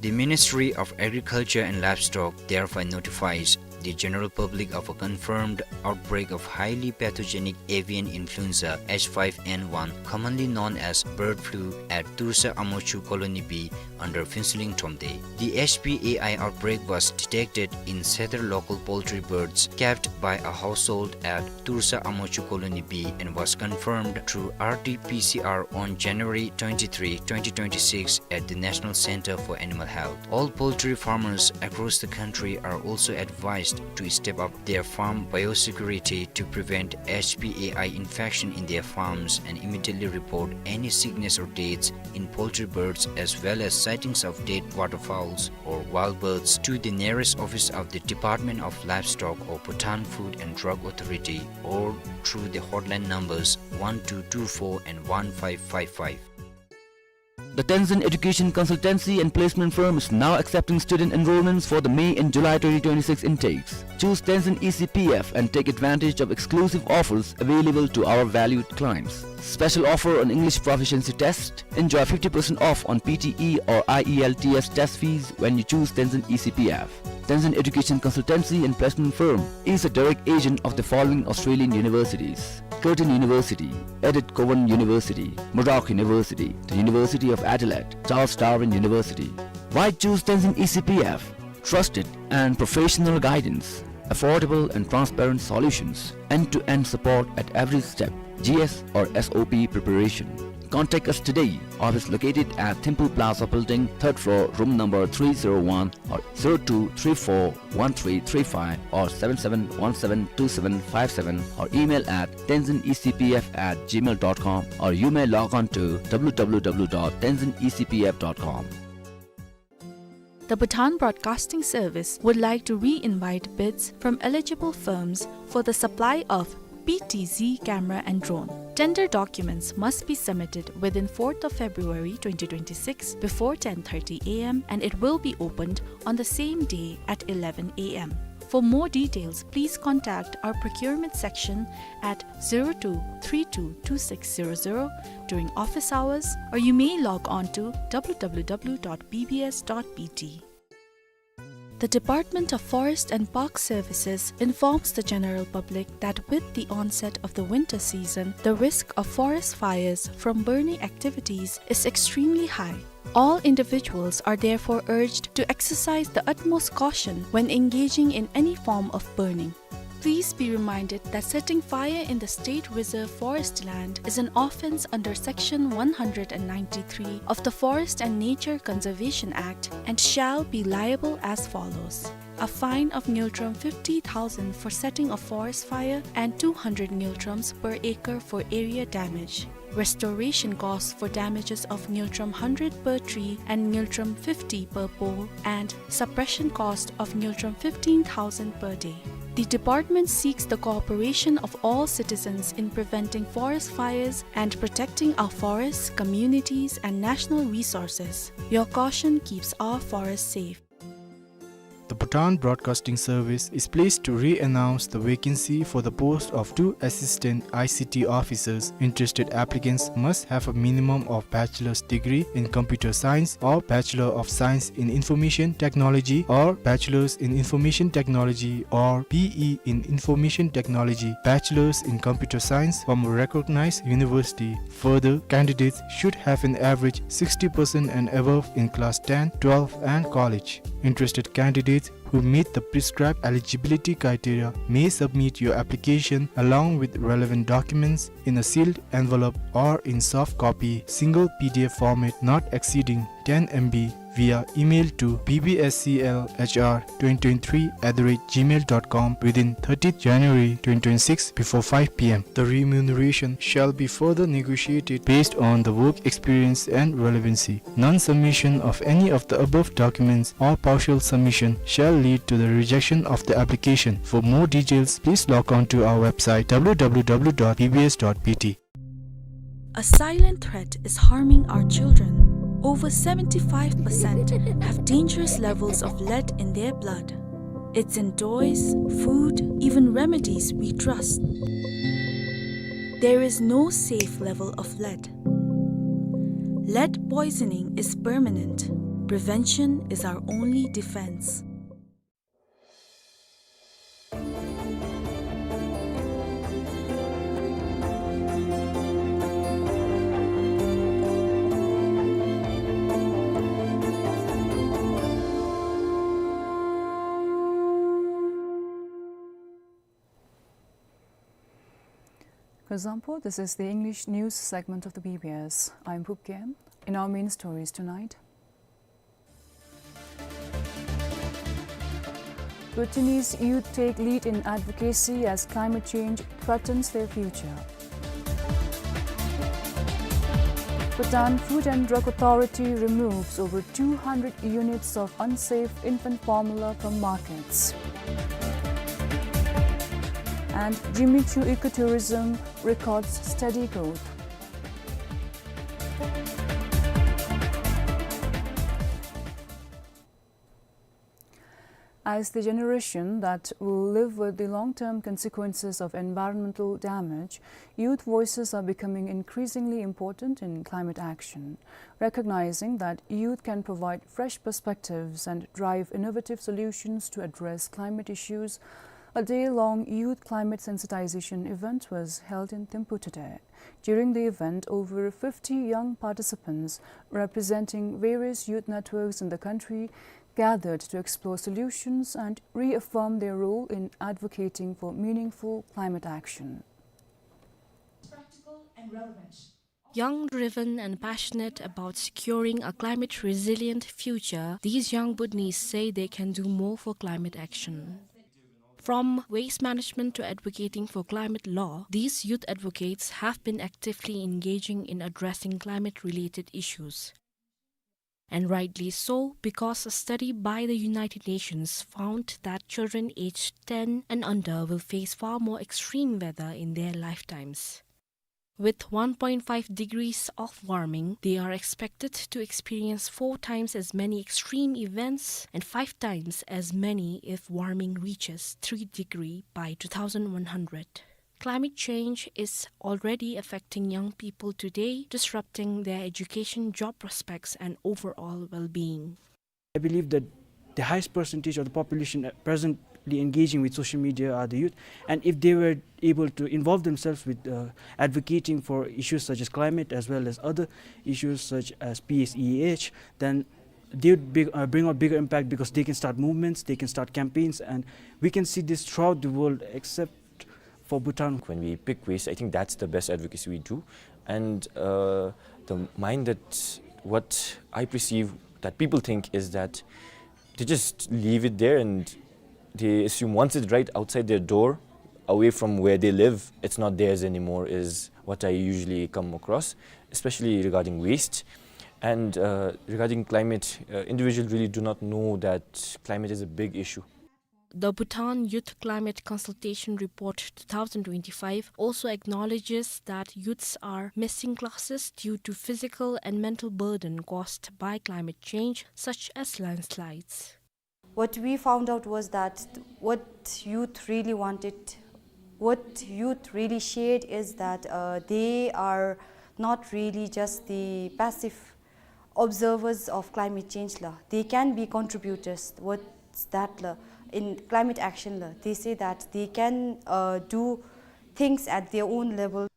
The Ministry of Agriculture and Livestock therefore notifies the general public of a confirmed outbreak of highly pathogenic avian influenza H five N one, commonly known as bird flu, at Tursa Amochu Colony B under Phuentsholing Thromde. The H P A I outbreak was detected in several local poultry birds kept by a household at Tursa Amochu Colony B and was confirmed through R T P C R on January twenty-three, twenty twenty-six at the National Center for Animal Health. All poultry farmers across the country are also advised to step up their farm biosecurity to prevent H P A I infection in their farms and immediately report any sickness or deaths in poultry birds as well as sightings of dead waterfowls or wild birds to the nearest office of the Department of Livestock or Bhutan Food and Drug Authority or through the hotline numbers one two two four and one five five five. The Tenzin Education Consultancy and Placement Firm is now accepting student enrollments for the May and July twenty twenty-six intakes. Choose Tenzin E C P F and take advantage of exclusive offers available to our valued clients. Special offer on English proficiency test. Enjoy fifty percent off on P T E or I E L T S test fees when you choose Tenzin E C P F. Tenzin Education Consultancy and Placement Firm is a direct agent of the following Australian universities: Curtin University, Edith Cowan University, Murdoch University, the University of Adelaide, Charles Darwin University. Why choose Tenzin E C P F? Trusted and professional guidance, affordable and transparent solutions, end-to-end support at every step, G S or S O P preparation. Contact us today. Office located at Thimphu Plaza Building, third floor, room number three zero one, or zero two three four one three three five or seven seven one seven two seven five seven, or email at tenzin E C P F at gmail dot com, or you may log on to W W W dot tenzin E C P F dot com. The Bhutan Broadcasting Service would like to re-invite bids from eligible firms for the supply of P T Z camera and drone. Tender documents must be submitted within fourth of February twenty twenty-six before ten thirty A M and it will be opened on the same day at eleven A M. For more details, please contact our procurement section at zero two three two two six zero zero during office hours, or you may log on to W W W dot B B S dot B T. The Department of Forest and Park Services informs the general public that with the onset of the winter season, the risk of forest fires from burning activities is extremely high. All individuals are therefore urged to exercise the utmost caution when engaging in any form of burning. Please be reminded that setting fire in the state reserve forest land is an offence under Section one hundred and ninety-three of the Forest and Nature Conservation Act and shall be liable as follows: a fine of ngultrum fifty thousand for setting a forest fire and two hundred ngultrums per acre for area damage. Restoration costs for damages of ngultrum hundred per tree and ngultrum fifty per pole, and suppression cost of ngultrum fifteen thousand per day. The department seeks the cooperation of all citizens in preventing forest fires and protecting our forests, communities, and national resources. Your caution keeps our forests safe. The Bhutan Broadcasting Service is pleased to re-announce the vacancy for the post of two assistant I C T officers. Interested applicants must have a minimum of bachelor's degree in computer science or Bachelor of Science in Information Technology or Bachelor's in Information Technology or B E in Information Technology, Bachelor's in Computer Science from a recognized university. Further, candidates should have an average sixty percent and above in class ten, twelve and college. Interested candidates who meet the prescribed eligibility criteria may submit your application along with relevant documents in a sealed envelope or in soft copy, single P D F format not exceeding ten M B via email to B B S C L H R twenty twenty-three at the rate gmail dot com within thirtieth January twenty twenty-six before five P M. The remuneration shall be further negotiated based on the work experience and relevancy. Non-submission of any of the above documents or partial submission shall lead to the rejection of the application. For more details, please log on to our website W W W dot B B S dot B T. A silent threat is harming our children. Over seventy-five percent have dangerous levels of lead in their blood. It's in toys, food, even remedies we trust. There is no safe level of lead. Lead poisoning is permanent. Prevention is our only defense. Kazangpo, this is the English news segment of the B B S. I'm Phub Gyem. In our main stories tonight, Bhutanese youth take lead in advocacy as climate change threatens their future. Bhutan Food and Drug Authority removes over two hundred units of unsafe infant formula from markets. And Jimmy Choo ecotourism records steady growth. As the generation that will live with the long-term consequences of environmental damage, youth voices are becoming increasingly important in climate action. Recognizing that youth can provide fresh perspectives and drive innovative solutions to address climate issues, a day-long youth climate sensitization event was held in Thimphu today. During the event, over fifty young participants representing various youth networks in the country gathered to explore solutions and reaffirm their role in advocating for meaningful climate action. Practical and relevant. Young, driven, and passionate about securing a climate-resilient future, these young Bhutanese say they can do more for climate action. From waste management to advocating for climate law, these youth advocates have been actively engaging in addressing climate-related issues. And rightly so, because a study by the United Nations found that children aged ten and under will face far more extreme weather in their lifetimes. With one point five degrees of warming, they are expected to experience four times as many extreme events and five times as many if warming reaches three degree by two thousand one hundred. Climate change is already affecting young people today, disrupting their education, job prospects, and overall well-being. I believe that the highest percentage of the population, uh, presently engaging with social media are the youth. And if they were able to involve themselves with, uh, advocating for issues such as climate as well as other issues such as P S E A H, then they would be, uh, bring out bigger impact because they can start movements, they can start campaigns, and we can see this throughout the world except for Bhutan. When we pick waste, I think that's the best advocacy we do. And, uh, the mind that what I perceive that people think is that they just leave it there and they assume once it's right outside their door, away from where they live, it's not theirs anymore, is what I usually come across, especially regarding waste. And, uh, regarding climate, uh, individuals really do not know that climate is a big issue. The Bhutan Youth Climate Consultation Report two thousand twenty-five also acknowledges that youths are missing classes due to physical and mental burden caused by climate change, such as landslides. What we found out was that what youth really wanted, what youth really shared is that, uh, they are not really just the passive observers of climate change la. They can be contributors, what's that la, in climate action la. They say that they can, uh, do things at their own level.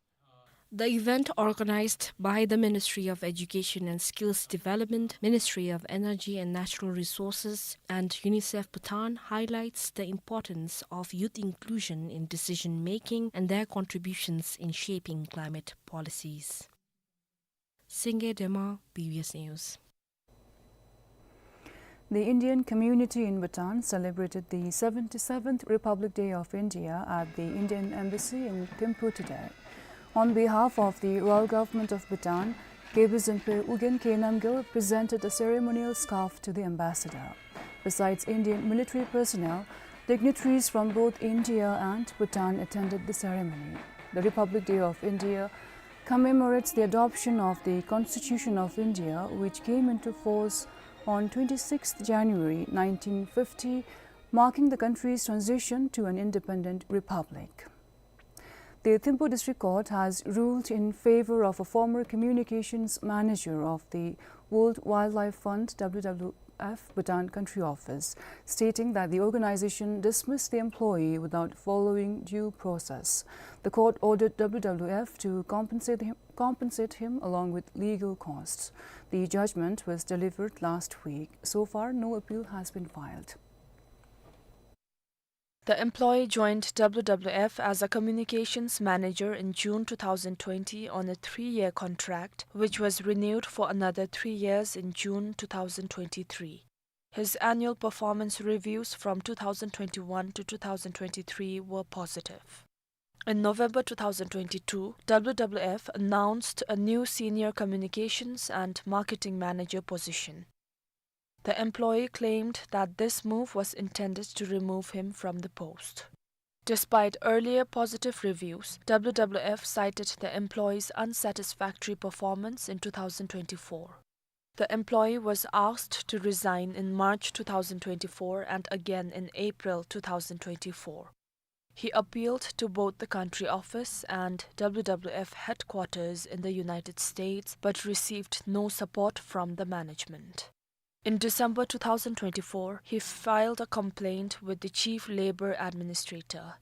The event, organized by the Ministry of Education and Skills Development, Ministry of Energy and Natural Resources, and UNICEF Bhutan, highlights the importance of youth inclusion in decision-making and their contributions in shaping climate policies. Singye Dema, B B S News. The Indian community in Bhutan celebrated the seventy-seventh Republic Day of India at the Indian Embassy in Thimphu today. On behalf of the Royal Government of Bhutan, Gebel Zempe Ugyen Khe Namgyel presented a ceremonial scarf to the ambassador. Besides Indian military personnel, dignitaries from both India and Bhutan attended the ceremony. The Republic Day of India commemorates the adoption of the Constitution of India, which came into force on twenty-sixth January nineteen fifty, marking the country's transition to an independent republic. The Thimphu District Court has ruled in favor of a former communications manager of the World Wildlife Fund, W W F, Bhutan Country Office, stating that the organization dismissed the employee without following due process. The court ordered W W F to compensate him, compensate him along with legal costs. The judgment was delivered last week. So far, no appeal has been filed. The employee joined W W F as a communications manager in June two thousand twenty on a three-year contract, which was renewed for another three years in June two thousand twenty-three. His annual performance reviews from two thousand twenty-one to two thousand twenty-three were positive. In November two thousand twenty-two, W W F announced a new senior communications and marketing manager position. The employee claimed that this move was intended to remove him from the post. Despite earlier positive reviews, W W F cited the employee's unsatisfactory performance in two thousand twenty-four. The employee was asked to resign in March two thousand twenty-four and again in April two thousand twenty-four. He appealed to both the country office and W W F headquarters in the United States, but received no support from the management. In December two thousand twenty-four, he filed a complaint with the Chief Labor Administrator.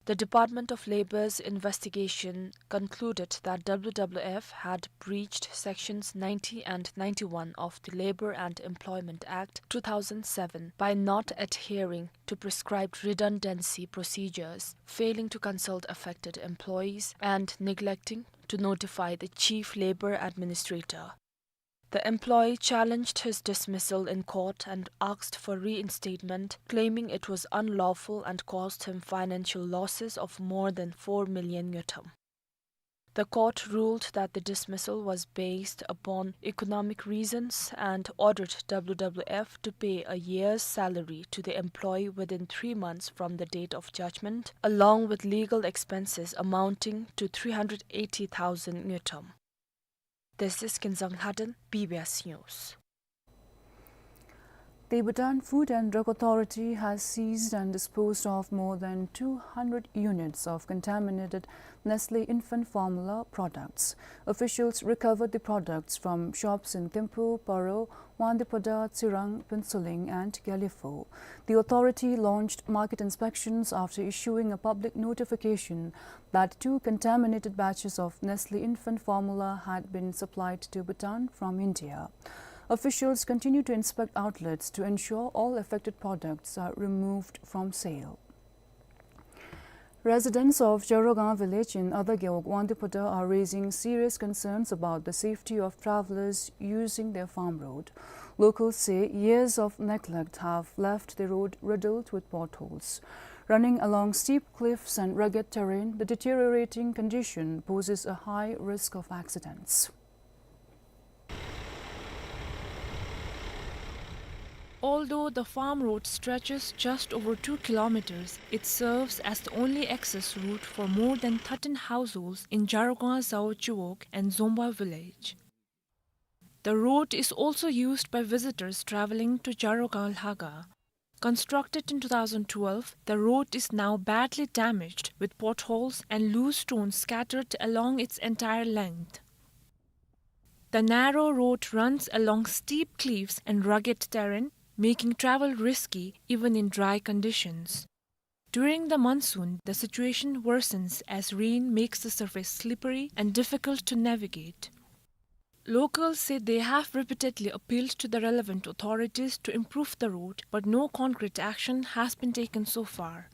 The Department of Labor's investigation concluded that W W F had breached Sections ninety and ninety-one of the Labor and Employment Act two thousand seven by not adhering to prescribed redundancy procedures, failing to consult affected employees, and neglecting to notify the Chief Labor Administrator. The employee challenged his dismissal in court and asked for reinstatement, claiming it was unlawful and caused him financial losses of more than four million ngultrum. The court ruled that the dismissal was based upon economic reasons and ordered W W F to pay a year's salary to the employee within three months from the date of judgment, along with legal expenses amounting to three hundred eighty thousand ngultrum. This is Kinzang Lhaden, B B S News. The Bhutan Food and Drug Authority has seized and disposed of more than two hundred units of contaminated Nestle infant formula products. Officials recovered the products from shops in Thimphu, Paro, Wangdue Phodrang, Tsirang, Phuentsholing and Gelephu. The authority launched market inspections after issuing a public notification that two contaminated batches of Nestle infant formula had been supplied to Bhutan from India. Officials continue to inspect outlets to ensure all affected products are removed from sale. Residents of Jarogang village in Other Gewog, Wangdue Phodrang are raising serious concerns about the safety of travelers using their farm road. Locals say years of neglect have left the road riddled with potholes. Running along steep cliffs and rugged terrain, the deteriorating condition poses a high risk of accidents. Although the farm road stretches just over two kilometers, it serves as the only access route for more than thirteen households in Jarogang Zawo Chiwog and Zomba village. The road is also used by visitors traveling to Jarogang Lhaga. Constructed in two thousand twelve, the road is now badly damaged, with potholes and loose stones scattered along its entire length. The narrow road runs along steep cliffs and rugged terrain, making travel risky even in dry conditions. During the monsoon, the situation worsens as rain makes the surface slippery and difficult to navigate. Locals say they have repeatedly appealed to the relevant authorities to improve the road, but no concrete action has been taken so far.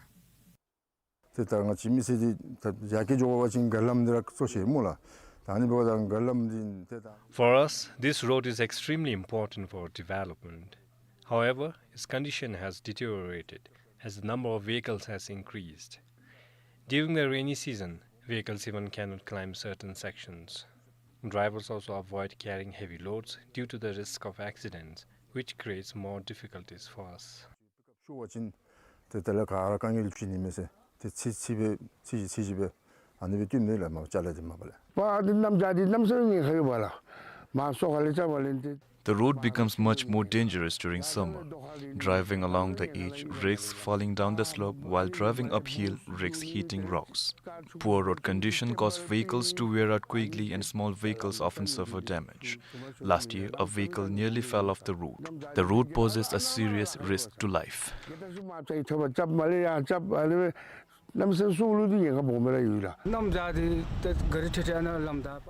ཏེ་ད་ང་བཅས་མི་སེར་འདི་ད་ཡར་སྐྱེལ་འགྱོ་བ་ཅིན་མགར་ལམ་འདི་ར་གཙོ་ཆེ་སྨོ་ལགས། ད་ཨ་ནི་འབདཝ་ད་མགར་ལམ་འདི་ཏེ་ད། For us, this road is extremely important for development. However, its condition has deteriorated as the number of vehicles has increased. During the rainy season, vehicles even cannot climb certain sections. Drivers also avoid carrying heavy loads due to the risk of accidents, which creates more difficulties for us. ཤོར་བ་ཅིན་ཏེ་དེ་ལས་ག་ར་དཀའ་ངལ་ཅིག་ནི་མས་ཟེར། ཏེ་ཚི་ཚི་སྦེ་ཚི་ཞིང་ཚི་ཞིང་སྦེ་ཨ་ནི་སྦེ་བཏུལ་མི་ལགས་མ་ཅ་ལ་འདི་མ་པ་ལགས། པ་འདི་གནམ་བྱཱར་འདི་གནམ་ས་ངན་ཁ་ཡོད་པ་ལགས། མ་སོ་ག་ལས་ཅ་པ་ལེན་ཏེ། The road becomes much more dangerous during summer. Driving along the edge risks falling down the slope, while driving uphill risks hitting rocks. Poor road condition cause vehicles to wear out quickly and small vehicles often suffer damage. Last year, a vehicle nearly fell off the road. The road poses a serious risk to life.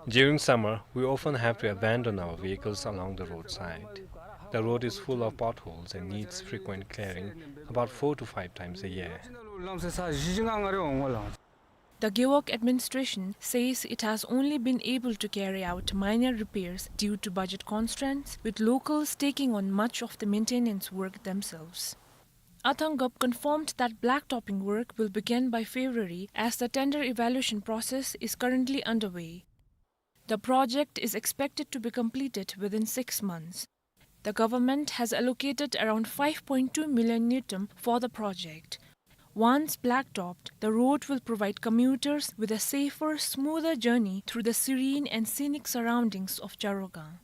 During summer, we often have to abandon our vehicles along the roadside. The road is full of potholes and needs frequent clearing, about four to five times a year. The Gewog administration says it has only been able to carry out minor repairs due to budget constraints, with locals taking on much of the maintenance work themselves. Athang Gup confirmed that blacktopping work will begin by February, as the tender evaluation process is currently underway. The project is expected to be completed within six months. The government has allocated around five point two million ngultrum for the project. Once blacktopped, the road will provide commuters with a safer, smoother journey through the serene and scenic surroundings of Jarogang.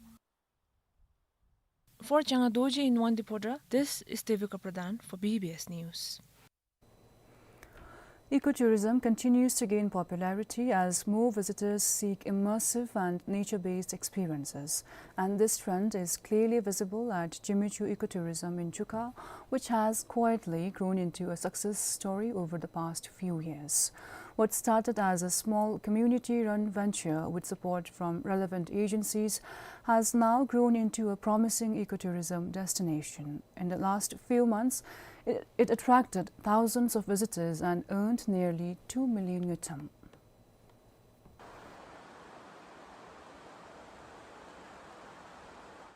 For Changa Dorji in Wangdue Phodrang, this is Devika Pradhan for B B S News. Ecotourism continues to gain popularity as more visitors seek immersive and nature-based experiences. And this trend is clearly visible at Jimmy Choo Ecotourism in Chukha, which has quietly grown into a success story over the past few years. What started as a small community-run venture with support from relevant agencies has now grown into a promising ecotourism destination. In the last few months, it, it attracted thousands of visitors and earned nearly two million ngultrum.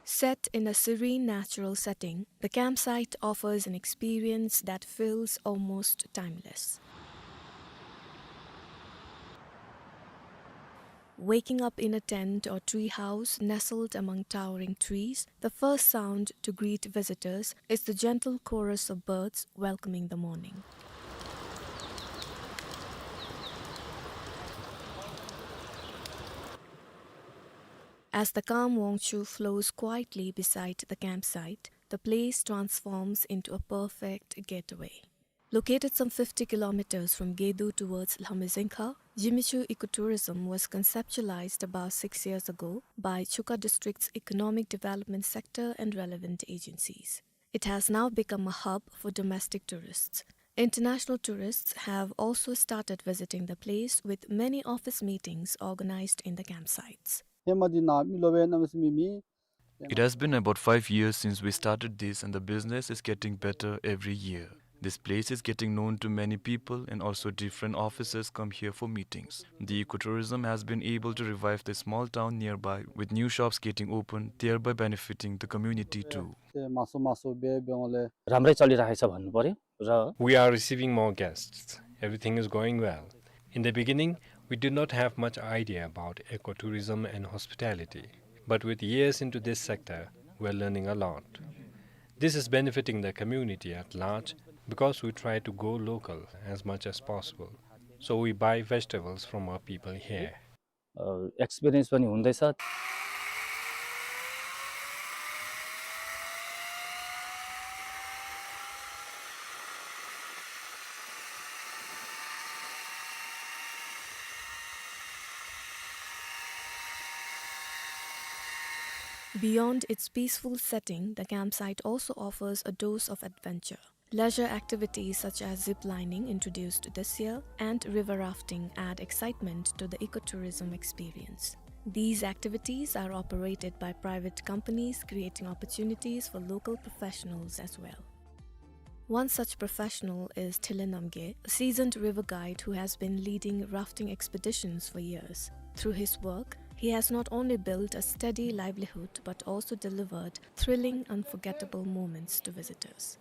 Set in a serene natural setting, the campsite offers an experience that feels almost timeless. Waking up in a tent or tree house nestled among towering trees, the first sound to greet visitors is the gentle chorus of birds welcoming the morning. As the calm Wangchhu flows quietly beside the campsite, the place transforms into a perfect getaway. Located some fifty kilometers from Gedu towards Lhamezengkha, Zimichhu Ecotourism was conceptualized about six years ago by Chuka District's Economic Development Sector and relevant agencies. It has now become a hub for domestic tourists. International tourists have also started visiting the place, with many office meetings organized in the campsites. ཧེ་མ་འདི་ནང་མི་ལོ་བའི་གནམ་མེད་ས་མེད་མེད། It has been about five years since we started this, and the business is getting better every year. This place is getting known to many people, and also different officers come here for meetings. The ecotourism has been able to revive the small town nearby, with new shops getting opened, thereby benefiting the community too. ཏེ་མ་སོ་མ་སོ་སྦེ་འབད་འོང་ལས། राम्रै चलिरहेछ भन्नुपर्‍यो र We are receiving more guests. Everything is going well. In the beginning, we did not have much idea about ecotourism and hospitality, but with years into this sector, we're learning a lot. This is benefiting the community at large because we try to go local as much as possible. So we buy vegetables from our people here. अ, experience पनि हुँदैछ। Beyond its peaceful setting, the campsite also offers a dose of adventure. Leisure activities such as zip lining, introduced this year, and river rafting add excitement to the ecotourism experience. These activities are operated by private companies, creating opportunities for local professionals as well. One such professional is Thile Namgay, a seasoned river guide who has been leading rafting expeditions for years. Through his work, he has not only built a steady livelihood but also delivered thrilling, unforgettable moments to visitors.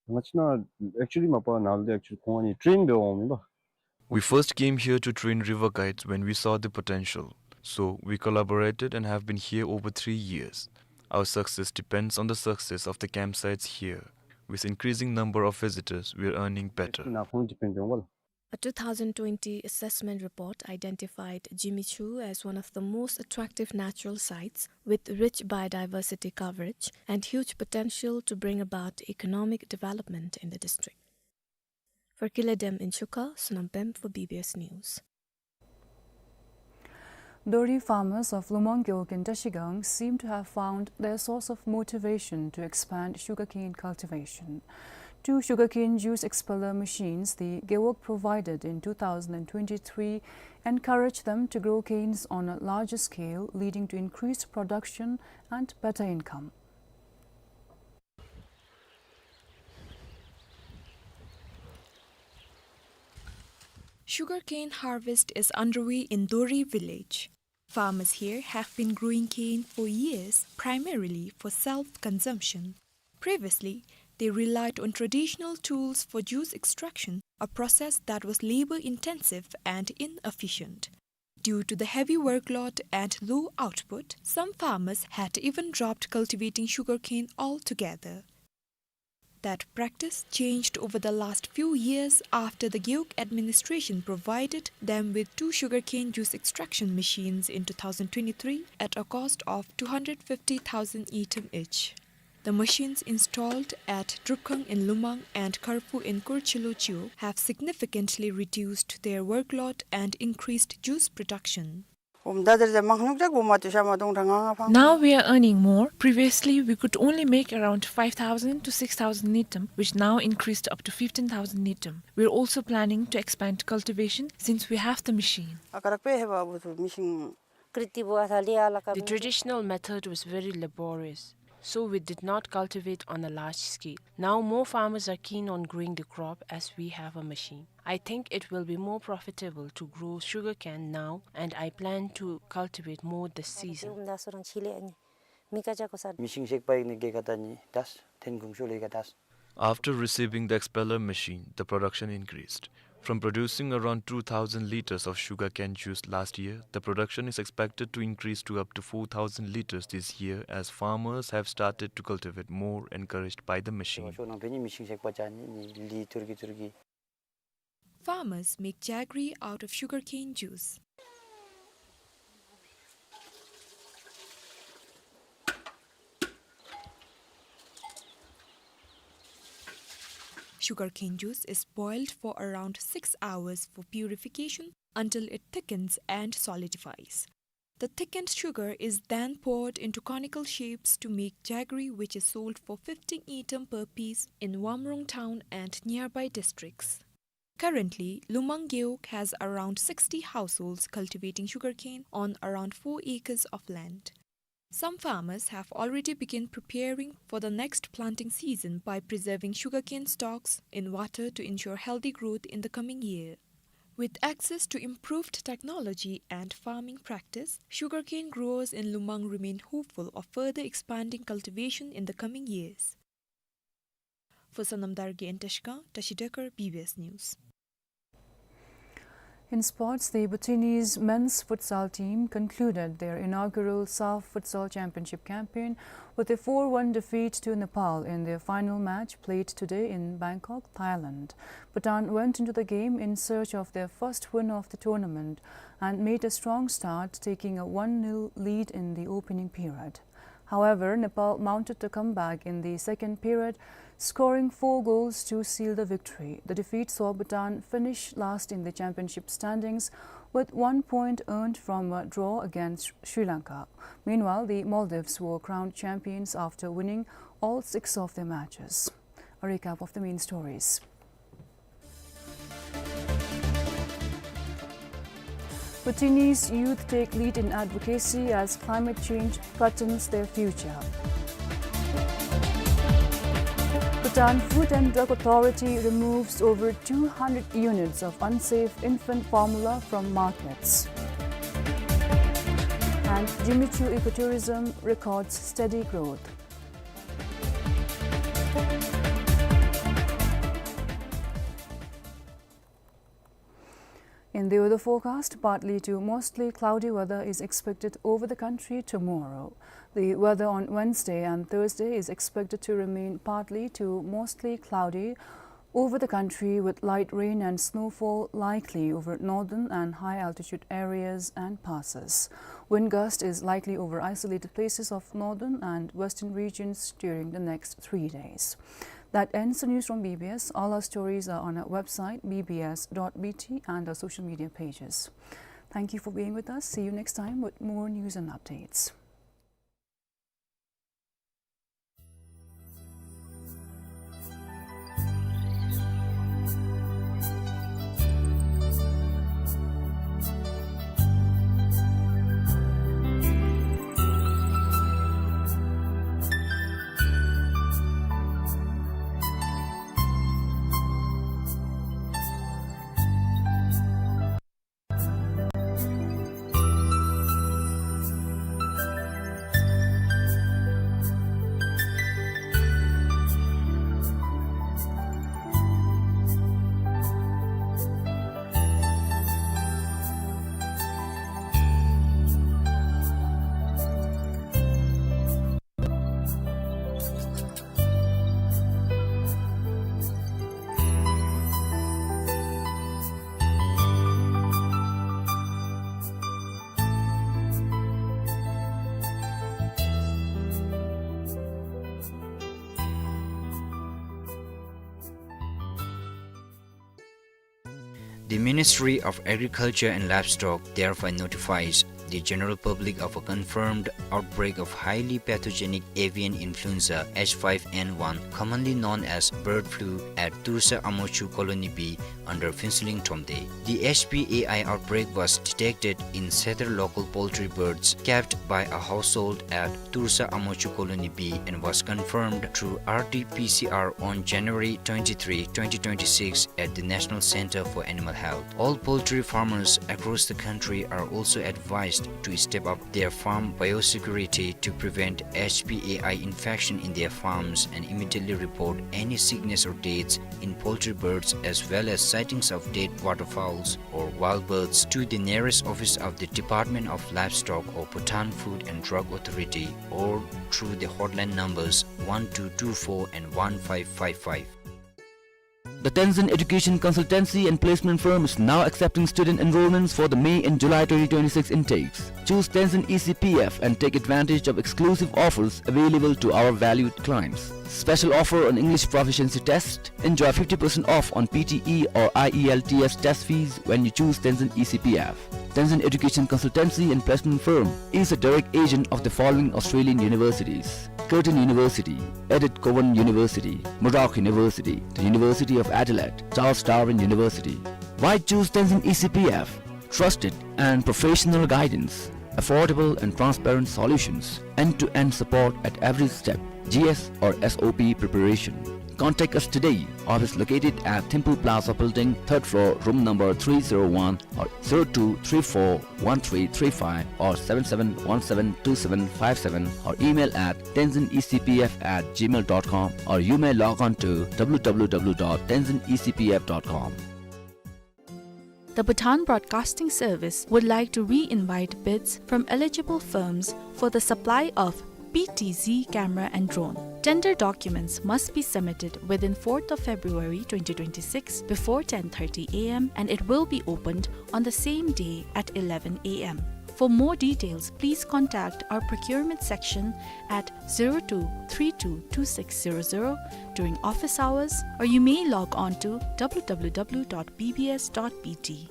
ང་ཅིག་ན་actually མ་པ་ནཱ་ལས་actually ཁོང་ནི་train འབད་འོང་མེན་པ། We first came here to train river guides when we saw the potential. So we collaborated and have been here over three years. Our success depends on the success of the campsites here. With increasing number of visitors, we are earning better. ནཱ་ཁོང་depend འོང་པ་ལགས། A two thousand twenty assessment report identified Zimichhu as one of the most attractive natural sites, with rich biodiversity coverage and huge potential to bring about economic development in the district. For Kile Dem in Chuka, Sonam Pem for B B S News. Dori farmers of Lumang Gewog and Trashigang seem to have found their source of motivation to expand sugarcane cultivation. Two sugarcane juice expeller machines the Gewog provided in two thousand and twenty-three encouraged them to grow canes on a larger scale, leading to increased production and better income. Sugarcane harvest is underway in Dori village. Farmers here have been growing cane for years, primarily for self-consumption. Previously, they relied on traditional tools for juice extraction, a process that was labor-intensive and inefficient. Due to the heavy workload and low output, some farmers had even dropped cultivating sugarcane altogether. That practice changed over the last few years after the Gewog administration provided them with two sugarcane juice extraction machines in two thousand twenty-three at a cost of two hundred fifty thousand ngultrum each. The machines installed at Drupkhang in Lumang and Kharphu in Kurchiluchio have significantly reduced their workload and increased juice production. Now we are earning more. Previously, we could only make around five thousand to six thousand ngultrum, which now increased up to fifteen thousand ngultrum. We are also planning to expand cultivation since we have the machine. The traditional method was very laborious, so we did not cultivate on a large scale. Now more farmers are keen on growing the crop as we have a machine. I think it will be more profitable to grow sugarcane now, and I plan to cultivate more this season. After receiving the expeller machine, the production increased. From producing around two thousand liters of sugarcane juice last year, the production is expected to increase to up to four thousand liters this year as farmers have started to cultivate more, encouraged by the machine. Farmers make jaggery out of sugarcane juice. Sugarcane juice is boiled for around six hours for purification until it thickens and solidifies. The thickened sugar is then poured into conical shapes to make jaggery, which is sold for fifty ngultrum per piece in Wamrung town and nearby districts. Currently, Lumang Gewog has around sixty households cultivating sugarcane on around four acres of land. Some farmers have already begun preparing for the next planting season by preserving sugarcane stalks in water to ensure healthy growth in the coming year. With access to improved technology and farming practice, sugarcane growers in Lumang remain hopeful of further expanding cultivation in the coming years. For Sonam Dargay in Tashkent, Tashi Dekar, B B S News. In sports, the Bhutanese men's futsal team concluded their inaugural SAFF Futsal Championship campaign with a four one defeat to Nepal in their final match played today in Bangkok, Thailand. Bhutan went into the game in search of their first win of the tournament and made a strong start, taking a one nil lead in the opening period. However, Nepal mounted a comeback in the second period, scoring four goals to seal the victory. The defeat saw Bhutan finish last in the championship standings with one point earned from a draw against Sri Lanka. Meanwhile, the Maldives were crowned champions after winning all six of their matches. A recap of the main stories. Bhutanese youth take lead in advocacy as climate change threatens their future. Bhutan Food and Drug Authority removes over two hundred units of unsafe infant formula from markets. And Jimmy Choo ecotourism records steady growth. In the weather forecast, partly to mostly cloudy weather is expected over the country tomorrow. The weather on Wednesday and Thursday is expected to remain partly to mostly cloudy over the country, with light rain and snowfall likely over northern and high altitude areas and passes. Wind gust is likely over isolated places of northern and western regions during the next three days. That ends the news from B B S. All our stories are on our website, B B S dot B T, and our social media pages. Thank you for being with us. See you next time with more news and updates. The Ministry of Agriculture and Livestock therefore notifies the general public of a confirmed outbreak of highly pathogenic avian influenza H five N one, commonly known as bird flu, at Tursa Amochu Colony B under Phuentsholing Thromde. The H P A I outbreak was detected in several local poultry birds kept by a household at Tursa Amochu Colony B and was confirmed through R T P C R on January twenty-three, twenty twenty-six at the National Center for Animal Health. All poultry farmers across the country are also advised to step up their farm biosecurity to prevent H P A I infection in their farms and immediately report any sickness or deaths in poultry birds as well as sightings of dead waterfowls or wild birds to the nearest office of the Department of Livestock or Bhutan Food and Drug Authority or through the hotline numbers one two two four and one five five five. The Tenzin Education Consultancy and Placement Firm is now accepting student enrollments for the May and July twenty twenty-six intakes. Choose Tenzin E C P F and take advantage of exclusive offers available to our valued clients. Special offer on English proficiency test. Enjoy fifty percent off on P T E or I E L T S test fees when you choose Tenzin E C P F. Tenzin Education Consultancy and Placement Firm is a direct agent of the following Australian universities: Curtin University, Edith Cowan University, Murdoch University, the University of Adelaide, Charles Darwin University. Why choose Tenzin E C P F? Trusted and professional guidance, affordable and transparent solutions, end-to-end support at every step, G S or S O P preparation. Contact us today. Office located at Thimphu Plaza Building, third floor, room number three zero one, or zero two three four one three three five or seven seven one seven two seven five seven, or email at tenzin E C P F at gmail dot com, or you may log on to W W W dot tenzin E C P F dot com. The Bhutan Broadcasting Service would like to re-invite bids from eligible firms for the supply of P T Z camera and drone. Tender documents must be submitted within fourth of February twenty twenty-six before ten thirty A M and it will be opened on the same day at eleven A M. For more details, please contact our procurement section at zero two three two two six zero zero during office hours, or you may log on to W W W dot B B S dot B T.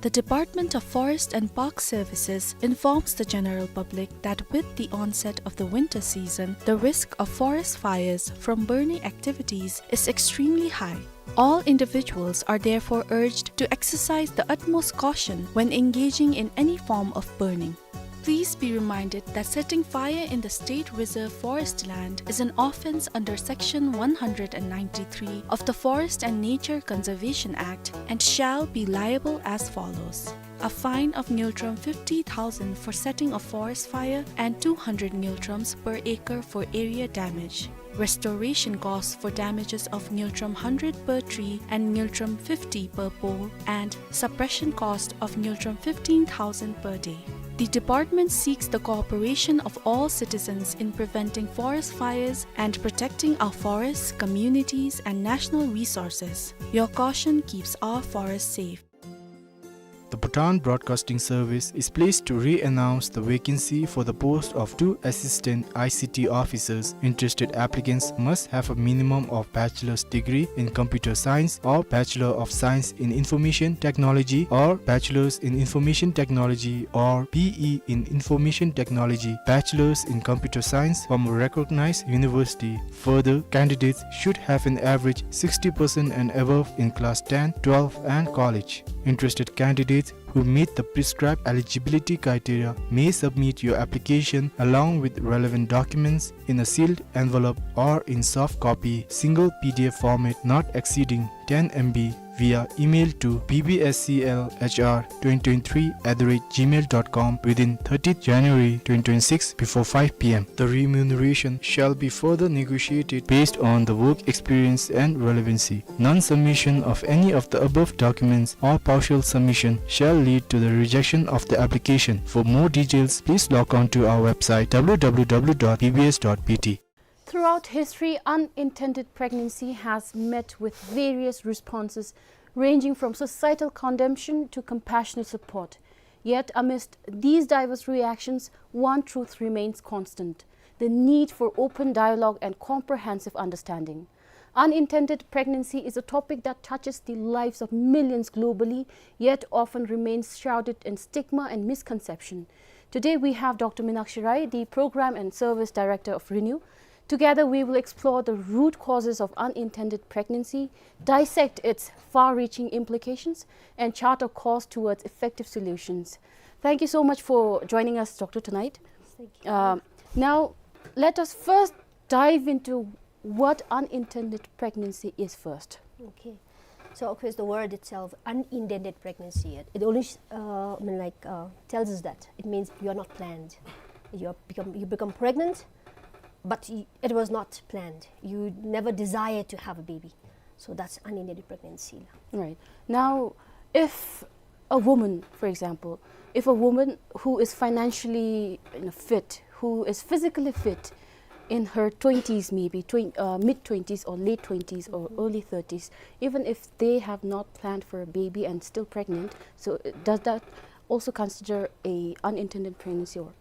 The Department of Forest and Park Services informs the general public that with the onset of the winter season, the risk of forest fires from burning activities is extremely high. All individuals are therefore urged to exercise the utmost caution when engaging in any form of burning. Please be reminded that setting fire in the state reserve forest land is an offence under Section one hundred and ninety-three of the Forest and Nature Conservation Act and shall be liable as follows: a fine of ngultrum fifty thousand for setting a forest fire and two hundred ngultrums per acre for area damage. Restoration costs for damages of ngultrum hundred per tree and ngultrum fifty per pole, and suppression cost of ngultrum fifteen thousand per day. The department seeks the cooperation of all citizens in preventing forest fires and protecting our forests, communities, and national resources. Your caution keeps our forests safe. The Bhutan Broadcasting Service is pleased to re-announce the vacancy for the post of two assistant I C T officers. Interested applicants must have a minimum of bachelor's degree in computer science or Bachelor of Science in Information Technology or Bachelor's in Information Technology or B E in Information Technology, Bachelor's in Computer Science from a recognized university. Further, candidates should have an average sixty percent and above in class ten, twelve and college. Interested candidates who meet the prescribed eligibility criteria may submit your application along with relevant documents in a sealed envelope or in soft copy, single P D F format not exceeding ten M B via email to B B S C L H R twenty twenty-three at the rate gmail dot com within thirtieth January twenty twenty-six before five P M. The remuneration shall be further negotiated based on the work experience and relevancy. Non-submission of any of the above documents or partial submission shall lead to the rejection of the application. For more details, please log on to our website W W W dot B B S dot B T. Throughout history, unintended pregnancy has met with various responses, ranging from societal condemnation to compassionate support. Yet, amidst these diverse reactions, one truth remains constant: the need for open dialogue and comprehensive understanding. Unintended pregnancy is a topic that touches the lives of millions globally, yet often remains shrouded in stigma and misconception. Today, we have Doctor Minakshi Rai, the Program and Service Director of RENEW. Together, we will explore the root causes of unintended pregnancy, dissect its far-reaching implications, and chart a course towards effective solutions. Thank you so much for joining us, Doctor, tonight. Thank you. Uh, now, let us first dive into what unintended pregnancy is first. Okay. So, of course, the word itself, unintended pregnancy, it, it only, uh, I mean, like, uh, tells us that. It means you are not planned. You are become, you become pregnant, but y-, it was not planned. You never desired to have a baby. So that's unintended pregnancy. Right. Now, if a woman, for example, if a woman who is financially, you know, fit, who is physically fit, in her twenties, maybe twen- uh, mid twenties or late twenties or early thirties, even if they have not planned for a baby and still pregnant, so, uh, does that also consider a unintended pregnancy or?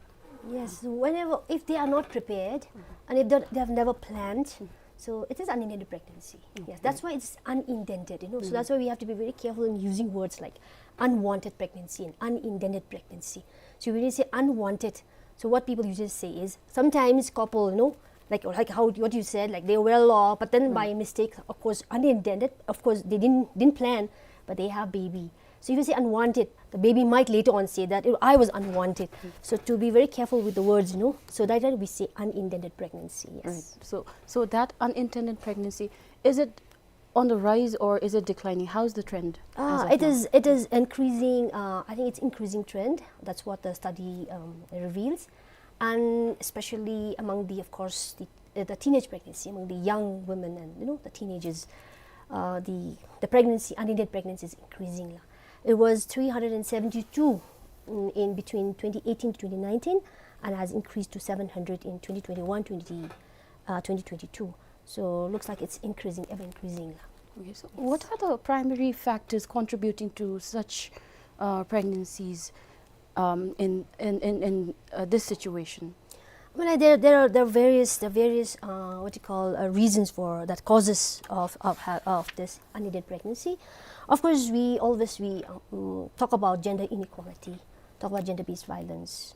Yes, whenever, if they are not prepared and if they, they have never planned, so it is unintended pregnancy. Yes, that's why it's unintended, you know. So that's why we have to be very careful in using words like unwanted pregnancy and unintended pregnancy. So when you say unwanted, so what people usually say is, sometimes couple, you know, like, like how, what you said, like, they were well off, but then by mistake, of course, unintended, of course, they didn't, didn't plan, but they have baby. So if you say unwanted, the baby might later on say that, "Oh, I was unwanted." So to be very careful with the words, you know. So that's why we say unintended pregnancy, yes. Right. So, so that unintended pregnancy, is it on the rise or is it declining? How's the trend as of now? Ah, it is, it is increasing, uh, I think it's increasing trend. That's what the study, um, reveals. And especially among the, of course, the, uh, the teenage pregnancy, among the young women and, you know, the teenagers, uh, the, the pregnancy, unintended pregnancy is increasing la. It was three hundred and seventy-two, mm, in between twenty eighteen to twenty nineteen, and has increased to seven hundred in twenty twenty-one, twenty, uh, twenty twenty-two. So looks like it's increasing, ever increasing la. Okay, so what are the primary factors contributing to such, uh, pregnancies, um, in, in, in, in, uh, this situation? I mean, like, there, there are, there are various, there are various, uh, what you call, uh, reasons for that, causes of, of ha- of this unintended pregnancy. Of course, we always, we, um, talk about gender inequality, talk about gender-based violence,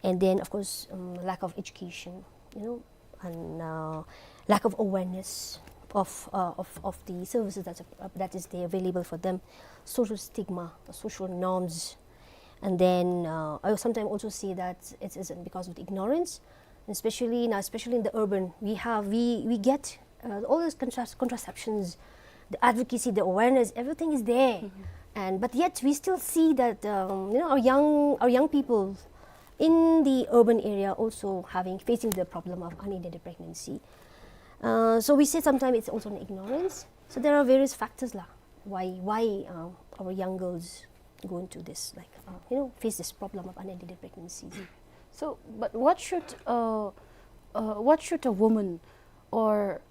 and then, of course, um, lack of education, you know, and, uh, lack of awareness of, uh, of, of the services that, uh, that is there available for them, social stigma, the social norms, and then, uh, I sometimes also see that it is because of the ignorance, especially now, especially in the urban, we have, we, we get, uh, all those contras- contraceptions, the advocacy, the awareness, everything is there, and but yet we still see that, um, you know, our young, our young people in the urban area also having, facing the problem of unintended pregnancy. Uh, so we say sometimes it's also an ignorance. So there are various factors la, why, why, uh, our young girls go into this, like, uh, you know, face this problem of unintended pregnancies. So, but what should, uh, uh, what should a woman, or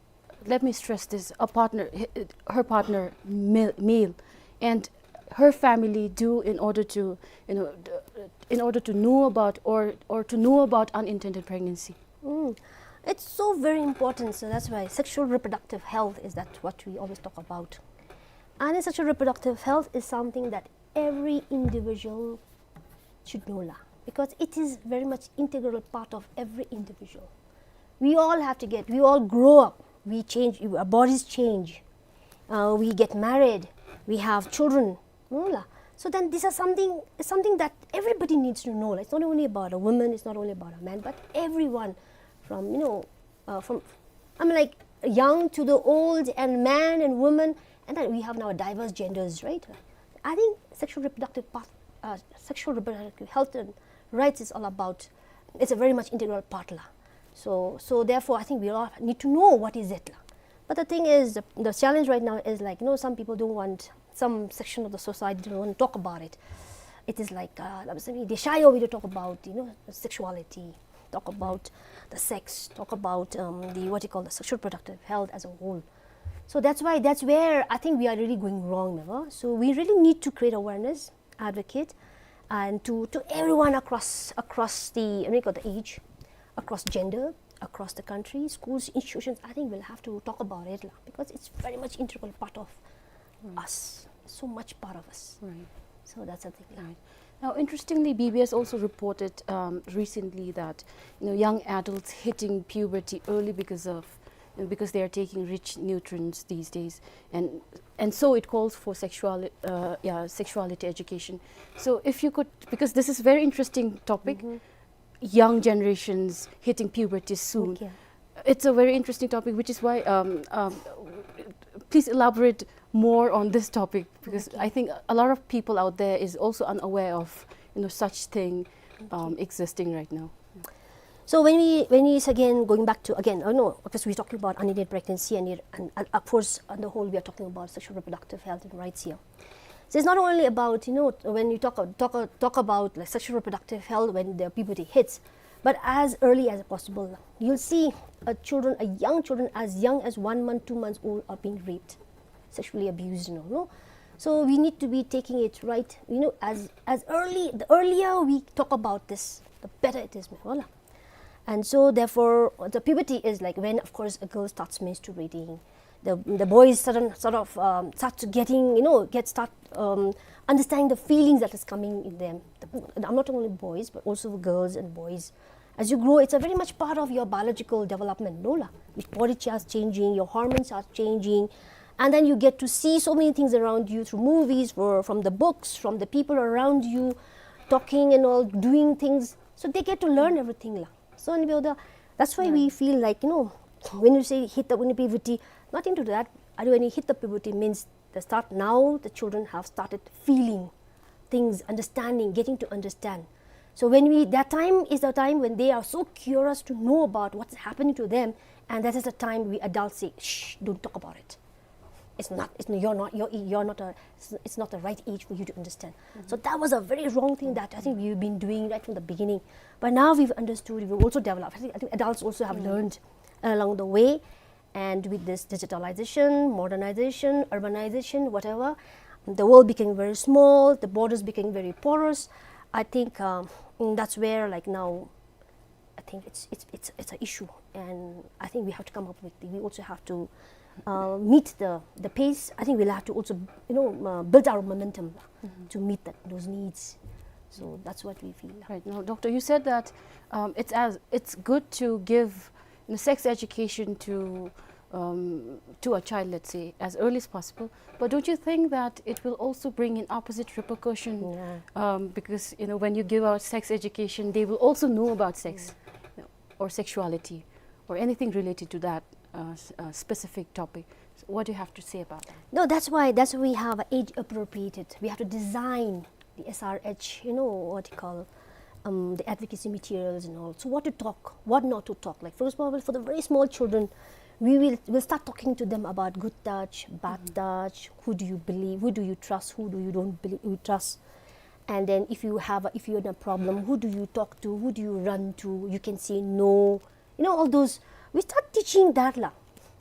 let me stress this, a partner, h- her partner, male, male, and her family do in order to, you know, d- in order to know about, or, or to know about unintended pregnancy? Mm. It's so very important. So that's why sexual reproductive health is that what we always talk about. And sexual reproductive health is something that every individual should know la, because it is very much integral part of every individual. We all have to get, we all grow up, we change, our bodies change, uh, we get married, we have children, no la. So then these are something, something that everybody needs to know la. It's not only about a woman, it's not only about a man, but everyone, from, you know, uh, from, I mean, like, young to the old, and man and woman, and then we have now diverse genders, right? I think sexual reproductive part, uh, sexual reproductive health and rights is all about, it's a very much integral part la. So, so therefore, I think we all need to know what is it la. But the thing is, the, the challenge right now is, like, you know, some people don't want, some section of the society don't want to talk about it. It is like, uh, they shy away to talk about, you know, sexuality, talk about the sex, talk about, um, the, what you call, the sexual reproductive health as a whole. So that's why, that's where I think we are really going wrong, never. So we really need to create awareness, advocate, and to, to everyone across, across the, what you call, the age, across gender, across the country, schools, institutions. I think we'll have to talk about it la, because it's very much integral part of us, so much part of us. Right. So that's the thing la. Right. Now, interestingly, B B S also reported, um, recently that, you know, young adults hitting puberty early because of, you know, because they are taking rich nutrients these days, and, and so it calls for sexuali- uh, yeah, sexuality education. So if you could, because this is very interesting topic, young generations hitting puberty soon. Okay. It's a very interesting topic, which is why, um, um, please elaborate more on this topic, because, okay, I think a lot of people out there is also unaware of, you know, such thing, um, okay, existing right now. So when we, when we, it's again going back to, again, I know, because we're talking about unintended pregnancy and, it, and, uh, of course, on the whole, we are talking about sexual reproductive health and rights here. So it's not only about, you know, when you talk, talk, talk about, like, sexual reproductive health when the puberty hits, but as early as possible. You'll see a children, a young children as young as one month, two months old are being raped, sexually abused, you know, no? So we need to be taking it right, you know, as, as early, the earlier we talk about this, the better it is, ma'am. And so therefore, the puberty is, like, when, of course, a girl starts menstruating, the, the boys sudden, sort of, um, start to getting, you know, get, start, um, understanding the feelings that is coming in them. The, I'm not only boys, but also girls and boys. As you grow, it's a very much part of your biological development, no la? Your body starts changing, your hormones are changing, and then you get to see so many things around you through movies, or from the books, from the people around you, talking and all, doing things. So they get to learn everything la. So, and we are the, that's why we feel like, you know, when you say hit the, when puberty, nothing to that. When you hit the puberty means the start, now the children have started feeling things, understanding, getting to understand. So when we, that time is the time when they are so curious to know about what's happening to them, and that is the time we adults say, "Shh, don't talk about it. It's not, it's, you're not, you're, you're not a, it's, it's not the right age for you to understand." So that was a very wrong thing that I think we've been doing right from the beginning. But now we've understood, we've also developed. I think, I think adults also have learned along the way. And with this digitalization, modernization, urbanization, whatever, the world became very small, the borders became very porous. I think, um, mm, that's where, like, now, I think it's, it's, it's, it's an issue. And I think we have to come up with, we also have to, uh, meet the, the pace. I think we'll have to also, you know, uh, build our momentum to meet that, those needs. So that's what we feel. Right. Now, Doctor, you said that, um, it's as, it's good to give, you know, sex education to, um, to a child, let's say, as early as possible. But don't you think that it will also bring in opposite repercussion? Yeah. Um, because, you know, when you give out sex education, they will also know about sex, you know, or sexuality, or anything related to that, uh, s-, uh, specific topic. So what do you have to say about that? No, that's why, that's why we have age appropriated. We have to design the S R H, you know, what you call, um, the advocacy materials and all. So what to talk, what not to talk. Like, for example, for the very small children, we will, we'll start talking to them about good touch, bad touch, who do you believe, who do you trust, who do you don't believe, you trust. And then if you have a, if you're in a problem, who do you talk to, who do you run to? You can say no. You know, all those, we start teaching that la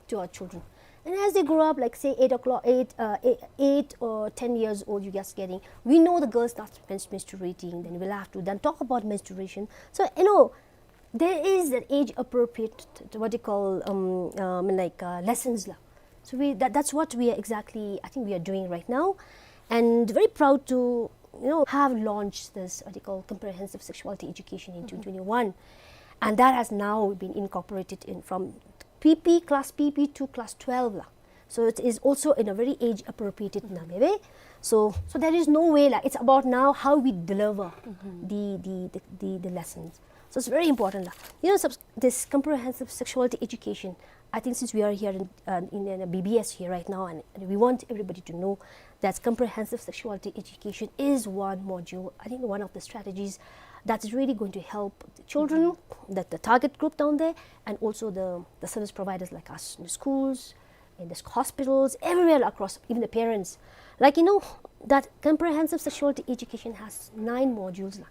to our children. And as they grow up, like, say, eight o'clock, eight, uh, eight, eight or ten years old, you just getting, we know the girl starts mens-, menstruating, then we'll have to then talk about menstruation. So, you know, there is that age appropriate, what do you call, um, um, like, uh, lessons la. So we, that, that's what we are exactly, I think we are doing right now. And very proud to, you know, have launched this, what you call, comprehensive sexuality education in twenty twenty-one. And that has now been incorporated in from P P, class P P to class twelve la. So it is also in a very age appropriated manner. So, so there is no way la. It's about now how we deliver the, the, the, the, the lessons. So it's very important la. You know, subs-, this comprehensive sexuality education, I think since we are here in, uh, in, in a B B S here right now, and, and we want everybody to know that comprehensive sexuality education is one module, I think one of the strategies that is really going to help the children, that the target group down there, and also the, the service providers like us in the schools, in the hospitals, everywhere across, even the parents. Like, you know, that comprehensive sexuality education has nine modules la.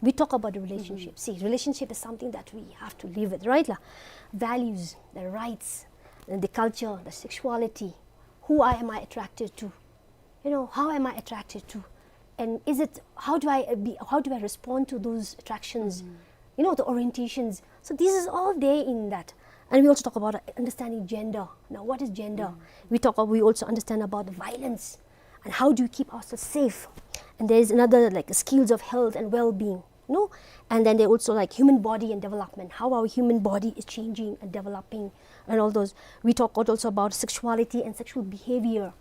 We talk about the relationship. See, relationship is something that we have to live with, right la? Values, the rights, and the culture, the sexuality. Who I, am I attracted to? You know, how am I attracted to? And is it, how do I, uh, be, how do I respond to those attractions? You know, the orientations. So this is all there in that. And we also talk about, uh, understanding gender. Now, what is gender? We talk, we also understand about the violence. And how do you keep ourselves safe? And there is another, like, skills of health and well-being, no? And then they also, like, human body and development, how our human body is changing and developing and all those. We talk also about sexuality and sexual behavior,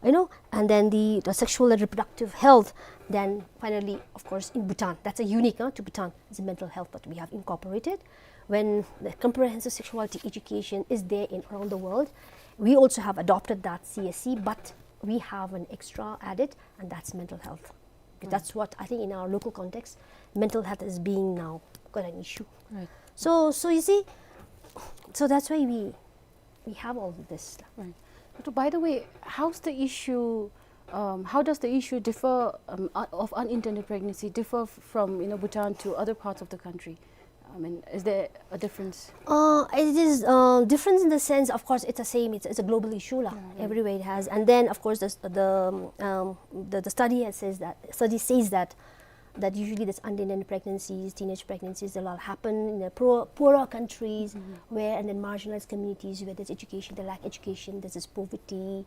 you know, and then the, the sexual and reproductive health. Then finally, of course, in Bhutan, that's a unique, uh, to Bhutan, is the mental health that we have incorporated. When the comprehensive sexuality education is there in around the world, we also have adopted that C S C, but we have an extra added, and that's mental health. That's what I think in our local context, mental health is being now quite an issue. Right. So, so you see, so that's why we, we have all this. Right. But by the way, how's the issue, um, how does the issue differ, um, uh, of unintended pregnancy differ f-, from, you know, Bhutan to other parts of the country? I mean, is there a difference? Uh, it is, uh, difference in the sense, of course, it's the same. It's, it's a global issue, lah. Yeah, right. Everywhere it has. And then, of course, the, the, um, the, the study has says that, study says that, that usually this unintended pregnancies, teenage pregnancies, they all happen in the poor, poorer countries, mm-hmm, where, and then marginalized communities where there's education, they lack education, there's this poverty,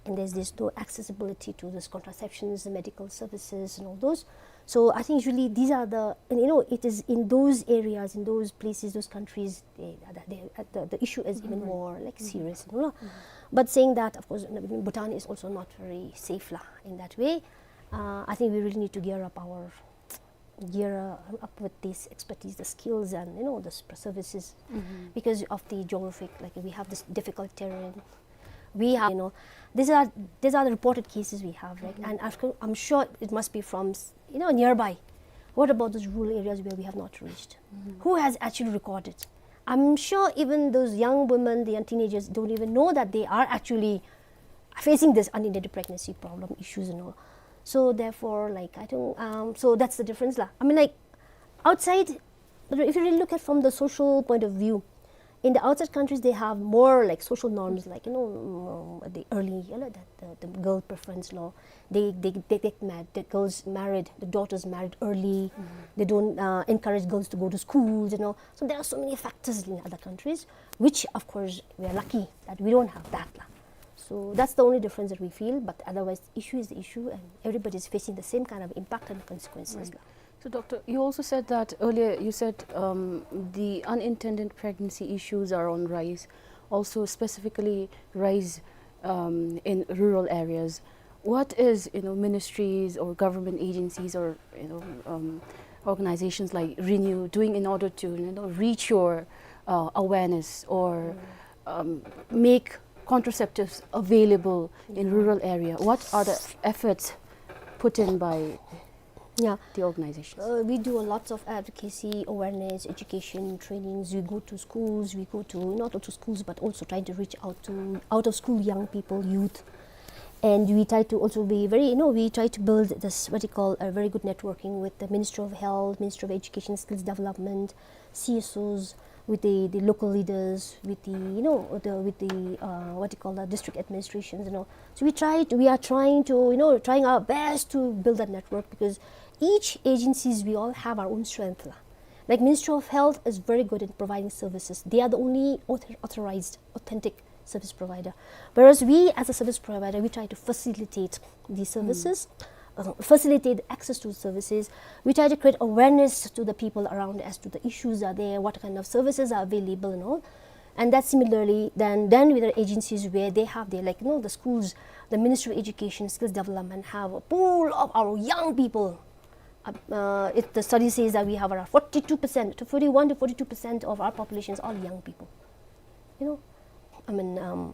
and there's, there's no accessibility to this contraceptions, the medical services, and all those. So I think usually these are the, and, you know, it is in those areas, in those places, those countries, they, they, the, the issue is even, mm-hmm, more, like, mm-hmm, serious, you know. Mm-hmm. But saying that, of course, Bhutan is also not very safe, lah, in that way. Uh, I think we really need to gear up our, gear, uh, up with this expertise, the skills, and, you know, the s-, services, mm-hmm, because of the geographic, like, we have this difficult terrain. We have, you know, these are, these are the reported cases we have, right? Mm-hmm. And of course, I'm sure it must be from, s-, you know, nearby. What about those rural areas where we have not reached? Mm-hmm. Who has actually recorded? I'm sure even those young women, the young teenagers don't even know that they are actually facing this unintended pregnancy problem issues and all. So therefore, like, I don't, um, so that's the difference, lah. I mean, like, outside, but if you really look at from the social point of view, in the outside countries, they have more, like, social norms, like, you know, mm, the early, you know, the, the, the girl preference law. They, they, they get married, the girls married, the daughters married early. Mm-hmm. They don't, uh, encourage girls to go to schools, you know. So there are so many factors in other countries, which, of course, we are lucky that we don't have that, lah. So that's the only difference that we feel, but otherwise, the issue is the issue, and everybody is facing the same kind of impact and consequences, right, lah. So, Doctor, you also said that earlier, you said, um, the unintended pregnancy issues are on rise, also specifically rise, um, in rural areas. What is, you know, ministries or government agencies or, you know, um, organizations like Renew doing in order to, you know, reach your, uh, awareness or, mm, um, make contraceptives available in, yeah, rural area? What are the efforts put in by, yeah, the organizations? Uh, we do a lots of advocacy, awareness, education, trainings. We go to schools, we go to, not only to schools, but also trying to reach out to out of school young people, youth. And we try to also be very, you know, we try to build this, what you call, a very good networking with the Ministry of Health, Ministry of Education, Skills Development, C S Os, with the, the local leaders, with the, you know, the, with the, uh, what you call that, district administrations, you know. So we try to, we are trying to, you know, trying our best to build that network, because each agencies, we all have our own strength, lah. Like, Ministry of Health is very good in providing services. They are the only author-, authorized, authentic service provider. Whereas we, as a service provider, we try to facilitate these, mm, services, uh, facilitate access to services. We try to create awareness to the people around as to the issues are there, what kind of services are available and all. And that similarly, then, then with the agencies where they have their, like, you know, the schools, the Ministry of Education, Skills Development have a pool of our young people. Uh, uh, it, the study says that we have around forty-two percent, to forty-one to forty-two percent of our population is all young people. You know, I mean, um,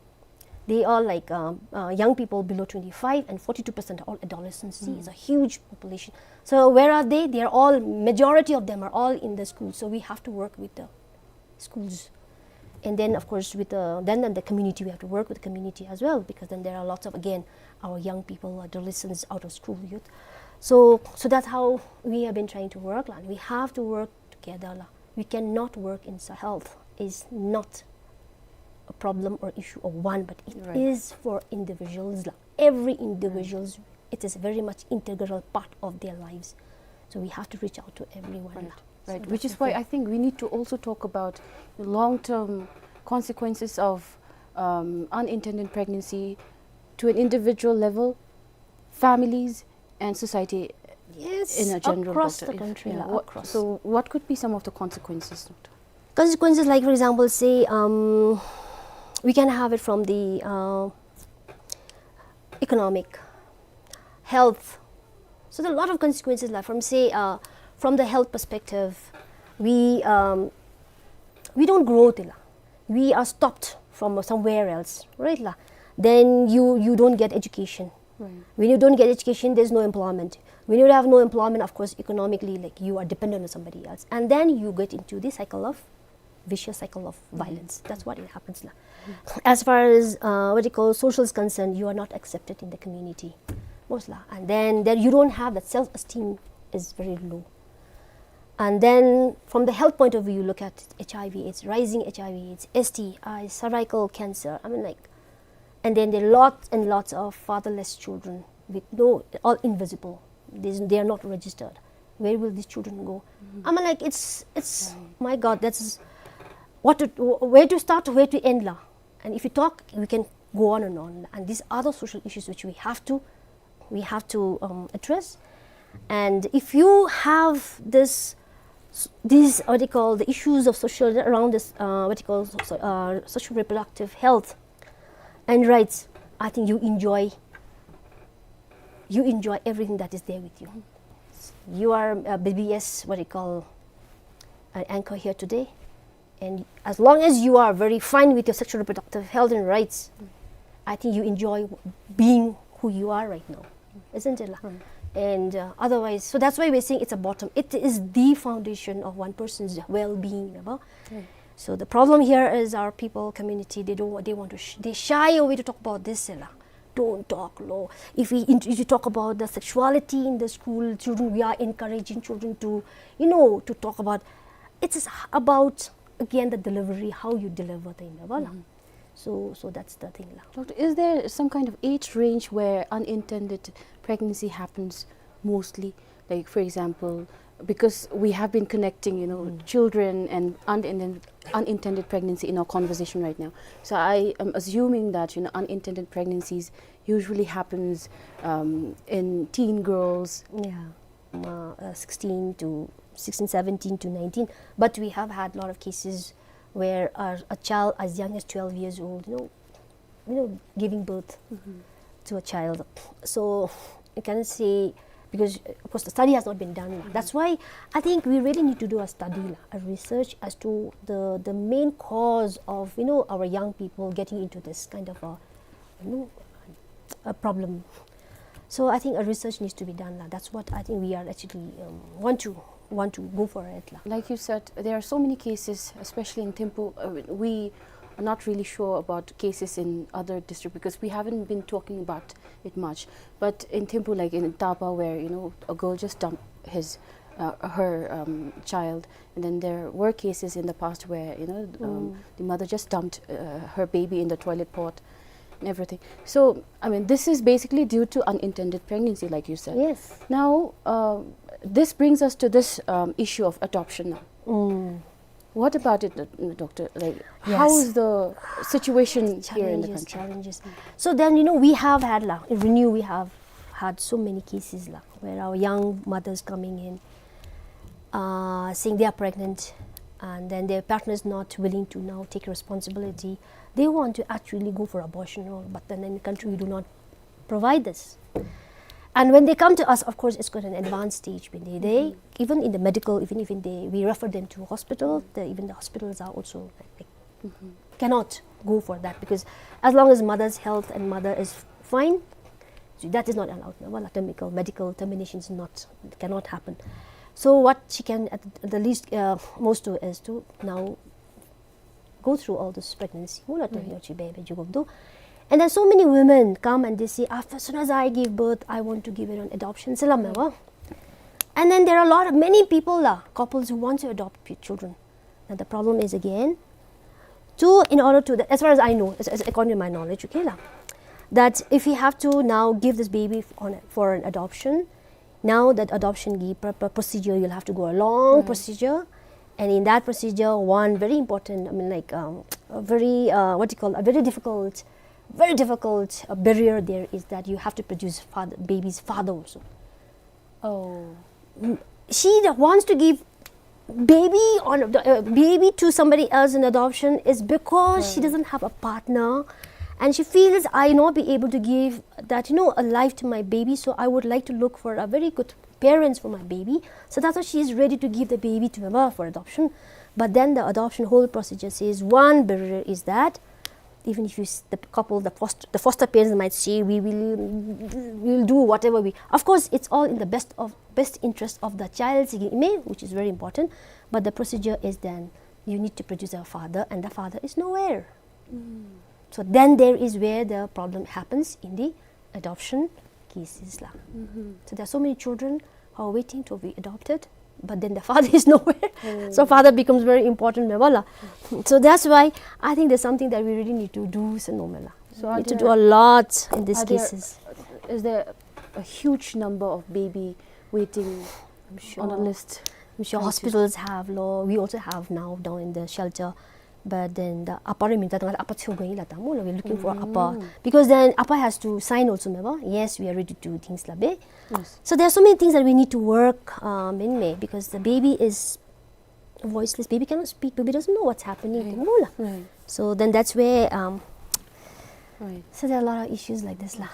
they are, like, um, uh, young people below twenty-five, and forty-two percent are all adolescents. See, it's a, mm, huge population. So where are they? They are all, majority of them are all in the school. So we have to work with the schools. And then, of course, with the, then, then the community, we have to work with the community as well, because then there are lots of, again, our young people, adolescents, out of school youth. So, so that's how we have been trying to work, lah. We have to work together, lah. We cannot work in s-, health is not a problem or issue of one, but it, right, is for individuals, lah. Every, mm, individuals, it is very much integral part of their lives. So we have to reach out to everyone, right, lah. Right, so which is why I think we need to also talk about the long-term consequences of, um, unintended pregnancy to an individual level, families, and society, yes, in a general, across the country, yeah, lah, what, across. So what could be some of the consequences, Doctor? Consequences, like, for example, say, um, we can have it from the, uh, economic, health. So there are a lot of consequences, lah, from, say, uh, from the health perspective, we, um, we don't grow, tila. We are stopped from somewhere else, right, lah? Then you, you don't get education. Right. When you don't get education, there's no employment. When you have no employment, of course, economically, like, you are dependent on somebody else. And then you get into the cycle of, vicious cycle of violence. That's what it happens la. As far as, uh, what you call, social is concerned, you are not accepted in the community. Most la. And then, then you don't have that self-esteem is very low. And then from the health point of view, you look at H I V AIDS, rising H I V AIDS, S T I, cervical cancer. I mean, like, and then there are lots and lots of fatherless children with no, all invisible. There's, they are not registered. Where will these children go? I mean, like, it's, it's, my God, that's what to, where to start, where to end la. And if you talk, we can go on and on. And these are the social issues which we have to, we have to, um, address. And if you have this, s-, these, what they call, the issues of social, around this, uh, what they call, so, so, uh, social reproductive health and rights, I think you enjoy, you enjoy everything that is there with you. You are a B B S, what they call, an anchor here today. And as long as you are very fine with your sexual reproductive health and rights, I think you enjoy being who you are right now, isn't it la? And, uh, otherwise, so that's why we're saying it's a bottom. It is the foundation of one person's well-being, you know? So the problem here is our people, community, they don't, they want to, sh-, they shy away to talk about this la. Don't talk la. If we int-, if you talk about the sexuality in the school, children, we are encouraging children to, you know, to talk about, it is about, again, the delivery, how you deliver the, you know, la. So, so that's the thing la. Doctor, is there some kind of age range where unintended pregnancy happens mostly? Like, for example, because we have been connecting, you know, children and unintended, unintended pregnancy in our conversation right now. So I am assuming that, you know, unintended pregnancies usually happens, um, in teen girls. Yeah. Um, uh, uh, sixteen to, sixteen, seventeen to nineteen. But we have had a lot of cases where a, a child as young as twelve years old, you know, you know, giving birth to a child. So you can say, because, uh, of course, the study has not been done la. That's why I think we really need to do a study la, a research as to the, the main cause of, you know, our young people getting into this kind of a, you know, a problem. So I think a research needs to be done la. That's what I think we are actually, um, want to, want to go for it la. Like you said, there are so many cases, especially in Thimphu. Uh, we are not really sure about cases in other district because we haven't been talking about it much. But in Thimphu, like in Taba, where, you know, a girl just dumped his, uh, her, um, child, and then there were cases in the past where, you know, um, the mother just dumped, uh, her baby in the toilet pot and everything. So, I mean, this is basically due to unintended pregnancy, like you said. Yes. Now, uh, this brings us to this, um, issue of adoption now. What about it, uh, doctor? Like, how is the situation here in the country? Challenges. So then, you know, we have had la, in Renew, we have had so many cases la, where our young mothers coming in, uh, saying they are pregnant, and then their partner is not willing to now take responsibility. They want to actually go for abortion, or, but then in the country we do not provide this. And when they come to us, of course, it's got an advanced stage. When they, they, even in the medical, even, even they, we refer them to hospital. The, even the hospitals are also, like, cannot go for that, because as long as mother's health and mother is fine, so that is not allowed. No, well, medical, medical termination is not, cannot happen. So what she can at the least, uh, most do is to now go through all this pregnancy. Mula to yochi baby jugum do. And then so many women come and they say, "After, as soon as I give birth, I want to give it on adoption." Salam wa. And then there are a lot of, many people la, couples who want to adopt p-, children. And the problem is again, to, in order to, as far as I know, as, as according to my knowledge, okay la, that if you have to now give this baby f-, on, for an adoption, now that adoption ki pro-, pro-, procedure, you'll have to go a long procedure. And in that procedure, one very important, I mean, like, um, a very, uh, what do you call, a very difficult, very difficult, uh, barrier there is that you have to produce father, baby's father also. Oh. Mm, she that wants to give baby on the, uh, baby to somebody else in adoption is because she doesn't have a partner, and she feels, "I not be able to give that, you know, a life to my baby, so I would like to look for a very good parents for my baby." So that's why she is ready to give the baby to mama for adoption. But then the adoption whole procedure says one barrier is that Even if you s-, the couple, the foster, the foster parents might say, "We will, we will do whatever we," of course, it's all in the best of, best interest of the child, which is very important. But the procedure is then you need to produce a father, and the father is nowhere. So then there is where the problem happens in the adoption cases la. So there are so many children who are waiting to be adopted, but then the father is nowhere. So father becomes very important, me bala. So that's why I think there's something that we really need to do, so no, me la. So are need to do there, a lot in these are there, cases. Is there a huge number of baby waiting, I'm sure, on a list? I'm sure hospitals have, lo. We also have now down in the shelter. But then the apa re minta tengah apa tio going la tamu la, we're looking for apa. Because then apa has to sign also, me ba? Yes, we are ready to do things la be. Yes. So there are so many things that we need to work, um, in me, because the baby is voiceless. Baby cannot speak. Baby doesn't know what's happening tamu la. So then that's where, um, so there are a lot of issues like this la.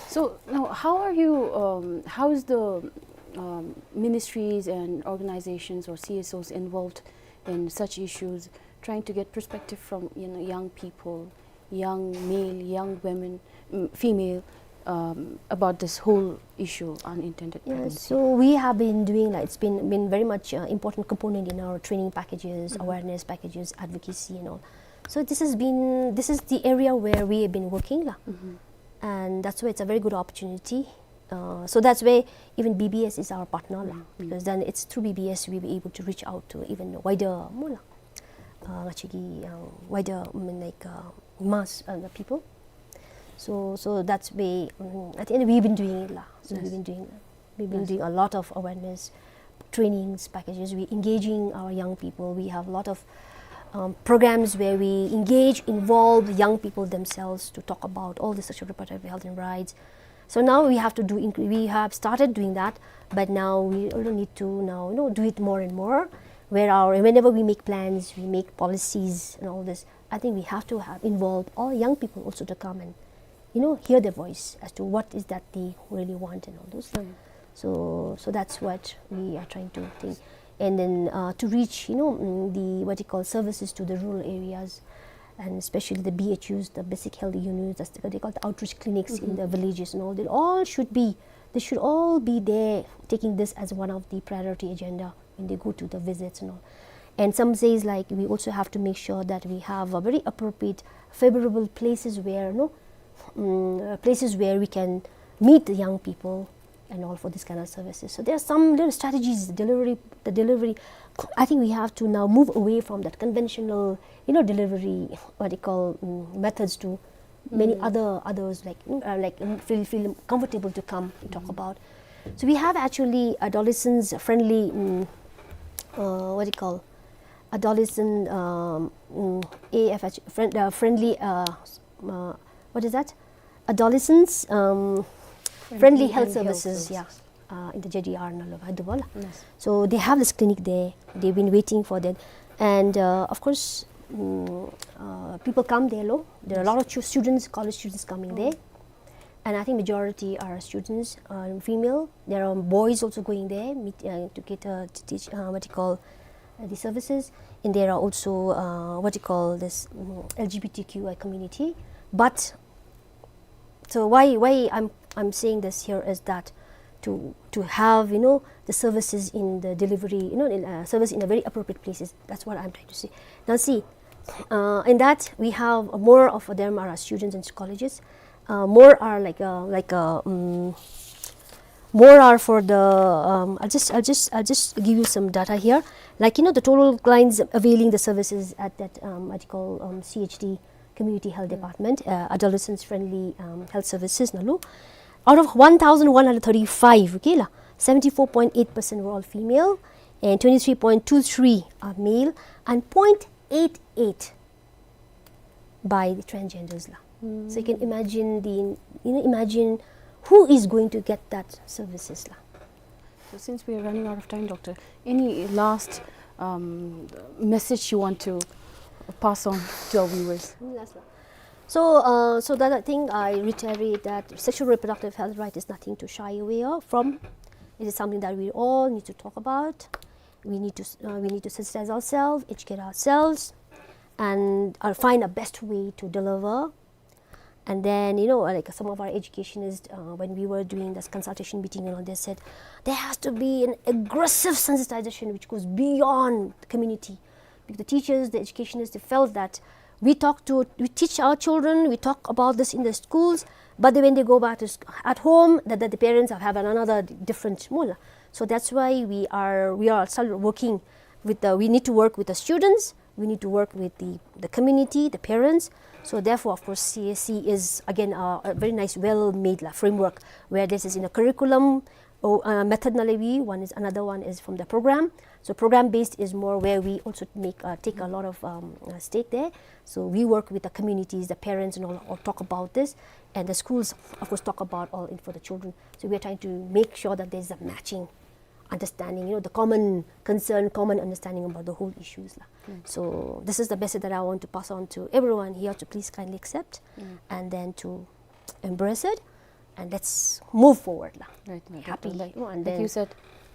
So now, how are you, um, how is the, um, ministries and organizations or C S Os involved in such issues, trying to get perspective from, you know, young people, young male, young women, mm, female, um, about this whole issue, unintended pregnancy? So we have been doing, like, it's been, been very much, uh, important component in our training packages, awareness packages, advocacy and all. So this has been, this is the area where we have been working la. And that's why it's a very good opportunity. Uh, so that's why even B B S is our partner la, because then it's through B B S we'll be able to reach out to even wider, mo la, uh, actually, uh, wider, I mean, like, uh, mass, uh, the people. So, so that's why, um, at the end we've been doing it la. So we've been doing, we've been doing a lot of awareness trainings packages. We engaging our young people. We have a lot of, um, programs where we engage, involve the young people themselves to talk about all the sexual reproductive health and rights. So now we have to do, inc-, we have started doing that, but now we also need to now, you know, do it more and more, where our, whenever we make plans, we make policies and all this, I think we have to have involved all young people also to come and, you know, hear their voice as to what is that they really want and all those. So, so that's what we are trying to think. And then, uh, to reach, you know, mm, the, what you call, services to the rural areas, and especially the B H Us, the basic health units, that's the, what they call the outreach clinics in the villages and all. They all should be, they should all be there, taking this as one of the priority agenda when they go to the visits and all. And some says, like, we also have to make sure that we have a very appropriate, favorable places where, no, mm, uh, places where we can meet the young people and all for this kind of services. So there are some little strategies, delivery, the delivery. I think we have to now move away from that conventional, you know, delivery, what you call, mm, methods to many other, others, like, mm, uh, like, mm, feel, feel comfortable to come and talk about. So we have actually adolescents friendly, mm, uh, what do you call, adolescent, um, mm, A F H, friend, uh, friendly, uh, s-, uh, what is that? Adolescents, um, friendly health services, yeah. Uh, in the J D R na lo, hadu bala. So they have this clinic there. They've been waiting for that. And, uh, of course, mm, uh, people come there, lo. There are a lot of chu-, students, college students coming there. And I think majority are students, uh, female. There are boys also going there, meet, uh, to get, uh, to teach, uh, what you call, uh, the services. And there are also, uh, what you call this, mm, L G B T Q I community. But so why, why I'm, I'm saying this here is that to, to have, you know, the services in the delivery, you know, in, uh, service in a very appropriate places. That's what I'm trying to say. Now see, uh, in that we have more of them are students in colleges. Uh, more are like, uh, like, uh, mm, more are for the, um, I'll just, I'll just, I'll just give you some data here. Like, you know, the total clients availing the services at that, um, what you call, um, C H D, Community Health Department, uh, adolescents friendly, um, health services na lo. Out of one thousand one hundred thirty-five, okay la, seventy-four point eight percent were all female, and twenty-three point two three are male, and point eight eight by the transgenders la. So you can imagine the, you know, imagine who is going to get that services la. So since we are running out of time, Doctor, any last, um, message you want to pass on to our viewers? Last one. So, uh, so that I think I reiterate that sexual reproductive health right is nothing to shy away of, from. It is something that we all need to talk about. We need to s-, uh, we need to sensitize ourselves, educate ourselves, and, uh, find a best way to deliver. And then, you know, like, some of our educationists, uh, when we were doing this consultation meeting and all, they said there has to be an aggressive sensitization which goes beyond the community. Because the teachers, the educationists, they felt that we talk to, we teach our children, we talk about this in the schools, but then when they go back to sc-, at home, the, the, the parents have, have another different mula. So that's why we are, we are still working with the, we need to work with the students, we need to work with the, the community, the parents. So therefore, of course, C A C is again a, a very nice, well-made la framework where this is in a curriculum, oh, uh, method ནང་ལས་one is, another one is from the program. So program based is more where we also make, uh, take a lot of, um, uh, stake there. So we work with the communities, the parents and all, all talk about this, and the schools, of course, talk about all in for the children. So we are trying to make sure that there's a matching understanding, you know, the common concern, common understanding about the whole issues la. So this is the message that I want to pass on to everyone here to please kindly accept and then to embrace it, and let's move forward la. Right, right, right. Happy, like, you know, and like then you said,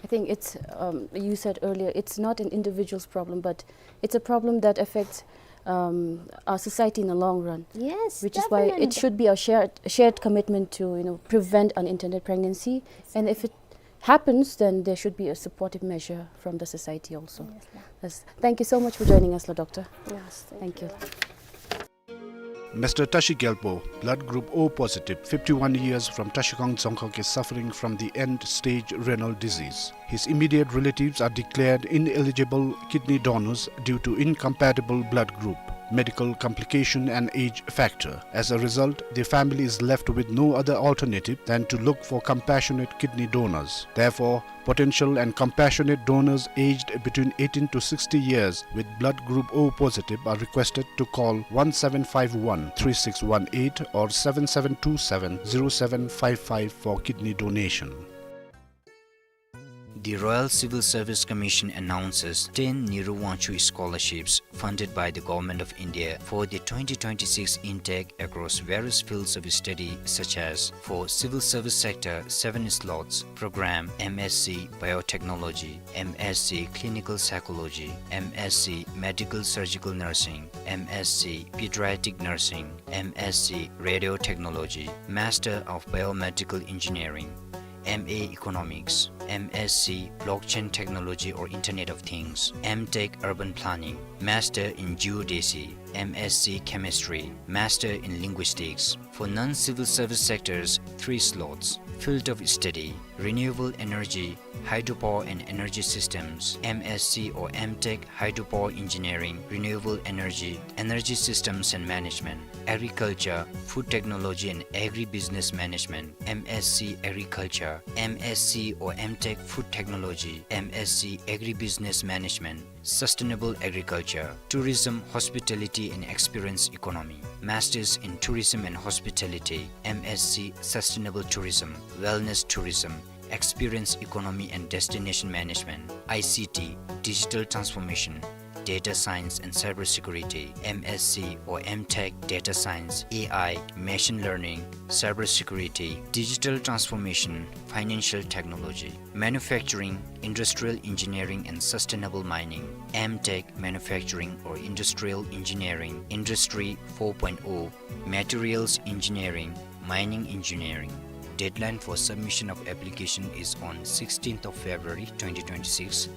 I think it's, um, you said earlier, it's not an individual's problem, but it's a problem that affects, um, our society in the long run. Yes, which is why it definitely should be a shared, shared commitment to, you know, prevent unintended pregnancy. And if it happens, then there should be a supportive measure from the society also. Yes, la. Yes. Thank you so much for joining us, la doctor. Yes, thank you. Thank you. Mister Tashi Gyalpo, blood group O positive, fifty-one years, from Trashigang Dzongkhag, is suffering from the end-stage renal disease. His immediate relatives are declared ineligible kidney donors due to incompatible blood group, medical complication and age factor. As a result, the family is left with no other alternative than to look for compassionate kidney donors. Therefore, potential and compassionate donors aged between eighteen to sixty years with blood group O positive are requested to call one seven five one three six one eight or seven seven two seven zero seven five five for kidney donation. The Royal Civil Service Commission announces ten Nehru Wangchuck Scholarships funded by the Government of India for the twenty twenty-six intake across various fields of study such as for civil service sector, seven slots, program M S c Biotechnology, M S c Clinical Psychology, M S c Medical Surgical Nursing, M S c Pediatric Nursing, M S c Radiotechnology, Master of Biomedical Engineering, M A Economics, M S c Blockchain Technology or Internet of Things, M Tech Urban Planning, Master in Geodesy, M S c Chemistry, Master in Linguistics. For non-civil service sectors, three slots, field of study, renewable energy, hydropower and energy systems, M S c or M Tech Hydropower Engineering, Renewable Energy, Energy Systems and Management, Agriculture, Food Technology and Agribusiness Management, M S c Agriculture, M S c or M Tech Food Technology, M S c Agribusiness Management, Sustainable Agriculture, Tourism, Hospitality and Experience Economy, Masters in Tourism and Hospitality, M S c Sustainable Tourism, Wellness Tourism, Experience Economy and Destination Management, I C T, Digital Transformation, Data Science and Cybersecurity, M S c or M Tech Data Science, A I, Machine Learning, Cybersecurity, Digital Transformation, Financial Technology, Manufacturing, Industrial Engineering and Sustainable Mining, M Tech Manufacturing or Industrial Engineering, Industry four point oh, Materials Engineering, Mining Engineering. Deadline for submission of application is on sixteenth of February twenty twenty-six.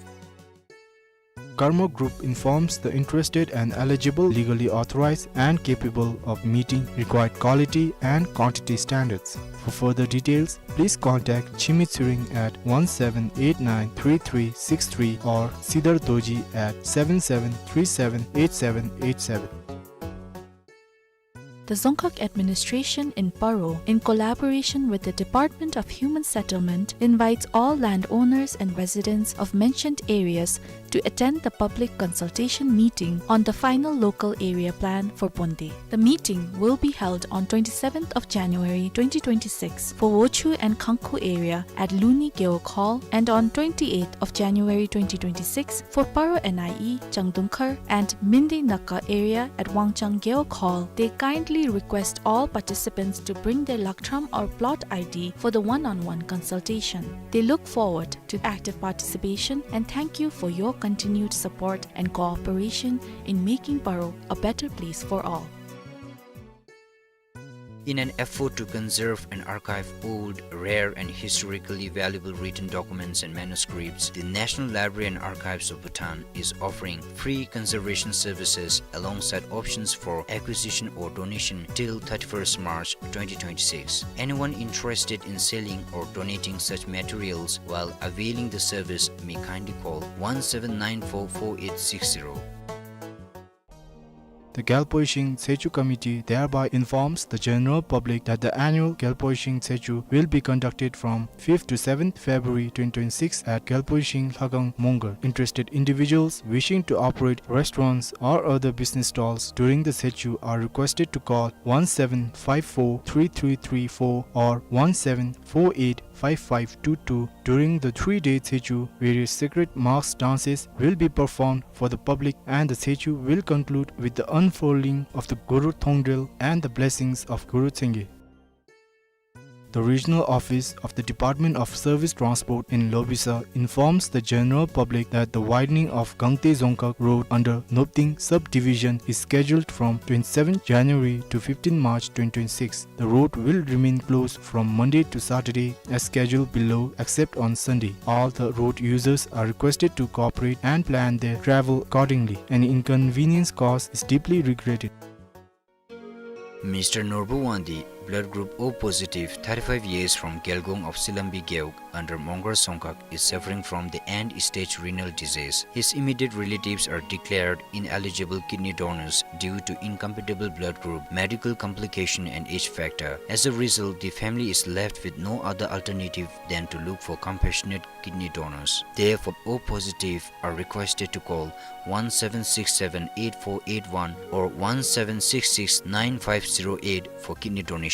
Karma Group informs the interested and eligible, legally authorized and capable of meeting required quality and quantity standards. For further details, please contact Chimi Tshering at one seven eight nine three three six three or Sidar Dorji at seven seven three seven eight seven eight seven. The Dzongkhag Administration in Paro, in collaboration with the Department of Human Settlement, invites all landowners and residents of mentioned areas to attend the public consultation meeting on the final local area plan for Bonde. The meeting will be held on twenty-seventh of January twenty twenty-six for Wochhu and Khangkhu area at Luni Gewog Hall, and on twenty-eighth of January twenty twenty-six for Paro N I E, Changdungkhar and Mindi Naka area at Wangchang Gewog Hall. They kindly request all participants to bring their lakthram or plot I D for the one-on-one consultation. They look forward to active participation and thank you for your continued support and cooperation in making Paro a better place for all. In an effort to conserve and archive old, rare, and historically valuable written documents and manuscripts, the National Library and Archives of Bhutan is offering free conservation services alongside options for acquisition or donation till thirty-first March twenty twenty-six. Anyone interested in selling or donating such materials while availing the service may kindly call one seven nine four four eight six zero. The Gyalpo Ishing Tsechu Committee thereby informs the general public that the annual Gyalpo Ishing Tsechu will be conducted from fifth to seventh February twenty twenty-six at Gyalpo Ishing Lhakhang Mongar. Interested individuals wishing to operate restaurants or other business stalls during the Tsechu are requested to call one seven five four three three three four or one seven four eight five five two two. During the three-day Tsechu, various sacred mass dances will be performed for the public, and the Tsechu will conclude with the unfurling of the Guru Thongdrel and the blessings of Guru Tsenge. The regional office of the Department of Service Transport in Lobisa informs the general public that the widening of Gangte Dzongkhag Road under Nopting subdivision is scheduled from twenty-seventh January to fifteenth March twenty twenty-six. The road will remain closed from Monday to Saturday as scheduled below, except on Sunday. All the road users are requested to cooperate and plan their travel accordingly. Any inconvenience caused is deeply regretted. Mister Norbu Wangdi, blood group O positive, thirty-five years, from Gelgong of Silambi Gewog under Mongar Dzongkhag, is suffering from the end stage renal disease. His immediate relatives are declared ineligible kidney donors due to incompatible blood group, medical complication, and age factor. As a result, the family is left with no other alternative than to look for compassionate kidney donors. Therefore, O positive are requested to call one seven six seven eight four eight one or one seven six six nine five zero eight for kidney donation.